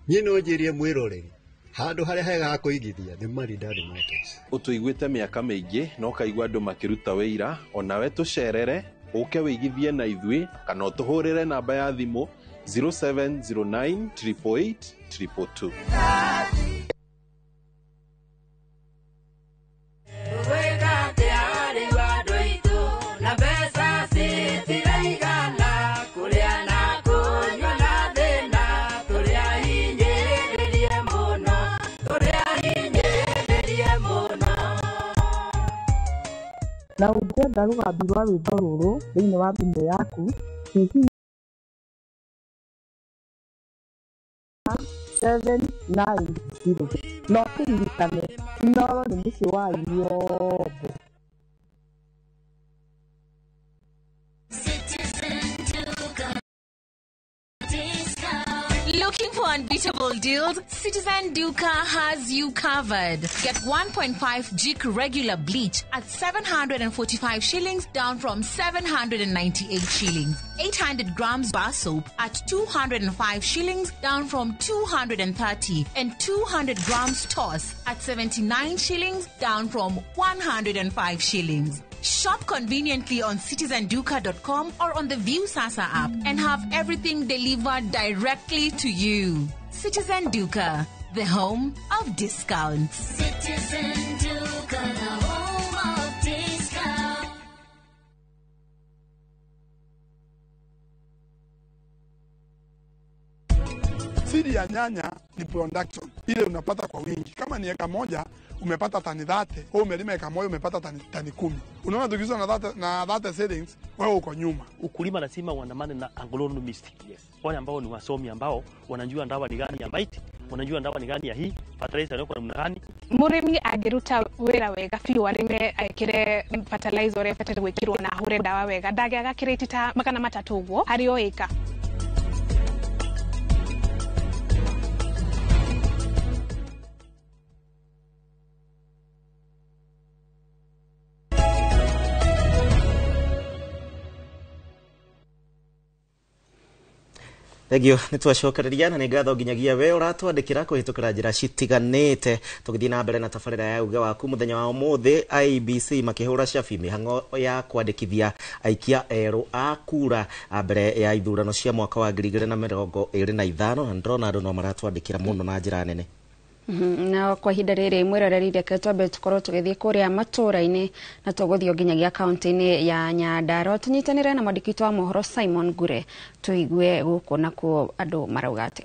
Niĩ no njĩrie mwĩroreri handũ harĩa hega ha kũigithia nĩ Maridadi Motors. Ũtũiguĩte mĩaka mĩingĩ na ũkaigua andũ makĩruta wĩira, onawe tũcerere ũke wĩigithie na ithuĩ kana ũtũhũrĩre namba ya thimũ 0709 888 222. Na ũngĩenda rũgambi rwa rwĩmbo rũrũ thĩinĩ wa thimũ yaku, hihinya 790 na ũkĩririkane Inooro nĩ mũciĩ wa aini othe. Looking for unbeatable deals? Citizen Duka has you covered. Get 1.5 Jik regular bleach at 745 shillings, down from 798 shillings. 800 grams bar soap at 205 shillings, down from 230. And 200 grams toss at 79 shillings, down from 105 shillings. Shop conveniently on citizenduka.com or on the Viusasa app and have everything delivered directly to you. Citizen Duka. the home of discounts. Citizen Duka, the home of discount. Siri ya nyanya ni production ile unapata kwa wingi. Kama ni eka moja umepata tani 30, wewe umelima eka moja umepata tani 10. Unaona tukiuza na 30 seedlings, wewe uko nyuma. Ukulima lazima uandamane na agronomist. Yes. Wale ambao ni wasomi ambao wanajua ndawa ni gani ya maiti, wanajua ndawa ni gani ya hii, fertilizer ni namna gani. Murimi angiruta wira wega biũ arime ekire fertilizer uria ibataire gwikirwo na ahure ndawa wega ndangĩaga kirĩti ta 300 ũguo harĩ o ĩka. Thengio nä twacokereria na nä ngatho nginyagia we å ratwandä kä ra kå hä tå kä ra njä ra citiganä te tå gä thiä na mbere na tabarä ra ya uge waku må thenya wa å thä IEBC makä hå ra cabi mä hang'o ya kwandä kithia aikia erå a kura mbere ya ithurano cia mwaka wa 2025 na ndĩrona andũ no maratwandä kä ra må no na njä ra nene. Na kwa ihinda rĩrĩ mwĩroreri reke twambe tũkorwo tũgĩthiĩ kũrĩa matũũra-inĩ na tũgũthiĩ nginyagia kaunti-inĩ ya Nyandarua tũnyitanĩre na mwandĩki witũ wa mohoro Simon Ngure tũigue gũkũ nakuo andũ marauga atĩ.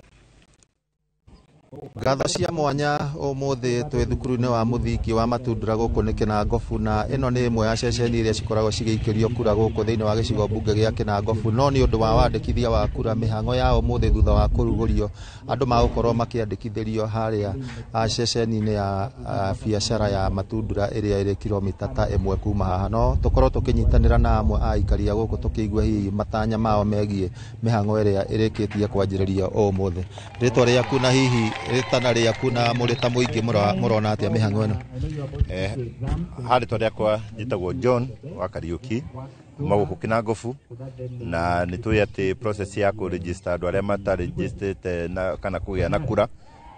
Ngatho cia mwanya umuthi twi thukuru-inĩ wa mũthingi wa Matundura gũkũ nĩ Kĩnangobu na ĩno nĩ ĩmwe ya ceceni iria cikoragwo cigĩikĩrio kura gũkũ thĩinĩ wa gĩcigo mbunge gĩa Kĩnangobu no nĩ ũndũ wa wandĩkithia wa kura mĩhang'o ya ũmũthĩ thutha wa kũrugũrio andũ magũkorwo makĩandĩkithĩrio harĩa ceceni-inĩ ya biacara ya Matundura ĩrĩa ĩrĩ kilomita ta ĩmwe kuma haha no tũkorwo tũkĩnyitanĩra na amwe a aikari a gũkũ tũkĩigua hihi matanya mao megiĩ mĩhang'o ĩrĩa ĩrĩkĩtie kwanjĩrĩrio ũmũthĩ. Rĩtwa rĩaku na hihi rĩtana rĩaku na mũrĩ ta mũingĩ mũrona atĩa mĩhang'o ĩno? Ha rĩtwa rĩakwa njĩtagwo John wa Kariũki kuma gũkũ Kĩnangobu na nĩ tũĩ atĩ process ya kũ register andũ arĩa matarejistĩte na kana kũgĩa na kura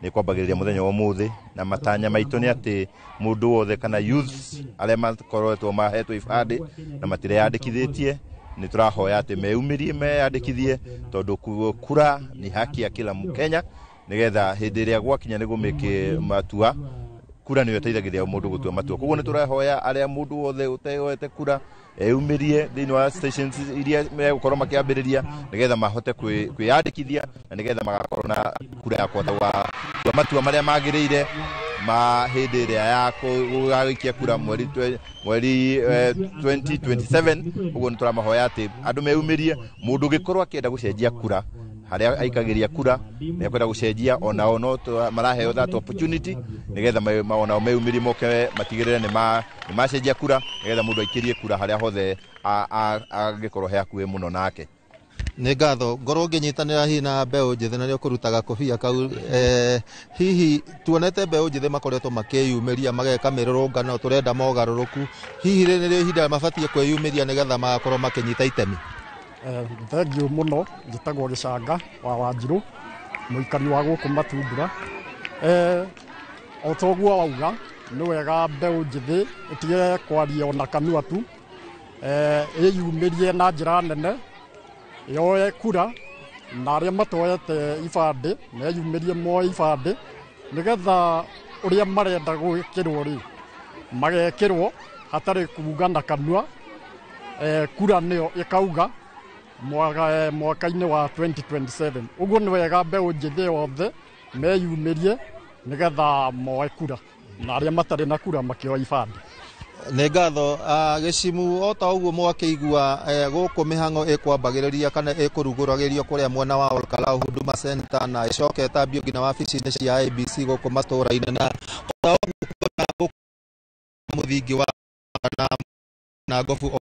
nĩ kwambagĩrĩria mũthenya wa ũmũthĩ na matanya maitũ nĩ atĩ mũndũ wothe kana youths arĩa makoretwo mahetwo ibandĩ na matireyandĩkithĩtie nĩ tũrahoya atĩ meyumĩrie meyandĩkithie tondũ kura ni haki ya kila Mkenya nigetha hĩndĩ ĩrĩa gwakinya nĩ gũmĩke matua kura nĩyo ĩteithagĩrĩria mũndũ gũtua matua. Koguo nĩ tũrahoya arĩa mũndũ wothe ũteoete kura eyumĩrie thĩinĩ wa stations iria megũkorwo makĩambĩrĩria nĩgetha mahote kwĩyandĩkithia na nĩgetha magakorwo na kura ya kũhota gũtua matua marĩa magĩrĩire ma hĩndĩ ĩrĩa ya gũgaikia kura mweri 2027. Ũguo nĩ tũramahoya atĩ andũ meyumĩrie mũndũ ũngĩkorwo akĩenda gũcenjia kura haria aikagĩria kura nĩ ekwenda gũcenjia onao no maraheo that opportunity nĩgetha onao meyumĩrie moke matigĩrĩre nĩ macenjia kura nĩgetha mũndũ aikĩrie kura harĩa hothe angĩkorwo he hakuhĩ mũno nake. Nĩ ngatho ngorwo ngĩnyitanĩra hihi na mbeũ njĩthĩ na nĩ ũkũrutaga kobia kau hihi tuonete mbeũ njĩthĩ makoretwo makĩyumĩria mageka mĩrũrũngano tũrenda mogarũrũku hihi rĩ nĩrĩo ihinda mabatiĩ kwĩyumĩria nĩgetha magakorwo makĩnyita itemi? Thengiũ mũno njĩtagwo Gĩcanga wa Wanjirũ mũikari wa gũkũ Matundura. O ta ũguo wauga nĩ wega mbeũ njĩthĩ ĩtige kwaria ona kanua tu, ĩyumĩrie na njĩra nene yoe kura na arĩa matoete ibandĩ meyumĩrie moe ibandĩ nĩgetha ũrĩa marenda gwĩkĩrwo rĩ magekĩrwo hatarĩ kuga na kanua. Kura nĩyo ĩkauga mwaka-inĩ wa 2027. Ũguo nĩ wega mbeũ njĩthĩ yothe meyumĩrie nĩgetha moe kura na arĩa matarĩ na kura makĩoya ibandĩ. Nĩ ngatho gĩcimu o ta ũguo mwakĩigua gũkũ mĩhang'o ĩkwambagĩrĩria kana ĩkũrugũragĩrio kũrĩa mwena wa Olkalau Huduma Center na ĩcoke ĩtambio nginya wabici-inĩ cia IEBC gũkũ matũũra-inĩ na o ta ũguo mũthingi wa na ngobu ona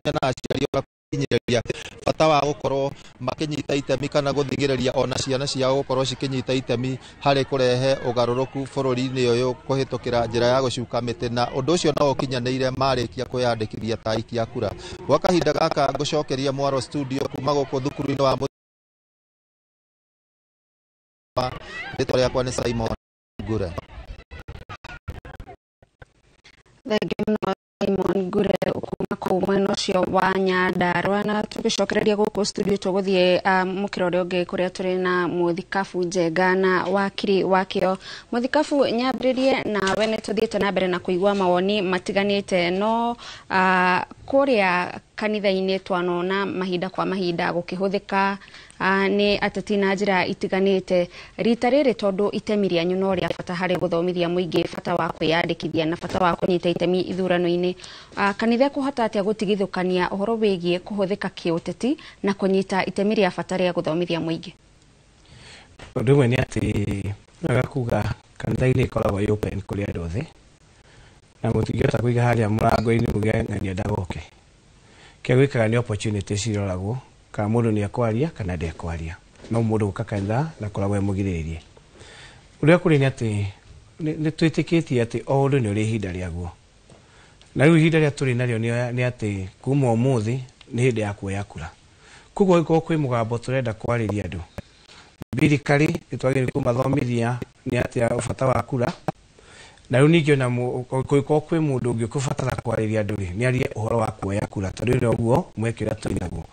na aciari ona kũhinyĩrĩria bata wa gũkorwo makĩnyita itemi kana gũthing'ĩrĩria ona ciana ciao gũkorwo cikĩnyita itemi harĩ kũrehe ũgarũrũku bũrũri-inĩ ũyũ kũhĩtũkĩra njĩra ya gũcuka mĩtĩ na ũndũ ũcio no ũkinyanĩire marĩkia kwĩyandĩkithia ta aikia kura. Gwa kahinda gaka ngũcokeria mwaro studio kuma gũkũ thukuru-inĩ wa rĩtwa rĩakwa nĩ Simon Ngure. Thengiũ mũno Simon Ngure kuma kwa kũu mwena ũcio wa Nyandarua. Na tũgĩcokereria gũkũ studio tũgũthiĩ mũkĩra ũrĩa ũngĩ kũrĩa tũrĩ na Mũthikabu Njenga na wakiri wakĩo. Mũthikabu, nyambĩrĩrie nawe, nĩ tũthiĩte na mbere na kũigua mawoni matiganĩte, no kũrĩa kanitha-inĩ twanona mahinda kwa mahinda gũkĩhũthĩka nĩ ateti na njĩra itiganĩte. Rita rĩrĩ tondũ itemi rĩanyu no rĩa bata harĩ gũthomithia mũingĩ bata wa kwĩyandĩkithia na bata wa kũnyita itemi ithurano-inĩ, kanitha ĩkũhota atĩa gũtigithũkania ũhoro wĩgiĩ kũhũthĩka kĩũteti na kũnyita itemi rĩa bata rĩa gũthomithia mũingĩ? Ũndũ ũmwe nĩ atĩ wega kuga kanitha-inĩ ĩkoragwo ĩ open kũrĩ andũ othe, na mũtingĩhota kũiga harĩa mũrango-inĩ muge ng'ania ndagoke. Kĩrĩa gwĩkaga nĩ opportunity ciroragwo kana mũndũ nĩ ekwaria kana ndekwaria, no mũndũ gũka kanitha ndakoragwo e mũgirĩrĩrie. Ũrĩa kũrĩ nĩ atĩ nĩ twĩtĩkĩtie atĩ o ũndũ nĩ ũrĩ ihinda rĩaguo, na rĩu ihinda rĩa tũrĩ narĩo nĩ atĩ kuma ũmũthĩ nĩ hĩndĩ ya kuoya kura. Koguo angĩkorwo kwĩ mũgambo tũrenda kwarĩria andũ thirikari, nĩ twagĩrĩirwo kũmathomithia nĩ atĩa bata wa kura. Na rĩu ningĩ ona kũngĩkorwo kwĩ mũndũ ũngĩ ũkũbatara kwarĩria andũ rĩ, nĩ arie ũhoro wa kuoya kura, tondũ ũyũ noguo mweke ũrĩa tũrĩ naguo.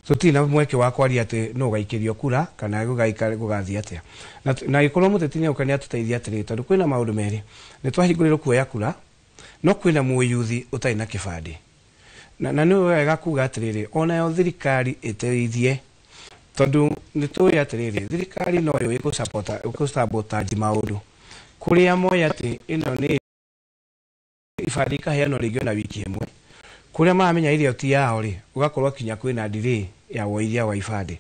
Tũtirĩ na mweke wa kwaria atĩ nũ ũgaikĩrio kura kana gũgathiĩ atĩa. Na angĩkorwo mũteti nĩ oka nĩ atũteithia atĩrĩrĩ, tondũ kwĩna maũndũ merĩ, nĩ twahingũrĩrwo kuoya kura, no kwĩna mũyuthi ũtarĩ na kĩbandĩ. Na nĩ wega kuga atĩrĩrĩ, onayo thirikari ĩteithie, tondũ nĩ tũĩ atĩrĩrĩ, thirikari noyo ĩgũsabotage maũndũ kũrĩa moĩ atĩ ĩno nĩ ibandĩ ikaheanwo rĩngĩ ona wiki ĩmwe, kũrĩa maramenya ĩrĩa ti yao rĩ, gũgakorwo kinya kwĩna delay ya woithia wa ibandĩ.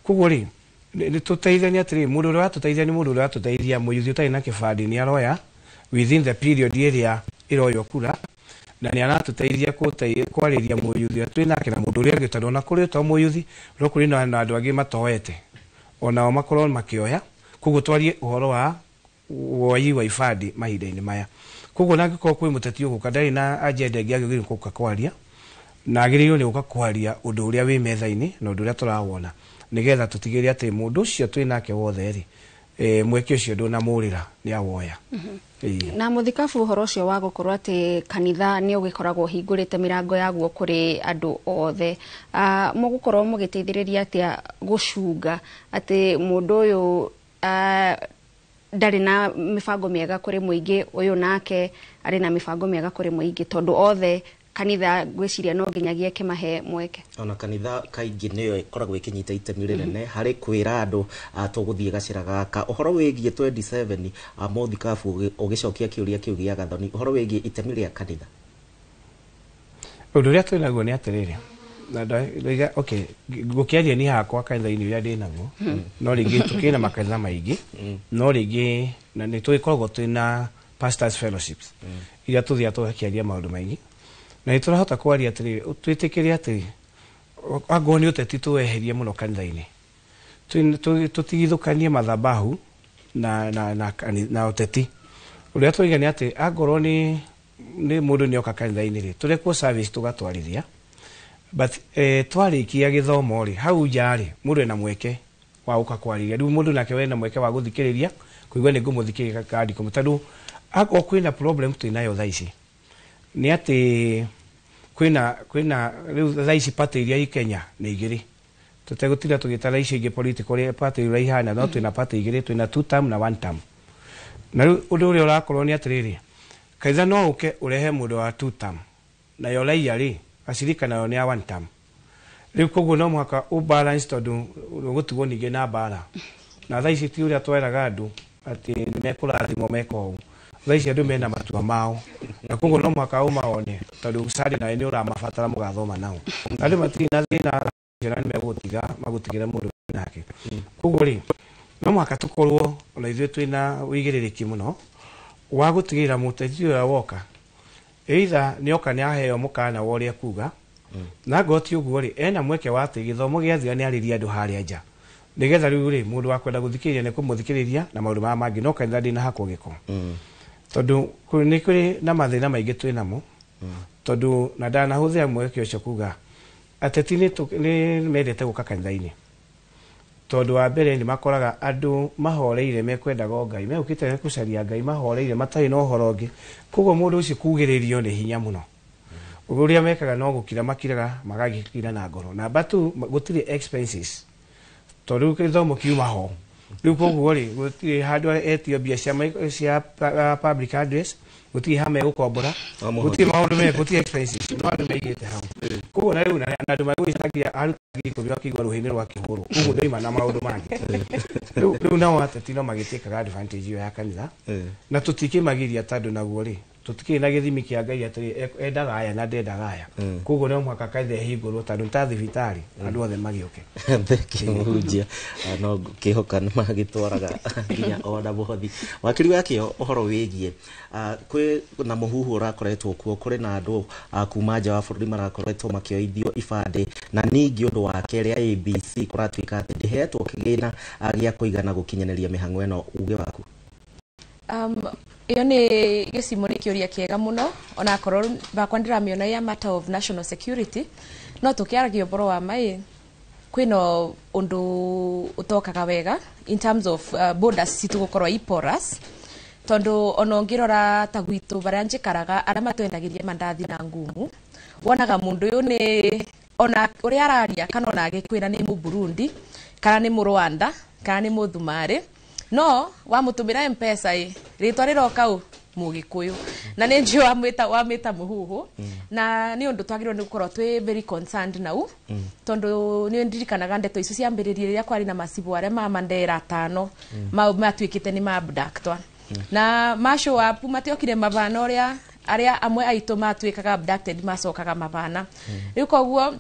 Koguo rĩ, nĩ tũteithanie atĩrĩrĩ, mũndũ ũrĩa ũratũteithia nĩ mũndũ ũrĩa ũratũteithia. Mũyuthi ũtarĩ na kĩbandĩ nĩ aroya within the period ĩrĩa ĩroywo kura, na nĩ aratũteithia kwarĩria mũyuthi ũrĩa twĩ nake na mũndũ ũrĩa ũngĩ, tondũ ona kũrĩ to mũyuthi, no kũrĩ na andũ angĩ matoete onao makorwo makĩoya. Koguo twarie ũhoro wa woi wa ibandĩ mahinda-inĩ maya. Koguo na angĩkorwo kwĩ mũteti ũgũka ndarĩ na agenda ĩngĩ agĩrĩirwo gũka kwaria, na agĩrĩirwo nĩ gũka kwaria ũndũ ũrĩa wĩ metha-inĩ na ũndũ ũrĩa tũrawona, nĩgetha tũtigĩrĩre atĩ mũndũ ũcio twĩ nake wothe rĩ, mweke ũcio ndũnamũrĩra nĩ awoya. Na Mũthikabu, ũhoro ũcio wa gũkorwo atĩ kanitha nĩ ũgĩkoragwo ũhingũrĩte mĩrango yaguo kũrĩ andũ othe, mũgũkorwo mũgĩteithĩrĩria atĩa gũcunga atĩ mũndũ ũyũ ndarĩ na mĩbango mĩega kũrĩ mũingĩ, ũyũ nake arĩ na mĩbango mĩega kũrĩ mũingĩ, tondũ othe kanitha ngwĩciria no nginyagia ĩkĩmahe mweke? Ona kanitha kaingĩ nĩyo ĩkoragwo ĩkĩnyita itemi rĩnene harĩ kwĩra andũ tũgũthiĩ gacĩra gaka. Ũhoro wĩgiĩ 27, Mũthikabu, ũgĩcokia kĩũria kĩu gĩa Gathoni, ũhoro wĩgiĩ itemi rĩa kanitha. Ũndũ ũrĩa twĩ naguo nĩ atĩrĩrĩ, na ndoiga okay, ngũkĩaria niĩ hakwa kanitha-inĩ ũrĩa ndĩ naguo, no rĩngĩ tũkĩrĩ na makanitha maingĩ, no rĩngĩ na nĩ tũgĩkoragwo twĩ na pastors fellowships iria tũthiaga tũgakĩaria maũndũ maingĩ, na nĩ tũrahota kwaria atĩrĩrĩ, twĩtĩkĩre atĩ angorwo nĩ ũteti tũweherie mũno kanitha-inĩ, tũtigithũkanie mathabahu na ũteti. Ũrĩa tũiga nĩ atĩ angorwo nĩ mũndũ nĩ oka kanitha-inĩ rĩ, tũrekwo service tũgatwarithia, but twarĩkia gĩthomo rĩ, hau nja rĩ, mũndũ ena mweke wa gũka kwarĩria. Rĩu mũndũ nake wena mweke wa gũthikĩrĩria, kũigua nĩ ngũmũthikĩrĩria kandi kũmũ, tondũ akorwo kwĩna problem twĩnayo thaa ici nĩ atĩ kwĩna rĩu thaa ici party iria i Kenya nĩ igĩrĩ, tũtegũtinda tũgĩtara icio ingĩ political party ũrĩa ihana, no twĩna party igĩrĩ, twĩna two term na one term. Na rĩu ũndũ ũrĩa ũrakorwo nĩ atĩrĩrĩ, kanitha no ũke ũrehe mũndũ wa two term, nayo raia rĩ, acirika nayo nĩ ya one term. Rĩu koguo no mũhaka ũbalance, tondũ ũgũtigwo ningĩ na mbara. Na thaa ici ti ũrĩa tweraga andũ atĩ nĩ mekũrathimwo meka ũũ, thaa ici andũ mena matua mao, na koguo no mũhaka ũmaone, tondũ Sunday nawe nĩ ũramabatara mũgathoma nao. Andũ matirĩ na thĩna, ciana nĩ megũtiga magũtigĩre mũndũ nake. Koguo rĩ, no mũhaka tũkorwo ona ithuĩ twĩna ũigĩrĩrĩki mũno wa gũtigĩrĩra mũteti ũrĩa woka, either nĩ oka nĩ aheo mũkana wa ũrĩa kuga, na angorwo ti ũguo rĩ, ena mweke wa atĩ gĩthomo gĩathira nĩ arĩrie andũ harĩa nja, nĩgetha rĩu rĩ, mũndũ wa kwenda gũthikĩrĩria nĩ kũmũthikĩrĩria na maũndũ maya mangĩ, no kanitha ndĩnahakwo gĩko, tondũ nĩ kũrĩ na mathĩna maingĩ twĩ namo, tondũ na ndanahũthĩra mweke ũcio kuga ateti nĩ mendete gũka kanitha-inĩ, tondũ wa mbere nĩ makoraga andũ mahoreire mekwendaga o Ngai, megũkĩte gũcaria Ngai mahoreire matarĩ na ũhoro ũngĩ. Koguo mũndũ ũcio kugĩrĩrio nĩ hinya mũno. Ũrĩa mekaga no gũkira makiraga magagĩkira na ngoro. Namba 2, gũtirĩ expenses tondũ rĩu gĩthomo kiuma ho. Rĩu koguo rĩ, gũtirĩ handũ etio mbia cia public address, gũtirĩ ha megũkombora, gũtirĩ maũndũ me, gũtirĩ expenses, no andũ maigĩte hau. Koguo na rĩu na andũ magũgĩcangia aruti 10,000 akĩigua rũhĩ-inĩ rwa kĩhũrwo, koguo ndaima na maũndũ mangĩ. Rĩu nao ateti no magĩtĩkaga advantage ĩyo ya kanitha, na tũtikĩmagiria tondũ naguo rĩ, tũtikĩrĩ na gĩthimi kĩa Ngai atĩrĩ endaga aya na ndendaga aya. Koguo no mũhaka kanitha ĩhingũrwo tondũ nĩ ta thibitarĩ, andũ othe magĩũke. Thengio mũhunjia, no ngĩhoka nĩ magĩtwaraga nginya ona mũhothi. Wakiri wa kĩo ũhoro wĩgiĩ kwĩ na mũhuhu ũrakoretwo kuo, kũrĩ na andũ kuma nja wa bũrũri marakoretwo makĩoithio ibandĩ, na ningĩ ũndũ wa kerĩ IEBC kũratuĩka atĩ ndĩhetwo kĩgĩna gĩa kũigana gũkinyanĩria mĩhang'o ĩno, uge waku. Ĩyo nĩ gĩcimo nĩ kĩũria kĩega mũno, onakorwo bakwa ndĩramĩona ya matter of national security, no tũkĩaragia ũhoro wa maĩ kwĩna ũndũ ũtokaga wega in terms of borders citũ gũkorwo i porous, tondũ ona ũngĩrora ta gwitũ barĩa njikaraga arĩa matwendagĩria mandathi na ngumu, wonaga mũndũ ũyũ nĩ ona ũrĩa araria kana ona agĩkwĩra nĩ Mũburundi kana nĩ Mũrwanda kana nĩ Mũthumarĩ, no wamũtũmĩra M-Pesa ĩ rĩtwa rĩroka ũ Mũgĩkũyũ, na nĩ njũĩ wamwĩta mũhuhu, na nĩ ũndũ twagĩrĩirwo nĩ gũkorwo twĩ very concerned nau, tondũ nĩ ndirikanaga ndeto icio ciambĩrĩrie rĩrĩa kwarĩ na macibũ arĩa ma Mandera 5 matuĩkĩte nĩ ma abductwa, na ma show up matiokire mabana ũrĩa arĩa amwe aitũ matuĩkaga abducted macokaga mabana. Rĩu koguo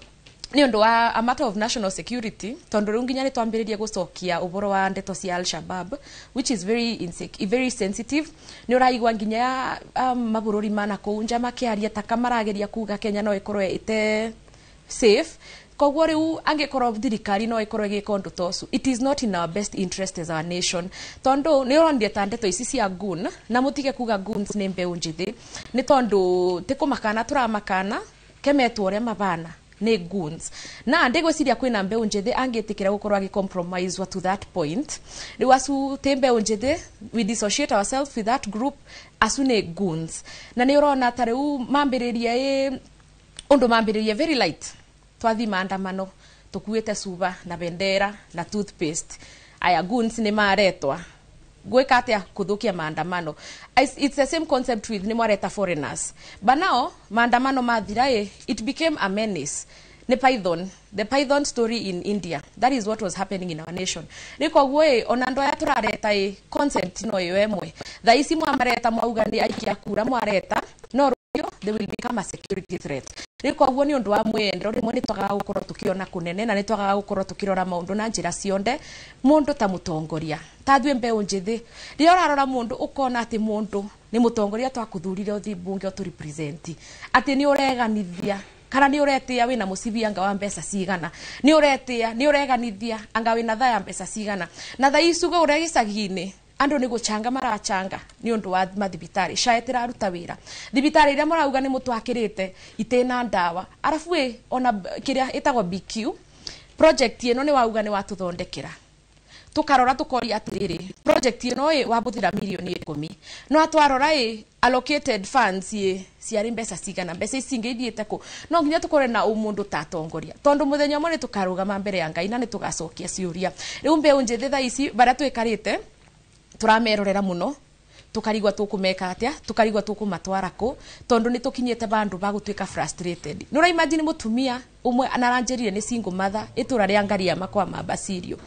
nĩ ũndũ wa a matter of national security, tondũ rĩu nginya nĩ twambĩrĩrie gũcokia ũhoro wa ndeto cia Al-Shabaab, which is very very sensitive. Nĩ ũraigua nginya mabũrũri ma nakũu nja makĩaria ta kamarageria kuga Kenya no ĩkorwo ĩte safe. Koguo rĩu angĩkorwo thirikari no ĩkorwo ĩgĩka ũndũ ta ũcio, it is not in our best interest as our nation, tondũ nĩ ũronire ta ndeto ici cia goon, na mũtige kuga goons nĩ mbeũ njĩthĩ, nĩ tondũ ti kũmakana tũramakana kemetwo ũrĩa mabana nĩ goons, na ndigwĩciria kwĩna mbeũ njĩthĩ angĩtĩkĩra gũkorwo agĩcompromise to that point. Rĩu acu ti mbeũ njĩthĩ, we dissociate ourselves with that group, acu nĩ goons. Na nĩ ũrona ta rĩu mambĩrĩria ũndũ mambĩrĩria very light, twathi maandamano tũkuĩte cuba na bendera na toothpaste, aya goons nĩ maretwa gwĩka atĩa kũthũkia maandamano. It's the same concept with nĩ mwareta foreigners, but now maandamano mathira ĩ, it became a menace. Nĩ python, the python story in India, that is what was happening in our nation. Rĩu koguo ĩ, ona andũ aya tũrareta ĩ, concept no ĩyo ĩmwe. Thaa ici mwamareta mwauga nĩ aikia kura mwareta, no rũciũ they will become a security threat. Rĩu koguo nĩ ũndũ wa mwĩyendo, rĩmwe nĩ twagaga gũkorwo tũkĩona kũnene, na nĩ twagaga gũkorwo tũkĩrora maũndũ na njĩra cionde. Mũndũ ta mũtongoria, ta ithuĩ mbeũ njĩthĩ, rĩrĩa ũrarora mũndũ ũkona atĩ mũndũ nĩ mũtongoria twakuthurire ũthiĩ mbunge ũtũrepresent, atĩ nĩ ũreganithia kana nĩ ũretĩa wĩna mũcibi anga wa mbeca cigana, nĩ ũretĩa nĩ ũreganithia anga wĩna thaa ya mbeca cigana. Na thaa ici ũrĩa gĩcagi-inĩ andũ nĩ gũchanga marachanga nĩ ũndũ wa mathibitarĩ, SHA ĩtĩraruta wĩra, thibitarĩ iria mũrauga nĩ mũtwakĩrĩte itĩna ndawa, arabu ĩ ona kĩrĩa ĩtagwo BQ project ĩno nĩ wauga nĩ watũthondekera, tũkarora tũkoria atĩrĩrĩ, project ĩno ĩ wabũthĩra mirioni 10, no atwarora ĩ allocated funds ĩ ciarĩ mbeca cigana, mbeca ici ingĩ ithiĩte kũ? No nginya tũkorwe na ũmũndũ ta atongoria, tondũ mũthenya ũmwe nĩ tũkarũgama mbere ya Ngai na nĩ tũgacokia ciũria. Rĩu mbeũ njĩthĩ thaa ici barĩa twĩkarĩte tũramerorera mũno, tũkarigwa tũkũmeka atĩa, tũkarigwa tũkũmatwara kũ, tondũ nĩ tũkinyĩte bandũ ba gũtuĩka frustrated. Nĩ ũra imagine mũtumia ũmwe aranjĩrire nĩ single mother itũra rĩa Ngariama kwa Mambasirio,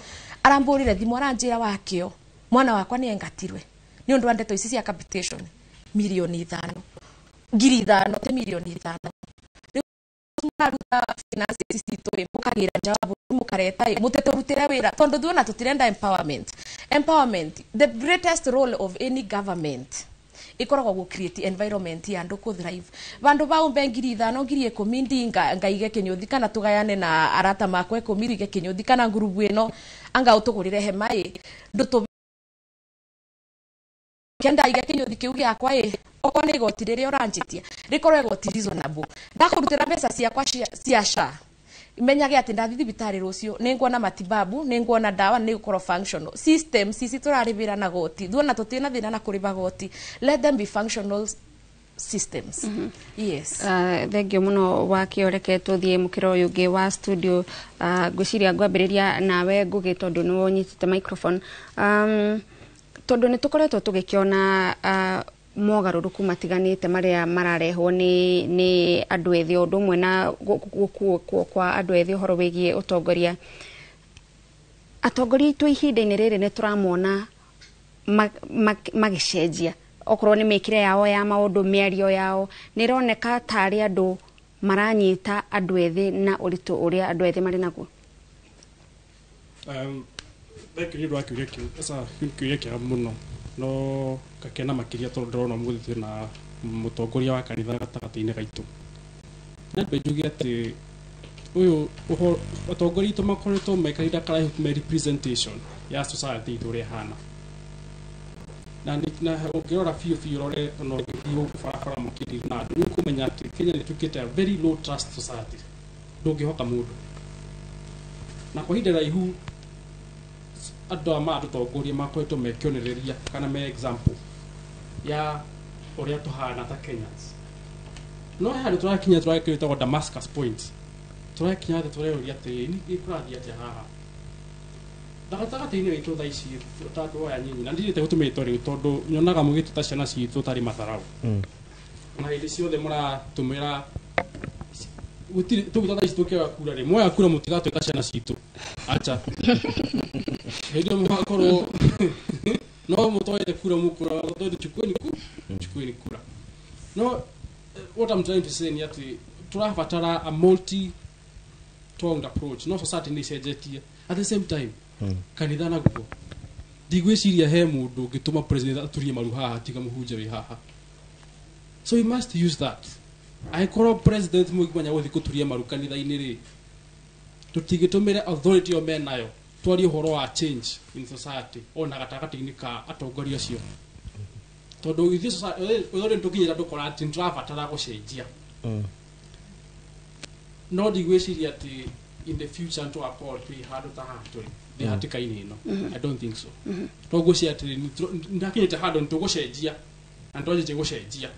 arambũrire thimũ aranjĩra wakĩo mwana wakwa nĩ engatirwe nĩ ũndũ wa ndeto ici cia capitation mirioni 5, 5,000 ti mirioni 5. Rĩu mũraruta finances citũ ĩ, mũkagĩra nja wa bũrũri mũkareta ĩ, mũtĩtũrutĩre wĩra, tondũ thuona tũtirenda empowerment. Empowerment, the greatest role of any government ikoragwo gũ create environment ya andũ kũ thrive. Vandu baumbe 5,000 10,000 ndinga ngaige kinyuthi kana tugayane na arata makwa 10 ige kinyuthi kana ngurubu ino anga utugurire hema ĩ ndutu kenda ige kinyuthi kiu giakwa ĩ okorwo nĩ igoti rĩrĩa ũranjĩtia rĩkorwo igoti reasonable, ndakũrutĩra mbeca ciakwa cia SHA, menyage atĩ ndathi thibitarĩ rũciũ nĩ nguona matibabu, nĩ nguona ndawa, nĩ gũkorwo functional system. Cici tũrarĩbĩra na goti, thuona tũtirĩ na thĩna na kũrĩba goti, let them be functional. systems. Yes. Thengio muno wa kioreke tuthie mukiro uyu ungi wa studio. Ngwiciria ngwambiriria nawe Ngugi tondu niwe unyitite microphone, tondu ni tukoretwo tugikiona mogarũrũku matiganĩte marĩa mararehwo nĩ andũ ethĩ, ũndũ ũmwe na gũkuo kwa andũ ethĩ ũhoro wĩgiĩ ũtongoria. Atongoria aitũ ihinda-inĩ rĩrĩ nĩ tũramona magĩcenjia, okorwo nĩ mĩkĩre yao ya maũndũ, mĩario yao nĩ ĩroneka tarĩ andũ maranyita andũ ethĩ na ũritũ ũrĩa andũ ethĩ marĩ naguo. Thank you nĩ ũndũ wa kĩũria kĩu. Aca, kĩu nĩ kĩũria kĩega mũno, no ngakena makĩria tondũ ndĩrona ũmũthĩ twĩna mũtongoria wa kanitha gatagatĩ-inĩ gaitũ. Nyambe njuge atĩ ũyũ atongoria aitũ makoretwo me kahinda karaihu me representation ya society itũ ũrĩa ĩhana. Na ũngĩrora biũ biũ ũrore ona ũngĩthiĩ gũkũ barabara mũkĩrĩ na andũ, nĩ ũkũmenya atĩ Kenya nĩ ĩtuĩkĩte a very low trust society. Ndũngĩhoka mũndũ. Na kwa ihinda iraihu andũ aya maratũtongoria makoretwo me kĩonereria kana me example ya ũrĩa tũhana ta Kenyans. No he handũ tũrakinya tũrakinya Damascus point. Tũrakinya atĩ tũreyũria atĩrĩrĩ, nĩ kũrathiĩ atĩa haha? Na gatagatĩ-inĩ gaitũ thaa ici ta andũ aya nyinyi, na ndirĩte gũtũmĩrĩtwo rĩu tondũ nyonaga mũgĩtũta ciana citũ tarĩ matharau. Na hĩndĩ ciothe mũratũmĩra gũtirĩ tũgĩta thaa ici tũkĩoya kura rĩ, mwoya kura mũtigatwĩta ciana citũ. Acha. Hĩndĩ ĩyo mũgakorwo no mũtoete kura mũkura tondũ chukueni kura. No what I'm trying to say ni atĩ tũrabatara a multi pronged approach. No society nĩ icenjetie. At the same time, kanitha naguo ndigwĩciria he mũndũ ũngĩtũma president aturie maru haha tiga mũhunjia wĩ haha. So we must use that. Angĩkorwo president mũgĩmenya gũthiĩ kũturia maru kanitha-inĩ rĩ, tũtingĩtũmĩre authority ĩyo menayo twarie ũhoro wa change in society ona gatagatĩ-inĩ ka atongoria acio. Tondũ ithuĩ authority nĩtũkinyĩte tũkora atĩ nĩtũrabatara gũcenjia. No ndigwĩciria atĩ in the future nĩtũgakorwo twĩ handũ ta haha tũrĩ thĩ hatĩka-inĩ ĩno. I don't think so. No ngwĩciria atĩ nĩhakinyĩte handũ nĩtũgũcenjia na nĩtwanjĩtie gũcenjia.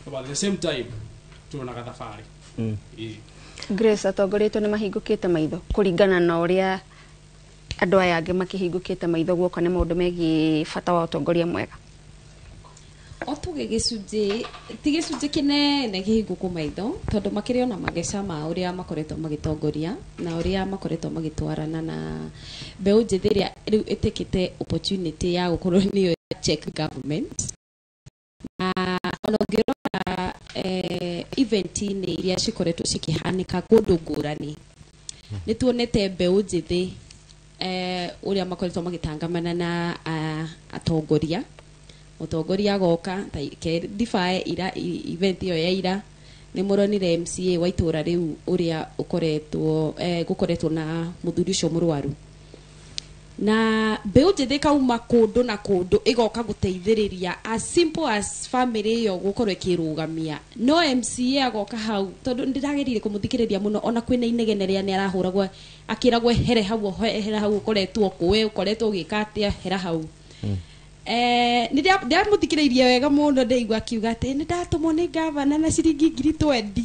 But at the same time tuonaga thabarĩ. Grace, atongoria aitũ nĩ mahingũkĩte maitho kũringana na ũrĩa andũ aya angĩ makĩhingũkĩte maitho guoka nĩ maũndũ megiĩ bata wa ũtongoria mwega. O tuge gĩcunjĩ ti gĩcunjĩ kĩnene kĩhingũku maitho tondũ makĩrĩ ona mageca ma ũrĩa makoretwo magĩtongoria na ũrĩa makoretwo magĩtwarana na mbeũ njĩthĩ ĩrĩa rĩu ĩtĩkĩte opportunity ya gũkorwo nĩyo check government. Na ona ũngĩrora event-inĩ iria cikoretwo cikĩhanĩka kũndũ ngũrani, nĩ tuonete mbeũ njĩthĩ ũrĩa makoretwo magĩtangamana na atongoria. Mũtongoria agoka ta ndibae ira event ĩyo ya ira nĩ mũronire MCA wa itũra rĩu ũrĩa ũkoretwo gũkoretwo na mũthuri ũcio mũrwaru, na mbeũ njĩthĩ ĩkauma kũndũ na kũndũ ĩgoka gũteithĩrĩria as simple as family ĩyo gũkorwo ĩkĩrũgamia. No MCA agoka hau tondũ ndĩragerire kũmũthikĩrĩria mũno, ona kwĩna inegene rĩa nĩ arahũragwo akĩragwo here hau, here hau ũkoretwo kũ, ũkoretwo ũgĩka atĩa, hera hau. Nĩ ndamũthikĩrĩirie wega mũno ndĩigua akiuga atĩ nĩ ndatũmwo nĩ gavana na ciringi 20,000.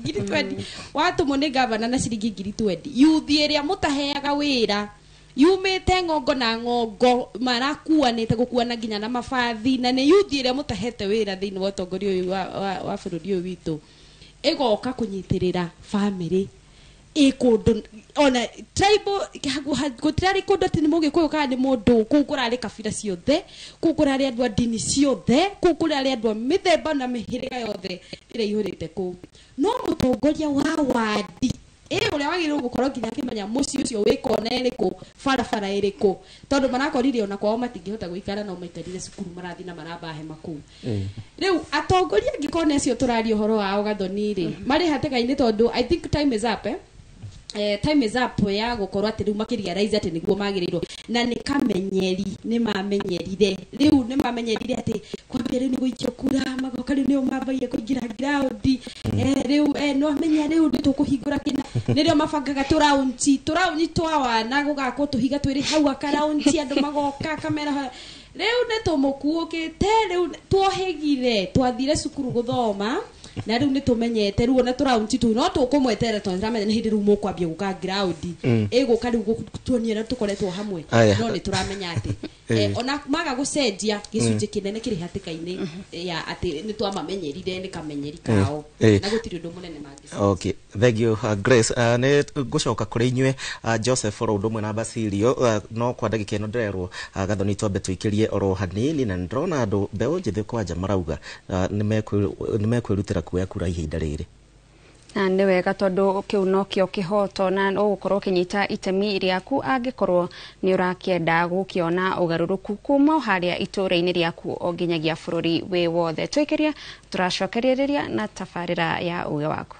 20,000 watũmwo nĩ gavana na ciringi 20,000. Yuthi ĩrĩa mũtaheaga wĩra yumĩte ng'ongo na ng'ongo marakuanĩte gũkuana nginya na mabathi, na nĩ yuthi ĩrĩa mũtahete wĩra thĩinĩ wa ũtongoria ũyũ wa bũrũri ũyũ witũ ĩgoka kũnyitĩrĩra family ĩkũndũ ona tribal gũtirarĩ kũndũ atĩ nĩ mũgĩkũyũ kana nĩ mũndũ, kũu kũrarĩ kabira ciothe, kũu kũrarĩ andũ a ndini ciothe, kũu kũrarĩ andũ a mĩthemba na mĩhĩrĩga yothe ĩrĩa ĩihũrĩte kũu. No mũtongoria wa wandi ũrĩa wagĩrĩirwo gũkorwo nginya akĩmenya mũciĩ ũcio wĩ kona ĩrĩkũ, barabara ĩrĩkũ, tondũ marakorire ona kwao matingĩhota gũikara no maikarire cukuru marathiĩ na maramba hema kũu. Rĩu atongoria angĩkorwo nĩ acio tũraria ũhoro wao Gathoni rĩ, marĩ hatĩka-inĩ tondũ I think time is up, time is up ya gũkorwo atĩ rĩu makĩrealize atĩ nĩguo magĩrĩirwo na nĩ kamenyeri, nĩ mamenyerire rĩu, nĩ mamenyerire atĩ kwambia rĩu nĩ gũikio kura, magoka rĩu nĩo mambagia kũingĩra ground, rĩu no amenya rĩu nĩ tũkũhingũra kĩna, nĩrĩo mabangaga tũraunti twa wana gũgakwo tũhiga twĩrĩ hau akaraunti, andũ magoka kamera. Rĩu nĩ tũmũkuũkĩte, rĩu twohĩgire, twathire cukuru gũthoma na rĩu nĩ tũmenyete rĩu ona tũraunti tũu no tũkũmweterera tondũ tũramenya nĩ hĩndĩ rĩu mũkwambia gũka ground ĩgũka rĩu tuonie ũrĩa tũkoretwo hamwe, no nĩ tũramenya atĩ ona maga gũcenjia gĩcunjĩ kĩnene kĩrĩ hatĩka-inĩ ya atĩ nĩ twamamenyerire nĩ kamenyeri kao na gũtirĩ ũndũ mũnene mangĩcenjia. Okay, thank you Grace. Nĩ ngũcoka kũrĩ inyuĩ Joseph oro ũndũ ũmwe na Basilio, no kwa ndagĩka ĩno ndĩrerwo Gathoni twambe tũikĩrie oro hanini, na nĩndĩrona andũ mbeũ njĩthĩ kwanja marauga nĩ mekwĩrutĩra kuoya kura ihinda rĩrĩ. Na nĩ wega tondũ kĩu nokĩo kĩhoto na ũgũkorwo ũkĩnyita itemi rĩaku angĩkorwo nĩ ũrakĩenda gũkĩona ũgarũrũku kuma o harĩa itũũra-inĩ rĩaku o nginyagia bũrũri wĩ wothe. Tũikĩria tũracokereria na tabarĩra ya uge waku.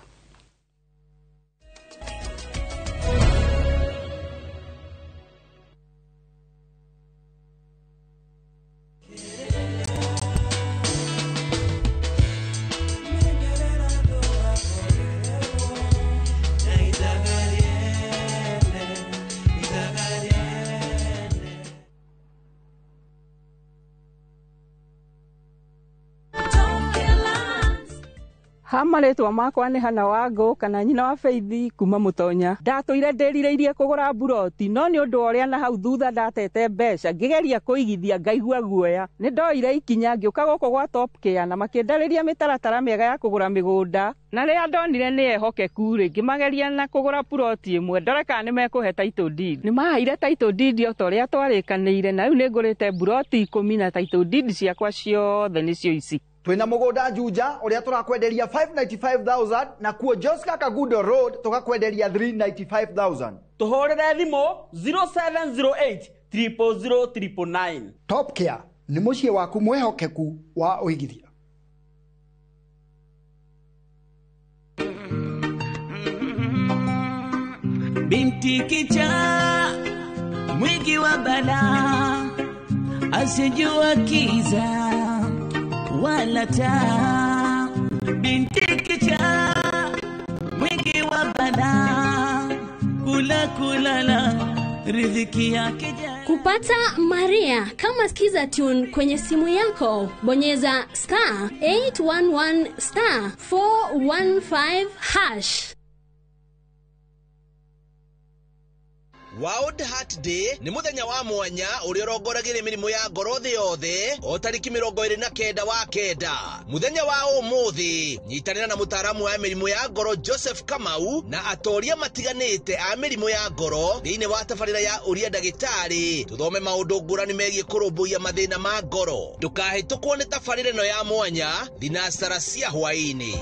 Ha marĩtwa makwa nĩ Hana Wangũ kana nyina wa Faith kuma Mũtonya. Ndatũire ndĩrirĩirie kũgũra mburoti no nĩ ũndũ wa ũrĩa na hau thutha ndatete mbeca ngĩgeria kũigithia ngaigua guoya. Nĩ ndoire ikinya ngĩũka gũkũ gwa Top Care na makĩndarĩria mĩtaratara mĩega ya kũgũra mĩgũnda, na rĩrĩa ndonire nĩ ehokeku rĩ ngĩmageria na kũgũra puroti ĩmwe ndore kana nĩ mekũhe title deed. Nĩ maheire title deed o ta ũrĩa twarĩkanĩire na rĩu nĩ ngũrĩte mburoti 10 na title deed ciakwa ciothe nĩcio ici. Twina mugunda Juja uria turakwenderia 595,000 na kuo Joska Kagudo Road tukakwenderia 395,000. Tuhurire thimu 0708 000 999. Top Care ni muciĩ waku mwihokeku wa uigithia. Binti kichaa mwingi wa balaa asijua kiza wala taa. Binti kichaa mwingi wa balaa kula kulala riziki yake. Kupata Maria kama Skiza Tune kwenye simu yako, bonyeza star 811 star 415 hash. World Heart Day ni muthenya wa mwanya uria urongoragiria mirimu ya ngoro thi yothe o tariki 29 wa kenda. Muthenya wa umuthi nyitanira na mutaaramu wa mirimu ya ngoro Joseph Kamau na atoria matiganite a mirimu ya ngoro thiini wa tabarira ya uria ndagitari tuthome maundu ngurani megie kurumbuiya mathina ma ngoro. Ndukahĩtũkwo ni tabarira ĩno ya mwanya thinacara cia hwaini.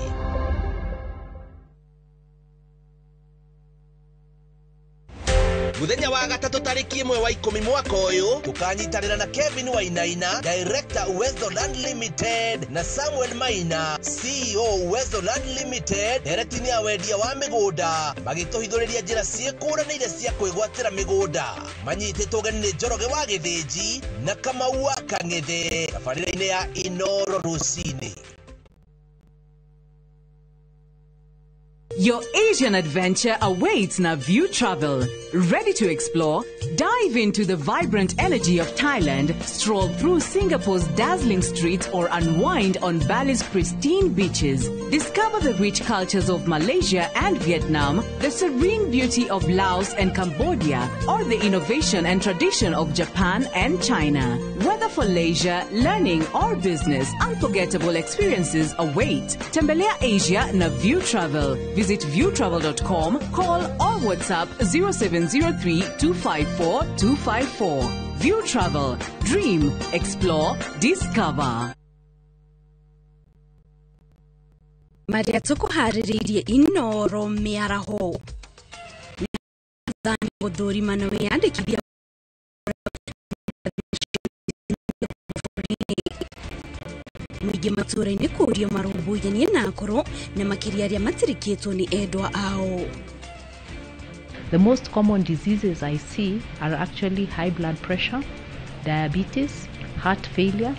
Muthenya wa gatatu tariki 1 wa 10 mwaka uyu tukanyitanira na Kevin Wainaina, Director Uwezo Land Limited, na Samuel Maina, CEO Uwezo Land Limited, nderetini ya wendia wa migunda magituhithuriria njira ciĩkũranĩire cia kwĩgwatĩra mĩgũnda. Manyitĩtwo ũgeni nĩ Njoroge wa Gĩthĩnji na Kamau wa Kang'ethe tabarĩra-inĩ ya Inoro rũcinĩ. Your Asian adventure awaits na View Travel. Ready to explore? Dive into the vibrant energy of Thailand, stroll through Singapore's dazzling streets, or unwind on Bali's pristine beaches. Discover the rich cultures of Malaysia and Vietnam, the serene beauty of Laos and Cambodia, or the innovation and tradition of Japan and China. Whether for leisure, learning, or business, unforgettable experiences await. Tembelea Asia na View Travel. Visit viewtravel.com, call or WhatsApp 0703 254 254. View Travel. Dream, explore, discover. Maria tukuharĩrĩirie Inoro mĩaraho gũthũrima na wĩyandĩkithia mũingĩ matũũra-inĩ kũũrio marũmbũyanie na akũrũ na makĩria arĩa matirikĩtwo nĩ endwa ao. The most common diseases I see are actually high blood pressure, diabetes, heart failure,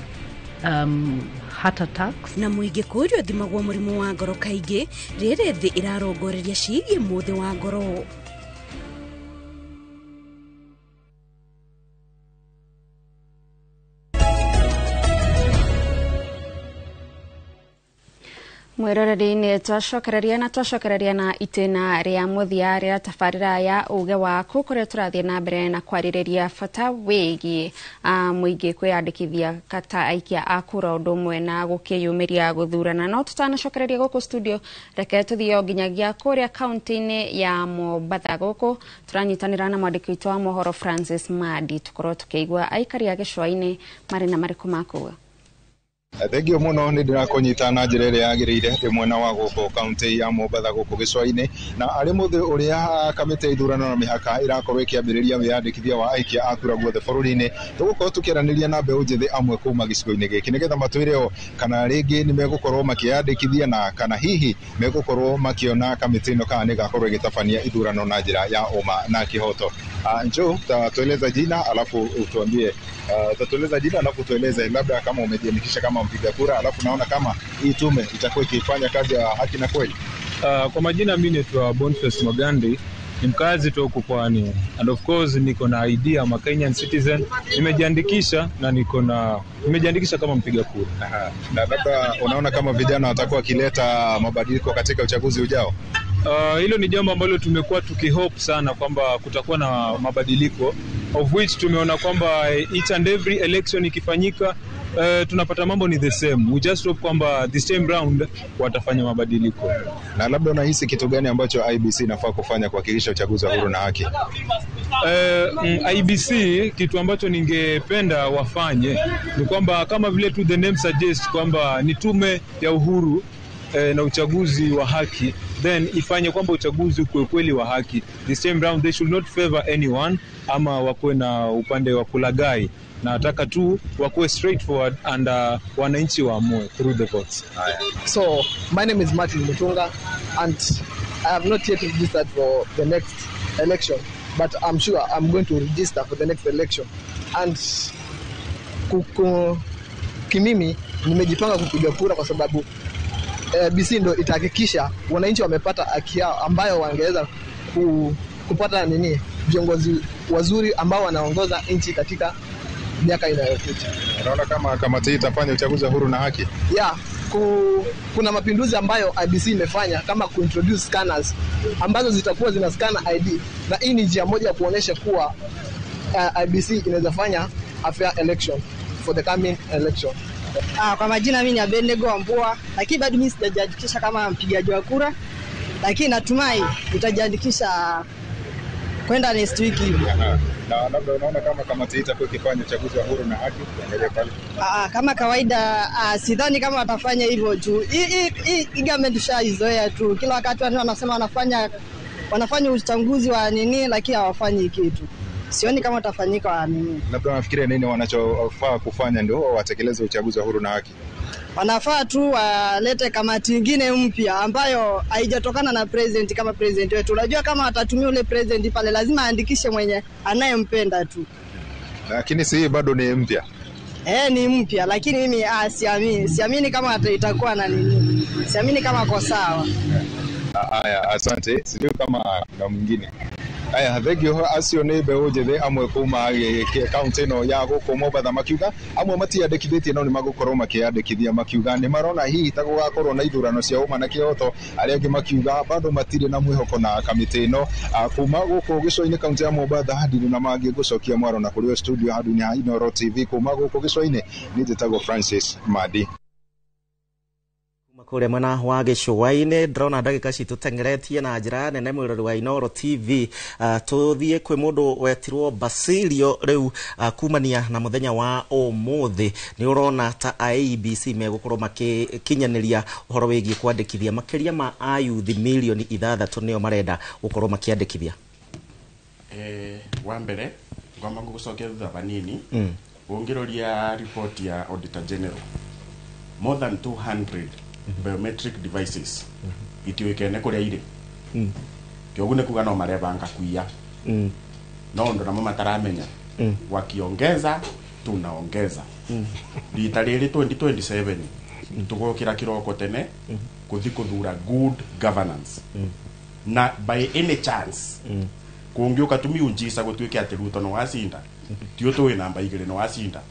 heart attacks. Na mũingĩ kũũrio thimagwo mũrimũ wa ngoro kaingĩ rĩrĩ thĩ ĩrarongoreria ciĩgiĩ mũthĩ wa ngoro. Mwiroreri-inĩ twacokereria na itĩna rĩa mũthia rĩa tabarĩra ya uge waku kũrĩa tũrathiĩ na mbere na kwarĩrĩria bata wĩgiĩ mũingĩ kwĩyandĩkithia ta aikia a kura ũndũ ũmwe na gũkĩyumĩria gũthurana. No tutanacokereria gũkũ studio, reke tũthiĩ o nginyagia kũrĩa kaunti-inĩ ya Mombatha. Gũkũ tũranyitanĩra na mwandĩki witũ wa mohoro Francis Madi, tũkorwo tũkĩigua aikari a gĩcũa-inĩ marĩ na marĩkũ ma kuga. Thengio muno nĩ ndĩrakũnyita na njĩra ĩrĩa yagĩrĩire ndĩ mwena wa gũkũ kaunti ya Mombatha gũkũ gĩcũa-inĩ, na arĩ mũthĩ ũrĩa kamĩtĩ ya ithurano na mĩhaka ĩrakorwo ĩkĩambĩrĩria wĩyandĩkithia wa aikia a kura guothe bũrũri-inĩ. Tũgũkorwo tũkĩaranĩria na mbeũ njĩthĩ amwe kuma gĩcigo-inĩ gĩkĩ nĩgetha matwĩre o kana rĩngĩ nĩ megũkorwo makĩyandĩkithia na kana hihi megũkorwo makĩona kamĩtĩ ĩno kana nĩ ĩgakorwo ĩgĩtabania ithurano na njĩra ya ũma na kĩhoto. Njoo utatueleza jina alafu utuambie, utatueleza jina alafu tueleze labda kama umejiandikisha kama mpiga kura, alafu naona kama hii tume itakuwa ikifanya kazi ya haki na kweli. Kwa majina mimi naitwa Boniface Magandi, ni mkazi tu huku pwani, and of course niko na ID ya Kenyan citizen, nimejiandikisha na nimejiandikisha kama mpiga kura. Na labda unaona kama vijana watakuwa wakileta mabadiliko katika uchaguzi ujao? Hilo ni jambo ambalo tumekuwa tukihope sana kwamba kutakuwa na mabadiliko, of which tumeona kwamba each and every election ikifanyika, tunapata mambo ni the same. We just hope kwamba this time round watafanya mabadiliko. Na labda unahisi kitu gani ambacho IBC inafaa kufanya kuhakikisha uchaguzi wa huru na haki? IBC kitu ambacho ningependa wafanye ni kwamba kama vile tu the name suggests kwamba ni tume ya uhuru na uchaguzi wa haki, then ifanye kwamba uchaguzi ukuwe kweli wa haki. This time round they should not favor anyone ama wakuwe na upande wa kulagai. Nataka tu wakuwe straightforward and wananchi waamue through the votes. So my name is Martin Mutunga and I have not yet registered for the next election, but I'm sure I'm going to register for the next election. And kimimi nimejipanga kupiga kura kwa sababu BC ndo itahakikisha wananchi wamepata haki yao ambayo wangeweza kupata nini viongozi wazuri ambao wanaongoza nchi katika miaka inayokuja. Unaona kama kamati hii itafanya uchaguzi huru na haki? Yeah, kuna mapinduzi ambayo IBC imefanya kama kuintroduce scanners ambazo zitakuwa zina scan ID, na hii ni njia moja ya kuonesha kuwa IBC inaweza fanya a fair election for the coming election. Kwa majina mimi ni Abednego Wambua, lakini bado mimi sijajiandikisha kama mpigaji wa kura, lakini natumai nitajiandikisha kwenda next week hivi. Na labda unaona kama kamati itakuwa ikifanya uchaguzi wa huru na haki? Angalia pale. Kama kawaida sidhani kama watafanya hivyo juu hii government tushaizoea tu. Kila wakati watu wanasema wanafanya uchaguzi wa nini, lakini hawafanyi kitu. Sioni kama utafanyika wa nini. Labda wanafikiria nini wanachofaa kufanya ndio watekeleze uchaguzi wa huru na haki? Wanafaa tu walete kamati nyingine mpya ambayo haijatokana na president kama president wetu. Unajua kama atatumia ule president pale lazima aandikishe mwenye anayempenda tu. Lakini si bado ni mpya. Ni mpya, lakini mimi siamini kama itakuwa na nini. Siamini kama kwa sawa. Haya, asante. Sijui kama kuna mwingine. Aya, thengio acio nĩ mbeũ njĩthĩ amwe kuma kaunti ĩno ya gũkũ Mombatha makiuga amwe matiandĩkithĩtie no nĩ magũkorwo makĩyandĩkithia, makiuga nĩ marona hihi ta gũgakorwo na ithurano cia ũma na kĩhoto. Arĩa angĩ makiuga bado matirĩ na mwĩhoko na kamĩtĩ ĩno. Kuma gũkũ gĩcũa-inĩ kaunti ya Mombatha ndirĩ na mangĩ ngũcokia mwaro na kũrĩ o studio handũ-inĩ ha Inooro TV. Kuma gũkũ gĩcũa-inĩ niĩ njĩtagwo Francis Madi. Kũrĩa mwena wa gĩcũa-inĩ ndĩrona ndagĩka citũ teng'eretie na njĩra nene mwĩrori wa Inooro TV. Tũthiĩ kwĩ mũndũ wetirwo Basilio rĩu kumania na mũthenya wa ũmũthĩ. Nĩ ũrona ta IEBC megũkorwo makĩkinyanĩria ũhoro wĩgiĩ kwandĩkithia makĩria ma ayuthi milioni 6 nĩo marenda gũkorwo makĩandĩkithia? Wa mbere ngwamba ngũgũcokia thutha vanini. Ũngĩroria report ya Auditor General, more than 200 biometric devices itiwikene kuria iri. Kiogu ni kuga no marebanga kuiya. No ndo namo mataramenya. Wakiongeza tunaongeza. Rita riri 2027 tugokira kiroko tene kuthi kuthura good governance. Na by any chance kungiuka tumiunjisa gutwike ati Ruto no wacinda tio tuwi namba 2 no wacinda.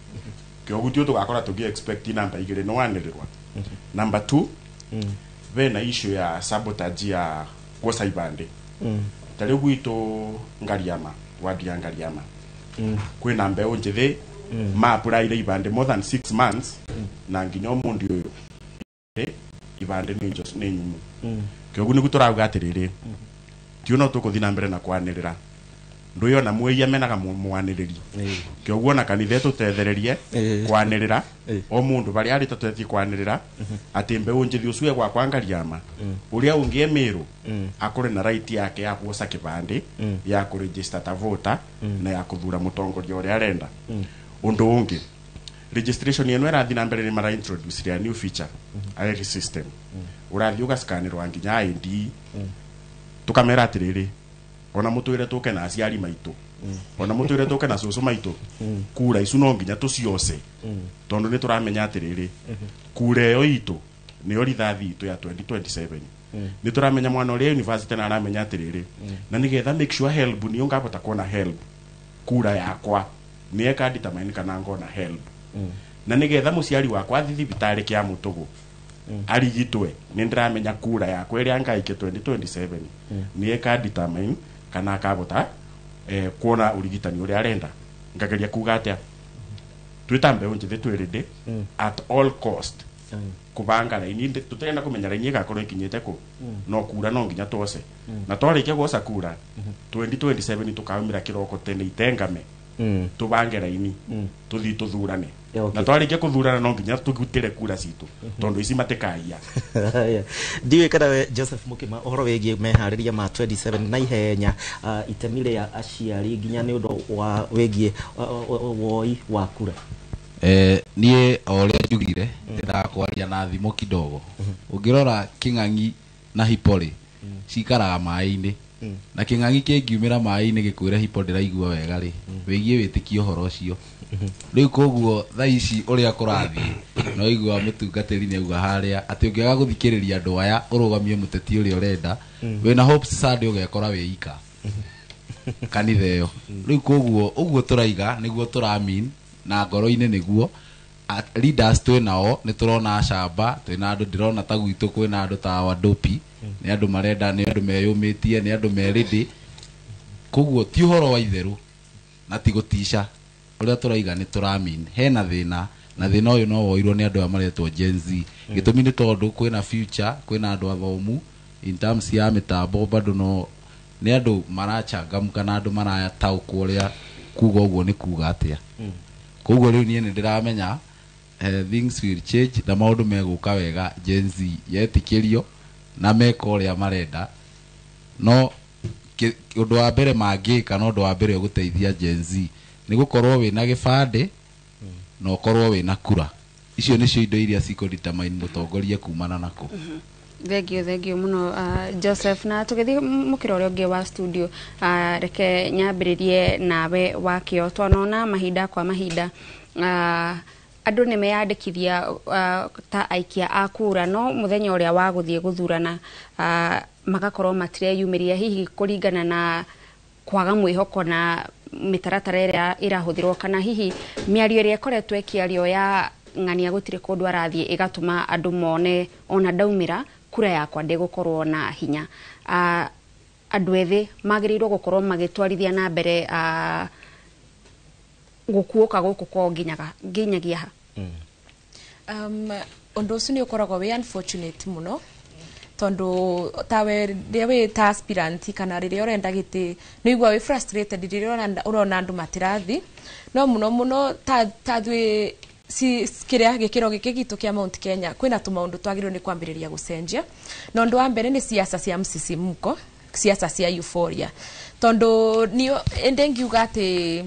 Kiogu tio tugakora tugi expect namba 2 no wanirirwa. Number 2, Bena issue ya sabotage ya kuosa ibande. Tari gwitũ Ngariama, wadi ya Ngariama, kwina mbeu njithi ma apply ibande more than 6 months na nginya omundi uyu ibande ni njos ni nyumu. Kiogu nigu turauga atiriri, ti no tukuthi na mbere na kwanirira ndu yo na mwiya menaga mwaniriri. Kioguo na kanitha tutethererie kwanirira o mundu bari ari tutethi kwanirira ati mbeu njithi ucue gwakwa Ngariama uria ungi Meru akore na right yake ya kuosa kibandi, ya kuregister ta voter na ya kuthura mutongoria uria arenda. Undu ungi, registration yenu irathi na mbere ni mara introduce ya new feature, IRIS system. Urathi ugascanirwa nginya ID. Tukamera atiriri, ona mutwire tuke na aciari maitu, ona mutwire tuke na cucu maitu, kura icu no nginya tuciose, tondu ni turamenya atiriri, kura iyo itu niyo rithathi itu ya 2027. Ni turamenya mwana uria university na aramenya atiriri, na nigetha make sure help niyo ngabota kuona help, kura yakwa ni eka determine kana ngona help, na nigetha muciari wakwa athi thibitari kia mutugu arigitwe, ni ndiramenya kura yakwa iria ngaike 2027 ni eka determine kana akabota kuona urigitani uria arenda. Ngageria kuga atia, twita mbeu njithi twirinde at all cost kubanga raini, tutirenda kumenya raini igakorwo ikinyite ku, no kura no nginya twose, na twarikia gwoca kura 2027 tukaumira kiroko tene itengame, tubange raini tuthi tuthurane, na twarikia kuthurana no nginya tugutire kura citu tondu ici matikaiya. Ndiũĩ kana we Joseph Mukima ũhoro wĩgiĩ meharĩria ma 27 na ihenya, itemi rĩa aciari nginya nĩ ũndũ wa wĩgiĩ woi wa kura. Niĩ o ũrĩa njugire ndendaga kwaria na thimo kidogo. Ũngĩrora kĩng'ang'i na hipo rĩ, cikaraga maĩ-inĩ, na kĩng'ang'i kĩngiumĩra maĩ-inĩ gĩkwĩre hipo ndĩraigua wega rĩ, wĩgiĩ wĩtĩkie ũhoro ũcio. Rĩu koguo thaa ici ũrĩa kũrathiĩ no igua mũtungatĩri nĩ auga harĩa atĩ ũngĩaga gũthikĩrĩria andũ aya ũrũgamie mũteti ũrĩa ũrenda, wĩna hopes Sunday ũgekora wĩ ika kanitha ĩyo. Rĩu koguo ũguo tũraiga nĩguo tũramin na ngoro-inĩ nĩguo leaders twĩ nao nĩ tũrona acamba, twĩna andũ ndĩrona ta gwitũ kwĩna andũ ta Wadopi, nĩ andũ marenda, nĩ andũ meyũmĩtie, nĩ andũ merĩndĩ. Koguo ti ũhoro wa itherũ na ti gũtica, ũrĩa tũraiga nĩ tũramin hena thĩna, na thĩna ũyũ no woirwo nĩ andũ aya maretwo Gen Z. Gĩtũmi nĩ tondũ kwĩna future, kwĩna andũ athomu in terms ya mĩtambo, bado no nĩ andũ marachangamka na andũ marataũkwo ũrĩa kuga ũguo nĩ kuga atĩa. Koguo rĩu niĩ nĩ ndĩramenya things will change na maũndũ megũka wega Gen Z yetĩkĩrio na meka ũrĩa marenda. No ũndũ wa mbere mangĩka na ũndũ wa mbere ũgũteithia Gen Z nĩ gũkorwo wĩna gĩbandĩ na ũkorwo wĩna kura. Icio nĩcio indo iria cikũ determine mũtongoria kumana nako. Thengio muno, Joseph. Na tũgĩthiĩ mũkĩra ũrĩa ũngĩ wa studio, reke nyambĩrĩrie nawe wakĩo. Twanona mahinda kwa mahinda andũ nĩ meyandĩkithia ta aikia a kura, no mũthenya ũrĩa wa gũthiĩ gũthurana magakorwo matireyumĩria, hihi kũringana na kwaga mwĩhoko na mĩtaratara ĩrĩa ĩrahũthĩrwo, kana hihi mĩario ĩrĩa ĩkoretwo ĩkĩario ya ng'ania gũtirĩ kũndũ arathiĩ ĩgatũma andũ mone ona ndaumĩra kura yakwa ndĩgũkorwo na hinya. Andũ ethĩ magĩrĩirwo gũkorwo magĩtwarithia na mbere gũkuũka gũkũ kwao nginyagia ha? Ũndũ ũcio nĩ ũkoragwo wĩ unfortunate mũno, tondũ tawe rĩrĩa wĩ ta aspirant kana rĩrĩa ũrenda gĩtĩ nĩ ũigua wĩ frustrated rĩrĩa ũrona andũ matirathi, no mũno mũno ta thuĩ kĩrĩa gĩkĩro gĩkĩ gitũ kĩa Mount Kenya kwĩna tũmaũndũ twagĩrĩirwo nĩ kwambĩrĩria gũcenjia. Na ũndũ wa mbere nĩ siasa cia msisimko, siasa cia euphoria, tondũ niĩ ĩndĩ ngiuga atĩ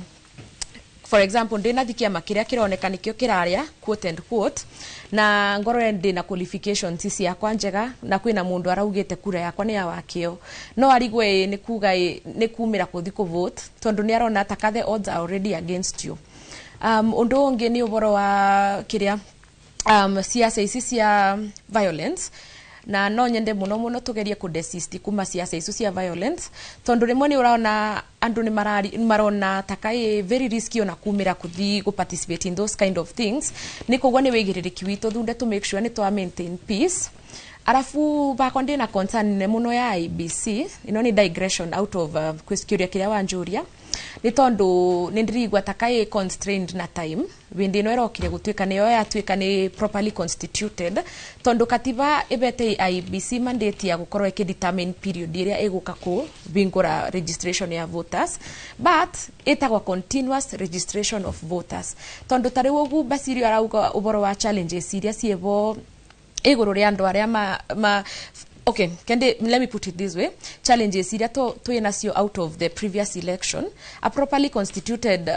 for example ndĩna kĩama kĩrĩa kĩroneka nĩkĩo kĩraria quote and quote, na ngorore ndĩna qualifications ciakwa njega na kwĩna mũndũ araugĩte kura yakwa nĩ ya wakĩo, no arigwe nĩ kuga nĩ kumĩra kũthi kũ vote tondũ nĩ arona taka the odds are already against you. Ũndũ ũngĩ nĩ ũhoro wa kĩrĩa siasa ici cia violence, na no nyende muno muno tugerie ku desist kuma siasa icio cia violence, tondu rimwe ni urona andu ni marona takai very risky ona kumira kuthi go participate in those kind of things. Ni koguo ni wigiririki Arafu bakwa ndina concern nene muno ya IEBC ino ni digression out of kiuria kiria wanjuria ni tondu ni ndirigua ta kai constrained na time windi ino irokire gutuika niyo yatuika ni properly constituted tondu katiba ibete IEBC mandate ya gukorwo ikidetermine period iria iguka ku bingura registration ya voters, but itagwa continuous registration of voters tondu tariu ugu Basirio arauga uboro wa challenges iria ciebo iguru ria andu aria ma okay, kende, let me put it this way, challenges iria twĩ nacio out of the previous election, a properly constituted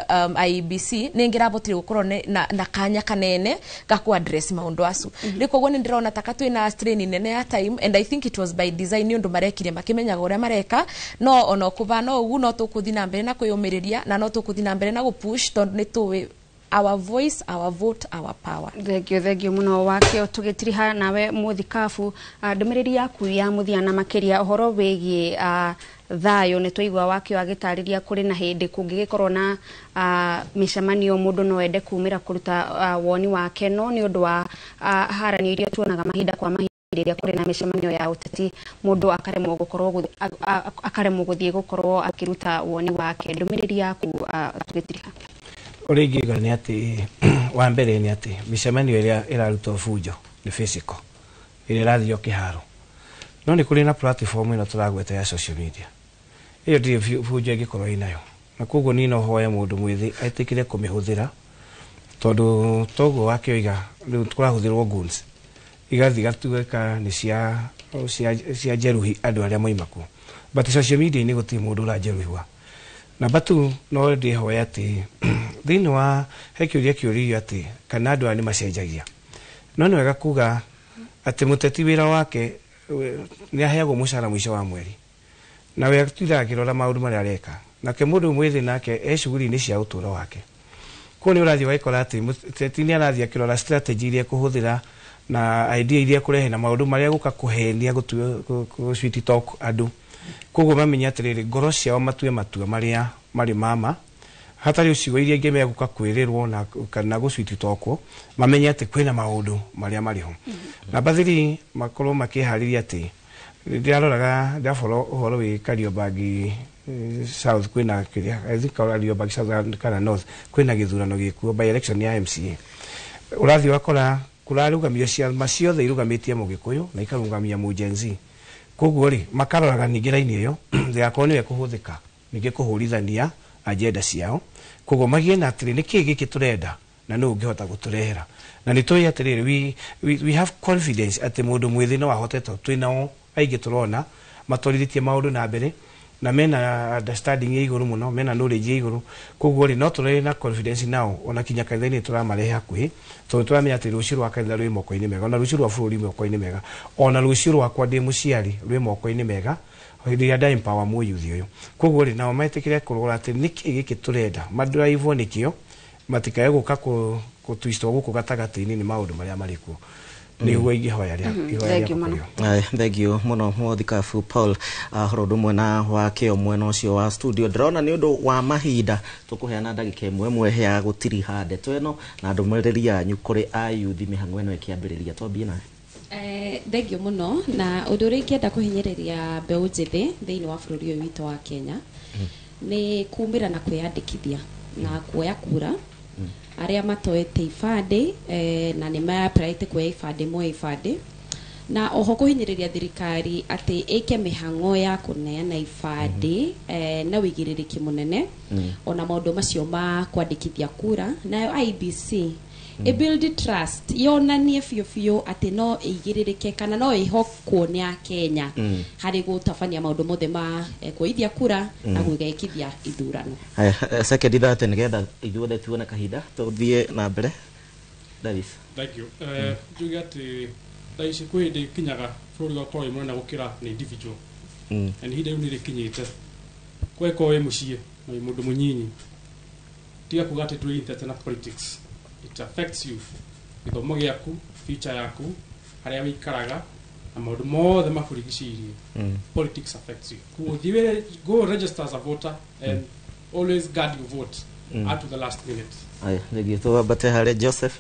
IEBC nĩ ngĩrabotire gũkorwo na kanya kanene ga ku address maũndũ acu. Rĩu koguo nĩ ndĩrona taka twĩ strain nene ya time, and I think it was by design nĩ ũndũ marekire makĩmenyaga ũrĩa mareka, no ona kũbana no ũguo no tũkũthiĩ na mbere na kwĩyũmĩrĩria na no tũkũthiĩ na mbere na gũpush tondũ nĩ tũĩ our voice, our vote, our power. Thank you muno wake tugitiriha nawe muthikabu ndumiriri yaku ya muthia na makiria uhoro wigie thayo ni twaigua wake agitariria kuri na hindi kungigikorwo na micemanio mundu no ende kumira kuruta woni wake no ni undu wa haranio iria tuonaga mahinda kwa mahinda iria kuri na micemanio ya uteti mundu akaremwo gukorwo akaremwo guthie gukorwo akiruta woni wake ndumiriri yaku tugitiriha. Ũrĩa ingĩuga nĩ atĩ wa mbere nĩ atĩ mĩcemanio ĩrĩa ĩrarutwo bunjo nĩ physical ĩrĩa ĩrathio kĩharo, no nĩ kũrĩ na platform ĩno tũragweta ya social media, ĩyo ndirĩ bunjo ĩngĩkorwo ĩnayo, na koguo niĩ no hoye mũndũ mwĩthĩ etĩkĩre kũmĩhũthĩra tondũ toguo wakĩoiga rĩu kũrahũthĩrwo goons igathiĩ igatuĩka nĩ cia jeruhi andũ arĩa moima kuo, but social media-inĩ gũtirĩ mũndũ ũrajeruhiwa. Namba 2 no ndĩhoya atĩ thĩinĩ wa he kĩũria kĩũririo atĩ kana andũ aya nĩ macenjagia, no nĩ wega kuga atĩ mũteti wĩra wake nĩ aheagwo mũcara mũico wa mweri na we atindaga akĩrora maũndũ marĩa areka, nake mũndũ mwĩthĩ nake e shughuli-inĩ cia ũtũũro wake. Koguo nĩ ũrathiĩ ũgagĩkora atĩ mũteti nĩ arathiĩ akĩrora strategy iria ekũhũthĩra na idea iria ekũrehe na maũndũ marĩa egũka kũhenia gũ sweet talk andũ, koguo mamenye atĩrĩrĩ ngoro ciao matue matua marĩa marĩ mama hatarĩ ciugo iria ingĩ megũka kwĩrĩrwo na kana gũ sweet talkwo, mamenye atĩ kwĩna maũndũ marĩa marĩ ho. Namba 3 makorwo makĩharĩria atĩ ndĩraroraga ndĩrafollow ũhoro wĩ Kariobangi South kwĩna kĩrĩa I think Kariobangi South kana North kwĩna gĩthurano gĩkuo by election ya MCA, ũrathiĩ ũgakora kũrarũgamio ciama ciothe irũgamĩtie mũgĩkũyũ na ikarũgamia mũ Gen Z, koguo rĩ makaroraga ningĩ raini ĩyo ndĩgakorwo nĩyo ĩkũhũthĩka ningĩ kũhũrithania agenda ciao, koguo magĩe na atĩrĩ nĩkĩĩ gĩkĩ tũrenda na nũ ũngĩhota gũtũrehera, na nĩ tũĩ atĩrĩrĩ we have confidence atĩ mũndũ mwĩthĩ no ahote tondũ twĩ nao aingĩ tũrona matwarithĩtie maũndũ na mbere na mena understanding ya igũrũ mũno, mena knowledge ya igũrũ, koguo rĩ no tũrĩ na confidence nao ona kinya kanitha-inĩ tũramarehe hakuhĩ tondũ tũramenya atĩ rũciũ rwa kanitha rwĩ moko-inĩ mega, ona rũciũ rwa bũrũri moko-inĩ mega, ona rũciũ rwakwa ndĩ mũciari rwĩ moko-inĩ mega hĩndĩ ĩrĩa nda empower mũyuthi ũyũ. Koguo rĩ nao metĩkĩre kũrora atĩ nĩkĩ gĩkĩ tũrenda madrive nĩkĩo matikae gũka gũtwistwo gũkũ gatagatĩ-inĩ nĩ maũndũ marĩa marĩ kuo. Nĩguo ingĩhoya rĩa Thank you mũno. Thank you mũno mũthikabu Paul horo ũndũ ũmwe na wakĩo mwena ũcio wa studio. Ndĩrona nĩ ũndũ wa mahinda tũkũheana ndagĩka ĩmwe ĩmwe ya gũtiriha ndeto ĩno na ndũmĩrĩri yanyu kũrĩ ayuthi mĩhang'o ĩno ĩkĩambĩrĩria. Twambie nawe. Thank you mũno, na ũndũ ũrĩa ingĩenda kũhinyĩrĩria mbeũ njĩthĩ thĩinĩ wa bũrũri ũyũ witũ wa Kenya nĩ kumĩra na kwĩyandĩkithia na kuoya kura. Arĩa matoete ibandĩ na nĩ ma-applyĩte kuoya ibandĩ moe ibandĩ, na oho kũhinyĩrĩria thirikari atĩ ĩke mĩhang'o ya kũneana ibandĩ na wĩigĩrĩrĩki mũnene, ona maũndũ macio ma kwandĩkithia kura. Nayo IEBC ĩ build trust, yonanie biũ biũ atĩ no ĩigĩrĩrĩke kana no ĩhokwo nĩ akenya harĩ gũtabania maũndũ mothe ma kuoithia kura na gwĩgekithia ithurano. Haya, second 30 nĩgetha ithuothe tuone kahinda tũthiĩ na mbere. Davis. Thank you. Njuge atĩ thaa ici kwĩ hĩndĩ ĩkinyaga bũrũri ũgakorwo wĩ mũnene gũkĩra nĩ individual, na nĩ ihinda rĩu nĩ rĩkinyĩte kweko wĩ mũciĩ na wĩ mũndũ mũnyinyi, tiga kuga atĩ ndũrĩ interested na politics. It affects you, gĩthomo gĩaku, future yaku, harĩa wĩikaraga na maũndũ mothe makũrigicĩirie. Politics affects you. Koguo thiĩ go register as a voter and always guard your vote up to the last minute. Haya, thengiũ. Twambate harĩa Joseph.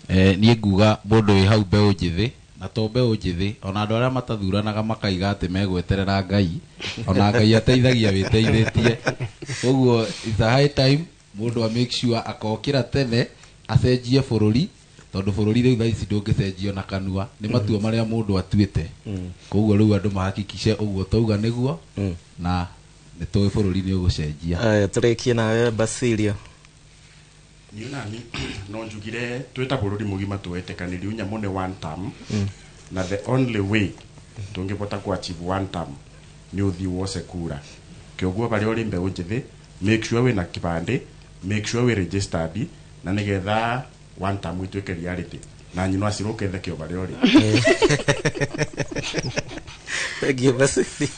Niĩ nguga mũndũ wĩ hau mbeũ njĩthĩ na Na to mbeũ njĩthĩ, ona andũ arĩa matathuranaga makaiga atĩ megweterera Ngai, ona Ngai ateithagia wĩteithĩtie. Koguo it's a high time mũndũ a make sure akokĩra tene acenjie bũrũri, tondũ bũrũri rĩu thaa ici ndũngĩcenjio na kanua, nĩ matua marĩa mũndũ atuĩte. Koguo rĩu andũ mahakikishe ũguo twauga nĩguo, na nĩ tũĩ bũrũri nĩ ũgũcenjia. Aya, tũrĩkie nawe Basilio. Niĩ nani no njugire twĩ ta bũrũri mũgima twetĩkanĩrie nyamũ nĩ one term, na the only way tũngĩbota ku achieve one term nĩ ũthiĩ wose kura. Kĩoguo barĩa ũrĩ mbeũ njĩthĩ, make sure wĩna kĩbandĩ, make sure wĩ registered, na nĩgetha one term ituĩke reality, na nyino acirũke thekio barĩa ũrĩ. Thank you, Basilio.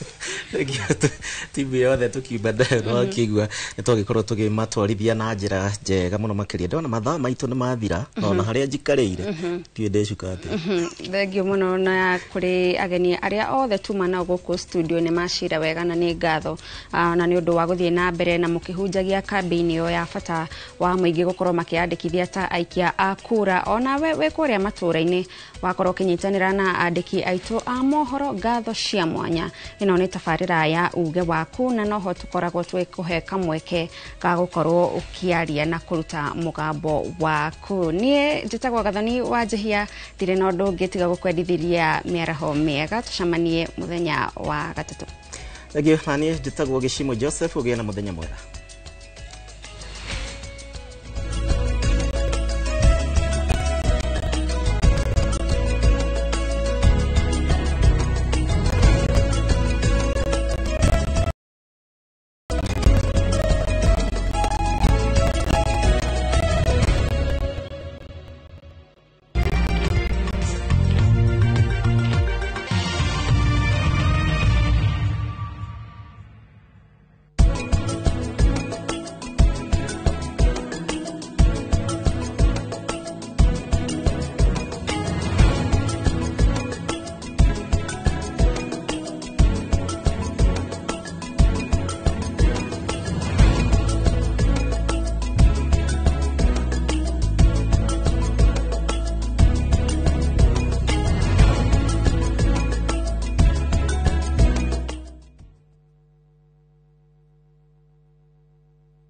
Thank you. Timu yothe tukiumba nayo no akĩigua nĩ twagĩkorwo tũgĩmatwarithia na njĩra njega mũno makĩria. Ndona mathaa maitũ nĩ mathira, ona harĩa njikarĩire ndiũĩ ndĩcuka atĩa. Thengiũ mũno na kũrĩ ageni arĩa othe tuma nao gũkũ studio, nĩ macira wega na nĩ ngatho, na nĩ ũndũ wa gũthiĩ na mbere na mũkĩhunjagia kambĩini ĩyo ya bata wa mũingĩ gũkorwo makĩandĩkithia ta aikia a kura. Onawe wĩ kũrĩa matũũra-inĩ wakorwo ũkĩnyitanĩra na andĩki aitũ a mohoro, ngatho cia mwanya. Ĩno nĩ tabarĩra ya uge waku, na noho tũkoragwo twĩkũhe kamweke ga gũkorwo ũkĩaria na kũruta mũgambo waku. Niĩ njĩtagwo Gathoni wa Njĩhia, ndirĩ na ũndũ ũngĩ tiga gũkwendithĩria mĩaraho mĩega. Tũcemanie mũthenya wa gatatũ. Thank you. Na niĩ njĩtagwo Gĩcimo Joseph, ũgĩe na mũthenya mwega.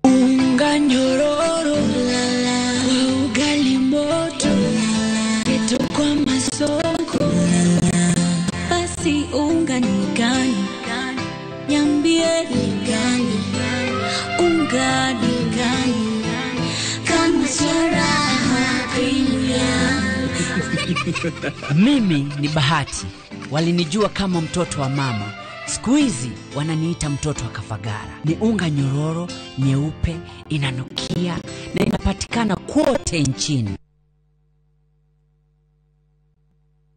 Unga nyororo kwa ugali moto, geto kwa masoko, basi unga ni gani? Niambie ni gani? Unga ni gani? Kama sio raha premium. Mimi ni Bahati, walinijua kama mtoto wa mama. Siku hizi wananiita mtoto wa Kafagara. Ni unga nyororo, nyeupe, inanukia na inapatikana kote nchini.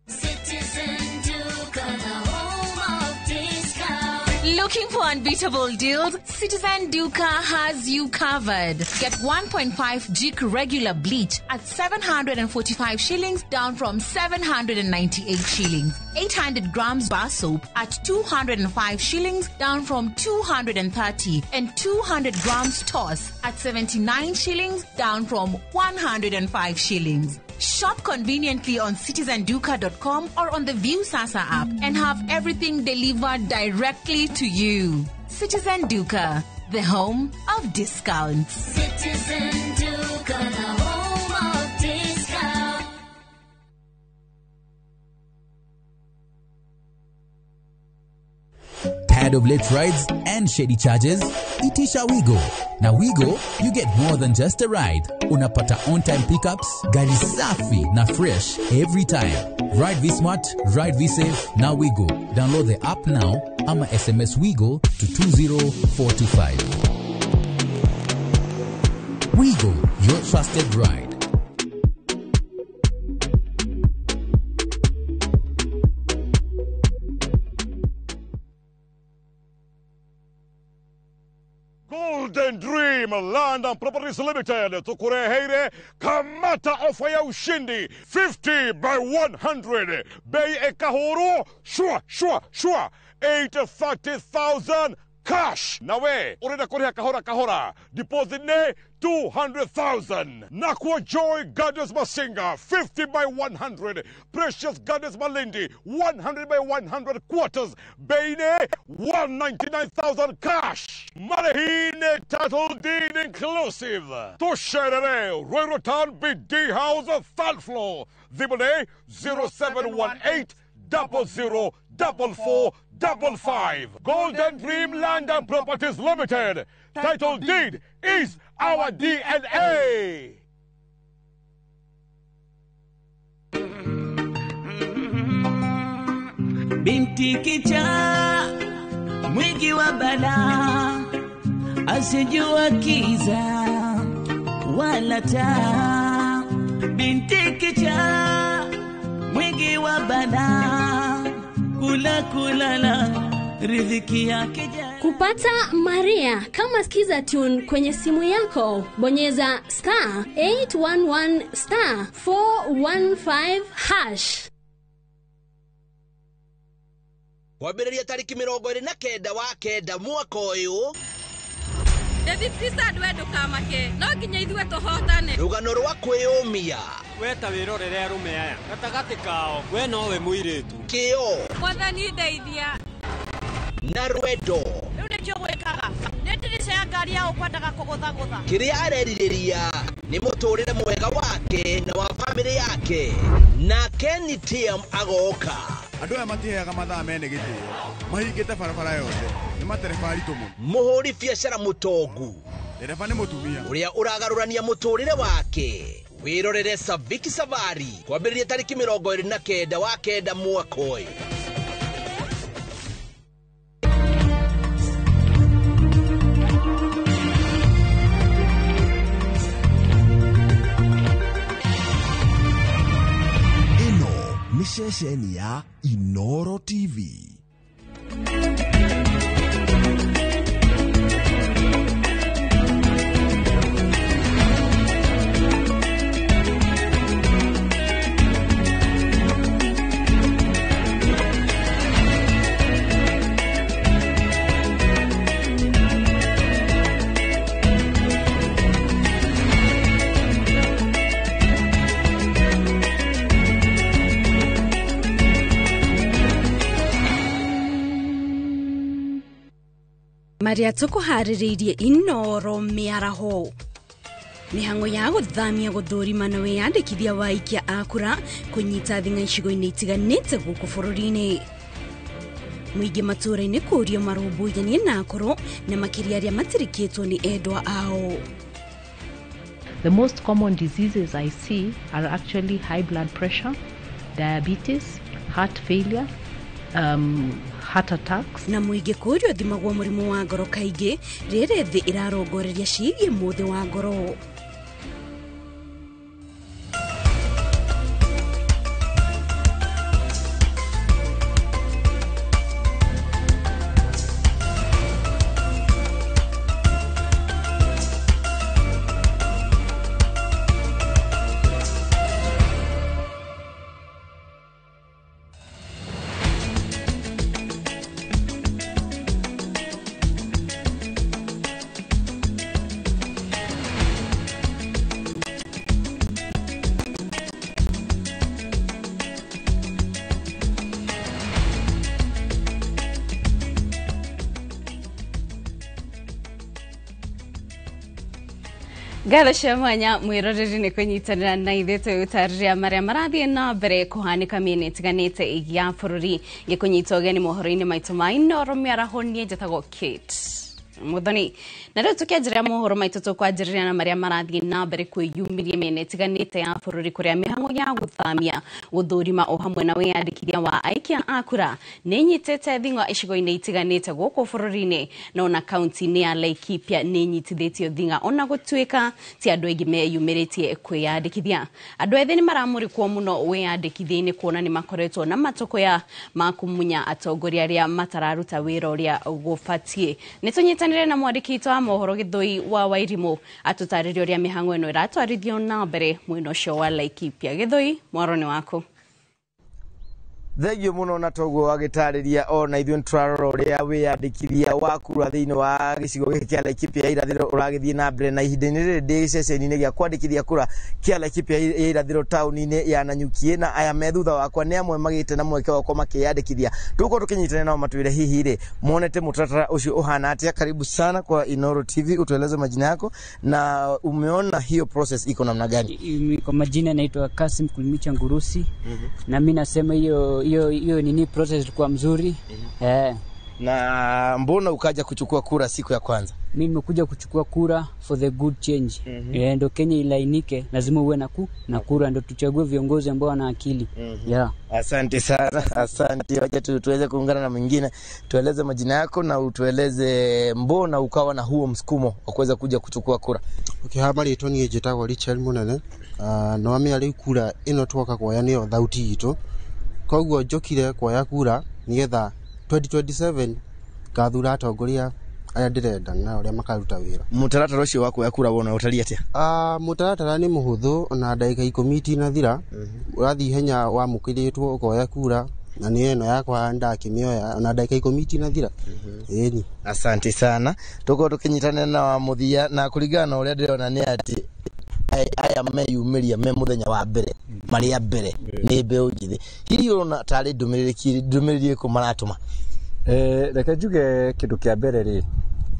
Citizen Duka, the home of discount. Looking for unbeatable deals? Citizen Duka has you covered. Get 1.5 Jik regular bleach at 745 shillings, down from 798 shillings. 800 grams bar soap at 205 shillings, down from 230. And 200 grams toss at 79 shillings, down from 105 shillings. Shop conveniently on citizenduka.com or on the View Sasa app and have everything delivered directly to you. Citizen Duka, the home of discounts. Citizen Duka, the home of discounts. Tired of late rides and shady charges? Itisha Wigo. Na Wigo, you get more than just a ride. Unapata on-time pickups, gari safi na fresh every time. Ride V-Smart, ride V-Safe, na Wigo. Download the app now ama SMS Wigo to 20425. Wigo, your trusted ride. Golden Dream Land and Properties Limited tukureheire kamata ofa ya ushindi 50 by 100 bei ekahuru shwa shwa shwa 830,000 Cash. Nawe urenda kuriha kahora kahora, deposit ne 200,000. Nakwa Joy Gardens Masinga 50 by 100. Precious Gardens Malindi 100 by 100 quarters. Beine 199,000 cash. Marihine title deed inclusive. Tusherere Royal Town BD House third floor. Thimone 0718 00 44 55. Golden Dream Land and Properties Limited. Title deed is our DNA. Binti kichaa mwingi wa balaa, asijua kiza wala taa. Binti kichaa mwingi wa balaa, kula kulala riziki yake. Kupata Maria kama Skiza Tune kwenye simu yako, bonyeza star 811 star 415 hash. Kwambĩrĩria tarĩki 29 wa 9 mwaka ũyũ. David Christad we ndũkamake, no nginya ithuĩ tũhotane. Rũgano rwa kwĩyũmia. We ta wĩrorere arũme aya gatagatĩ kao, we nowe mũirĩtu. Kĩo. Mwathani ndeithia. Na rwendo. Rĩu nĩkĩo gwĩkaga. Nĩ ndirica ya ngari ya ũkwendaga kũgũthagũtha. Kĩrĩa arerirĩria nĩ mũtũrĩre mwega wake na wa famĩlĩ yake. Na Kenny TM agoka. Andũ aya matiheaga mathaa mene gĩtĩo, mahingĩte barabara yothe, nĩ matereba aritũ mũno. Mũhũri biacara mũtongu. Ndereba nĩ mũtumia. Ũrĩa ũragarũrania mũtũrĩre wake. Wĩrorere Saviki Savari kwambĩrĩria tarĩki 29 wa 9 mwaka ũyũ. Nĩ ceceni ya Inoro TV. Maria tũkũharĩrĩirie Inoro mĩaraho. Mĩhang'o ya gũthamia gũthũrima na wĩyandĩkithia wa aikia a kura kũnyita thing'a icigo-inĩ itiganĩte gũkũ bũrũri-inĩ. Mũingĩ matũũra-inĩ kũũrio marũmbũyanie na akũrũ na makĩria arĩa matirikĩtwo nĩ endwa ao. The most common diseases I see are actually high blood pressure, diabetes, heart failure, heart attacks. Na mũingĩ kũũrio thimagwo mũrimũ wa ngoro kaingĩ rĩrĩ thĩ ĩrarongoreria ciĩgiĩ mũthĩ wa ngoro. Ngatho cia mwanya mwiroreri nĩ kũnyitanĩra na ithuĩ tũgĩtarĩria marĩa marathiĩ na mbere kũhanĩka mĩena ĩtiganĩte ya bũrũri. Gĩkũnyita ũgeni mohoro-inĩ maitũ ma Inoro mĩaraho, niĩ njĩtagwo Kate Muthoni. Na rĩu tũkĩanjĩrĩria mohoro maitũ tũkwanjĩrĩria na marĩa marathiĩ na mbere kwĩyumĩria mĩena ĩtiganĩte ya bũrũri kũrĩa mĩhang'o ya gũthamia gũthũrima o hamwe na wĩyandĩkithia wa aikia a kura nĩ ĩnyitĩte thing'a icigo-inĩ itiganĩte gũkũ bũrũri-inĩ, na ona kaunti-inĩ ya Laikipia nĩ ĩnyitithĩtio thing'a ona gũtuĩka ti andũ aingĩ meyumĩrĩtie kwĩyandĩkithia. Andũ ethĩ nĩ maramũrĩkwo mũno wĩyandĩkithia-inĩ kuona nĩ makoretwo na matũkũya ma kũmunya atongoria arĩa matararuta wĩra ũrĩa gũbatiĩ. Nĩ tũnyitanĩre na mwandĩki witũ wa mohoro Gĩthũi wa Wairimũ atũtarĩrie ũrĩa mĩhang'o ĩno ĩratwarithio na mbere mwena ũcio wa Laikipia. Gĩthũi, mwaro nĩ waku. Thengio muno na toguo agĩtarĩria ona ithuĩ nĩtũrarora ũrĩa wĩyandĩkithia wa kura thĩinĩ wa gĩcigo gĩkĩ kĩa Laikipia ya irathĩro ũragĩthiĩ na mbere, na ihinda-inĩ rĩrĩ ndĩ gĩceceni-inĩ gĩa kwandĩkithia kura kĩa Laikipia ya irathĩro taũni-inĩ ya Nanyuki, na aya me thutha wakwa nĩ amwe magĩte na mweke wa gũkorwo makĩyandĩkithia. Tũgũkorwo tũkĩnyitanĩra nao matwĩre hihi rĩ monete mũtaratara ũcio ũhana atĩa. Karibu sana kwa Inooro TV, utueleze majina yako na umeona hiyo process iko namna gani? Kwa majina naitwa Kasim Kulimicha Ngurusi. Na mimi nasema hiyo hiyo hiyo nini process ilikuwa mzuri. Na mbona ukaja kuchukua kura siku ya kwanza? Mimi nimekuja kuchukua kura for the good change. Ndio Kenya ilainike, lazima uwe na kura ndio tuchague viongozi ambao wana akili. Yeah. Asante sana, asante. Wacha tuweze kuungana na mwingine. Tueleze majina yako na utueleze mbona ukawa na huo msukumo wa kuweza kuja kuchukua kura. Okay, habari yetu ni njitagwo Richard Munene. No amia riu kura ino twoka kuoya niyo thauti itu. Koguo njokire kuoya kura nigetha 2027 ngathura atongoria arĩa ndĩrenda na ũrĩa makaruta wĩra. Mũtaratara ũcio wa kuoya kura wona ũtariĩ atĩa? Mũtaratara nĩ mũhũthũ, ona ndagĩka 10 itinathira ũrathiĩ ihenya wamũkĩrĩtwo ũkoya kura, na nĩ ĩno yakwa ndakĩmĩoya ona ndagĩka 10 itinathira. Ĩni. Asante sana. Tũkorwo tũkĩnyitanĩra na wa mũthia, na kũringana na ũrĩa ndĩrona nĩ atĩ aya meyumĩria me mũthenya wa mbere marĩ a mbere nĩ mbeũ njĩthĩ, hihi ũrona tarĩ ndũmĩrĩri ĩrĩkũ maratũma? Reke njuge kĩndũ kĩa mbere rĩ,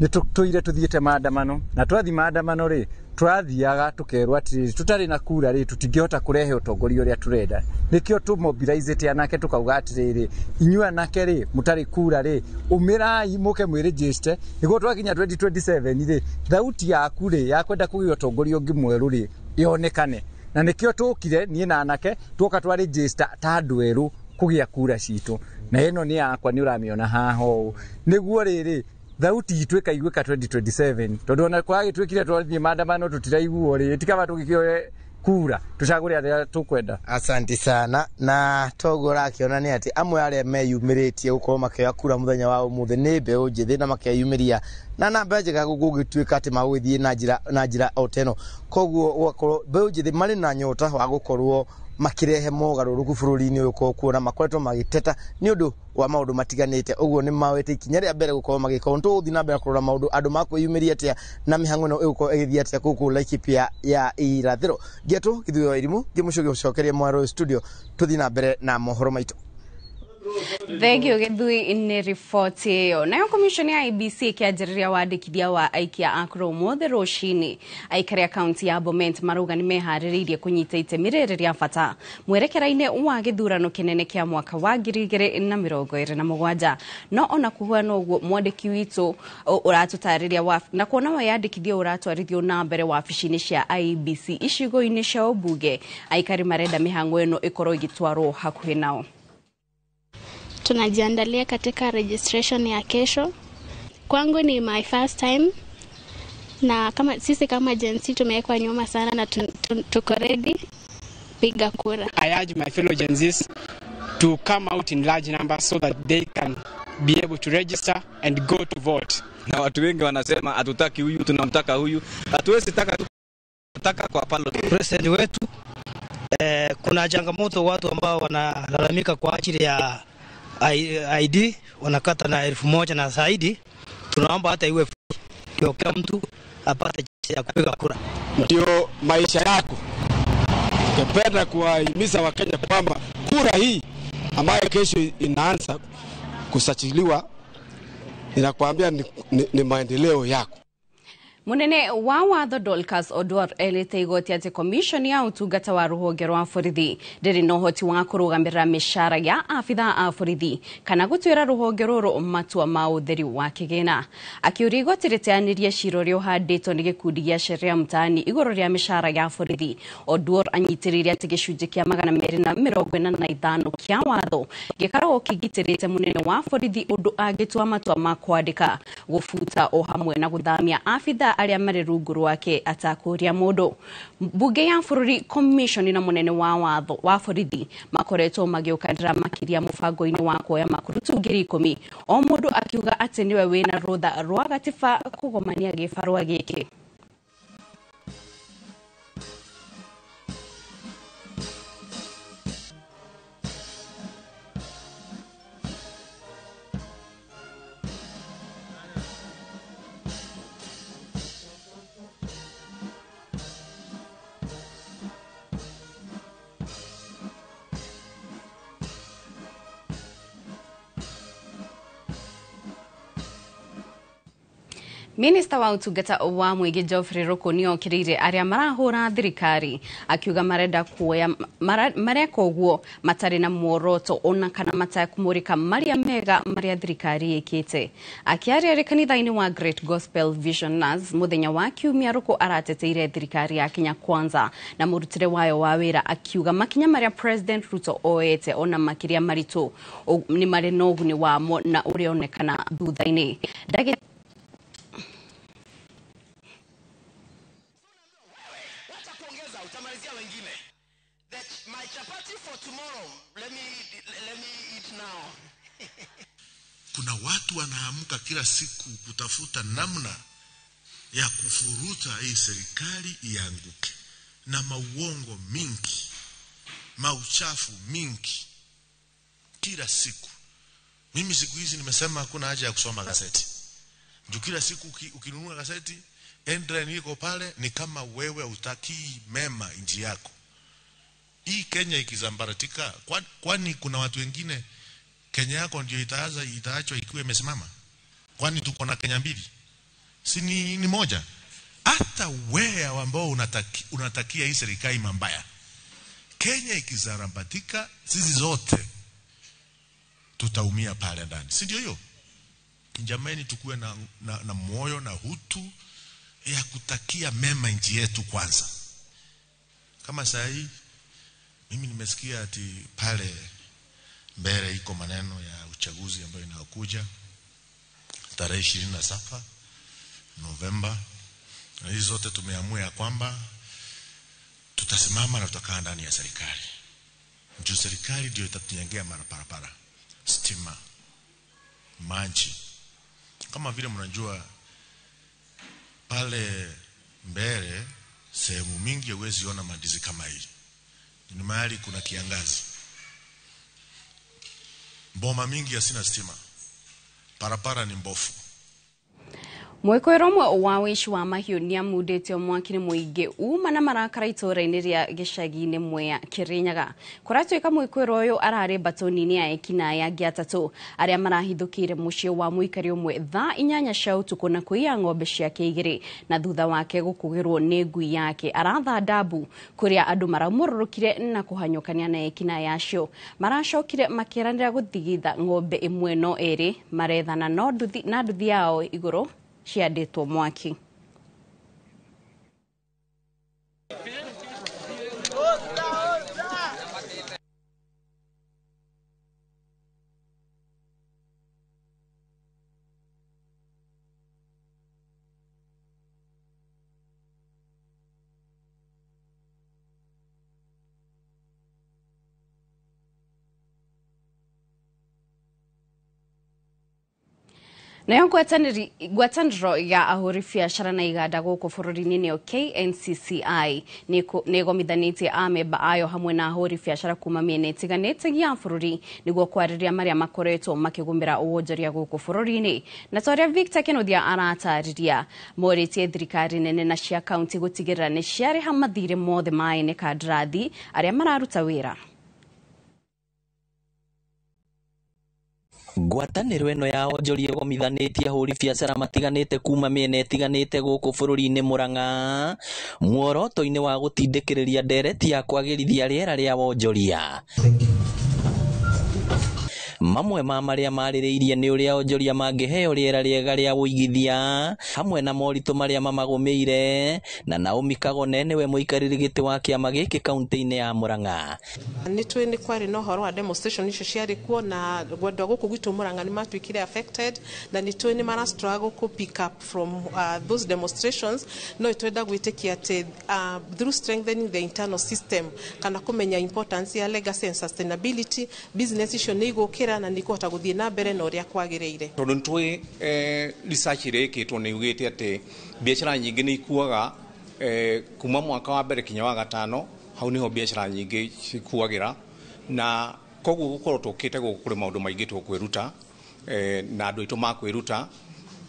nĩ tũire tũthiĩte maandamano, na twathi maandamano rĩ tũrathiaga tũkerwo atĩrĩrĩ tũtarĩ na kura rĩ tũtingĩhota kũrehe ũtongoria ũrĩa tũrenda. Nĩkĩo tũmobilizĩte anake tũkauga atĩrĩrĩ, inyuĩ anake rĩ mũtarĩ kura rĩ ũmĩrai mũke mwĩrĩnjĩste nĩguo twakinya 2027 rĩ thauti yaku rĩ ya kwenda kũgĩa ũtongoria ũngĩ mwerũ rĩ yonekane. Na nĩkĩo tũkire niĩ na anake tuoka twarĩnjĩsta ta andũ erũ kũgĩa kura citũ, na ĩno nĩ yakwa nĩ ũramĩona haha ũũ, nĩguo rĩrĩ thauti itũ ĩkaiguĩka 2027, tondũ ona kwagĩtuĩkire twathiĩ maandamano tũtiraiguo rĩ tikaba tũgĩkĩoe kura tũcagũre arĩa tũkwenda. Asante sana. Na toguo ũrakĩona nĩ atĩ amwe arĩa meyumĩrĩtie gũkorwo makĩoya kura mũthenya wa ũmũthĩ nĩ mbeũ njĩthĩ, na makeyumĩria na namba njega gũgĩtuĩka atĩ magũgĩthiĩ na njĩra o ta ĩno. Koguo gũgakorwo mbeũ njĩthĩ marĩ na nyota wa gũkorwo makirehe mogarũrũku bũrũri-inĩ ũyũ, kuona makoretwo magĩteta nĩ ũndũ wa maũndũ matiganĩte. Ũguo nĩ mawete ikinya rĩa mbere gũkorwo magĩka ũndũ. Tũgũthiĩ na mbere kũrora maũndũ andũ makwĩyumĩria atĩa na mĩhang'o ĩno ĩgũkorwo ĩgĩthiĩ atĩa gũkũ Laikipia ya irathĩro. Ngĩetwo Gĩthuĩ wa Irimũ, ngĩmũcokeria Mwaro studio, tũthiĩ na mbere na mohoro maitũ. Thengio Gĩthui nĩ riboti ĩyo. Nayo commission ya IEBC ĩkĩanjĩrĩria wandĩkithia wa aikia a kura ũmũthĩ rũcinĩ. Aikari a kaunti ya Bomet marauga nĩ meharĩrĩirie kũnyita itemi rĩrĩ rĩa bata mwerekera-inĩ wa gĩthurano kĩnene kĩa mwaka wa 2027. No ona kũhuana ũguo, mwandĩki witũ ũratũtarĩria na kuona wĩyandĩkithia ũratwarithio na mbere wabici-inĩ cia IEBC icigo-inĩ cia ũmbunge, aikari marenda mĩhang'o ĩno ĩkorwo ĩgĩtwarwo hakuhĩ nao. Tunajiandalia katika registration ya kesho. Kwangu ni my first time, na kama sisi kama Gen Z tumewekwa nyuma sana na tuko ready piga kura. I urge my fellow Gen Zs to come out in large numbers so that they can be able to register and go to vote. Na watu wengi wanasema hatutaki huyu, tunamtaka huyu. Hatuwezi taka kwa palo. President wetu kuna changamoto, watu ambao wanalalamika kwa ajili ya ID wanakata na 1000 na zaidi. Tunaomba hata iwe ndio kila mtu apate ya kupiga kura. Ndio maisha yako. Tungependa kuwahimiza Wakenya kwamba kura hii ambayo kesho inaanza kusajiliwa, ninakwambia ni maendeleo yako. Munene wa watho Dorcas Oduor elete igoti ati commission ya utungata wa ruhonge rwa borithi ndĩrĩ na ũhoti wa kũrũgamĩrĩra mĩcara ya abithaa a borithi kana gũtuĩra rũhonge rũrũ matua ma ũtheri wa kĩgĩna. Akĩũria igoti rĩteanĩrie cira ũrĩa ũhandĩtwo nĩ gĩkundi gĩa Sheria Mtaani igũrũ rĩa mĩcara ya borithi. Oduor anyitĩrĩire atĩ gĩcunjĩ kĩa 285 kĩa watho gĩkoragwo kĩgitĩrĩte mũnene wa borithi ũndũ angĩtua matua ma kwandĩka, gũbuta o hamwe na gũthamia abithaa arĩa marĩ rungu rwake atakũria mũndũ. Mbunge ya bũrũri, commission na mũnene wa watho wa borithi makoretwo magĩũkanĩra makĩria mũbango-inĩ wa kuoya makurutu 10,000 o mũndũ akiuga atĩ nĩwe wĩna rũtha rwa gatiba kũgomania gĩbarũa gĩkĩ. Minista wa utungata wa mwingi Geoffrey Ruku niokiriire aria marahura thirikari akiuga marenda kuoya mareka uguo matari na muoroto ona kana matakumurika maria mega maria thirikari ikite. Akiaria ari kanitha-ini wa Great Gospel Visionaries muthenya wa kiumia, Ruku arateteire thirikari ya Kenya Kwanza na murutire wayo wa wira, akiuga makinya maria President Ruto oete ona makiria maritu ni mari na uguni wamo na urionekana thutha-ini. Kuna watu wanaamka kila siku kutafuta namna ya kufuruta hii serikali ianguke, na mauongo mingi, mauchafu mingi kila siku. Mimi siku hizi nimesema hakuna haja ya kusoma gazeti. Juu kila siku ukinunua gazeti, headline iko pale ni kama wewe hutakii mema nchi yako. Hii Kenya ikizambaratika, kwani kuna watu wengine Kenya yako ndio itaachwa ikiwa imesimama? Kwani tuko na Kenya mbili? Si ni moja? Hata wewe ambao unatakia hii serikali mambaya, Kenya ikizambatika, sisi zote tutaumia pale ndani. Si ndio hiyo? Jamani, tukue na moyo na hutu ya kutakia mema nchi yetu kwanza. Kama saa hii mimi nimesikia ati pale mbele iko maneno ya uchaguzi ambayo inakuja tarehe 27 Novemba. Na hizi zote tumeamua ya kwamba tutasimama na tutakaa ndani ya serikali. Ndio serikali ndio itatujengea barabara, stima, maji. Kama vile mnajua pale mbele sehemu mingi huwezi ona mandizi kama hii. Ni mahali kuna kiangazi. Mboma mingi hasina stima. Parapara ni mbofu. Mwikoero mwe wa wici wa mahiũ nĩamundĩtio mwaki nĩ mũingĩ uma na marakara itũũra-inĩ rĩa gĩcagi-inĩ Mwea Kĩrĩnyaga. Kũratuĩka mwĩkũĩrwo ũyũ ararĩ mbatoni-inĩ ya ekinaĩ angĩ atatũ arĩa marahithũkĩire mũciĩ wa mũikari ũmwe thaa 8 cia ũtukũ na kũiya ng'ombe ciake 2 na thutha wake gũkũgĩrwo nĩ ngui yake. Aratha ndabu kũrĩa andũ maramũrũrũkire na kũhanyũkania na ekinaĩ acio. Maracokire makĩranĩra gũthigitha ng'ombe ĩmwe no ĩrĩ marethana na nduthi yao igũrũ ciandĩtwo mwaki. Nayo ngwatanĩro ya ahũri biacara na iganda gũkũ bũrũri-inĩ nĩyo KNCCI nĩĩgomithanĩtie amemba ayo hamwe na ahũri biacara kuma mĩena ĩtiganĩte ya bũrũri nĩguo kwarĩrĩria marĩa makoretwo makĩgũmĩra wonjoria gũkũ bũrũri-inĩ. Na ta ũrĩa Victor Kĩnuthia aratarĩria, morĩtie thirikari nene na cia kaunti gũtigĩrĩra nĩ ciarĩha mathirĩ mothe ma ene kandarathi arĩa mararuta wĩra. Ngwatanĩro ĩno ya wonjoria ĩgomithanĩtie ahũri biacara matiganĩte kuma mĩena ĩtiganĩte gũkũ bũrũri-inĩ Murang'a muoroto-inĩ wa gũtindĩkĩrĩria ndereti ya kwagĩrithia rĩera rĩa wonjoria. Mamwe ma marĩa marĩrĩirie nĩ ũrĩa onjoria mangĩheo rĩera rĩega rĩa ũigithia hamwe na moritũ marĩa mamagũmĩire. Na Naomi Kagone nĩwe mũikarĩri gĩtĩ wa kĩama gĩkĩ kaunti-inĩ ya Murang'a. Nĩ tũĩ nĩ kwarĩ na ũhoro wa demonstration icio ciarĩ kuo na andũ a gũkũ gwitũ Murang'a nĩ matuĩkire affected na nĩ tũĩ nĩ mara struggle kũ pick up from those demonstrations. No twenda gwĩtĩkia atĩ through strengthening the internal system kana kũmenya importance ya legacy and sustainability, business icio nĩ igũkĩra na nĩ ikũhota gũthiĩ na mbere na ũrĩa kwagĩrĩire. Tondũ nĩ tũĩ research ĩrĩa ĩkĩtwo nĩ yugĩte atĩ biacara nyingĩ nĩ ikuaga kuma mwaka wa mbere kinya wa gatano, hau niho biacara nyingĩ cikuagĩra, na koguo gũkorwo tũkĩte gũkũ kũrĩ maũndũ maingĩ tũkwĩruta na andũ aitũ makwĩruta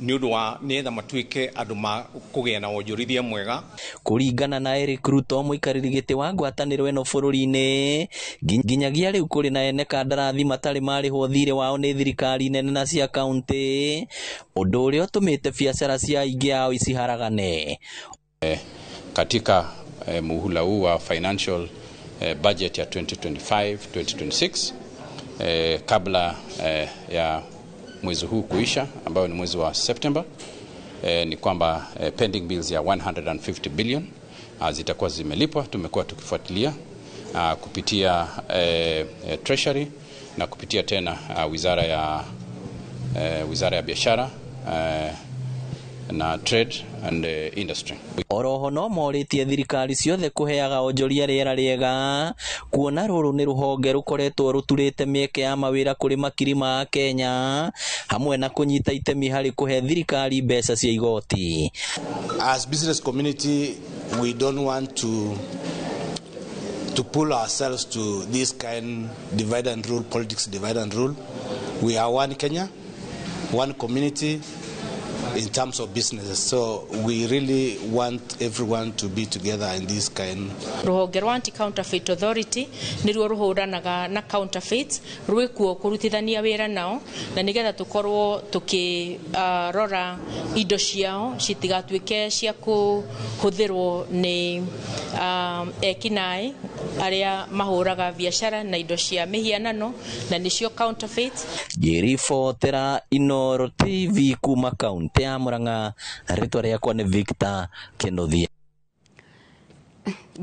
Nĩ ũndũ wa nĩgetha matuĩke andũ ma kũgĩa na wonjorithia mwega. Kũringana na Eric Ruto, mũikarĩri gĩtĩ wa ngwatanĩro ĩno bũrũri-inĩ, nginyagia rĩu kũrĩ na ene kandarathi matarĩ marĩhwo thirĩ wao nĩ thirikari nene na cia kaunti, ũndũ ũrĩa ũtũmĩte biacara cia aingĩ ao iciharagane. Katika muhula huu wa financial budget ya 2025-2026, kabla ya mwezi huu kuisha ambayo ni mwezi wa September, ni kwamba pending bills ya 150 billion zitakuwa zimelipwa. Tumekuwa tukifuatilia kupitia Treasury na kupitia tena wizara ya biashara na Trade and Industry. Oroho no morĩtie thirikari ciothe kũheaga onjoria rĩera rĩega, kuona rũrũ nĩ rũhonge rũkoretwo rũturĩte mĩeke ya mawĩra kũrĩ makiri ma Kenya, hamwe na kũnyita itemi harĩ kũhe thirikari mbeca cia igoti. As business community, we don't want to pull ourselves to this kind divide and rule politics, divide and rule. We are one Kenya, one community in terms of businesses. So we really want everyone to be together in this kind. Ruhonge rwa Anti-Counterfeit Authority nĩruo rũhũranaga na counterfeits, rwĩkuo kũrutithania wĩra nao na nĩgetha tũkorwo tũkĩrora indo ciao citigatuĩke cia kũhũthĩrwo nĩ ekinaĩ arĩa mahũraga biacara na indo cia mĩhianano na nĩcio counterfeits. Ngĩribotera Inooro TV kuma kaunti ya Murang'a, rĩtwa rĩakwa nĩ Victor Kĩnuthia.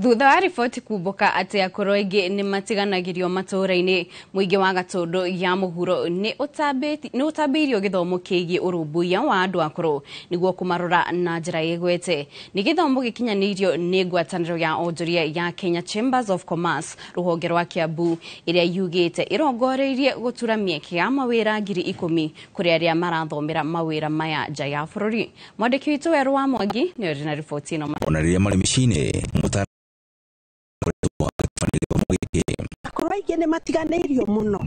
Thutha wa riboti kumbũka atĩ akũrũ aingĩ nĩ matiganagĩrio matũũra-inĩ, mũingĩ wa Gatũndũ ya mũhuro nĩ ũtambĩirio gĩthomo kĩgiĩ ũrũmbũiya wa andũ akũrũ nĩguo kũmarora na njĩra ĩgwete. Nĩ gĩthomo gĩkinyanĩirio nĩ ngwatanĩro ya onjoria ya Kenya Chambers of Commerce rũhonge rwa Kiambu, ĩrĩa yugĩte ĩrongoreirie gũtura mĩeke ya mawĩra 10,000 kũrĩ arĩa marathomera mawĩra maya nja ya bũrũri. Mwandĩki witũ Werũ wa Mwangi nĩ ũrĩ na riboti ĩno. Ona rĩrĩa marĩ mĩciĩ-inĩ, Akũrũ aingĩ nĩ matiganĩirio mũno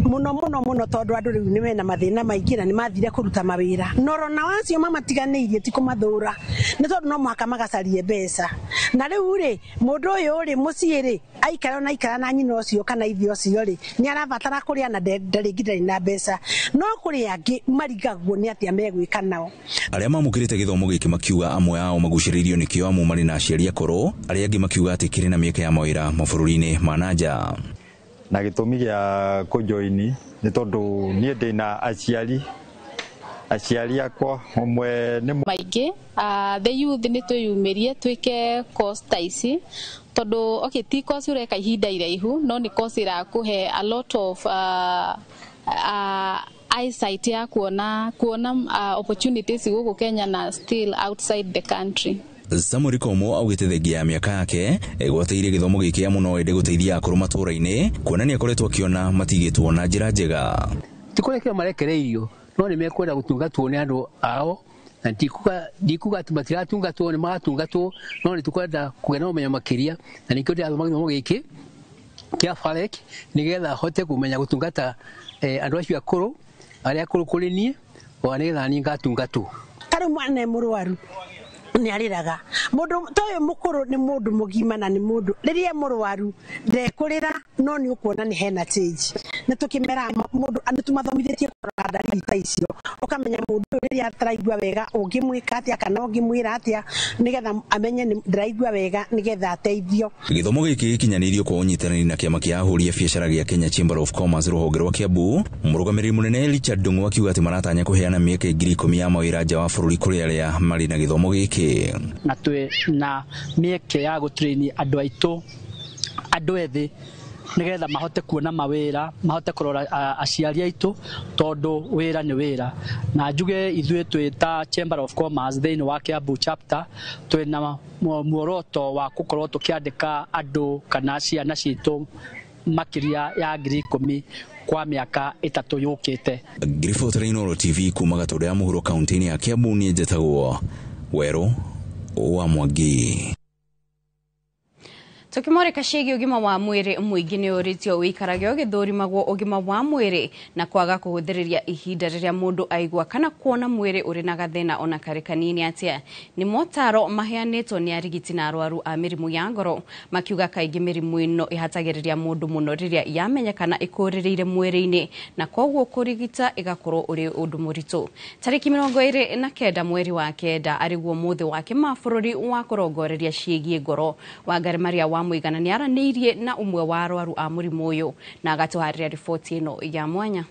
mũno mũno mũno tondũ andũ rĩu nĩ mena mathĩna maingĩ na nĩ mathire kũruta mawĩra norona wacio mamatiganĩirie ti kũmathũra nĩ tondũ no mũhaka magacarie mbeca. Na rĩu rĩ, mũndũ ũyũ rĩ, mũciĩ rĩ, aikara ona aikara na nyina ũcio kana ithe ũcio rĩ, nĩ arabatara kũrĩa na ndarĩ ndarĩ na mbeca. No kũrĩ angĩ marigagwo nĩ atĩa megwĩka nao. Arĩa mamũkĩrĩte gĩthomo gĩkĩ makiuga amwe ao magucĩrĩirio nĩkĩo amu marĩ na aciari akũrũ, arĩa angĩ makiuga atĩ kĩrĩ na mĩeke ya mawĩra mabũrũri-inĩ ma na nja. Na gĩtũmi gĩa kũjoini nĩ tondũ niĩ ndĩna aciari akwa ũmwe nĩ maingĩ. The youth nĩ twĩyumĩrie twĩke course ta ici tondũ okay, ti course ũreka ihinda iraihu no nĩ course ĩrakũhe a lot of eyesight ya kuona opportunities gũkũ Kenya na still outside the country. Samuel Komo augĩte thengia ya mĩaka yake egwatĩire gĩthomo gĩkĩ amu no ende gũteithia akũrũ matũũra-inĩ, kuona nĩ akoretwo akĩona matigĩtwo na njĩra njega. Ti kũrekererio marekereirio no nĩ mekwenda gũtungatwo nĩ andũ ao, na ndikuga atĩ matiratungatwo, nĩ maratungatwo, no nĩ tũkwenda kũgĩa na ũmenyo makĩria, na nĩkĩo ndĩrathoma gĩthomo gĩkĩ kĩa FAREC nĩgetha hote kũmenya gũtungata andũ acio akũrũ, arĩa akũrũ kũrĩ niĩ, ona nĩgetha niĩ ngatungatwo. Ta rĩu mwana e mũrwaru nĩ arĩraga. Mũndũ ta ũyũ mũkũrũ nĩ mũndũ mũgima na nĩ mũndũ rĩrĩa mũrwaru ndekũrĩra, no nĩ ũkuona nĩ hena change. Nĩ tũkĩmeraga mũndũ nĩ tũmathomithĩtie kũrora ndariri ta icio, ũkamenya mũndũ ũyũ rĩrĩa ataraigua wega ũngĩmwĩka atĩa kana ũngĩmwĩra atĩa nĩgetha amenye ndĩraigua wega nĩgetha ateithio. Gĩthomo gĩkĩ gĩkinyanĩirio kwa ũnyitanĩri na kĩama kĩa ahũri a biacara gĩa Kenya Chamber of Commerce rũhonge rwa Kiambu. Mũrũgamĩrĩri mũnene Richard Ndung'u akiuga atĩ maratanya kũheana mĩeke 10,000 ya mawĩra nja wa bũrũri kũrĩ arĩa marĩ na gĩthomo gĩkĩ. Na twĩ na mĩeke ya gũtrain andũ aitũ, andũ ethĩ, nĩgetha mahote kuona mawĩra, mahote kũrora aciari aitũ tondũ wĩra nĩ wĩra. Na njuge ithuĩ twĩ ta Chamber of Commerce thĩinĩ wa Kiambu chapter twĩ na muoroto wa gũkorwo tũkĩandĩka andũ kana ciana citũ makĩria ya 10,000 kwa mĩaka 3 yũkĩte. Ngĩribotera Inooro TV kuma Gatũndũ ya mũhuro kaunti-inĩ ya Kiambu, niĩ njĩtagwo Werũ wa Mwangi. Tukimoreka ciĩgiĩ ũgima wa mwĩrĩ, mũingĩ nĩ ũrĩtio ũikarage ũgĩthũrimagwo ũgima wa mwĩrĩ na kwaga kũhũthĩrĩria ihinda rĩrĩa mũndũ aigua kana kuona mwĩrĩ ũrĩ na gathĩna ona karĩ kanini atĩa. Nĩ motaro maheanĩtwo nĩ arigiti na arwaru a mĩrimũ ya ngoro, makiuga kaingĩ mĩrimũ ĩno ĩhatagĩrĩria mũndũ mũno rĩrĩa yamenyekana ĩkũrĩrĩire mwĩrĩ-inĩ, na koguo kũrigita ĩgakorwo ũrĩ ũndũ mũritũ. Tarĩki 29 mweri wa 9 arĩguo mũthĩ wa kĩmabũrũri wa kũrongoreria ciĩgiĩ ngoro. Wangari Maria wa Mũigana nĩ aranĩirie na ũmwe wa arwaru a mũrimũ ũyũ na agatũharĩria riboti ĩno ya mwanya.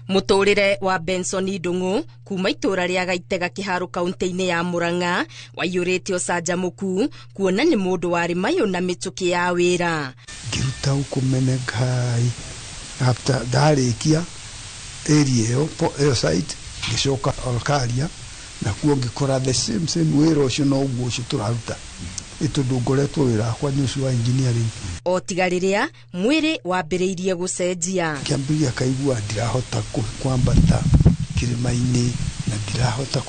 Mũtũrĩre wa Benson Ndung'u kuma itũra rĩa Gaitega Kĩharũ kaunti-inĩ ya Murang'a waiyũrĩte ũcanjamũku kuona nĩ mũndũ warĩ mayũ na mĩtũkĩ ya wĩra. Ngĩruta ũkũmene Ngai after ndarĩkia area ĩyo site, ngĩcoka Olkaria, nakuo ngĩkora the same same wĩra ũcio, noguo ũcio tũraruta, ĩ tondũ ngoretwo wĩra wakwa nĩ ũcio wa engineering. O tiga rĩrĩa mwĩrĩ wambĩrĩirie gũcenjia. Kĩambĩrĩria kaigua ndirahota kwambata kĩrĩma-inĩ na ndirahota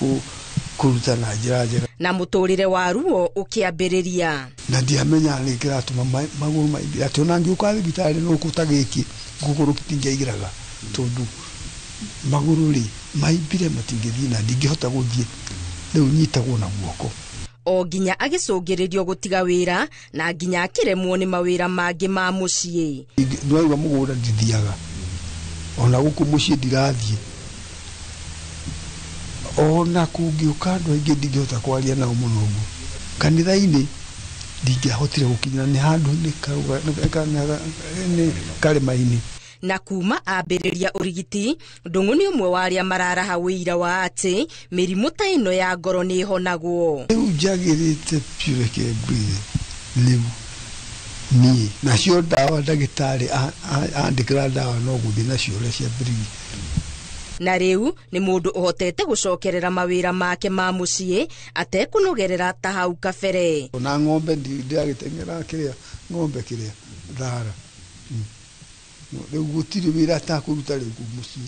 kũruta na njĩra njega, na mũtũrĩre wa ruo ũkĩambĩrĩria. Na ndiamenya nĩ kĩratũma magũrũ maingĩ atĩ ona ngĩũka thibitarĩ no ta gĩkĩ gũkũrũ tingĩaigĩraga, tondũ magũrũ rĩ maimbire matingĩthiĩ na ndingĩhota gũthiĩ, rĩu nyitagwo na guoko. O nginya agĩcũngĩrĩrio gũtiga wĩra na nginya akĩremwo nĩ mawĩra mangĩ ma mũciĩ. Nĩwaigua mũgũnda ndithiaga, ona gũkũ mũciĩ ndirathiĩ, ona kũngĩũka andũ aingĩ ndingĩhota kwaria nao mũno ũguo. Kanitha-inĩ ndingĩahotire gũkinyĩra, nĩ handũ nĩ karĩma-inĩ. Na kuma ambĩrĩria ũrigiti, Ndung'u nĩ ũmwe wa arĩa mararaha ũira wa atĩ mĩrimũ ta ĩno ya ngoro nĩ ĩhonagwo. Rĩu njagĩrĩte biũ, reke ngwĩre rĩu niĩ nacio ndawa ndagĩtarĩ andĩkĩra ndawa no gũthiĩ nacio ũrĩa ciambĩrĩirie. Na rĩu nĩ mũndũ ũhotete gũcokerera mawĩra make ma mũciĩ atekũnogerera ta hau kabere. Ona ng'ombe ndiragĩteng'era kĩrĩa ng'ombe kĩrĩa thara, rĩu gũtirĩ wĩra atakũruta rĩu mũciĩ.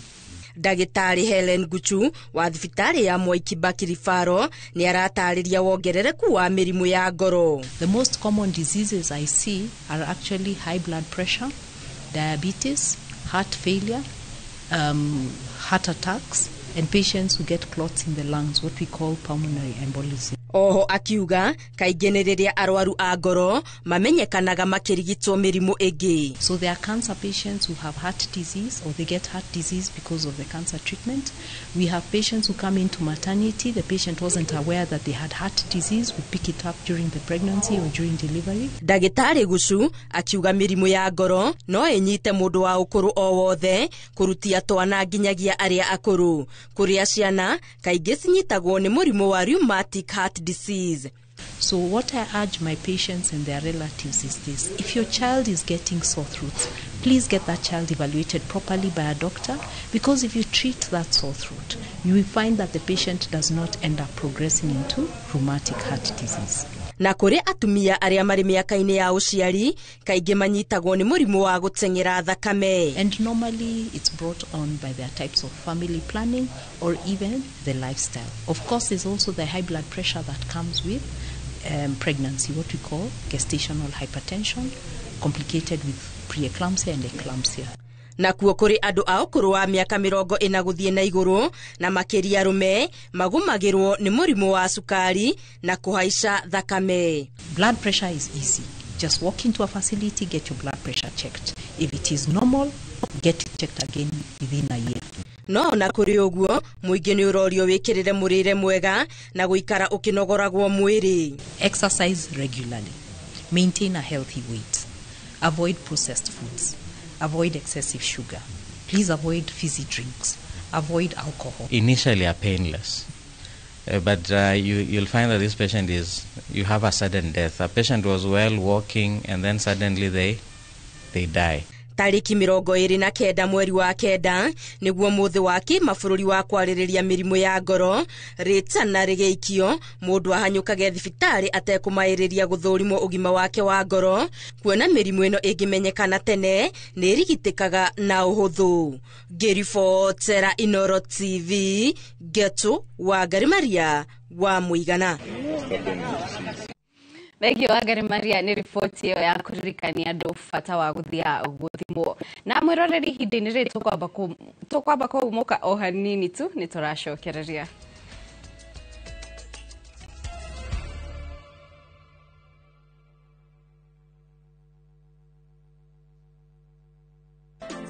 Ndagĩtarĩ Helen Guchu wa thibitarĩ ya Mwai Kibaki Referral nĩ aratarĩria wongerereku wa mĩrimũ ya ngoro. The most common diseases I see are actually high blood pressure, diabetes, heart failure, heart attacks, and patients who get clots in the lungs, what we call pulmonary embolism. Oho akiuga kaingĩ nĩ rĩrĩa arwaru a ngoro mamenyekanaga makĩrigitwo mĩrimũ ĩngĩ. So there are cancer patients who have heart disease, or they get heart disease because of the cancer treatment. We have patients who come into maternity, the patient wasn't aware that they had heart disease, we pick it up during the pregnancy or during delivery. Ndagĩtarĩ Gucu akiuga mĩrimũ ya ngoro no ĩnyite mũndũ wa ũkũrũ o wothe, kũrutia twana nginyagia arĩa akũrũ. Kũrĩa ciana kaingĩ cinyitagwo nĩ mũrimũ wa rheumatic heart disease. So what I urge my patients and their relatives is this: if your child is getting sore throats, please get that child evaluated properly by a doctor, because if you treat that sore throat, you will find that the patient does not end up progressing into rheumatic heart disease. Na kũrĩ atumia arĩa marĩ mĩaka-inĩ ya ũciari kaingĩ manyitagwo nĩ mũrimũ wa gũteng'era thakame. And normally it's brought on by their types of family planning or even the lifestyle. Of course, there's also the high blood pressure that comes with pregnancy, what we call gestational hypertension, complicated with preeclampsia and eclampsia. Nakuo kũrĩ andũ a ũkũrũ wa mĩaka 40 gũthiĩ na igũrũ na makĩria arũme magũmagĩrwo nĩ mũrimũ wa cukari na kũhaica thakame. Blood pressure is easy. Just walk into a facility, get your blood pressure checked. If it is normal, get it checked again within a year. No ona kũrĩ ũguo mũingĩ nĩ ũrorio wĩkĩrĩre mũrĩre mwega na gũikara ũkĩnogoragwo mwĩrĩ. Exercise regularly. Maintain a healthy weight. Avoid processed foods. Avoid excessive sugar. Please avoid fizzy drinks. Avoid alcohol. Initially are painless, but you'll find that this patient is, you have a sudden death. A patient was well walking and then suddenly they die. Tarĩki 29 mweri wa 9 nĩguo mũthĩ wa kĩmabũrũri wa kwarĩrĩria mĩrimũ ya ngoro, rĩtana rĩgĩikio mũndũ ahanyũkage thibitarĩ atekũmaĩrĩria gũthũrimwo ũgima wake wa ngoro, kuona mĩrimũ ĩno ĩngĩmenyekana tene nĩ ĩrigitĩkaga na ũhũthũ. Ngĩribotera Inoro TV, Getu wa Ngari Maria wa Mũigana. Thengio Wangari Maria nĩ riboti ĩyo ya kũririkania andũ bata wa gũthiaga gũthimwo. Na mwĩroreri ihinda-inĩ rĩrĩ tũkwamba kũhumũka o hanini tu nĩ tũracokereria.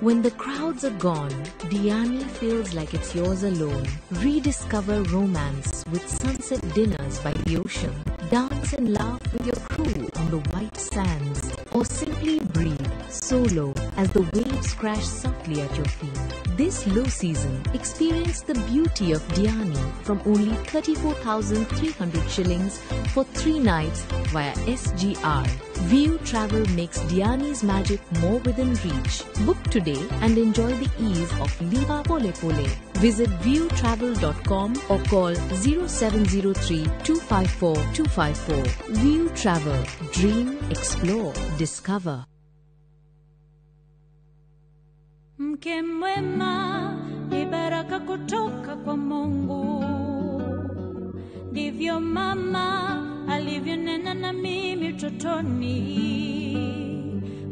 When the crowds are gone, Diani feels like it's yours alone. Rediscover romance with sunset dinners by the ocean. Dance and laugh with your crew on the white sands. Or simply breathe solo as the waves crash softly at your feet. This low season, experience the beauty of Diani from only 34,300 shillings for 3 nights via SGR. View Travel makes Diani's magic more within reach. Book today and enjoy the ease of Liva Pole Pole. Visit viewtravel.com or call 0703 254 254. View Travel. Dream, explore, discover. Mke mwema ni baraka kutoka kwa Mungu, ndivyo mama alivyonena na mimi utotoni.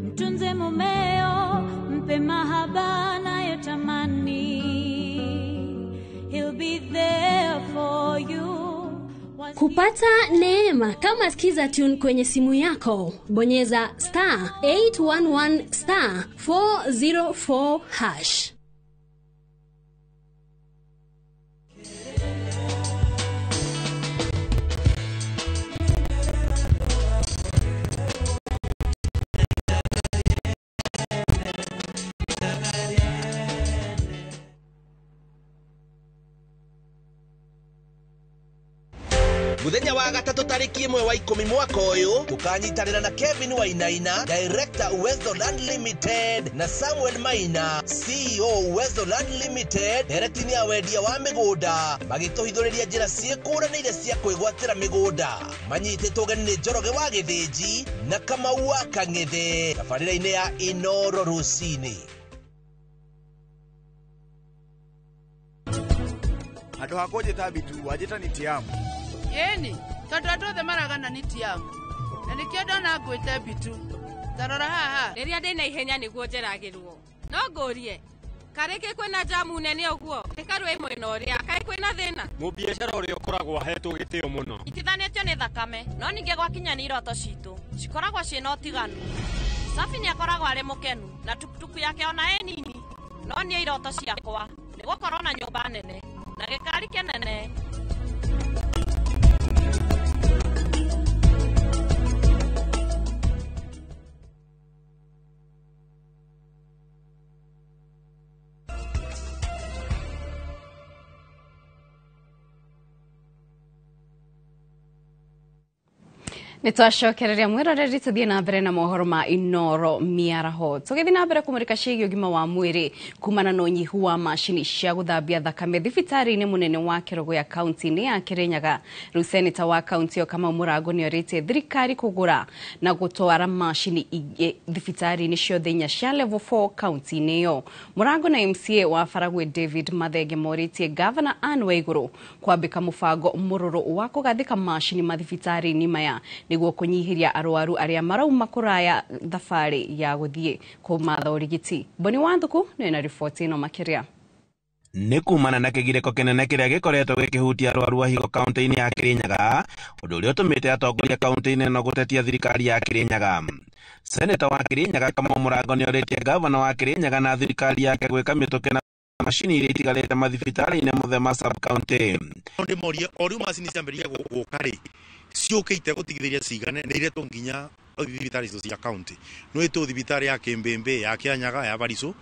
Mtunze mumeo, mpe mahaba anayotamani, he'll be there for you. Kupata neema kama Skiza Tune kwenye simu yako, bonyeza star 811 star 404 hash. Muthenya wa gatatu tariki 1 wa 10 mwaka uyu tukanyitanira na Kevin Wainaina, Director Uwezo Land Limited, na Samuel Maina, CEO Uwezo Land Limited, director ya wendia wa migunda, magituhithuriria njira ciĩkũranĩire cia kwĩgwatĩra mĩgũnda. Manyitĩtwo ũgeni nĩ Njoroge wa Gĩthĩnji na Kamau wa Kang'ethe tabarĩra-inĩ ya Inoro rũcinĩ. Andũ hakwa njĩta Bitu, wanjĩta ni Tiamu. Ĩni, tondũ andũ othe maragana nĩ Tiamu, na nĩkĩo ndona ngwĩte Bitu. Tarora haha. Rĩrĩa ndĩna ihenya nĩguo njeragĩrwo. No ngũrie, karĩkĩ kwĩna njamu nene ũguo? Ĩkarũe mwena ũrĩa, kaĩ kwĩna thĩna? Mũbiacara ũrĩa ũkoragwo ahetwo gĩtĩo mũno. Itithanĩtio nĩ thakame, no ningĩ gwakinya nĩ iroto citũ, cikoragwo ciĩna ũtiganu. Safi nĩ akoragwo arĩ mũkenu, na tukutuku yake ona ĩ nini, no niĩ iroto ciakwa nĩ gũkorwo na nyũmba nene, na gĩkari kĩnene. Nĩ twacokereria mwĩroreri tũthiĩ na mbere na mohoro ma Inoro mĩaraho. Tũgĩthiĩ na mbere kũmũrĩka ciĩgiĩ ũgima wa mwĩrĩ kumana na ũnyihu wa macini cia gũthambia thakame thibitarĩ-inĩ mũnene wa Kĩrũgũya kaunti-inĩ ya Kĩrĩnyaga. Rĩu seneta wa kaunti ĩyo Kamau Mũrango nĩorĩtie thirikari kũgũra na gũtwara macini ingĩ thibitarĩ-inĩ ciothe inya cia level 4 kaunti-inĩ ĩyo. Mũrango na MCA wa Baragwi David Mathenge morĩtie Gavana Anne Waigũrũ kwambĩka mũbango mũrũrũ wa kũgathĩka macini mathibitarĩ-inĩ maya nĩguo kũnyihĩria arwaru arĩa marauma kũraya thabarĩ ya gũthiĩ kũmatha ũrigiti. Boni Wanthuku nĩ na riboti ĩno makĩria. Nĩ kumana na kĩgirĩko kĩnene kĩrĩa gĩkoretwo gĩkĩhutia arwaru a higo kaunti-inĩ ya Kĩrĩnyaga, ũndũ ũrĩa ũtũmĩte atongoria kaunti-inĩ ĩno gũtetia thirikari ya Kĩrĩnyaga. Seneta wa Kĩrĩnyaga Kamau Mũrango nĩorĩtie gavana wa Kĩrĩnyaga na thirikari yake gwĩka mĩtũkĩ na macini iria itigarĩte mathibitarĩ-inĩ mothe ma sub county. Ndĩmorie o rĩu macini ciambĩrĩria gũka rĩ, ciũkĩte gũtigithĩria cigane nĩ iretwo nginya thibitarĩ icio cia county. No ĩtwo thibitarĩ ya Kĩmbĩmbĩ, ya Kĩanyaga, ya Barisũ,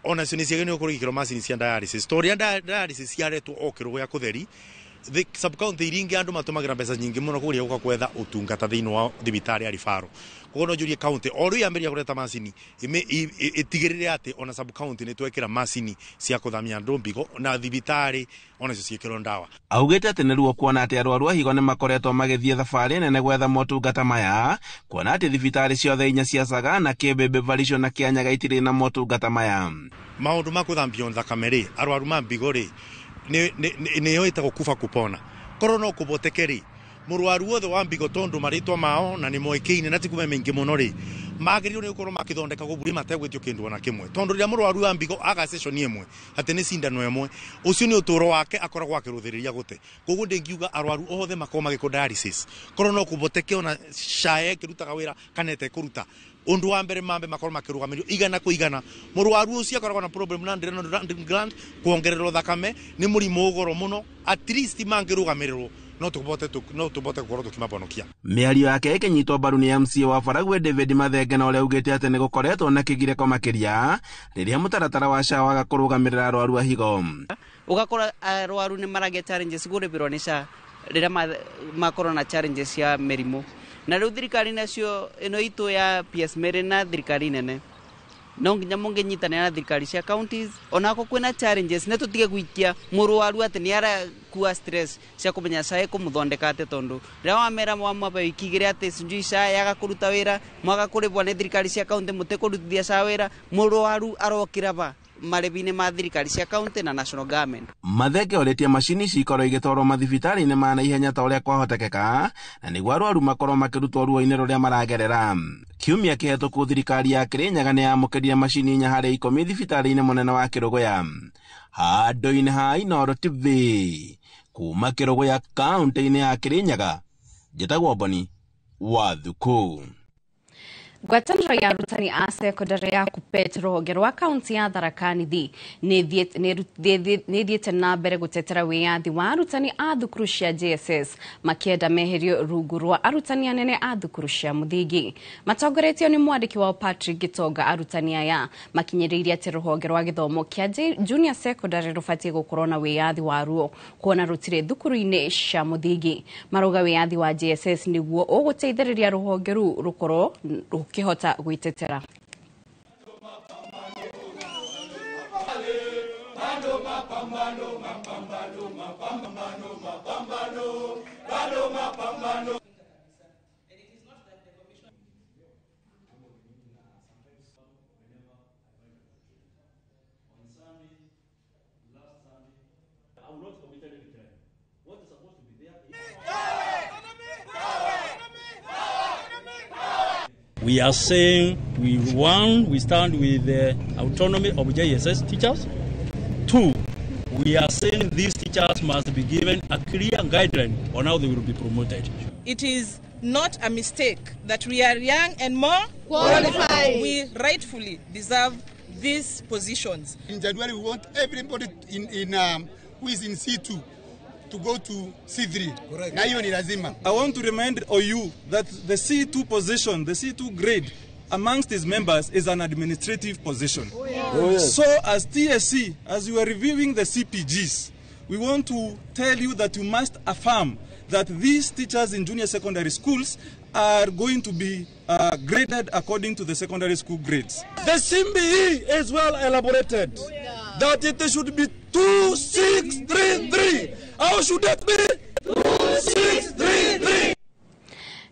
onacio nĩ ciagĩrĩirwo gũkorwo igĩkĩrwo macini cia dialysis. To ũrĩa dialysis ciaretwo o Kĩrũgũya kũtheri, the sub county iria ingĩ andũ matũmagĩra mbeca nyingĩ mũno kũrĩa gũka gwetha ũtungata thĩinĩ wa thibitarĩ ya referral. Koguo no njũrie county o rĩu yambĩrĩria kũreta macini ĩtigĩrĩre atĩ ona sub county nĩ twekĩra macini cia kũthamia andũ mbigo na thibitarĩ onacio ciĩkĩrwo ndawa. Augĩte atĩ nĩ ruo kuona atĩ arwaru a higo nĩ makoretwo magĩthiĩ thabarĩ nene gwetha motungata maya, kuona atĩ thibitarĩ ciothe inya cia Sagana, Kĩmbĩmbĩ, Barisũ na Kĩanyaga itirĩ na motungata maya. Maũndũ ma kũthambio thakame rĩ, arwaru ma mbigo rĩ, nĩyo ĩtagwo kuba kupona. Korwo no kũboteke rĩ, Mũrwaru wothe wa mbigo tondu marĩtwa mao na nĩ moĩkaine na ti kuma maingĩ mũno rĩ, magĩrĩirwo nĩ gũkorwo makĩthondekagwo bure mategwĩtio kĩndũ ona kĩmwe, tondũ rĩrĩa mũrwaru wa mbigo aga session ĩmwe atĩ nĩ cindano ĩmwe, ũcio nĩ ũtũro wake akoragwo akĩrũthĩrĩria gũte. Koguo ndĩngiuga arwaru othe makorwo magĩkwo dialysis, korwo no kũhoteke ona SHA ĩkĩrutaga wĩra kana ĩtekũruta, undu wa mbere mambe makorwo makĩrũgamĩrio igana kwa igana. Mũrwaru ũcio akoragwo na problem na adrenal gland, kuongererwo thakame nĩ mũrimũ goro mũno, at least mangĩrũgamĩrĩrwo no tũbote gũkorwo tũkĩmabonokia. Mĩario yake ĩkĩnyitwo mbaru nĩ MCA wa Baragwe David Mathenge, na ũrĩa augĩte atĩ nĩ gũkoretwo na kĩgirĩko makĩria rĩrĩa mũtaratara wa SHA waga kũrũgamĩrĩra arwaru a higo. Ũgakora arwaru nĩ maragĩa challenges kũrĩbĩrwo nĩ SHA rĩrĩa makorwo na challenges cia mĩrimũ, na rĩu thirikari nacio ĩno itũ ya PS Mary na thirikari nene no nginya mũngĩnyitanĩra na thirikari cia counties, onako kwĩna challenges nĩ tũtige gũikia mũrwaru atĩ nĩ arakua stress cia kũmenya SHA ĩkũmũthondeka atĩ, tondũ rĩrĩa wamera mwamwamba wiki igĩrĩ atĩ sijui SHA yaga kũruta wĩra, mwaga kũrĩbwo nĩ thirikari cia county, mũtĩkũrutithia SHA wĩra, mũrwaru arokĩra ba marĩbi-inĩ ma thirikari cia county na national government. Mathenge orĩtie macini cikorwo igĩtwarwo mathibitarĩ-inĩ ma naihenya ta ũrĩa kwahotekeka, na nĩguo arwaru makorwo makĩrutwo ruo-inĩ rũrĩa maragerera. Kiumia kĩhetũku thirikari ya Kirinyaga nĩ yamũkĩrire macini 4 harĩ 10 thibitarĩ-inĩ mũnene wa Kĩrũgũya. Handũ-inĩ ha Inooro TV kuma Kĩrũgũya kaũntĩ-inĩ ya Kirinyaga, njĩtagwo Boni wa Thuku. Ngwatanĩro ya arutani a sekondari ya Kuppet rũhonge rwa kaunti ya Tharaka Nithi nĩ ĩthiĩte na mbere gũtetera wĩyathi wa arutani a thukuru cia JSS makĩenda meherio rungu rwa arutani anene a thukuru cia mũthingi. Matongoretio nĩ mwandĩki wao Patrick Gitonga, arutani aya makinyĩrĩirie atĩ rũhonge rwa gĩthomo kĩa junior secondary rũbatiĩ gũkorwo na wĩyathi waruo kuona rũtirĩ thukuru-inĩ cia mũthingi. Marauga wĩyathi wa JSS nĩguo ũgũteithĩrĩria rũhonge rũu rũkorwo kihota gwitetera. We are saying we stand with the autonomy of JSS teachers. 2, we are saying these teachers must be given a clear guideline on how they will be promoted. It is not a mistake that we are young and more qualified. We rightfully deserve these positions. In January, we want everybody who is in C2 to go to C3. Correct. Na hiyo ni lazima. I want to remind OU that the C2 position, the C2 grade amongst its members is an administrative position. Oh, yeah. Oh, yes. So as TSC, as you are reviewing the CPGs, we want to tell you that you must affirm that these teachers in junior secondary schools are going to be graded according to the secondary school grades. The CBE is well elaborated, oh, yeah, that it should be 2, 6, 3, 3. How should that be? 2, 6, 3, 3.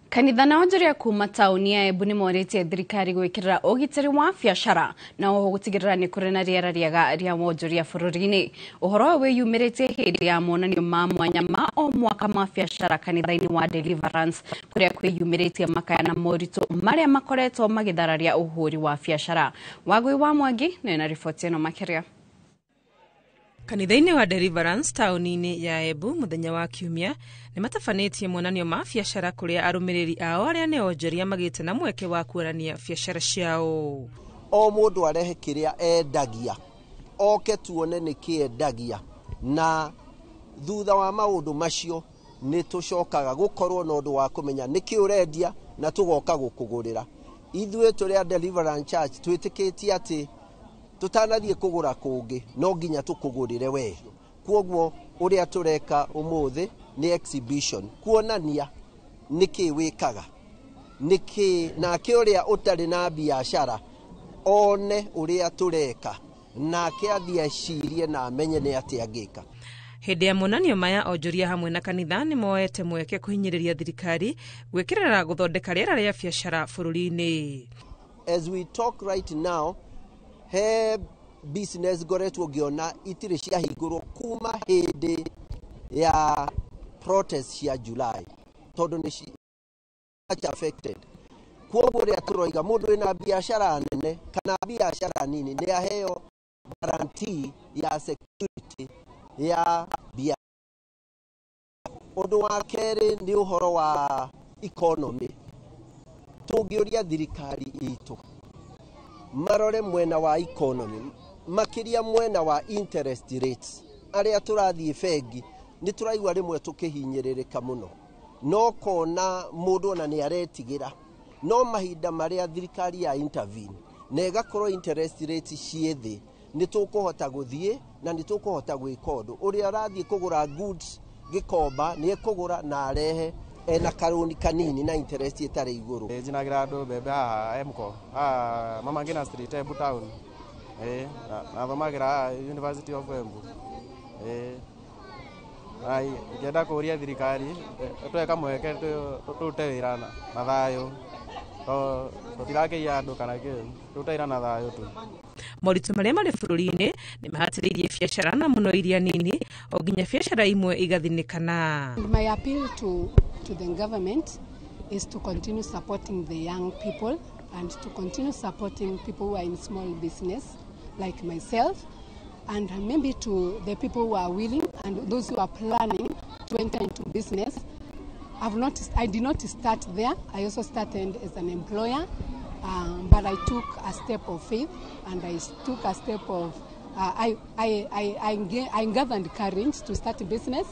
Kanitha na onjoria kuma tauni ya Embu nĩmorĩtie thirikari gwĩkĩrĩra ũgitĩri wa biacara na oho gũtigĩrĩra nĩ kũrĩ na rĩera rĩega rĩa wonjoria bũrũri-inĩ. Ũhoro ũyũ wĩyumĩrĩtie hĩndĩ ya monanio ma mwanya ma o mwaka ma biacara kanitha-inĩ wa Deliverance, kũrĩa kwĩyumĩrĩtie makaya na moritũ marĩa makoretwo magĩthararia ũhũri wa biacara. Wagui wa Mwangi nĩ na riboti ĩno makĩria. Kanitha-inĩ wa Deliverance taũni-inĩ ya Embu mũthenya wa kiumia nĩ matabanĩtie monanio ma biacara kũrĩa arũmĩrĩri ao arĩa nĩ onjoria magĩte na mweke wa kuonania biacara ciao. O mũndũ arehe kĩrĩa endagia, oke tuone nĩ kĩ endagia, na thutha wa maũndũ macio nĩ tũcokaga gũkorwo na ũndũ wa kũmenya nĩ kĩ ũrendia na tũgoka gũkũgũrĩra. Ithuĩ tũrĩ a Deliverance Church twĩtĩkĩtie atĩ tutanathiĩ kũgũra kũngĩ no nginya tũkũgũrĩre we. Kwoguo ũrĩa tũreka ũmũthĩ nĩ exhibition kuonania nĩkĩ wĩkaga, nĩkĩ nake ũrĩa ũtarĩ na biacara one ũrĩa tũreka nake athiĩ ecirie na amenye nĩ atĩa angĩka. Hĩndĩ ya monanio maya onjoria hamwe na kanitha nĩ moete mweke kũhinyĩrĩria thirikari gwĩkĩrĩra gũthondeka rĩera rĩa biacara bũrũri-inĩ. As we talk right now, he business ngoretwo ngiona itirĩ ciahingũrwo kuma hĩndĩ ya protest cia July. tondũ nĩ affected. Kwoguo rĩrĩa tũroiga mũndũ wĩna biacara nene kana biacara nini nĩ aheo guarantee ya security ya biacara. Ũndũ wa kerĩ nĩ ũhoro wa economy. Tũngĩũria thirikari itũ marore mwena wa economy, makĩria mwena wa interest rates. Arĩa tũrathiĩ bengi nĩ tũraigua rĩmwe tũkĩhinyĩrĩrĩka mũno, no kona mũndũ ona nĩ aretigĩra. No mahinda marĩa thirikari ya intervene na ĩgakorwo interest rates ciĩ thĩ, nĩ tũkũhota gũthiĩ na nĩ tũkũhota gwĩka ũndũ. Ũrĩa arathiĩ kũgũra goods gĩkomba nĩ ekũgũra na arehe ena karũni kanini na interest ĩtarĩ igũrũ. Njinagĩra andũ mbembe haha Emco, haha Mama Ngina Street, Embu Town. Na thomagĩra University of Embu. Ingĩenda kũũria thirikari ĩtũhe kamweke tũrute wĩra na thayũ, tũtirakĩia andũ kana kĩ, tũrute wĩra na thayũ tu. Moritũ marĩa marĩ bũrũri-inĩ nĩ mahatĩrĩirie biacara na mũno iria nini o nginya biacara imwe igathinĩkana. My appeal to the government is to continue supporting the young people and to continue supporting people who are in small business like myself, and maybe to the people who are willing and those who are planning to enter into business. I did not start there. I also started as an employer, but I took a step of faith and I took a step of I gathered courage to start a business.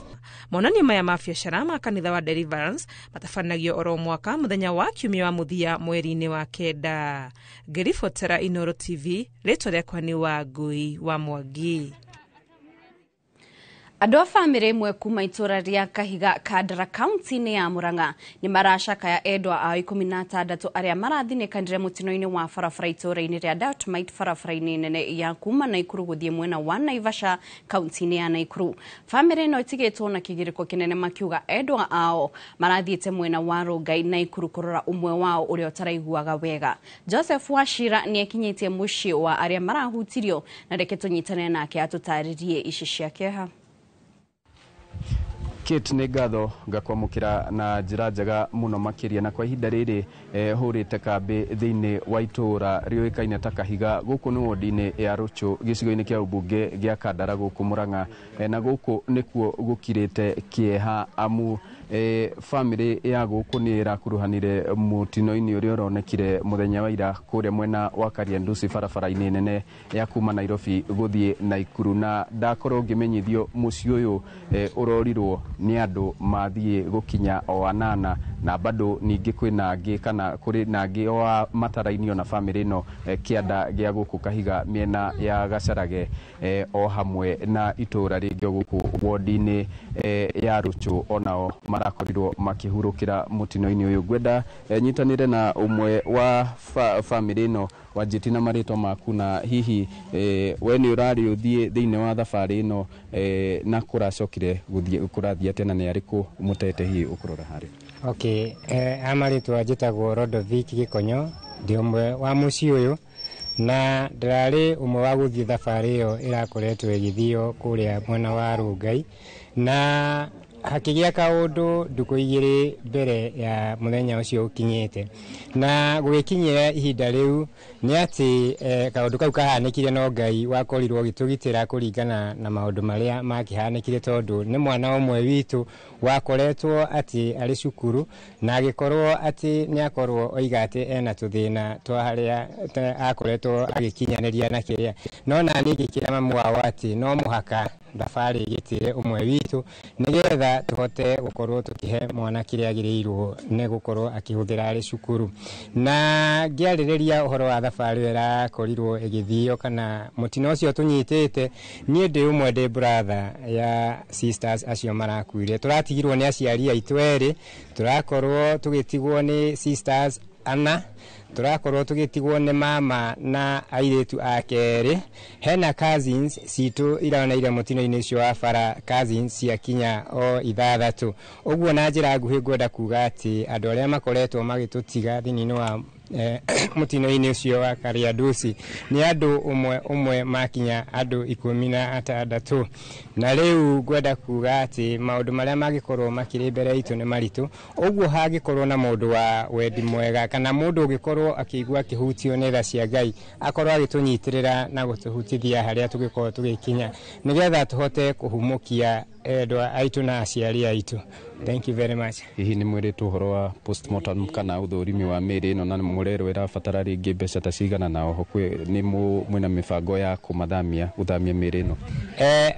Monanio maya ma biacara ma kanitha wa Deliverance matabanagio oro mwaka muthenya wa kiumia wa muthia mweri-inĩ wa 9. Ngĩribotera Inooro TV, rĩtwa rĩakwa nĩ Wangui wa Mwangi. Andũ a bamĩrĩ ĩmwe kuma itũra rĩa Kahiga Kandara kaunti-inĩ ya Murang'a nĩ maracakaya endwa ao 16 arĩa marathinĩkanire mũtino-inĩ wa barabara itũra-inĩ rĩa Dartmouth barabara-inĩ nene ya kuma Naikuru gũthiĩ mwena wa Naivasha kaunti-inĩ ya Naikuru. Bamĩrĩ ĩno ĩtigĩtwo na kĩgirĩko kĩnene makiuga endwa ao marathiĩte mwena wa Rongai Naikuru kũrora ũmwe wao ũrĩa ũtaraiguaga wega. Joseph Wachira nĩ akinyĩtie mũciĩ wa arĩa marahutirio na reke tũnyitane nake atũtarĩrie ici cia kĩeha. Kate nĩ ngatho ngakwamũkĩra na njĩra njega mũno makĩria, na kwa ihinda rĩrĩ hũrĩte kambĩ thĩinĩ wa itũũra rĩũĩkaine ta Kahiga gũkũ nĩ wodi-inĩ ya Rũchũ gĩcigo-inĩ kĩa ũmbunge gĩa Kandara gũkũ Murang'a, na gũkũ nĩkuo gũkirĩte kĩeha amu bamĩrĩ ya gũkũ nĩ ĩrakuruhanire mũtino-inĩ ũrĩa ũronekire mũthenya wa ira kũrĩa mwena wa Kariandusi barabara-inĩ nene ya kuma Nairobi gũthiĩ Naikuru, na ndakorwo ngĩmenyithio mũciĩ ũyũ ũrorirwo nĩ andũ mathiĩ gũkinya o 8 na bado ningĩ kwĩna angĩ kana kũrĩ na angĩ o matarainio na bamĩrĩ ĩno kĩanda gĩa gũkũ Kahiga mĩena ya Gacarage o hamwe na itũũra rĩngĩ gũkũ wodi-inĩ ya Rũchũ onao marakorirwo makĩhurũkĩra mũtino-inĩ ũyũ. Ngwenda nyitanĩre na ũmwe wa bamĩrĩ ĩno wanjĩti na marĩtwa maku, na hihi we nĩ ũrarĩ ũthiĩ thĩinĩ wa thabarĩ ĩno na kũracokire gũthiĩ kũrathiĩ atĩa na nĩ arĩkũ mũtete hihi ũkũrora harĩ? Okay, amarĩtwa njĩtagwo Rodovic Gĩkonyo, ndĩ ũmwe wa mũciĩ ũyũ na ndĩrarĩ ũmwe wa gũthiĩ thabarĩ ĩyo ĩrakoretwo ĩgĩthio kũrĩa mwena wa Rongai, na hakĩgĩa kaũndũ ndukũ 2 mbere ya mũthenya ũcio ũkinyĩte, na gũgĩkinyĩra ihinda rĩu nĩ atĩ kaũndũ kau kahanĩkire no Ngai wakorirwo agĩtũgitĩra kũringana na maũndũ marĩa makĩhanĩkire, tondũ nĩ mwana ũmwe witũ wakoretwo atĩ arĩ cukuru na agĩkorwo atĩ nĩ akorwo oiga atĩ ena tũthĩna twa harĩa akoretwo agĩkinyanĩria na kĩrĩa, no na niĩ ngĩkĩra mamu wao atĩ no mũhaka thabarĩ ĩgĩtĩre ũmwe witũ nĩgetha tũhote gũkorwo tũkĩhe mwana kĩrĩa agĩrĩirwo nĩ gũkorwo akĩhũthĩra arĩ cukuru. Na ngĩarĩrĩria ũhoro wa thabarĩ ĩyo ĩrakorirwo ĩgĩthio kana mũtino ũcio tũnyitĩte, niĩ ndĩ ũmwe ndĩ brother ya sisters acio marakuire. Tũratigirwo nĩ aciari aitũ erĩ, tũrakorwo tũgĩtigwo nĩ sisters 4, tũrakorwo tũgĩtigwo nĩ mama na airĩtu ake erĩ. Hena cousins citũ ironeire mũtino-inĩ ũcio wa bara, cousins ciakinya o 6. Ũguo na njĩra nguhĩ ngwenda kuga atĩ andũ arĩa makoretwo magĩtũtiga thĩinĩ wa Mũtino-inĩ ũcio wa Kariandusi nĩ andũ ũmwe ũmwe makinya andũ 16. Na rĩu ngwenda kuga atĩ maũndũ marĩa mangĩkorwo makĩrĩ mbere itũ nĩ maritũ, ũguo hangĩkorwo na mũndũ wa wendi mwega kana mũndũ ũngĩkorwo akĩigua akĩhutio nĩ tha cia Ngai akorwo agĩtũnyitĩrĩra na gũtũhutithia harĩa tũgĩkorwo tũgĩkinya nĩgetha tũhote kũhumũkia endwa aitũ na aciari aitũ. Thank you very much. Hihi nĩ mwĩrĩtwo ũhoro wa postmortem kana ũthũrimi wa mĩĩrĩ ĩno na mũrerwo ĩrabatara rĩngĩ mbeca ta cigana, na oho nĩ mwĩna mĩbango ya kũmathamia gũthamia mĩĩrĩ ĩno?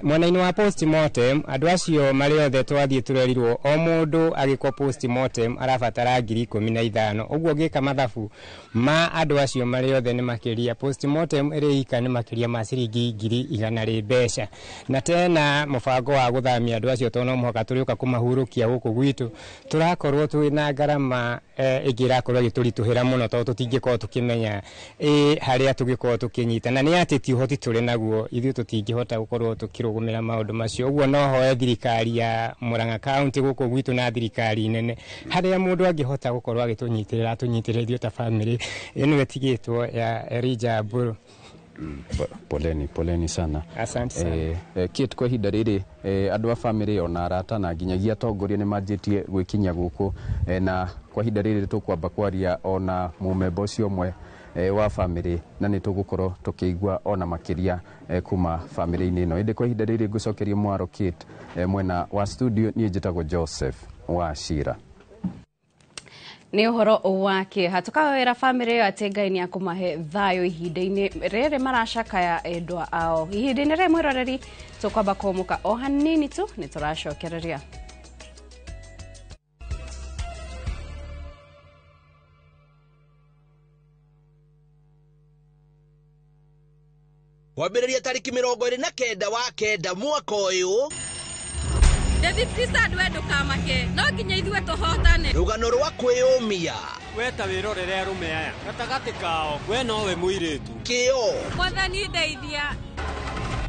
Mwena-inĩ wa postmortem andũ acio marĩ othe twathiĩ tũrerirwo o mũndũ agĩkwo postmortem arabatara 15,000. Ũguo ngĩka mathabu ma andũ acio marĩ othe nĩ makĩria postmortem ĩrĩ ika nĩ makĩria ma ciringi 100,000 rĩ mbeca. Na tena mũbango wa gũthamia andũ acio tondũ no mũhaka tũrĩũka kũmahurũkia gũkũ gwitũ tũrakorwo twĩna ngarama ĩngĩ ĩrakorwo ĩgĩtũritũhĩra mũno tondũ tũtingĩkorwo tũkĩmenya harĩa tũngĩkorwo tũkĩnyita, na nĩ atĩ ti ũhoti tũrĩ naguo ithuĩ tũtingĩhota gũkorwo tũkĩrũgũmĩra maũndũ macio. Ũguo no hoe thirikari ya Murang'a County gũkũ gwitũ na thirikari nene harĩa mũndũ angĩhota gũkorwo agĩtũnyitĩrĩra atũnyitĩrĩre ithuĩ ta famĩlĩ ĩno ĩtigĩtwo ya Elijah Mburu. Poleni, poleni sana. Asante sana. Kate, kwa ihinda rĩrĩ andũ a famĩlĩ ona arata na nginyagia atongoria nĩ manjĩtie gwĩkinya gũkũ, na kwa ihinda rĩrĩ tũkwamba kwaria ona mũmemba ũcio ũmwe wa famĩlĩ na nĩ tũgũkorwo tũkĩigua ona makĩria kuma famĩlĩ-inĩ ĩno. Ĩndĩ kwa ihinda rĩrĩ ngũcokeria mwaro Kate mwena wa studio, niĩ njĩtagwo Joseph Wachira. Nĩ ũhoro wa kĩeha tũkawĩra famĩlĩ ĩyo atĩ Ngai nĩ akũmahe thayũ ihinda-inĩ rĩrĩ maracakaya endwa ao. Ihinda-inĩ rĩrĩ mwĩroreri tũkwamba kũmũka o hanini tu nĩ tũracokereria. Kwambĩrĩria tarĩki 29 wa 9 mwaka ũyũ. David Christad we ndũkamake no nginya ithuĩ tũhotane. Rũgano rwa kwĩyũmia. We ta wĩrorere arũme aya gatagatĩ kao we nowe mũirĩtu. Kĩo. Mwathani ndeithia.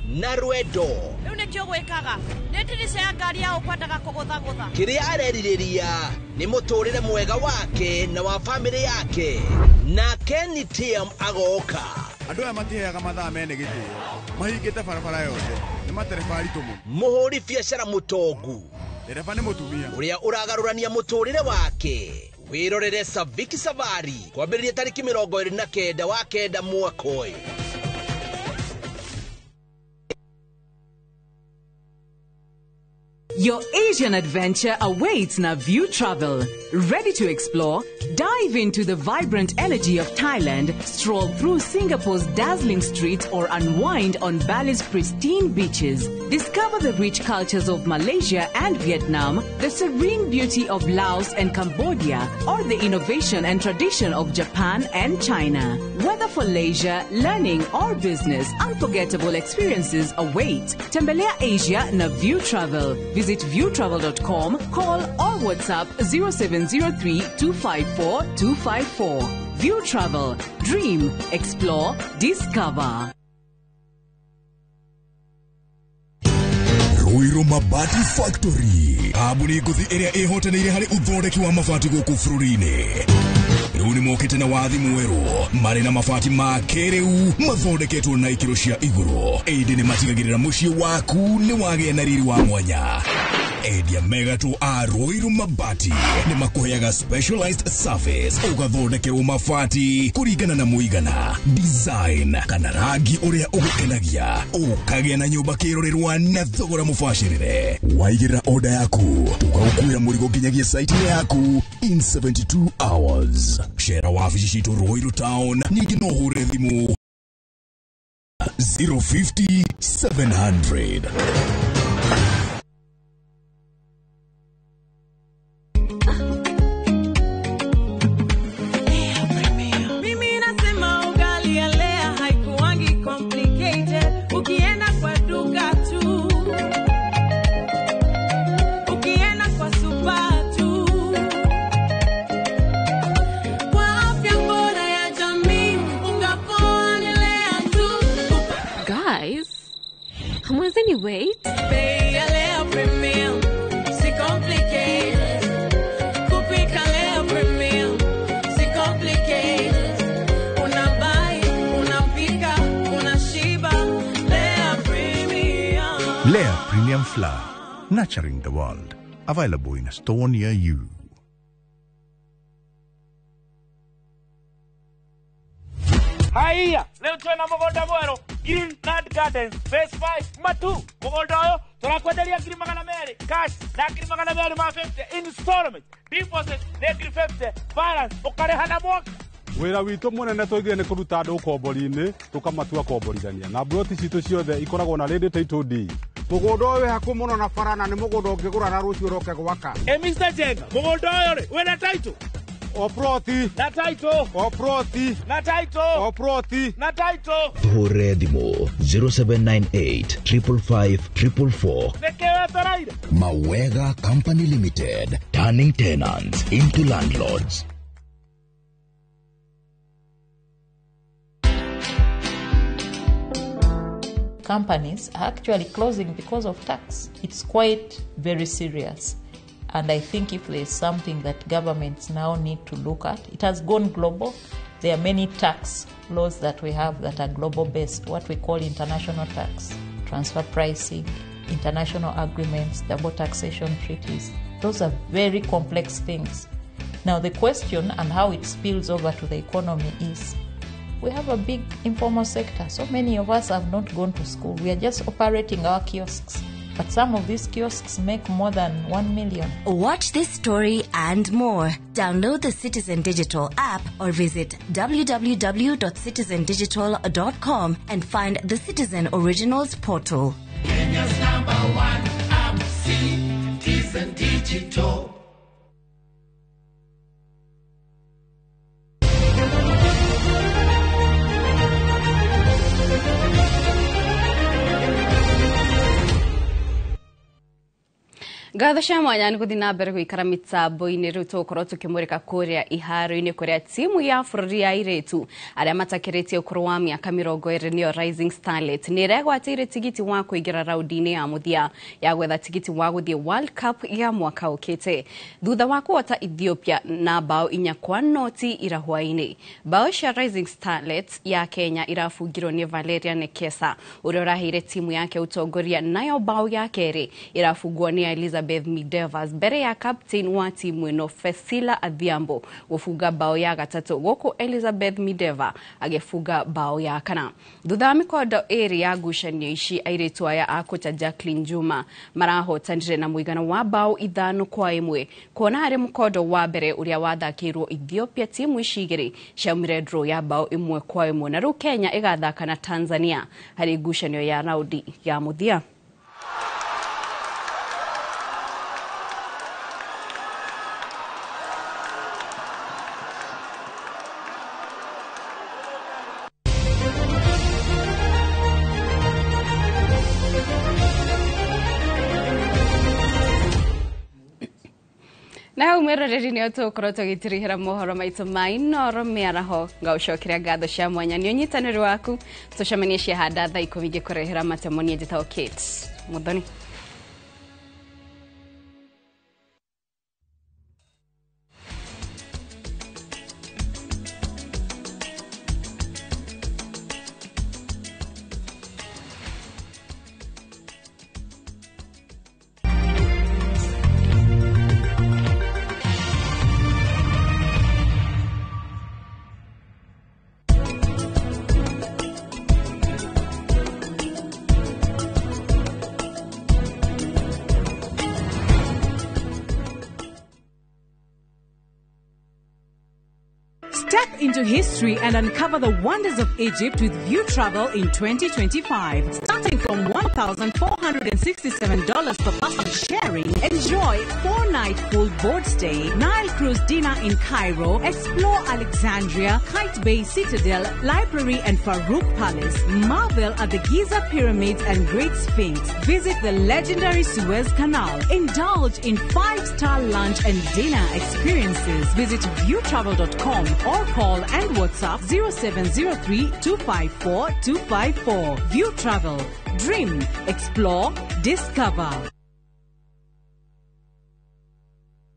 Na rwendo. Rĩu nĩkĩo gwĩkaga nĩ ndirica ya ngari ya ũkwendaga kũgũthagũtha. Kĩrĩa arerirĩria nĩ mũtũrĩre mwega wake na wa famĩlĩ yake. Na Kenny Tiam agoka. Andũ aya matiheaga mathaa mene gĩtĩo mahingĩte barabara yothe nĩ matereba aritũ mũno. Mũhũri biacara mũtongu ndereba nĩ mũtumia ũrĩa ũragarũrania mũtũrĩre wake. Wĩrorere Saviki Safari kwambĩrĩria tarĩki 29 wa 9 mwaka ũyũ. Your Asian adventure awaits na View Travel. Ready to explore? Dive into the vibrant energy of Thailand, stroll through Singapore's dazzling streets, or unwind on Bali's pristine beaches. Discover the rich cultures of Malaysia and Vietnam, the serene beauty of Laos and Cambodia, or the innovation and tradition of Japan and China. Whether for leisure, learning, or business, unforgettable experiences await. Tembelea Asia na View Travel. Visit viewtravel.com, call or WhatsApp 0703 254 254. View Travel. Dream, explore, discover. Ruiru Mabati Factory kambuni ngũthi ĩrĩa ĩhotanĩire harĩ ũthondeki wa mabati gũkũ bũrũri-inĩ. Rĩu nĩ mokĩte na wathi mwerũ marĩ na mabati ma kĩrĩu mathondeketwo na ikĩro cia igũrũ, ĩndĩ nĩ matigagĩrĩra mũciĩ waku nĩ wagĩa na riri wa mwanya. Endia mega tu a Ruiru Mabati nĩ makũheaga specialized service ũgathondekerwo mabati kũringana na mũigana, design kana rangi ũrĩa ũgũkenagia, ũkagĩa na nyũmba kĩrorerwa na thogora mũbacĩrĩre. Waigĩrĩra order yaku tũgagũkuĩra mũrigo nginyagia site yaku in 72 hours. Cera wabici citũ Ruiru Town, ningĩ no ũhũre thimũ 050 700. Mimi nasema ugali ya Lea haikuangi complicated. Ukienda kwa duka tu, ukienda kwa super tu. Kwa afya bora ya jamii, unga poa ni Lea tu. Guys, hamwezeni wait? Bei ya Lea Premium, si complicated. Kupika Lea Premium, si complicated. Premium Flour, nurturing the world. Available in a store near you. Haiya, leo twena mugunda mweru Green Nut Gardens Phase 5 Matu. Mugunda uyu turakwenderia 200,000 cash na 250,000 installment, deposit nĩ 50,000, balance ũkarĩha na mwaka. Wĩra witũ mũnene tũigire nĩ kũruta andũ ũkombori-inĩ tũkamatua komborithania na mburoti citũ ciothe ikoragwo na ready title deed. Mũgũnda ũyũ wĩ hakuhĩ mũno na bara na nĩ mũgũnda ũngĩgũra na rũciũ ũroke gwaka. E Mr. Jenga, mũgũnda ũyũ rĩ wĩna title? O ploti na title, o ploti na title, o ploti na title. Tũhũre thimũ 0798 555 444. Nĩkĩ wetereire? Mawega Company Limited, turning tenants into landlords. Companies are actually closing because of tax. It's quite very serious. And I think if there's something that governments now need to look at, it has gone global. There are many tax laws that we have that are global based, what we call international tax, transfer pricing, international agreements, double taxation treaties. Those are very complex things. Now the question and how it spills over to the economy is, we have a big informal sector. So many of us have not gone to school. We are just operating our kiosks. But some of these kiosks make more than 1 million. Watch this story and more. Download the Citizen Digital app or visit www.citizendigital.com and find the Citizen Originals portal. Kenya's number one app, Citizen Digital. Ngatho cia mwanya nĩ gũthiĩ na mbere gũikara mĩtambo-inĩ. Rĩu tũgũkorwo tũkĩmũrĩka kũrĩa iharo-inĩ kũrĩa timu ya bũrũri ya airĩtu arĩa matakĩrĩtie ũkũrũ wa mĩaka 20 nĩyo Rising Starlet nĩ ĩregwatĩire tigiti wa kũingĩra raundi-inĩ ya mũthia ya gwetha tigiti wa gũthiĩ World Cup ya mwaka ũkĩte thutha wa kũhota Ethiopia na bao 4-0 ira hwaĩ-inĩ. Bao cia Rising Starlet ya Kenya irabungirwo nĩ Valeria Nekesa ũrĩa ũraheire timu yake ũtongoria, nayo bao ya kerĩ ĩrabungwo nĩ Elizabeth Midevas mbere ya captain wa timu ĩno Fesila Adhiambo gũbunga bao ya gatatũ, gũkũ Elizabeth Mideva agĩbunga bao ya kana. Thutha wa mĩkondo ĩrĩ ya ngucanio ici, airĩtu aya a kocha Jacqueline Juma marahotanire na mũigana wa bao 5-1 kuona harĩ mũkondo wa mbere ũrĩa wathakĩirwo Ethiopia timu ici igĩrĩ ciaumire draw ya bao 1-1 na rĩu Kenya ĩgathaka na Tanzania harĩ ngucanio ya raundi ya mũthia. Na hau mwĩroreri nĩo tũgũkorwo tũgĩtirihĩra mohoro maitũ ma Inooro mĩaraho. Ngaũcokeria ngatho cia mwanya nĩ ũnyitanĩri waku. Tũcemanie ciahanda thaa 10 ngĩkũrehera matemo. Niĩ njĩtagwo Kate Muthoni. Step into history and uncover the wonders of Egypt with View Travel in 2025. Starting from $1,467 per person sharing, enjoy 4-night full board stay, Nile cruise dinner in Cairo, explore Alexandria, Kite Bay Citadel, Library and Farouk Palace, marvel at the Giza Pyramids and Great Sphinx, visit the legendary Suez Canal, indulge in 5-star lunch and dinner experiences. Visit viewtravel.com or call and WhatsApp 0703 254 254. View Travel. Dream, explore, discover.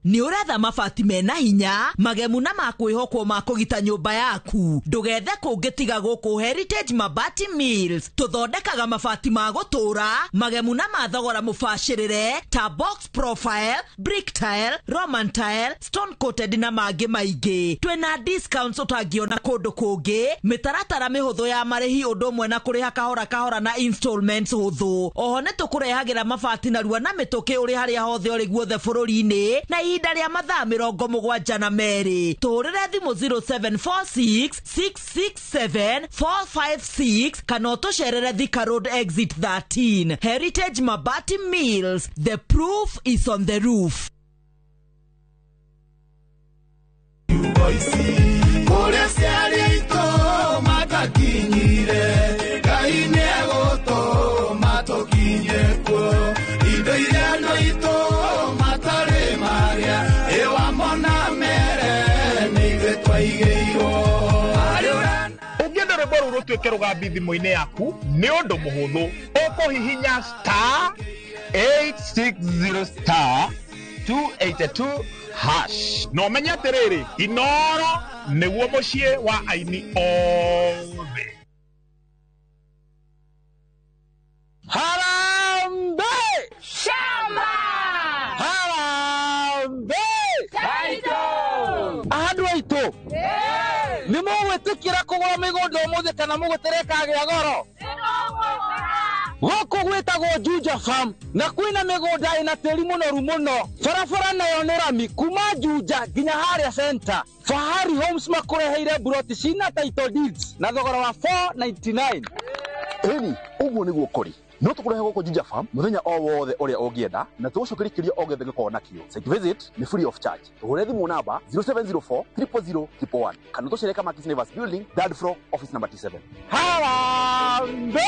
Nĩ ũretha mabati mena hinya magemu na makwĩhokwo ma kũgita nyũmba yaku, ndũgethe kũngĩ tiga gũkũ Heritage Mabati Mills. Tũthondekaga mabati ma gũtũũra magemu na ma thogora mũbacĩrĩre ta box profile, brick tile, roman tile, stone coated na mangĩ maingĩ. Twĩna discounts ũtangĩona kũndũ kũngĩ, mĩtaratara mĩhũthũ ya marĩhi ũndũ ũmwe na kũrĩha kahora kahora na installments hũthũ. Oho nĩ tũkũrehagĩra mabati narua na mĩtũkĩ ũrĩ harĩa hothe ũrĩ guothe bũrũri-inĩ na ihinda rĩa mathaa 72. Tũhũrĩre thimũ 0746 667 456 kana ũtũcerere Thika Road exit 13. Heritage Mabati Mills, the proof is on the roof. Kũrĩa ciarĩ aitũ matakinyire, Ngai nĩegũtũma tũkinye kuo. Indo iria andũ aitũ matarĩ marĩa, ĩwamona mere nĩ ithuĩ twaigĩirwo. Ũngĩenda rwĩmbo rũu rũtuĩke rũgambi thimũ-inĩ yaku nĩ ũndũ mũhũthũ, ũkũhihinya star 860 star 282 hash na ũmenye atĩrĩrĩ, Inoro nĩguo mũciĩ wa aini othe. Harambee! Shamba! Harambee! Taito! Andũ aitũ nĩ mũgwĩtĩkĩra kũgũra mĩgũnda ũmũthĩ kana mũgũtere kagĩa goro? Gũkũ gwĩtagwo Juja Farm na kwĩna mĩgũnda ĩna tĩri mũnoru mũno. Barabara nayo nĩ rami kuma Juja nginya harĩa center. Fahari Homes makũreheire buroti cina title deeds na thogora wa 499. Ĩni, ũguo nĩguo kũrĩ. No tũkũrehe gũkũ Juja Farm mũthenya o wothe ũrĩa ũngĩenda na tũgũcokerie kĩũria o gĩothe gĩkorwo nakĩo. Site visit nĩ free of charge. Tũhũre thimũ namba 0704 000 111 kana tũcere Kamakis Neighbors Building, third floor, office number T7. Harambee!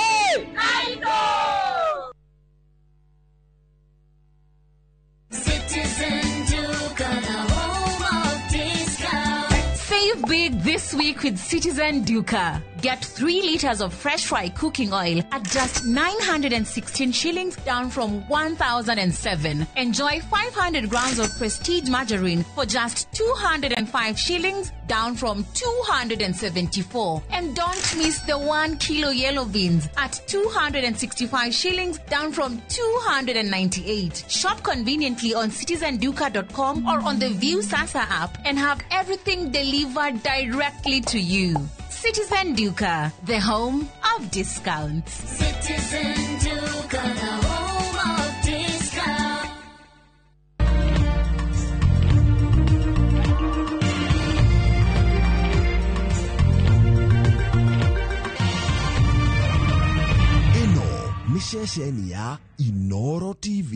Citizen Duka, the home of discount. Save big this week with Citizen Duka. Get 3 liters of fresh fry cooking oil at just 916 shillings, down from 1,007. Enjoy 500 grams of Prestige margarine for just 205 shillings, down from 274. And don't miss the 1 kilo yellow beans at 265 shillings, down from 298. Shop conveniently on citizenduka.com or on the View Sasa app and have everything delivered directly to you. Citizen Duka, the home of discounts. Citizen Duka, the home of discounts. Ĩno nĩ ceceni ya Inoro TV.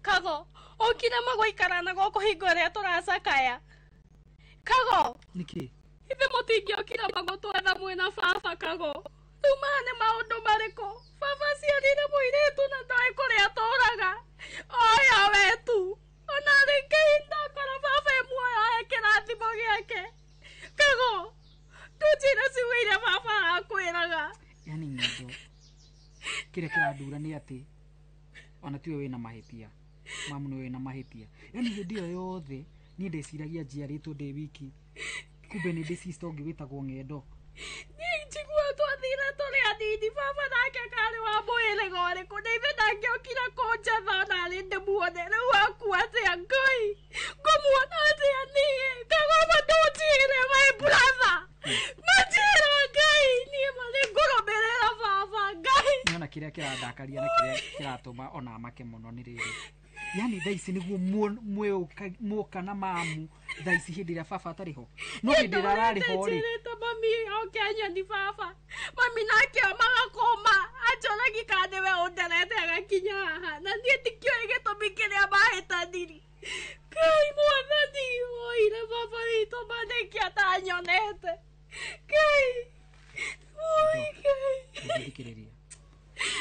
Kago, okire magũikara na gũkũ hingo ĩrĩa tũracakaya. Kago, Nĩkĩ? ithe mũtingĩokire magũtwetha mwĩna baba Kago. Rĩu maya nĩ maũndũ marĩkũ? Baba aciarire mũirĩtu na ndoĩ kũrĩa atũraga. Oya we tu. Ona rĩngĩ ndakora baba e muoyo ahe kĩrathimo gĩake. Kago, ndũnjĩre ciugo iria baba arakwĩraga. Yani ng'endo kĩrĩa kĩrandura nĩ atĩ ona tiwe wĩna mahĩtia, mamu nĩwe wĩna mahĩtia. Yani hĩndĩ ĩyo yothe niĩ ndeciragia njiarĩtwo ndĩ wiki, kumbe nĩ ndĩ sister ũngĩ wĩtagwo ng'endo. Niĩ njigua twathire tũrĩ andũ kanini baba nake karĩ wa mũhĩrĩga ũrĩkũ na ithe ndangĩokire kũnjetha onarĩ ndĩmuone rĩu akua atĩa Ngai ngũmuona atĩa niĩ Kagoma ndũnjĩre my brother manjĩra Ngai niĩ ma nĩngũrũmĩrĩra baba Ngai. Nĩona kĩrĩa kĩrandakaria na kĩrĩa kĩratũma ona make mũno nĩ rĩrĩ yani thaa ici nĩguo muoka na mamu thaa ici hĩndĩ ĩrĩa baba atarĩ ho no hĩndĩ ĩrĩa ararĩ ho rĩ njĩrĩte mami oke anyoni baba mami nake omaga kũma anjoragi kana nĩwe ũnderete agakinya haha na niĩ ndikĩũĩ gĩtũmi kĩrĩa mahĩtaniri Ngai mwathani woire baba witũ manĩkĩ atanyonete Ngai oi Ngai. Thikĩrĩria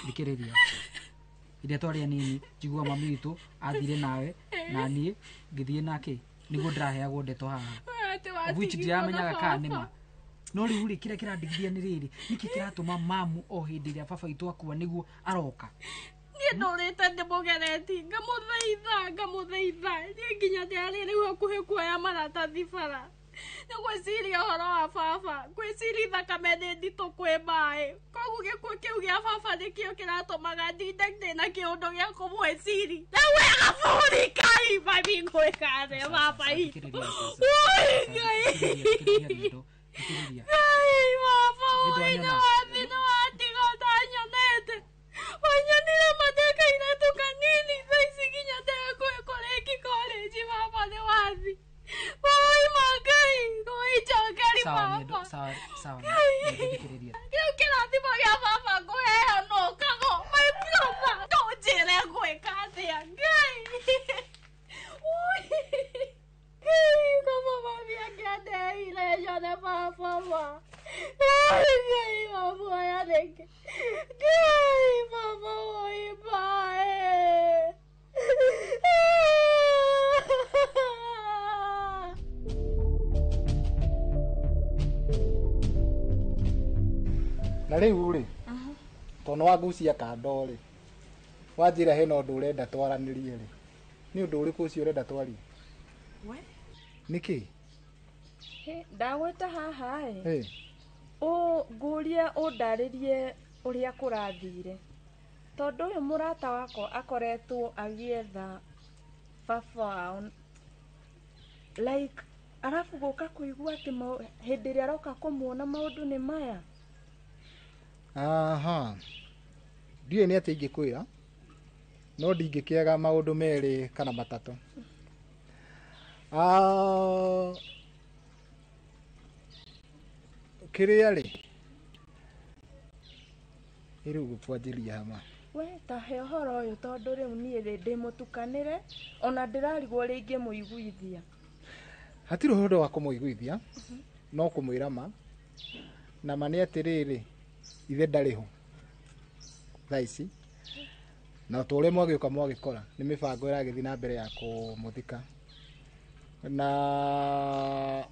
thikĩrĩria iria twarĩ anini njigua mami witũ athire nawe na niĩ ngĩthiĩ nake nĩguo ndĩraheagwo ndeto haha Atĩ of which watigirwo na ndiramenyaga kana nĩ ma baba. No rĩu rĩ kĩrĩa kĩrandigithia nĩ rĩrĩ nĩkĩ kĩratũma mamu o hĩndĩ ĩrĩa baba witũ akua nĩguo aroka. Niĩ ndũrĩte ndĩmũgereti ngamũthaitha ngamũthaitha niĩ nginya ndĩarĩ rĩu hakuhĩ kuoya maratathi bara nĩ gwĩciria ũhoro wa baba ngwĩciria thakame nĩ nditũ kwĩ maĩ koguo gĩkuũ kĩu gĩa baba nĩkĩo kĩratũmaga ndinde ndĩna kĩũndũ gĩa kũmwĩciri rĩu wega bũrũri Ngai mami ngwĩka atĩa baba itũ Oi, Ngai Ngai baba oi nĩwathi nĩwatiga ũtanyonete wanyonire mateka irĩtu kanini thaa ici nginya ndegũĩ kũrĩki college baba nĩwathi Oi magai oi njokeri sawa baba sawa sawa thikĩrĩria kĩu kĩrathimo gĩa baba ngũheo no kago my brother ndũnjĩre ngwĩka atĩa Ngai Oi Ngai kama mami angĩandeire nyone baba ma Oi Ngai mamuoya rĩngĩ Ngai baba oi bae. Na rĩu rĩ tondũ wagucia kando rĩ wanjĩra hena ũndũ ũrenda twaranĩrie rĩ nĩ ũndũ ũrĩkũ ũcio ũrenda twarie? We Nĩkĩ? Hĩ, ndagwĩta haha ĩ Ĩ, ngũrie ũndarĩrie ũrĩa kũrathire tondũ ũyũ mũrata wakwa akoretwo agĩetha baba wao like arabu gũka kũigua atĩ hĩndĩ ĩrĩa aroka kũmuona maũndũ nĩ maya. Aha ndiũĩ nĩ atĩ ingĩkwĩra no ndingĩkĩaga maũndũ merĩ kana matatũ. Ah, kĩrĩa rĩ rĩu gũkwanjĩria hama We tahe ũhoro ũyũ tondũ rĩu niĩ rĩ ndĩmũtukanĩre ona ndĩrarigwo ũrĩa ingĩmũiguithia. Hatirĩ ũhoro wa kũmũiguithia no kũmwĩra ma na ma nĩ atĩrĩrĩ ithe ndarĩ ho thaa ici na ta ũrĩa mwagĩũka mwagĩkora nĩ mĩbango ĩragĩthiĩ na mbere ya kũmũthika na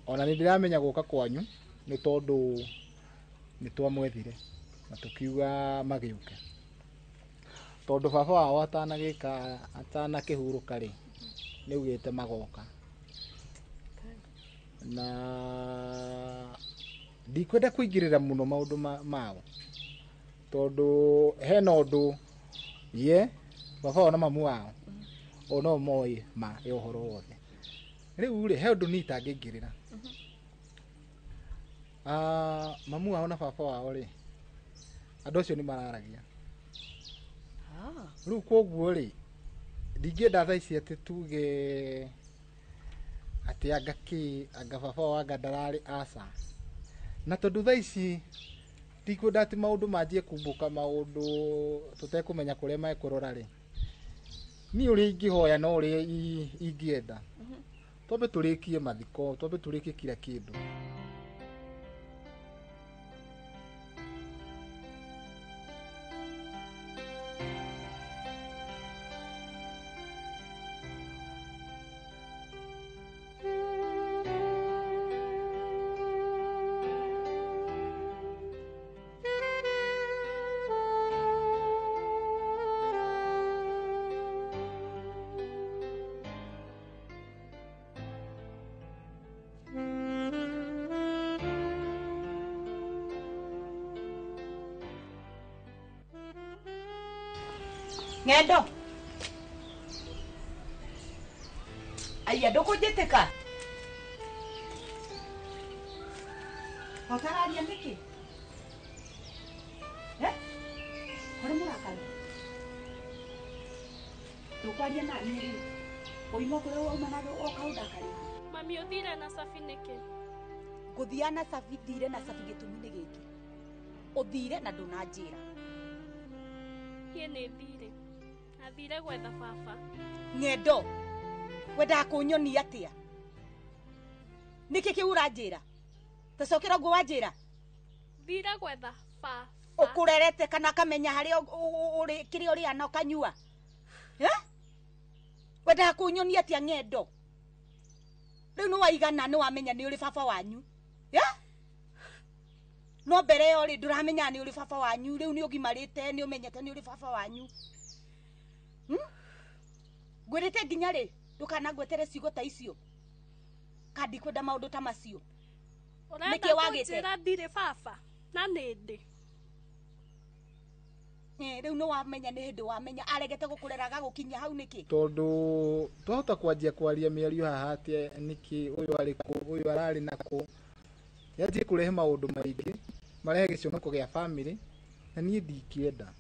ona nĩ ndĩramenya gũka kwanyu nĩ tondũ nĩ twamwethire na tũkiuga magĩũke tondũ baba wao atanagĩka atanakĩhurũka rĩ nĩ augĩte magoka na ndikwenda kũingĩrĩra mũno maũndũ mao tondũ hena ũndũ ye baba wao na mamu wao o no moĩ ma ya ũhoro wothe. Rĩu rĩ he ũndũ niĩ itangĩingĩrĩra. Mamu wao na baba wao rĩ andũ acio nĩ mararagia rĩu koguo rĩ ndingĩenda thaa ici atĩ tuge atĩ anga kĩ anga baba wao anga ndararĩ aca na tondũ thaa ici ndikwenda atĩ maũndũ manjie kumbũka maũndũ tũtekũmenya kũrĩa mekũrora rĩ niĩ ũrĩa ingĩhoya na ũrĩa ingĩenda twambe tũrĩkie mathiko twambe tũrĩkie kila kĩndũ. Mm-hmm. Ng'endo. Aya ndũkũnjĩtĩka. Ũtararia nĩkĩ? Eh? Ũrĩ mũrakaru? Ndũkwaria na niĩ rĩu. Ũima kũrĩa wauma na ũka ũndakaria. Mami ũthire na cabi nĩkĩ? Ngũthia na cabi, thire na cabi gĩtũmi-inĩ gĩkĩ. Ũthire na ndũnanjĩra. Niĩ nĩ thire. Athire gwetha baba. Ng'endo. Wendaga kũnyonia atĩa? Nĩkĩ kĩu ũranjĩra? Ta cokera ũguo wanjĩra. Thire gwetha baba. Ũkũrerete kana akamenya harĩa ũrĩ kĩrĩa ũrĩa na ũkanyua. Eh? Wendaga kũnyonia atĩa ng'endo? Rĩu nĩ waigana nĩ wamenya nĩ ũrĩ baba wanyu. Eh? No mbere ĩyo rĩ ndũramenya nĩ ũrĩ baba wanyu, rĩu nĩ ũgimarĩte nĩ ũmenyete nĩ ũrĩ baba wanyu. Ngwĩrĩte nginya rĩ ndũkanangwetere ciugo ta icio. Ka ndikwenda maũndũ ta macio. Nĩkĩ wagĩte? Ũrenda ndirĩ baba na nĩ ndĩ. Rĩu nĩ wamenya nĩ hĩndĩ wamenya aregete gũkũrera agagũkinyia hau nĩkĩ? Tondũ twahota kwanjia kwaria mĩario haha atĩ nĩkĩ ũyũ arĩ kũ, ũyũ ararĩ nakũ. Yanjie kũrehe maũndũ maingĩ marehe gĩconoko gĩa family na niĩ ndingĩenda.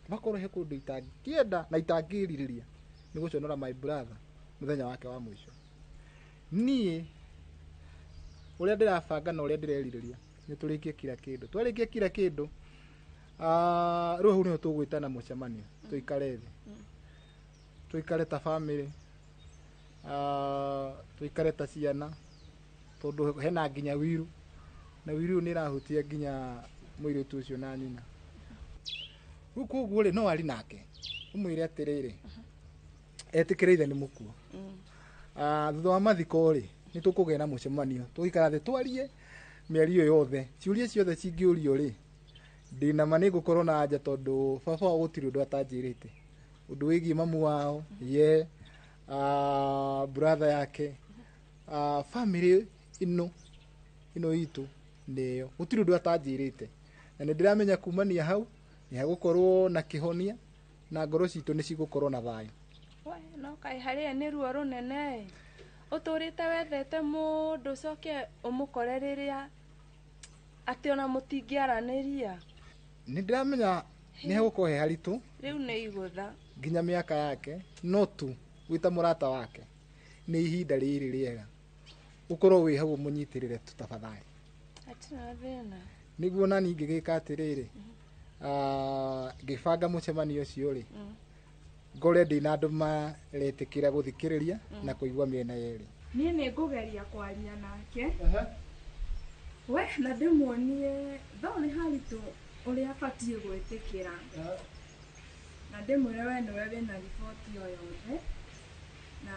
Makorwo he kũndũ itangĩenda na itangĩrirĩria nĩ gũconora my brother mũthenya wake wa mũico. Niĩ ũrĩa ndĩrabanga na ũrĩa ndĩrerirĩria nĩ tũrĩkie kila kĩndũ. Twarĩkia kila kĩndũ rĩu hau nĩho tũgwĩtana mũcemanio tũikare thĩ. Tũikare ta family, tũikare ta ciana tondũ hena nginya wiru na wiru nĩ ĩrahutia nginya mũirĩtu ũcio na nyina. Rĩu koguo rĩ no ari nake ũmwĩre atĩrĩrĩ etĩkĩre ithe nĩ mũkuo. Thutha wa mathiko rĩ nĩ tũkũgĩa na mũcemanio tũgĩikara thĩ twarie mĩario yothe ciũria ciothe cingĩũrio rĩ ndĩna ma nĩ ngũkorwo na anja tondũ baba wao gũtirĩ ũndũ atanjĩrĩte ũndũ wĩgiĩ mamu wao ye brother yake family ĩno itũ nĩyo gũtirĩ ũndũ atanjĩrĩte na nĩ ndĩramenya kumania hau nĩ hagũkorwo na kĩhonia na ngoro citũ nĩ cigũkorwo na thayũ. We no kaĩ harĩa nĩ ruo rũnene ũtũrĩte wethete mũndũ ũcoke ũmũkore rĩrĩa atĩ ona mũtingĩaranĩria. Nĩ ndĩramenya nĩ hegũkorwo he haritũ rĩu nĩ igũtha nginya mĩaka yake no tu wĩta mũrata wake nĩ ihinda rĩrĩ rĩega ũkorwo wĩ hau ũmũnyitĩrĩre tu tafadhali. Hatirĩ thĩna. Nĩguo nani ngĩgĩka atĩrĩrĩ ngĩbanga mũcemanio ũcio rĩ ngore ndĩna andũ maretĩkĩra gũthikĩrĩria na kũigua mĩena yerĩ. Niĩ nĩ ngũgeria kwaria nake we na ndĩmuonie tho nĩ haritũ ũrĩa abatiĩ gwĩtĩkĩra na ndĩmwĩre we nĩwe wĩna riboti o yothe na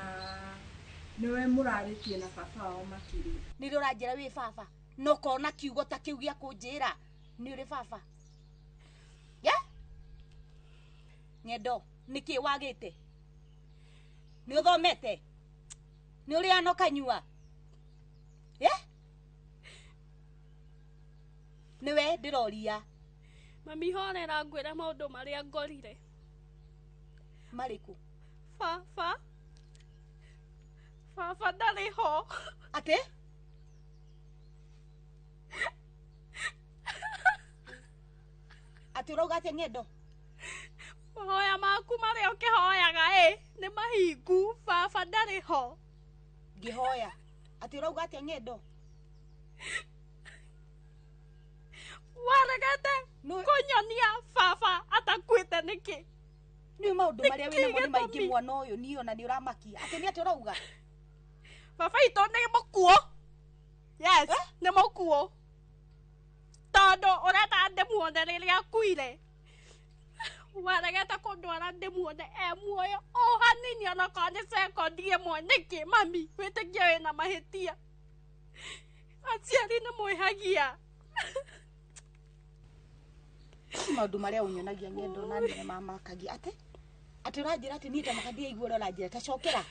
nĩwe mũrarĩtie na baba wao makĩria. Nĩ ũranjĩra wĩ baba no kona kiugo ta kĩu gĩa kũnjĩra nĩ ũrĩ baba. Ng'endo nĩkĩ wagĩte? Nĩ ũthomete? Nĩ ũrĩa no kanyua? Nĩwe ndĩroria. Mami horera ngwĩre maũndũ marĩa ngorire. Marĩkũ? Baba. Baba ndarĩ ho. Atĩ? Atĩ ũrauga atĩa ng'endo? Mahoya maku marĩa ũkĩhoyaga ĩ nĩ mahingu. Baba ndarĩ ho. Ngĩhoya. Atĩ ũrauga atĩa ng'endo? Waregete kũnyonia baba atakuĩte nĩkĩ? Nĩ maũndũ marĩa wĩnamo nĩ maingĩ mwana ũyũ niĩ ona nĩ ũramakia. Atĩ nĩ atĩ ũrauga? Baba itũ nĩ mũkuũ. Yes, nĩ mũkuũ. Tondũ ũrenda ndĩmuone rĩrĩa akuire. Waregete kũndwara ndĩmuone e muoyo o hanini onakorwo nĩ sekondi ĩmwe nĩkĩ mami? Wĩtĩkie wĩna mahĩtia. Aciari nĩ mwĩhagia. Maũndũ marĩa ũnyonagia ng'endo na nĩ mamakagia. Atĩ? Atĩ ũranjĩra atĩ niĩ ta mũka ndiaigua ũrĩa ũranjĩra ta cokera.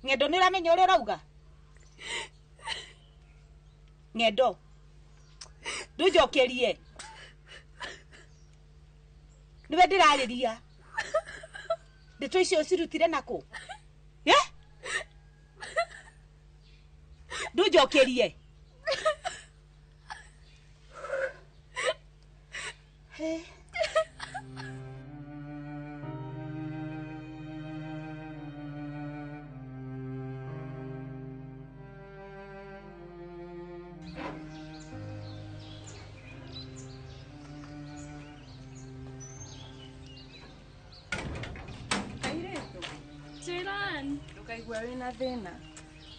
Ng'endo nĩ ũramenya ũrĩa ũrauga? Ng'endo ndũnjokerie. Nĩwe ndĩrarĩria. Ndeto icio ũcirutire nakũ? Ye? Ndũnjokerie. He. Ndũkaigua wĩna thĩna.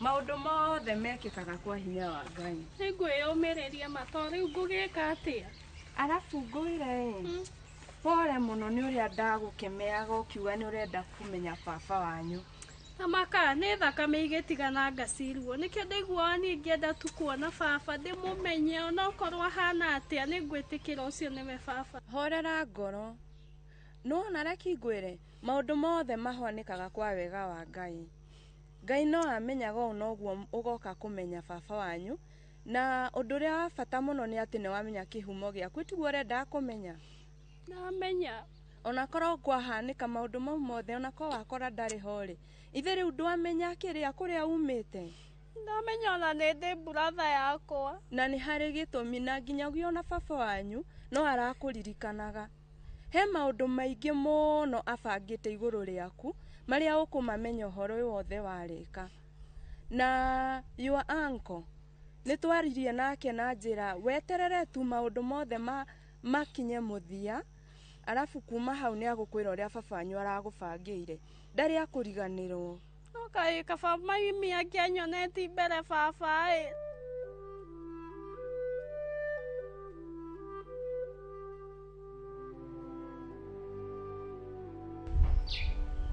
Maũndũ mothe mekĩkaga kwa hinya wa Ngai. Nĩngwĩyũmĩrĩria ma to rĩu ngũgĩka atĩa? Arabu ngwĩre ĩ, pore mũno nĩ ũrĩa ndagũkemeaga ũkiuga nĩ ũrenda kũmenya baba wanyu. Amaka nĩ thakame igĩtigana ngacirwo nĩkĩo ndaiguaga niĩ ngĩenda tu kuona baba ndĩmũmenye onokorwo ahana atĩa nĩngwĩtĩkĩra ũcio nĩwe baba. Horera ngoro. Nĩwona reke ngwĩre maũndũ mothe mahanĩkaga kwa wega wa Ngai. Ngai no amenyaga ũũ noguo ũgoka kũmenya baba wanyu na ũndũ ũrĩa wa bata mũno nĩ atĩ nĩwamenya kĩhumo gĩaku tiguo ũrendaga kũmenya. Ndamenya. Onakorwo kwahanĩka maũndũ mau mothe onakorwo wakora ndarĩ ho rĩ, ithe rĩu ndwamenya kĩrĩa kũrĩa umĩte. Ndamenya ona nĩ ndĩ buratha yakwa. Na nĩ harĩ gĩtũmi na nginyagia ona baba wanyu no arakũririkanaga. He maũndũ maingĩ mũno abangĩte igũrũ rĩaku marĩa ũkũmamenya ũhoro ũyũ wothe warĩka. Na your uncle nĩ twaririe nake na njĩra weterere tu maũndũ mothe makinye mũthia arabu kuma hau nĩ agũkwĩra ũrĩa baba wanyu aragũbangĩire. Ndarĩ akũriganĩrwo. No kaĩ kaba mami angĩanyoneti mbere baba ĩ.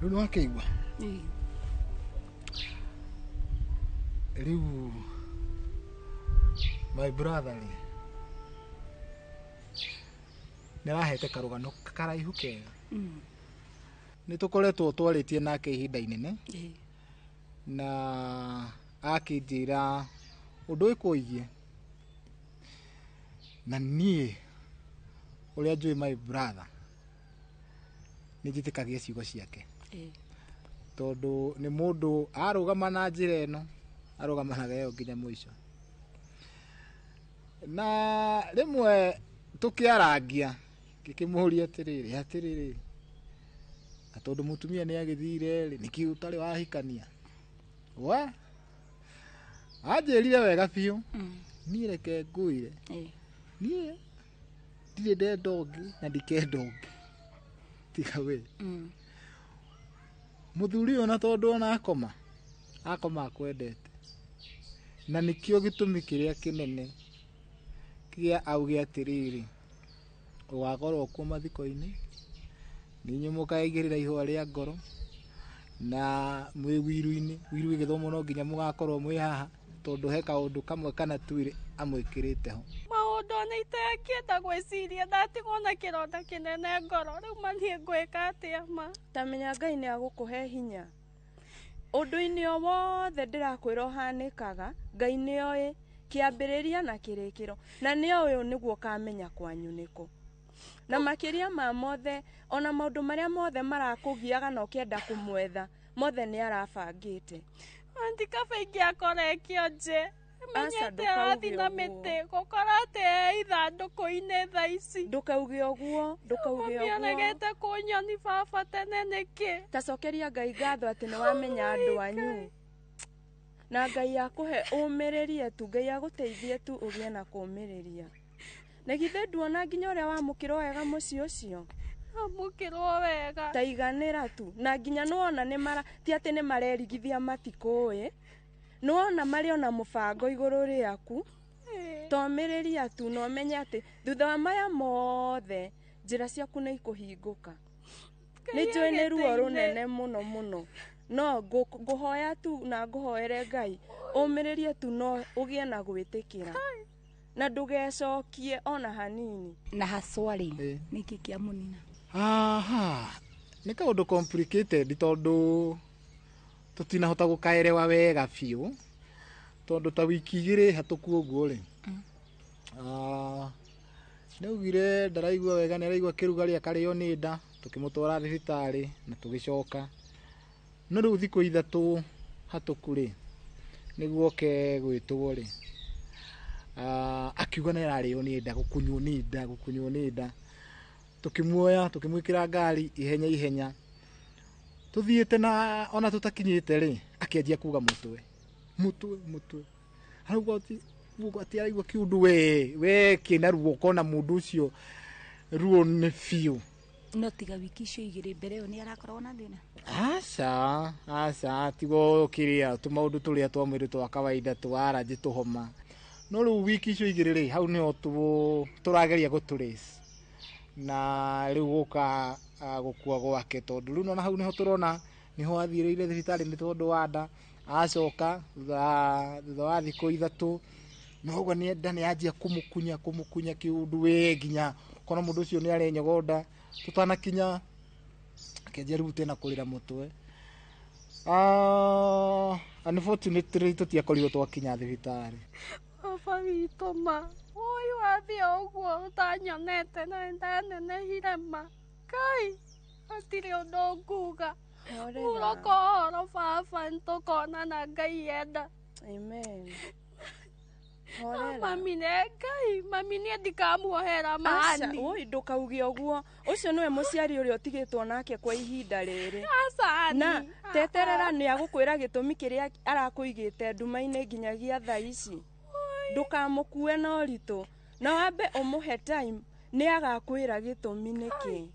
Rĩu nĩwakĩigua? Rĩu my brother rĩ nĩarahete karũgano karaihu kega. Nĩ tũkoretwo twarĩtie nake ihinda inene na akĩnjĩra ũndũ ũyũ kũigie na niĩ ũrĩa njũĩ my brother nĩ njĩtĩkagia ciugo ciake tondũ nĩ mũndũ arũgama na njĩra ĩno arũgamanaga ĩyo nginya mũico. Na rĩmwe tũkĩarangia ngĩkĩmũria atĩrĩrĩ atĩrĩrĩ na tondũ mũtumia nĩ agĩthire rĩ nĩkĩ ũtarĩ wahikania? We anjĩrire wega biũ niĩ reke ngwĩre niĩ ndirĩ ndenda ũngĩ na ndikenda ũngĩ tiga we. Mũthuri ũyũ na tondũ ona akoma akoma akwendete na nĩkĩo gĩtũmi kĩrĩa kĩnene kĩa auge atĩrĩrĩ ũgakorwo kuo mathiko-inĩ nĩ inyuĩ mũkaigĩrĩra ihũa rĩa ngoro na mwĩ wiru-inĩ wiru ĩgĩthomwo no nginya mũgakorwo mwĩ haha tondũ he kaũndũ kamwe kana twĩrĩ amwĩkĩrĩte ho. Maũndũ ona itakĩenda gwĩciria ndatigwo na kĩronda kĩnene ngoro rĩu ma niĩ ngwĩka atĩa ma? Tamenya Ngai nĩ agũkũhe hinya. Ũndũ-inĩ o wothe ndĩrakwĩra ũhanĩkaga Ngai nĩoĩ kĩambĩrĩria na kĩrĩkĩro na nĩ ũyũ nĩguo ũkamenya kwanyu nĩkũ. Na makĩria ma mothe ona maũndũ marĩa mothe marakũgiaga na ũkĩenda kũmwetha mothe nĩ arabangĩte. Aunty kaba ingĩakora kĩonje menyete arathiĩ na mĩtĩ gũkora atĩ e ithandũkũ-inĩ thaa ici. Ndũkauge ũguo, ndũkauge Mami ũguo. aregete kũnyoni baba tene nĩkĩ? Ta cokeria Ngai ngatho atĩ nĩ wamenya andũ anyu. Na Ngai akũhe ũmĩrĩrie tu, Ngai agũteithie tu ũgĩe na kũũmĩrĩria. Na githĩ nduona nginya ũrĩa wamũkĩrwo wega mũciĩ ũcio? Amũkĩrwo wega. Ta iganĩra tu. Na nginya nĩwona nĩ mara, ti atĩ nĩ marerigithia matikũĩ. Nĩwona marĩ ona mũbango igũrũ rĩaku. Tomĩrĩria tu na ũmenye atĩ thutha wa maya mothe njĩra ciaku nĩ ikũhingũka. Nĩ njũĩ nĩ ruo rũnene mũno mũno. No ngũhoya tu na ngũhoere Ngai ũmĩrĩrie tu no ũgĩe na gwĩtĩkĩra. Na ndũgecokie ona hanini. Na haswa rĩ nĩkĩ kĩamũnina? Aha, nĩ kaũndũ complicated tondũ tũtinahota gũkaerewa wega biũ tondũ ta wiki igĩrĩ hatũku ũguo rĩ Nĩaugire ndaraigua wega, nĩaraigua kĩrugarĩ akarĩo nĩ nda, tũkĩmũtwara thibitarĩ na tũgĩcoka. No rĩu thikũ 3 hatũku rĩ, nĩguo oke gwĩtwo rĩ, akiuga nĩ ararĩo nĩ nda, gũkunywo nĩ nda, gũkunywo nĩ nda. Tũkĩmuoya tũkĩmwĩkĩra ngari ihenya ihenya, tũthiĩte na ona tũtakinyĩte rĩ, akĩanjia kuga mũtwe mũtwe mũtwe, arauga atĩ araigua kĩũndũ we kĩna ruo, ũkona mũndũ ũcio ruo nĩ biũ. No tiga wiki icio 2 mbere ĩyo nĩ arakoragwo na thĩna? Aca, aca, tigo kĩrĩa tũmaũndũ tũrĩa twa mwĩrĩ twa kawaida twa allergy tũhoma. No rĩu wiki icio 2 rĩ, hau nĩho tũrageria gũtũrace na rĩu gũka gũkua gwake, tondũ rĩu nona hau nĩho tũrona nĩho athiĩrĩire thibitarĩ nĩ tondũ wa nda, acoka thutha wa thikũ 3 no ũguo nĩ nda nĩ yanjia kũmũkunya kũmũkunya kĩũndũ we nginya kona mũndũ ũcio nĩ arenyogonda. Tũtanakinya akĩanjia rĩu tena kũrĩra mũtwe. Unfortunately tũtiakorirwo twakinya thibitarĩ. Baba witũ ma ũyũ athiĩ ũguo ũtanyonete na nĩndanenehire ma, Ngai hatirĩ ũndũ nguga. Hurũka ũhoro baba, nĩtũkonana Ngai enda. Amen. Mami nĩ Ngai, mami niĩ ndikamuohera mani. Oi ndũkauge ũguo, ũcio nĩwe mũciari ũrĩa ũtigĩtwo nake kwa ihinda rĩrĩ. Aca, na teterera nĩ agũkwĩra gĩtũmi kĩrĩa arakũigĩte nduma-inĩ nginyagia thaa ici. Ndũkamũkue na ũritũ, na wambe ũmũhe time, nĩ agakwĩra gĩtũmi nĩkĩ.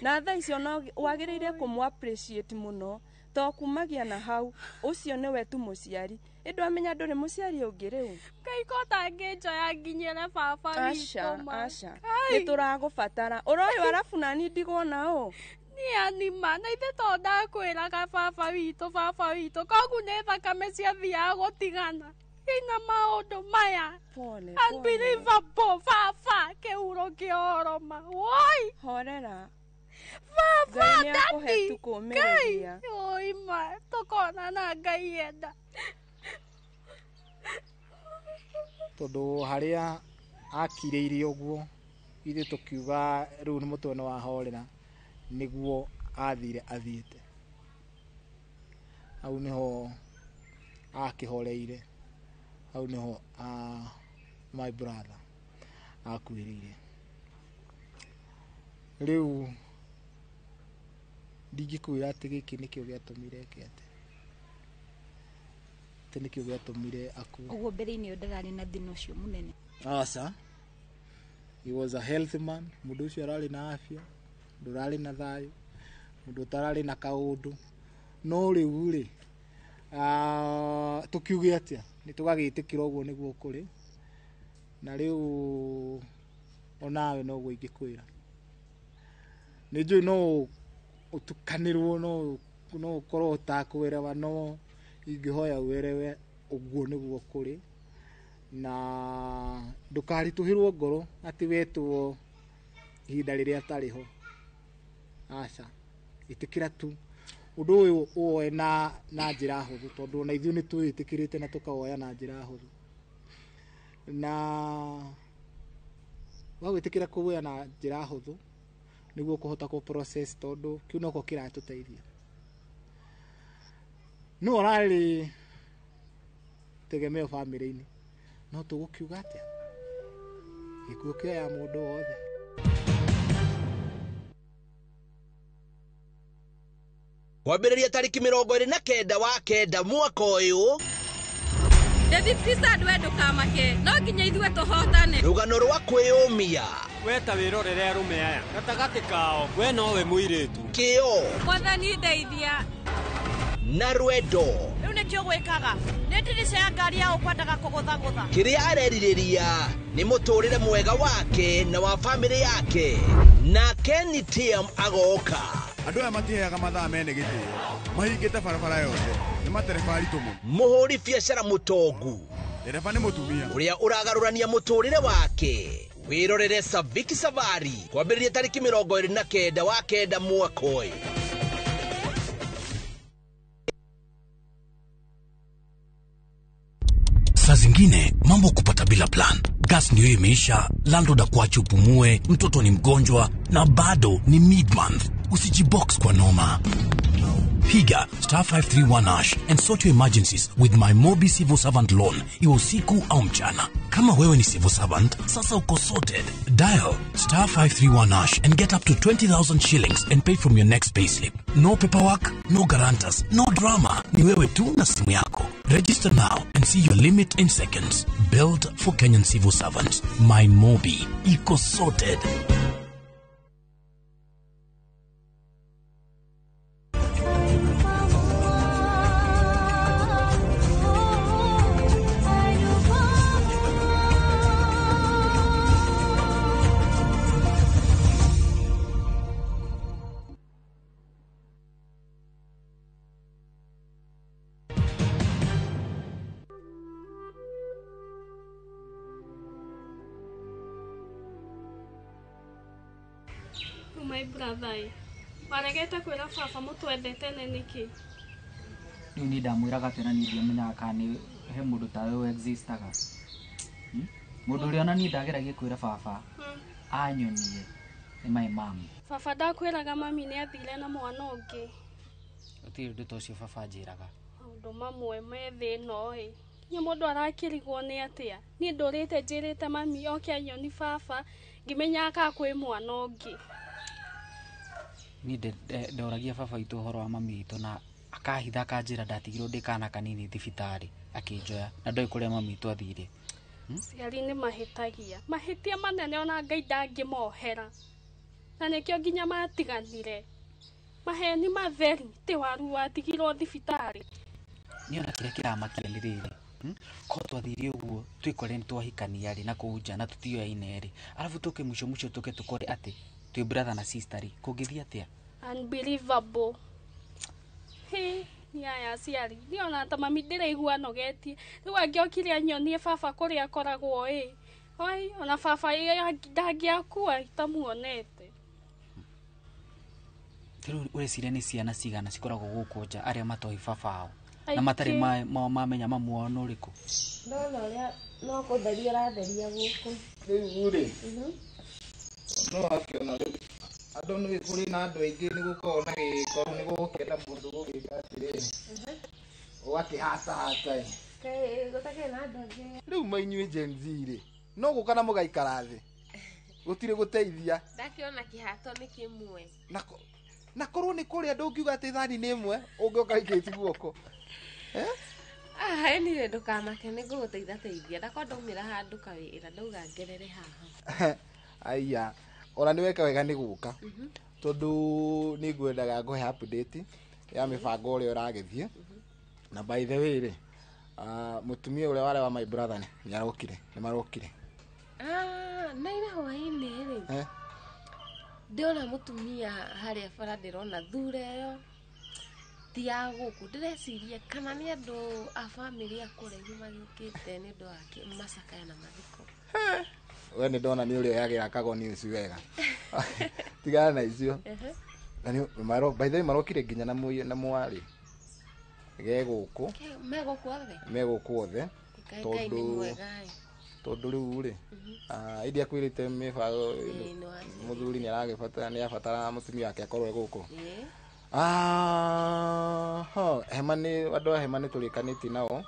Na thaa icio no wagĩrĩire kũmũ appreciate mũno, to kumagia na hau, ũcio nĩwe tu mũciari. Ĩndũ amenya ndũrĩ mũciari ũngĩ rĩu. Ngai ko ũtangĩnjoya nginyĩre baba witũ ma. Aca, nĩ tũragũbatara. Ũroyũ arabu nani ndigwo na ũ? Niĩ anima, na ithe to ndakwĩraga baba witũ, baba witũ, koguo nĩ thakame ciathiaga gũtigana. Ina maũndũ maya. Pole, Unbelievable, baba, kĩhuro kĩa ũhoro ma. Woi! Horera. Baba, Ngai nĩakũhe daddy. tu kũũmĩrĩria. Ngai, oi ma, tũkonana Ngai enda. Tondũ harĩa akirĩire ũguo, ithuĩ tũkiuga rĩu nĩ mũtwe nĩ wahorera, nĩguo athire athiĩte. Hau nĩho akĩhoreire, hau nĩho my brother akuĩrĩire. Rĩu ndingĩkwĩra atĩ gĩkĩ nĩkĩo gĩatũmire eke atĩ, atĩ nĩkĩo gĩatũmire akue. Ũguo mbere-inĩ ĩyo ndararĩ na thĩna ũcio mũnene? Aca, he was a healthy man. Mũndũ ũcio ararĩ na afya, mũndũ ũrarĩ na thayũ, mũndũ ũtararĩ na kaũndũ. No rĩu rĩ, tũkiuge atĩa, nĩ tũgagĩtĩkĩra ũguo nĩguo kũrĩ. Na rĩu onawe noguo ingĩkwĩra, nĩ njũĩ no ũtukanĩrwo, no ũkorwo ũtakwerewa, no ingĩhoya werewe ũguo nĩguo kũrĩ, na ndũkaritũhĩrwo ngoro atĩ wetwo ihinda rĩrĩa atarĩ ho. Aca, ĩtĩkĩra tu ũndũ ũyũ ũwoe na njĩra hũthũ, tondũ ona ithuĩ nĩ twĩtĩkĩrĩte na tũkawoya na njĩra hũthũ. Na wagwĩtĩkĩra kũwoya na njĩra hũthũ nĩguo ũkũhota kũ process, tondũ kĩu noko kĩratũteithia. No ũrarĩ tegemeo bamĩrĩ-inĩ, no tũgũkiuga atĩa, gĩkuũ kĩoya mũndũ wothe. Kwambĩrĩria tarĩki 29 wa 9 mwaka ũyũ, The 50 Sad we ndũkamake, no nginya ithuĩ tũhotane. Rũgano rwa kwĩyũmia. We ta wĩrorere arũme aya gatagatĩ kao, we nowe mũirĩtu. Kĩo. Mwathani ndeithia. Na rwendo. Rĩu nĩkĩo gwĩkaga, nĩ ndirica ya ngari ya ũkwendaga kũgũthagũtha. Kĩrĩa arerirĩria nĩ mũtũrĩre mwega wake na wa bamĩrĩ yake. Na Kenny Tiam agoka. Andũ aya matiheaga mathaa mene gĩtĩo, mahingĩte barabara yothe, nĩ matereba aritũ mũno. Mũhũri biacara mũtongu. Ndereba nĩ mũtumia. Ũrĩa ũragarũrania mũtũrĩre wake. Wĩrorere Saviki Safari kwambĩrĩria tarĩki 29 wa 9 mwaka ũyũ. Saa zingine mambo kupata bila plan. Gas ndio imeisha, landlord akuache upumue, mtoto ni mgonjwa na bado ni mid-month. Usijibox kwa noma. Piga star 531 hash and sort your emergencies with my Mobi Civil Servant Loan, iwe usiku au mchana. Kama wewe ni civil servant, sasa uko sorted. Dial star 531 hash and get up to 20,000 shillings and pay from your next payslip. No paperwork, no guarantors, no drama. Ni wewe tu na simu yako. Register now and see your limit in seconds. Built for Kenyan civil servants. My Mobi. Iko sorted. My brother, waregete kwĩra baba mũtwendete nĩ nĩkĩ? Rĩu niĩ ndamwĩraga atĩ na niĩ ndiamenyaga kana nĩ he mũndũ tawe ũ existaga. Mũndũ ũrĩa ona niĩ ndageragia kwĩra baba anyonie nĩ my mom. Baba ndakwĩraga mami nĩ athire na mwana ũngĩ. Gũtirĩ ũndũ ta ũcio baba anjĩraga. Maũndũ mamwe me thĩ ĩno ĩ, nginya mũndũ arakĩrigwo nĩ atĩa. Niĩ ndũrĩte njĩrĩte mami oke anyoni baba ngĩmenyaga kana kwĩ mwana ũngĩ. Niĩ ndoragia baba witũ ũhoro wa mami witũ na akahitha akanjĩra ndatigirwo ndĩ kana kanini thibitarĩ akĩnjoya na ndoĩ kũrĩa mami witũ athire. Aciari nĩ mahĩtagia mahĩtia manene ona Ngai ndangĩmohera, na nĩkĩo nginya matiganire. Maheni matheri ti waru watigirwo thibitarĩ. Niĩ ona kĩrĩa kĩramakia nĩ rĩrĩ, korwo twathire ũguo twĩkore nĩ twahikania rĩ na kũu nja na tũtioyaine rĩ, arabu tũke mũico mũico tũke tũkore atĩ twĩ brother na sister rĩ, kũngĩthiĩ atĩa? Unbelievable. He, ni aya aciari niĩ ona ta mami ndĩraigua nogetie. Rĩu angĩokire anyonie baba kũrĩa akoragwo ĩ, oi ona baba ndangĩakua itamuonete. Rĩu ũreciria nĩ ciana cigana cikoragwo gũkũ nja arĩa matoĩ baba ao na matarĩ mamenya mamu wao nĩ ũrĩkũ? Ndona ũrĩa no kũtheria ũratheria gũkũ. Rĩu rĩ, no wakĩona rĩu andũ nĩ kũrĩ na andũ aingĩ nĩ gũkoragwo na gĩko nĩ gũgũkĩenda mũndũ gũgĩka atĩrĩrĩ ũgakĩhatahata ĩ. Gũtakĩrĩ na andũ aingĩ. Rĩu mainyuĩ Gen Z rĩ, no gũka na mũgaikara thĩ, gũtirĩ gũteithia. Ndakĩona kĩhato nĩ kĩmwe. Na korwo nĩ kũrĩa ndũngiuga atĩ thani nĩ ĩmwe ũngĩũka ikĩti guoko. Ah, anyway ndũkamake nĩ ngũgũteithia teithia. Ndakwa ndaumĩra handũ kawĩra ndauga ngerere haha. Aya, ona nĩ weka wega nĩ gũka tondũ nĩ ngwendaga ngũhe update ya mĩbango ũrĩa ũragĩthiĩ. Na by the way rĩ, mũtumia ũrĩa warĩ wa my brother nĩ arokire, nĩ marokire. Ah, na ira hwaĩ-inĩ rĩ, ndĩrona mũtumia harĩa bara ndĩrona thure ĩyo ti ya gũkũ. Ndĩreciria kana nĩ andũ a bamĩrĩ a kũraihu magĩũkĩte nĩ ũndũ wa macakaya na mathiko. We nĩ ndona nĩ ũrĩa yagĩra Kago News wega. Tigana na icio. Na nĩ by the way marokire nginya na mwarĩ ge gũkũ. Me gũkũ othe? Me gũkũ othe. Tondũ rĩu rĩ, iria kwĩrĩte mĩbango mũthuri nĩ aragĩbatara nĩ abatara mũtumia wake akorwo e gũkũ. Hema nĩ andũ a hema nĩ tũrĩkanĩtie nao.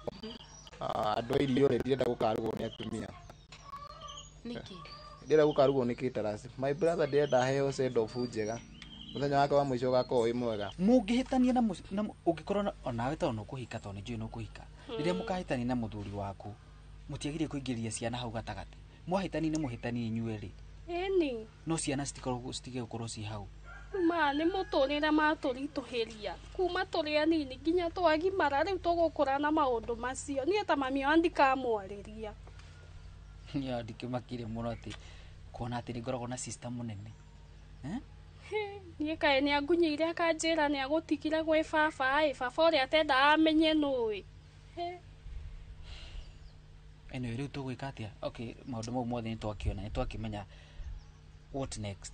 Andũ a irio rĩ, ndirenda gũkarugwo nĩ atumia. Nĩkĩ? Ndirenda gũkarugwo nĩ caterers. My brother ndĩrenda heo send off njega. Mũthenya wake wa mũico ũgakorwo wĩ mwega. Mũngĩhĩtania na ũngĩkorwo onawe tondũ nĩũkũhika tondũ nĩnjũĩ nĩũkũhika. Rĩrĩa mũkahĩtania na mũthuri waku, mũtiagĩrĩire kũingĩria ciana hau gatagatĩ. Mwahĩtania nĩ mũhĩtanie inyuerĩ. Ĩni. No ciana citige gũkorwo ci hau. Ma nĩ mũtũrĩre matũritũhĩria kuma tũrĩ anini nginya twagimara rĩu tũgũkũra na maũndũ macio. Niĩ ta mami wa ndikamwarĩria. Niĩ ndikĩmakire mũno atĩ kuona atĩ nĩngoragwo na sister mũnene. Niĩ kaĩ nĩangunyĩire akanjĩra nĩagũtigire gwĩ baba ĩ, baba ũrĩa atendaga amenye nũĩ. Anyway, rĩu tũgwĩka atĩa? Okay, maũndũ mau mothe nĩtwakĩona, nĩtwakĩmenya what next.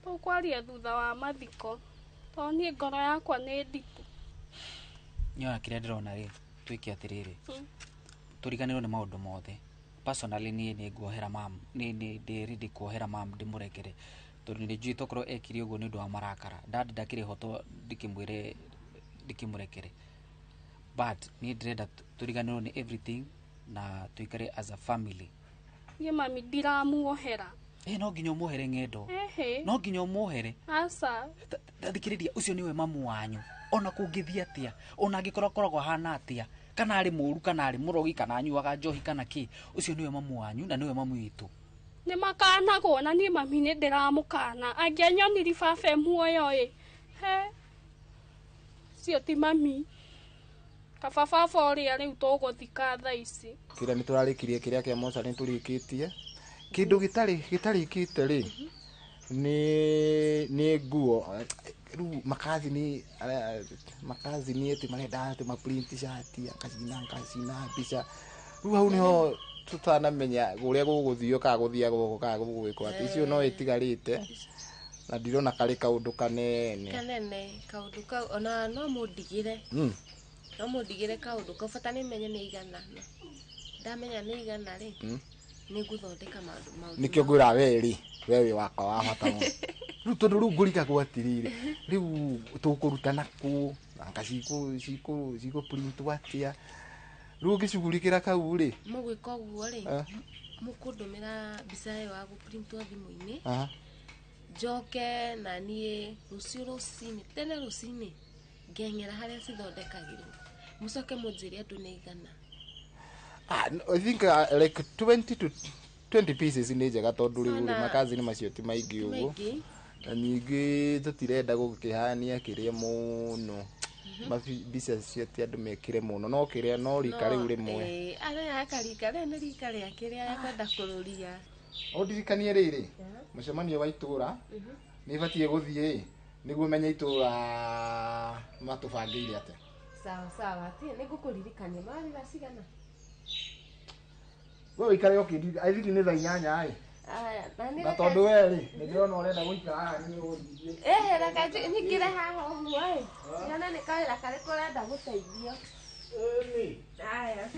Tũkwaria thutha wa mathiko tondũ niĩ ngoro yakwa nĩ nditũ. Niĩ ona kĩrĩa ndĩrona rĩ, twĩke atĩrĩrĩ, Tũriganĩrwo nĩ maũndũ mothe. Personally niĩ nĩ nguohera mam, nĩ ndĩ ready kuohera mam ndĩmũrekere. Tondũ nĩ njũĩ tokorwo ekire ũguo nĩ ũndũ wa marakara. Dad ndakĩrĩ ho to ndĩkĩmwĩre ndĩkĩmũrekere. But niĩ ndĩrenda tũriganĩrwo nĩ everything na tũikare as a family. Niĩ mami ndiramuohera. No nginya ũmuohere ng'endo. Ehe. No nginya ũmuohere. Aca. Thikĩrĩria, ũcio nĩwe mamu wanyu. Ona kũngĩthiĩ atĩa, ona angĩkorwo akoragwo ahana atĩa, kana arĩ mũru, kana arĩ mũrogi, kana anyuaga njohi, kana kĩ, ũcio nĩwe mamu wanyu na nĩwe mamu witũ. Nĩ makanagwo na niĩ mami nĩ ndĩramũkana. Angĩanyoniri baba e muoyo ĩ, he cio ti mami. Kaba baba ũrĩa rĩu tũgũthika thaa ici. Kĩrĩa nĩ tũrarĩkirie kĩrĩa kĩa moca nĩ tũrĩkĩtie. Kĩndũ gĩtarĩkĩte rĩ nĩ nguo. Rĩu makazi ni ati marenda atĩ ma print shirt ngacina mbica. Rĩu hau nĩho tũtanamenya ũrĩa gũgũthio kana gũthiagwo gũkũ kana gũgwĩkwo atĩ icio no itigarĩte na ndirona karĩ kaũndũ kanene. Kanene kaũndũ kau ona no mũndigĩre. No mũndigĩre kaũndũ kau bata nĩ menye nĩ igana. Ndamenya nĩ igana rĩ. Nĩ ngũthondeka maũndũ. Nĩkĩo ngwĩra we rĩ, we wĩ wakwa wa bata mũno. Rĩu tondũ rĩu ngũrigagwo atĩrĩrĩ, rĩu tũkũrutana kũ, anga cikũ print atĩa. Rĩu ũngĩcugurikĩra kau rĩ. Mũgwĩka ũguo rĩ, mũkũndũmĩra mbica ĩyo ya gũprintwo thimũ-inĩ. Njoke na niĩ rũciũ rũcinĩ, tene rũcinĩ, ngeng'era harĩa cithondekagĩrwo. Mũcoke mũnjĩre andũ nĩ igana. I think like 20 to 20 pieces nĩ njega tondũ rĩu makazi nĩ macio ti maingĩ ũguo. Na ningĩ tũtirenda gũkĩhania kĩrĩa mũno. Mbica cio ti andũ mekĩre mũno no kĩrĩa no rika rĩu rĩmwe. Arĩa akarika rĩu nĩ rika rĩa kĩrĩa akwenda kũrũria. Ũndirikanie rĩrĩ, mũcemanio wa itũra nĩ batiĩ gũthiĩ nĩguo menye itũra matũbangĩire atĩa. Sawa sawa, nĩ ngũkũririkania marira cigana. We wĩikare ũkĩndirikania, I think nĩ thaa 8 ĩ. Na tondũ we rĩ, nĩ ndĩrona ũrenda gũikara haha nĩ ũgũthiĩ. Reke nyingĩre haha ũguo ĩ. Nyone nĩ kawĩra karĩkũ ũrenda gũteithio. Ĩni. Aya.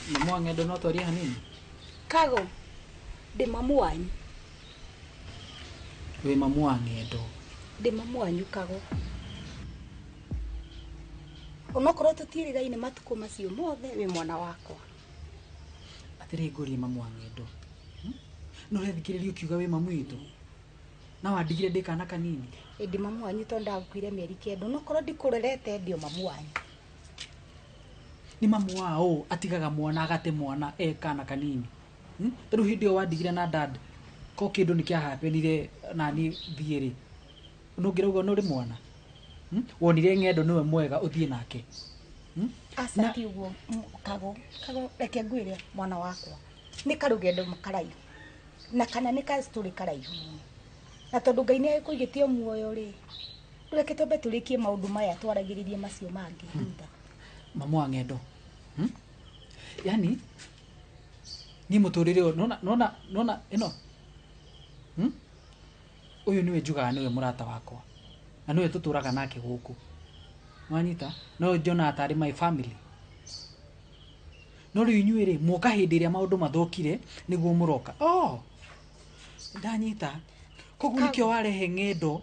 Mamu wa ng'endo no twarie hanini? Kago, ndĩ mamu wanyu. Wĩ mamu wa ng'endo? Ndĩ mamu wanyu Kago. Onokorwo tũtiĩrĩgaine matukũ macio mothe wĩ mwana wakwa. Atĩrĩ ngũrie mamu wa ng'endo. No ũrethikĩrĩria ũkiuga wĩ mamu witũ? Na wandigire ndĩ kana kanini? Ndĩ mamu wanyu tondũ ndakuire mĩeri 9 onokorwo ndikũrerete ndĩ o mamu wanyu. Nĩ mamu wa ũ atigaga mwana agate mwana e kana kanini. Tondũ hĩndĩ ĩyo wandigire na dad ko kĩndũ nĩ kĩahapenire nani thiĩ rĩ. No ngĩrauga no ũrĩ mwana. Wonire ng'endo nĩwe mwega ũthiĩ nake. Aca ti ũguo Kago, Kago reke ngwĩre mwana wakwa. Nĩ karũgendo karaihu. Na kana nĩ ka story karaihu mũno. Na tondũ Ngai nĩ agĩkũigĩtie muoyo rĩ, reke twambe tũrĩkie maũndũ maya twaragĩrĩrie macio mangĩ thutha. Mamu wa ng'endo. Yani niĩ mũtũrĩre ũyũ nona nona ĩno. Ũyũ nĩwe njugaga nĩwe mũrata wakwa. Na nĩwe tũtũraga nake gũkũ. Nwanyita? No njonaga tarĩ my family. No rĩu inyuĩ rĩ, mwoka hĩndĩ ĩrĩa maũndũ mathũkire nĩguo mũroka. Oh! Ndanyita. Koguo nĩkĩo warehe ng'endo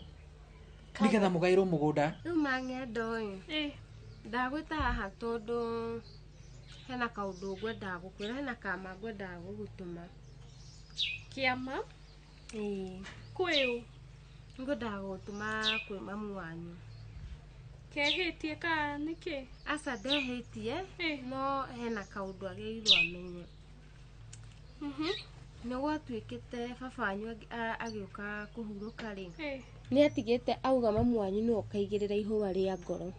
nĩgetha mũgaĩrwo mũgũnda. Rĩu ma ng'endo ĩ. Ndagwĩta haha tondũ hena kaũndũ ngwendaga gũkwĩra, hena kama ngwendaga gũgũtũma. Kĩama? Ĩĩ. Kwĩ ũ? Ngwendaga gũgũtũma kwĩ mamu wanyu. Kehĩtie kana nĩkĩ? Aca ndehĩtie, no hena kaũndũ agĩrĩirwo amenye. Nĩ gwatuĩkĩte baba wanyu agĩũka kũhurũka rĩ. Nĩ atigĩte auga mamu wanyu nĩwe ũkaigĩrĩra ihũa rĩa ngoro.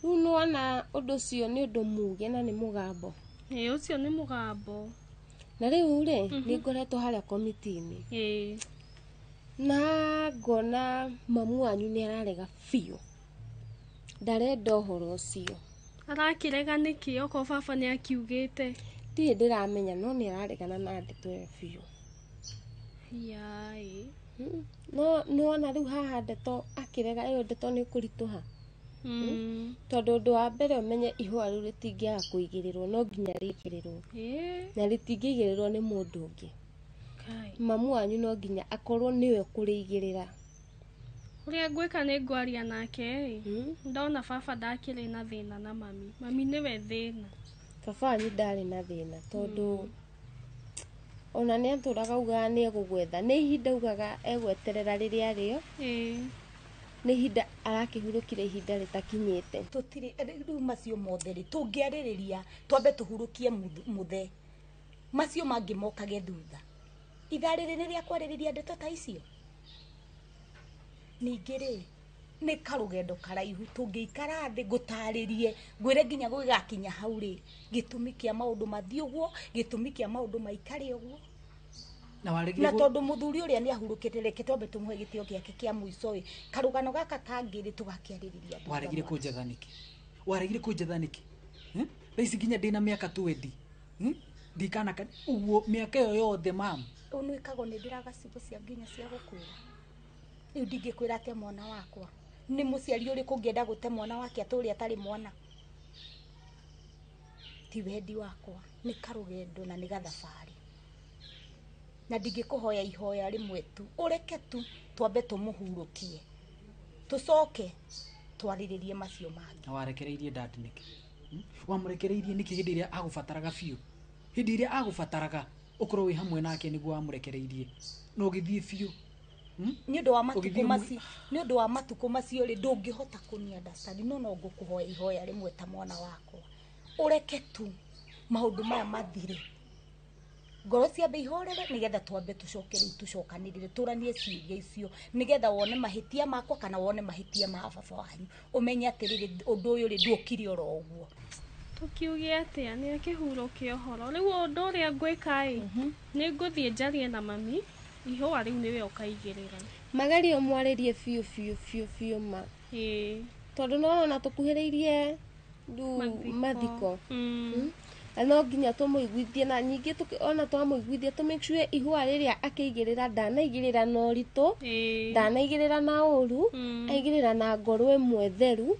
Rĩu nĩwona ũndũ ũcio nĩ ũndũ muge na nĩ mũgambo. Ĩĩ ũcio nĩ mũgambo. Na rĩu rĩ, nĩ ngoretwo harĩa komiti-inĩ. Ĩĩ. Na ngona mamu wanyu nĩ ararega biũ. Ndarenda ũhoro ũcio. Arakĩrega nĩkĩ okorwo baba nĩ akiugĩte? Ndirĩ ndĩramenya no nĩ araregana na ndeto ĩyo biũ. Yaĩ. No nĩwona rĩu haha ndeto akĩrega ĩyo ndeto nĩ kũritũha. Tondũ ũndũ wa mbere ũmenye ihũa rĩu rĩtingĩaga kũigĩrĩrwo no nginya rĩigĩrĩrwo. Na rĩtingĩigĩrĩrwo nĩ mũndũ ũngĩ. Mamu wanyu no nginya akorwo nĩwe ũkũrĩigĩrĩra. Ũrĩa ngwĩka nĩ ngwaria nake ĩ. Ndona baba ndakĩrĩ na thĩna na mami. Mami nĩwe thĩna. Baba wanyu ndarĩ na thĩna tondũ ona nĩ atũraga augaga nĩ egũgwetha. Nĩ ihinda augaga egweterera rĩrĩa rĩo. Nĩ ihinda arakĩhurũkire ihinda rĩtakinyĩte. Tũtirĩ rĩu macio mothe rĩ tũngĩarĩrĩria twambe tũhurũkie mũthe. Macio mangĩ mokage thutha. Ithaa rĩrĩ nĩ rĩa kwarĩrĩria ndeto ta icio. Ningĩ rĩ nĩ karũgendo karaihu tũngĩikara thĩ ngũtarĩrie ngwĩre nginya gũgĩgakinya hau rĩ gĩtũmi kĩa maũndũ mathiĩ ũguo gĩtũmi kĩa maũndũ maikare ũguo. Na tondũ mũthuri ũrĩa nĩ ahurũkĩte reke twambe tũmũhe gĩtĩo gĩake kĩa mũico ĩ karũgano gaka kangĩ rĩ tũgakĩarĩrĩria. Waregire kũnjetha nĩkĩ? Waregire kũnjetha nĩkĩ? Thaa ici nginya ndĩna mĩaka 20. Ndikana ũguo mĩaka ĩyo yothe mam. Ũnwĩkagwo nĩ ndĩraga ciugo cia nginya cia gũkwĩra. Rĩu ndingĩkwĩra atĩa mwana wakwa. Nĩ mũciari ũrĩkũ ũngĩenda gũte mwana wake atũũre atarĩ mwana? Ti wendi wakwa, nĩ karũgendo na nĩ gathabarĩ. Na ndingĩkũhoya ihoya rĩmwe tu, ũreke tu twambe tũmũhurũkie. Tũcoke twarĩrĩrie macio mangĩ. Na warekereirie dad nĩkĩ? Wamũrekereirie nĩkĩ hĩndĩ ĩrĩa agũbataraga biũ? Hĩndĩ ĩrĩa agũbataraga ũkorwo wĩ hamwe nake nĩguo wamũrekereirie. Na ũgĩthiĩ biũ. Nĩ ũndũ wa matukũ macio, nĩ ũndũ wa matukũ macio rĩ ndũngĩhota kũnia understand no no ngũkũhoya ihoya rĩmwe ta mwana wakwa. Ũreke tu maũndũ maya mathire. Ngoro ciambe ihorere nĩgetha twambe tũcoke rĩu tũcokanĩrĩre tũranie ciũria icio nĩgetha wone mahĩtia makwa kana wone mahĩtia ma baba wanyu. Ũmenye atĩrĩrĩ ũndũ ũyũ rĩ nduokire oro ũguo. Tũkiuge atĩa nĩ akĩhurũkia ũhoro. Rĩu ũndũ ũrĩa ngwĩka ĩ nĩ ngũthiĩ njarie na mami ihũa rĩu nĩwe ũkaigĩrĩra. Magerio mwarĩrie biũ biũ biũ biũ ma. Ĩĩ. Tondũ no ona tũkuhĩrĩirie mathiko. Na no nginya tũmũiguithie na ningĩ ona twamũiguithia tũ make sure ihũa rĩrĩa akĩigĩrĩra ndanaigĩrĩra na ũritũ, ndanaigĩrĩra na ũru, aigĩrĩra na ngoro ĩmwe theru.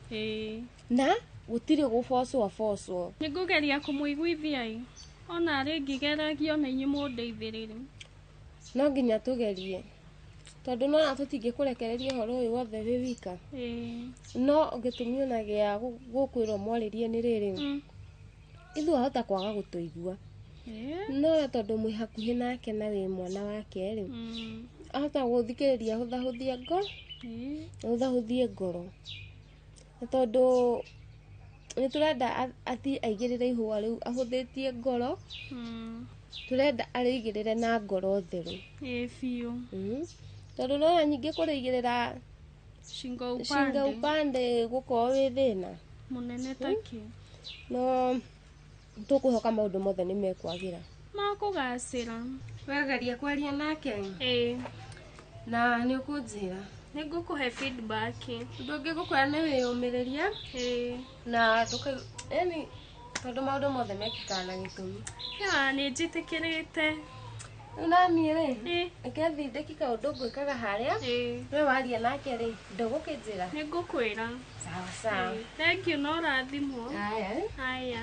Na gũtirĩ gũbocwo bocwo. Nĩ ngũgeria kũmũiguithia ĩ. Ona rĩ ngĩgeragia ona inyuĩ mũndeithĩrĩrie. No nginya tũgerie. Tondũ no tũtingĩkũrekereria ũhoro ũyũ wothe wĩ wika. No gĩtũmi ona gĩa gũkwĩrwo mwarĩrie nĩ rĩrĩ. Ithuĩ ahota kwaga gũtũigua. No we tondũ mwĩ hakuhĩ nake na wĩ mwana wake rĩ, ahota gũthikĩrĩria ahũthahũthie ngoro. Ahũthahũthie ngoro. Na tondũ nĩ tũrenda athiĩ aigĩrĩre ihũa rĩu ahũthĩtie ngoro. Tũrenda arĩigĩrĩre na ngoro theru. Ĩĩ biũ. Tondũ no nyingĩ kũrĩigĩrĩra shingo upande gũkorwo wĩ thĩna mũnene takĩ. No tũkũhoka maũndũ mothe nĩ mekwagĩra. Makũgacĩra. Wegeria kwaria nake? Ĩĩ. Na nĩ ũkũnjĩra? Nĩ ngũkũhe feedback. Ũndũ ũngĩ ngũkwĩra nĩ wĩyũmĩrĩrie. Ĩĩ. Na yani tondũ maũndũ mothe mekĩkaga na gĩtũmi. Ya nĩ njĩtĩkĩrĩte. Rĩu naniĩ rĩ, reke thiĩ ndĩki kaũndũ ngwĩkaga harĩa. We waria nake rĩ, ndũgũkĩnjĩra? Nĩ ngũkwĩra. Sawa sawa. Thank you, no ũrathimwo. Haya. Haya.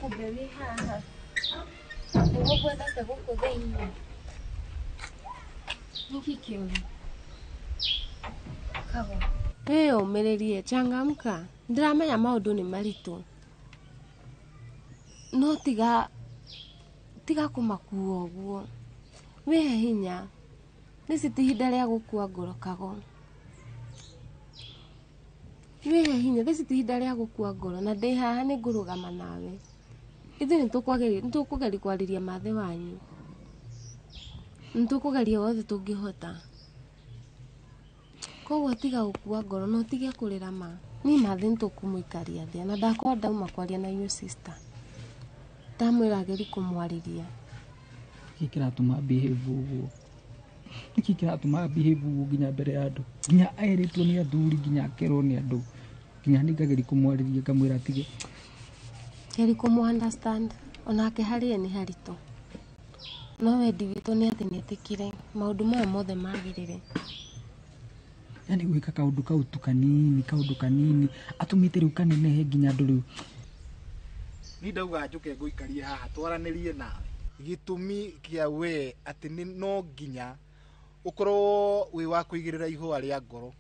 Kumbe wĩ haha. Nĩgũgwethete gũkũ thĩinĩ. Nĩkĩ kĩũru? Kago. Wĩyũmĩrĩrie, changamka. Ndĩramenya maũndũ nĩ maritũ. No tiga kũmakua ũguo. Wĩhe hinya. Rĩci ti ihinda rĩa gũkua ngoro Kago. Wĩhe hinya, rĩci ti ihinda rĩa gũkua ngoro na ndĩ haha nĩ ngũrũgama nawe. Ithuĩ nĩtũkũgeria kwarĩria mathe wanyu. Nĩtũkũgeria wothe tũngĩhota. Koguo tiga gũkua ngoro na ũtige kũrĩra ma. Niĩ mathe nĩtũkũmũikaria thĩ na ndakorwo ndauma kwaria na your sister. Ndamwĩra agerie kũmwarĩria. Nĩkĩ kĩratũma behave ũguo? Nĩkĩ kĩratũma behave ũguo nginya mbere ya andũ? Nginya erĩtwo nĩ athuri, nginya akerwo nĩ andũ. Nginya niĩ ngageria kũmwarĩria ngamwĩra atige. Geria kũmũ understand onake harĩ ye nĩ haritũ. No wendi witũ nĩ atĩ nĩetĩkĩre maũndũ maya mothe magĩrĩre. Yani gwĩka kaũndũ kau tu kanini, kaũndũ kanini atũmĩte rĩu kanenehe nginya andũ rĩu. Ni ndauga njũke ngũikarie haha twaranĩrie nawe. Gĩtũmi kĩa we atĩ nĩ no nginya ũkorwo wĩ wa kũigĩrĩra ihũa rĩa ngoro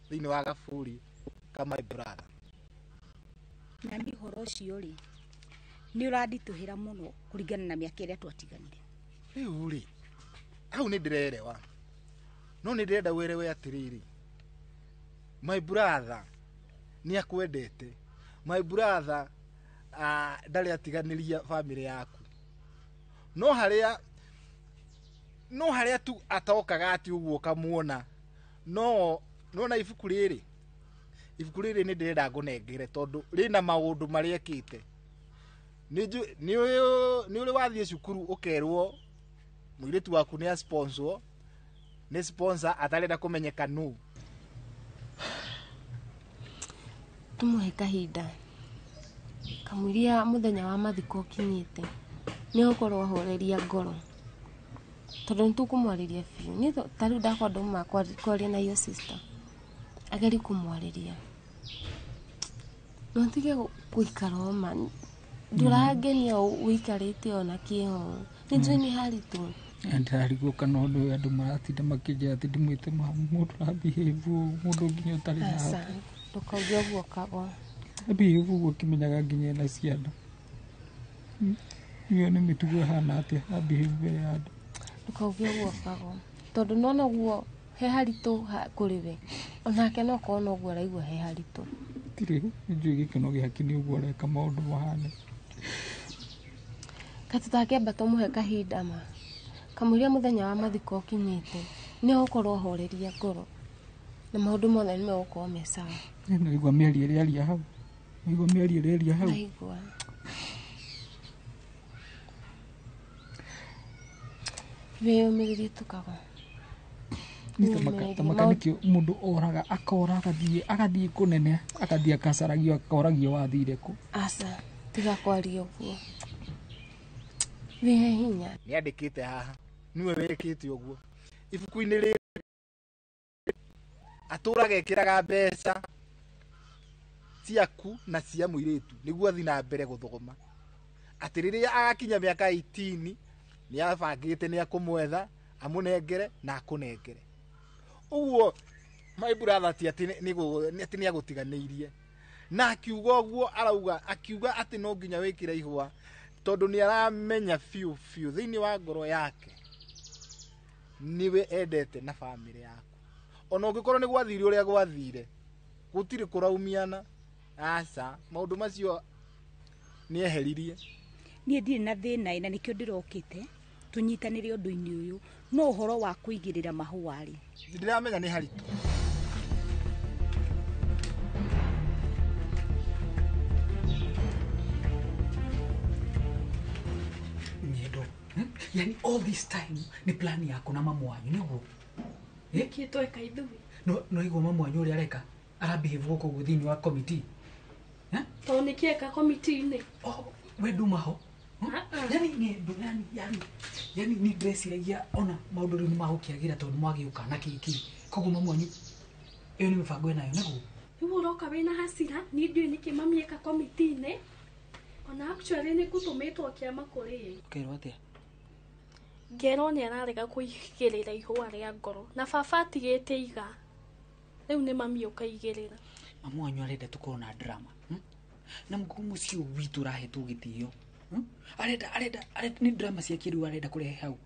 thĩinĩ wa gaburi ka my brother. Na nĩ ũhoro ũcio rĩ, nĩ ũranditũhĩra mũno kũringana na mĩaka ĩrĩa twatiganire. Rĩu rĩ, hau nĩ ndĩrerewa. No nĩ ndĩrenda wĩrewe atĩrĩrĩ, my brother nĩ akwendete. My brother ndarĩ atiganĩria family yaku. No harĩa tu atokaga atĩ ũguo ũkamuona. No nona ibuku rĩrĩ. Ibuku rĩrĩ nĩ ndĩrenda ngũnengere tondũ rĩna maũndũ marĩa ekĩte. Nĩ ũrĩ wathiĩ cukuru ũkerwo mũirĩtu waku nĩ a nĩ sponsor atarenda kũmenyeka nũ. Tũmũhe kahinda. Kamũiria mũthenya wa mathiko ũkinyĩte nĩ ũgũkorwo ahoreria ngoro. Tondũ nĩ tũkũmwarĩria biũ. Niĩ ta rĩu ndakwa ndauma kwaria na your sister. Agerie kũmwarĩria. No tige gũikara ũma. Ndũrangenia ũikarĩte ona kĩho. Nĩ njũĩ nĩ haritũ. Ndirarigwo kana ũndũ ũyũ andũ maratinda makĩnjĩra atĩ ndĩmwĩte mũndũ ũra behave ũũ, mũndũ nginya ũtarĩ na Aca, ndũkauge ũguo Kago. Behave ũguo ũkĩmenyaga nginya ena ciana. Ĩyo nĩ mĩtugo ĩhana atĩa behave mbere ya andũ. Ndũkauge ũguo Kago. Tondũ nona ũguo he haritũ kũrĩ we. Onake no korwo noguo araigua he haritũ. Tirĩ, nĩnjũĩ gĩkeno gĩake nĩ ũguo areka maũndũ mahane. Katũtangĩamba tũmũhe kahinda ma. Kamũiria mũthenya wa mathiko ũkinyĩte nĩ ũgũkorwo ahoreria ngoro na maũndũ mothe nĩ megũkorwo me sawa. Nĩwaigua mĩario ĩrĩa aria hau? Nĩwaigua mĩario ĩrĩa aria hau? Ndaigua. Wĩyũmĩrĩrie tu Kago. Tamaka nĩkĩo mũndũ oraga akora agathiĩ kũnene agathiĩ akacaragio akoragio wathire kũ. Aca, tiga kwaria ũguo. Wĩhe hinya. Nĩ andĩkĩte haha nĩwe wĩkĩte ũguo. Ibuku-inĩ rĩrĩ atũraga ekĩraga mbeca ciaku na cia mũirĩtu nĩguo athiĩ na mbere gũthoma. Atĩ rĩrĩa agakinya mĩaka 18 nĩ abangĩte nĩ akũmwetha amũnengere na akũnengere. Ũguo my brother ti atĩ nĩ agũtiganĩirie. Na akiuga ũguo arauga akiuga atĩ no nginya wĩkĩre ihũa tondũ nĩ aramenya biũ biũ thĩinĩ wa ngoro yake nĩwe endete na family yaku. Ona ũngĩkorwo nĩ gwathire ũrĩa gwathire gũtirĩ kũraumiana. Aca, maũndũ macio nĩ eheririe. Niĩ ndirĩ na thĩna na nĩkĩo ndĩrokĩte tũnyitanĩre ũndũ-inĩ ũyũ no ũhoro wa kũigĩrĩra mahũa rĩ. Ndĩramenya nĩ haritũ. Nyendo. Yani all this time ni plan yako na mamu wanyu nĩguo. Nĩkĩ tweka ithuĩ? No igua mamu wanyu ũrĩa areka arabehave gũkũ ũguo thĩinĩ wa committee. Tondũ nĩkĩ eka committee-inĩ? We nduma ho. Yani ng'endo yani ni ndĩreciragia ona maũndũ rĩu nĩmagũkĩagĩra tondũ nĩmwagĩũka na kĩkĩ. Koguo mamu wanyu ĩyo nĩ mĩbango ĩnayo nĩguo. Rĩu ũroka wĩna hasira niĩ ndiũĩ nĩkĩ mami eka committee-inĩ. Ona actually nĩ ngũtũmĩtwo kĩama kũrĩ. Ũkerwo atĩa? Ngerwo nĩ ararega kũigĩrĩra ihũa rĩa ngoro na baba atigĩte iga. Rĩu nĩ mami ũkaigĩrĩra. Mamu wanyu arenda tũkorwo na drama. Na mũkũrũ mũciĩ ũyũ witũ ũrahetwo gĩtĩo. Arenda arenda nĩ drama cia kĩrĩu arenda kũrehe hau.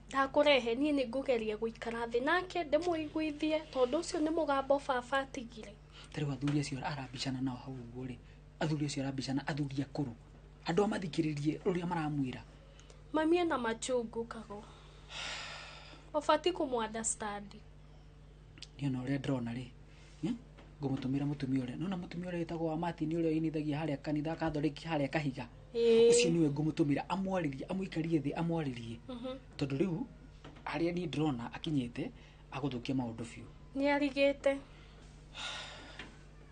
Ndakũrehe niĩ nĩ ngũgeria gũikara thĩ nake ndĩmũiguithie tondũ ũcio nĩ mũgambo baba atigire. Ta rĩu athuri acio arabicana nao hau ũguo rĩ, athuri acio arabicana athuri akũrũ, andũ a mathikĩrĩrie ũrĩa maramwĩra. Mami ena machungu Kago. Ũbatiĩ kũmũ understand. Niĩ ona ũrĩa ndĩrona rĩ, ngũmũtũmĩra mũtumia ũrĩa, nĩwona mũtumia ũrĩa wĩtagwo wa Martin ũrĩa ũinithagia harĩa kanitha Katholiki harĩa Kahiga. Ũcio nĩwe ngũmũtũmĩra amwarĩrie, amũikarie thĩ amwarĩrie. Tondũ rĩu harĩa niĩ ndĩrona akinyĩte agũthũkia maũndũ biũ. Nĩarigĩte.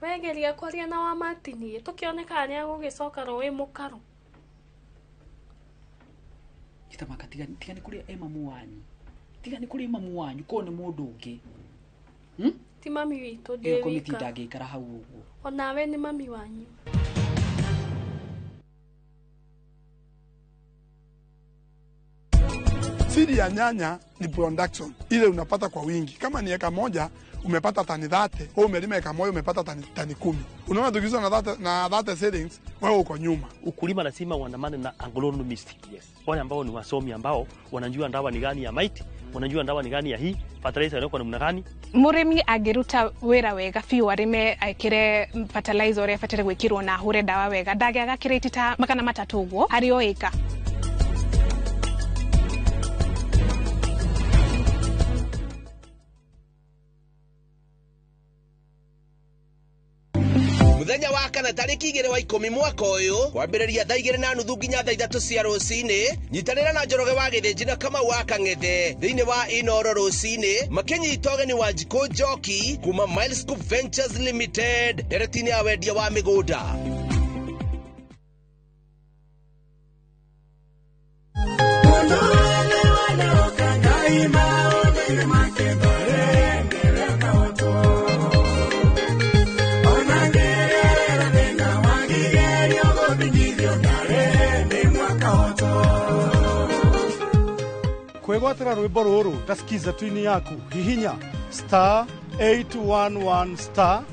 Wegeria kwaria na wa Martin tũkĩone kana nĩagũgĩcoka rũĩ mũkaro. Gĩtamaka tiga nĩ kũrĩa e mamu wanyu. Tiga nĩ kũrĩ mamu wanyu korwo nĩ mũndũ ũngĩ. Ti mami witũ ndĩ Ĩyo komiti wika. ndangĩikara hau ũguo. Onawe nĩ mami wanyu. Siri ya nyanya ni production ile unapata kwa wingi. Kama ni eka moja umepata tani 30, wewe umelima eka moja umepata tani 10. Unaona tukiuza na 30 seedlings, wewe uko nyuma. Ukulima lazima uandamane na agronomist. Yes. Wale ambao ni wasomi ambao wanajua ndawa ni gani ya maiti, wanajua ndawa ni gani ya hii, fertilizer inawekwa namna gani. Mũrĩmi angĩruta wĩra wega biũ arĩme ekĩre fertilizer ũrĩa ĩbataire gwĩkĩrwo na ahũre ndawa wega ndangĩaga kĩrĩti ta 300 ũguo harĩ o ĩka. Muthenya wa kana tariki 2 wa 10 mwaka ũyũ kwambĩrĩria thaa 2:30 nginya thaa 3 cia rũcinĩ nyitanĩra na Njoroge wa Gĩthĩnji na Kamau wa Kang'ethe thĩinĩ wa Inoro rũcinĩ makĩnyita ũgeni wa Njikũ Njoki kuma Miles Scoop Ventures Limited ndereti-inĩ ya wendia wa mĩgũnda. Kwĩgwatĩra rwĩmbo rũrũ ta skiza twini yaku hihinya star 811 star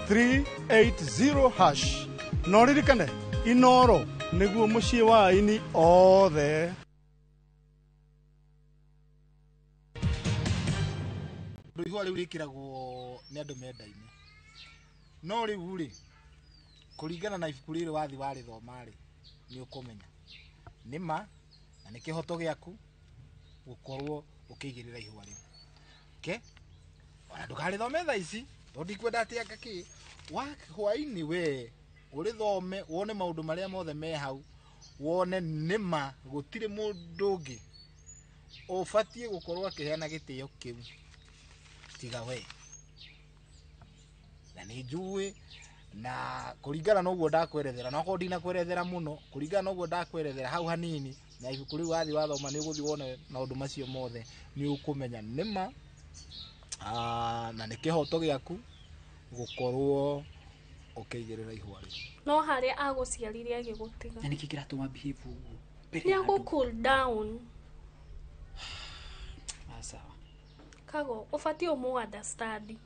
380 hash na ũririkane Inoro nĩguo mũciĩ wa aini othe. Rũihwa rĩu rĩkĩragwo nĩ andũ mendaine no rĩu rĩ kũringana na ibuku rĩrĩ wathi warĩthoma rĩ nĩ ũkũmenya nĩ ma na nĩ kĩhoto gĩaku gũkorwo ũkĩigĩrĩra ihũa rĩu. Okay? Ona ndũkarĩthome thaa ici tondũ ndikwenda atĩ anga kĩ wa hwaĩ-inĩ we ũrĩthome wone maũndũ marĩa mothe me hau wone nĩ ma gũtirĩ mũndũ ũngĩ ũbatiĩ gũkorwo akĩheana gĩtĩo kĩu tiga we. Na nĩ njũĩ na kũringana na ũguo ndakwerethera na okorwo ndinakwerethera mũno kũringana na ũguo ndakwerethera hau hanini na ibuku rĩu wathi wathoma nĩ ũgũthiĩ wone maũndũ macio mothe nĩ ũkũmenya nĩ ma na nĩ kĩhoto gĩaku gũkorwo ũkĩigĩrĩra ihũa rĩu. No harĩa agũciarire agĩgũtiga. Na nĩkĩ kĩratũma behave ũguo? Nĩ agũ cool down. Sawa. Kago ũbatiĩ ũmũ understand.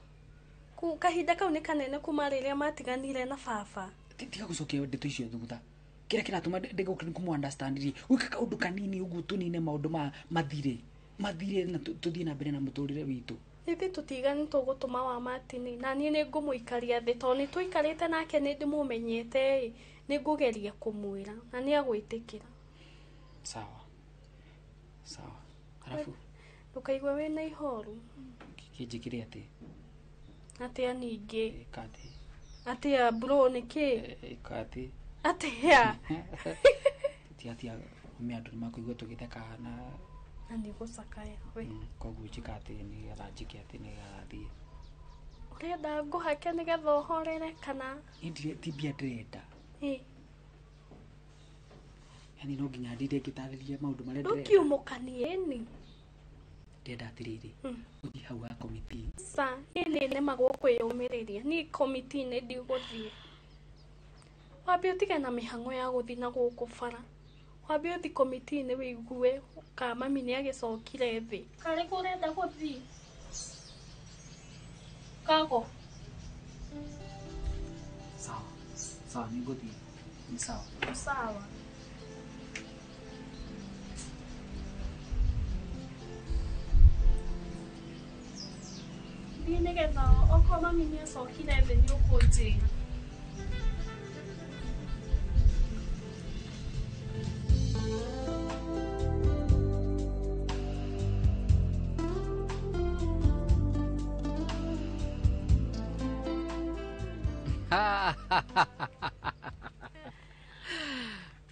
Kahinda kau nĩ kanene kuma rĩrĩa matiganire na baba. Tiga gũcokia ndeto icio thutha. Kĩrĩa kĩratũma ndĩgũka kũmũ understand rĩ gwĩka kaũndũ kanini ũguo tũnine maũndũ ma mathire na tũthiĩ na mbere na mũtũrĩre witũ. Ithuĩ tũtigani tũgũtũma wa Martin na niĩ nĩ ngũmũikaria thĩ tondũ nĩ tũikarĩte nake nĩ ndĩmũmenyete ĩ nĩ ngũgeria kũmwĩra na nĩ agwĩtĩkĩra. Sawa. Sawa. Arafu ndũkaigue wĩna ihoru. Kĩnjĩkĩre atĩ atĩa ningĩ Ĩka atĩ atĩa bro nĩkĩ ĩka atĩ atĩa ti atia me andũ nĩ makũigua tũgĩtheka na nĩ gũcakaya we. Koguo njĩka atĩ nĩgetha njĩke atĩ nĩgetha thiĩ. Ũrenda ngũhake nĩgetha ũhorere kana ti mbia ndĩrenda. Yani no nginya ndinde ngĩtarĩria maũndũ marĩa ndĩrenda. Ndũkiumũkanie ni. Ndĩrenda atĩrĩrĩ ũthiĩ hau ha komiti. Ca niĩ nĩ nemagwo kwĩyũmĩrĩria niĩ komiti-inĩ ndigũthiĩ. Wambe ũtige na mĩhang'o ya gũthiĩ na gũkũ bara. Wambe ũthiĩ komiti-inĩ wĩigue kana mami nĩ agĩcokire thĩ. Karĩ kũ ũrenda gũthiĩ? Kago. Sawa. Sawa nĩ ngũthiĩ. Nĩ sawa. Sawa. Thiĩ nĩgetha okorwo mami nĩ acokire thĩ nĩ ũkũnjĩra.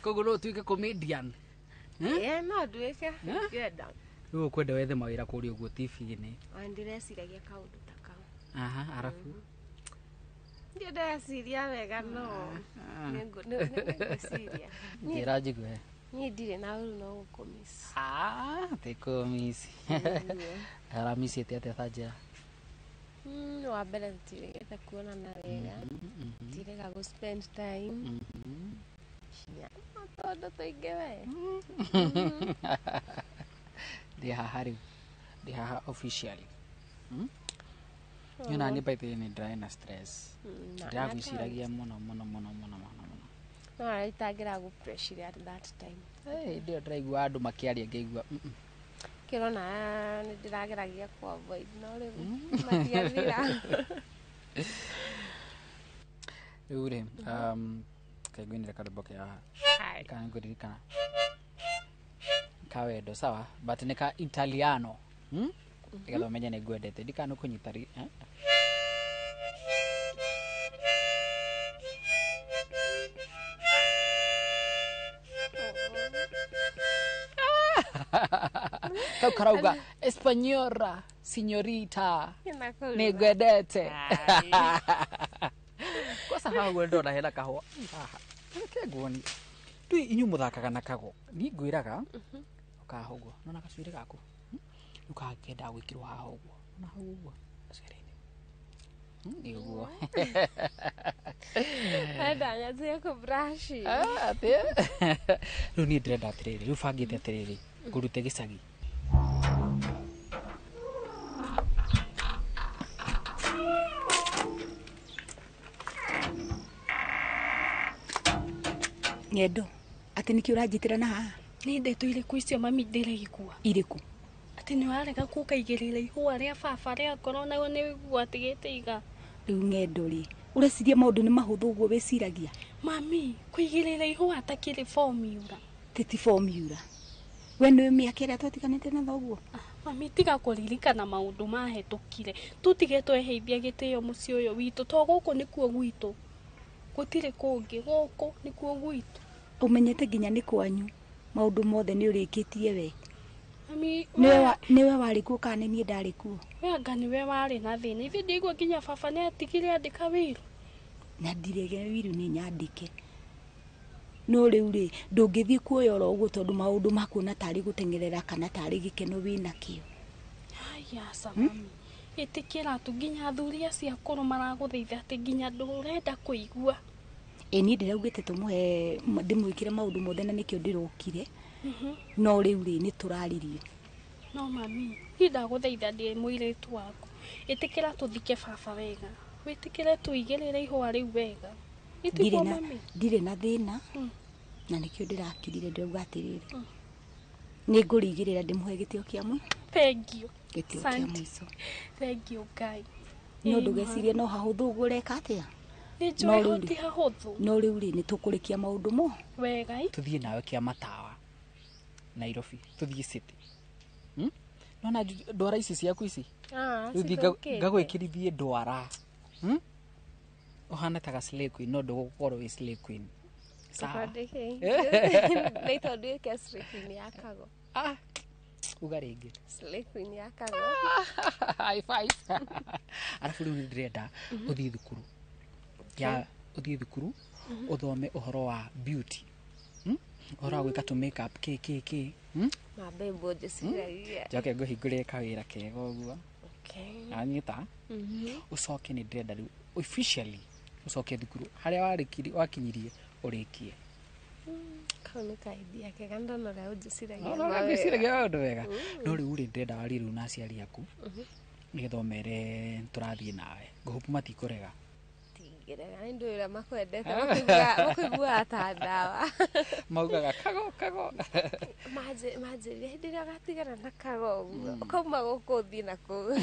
Koguo no ũtuĩke comedian. Ĩĩ no nduĩke ingĩenda. Rĩu ũkwenda wethe mawĩra kũrĩa ũguo TV-inĩ. Ona ndĩreciragia kaũndũ ta kau. Aha, arabu Ndio ndĩreciria wega no nĩngwĩciria. Njĩra njigue. Niĩ ndirĩ na ũru no gũkũmiss. Ah, tikũmiss. Aramicĩte atĩa ta njĩra? Wa mbere tũtirĩgĩte kuonana wega, tũtirĩga gũ spend time. Tondũ tũingĩ we. Ndĩ haha rĩu, ndĩ haha officially. Niĩ nani by the way nĩ ndĩrarĩ na stress. Ndĩragwĩciragia mũno mũno mũno mũno mũno mũno. No araitangĩra gũ pressure at that time. Hĩndĩ ĩyo ndĩraigua andũ makĩaria ngaigua Kĩrona nĩ ndĩrageragia kũ avoid no rĩu matiathira. Rĩu rĩ, kaĩ ngũinĩre karwĩmbo ke haha. Kana nĩngũririkana. Ka wendo sawa, but nĩ ka Italiano. Nĩgetha ũmenye nĩ ngwendete. Ndikana kũnyita ri. Kau karauga Española, señorita, nĩ ngwendete. Kwanza haha ũguo ndona hena kahũa haha. Reke nguonie. Ndũĩ inyuĩ mũthakaga na kago. Niĩ ngwĩraga ũkaha ũguo. Nona gacuĩrĩ gaku. Rĩu kakendaga gwĩkĩrwo haha ũguo. Nona hau ũguo gacuĩrĩ-inĩ. Nĩ ũguo. Enda nyanjie kũ brush. Atĩ. Rĩu niĩ ndĩrenda atĩrĩrĩ, rĩu bangĩte atĩrĩrĩ, ngũrute gĩcagi. Ng'endo, atĩ nĩkĩ ũranjĩtĩra na haha? Nĩ ndeto irĩkũ icio mami ndĩraigua? Irĩkũ? Atĩ nĩ warega kũngaigĩrĩra ihũa rĩa baba rĩa ngoro naguo nĩ ũiguo atigĩte iga. Rĩu ng'endo rĩ, ũreciria maũndũ nĩ mahũthũ ũguo wĩciragia? Mami, kũigĩrĩra ihũa atakĩrĩ formula. Titi formula. We nĩ mĩaka ĩrĩa twatiganĩte na thoguo? Mami, tiga kũririkana maũndũ mahĩtũkire. Tũtige tweheithia gĩtĩo mũciĩ ũyũ witũ to gũkũ nĩkuo gwitũ. Gũtirĩ kũngĩ, gũkũ nĩkuo gwitũ. Ũmenyete nginya nĩ kwanyu maũndũ mothe nĩ ũrĩkĩtie we. Mami, nĩwe warĩ kuo kana nĩ niĩ ndarĩ kuo? We anga nĩwe warĩ na thĩna. Ithuĩ ndiaigua nginya baba nĩ atigire andĩka wĩru. Na ndirege wĩru nĩ nyandĩke. No rĩu rĩ, ndũngĩthiĩ kuoya oro ũguo tondũ maũndũ makuona tarĩ gũteng'erera kana tarĩ gĩkeno wĩnakĩo. Haya aca mami. Ĩtĩkĩra tu nginya athuri acio akũrũ maragũthaitha atĩ nginya ndũrenda kũigua. Ĩ niĩ ndĩraugĩte tũmũhe ndĩmwĩkĩre maũndũ mothe na nĩkĩo ndĩrokire. No rĩu rĩ nĩ tũraririe. No mami, niĩ ndagũthaitha ndĩ mũirĩtu waku. Ĩtĩkĩra tũthike baba wega. Wĩtĩkĩre tũigĩrĩre ihũa rĩu wega. Ndirĩ na thĩna na nĩkĩo ndĩrakirire ndĩrauga atĩrĩrĩ. Nĩ ngũrigĩrĩra ndĩmũhe gĩtĩo kĩa mũ. Thank you. Gĩtĩo kĩa mũico. Thank you Ngai. No ndũgecirie no hahũthũ ũguo ũreka atĩa? Nĩ njũĩ ho ti hahũthũ. No rĩu rĩ nĩ tũkũrĩkia maũndũ mo. Wega. Tũthiĩ nawe kĩa matawa Nairobi, tũthiĩ city. Nona ndwara ici ciaku ici? Rĩu thiĩ ngagwĩkĩrithie ndwara. Ũhana ta ga slay queen no ndũgũkorwo wĩ slay queen. Sawa. Nĩ tondũ nduĩke slay queen ya Kago. Ah, uga rĩngĩ. Slay queen ya Kago. High five. Arabu rĩu nĩ ndĩrenda ũthiĩ thukuru. Ya ũthiĩ thukuru ũthome ũhoro wa beauty. Ũhoro wa gwĩka tũ makeup kĩ kĩ kĩ. Mabembo njĩciragia. Njoke ngũhingũrĩre kawĩra kega ũguo. Okay. Anyita. Ũcoke nĩ ndĩrenda rĩu officially ũcoke thukuru harĩa warĩkirie wakinyirie ũrĩkie. Kau nĩ ka idea kega ndona ũrĩa ũnjĩciragia. No ngwĩciragia maũndũ wega. No rĩu rĩ ndĩrenda warie rĩu na aciari aku nĩgetha ũmere tũrathiĩ nawe. Ngũhope matikũrega. Matingĩrega nĩ ndũĩ ũrĩa makwendete makũiguaga ta ndawa. Maugaga kago kago. Manjĩrire hĩndĩ ĩrĩa ũgatigana na kago ũguo ũkauma gũkũ ũthiĩ na kũu.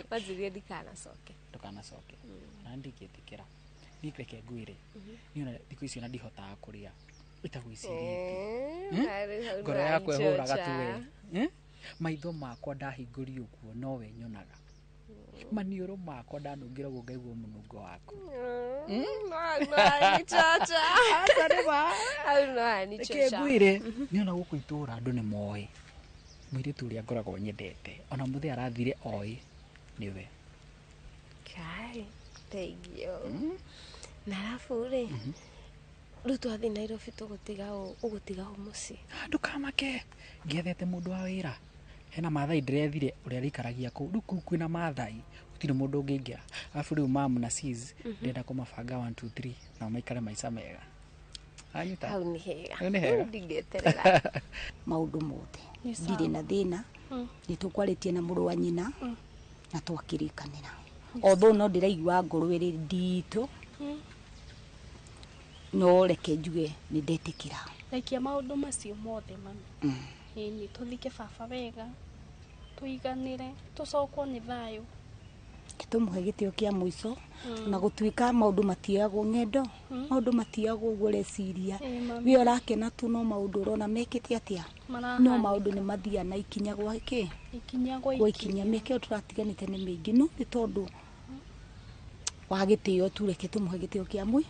Manjĩrire ndikanacoke. Ndũkanacoke. Na ndingĩtĩkĩra. Niĩ reke ngwĩre. Niĩ ona thikũ ici ona ndihotaga kũrĩa itagwĩcirĩtie. Ngoro yakwa ĩhũraga tu we. Maitho makwa ndahingũria ũguo nowe nyonaga. Maniũrũ makwa ndanungĩra ũguo ngaigua mũnungo waku. Reke ngwĩre niĩ ona gũkũ itũũra andũ nĩ moĩ mũirĩtu ũrĩa ngoragwo nyendete ona mũthee arathire oĩ nĩwe. Kai, thengiũ. Na arabu rĩ, rĩu twathiĩ Nairobi tũgũtiga ũ ũgũtiga ũ mũciĩ? Ndũkamake ngĩethete mũndũ wa wĩra. Hena Maathai ndĩrethire ũrĩa arĩikaragia kũu. Rĩu kũu kwĩna Maathai gũtirĩ mũndũ ũngĩingĩra. Arabu rĩu mamu na sis ndĩrenda kũmabanga 1 2 3 nao maikare maica mega. Anyita. Hau nĩ hega. Hau nĩ hega. Ndingĩeterera. Maũndũ mothe. Ndirĩ na thĩna. Nĩ tũkwarĩtie na mũrũ wa nyina na twakĩrĩkanĩra. Although no ndĩraigua ngoro ĩrĩ nditũ no reke njuge nĩ ndetĩkĩra. Rekia maũndũ macio mothe mami. Ĩni tũthike baba wega tũiganĩre tũcokwo nĩ thayũ. Tũmũhe gĩtĩo kĩa mũico na gũtuĩka maũndũ matioyagwo ng'endo maũndũ matioyagwo ũguo ũreciria. We ũrakena tu no maũndũ ũrona mekĩte atĩa no maũndũ nĩ mathiaga na ikinya gwa kĩ ikinya gwa ikinya. Mĩaka ĩyo tũratiganĩte nĩ mĩingĩ no nĩ tondũ wa gĩtĩo tu reke tũmũhe gĩtĩo kĩa mũico.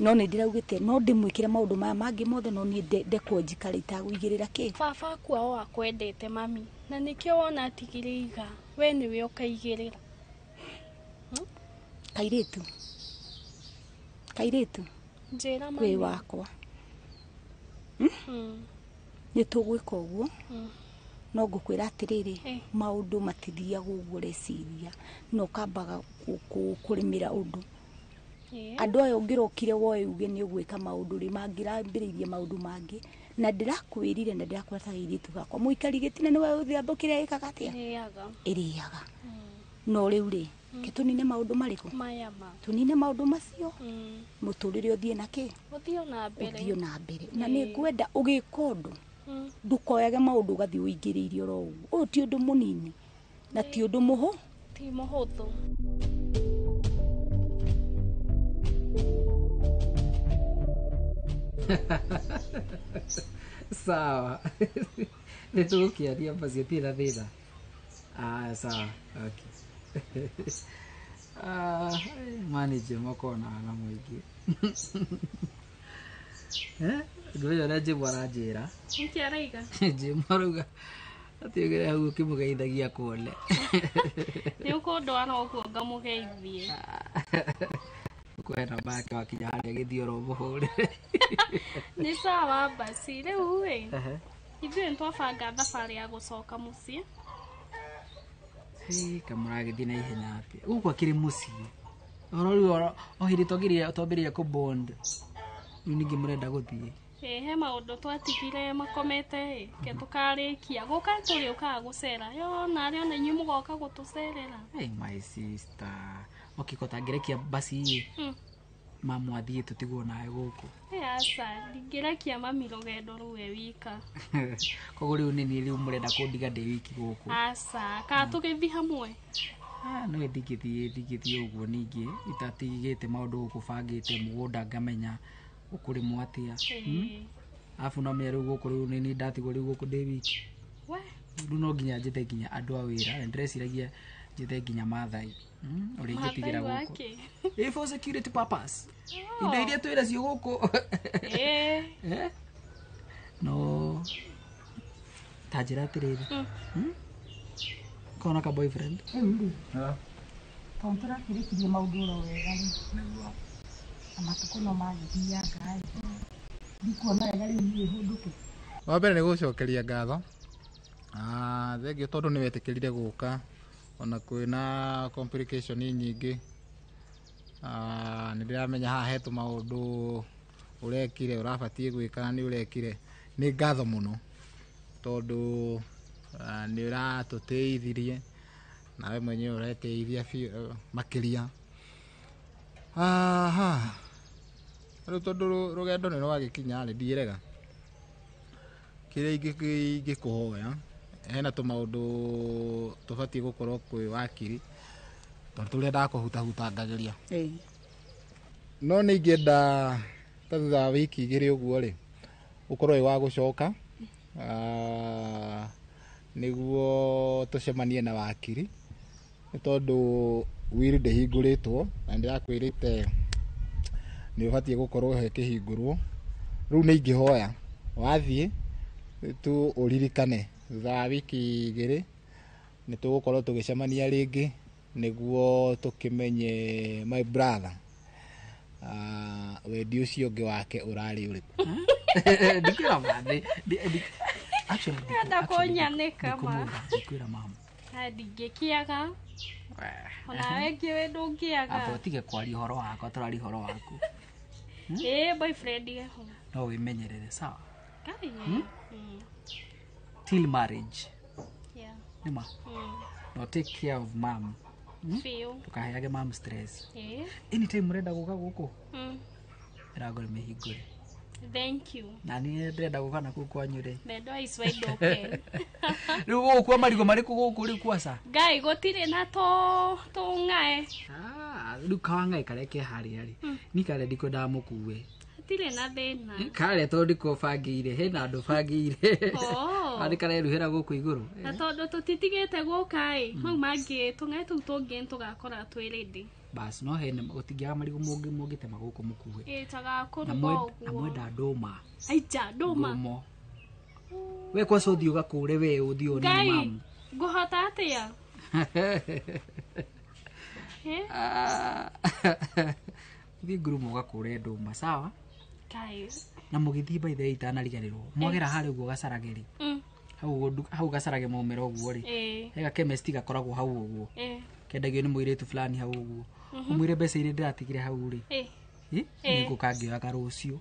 No nĩ ndĩraugĩte no ndĩmwĩkĩre maũndũ maya mangĩ mothe no niĩ ndekwo njikare itagũigĩrĩra kĩ. Baba akua o akwendete mami na nĩkĩo wona atigire iga we nĩwe ũkaigĩrĩra. Kairĩtu. Kairĩtu. Njĩra mami. Wĩ wakwa. Nĩ tũgwĩka ũguo. No ngũkwĩra atĩrĩrĩ maũndũ matithiaga ũguo ũreciria no ũkambaga kũrĩmĩra ũndũ. Andũ aya ũngĩrokire woe uge nĩ ũgwĩka maũndũ rĩ mangĩrambĩrĩirie maũndũ mangĩ na ndĩrakwĩrire na ndĩrakwĩra ta kairĩtu gakwa mũikari gĩtina nĩwe ũthiambo kĩrĩa ĩkaga atĩa ĩrĩaga. No rĩu rĩ ke tũnine maũndũ marĩkũ tũnine maũndũ macio mũtũrĩre ũthiĩ na kĩ ũthiĩ na mbere na nĩ ngwenda ũgĩka ũndũ ndũkoyage maũndũ ũgathiĩ ũingĩrĩirie oro ũguo. Ũyũ ti ũndũ mũnini na ti ũndũ ti mũhũthũ. Sawa. Nĩ tũgũkĩaria basi tirĩ na thĩna. Ah, sawa. Okay. Ah, manager makona na mũingĩ. Ngũmenya ũrĩa Jim aranjĩra. Nĩkĩ araiga? Jim arauga atĩ ũgĩre hau ũkĩmũgeithagia kuone. Nĩ ũkũndwara ũguo ngamũgeithie. Ũkũhe namba yake wakinya harĩa gĩthiĩ oro ũmũhũrĩre. Nĩ sawa basi rĩu ĩ ithuĩ nĩtwabanga thabarĩ ya gũcoka mũciĩ. Kamũragĩthiĩ na ihenya atĩa gũkũ akĩrĩ mũciĩ oro rĩu o hĩndĩ twambĩrĩria kũ bond rĩu ningĩ mũrenda gũthiĩ. He maũndũ twatigire makomete ĩ ke tũkarĩkia gũka tũrĩũkaga gũcera yo narĩ ona inyuĩ mũgoka gũtũcerera. Hey, my sister okay ko tangĩrekia basi ĩ mamu athiĩ tũtigwo nawe gũkũ. Aca ndingĩrekia mami rũgendo rũu e wika. Koguo rĩu nĩ niĩ rĩu mũrenda kũndiga ndĩ wiki gũkũ. Aca kana tũgĩthiĩ hamwe. No ndingĩthiĩ ũguo ningĩ itatigĩte maũndũ gũkũ bangĩte mũgũnda ngamenya ũkũrĩmwo atĩa. Arabu no menye rĩu gũkũ rĩu nĩ niĩ ndatigwo rĩu gũkũ ndĩ wiki. Rĩu no nginya njĩte nginya andũ a wĩra na ndĩreciragia njĩte nginya Maathai ũrĩa ingĩtigĩra gũkũ. For security purpose. Indo iria twĩ nacio gũkũ. No ta njĩra atĩrĩrĩ kona ka boyfriend. Tondũ tũrakĩrĩkirie maũndũ oro wega rĩ na matukũ no magĩthianga rĩ ndikuona wega rĩu niĩ hũndũke. Wa mbere nĩ gũcokeria ngatho. Thengiũ tondũ nĩ wetĩkĩrire gũka ona kwĩna complication nyingĩ. Nĩ ndĩramenya haha he tũmaũndũ ũrekire ũrabatiĩ gwĩka na nĩ ũrekire. Nĩ ngatho mũno tondũ nĩ ũratũteithirie nawe mwenyewe ũreteithia biũ makĩria. Aha. Rĩu tondũ rũgendo nĩ rwagĩkinya rĩ, ndiĩrega. Kĩrĩa ingĩkũhoya, hena tũmaũndũ tũbatiĩ gũkorwo kwĩ wakiri, tondũ tũrĩa ndakũhutahutangagĩria. No nĩ ingĩenda ta thutha wa wiki 2 ũguo rĩ, ũkorwo wĩ wa gũcoka, nĩguo tũcemanie na wakiri, nĩ tondũ will ndĩhingũrĩtwo na ndĩrakwĩrĩte nĩ ũbatiĩ gũkorwo he kĩhingũrwo. Rĩu nĩ ingĩhoya wathiĩ tu ũririkane thutha wa wiki 2 nĩ tũgũkorwo tũgĩcemania rĩngĩ nĩguo tũkĩmenye my brother, wendi ũcio ũngĩ wake ũrarĩ ũrĩkũ. Ndikwĩra mathĩ. Actually, Enda kũnyanĩka ma. Ndikwĩra mama. Ndingĩkĩaga. Onawe ngĩũĩ ndũngĩaga. Amba ũtige kwaria ũhoro wakwa, tũraria ũhoro waku. Ĩĩ boyfriend eho. No wĩmenyerere, sawa? Ngai. Till marriage. Yeah. Nĩma? No take care of mom. Biũ. Ndũkaheage mom stress. Ĩĩ. Anytime mũrenda gũka gũkũ, mĩrango nĩ mĩhingũre. Thank you. Na niĩ ndĩrenda gũka na kũu kwanyu rĩ. The door is wide open. Rĩu ũgũkua marigũ marĩkũ gũkũ rĩu kwaca? Ngai gũtirĩ na tũng'ae. Rĩu kawang'ae karĩa ke harĩa rĩ, ni karĩa ndikwendaga mũkue. Hatirĩ na thĩna. Karĩa tondũ ndikũbangĩire, hena andũ bangĩire. Oh. Arĩ kareruhĩra gũkũ igũrũ. Na tondũ tũtitigĩte gũka ĩ, mau mangĩ tũng'ae tũu tũngĩ nĩtũgakora twĩ ready. Bas, no hena gũtingĩaga marigũ mũngĩtema gũkũ mũkue. Ĩ tagakũruga Na ũguo. mwenda ndũma. Aija ndũma. Ngumo. We kwaca ũthiĩ ũgakũre we ũthiĩ ũnine Ngai, mamu. ngũhota atĩa? Ũthiĩ ngurumo ũgakũre ndũma, sawa? Ngai. Na mũgĩthiĩ by the way itanariganĩrwo. Mwagera harĩa ũguo gacarage rĩ. Hau gacarage maumĩra ũguo rĩ. He ga chemist gakoragwo hau ũguo. Kendagio nĩ mũirĩtu fulani hau ũguo. Ũmwĩre mbeca iria ndĩratigire hau rĩ. Nĩngũka ngĩoyaga rũciũ.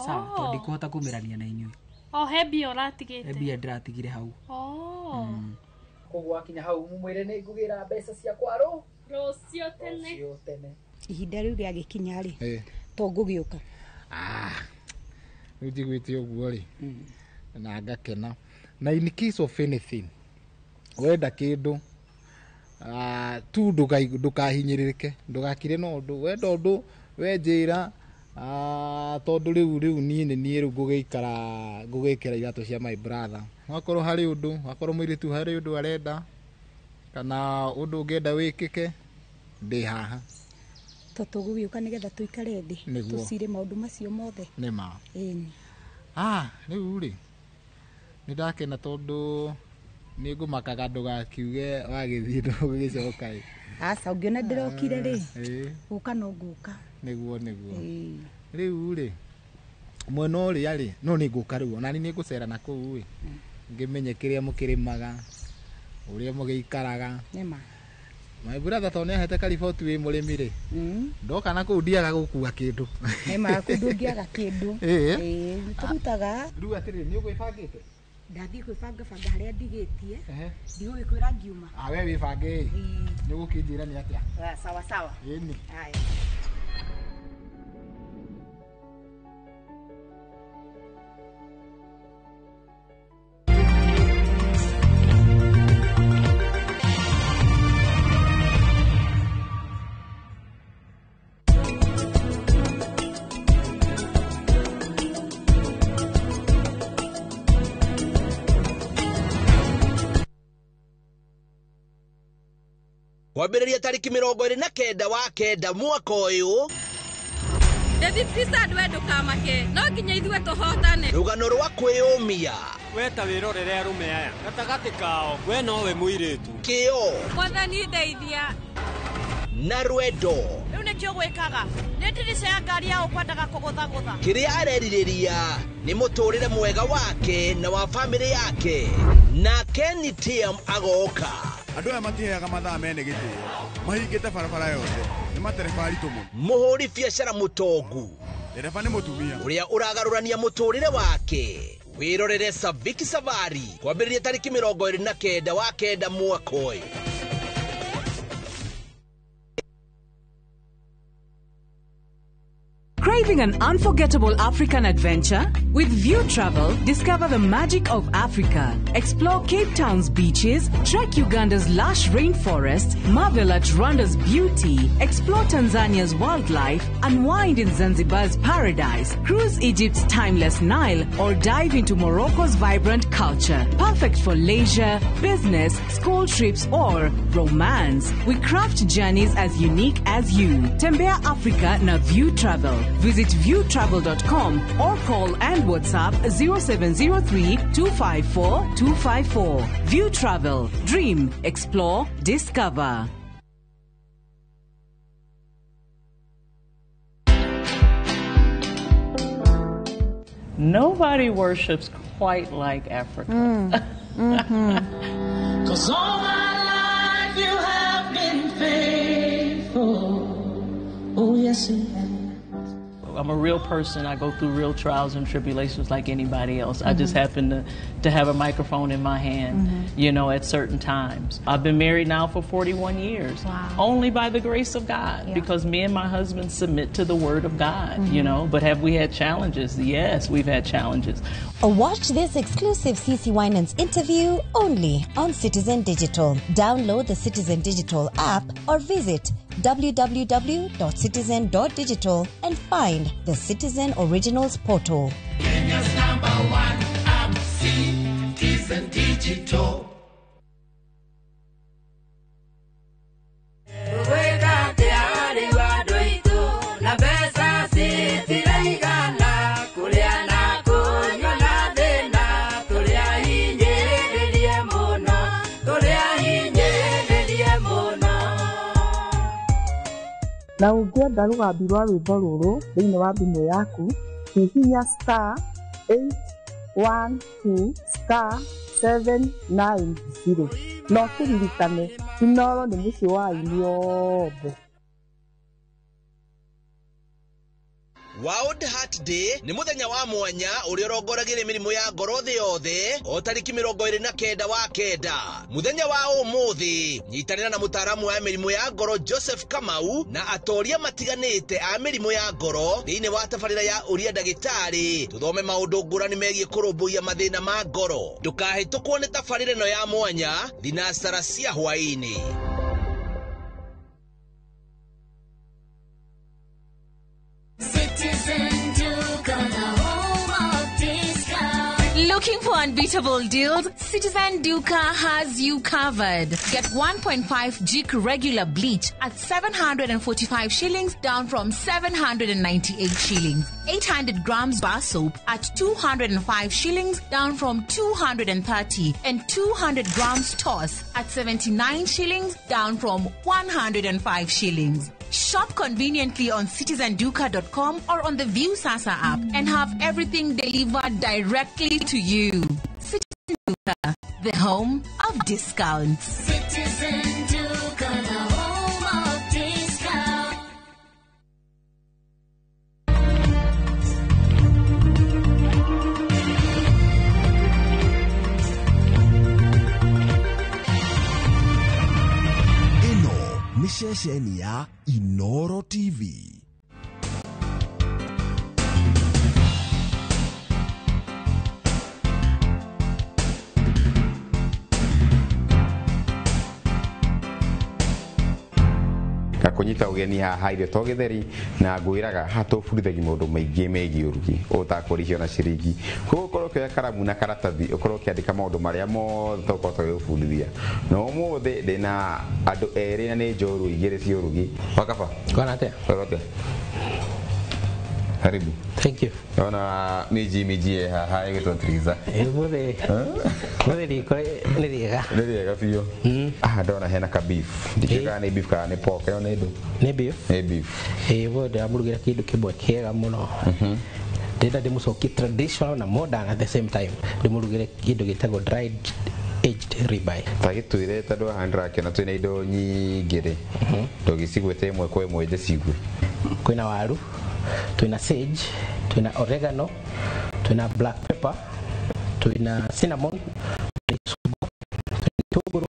Sawa, tondũ ndikũhota kumĩrania na inyuĩ. O he mbia ũratigĩte? He mbia ndĩratigire hau. Koguo wakinya hau mũmwĩre nĩ ngũgĩra mbeca ciakwa rũciũ tene. Rũciũ tene. Ihinda rĩu rĩagĩkinya rĩ, to ngũgĩũka. Rĩu njiguĩte ũguo rĩ, na ngakena. Na in case of anything, wenda kĩndũ, tu ndũkahinyĩrĩrĩke, ndũgakire na ũndũ, wenda ũndũ we njĩra, tondũ rĩu niĩ nĩ niĩ rĩu ngũgĩikara ngũgĩkĩra iratũ cia my brother. Wakorwo harĩ ũndũ, wakorwo mũirĩtu harĩ ũndũ arenda, kana ũndũ ũngĩenda wĩkĩke, ndĩ haha. To tũgũgĩũka nĩgetha tũikare thĩ, tũcire maũndũ macio mothe. Nĩma. Ĩni. Rĩu rĩ, nĩ ndakena tondũ nĩ ngũmakaga ndũgakiuge wagĩthiĩ ndũgũgĩcoka ĩ. Aca, ũngĩona ndĩrokire rĩ, gũka no ngũka. Nĩguo. Rĩu rĩ, mwena ũrĩa rĩ, no nĩ ngũka rĩu, ona niĩ nĩ ngũcera na kũu ĩ, ngĩmenye kĩrĩa mũkĩrĩmaga, ũrĩa mũgĩikaraga. Nĩma. My brother tondũ nĩahete kariboti wĩ mũrĩmi rĩ, ndoka na kũu ndiaga gũkua kĩndũ. Nĩma, kũu ndũngĩaga kĩndũ. Ĩĩ, nĩtũrutaga. Rĩu atĩrĩrĩ, nĩ ũgwĩbangĩte? Ndathiĩ kwĩbanga banga harĩa ndigĩtie, ndigũgĩkwĩra ngiuma. We wĩbange ĩ, nĩ ũgũkĩnjĩra nĩ atĩa? Sawa sawa. Ĩni. Haya. Kwambĩrĩria tarĩki 29 wa 9 mwaka ũyũ. David Pizard we ndũkamake, no nginya ithuĩ tũhotane. Rũgano rwa kwĩyũmia. We ta wĩrorere arũme aya gatagatĩ kao, we nowe mũirĩtu. Kĩo. Mwathani ndeithia. Na rwendo. Rĩu nĩkĩo gwĩkaga, nĩ ndirica ya ngari ya ũkwendaga kũgũthagũtha. Kĩrĩa arerirĩria nĩ mũtũrĩre mwega wake na wa bamĩrĩ yake. Na Kenny Tiam agoka. Andũ aya matiheaga mathaa mene gĩtĩo, mahingĩte barabara yothe, nĩ matereba aritũ mũno. Mũhũri biacara mũtongu. Ndereba nĩ mũtumia. Ũrĩa ũragarũrania mũtũrĩre wake. Wĩrorere Saviki Savari kwambĩrĩria tarĩki 29 wa 9 mwaka ũyũ. Craving an unforgettable African adventure? With View Travel, discover the magic of Africa. Explore Cape Town's beaches, trek Uganda's lush rainforests, marvel at Rwanda's beauty, explore Tanzania's wildlife, unwind in Zanzibar's paradise, cruise Egypt's timeless Nile, or dive into Morocco's vibrant culture. Perfect for leisure, business, school trips, or romance. We craft journeys as unique as you. Tembea Africa na View Travel. Visit viewtravel.com or call and WhatsApp 0703 254 254. View Travel. Dream, explore, discover. Nobody worships quite like Africa. Cause all my life you have been faithful. Oh, yes, you have. I'm a real person. I go through real trials and tribulations like anybody else. I just happen to have a microphone in my hand, you know, at certain times. I've been married now for 41 years. Wow. Only by the grace of God, because me and my husband submit to the Word of God, you know. But have we had challenges? Yes, we've had challenges. Watch this exclusive CC Winans interview only on Citizen Digital. Download the Citizen Digital app or visit www.citizen.digital and find the Citizen Originals portal. Kenya's number one app, Citizen Digital. Na ũngĩenda rũgambi rwa rwĩmbo rũrũ thĩinĩ wa thimũ yaku, hihinya star 812 star 790 na ũkĩririkane Inooro nĩ mũciĩ wa aini othe. World Heart Day nĩ mũthenya wa mwanya ũrĩa ũrongoragĩria mĩrimũ ya ngoro thĩ yothe o tarĩki 29 wa kenda. Mũthenya wa ũmũthĩ nyitanĩra na mũtaaramu wa mĩrimũ ya ngoro Joseph Kamau na atoria matiganĩte a mĩrimũ ya ngoro thĩinĩ wa tabarĩra ya ũria ndagĩtarĩ tũthome maũndũ ngũrani megiĩ kũrũmbũiya mathĩna ma ngoro. Ndũkahĩtũkwo nĩ tabarĩra ĩno ya mwanya thinacara cia hwaĩ-inĩ. Citizen Duka, the home of discount. Looking for unbeatable deals? Citizen Duka has you covered. Get 1.5 Jik regular bleach at 745 shillings, down from 798 shillings. 800 grams bar soap at 205 shillings, down from 230. And 200 grams toss at 79 shillings, down from 105 shillings. Shop conveniently on citizenduka.com or on the View Sasa app and have everything delivered directly to you. Citizen Duka, the home of discounts. Citizen Duka, the home of discounts. Ĩno nĩ ceceni ya Inooro TV. Gakunyita ugeni haha irio to githeri na ngwiraga haha tũbundithagia maũndũ maingĩ megiĩ ũrugi ũtakũrĩhio na ciringi. Koguo ũkorwo ũkĩoya karamu na karatathi ũkorwo ũkĩandĩka maũndũ marĩa mothe tũkorwo tũgĩgũbundithia. Na ũmũthĩ ndĩna andũ erĩ na nĩ njorua igĩrĩ cia ũrugi. Wakaba? Kwana atĩa? Wega atĩa? Karibu. Thank you. Naona miji haha ĩgĩtwo Triza. Ũmũthĩ ũmũthĩ riko nĩ rĩega. Nĩ rĩega biũ. Aha ndona hena ka beef. Ndikiuga kana nĩ beef kana nĩ pork, ĩyo nĩ ndũ? Nĩ beef. Nĩ beef. Ĩĩ ũmũthĩ ndĩramũrugĩra kĩndũ kĩmwe kĩega mũno. Ndĩrenda ndĩmũcokie traditional na modern at the same time. Ndĩmũrugĩre kĩndũ gĩtagwo dried aged ribeye. Ta gĩtwĩre tondũ haha nĩndĩrakĩona twĩna indo nyingĩ rĩ. Ndũgĩcigwete ĩmwe kwa ĩmwe ndĩcigue. Kwĩna waru, twĩna sage, twĩna oregano, twĩna black pepper, twĩna cinnamon, twĩna itũngũrũ,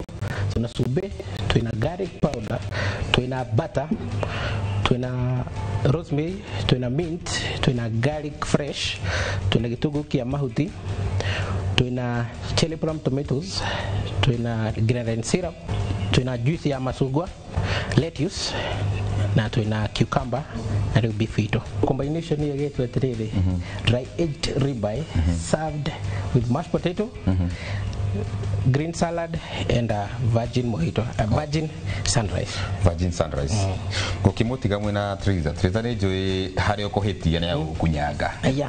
twĩna Twĩna cumbĩ, twĩna garlic powder, twĩna butter, twĩna rosemary, twĩna mint, twĩna garlic fresh, twĩna gĩtũngũrũ kĩa mahuti, twĩna cherry plum tomatoes, twĩna grenadine syrup, twĩna juice ya macungwa, lettuce na twĩna cucumber na rĩu beef itũ. Combination ĩyo ĩgĩtwo atĩrĩrĩ, dry aged ribeye served with mashed potato, green salad and a virgin mojito, a virgin sunrise. Virgin sunrise. Ngũkĩmũtiga mwĩna Triza. Triza nĩ njũĩ harĩa ũkũhĩtia nĩ agũkũnyanga. Aya.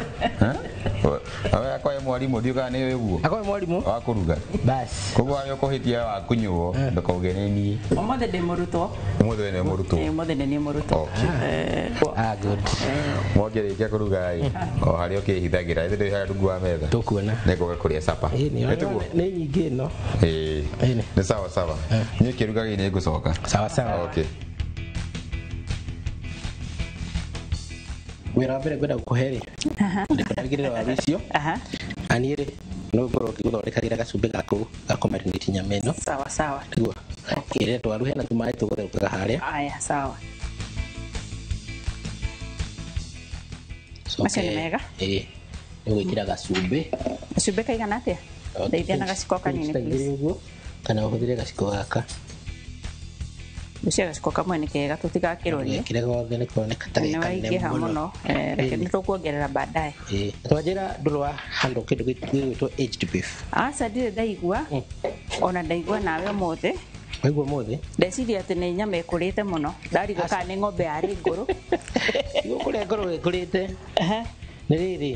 Awe akoe mwarimũ ndiũ kana nĩ ũguo. Akoe mwarimũ. Wa kũruga. Bas. Koguo harĩa ũkũhĩtia wa kũnyuo ndũkauge nĩ niĩ. Ũmũthĩ ndĩ mũrutwo. Ũmũthĩ we nĩwe mũrutwo. Ĩĩ, ũmũthĩ nĩ niĩ mũrutwo. Okay. Ah, good. Mwangĩrĩkia kũruga ĩ o harĩa ũkĩhithagĩra ĩthĩ ndĩ harĩa rungu wa metha. Tũkuona. Nĩngũka kũrĩa capa. Nĩ Nĩtiguo? nĩ nyingĩ ĩno. Ĩĩ. Nĩ sawa sawa. Niĩ kĩruga gĩ nĩ ngũcoka. Sawa sawa. Okay. Wĩra wa mbere ngwenda gũkũhe rĩ, ndĩkũragĩrĩra waru icio. Na niĩ rĩ, no ngorwo ngĩgũthondekagĩra gacumbĩ gaku ga kũmarinate nyama ĩno. Sawa sawa. Nĩguo. Ĩrĩa twaru hena tũmaĩ tũgũtherũkaga harĩa. Aya, sawa. Macio nĩ mega. Ĩĩ. Nĩ ũgwĩkĩra gacumbĩ. Gacumbĩ kaigana atĩa? Ndeithia na gaciko kanini Ta igĩrĩ please. ũguo kana ũhũthĩre gaciko gaka. Ngwĩciria gaciko kamwe nĩ kega tũtigakĩrorie. Wekĩre gothe nĩ koneka ta Nĩ gĩ kanene waingĩha mũno. mũno. Reke nĩ tũkuongerera baadaye. Ĩĩ. Twanjĩra ndũrũ wa handle kĩndũ gĩgwĩtwo aged beef. Aca ndirĩ ndaigua ona ndaigua nawe ũmũthĩ. Waigua ũmũthĩ? Ndeciria atĩ nĩ nyama ĩkũrĩte mũno. Ndarigwo kana nĩ ng'ombe yarĩ ngũrũ. Kũrĩa ngũrũ ĩkũrĩte. Nĩ rĩrĩ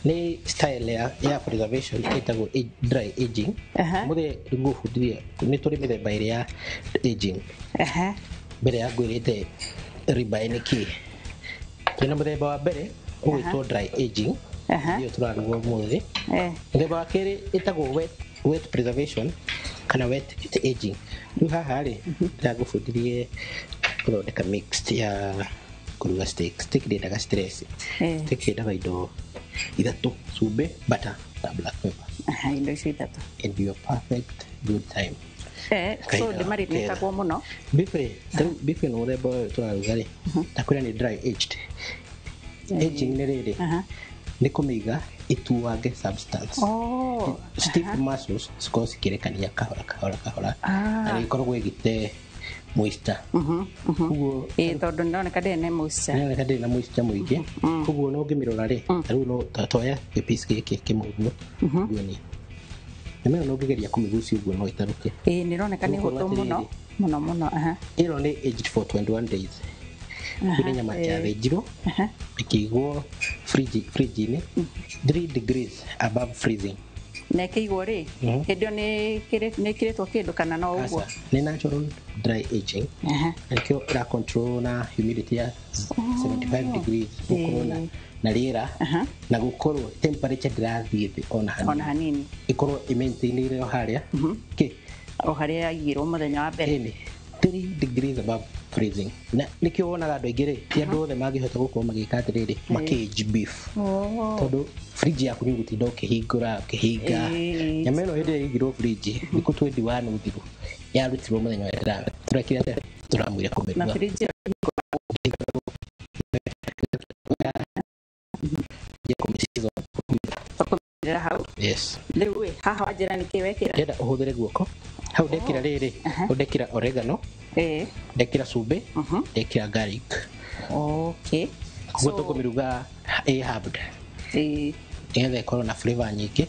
nĩ style ya preservation ĩtagwo dry aging. Mũthĩ ngũbundithia nĩ tũrĩ mĩthemba ĩrĩ ya aging. Mbere ya ngwĩrĩte ribeye nĩ kĩĩ. Twĩna mũthemba wa mbere ũgwĩtwo dry aging nĩyo tũraruga ũmũthĩ. Mũthemba wa kerĩ ĩtagwo wet preservation kana wet aging. Rĩu haha rĩ ndĩragũbundithie gũthondeka mixed ya kũruga steak. Steak ndĩendaga stress. Steak yendaga indo ithatũ, cumbĩ, butter na black pepper. Aha, indo icio ithatũ. And your perfect good time. So ndĩmarinĩtagwo mũno. Beef rĩ, tarĩu beef ĩno mũthemba ũyũ tũraruga rĩ, ndakwĩra nĩ dry aged. Aging nĩ rĩrĩ, nĩ kũmĩiga ĩtuange substance. Oh. Stiff muscles cikorwo cikĩrekania kahora kahora kahora Ah. na nĩ ikoragwo ĩgĩte moisture. Koguo Ĩĩ, tondũ nĩroneka ndĩrĩ na moisture. nĩroneka ndĩrĩ na moisture mũingĩ. Koguo no ũngĩmĩrora rĩ, ta rĩu no toya gĩpiece gĩkĩ kĩmwe ũguo nguonie. Nyama ĩno no ũngĩgeria kũmĩgucia ũguo no ĩtarũke. Ĩĩ, nĩroneka nĩ Ũgũkorwo hũthũ mũno atĩrĩrĩ, mũno mũno. Aha. Ĩno nĩ aged for 21 days. Aha, Nĩ nyama ĩĩ. yathĩnjirwo ĩkĩigwo fridge-inĩ 3 degrees above freezing. Na ĩkĩigwo rĩ, hĩndĩ ĩyo nĩ ĩkĩrĩtwo kĩndũ kana no ũguo? Aca, nĩ natural dry aging. Na nĩkĩo ĩra control na humidity ya 75 degrees gũkorwo na rĩera na gũkorwo temperature ndĩrathiĩ thĩ ona hanini. Ona hanini. Ĩkorwo ĩmaintainĩire o harĩa. Kĩ? O harĩa yaigirwo mũthenya wa mbere. Ĩni, 3 degrees above freezing. Na nĩkĩo wonaga andũ aingĩ rĩ, ti andũ othe mangĩhota gũkorwo magĩka atĩrĩrĩ, makĩage beef. Tondũ fridge yaku nĩ ũgũtinda ũkĩhingũra ũkĩhinga. Nyama ĩno hĩndĩ ĩrĩa ĩigirwo fridge thikũ 21 thiru yarutirwo mũthenya ũrĩa tũrekire atĩa tũramwĩre Na kũmĩruga. fridge ĩyo ĩhingũrĩra hau. Yes. Rĩu ĩ, haha wanjĩra nĩkĩ wekĩra? Ndĩrenda ũhũthĩre guoko. Hau ndekĩra rĩrĩ, hau ndekĩra oregano, ndekĩra cumbĩ, ndekĩra garlic. Okay. Koguo tũkũmĩruga ĩ herbed. Nĩgetha ĩkorwo na flavor nyingĩ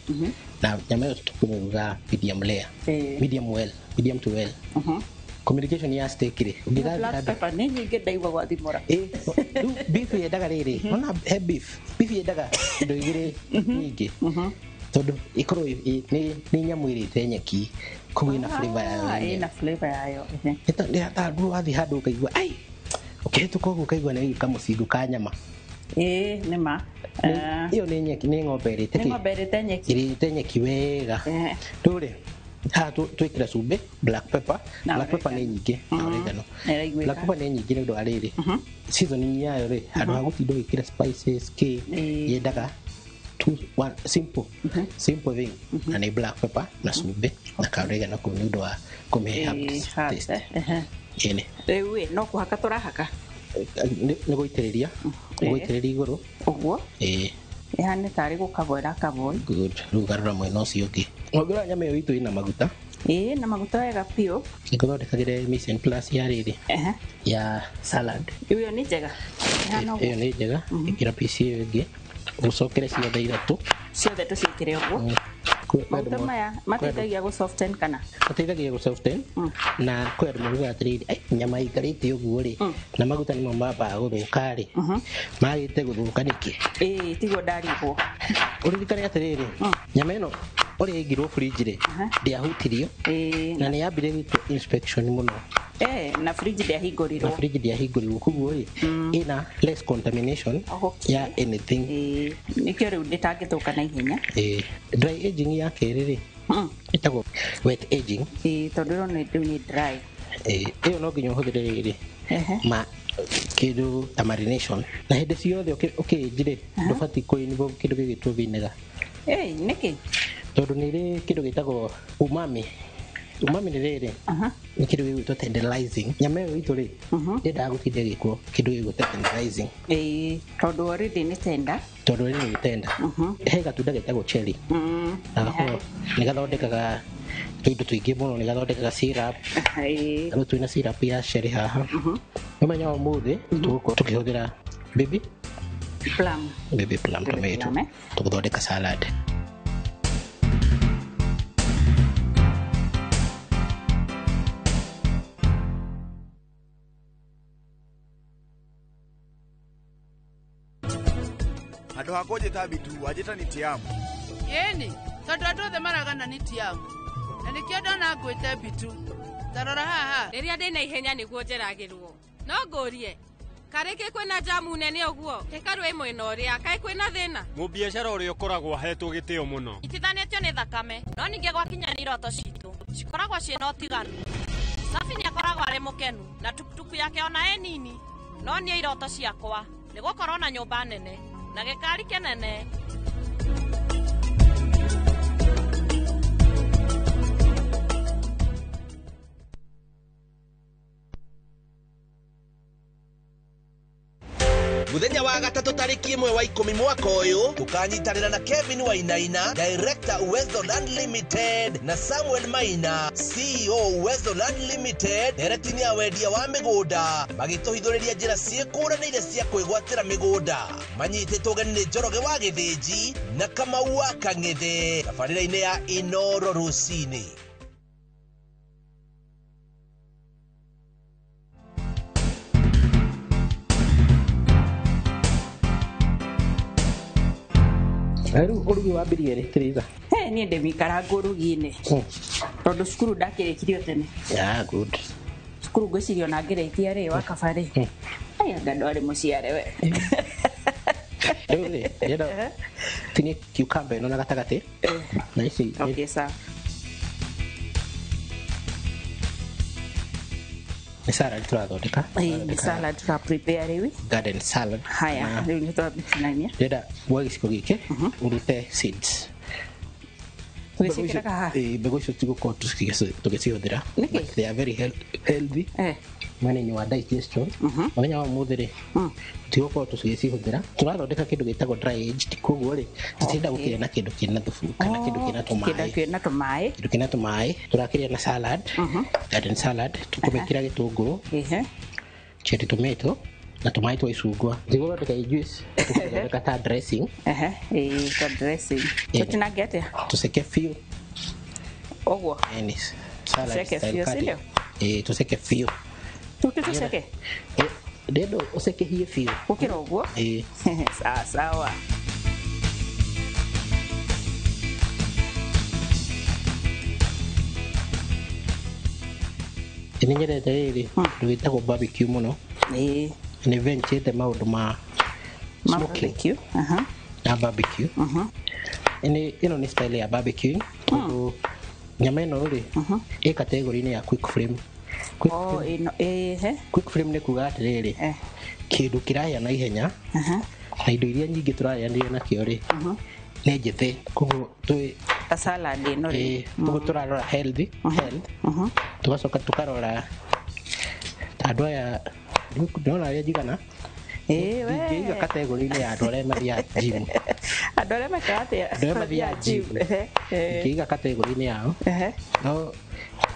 na nyama ĩyo tũkũmĩruga medium rare. Medium well, medium to well. Communication ya steak rĩ, ũngĩgathiĩ Black handũ pepper nĩ nyingĩ ndaigua gwathimũra. Rĩu beef yendaga rĩrĩ, ona he beef, beef yendaga indo igĩrĩ nyingĩ tondũ ĩkorwo nĩ nyamũ ĩrĩte nyeki koguo ĩna flavor yayo Ah, yenyewe. ĩna flavor yayo. Nĩ wathiĩ handũ ũkaigua ai ũkĩhĩtũka ũguo ũkaigua nĩ kamũcingo ka nyama. Ĩĩ, nĩ ma. Ĩyo nĩ nyeki, nĩ ng'ombe ĩrĩte Nĩ kĩ? ng'ombe ĩrĩte nyeki. Ĩrĩte nyeki wega. Rĩu rĩ, haha twĩkĩra cumbĩ, black pepper, Na black pepper nĩ nyingĩ na oregano. Nĩ ĩraiguĩka. Black pepper nĩ nyingĩ nĩ ũndũ wa rĩrĩ, seasoning yayo rĩ, handũ ha gũtinda ũgĩkĩra spices kĩ, yendaga Two, one, simple simple thing, na nĩ black pepper na cumbĩ na kaoregano kũu nĩ ũndũ wa kũmĩhe taste. Ĩni. Rĩu ĩ no kũhaka tũrahaka? Nĩ gũitĩrĩria, nĩ gũitĩrĩria igũrũ. Ũguo. Ĩĩ. Ĩhane tarĩ gũkabwo ĩrakabwo. Good. Rĩu garũra mwena ũcio ũngĩ. Ũngĩrora nyama ĩyo itũ ĩna maguta. Ĩĩ, na maguta wega biũ. Nĩngũthondekagĩre mise en place ya rĩrĩ ya salad. Ĩyo nĩ njega. Ĩyo nĩ njega. Ĩkĩra piece ĩyo ĩngĩ, ũcokere ciothe ithatũ. Ciothe tũciĩkĩre ũguo. Maguta maya mateithagia gũ soften kana? Mateithagia gũ soften, na kwĩ andũ maugaga atĩrĩrĩ, "Ai, nyama ĩikarĩte ũguo rĩ, na maguta nĩmo mambaga gũthũka rĩ, magĩte gũthũka nĩkĩ?" Ĩĩ, tiguo ndarigwo. Ũririkane atĩrĩrĩ, nyama ĩno ũrĩa ĩigirwo fridge rĩ, ndĩahutirio, na nĩ yambire gwĩkwo inspection mũno. Na fridge ndĩahingũrirwo. Na fridge ndĩahingũrirwo, koguo rĩ, ĩna less contamination ya anything. Nĩkĩo rĩu ndĩtangĩthũka na ihenya. Dry aging ya kerĩ rĩ, ĩtagwo wet aging. Tondũ ĩrona rĩu nĩ dry. Ĩyo no nginya ũhũthĩre rĩrĩ ma kĩndũ ta marination, na hĩndĩ ciothe ũkĩĩnji rĩ, ndũbatiĩ kũ involve kĩndũ gĩgwĩtwo vinegar. Nĩkĩ? Tondũ nĩ ĩrĩ kĩndũ gĩtagwo umami. Umami nĩ rĩrĩ, nĩ kĩndũ gĩgwĩtwo tenderizing. Nyama ĩyo itũ rĩ, ndĩendaga gũtinda ĩgĩkwo kĩndũ gĩgwĩtwo tenderizing. Tondũ already nĩ tender. Tondũ already nĩ tender. He gatunda getagwo cherry. Na gakoragwo nĩ gathondekaga tũindo tũingĩ mũno, nĩ gathondekaga syrup. Rĩu twĩna syrup ya cherry haha. Mũthenya wa ũmũthĩ tũgũkorwo tũkĩhũthĩra baby plum. Baby plum tomato. Tũgũthondeka salad. Andũ hakwa njĩta Bitu, wanjĩta nĩ Tiamu. Ĩni, tondũ andũ othe maragana nĩ Tiamu, na nĩkĩo ndona ngwĩte Bitu. Tarora haha. Rĩrĩa ndĩna ihenya nĩguo njeragĩrwo. No ngũrie, karĩkĩ kwĩna jamu nene ũguo? Hekarũ ĩ mwena ũrĩa, kaĩ kwĩna thĩna? Mũbiacara ũrĩa ũkoragwo ahetwo gĩtĩo mũno. Itithanĩtio nĩ thakame, no ningĩ gwakinya nĩ iroto citũ, cikoragwo ciĩna ũtiganu. Safi nĩakoragwo arĩ mũkenu, na tukutuku yake ona ĩ nini, no niĩ iroto ciakwa nĩ gũkorwo na nyũmba nene na gĩkari kĩnene. Muthenya wa gatatũ tarĩki 1 wa 10 mwaka ũyũ tũkanyitanĩra na Kevin Wainaina, Director Uwezo Land Limited, na Samuel Maina, CEO Uwezo Land Limited, ndereti-inĩ ya wendia wa mĩgũnda, magĩtũhithũrĩria njĩra ciĩkũranĩire cia kwĩgwatĩra mĩgũnda. Manyitĩtwo ũgeni nĩ Njoroge wa Gĩthĩnji na Kamau wa Kang'ethe, tabarĩra-inĩ ya Inoro rũcinĩ. Rĩu ũrugi wambirie rĩ, Teresa? Niĩ ndĩmĩikara ngũrugi-inĩ tondũ cukuru ndakĩrĩkirio tene. Yeah, good. Cukuru ngwĩciria ona ngĩrĩkia rĩ wakabarĩ. Ai, anga ndwarĩ mũciare we. Rĩu rĩ, ndĩrenda tinie cucumber ĩno na gatagatĩ. Na ici. Okay, sawa. Nĩ salad tũrathondeka. Nĩ salad tũra prepare rĩu. Garden salad. Haya, rĩu nĩ twamĩtinania. Ndĩrenda woe gĩciko gĩkĩ ũrute seeds. Tũgĩciĩkĩraga haha? Mbegũ icio tigũkorwo tũgĩcihũthĩra. But they are very healthy. Mwena-inĩ wa digestion. Mũthenya wa ũmũthĩ rĩ, tũtigũkorwo tũgĩcihũthĩra. Tũrathondeka kĩndũ gĩtagwo dry aged, koguo rĩ, tũtirenda gũkĩrĩa na kĩndũ kĩna thubu kana kĩndũ kĩna tũmaĩ. Kĩndũ kĩna tũmaĩ. Kĩndũ kĩna tũmaĩ. Tũrakĩrĩa na salad, garden salad, tũkũmĩkĩra gĩtũngũrũ, cherry tomato, na tũmaĩ twa icungwa. Tũtigũthondeka juice, tũgũthondeka ta dressing. Ta dressing. Tũtinange atĩa? Tũceke biũ. Ũguo. Salad Tũceke style biũ, cutting. sindio? Tũceke biũ. Tũke tũceke? Ndĩrenda ũcekehie biũ. Gũkĩra ũguo? Sawa sawa. Nĩ nyendete rĩrĩ kĩndũ gĩtagwo barbecue mũno. Nĩ venture maũndũ ma smoking na barbecue. Ĩno nĩ style ya barbecue tondũ nyama ĩno rĩ ĩ category-inĩ ya quick flame. Quick flame nĩ kuga atĩrĩrĩ, kĩndũ kĩrahĩa na ihenya, na indo iria nyingĩ tũrarĩanĩria nakĩo rĩ Nĩ njĩthĩ, koguo twĩ Ta salad ĩno rĩ. Koguo tũrarora healthy health, tũgacoka tũkarora andũ aya ndĩrona arĩa njigana. Ĩĩ, we. Ingĩiga kategori-inĩ ya andũ arĩa mathiaga gym. Andũ arĩa mekaga atĩa? Andũ arĩa mathiaga gym. Ingĩiga kategori-inĩ yao. No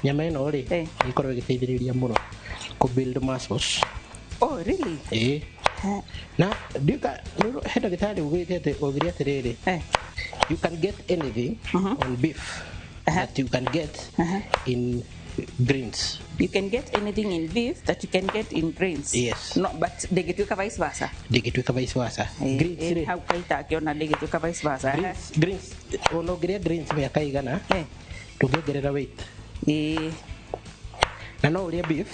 nyama ĩno rĩ, ĩkoragwo ĩgĩteithĩrĩria mũno kũ build muscles. Oh, really? Ĩĩ, na ndiũka he ndagĩtarĩ ugĩte atĩ augire atĩrĩrĩ, you can get anything on beef that you can get in greens. You can get anything in beef that you can get in grains. Yes. No, but ndĩngĩtuĩka vice versa. Ndĩngĩtuĩka vice versa. Greens rĩ, hau kaita akĩona ndĩngĩtuĩka vice versa. Greens, ona ũngĩrĩa greens mĩaka igana ndũngĩongerera weight. Na no ũrĩe beef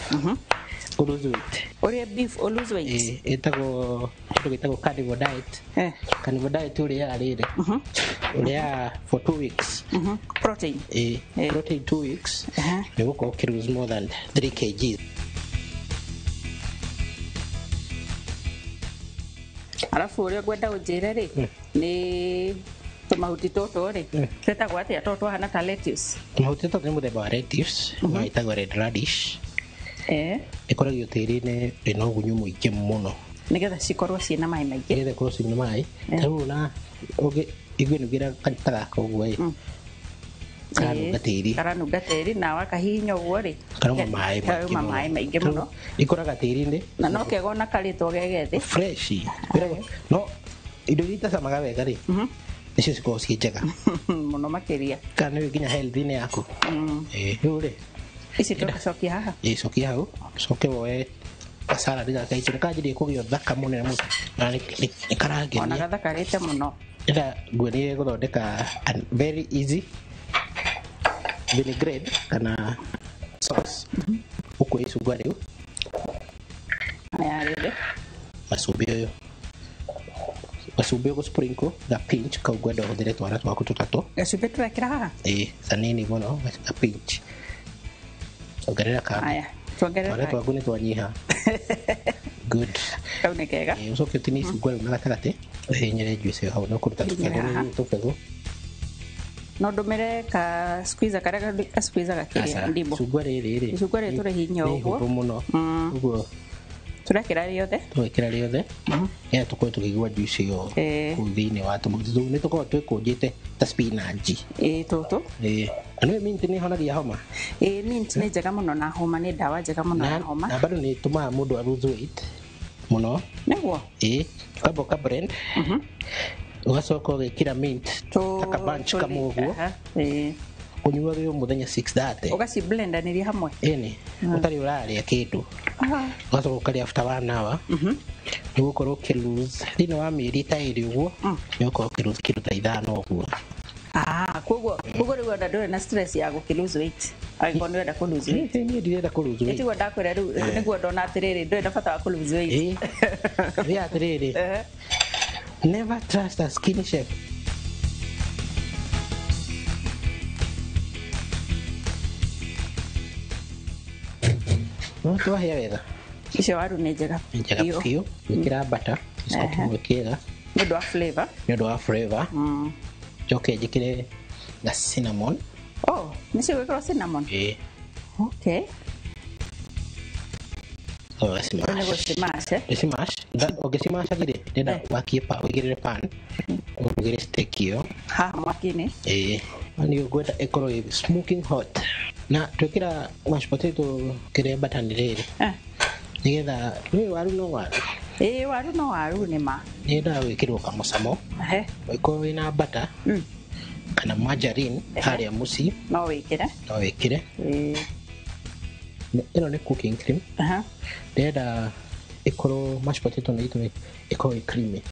ũ lose weight. Ũrĩe beef ũ lose weight. Ĩĩ, ĩtagwo kĩndũ gĩtagwo carnivore diet. Carnivore diet ũrĩaga rĩrĩ, ũrĩaga for 2 weeks. Protein. Ĩĩ, protein 2 weeks, nĩ ũgũkorwo ũkĩ lose more than 3 kg. Arabu ũrĩa ngwenda ũnjĩre rĩ, nĩ tũmahuti tũtũ rĩ, twĩtagwo atĩa tũtũ twahana ta lettuce? Mahuti tũtũ nĩ mũthemba wa lettuce na ĩtagwo red radish. Ĩkoragio tĩri-inĩ wĩna ũgunyu mũingĩ mũno. Nĩgetha cikorwo ciĩna maĩ maingĩ. Nĩgetha ikorwo ciĩna maĩ. Ta rĩu ona ũngĩnungĩra ta gaka ũguo ĩ, karanunga tĩri. Karanunga tĩri, na wakahihinya ũguo rĩ, karauma maĩ maingĩ karauma mũno. Maĩ maingĩ mũno. Ikũraga tĩri-inĩ. Na no kega ona karĩtwo ge gethĩ. Fresh. No indo iria itacamaga wega rĩ, nĩcio cikoragwo ciĩ njega mũno makĩria. Kana nĩ nginya health-inĩ yaku. Ĩĩ, rĩu rĩ, ici tũgacokia haha. Ĩĩ, cokia hau, ũcoke woe gacaradi gaka itũ nĩ kanjirie kũgĩa ũthaka mũnene mũno na nĩ ona karangenia. Gathakarĩte mũno. Ndĩrenda nguonie gũthondeka a very easy vinaigrette kana sauce. Ũkuoya icungwa rĩu. Aya rĩrĩ. Gacumbĩ ũyũ, gacumbĩ ũgũ sprinkle ga pinch kau, ngwenda ũhũthĩre twana twaku tũtatũ. Gacumbĩ tũrekĩra haha? Ĩĩ, kanini mũno, ga pinch. Ongerera kangĩ. Aya, tuongerera twana kangĩ. Twaku nĩ twanyiha, good. Kau nĩ kega. Ĩĩ, ũcoke ũtinie icungwa rĩu na gatagatĩ, ũhihinyĩre juice ĩyo hau na ũkũruta Hihinyĩre tũbegũ haha. nini, tũbegũ. No ndũmĩre ka squeezer karĩa ka squeezer gakĩrĩa Aca, ndimũ. Icungwa rĩrĩ rĩ, Icungwa rĩrĩ tũrĩhihinya nĩ ũguo. ihũthũ mũno, ũguo. Tũrekĩra rĩothe. Tũgekĩra rĩothe nĩgetha tũkorwo tũkĩigua juice ĩyo kũu thĩinĩ wa tũmahuti tũu. Nĩ tũkoragwo twĩkũnjĩte ta spinach. Ĩĩ, tũtũ. Ĩĩ, na nĩũĩ mint nĩ ĩhonagia homa. Ĩĩ, mint nĩ njega mũno na homa, nĩ ndawa njega mũno ya homa. Na bado nĩ ĩtũmaga mũndũ a lose weight mũno. Nĩguo. Ĩĩ, ũkamba ũka blend, ũgacoka ũgekĩra mint ta ka bunch kamwe ũguo, ũnyuage o mũthenya 6:30. Ũgaciblendanĩria hamwe. Ĩni, ũtarĩ ũrarĩa kĩndũ, ũgacoka ũkarĩa after one hour, nĩ ũgũkorwo ũkĩ lose thĩinĩ wa mĩeri ta 2 ũguo, nĩ ũgũkorwo ũkĩ lose kiro ta 5 ũguo. Ah, koguo rĩu ona ndũrĩ na stress ya gũkĩ lose weight angĩkorwo nĩ ũrenda kũ lose weight. Niĩ ndirenda kũ lose weight. Tiguo ndakwĩra rĩu, nĩguo ndona atĩrĩrĩ, ndũrĩ na bata wa kũ lose weight. Ĩĩ, nĩ atĩrĩrĩ, never trust a skinny chef. No twahĩa wega. Icio waru nĩ njega. Nĩ njega biũ. Biũ. Gwĩkĩra butter gĩciko kĩmwe kĩega. Nĩ ũndũ wa flavor. Nĩ ũndũ wa flavor. Njoke njĩkĩre na cinnamon. Oh, nĩ cigwĩkĩrwo cinnamon? Ĩĩ. Okay. Oh, smash. Nĩ gũcimash, eh? Smash. Ũngĩcimash rĩ, ndĩrenda wakie pa ũigĩrĩre pan, ũrugĩre steak ĩyo. Haha mwaki-inĩ. Ĩĩ. Nĩ ngwenda ĩkorwo ĩ smoking hot. Na twĩkĩra mashed potato kĩrĩa batani rĩrĩ. Nĩgetha nĩ waru no waru. Ĩĩ, waru no waru nĩ ma. Nĩendaga gwĩkĩrwo kamũcamo. Ũngĩkorwo wĩna butter kana margarine harĩa mũciĩ. No wĩkĩre. No wĩkĩre. Ĩĩ. Ĩno nĩ cooking cream. Ndĩrenda ĩkorwo mashed potato nĩ itũ ĩkorwo ĩ creamy.